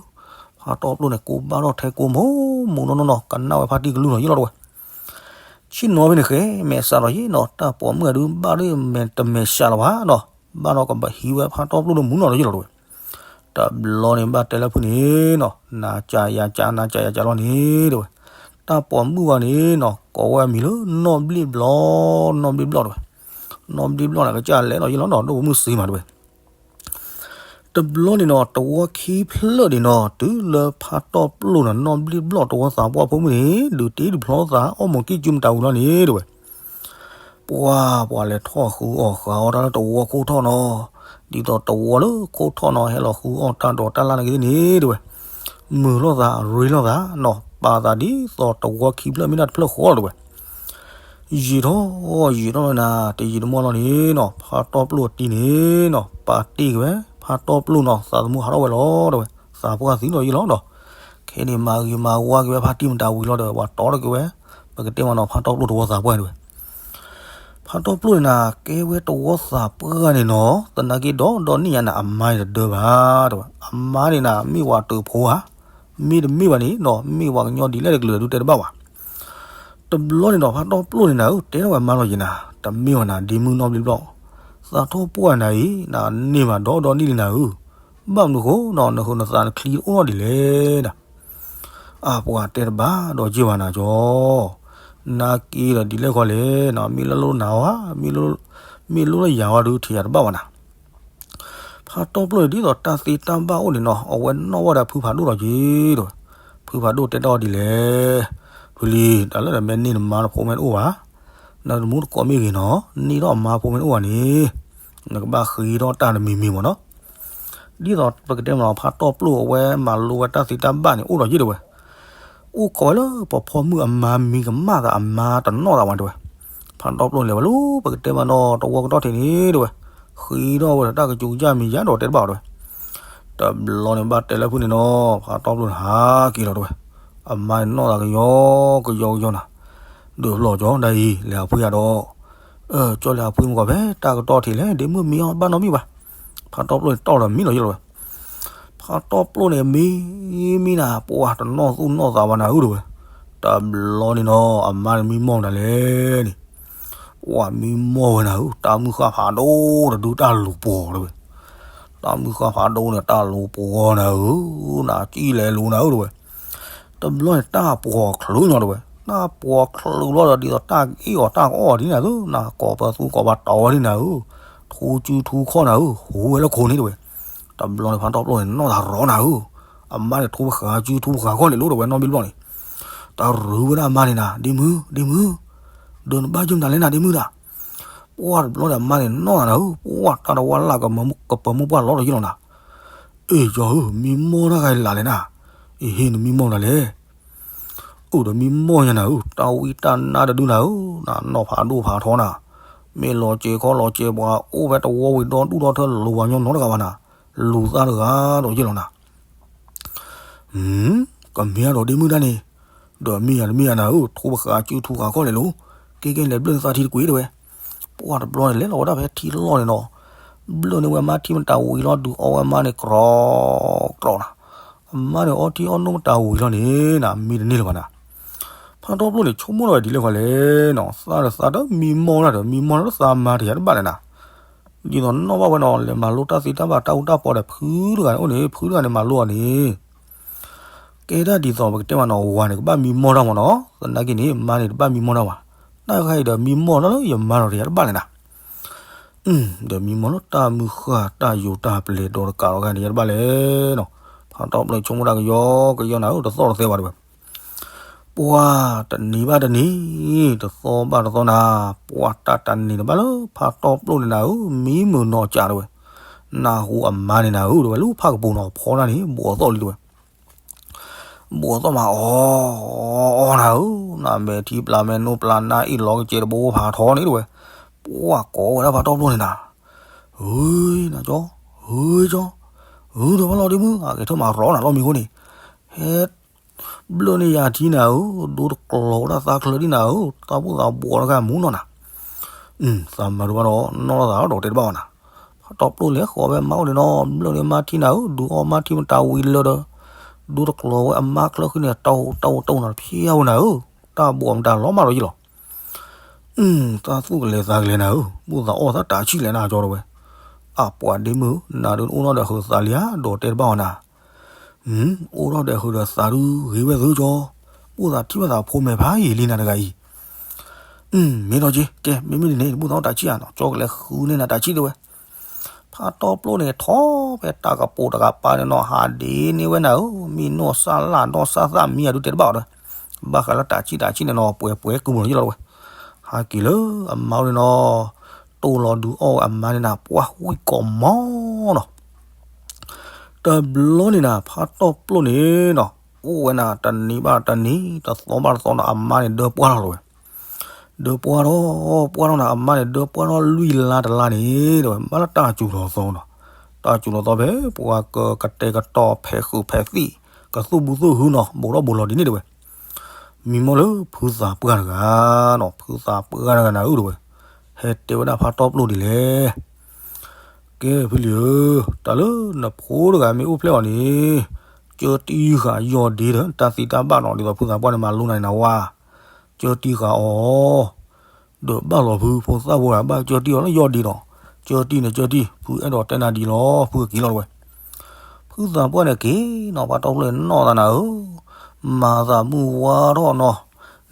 ဖါတီပျိန့ၣ် ကိးဘၣ်ထီၣ်ထဲကိးမိၢ်မိၢ်နီၢ်နီၢ်နီၤ ကနၣ်ဝဲဖါတံၢ်ကလုၢ်နီၤယဲၢ်လီၤတဲဝဲ, ဆ့ၣ်နီၤဖဲန့ၣ်ဃဲ မဲာ်ဆှးလီၤယဲၢ်နီၤ တၢ်ပိာ်မုၣ်အဒုးဘၣ်ဒ်မဲာ်တမဲာ်ဆှးလီၤဘၣ်နီၤ, ဘၣ်ဒီးကဘၣ်ဟံးဝဲဖါတီပျိဒီးမူနီၤလီၤယဲၢ်လီၤတဲဝဲ, တဘျီန့ၣ်ဘၣ်တဲလၢဖုန့ၣ်နီၤ နၤကၢ်ယၤကၢ် နၤကၢ်ယၤကၢ်လီၤန့ၣ်တဲဝဲ, တၢ်ပိာ်မုၣ်ဝဲန့ၣ်နီၤ ကိးဝဲအမံၤလၢနီၣ်ဘျ့ၣ်ဘျီ, နီၣ်ဘျ့ၣ်ဘျီတဲဝဲ, နီၣ်ဘျ့ၣ်ဘျီန့ၣ် ကစၢ်လဲၤလီၤယဲၢ်လီၤနီၤ ဒိၣ်ပမုၢ်စ့မးတဲဝဲ တဘျီန့ၣ်နီၤ တဝီခံဖျၢၣ်န့ၣ်နီၤ တုၤလၢဖါတီပျိနီၤ နီၣ်ဘျ့ၣ်ဘျီၣ်တဝီသးပှၢ်ဖိမုၣ်န့ၣ် ဒုးတ့ဒုးဖျီသး အီၣ်မူၤကံၢ်စုမတၤဝံၤလီၤန့ၣ်တဲဝဲ, ပှၤ ပှၤလဲၤထီၣ်ဃုအီၣ်ဃုအီတၢ်လၢတဝီခိၣ်ထီၣ်နီၤ, ဒ်သိးတဝီလၢခိၣ်ထီၣ်နီၤ ဟဲလီၤဃုအီၣ်တၢ်ဒိးတၢ်လၢ်န့ၣ်က့ၤန့ၣ်တဲဝဲ, မုာ်လိာ်သးရ့လိာ်သးနီၤ ပာ်သးဒ်သိးတဝီခံဖျၢၣ်မ့ၢ်ဒၣ်တဖျၢၣ်ဃီလီၤတဲဝဲ ယံာ်ထီၣ် ယံာ်ထီၣ်နၤ တယံာ်တမီၢ်လီၤန့ၣ်နီၤ ဖါတီပျိအတံၤန့ၣ်နီၤ ပာ်တ့ၢ်က့ၤဝဲ ဖါတီပျိနီၤ သးသမူဟးထီၣ်ဝဲလီၤတဲဝဲ သးပှၢ်သံလီၤယဲၢ်လီၤဒီး ခဲန့ၣ်မၤဂ့ၤမၤဝါက့ၤဝဲဖါတံၢ်မတၤဝံၤလီၤဒီး ပှၤတီထီၣ်က့ၤဝဲ ပကတဲမးနီၤ ဖါတီပျိတဝီသးပှၢ်တဲဝဲ ဖါတီပျိန့ၣ်နၤ ကဲဝဲတဝီသးပှၢ်န့ၣ်နီၤ သနာ်က့ဒီး ဒီနံၣ်ညါနၤ အမါန့ၣ်တဒၢဘၣ်တဲဝဲ အမါန့ၣ်နၤ မ့ၢ်ဝဲတုးဖိဧါ မ့တမ့ၢ်ဘၣ်န့ၣ်နီၤ မ့ၢ်ဝဲကညီဒ်လဲၣ်တကလုာ်ဒုးတဲတဘၣ်ဘၣ် တဘျီန့ၣ်ဒီး ဖါတီပျိန့ၣ်နၤဧၢ တဲထီၣ်ဝဲမါလီၤယံၤနၤ တမ့ၢ်ဘၣ်နၤ ဒ့မုၢ်နီၣ်ဘျ့ၣ်ဘျီၣ် သးထီၣ်ပှၢ်နၤအံၤ နန့ၢ်ဘၣ်ဒီဒီနံၣ်လံနၤဧၢ ဘၣ်မနုၤဃိနီၤ နဃုာ်နသးနချံအိၣ်ထီၣ်ဒ်လဲၣ်နၤ အပှၤတဲတဘၣ်ဒီးယ့ၢ်ဘၣ်နၤကၠီ နၤက့ၤဒီးဒ်လဲၣ်ဃီလဲၣ်နီၤ မ့ၢ်လၢလိၣ်နၤဝဲ မ့ၢ်လိၣ်လၢယၤဝဲဒုးထံၣ်ယၤတဘၣ်ဘၣ်နၤ ဖါတီပျိန့ၣ်ဒ်သိးတၢ်သ့တၢ်ဘၣ်အိၣ်န့ၣ်နီၤ အဝဲနီၣ်ဝဲဒီးဖုဖးဒိၣ်လီၤက့ၤတဲဝဲ ဖုဖးဒိၣ်တဲထီၣ်ဒ်လဲၣ် ဖုလံၤ တၢ်လၢနမ့ၢ်န့ၢ်နမါနဖိမ့ၢ်တအိၣ်ဘၣ် နတမူတကိးမ့ၢ်ဂ့ၤနီၤ န့ၢ်ထီၣ်အမါဖိမ့ၢ်တအိၣ်ဘၣ်န့ၣ် နကဘၣ်ဃ့ထီၣ်တၢ်တမံၤမံၤမ့ၢ်နီၤ. ဒ်သိးပကတဲမ့ၢ်နီၤ ဖးတီပျိၢ်အဝဲမၤလိဝဲတၢ်သ့တၢ်ဘၣ်န့ၣ် အိၣ်ဒီးယ့ၢ်တဲဝဲ, အိၣ်ခိးဝဲလၢပဖီမုၢ်အမါမံၤကမၣ်သး အမါတနီၣ်သးဝဲတဲဝဲ. ဖးတီပျိၢ်န့ၣ်လဲၤဝဲလၢပကတဲမ့ၢ်နီၤ တဝီကတီၢ်ထံးန့ၣ်တဲဝဲ, ဃ့ထီၣ်ဝဲဒီးတၢ်ကစူၤကစၢ်မံၤယါဒီးတဲတဘၣ်အီၤတဲဝဲ. တဘျီန့ၣ်ဘၣ်တဲလၢဖုၣ်န့ၣ်နီၤ ဖးတီပျိၢ်န့ၣ်ဟးက့ၤလီၤတဲဝဲ. အမါန့ၣ်နီၣ်သးကယီကယီကယီနၤ, ဒုးဖျီၣ်ကၠီဒ်အံၤ လဲၤဟးဖှံယၤဒီး, ကၠီလဲၤဟးဖှံမ့ၢ်ကီးဖဲတၢ်ကတီၢ်ထံးလဲၣ် ဒ့မုၣ်မံအီၣ်ဘၣ်နီတမံၤဘၣ်. ဖးတီပျိၢ်န့ၣ်တီၢ်ဒီးမံလီၤယ့ၢ်လီၤဝဲ. ဖးတီပျိၢ်န့ၣ်မံမံနၤ ပှၢ်တနီၣ်သူၣ်နီၣ်သးဘၣ်နၤဧၢတဲဝဲ. တဘျီန့ၣ်နီၤ အမါန့ၣ်မံမီၢ်မနုၤလဲၣ်န့ၣ်, ပှၢ်မံမီၢ်ဝဲနၤဧၢ တၢ်မုၢ်ဃၢ်ဖးဒိၣ်တဒုတၢ်လူၤပှီၤတဲဝဲ. တၢ်မုၢ်ဃၢ်ဖးဒိၣ်န့ၣ် တၢ်လူၤပှီၤနၤဧၢ, နကံၣ်လဲၤလူၤနၤဧၢတဲဝဲ. တဘျီန့ၣ် တၢ်ပှီၤချုးညီတဲဝဲ, တၢ်ပှီၤချုးလီၤဒီး ဒ်သိးတၢ်ကအ့ၣ်အီၤတၢ်ကအီၣ်ဒ်န့ၣ်ဧၢ, နကိးပသူကိးပှၤတီဝဲဒ်န့ၣ်ဧၢ, ထူစုထူခီၣ်နၤဧၢ, ဟူးဝဲလၢခိၣ်န့ၣ်တဲဝဲ. တဘျီန့ၣ် ဖးတီပျိၢ်န့ၣ် နီၣ်သးရီနၤဧၢ, အမါန့ၣ် ထူပဃာ်စုထူပဃာ်ခီၣ်လဲၤလိၤတဲဝဲ နီၣ်ဘံတဘျီန့ၣ်, တၢ်ရူးဝဲဒၣ်အမါန့ၣ်နၤ, ဒ့မုၣ် ဒ့မုၣ်, ဒီးနဘၣ်ယုၢ်မတၤလဲၣ်နၤ ဒ့မုၣ်နၤ. ပှၢ်တဘျီန့ၣ် အမါန့ၣ်နီၣ်သးနၤဧၢ, ပှၢ်တၢ်တဝၢ်လၢ်ကပၢၤမိၢ်ပှၢ်လီၤဒီးယ့ၢ်လီၤနၤ. အ့ၣ် ကၠီဧၢ, မံမီၢ်တၢ်ဂၤလၢ်လဲၣ်နၤ, အ့ၣ် ဟ့ၣ် နမံမီၢ်တၢ်လဲၣ်. အိၣ်ဒီးမံမီၢ်ညါနၤဧၢ, တၢ်ဝံတၢ်နါတဒုနၤဧၢ, နနီၢ်ဖးဒိၣ်ဖးထီနၤ, မ့ၢ်လီၤစဲၤခီလီၤစဲၤပှၤ အိၣ်ဖဲတဝီဝံၤဒီဒူၣ်ဒီထၢ လိၤဝၤညီနီတဂၤဘၣ်နၤ, လူၤသၣ်တဂၤဒီးယ့ၢ်လီၤနၤ. ကမ့ၢ်အါဒီးဒ့မုၣ်တၢ်န့ၣ်, ဒီးမ့ၢ်ယၤတမ့ၢ်ယၤနၤဧၢ, ထူပဃာ်စုထူဃာ်ခီၣ်လဲၤလိၤ, ကဲကဲလဲၤဘျၢၣ်နသးထံတကွံာ်တဲဝဲ. ပှၢ်တဘျီန့ၣ် လဲၤလီၤဝဲဒၣ်ဖဲထံလီၢ်န့ၣ်ဒီး, ဘျၢၣ်န့ၢ်ဝဲမါထံမတၤဝံၤလီၤ ဒုးအီဝဲမါန့ၣ် ကြီကြီနၤ. အမါန့ၣ်အီထံအီနိၣ်မတၤဝံၤလီၤန့ၣ်နၤ မံတန့ၢ်လၢၤဘၣ်နၤ. ဖးတီပျိၢ်န့ၣ် ဆိကမိၣ်ထီၣ်ဝဲဒ်လဲၣ်ဃီလဲၣ်နီၤ, သးဒီးသးတမံမီၢ်တၢ်ဒီး မံမီၢ်လၢသးမါတယၤတဘၣ်လဲၣ်နၤ. ဒ်သိးနီၣ်ဘၣ်ဝဲနီၤ လဲၤမၤလိတၢ်သ့တၢ်ဘၣ် တၢ်အူတၢ်ပီဒီး ဖုတဂၤန့ၣ်အိၣ်န့ၣ် ဖုတဂၤန့ၣ်မၤလိအီၤန့ၣ် ကဲဒၣ်ဒ်သိးပကတဲမ့ၢ်နီၤ ဝၤန့ၣ် ကဘၣ်မံမီၢ်တၢ်မ့ၢ်နီၤ, သနာ်က့န့ၣ် မါန့ၣ်တဘၣ်မံမီၢ်တၢ်ဘၣ်, တၢ်တခါအံၤဒီးမံမီၢ်တၢ်လၢယမါဒီးတယၤတဘၣ်လဲၣ်နၤ. ဒီးမံမီၢ်လၢတၢ်မုၢ်ဃၢ်တၢ်ယိၤတၢ်ပျဲၤဒီးတကးဒီးဂၤန့ၣ် ယၤတဘၣ်လဲၣ်နီၤ. ဖးတီပျိၢ်ဆိကမိၣ်တၢ်ကယီကယီနၤဧၢ, တသီၣ်တသဲဘၣ်တဲဝဲ. ပှၢ်တနံၤဘၣ်တနံၤ, တသီဘၣ်တသီနၤ, ပှၢ်တၢ်တနံၤန့ၣ်ဘၣ်လၢဖးတီပျိၢ်န့ၣ်နၤဧၢ, မံမုာ်နီၢ်ကၠးတဲဝဲ. နၢ်ဟူအမါန့ၣ်နၤဧၢ, တဲဝဲလၢဖးကပူၤနီၤ ဖီတၢ်န့ၣ် ဘူးအသီၣ်လံတဲဝဲ. ဘူးအသီၣ်မးအီၣ်အီၣ်နၤဧၢ, နမဲာ်ထံပျၢ်မဲာ်နိပျၢ်နါအ့ၣ်လီၤကစဲးတဘိဖးထီန့ၣ်တဲဝဲ. ပှၢ်ကိးဝဲဒၣ်ဖးတီပျိၢ်န့ၣ်နၤ, ဟူနကၠီ, ဟူကၠီ, ဟူဒီးဖးလီၤဒ့မုၣ်, အကဲထီၣ်မးရီနၤလီၤမံၤဃိန့ၣ်, ဟဲ ဘျၢၣ်န့ၢ်ယၤထံနၤဧၢ, ဒိတကျီၤဝဲဒၣ်သးချၢဒ်နၤဧၢ, သးဘူၣ်သးဘှီးတခါမူနီၢ်နၤ. သးမၤဒိဘၣ်ဒီး နီၢ်လီၤသးဒီးတဲတဘၣ်အီၤနၤ. ဖးတီပျိၢ်လဲၤဃီၤဖဲမါအိၣ်န့ၣ်နီၤ, ဘျၢၣ်န့ၢ်မါထံနၤဧၢ, ဒုးအီမါထံမတၤဝံၤလၢဒီး, ဒိတကျီၤဝဲအမါချၢဃံန့ၣ် တၢ်အိၣ်တၢ်အိၣ်တၢ်အိၣ်နၤတဖျဲဝဲနၤဧၢ, တၢ်ဘှီးမတၤလီၤမးဒီးယ့ၢ်လီၤ. သးသူၣ်ကလဲၤသးကလဲၤနၤဧၢ, ဘူၣ်သးအီၣ်သးတးဆံၣ်လဲၣ်နၤကၠီတဲဝဲ. အပှၤဒ့မုၣ်, နၤဒုးအိၣ်ထီၣ်ဒီးဟုးသးလံဧါ, ဒီးတဲတဘၣ်အီၤနၤ. အိၣ်ထီၣ်ဒီးဟုးဒီးသးဒုးဂ့ၤဝဲသုကၠီ, ဘူၣ်သးထံၣ်ဘၣ်သးဖိမဲာ်ဖးယံာ်လံနၤတဂၤအံၤ. မ့ၢ်ထီၣ်က့ၤ, ကဲ မ့မ့ၢ်ဒ်န့ၣ် ဘူၣ်သးအီၣ်တးဆံၣ်ဧါနီၤ, ကၠီကလဲၤဃုန့ၢ်နၤတးဆံၣ်တဲဝဲ. ဖးတီပျိၢ်န့ၣ်ထီၣ်ဖဲတၢ်ကပိာ်တကပၤန့ၣ်နီၤ, ဟးဒ့န့ၢ်ဝဲနၤဧၢ, မံနီၢ်စၢ်လၢ်နီၢ်စၢ်သၣ်မံအဒုးတဲတဘၣ်အီၤဒီး, ဘၣ်ဃးလၢတးဆံၣ်တးဆံၣ်န့ၣ်နီၤ, ပှဲၤပှဲၤကုမုာ်လီၤယ့ၢ်လီၤတဲဝဲ. ဟးက့ၤလၢအမါအိၣ်န့ၣ်နီၤ, တိၢ်လီၤဒုးအီၣ်ဝဲအမါန့ၣ်နၤ, ပှၢ်ဝံၣ်ကိးမီၤနီၤ. တဘျီန့ၣ်နၤ ဖးတီပျိၢ်န့ၣ်နီၤ, အိၣ်ဝဲနၤတနံၤဘၣ်တနံၤ တသီဘၣ်တသီနီၤ, အမါန့ၣ်ဒၢပှၢ်ထီၣ်လီၤဝဲ. ဒၢပှၢ်ထီၣ်ပှၢ်ထီၣ်နၤ, အမါန့ၣ်ဒၢပှၢ်ထီၣ်လွံၢ်လါတလါန့ၣ်တဲဝဲ, မ့ၢ်လၢတၢ်စူၤထီၣ်သီနီၤ, တၢ်စူၤထီၣ်သီဖဲပှၤကကတဲာ်ကတီၤဖဲးဃုာ်ဖဲးသံၣ်, ကသူၣ်ဘုသူၣ်ဟုနီၤ, ဘူးထီၣ်ဘူးလီၤဒ်န့ၣ်တဲဝဲ. မံမီၢ်လၢဖုသးပှၢ်တဂၤနီၤ, ဖုသးပှၢ်တဂၤနၤဧၢတဲဝဲ, ဟဲတဲဝဲဒၣ်ဖးတီပျိၢ်ဒ်လဲၣ်. ကဲဖုလံၤဧၢ, တၢ်လၢနဖိတဂၤမ့ၢ်အိၣ်ဖျဲၣ်အီၤန့ၣ်, ကၢတံၢ်ဃာ်ယီၢ်ဒ့ဒီး တၢ်သ့တၢ်ဘၣ်နီၤ, ဒ်သိးဖုသးပှၢ်န့ၣ်မၤလိနၤန့ၣ်နဝါ, ကၢတံၢ်ဃာ်အီၤ ဒီးဘၣ်လီၤဖုဖိသၣ်ဖိဂၤ ဘၣ်ကၢတံၢ်အီၤလၢယီၢ်ဒ့ဒီး, ကၢတံၢ်န့ၣ်ကၢတံၢ်, ဖုအဲၣ်ဒိးတဲနၤဒ်လီၤ, ဖုကက့ၤလီၤတဲဝဲ. ဖုသးပှၢ်န့ၣ်က့ၤနီၤ, ဖးတီပျိၢ်န့ၣ်နီၢ်သးနၤဧၢ, မၤသးမုၢ်ဝါထီၣ်နီၤ,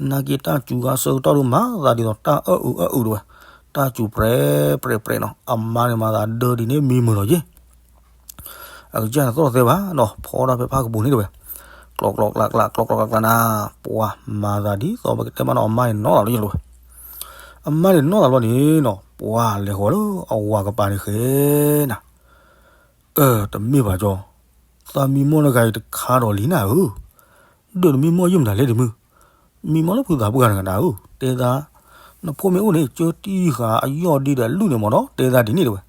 နာ်က့တၢ်စူၤဂၤဆၢကတီၢ်ဒုးမၤသးဒ်သိးတၢ်အၢၣ်အုးအၢၣ်အုးတဲဝဲ, တၢ်စူၤပြဲးပြဲးပြဲးနီၤ, အမါန့ၣ်မၤသးဒၢဒ်န့ၣ်မံမုာ်လီၤက့ၤ အကစၢ်န့ၣ်သီၣ်သဲဘၣ်နီၤ, ဖီဒၣ်ဖဲဖးကပူၤန့ၣ်တဲဝဲ, ကျီကျီကျးကျး ကျီကျီကျးကျးနၤ, ပှၤမၤသးဒ်သိးပကတဲမးနီၤ, အမါန့ၣ်နီၢ်သးလၢယလီၤဝဲ. အမါန့ၣ်နီၢ်သးဘျီန့ၣ်နီၤ ပှၤလဲၤဃီၤလၢအဝၤကပၤန့ၣ်ဃဲနၤ, အၢ တမ့ၢ်ဘၣ်ကၠီ, သးမံမီၢ်တဂၤအံၤတခါဒီးလံနၤဧၢ, ဒီးတမံမီၢ်ယုၢ်မတၤလဲၣ်ဒ်မုၢ်, မံမီၢ်လၢဖုသးပှၢ်တဂၤနၤဧၢ, တဲသး, နဖိမ့ၢ်အိၣ်န့ၣ် ကၢတံၢ်ဃာ်အယီၢ်ဒ့ဒီးအလုၢ်န့ၣ်မ့ၢ်ဒီး တဲသးဒ်န့ၣ်တဝဲ.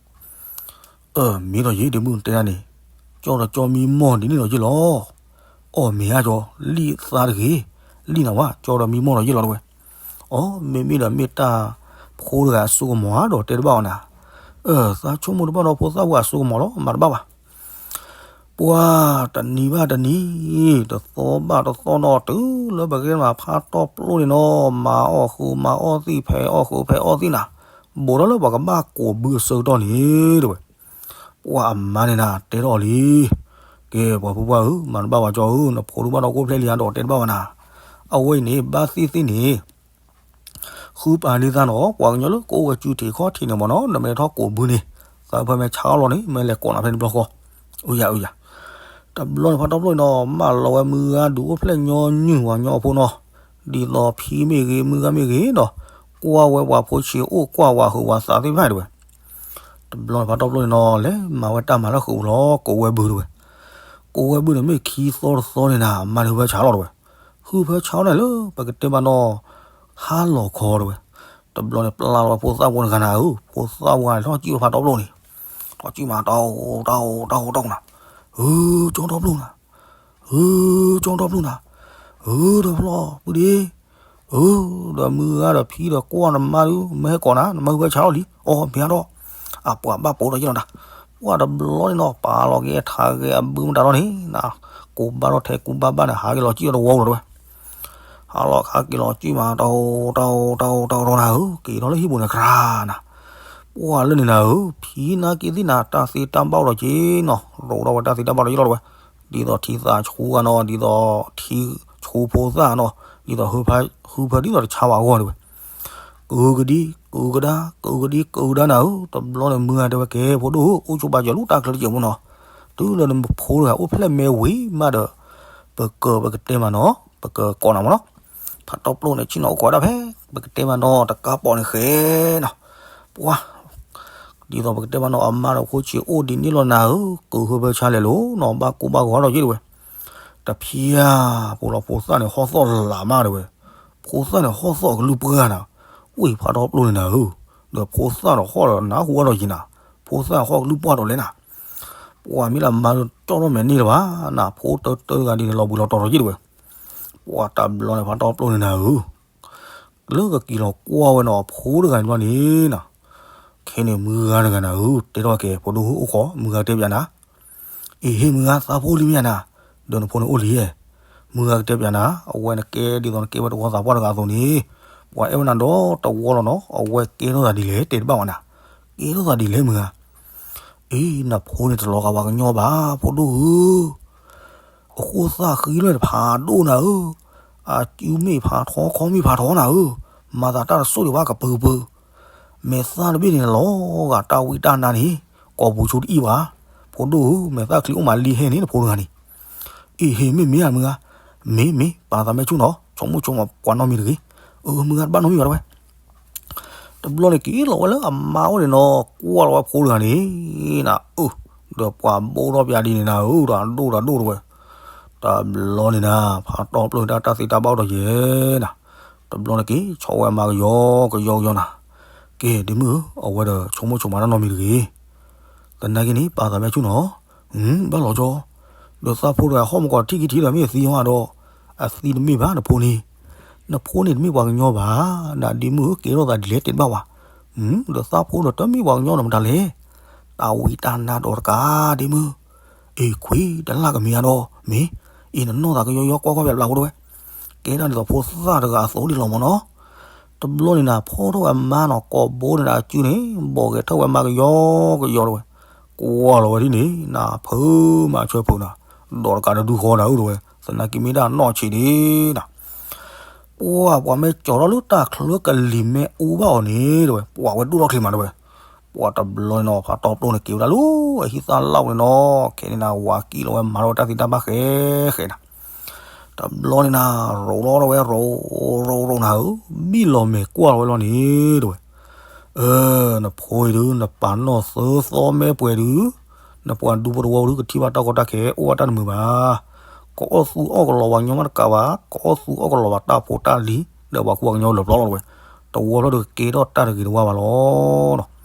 အၢ မ့ၢ်ဒီးယ့ၢ်ဒ်မုၢ်တဲဒၣ်န့ၣ်, ကၠီဒီးကၠီမံမီၢ်ဒ်န့ၣ်ဒီးယ့ၢ်လီၤ. အီၣ်မ့ၢ်ဧါကၠီ, လံၣ်သးတဂ့ၤ, လံၣ်နၤဝဲ, ကၠီဒီးမံမီၢ်ဒီးယ့ၢ်လီၤတဝဲ. အီ မ့မ့ၢ်ဒီးမ့ၢ်တၢ်ဖိတဂၤအစိကမီၤဧါဒီးတဲတဘၣ်အီၤနၤ, အၢ သးဆိကမိၣ်တဘၣ်ဒီးဖိသၣ်ဝဲအစိကမီၤလီၤ မၤတဘၣ်ဘၣ်. ပှၤတနံၤဘၣ်တနံၤ, တသီဘၣ်တသီဒီးတုၤလၢပကဲမၤဖးတီပျိန့ၣ်နီၤ, မၤအီၣ်ဃုာ်မၤအီၣ်သံၣ် ဖဲးအီၣ်ဃုာ်ဖဲးအီၣ်သံၣ်နၤ, ဘူးထီၣ်လၢပှၤကဘၣ်ကိးဘုအဆၢကတီၢ်န့ၣ်တဝဲ. ပှၤအမါန့ၣ်နၤ တဲထီၣ်အီၤလံ, ကဲ ပှၤဖိပှၢ်ဧၢ, မၤတဘၣ်ဝဲကၠီဧၢ, နဖိတဘၣ်ဒီးကိၣ်ဖျဲၣ်လံဧါဒီးတဲတဘၣ်ဝဲနၤ, အဝဲအံၤန့ၣ် ဘၣ်သ့ၣ်သ့ၣ်န့ၣ် ဃုပာ်န့ၢ်သးနီၤ, ပှၤကညီလၢကအိၣ်ဝဲစုထံးခီၣ်ထံးန့ၣ်မ့ၢ်နီၤ, နမ့ၢ်ထီၣ်ကိးဘုန့ၣ်, သးဖဲမ့ၢ်ဆါအီၣ်လီၤန့ၣ် မ့ၢ်လဲၤကိးနၤဖဲန့ၣ်တဘျီဃီ, အုယၤအုယၤ. တဘျီန့ၣ်ဖးတီပျိန့ၣ်နီၤ, မၢလီၤဝဲမုၢ်ဂၤဒုးအိၣ်ဖျဲၣ်ညီနုၢ်ဝၤညီအဖိနီၤ, ဒ်သိးဖံမ့ၢ်ဂ့ၤ မုၢ်ဂၤမ့ၢ်ဂ့ၤနီၤ, ကွၢ်ဝဲပှၤဖိဆံးအိၣ်ကွၢ်ဝၤဟုးဝၤသးသ့ၣ်တဖၣ်တဝဲ. တဘျီန့ၣ်ဖးတီပျိန့ၣ်နီၤ, လဲၤမၤဝဲတၢ်မၤလၢဃုာ်ပူၤလီၤ, ကိးဝဲဘုတဝဲ. ကိးဝဲဘုန့ၣ်မ့ၢ်ခံသီတသီန့ၣ်နၤ, အမါန့ၣ်ဟုဖၢဆါလီၤတဝဲ. ဟုဖၢဆါန့ၣ်လၢ ပကတဲဘၣ်နီၤ, ဟါလီၤခီတဝဲ. တဘျီန့ၣ် ပျၢ်လီၤဝဲဖိသၣ်ဖိတဂၤနၤဧၢ, ဖိသၣ်ဖိတဂၤန့ၣ် ထီၣ်ကံၣ်ဝဲဖးတီပျိန့ၣ်, ထီၣ်ကံၣ်မး တၢ်အိၣ်တၢ်အိၣ်တၢ်အိၣ်တၢ်အိၣ်နၤ, ဧၢ ကၠီတီပျိနၤ, ဧၢ ကၠီတီပျိနၤ, ဧၢ ဒီးဖျီၣ်ပုၢ်ဒ့, ဧၢ ဒီးမုၢ်ဂၤဒီးဖံဒီးကွၢ်နမါဒုး မ့ၢ်ဟဲကိးနၤ နမါဟုဖၢဆါလီၤလံ, အီ မ့ၢ်ဧါဒီး, အပှၤဘၣ်ပိာ်ဒီးယ့ၢ်လီၤနၤ. ပှၤတဘျီန့ၣ်နီၤ ပာ်လီၤက့ၤထးဂဲၤအဘုမတၤလီၤန့ၣ်နၤ, ကူဘၣ်ထီၣ်ထဲကူဘၣ်ဘၣ်န့ၣ် ဟးက့ၤလီၤကံၣ်ဒီးတဝီလီၤတဝဲ. ဟးလီၤခးက့ၤလီၤကံၣ်မး တၢ်အိၣ်တၢ်အိၣ်တၢ်အိၣ်တၢ်အိၣ် တၢ်အိၣ်နၤဧၢ, က့ၤထီၣ်လၢဟံၣ်ပူၤန့ၣ်ကြၢးနၤ. ပှၤလၢန့ၣ်နၤဧၢ, ဖံနာ်က့သ့ၣ်နၤ တၢ်သ့တၢ်ဘၣ်အိၣ်ဒီးက့ၤနီၤ, ရိးထီၣ်ဝဲတၢ်သ့တၢ်ဘၣ်ဒီးယ့ၢ်လီၤတဝဲ. ဒ်သိးထံသးဆူဂၤနီၤ, ဒ်သိးထံဆူဖိသၣ်နီၤ, ဒ်သိးဟုဖၢဒ်သိးတဆါဘၣ်အဂီၢ်တဝဲ. ကုၤကဒံ ကုၤကဒါ ကုၤကဒံ ကုၤကဒါနၤဧၢ, တဘျီန့ၣ်မုၢ်ဂၤတဲဝဲ ကဲ ဖိဒိၣ်ဧၢ, အိၣ်ဆိးဘၣ်စၢၤလူၤတၢ်ချၢတကဲးမ့ၢ်နီၤ, တုၤလၢနဖိတဂၤအိၣ်ဖျဲၣ်မဲဝံၤမးဒီး ပကပကတဲမးနီၤ, ပကကိးနၤမ့ၢ်နီၤ. ဖးတီပျိန့ၣ် ဆ့ၣ်နီၤအိၣ်ကိးဝဲဒၣ်ဖဲ ပကတဲမးနီၤ တကးပိာ်န့ၣ်ဃဲနီၤ. ပှၤ ဒ်သိးပကတဲမးနီၤ အမါဒီးဖိဆံးအိၣ်ဒ်န့ၣ်လီၤနၤဧၢ, ကုၤဟုဖၢဆါလဲၤလိၤနီၤ, ဘၣ်ကိၢ်ဘၣ်ဂီၤဒီးယ့ၢ်တဝဲ. တဖၠါ ဖိလီၤဖိသၣ်န့ၣ်ဟီၣ်သီၣ်လးမးတဝဲ, ဖိသၣ်န့ၣ်ဟီၣ်သီၣ်ကလုၢ်ပှၢ်နၤ, ဝ့ၢ်ဖးတီပျိန့ၣ်နၤဧၢ, ဒီးဖိသၣ်ဒီးဟီၣ်ဒီးနၢ်ဟူဝဲဒီးယံၤနၤ, ဖိသၣ်ဟီၣ်ကလုၢ်ပှၢ်ဒီးလဲၣ်နၤ. ပှၤမ့ၢ်လၢမါကၠီၣ်ထီၣ်မဲာ်န့ၢ်လၢၤဘၣ်နၤ, ဖိတၢတၢတဂၤဒ်န့ၣ် လီၤဘှံးလီၤတီၤဒီးယ့ၢ်တဝဲ. ပှၤတဘျီန့ၣ်ဖးတီပျိန့ၣ်နၤဧၢ လၢကက့ၤလီၤကွၢ်ဝဲနီၤ အဖိတဂၤန့ၣ်ဘျီန့ၣ်နၤ, ခဲန့ၣ်မုၢ်ဂၤတဂၤနၤဧၢ, တဲထီၣ်ကဲ ဖိဒိၣ်ဧၢ အိၣ်ခိး မုၢ်ဂၤကတဲပၠးနၤ, အ့ဟ့ၣ်မုၢ်ဂၤ သးဖိလံမ့ၢ်ဧါနၤ, ဒီးနဖိန့ၣ်အိၣ်လံဧဲ, မုၢ်ဂၤကတဲပၠးနၤ, အဝဲနကဲဒ်သိးနကဲဝဲတဝီသးပှၢ်တဂၤအသိးန့ၣ်, ပှၤအဲၣ်ဝဲနၤဒီးတဝီလီၤနီၤ, အဝဲကဲထီၣ်သးဒ်လဲၣ် တဲတဘၣ်ဝဲနၤ, ကဲထီၣ်သးဒ်လဲၣ်မုၢ်ဂၤ အ့ နဖိန့ၣ်တလီၤဂာ်ပှၤကညီဘၣ် ဖိဒိၣ်ဧၢ, အဃိသၣ်ဃံလၢာ်တဖးဒိၣ်နၤဧၢ, အစုမ့ၢ်ဖးထီ ခီမ့ၢ်ဖးထီနၤဧၢ, မၤသးတၢ်တစိၢ်ဒံးဘၣ်ကပၢၤပၢၤ, မဲာ်သၣ်တဘ့ၣ်န့ၣ်လီၤဂာ်တၢ်ဝံတၢ်နါန့ၣ်, ကိာ်ပူၤဆူတအံၣ်ဘၣ်, ဖိဒိၣ်ဧၢ, မဲာ်သၣ်ချံအိၣ်မးလံဟဲန့ၣ် နဖိတဂၤန့ၣ် အ့ဟ့ၣ် မ့ၢ်မ့ၢ်ဧါမုၢ်ဂၤ, မ့ၢ်မ့ၢ် ပာ်သးမဲာ်ဆူၣ်နီၤ, ဆိကမိၣ်ဆိကမးပှၤနီတမံၤတဂ့ၤ, အၢ မုၢ်ဂၤတဘၣ်နီတမံၤဘၣ်တဝဲ. တဘျီန့ၣ်က့ၤလီၤဝဲလၢအမါအိၣ်န့ၣ်နီၤ, ကွၢ်လီၤဝဲဖိတဂၤန့ၣ်နၤ, အၢ ဒီးပှၤဘိၣ်ထီၣ်ပၠးဒ်န့ၣ်နၤဧၢ, တၢ်ဒိၣ်တၢ်ဒိၣ်တဝဲ. တဘျီန့ၣ်နၤ ဖးတီပျိၢ်တၢ်တၢ်သ့တၢ်ဘၣ်အိၣ်ဒီးယဲနၤ, တဘျီန့ၣ်က့ၤဆီဝဲအမါကယီကယီကယီနၤ, ကဲဒ်မုၢ်ဧၢ, အဝဲဒီးဆိကမိၣ်ဆိကမးတၢ်နီတမံၤတဂ့ၤ သနာ်က့န့ၣ် ပာ်သးမဲာ်ဆူၣ်နီၤ, ဘၣ်လီၤကၠီ, ဒီးသးဖိတဂၤဟီၣ်မးကီးထံၣ်ကံထံၣ်ဒီးမ့ၢ်အသံဟီၣ်ဒီး, အသံတမ့ၢ်ဘၣ်နဖိန့ၣ်, နဖိန့ၣ်တမ့ၢ်ပှၤကညီဘၣ်, နဒ်မုၢ်ဧၢ ကဲထီၣ်သးဒ်လဲၣ်တဲတဘၣ်ဝဲ, ဒီးသးဖိဒီးတမ့ၢ်ပှၤကညီဒီးမတၤလဲၣ်, တၢ်ဝံတၢ်နါဒီးတကးဒ်မုၢ်, အ့ခွံတလၢ်ကမ့ၢ်ဧါဒီး, မ့ၢ်, အ့နနီၢ်သးကယီယီကွၢ်ကွၢ်ပျးပျးဖိတဝဲ, ကဲဒၣ်ဒ်သိးဖိသၣ်တဂၤအသိးဒ်လီၤမ့ၢ်နီၤ တဘျီန့ၣ်နၤ ဖီၣ်ထီၣ်ဝဲမါနီၤ ကိာ်ဘိန့ၣ်ဒီးအစုန့ၣ် ဘီၣ်ဂဲၤထၢၣ်ဝဲမါကယီကယီတဝဲ, ကွၢ်လီၤဝဲဒ်န့ၣ် နဖုမၤဆၢဖုးနၤ, ဒီးတကးတဒုဃီနၤဧၢတဝဲ, သနာ်က့မ့ၢ်ဒၣ်နီၢ်ဆံးဒ်နၤ, ပှၤပှၤမ့ၢ်ကၠီၤထီၣ်လၢတၢ်ချၢကလံၤမ့ၢ်အူဘၣ်အီၤန့ၣ်တဝဲ, ပှၤဝဲဒိၣ်ထီၣ်ချ့မးတဝဲ, ပှၤတဘျီန့ၣ်နီၤ ဖးတီပျိန့ၣ်က့ၤဝဲဒၣ်လၢ အဟံၣ်သၣ်လၢ်ဝဲန့ၣ်နီၤ, ခဲန့ၣ်နၤ ဝၤကံၣ်လီၤဝဲမၤထီၣ်ဝဲတၢ်သ့တၢ်ဘၣ်ဃဲဃဲနၤ တဘျီန့ၣ်နၤ ရိးလီၤဒီးဝဲ ရိးရိးရိးနၤဧၢ, ဘံၣ်လီၤမဲာ်ကွၢ်လီၤဝဲလီၤန့ၣ် တဲဝဲ, အၢ နဖိအံၤဒုး နပာ်နီၣ်သၢသီမဲပှဲၤဒုး နပှၤဒူဖိတဝီဒုး ကထံၣ်ဘၣ်တၢ်ကီတၢ်ခဲ အိၣ်ဘၣ်တၢ်တမုာ်ဘၣ်. ကအီၣ်သူအီၣ်ကလီၤပှၤကညီမးတကးဘၣ်, ကအီၣ်သူအီၣ်ကလီၤဘၣ်တၢ်ဖိတၢ်လံၤ ဒီးပှၤကူပှၤကညီလၢာ်ပျီလီၤတဲဝဲ, တဝီဖျၢၣ်ဒီးကကဲထီၣ်တၢ်တဂ့ၤတဝါဘၣ်လီၤ.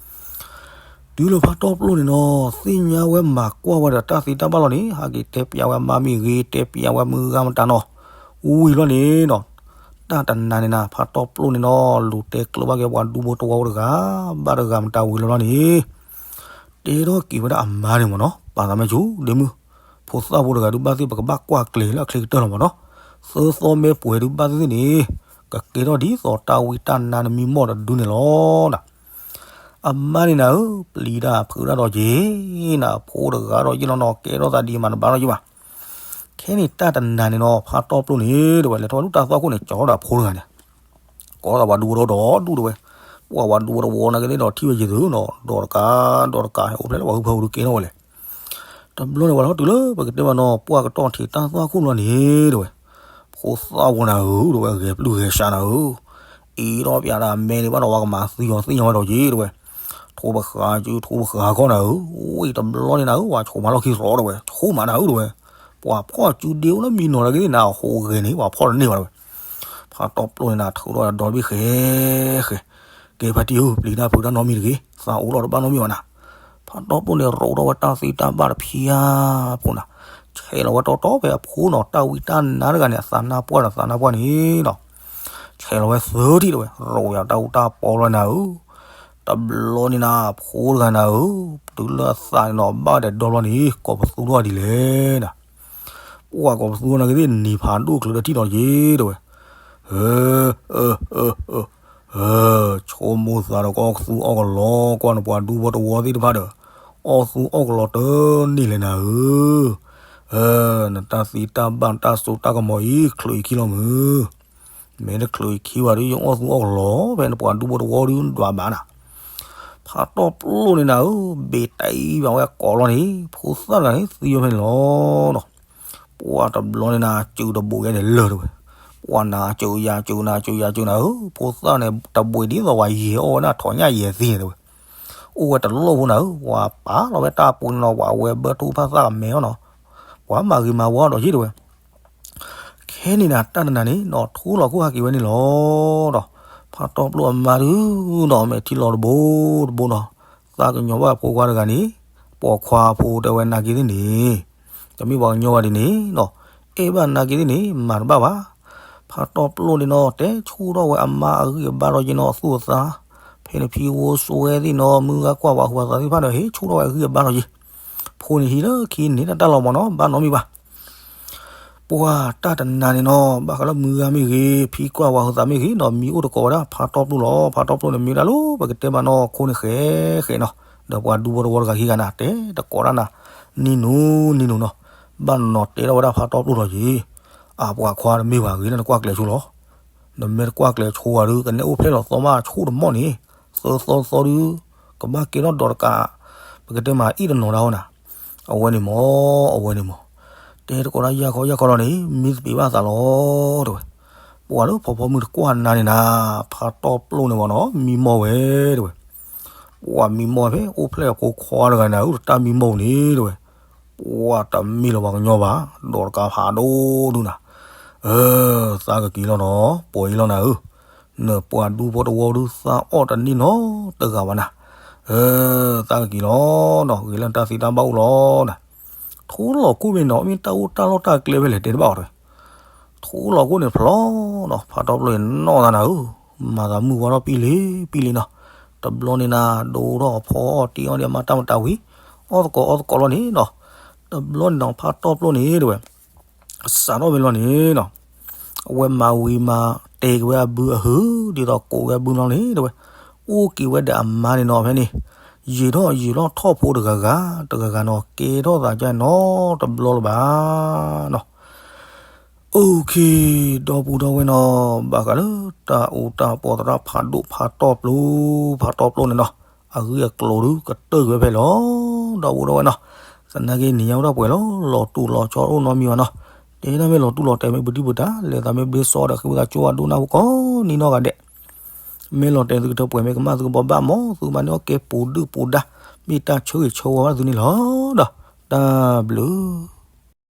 တုၤလၢဖါတီပျိၣ်န့ၣ်နီၤ သ့ၣ်ညါဝဲမၤကွၢ်ဝဲဒီးတၢ်သ့တၢ်ဘၣ်လီၤန့ၣ် ဟဲက့ၤတဲပျးဝဲအမါမ့ၢ်ဂ့ၤ တဲပျးဝဲမုၢ်ဂၤမတၤနီၤ, ဝံၤလီၤန့ၣ်နီၤ, တၢ်တနၤန့ၣ်နၤ ဖါတီပျိၣ်န့ၣ်နီၤ လူၤတဲကျၢၤဘၣ်က့ၤပှၤဒူဖိတဝီတဂၤ ဘၣ်တဂၤမတၤဝံၤလီၤလီၤန့ၣ် တဲထီၣ်က့ၤဝဲဒၣ်အမါန့ၣ်မ့ၢ်နီၤ ပာ်သးမ့ၢ်ဆူၣ် ဒ့မုၣ်, ဖိသၣ်ဖိတဂၤဒုးဘၣ်သ့ၣ် ပကဘၣ်ကွၢ်ကျဲၤလၢအချ့ကတၢၢ်လီၤမ့ၢ်နီၤ, သၢသီမဲပှဲၤဒုးဘၣ်သ့ၣ်သ့ၣ်န့ၣ် ကကဲထီၣ်ဒ်သိးတၢ်ဝံတၢ်နါနမံမီၢ်တဒုန့ၣ်လီၤနၤ. အမါန့ၣ်နၤဧၢ ပျံၤတၢ်ဖုးတၢ်ဒီးက့ၤ နဖိတဂၤဒီးယ့ၢ်လီၤနီၤ ကဲထီၣ်သးဒ်မးတဘၣ်ဒီးယ့ၢ်ဘၣ်. ခဲန့ၣ်တၢ်တနၤန့ၣ်နီၤ ဖါတီပျိၣ်န့ၣ် တဲဝဲ လဲၤထီၣ်ဝဲဒၣ်တၢ်သွၣ်ခိၣ်န့ၣ် ကၠီဒီးအဖိတဂၤန့ၣ် ကိးသးပှၤဒူဖိတဝီဒီဒူၣ်တဲဝဲ, ပှၤပှၤဒူဖိတဝီနာ်က့သ့ၣ်ဒီးထံၣ်ဝဲယသုနီၤ ဒီးတကး ဒီးတကး ဟဲအိၣ်ဖျဲၣ်လၢပှၤဟုဖၢပူၤဒုးကဲထီၣ်ဝဲလဲၣ်. တဘျီန့ၣ်ဝဲလီၤတုၤလၢပကတဲဘၣ်နီၤ ပှၢ်ကတီၢ်ထံးတၢ်သွၣ်ခိၣ်လီၤန့ၣ်တဲဝဲ, ဖိသၣ်ဖိနၤဧၢ တဲဝဲ ဂဲၤပျုၢ်ဂဲၤဆှးနၤဧၢ, အံၤဒီးပျးဒၣ်မဲန့ၣ်ဘၣ်ဒီးပှၤကမၤသံအီၤသ့ၣ်ညါဝဲဒီးက့ၤတဲဝဲ, ထိပဃာ်စု ထိပဃာ်ခီနၤဧၢ, အိၣ်အံၤတဘျီန့ၣ်နၤဧၢ ပှၤဆိးမးလီၢ်ခံရီတဲဝဲ ဆိးမးနၤဧၢတဲဝဲ, ပှၤဖီၣ်စုဒ့အိၣ်လၢမံနီၤနာ်က့သ့ၣ်နၤ အဃိဂဲၤန့ၣ် ပှၤဖီၣ်တန့ၢ်ဘၣ်တဲဝဲ. ဖါတီပျိၣ်န့ၣ်နၤ ထုးထီၣ်ဒီဘ့ၣ်ဃဲဃဲ, ကဲဖါတံၢ်ဧၢ ပျံၤတၢ်ဖုးတၢ်နီတမံၤတဂ့ၤ, သးအိၣ်လီၤတဘၣ်နီတမံၤဘၣ်နၤ. ဖါတီပျိၣ်န့ၣ် ရိးထီၣ်ဝဲတၢ်သ့တၢ်ဘၣ်တဖၣ်ဖိနၤ, ဆဲးလီၤဝဲတီတီဖဲအဖိနီၤ တၢ်ဝံတၢ်နါတဂၤန့ၣ် အသးနါပှၢ်ဒီးသးနါပှၢ်န့ၣ်နီၤ, ဆဲးလီၤဝဲသၢထံၣ်တဲဝဲ ရိးယၤတၢ်အူတၢ်ပီလီၤနၤဧၢ, တဘျီန့ၣ်နၤ ဖိတဂၤနၤဧၢ, တုၤလၢအသးန့ၣ်နီၤ ဘၣ်ဒီးဒီဘျီန့ၣ် ကိးပသူထီၣ်ဒ်လဲၣ်နၤ ပှၤကိးပသူထီၣ်နာ်က့သ့ၣ် နံၤဖးဒိၣ်ချုးတထံၣ်နီၤက့တဲဝဲ, ဆိကမိၣ်သးဒီးကအီၣ်ကသူအီၣ်ကလီ ကွၢ်နပှၤဒူဖိတဝီသ့ၣ်တဖၣ်ဒီး အီၣ်သူအီၣ်ကလီတန့ၢ်လဲၣ်နၤဧၢ, နတၢ်သ့တၢ်ဘၣ်နတၢ်စိတၢ်ကမီၤအံၤ ချုးအံၤခံလီၤမုၢ်, မ့ၢ်တချုးအံၤခံဘၣ်ဒီး ယအီၣ်သူအီၣ်ကလီဖဲနပှၤဒူဖိတဝီဒုးဒွးဘၣ်နၤ. ဖါတီပျိၣ်န့ၣ်နၤဧၢ, ဘ့ၣ်တံၢ်ဘၣ်ဝဲကိးလီၤန့ၣ် ဖိသၣ်တဂၤန့ၣ် သံဝဲဖဲန့ၣ်လီၤ. ပှၢ်တဘျီန့ၣ်နၤ စုးတဘိးယဲန့ၣ်လၢာ်တဲဝဲ, ပှၢ်နၤစုးယၤစုးနၤစုးယၤစုးနၤဧၢ, ဖိသၣ်န့ၣ် တဘိးဒ်သိးပှၤယဲၤအီၣ်ဝဲဒၣ်ထိးညၣ်ယဲၤသံန့ၣ်တဲဝဲ, အိၣ်ဝဲတလိၣ်ဖိနၤဧၢ, ပှၤပာ်လီၤဝဲတၢ်ပူၤန့ၣ်နီၤ ပှၤဝဲဘၢထူၣ်ဖၣ်သၣ်အမဲအီၤနီၤ, ပှၤမၤဂ့ၤမၤဝါဒီးယ့ၢ်တဲဝဲ ခဲန့ၣ်နၤ တၢ်တနၤန့ၣ်နီၤ ထိလီၤခိၣ်ဟဲက့ၤဝဲန့ၣ်လီၤဒီး ဖါတီပျိၣ်အမါဒုးနီၤ မဲာ်ထံလီၤတဘိတဘိနီၤ, သးကညီၤဘၣ်ဖိခွါတဂၤန့ၣ် ပိာ်ခွါဖိတဲဝဲနာ်က့သ့ၣ်န့ၣ်, တမ့ၢ်ပှၤကညီဘၣ်ဒ်န့ၣ်နီၤ, အဲၣ်ဘၣ်နာ်က့သ့ၣ်န့ၣ် မၤတဘၣ်ဘၣ်. ဖါတီပျိၣ်န့ၣ်နီၤ တဲဆူၣ်ထီၣ်ဝဲအမါအဂံၢ်အဘါထီၣ်က့နီၤ အသူၣ်အသး, ဖဲနဖံဖိစိဝဲသ့ၣ်နီၤ မုၢ်ဂၤကွၢ်ပှၤဟူးပှၤသးသ့ၣ်တဖၣ်ဒီး ဟ့ၣ်ဆူၣ်ထီၣ်ဝဲအဂံၢ်အဘါထီၣ်က့, ဖိန့ၣ်ဟံးလၢခံန့ၣ် တၢ်တၢ်လီၤမၢ်နီၤ ဘၣ်နီတမံၤဘၣ် ပှၢ်တၢ်တနၤန့ၣ်နီၤ ဘၣ်ဃးလၢမုၢ်ဂၤမ့ၢ်ဂ့ၤ ဖံကွၢ်ပှၤဟူးသးမ့ၢ်ဂ့ၤနီၤ မံအိၣ်တကိးဝဲဒၣ်ဖါတီပျိၣ်လီၤ. ဖါတီပျိၣ်န့ၣ်မ့ၢ်ဝဲဒၣ်လၢပကတဲဘၣ်နီၤ ခိၣ်န့ၣ်ဃဲဃဲနီၤ, ဒီးပှၤဒူဖိတဝီတဂၤခံဂၤနၤ တဲတကိးတၢ်နၤ နံၤနုၤနံၤနုၤနီၤ, ဘၣ်နီၤတဲထီၣ်ဝဲဒၣ်ဖါတီပျိၣ်လီၤက့ၤ, အပှၤခွါတမ့ၢ်ဘၣ်ဂ့ၤ နကွၢ်ကျဲၤဆိလီၤ နမ့ၢ်တကွၢ်ကျဲၤဆိဘၣ်ဒီး ကနဲအိၣ်ဖျဲၣ်လီၤသီမးဆိတမီၢ်န့ၣ်, သၢသီသီဒီး ကဘၣ်ကဲထီၣ်ဒီးတကး, ပကတဲမးအံၣ်တနီၤဒၣ်ဝဲနၤ, အဝဲန့ၣ်မၢ်, အဝဲန့ၣ်မၢ်, တဲတကိးဒၣ်ယၢ်ခီယၢ်ခီလီၤန့ၣ် မံသပ့ၤဘၣ်သးလီၤ တဲဝဲ, ပှၤလၢဖီဖီမုၢ်တကွၢ်နၤန့ၣ်နၤ, ဖါတီပျိၣ်န့ၣ်မၢ်နီၤ မံမီၢ်ဝဲ တဲဝဲ, ပှၤမံမီၢ်ဖဲအိၣ်ဖျဲၣ်အဖိခွါတဂၤန့ၣ် တၢ်မံမီၢ်ပူၤန့ၣ် တဲဝဲ ပှၤတမ့ၢ်လၢပှၤကညီဘၣ်, ဒီးတကးဖးဒိၣ်ဒုနၤ, အၢ သးကက့ၤလီၤနီၤ ပှၤအံၤလီၤနၤဧၢ, နပှၤဒူဖိတဝီဒုးသးအီၣ်တန့ၢ်နီတဂၤဘၣ်နၤ, အၢ သးကက့ၤလီၤနီၤ ဂ့ၤလၢနတၢ်သ့တၢ်ဘၣ်အိၣ်လီၤနၤ, ထိလီၤခိၣ်မ့ၢ်နီၤ မ့ၢ်တၢ်အိၣ်တၢ်လီၢ်တၢ်ကျဲဖဲလဲၣ်တဲတဘၣ်အီၤတဲဝဲ, ထိလီၤခိၣ်န့ၣ်ဖျီနီၤ ဖါတီပျိၣ်န့ၣ်နီၢ်သးနၤဧၢ, မၤသးမုၢ်ဝါထီၣ်ပံလံပံလံနီၤ, တဘျီန့ၣ်နၤ ဒိထီၣ်အဖီအီၣ်တ့အီၣ်ဒံးအမါတၢ်မတၤဝံၤ, အီၣ်သကိးအီၣ်သကိးလီၤန့ၣ်နီၤ, တဘျီန့ၣ်နီၤ ဖါတီပျိၣ်န့ၣ်တဲဝဲ စးထီၣ်ဖဲလီၤန့ၣ်နီၤ, အဝဲမၤဝံၤမၤတဲာ်က့ၤဝဲအဘုအဟုး ဒ်သိးကိးဝဲအဘုလီၤန့ၣ်တဲဝဲ, အိၣ်က့ၤဝဲဒီးအမါန့ၣ်နီၤ ဖဲန့ၣ်, ယံာ်ထီၣ်ယံာ်ထီၣ်ထီၣ်ဖိတဂၤဂၤ တဂၤဂၤနီၤ ကဲထီၣ်သးကၢ်နီတဘျီလၢၤဘၣ်နီၤ OK, ဒီပုၢ်ဒီဝဲၢ်နီၤ, ဘၣ်ဃးလၢတၢ်အူတၢ်ပီသရၣ်ဖးဒိၣ်ဖးတီပျိ, ဖးတီပျိန့ၣ်နီၤ, အဂ့ၢ်အကျိၤဒုးကတၢၢ်ကွံာ်ဝဲဖဲလီၤ. ဒီပုၢ်ဒီဝဲၢ်နီၤ, သနာ်က့န့ၣ်ညါဝဲဒၣ်ပှဲၤလီၤ, လီၤတူာ်လီၤဆီအိၣ်နီတမံၤဘၣ်နီၤ, တဲဒၣ်မ့ၢ်လီၤတူၢ်လီၤတဲာ်မ့ၢ်ပဒုၣ်ပဒါ လဲၤသးမ့ၢ်ဘျ့စီဒီး ဃ့ဝံသးစူၤအဒိၣ်နၢ်ဟူကိးနံၤနီၢ်ဂၤဒဲး, မ့ၢ်လီၤတဲာ်သုကထၢပှဲၤမ့ၢ်ကမၣ်သုကဘိးဘၣ်မး သုကဘၣ်န့ၢ်အီၣ်ကဲပူၤဒုၣ်ပူၤဒါ, မ့ၢ်တၢ်ဆၢဂ့ၤဆၢဝါဘၣ်သုန့ၣ်လီၤဒီး တၢ်ဘျုး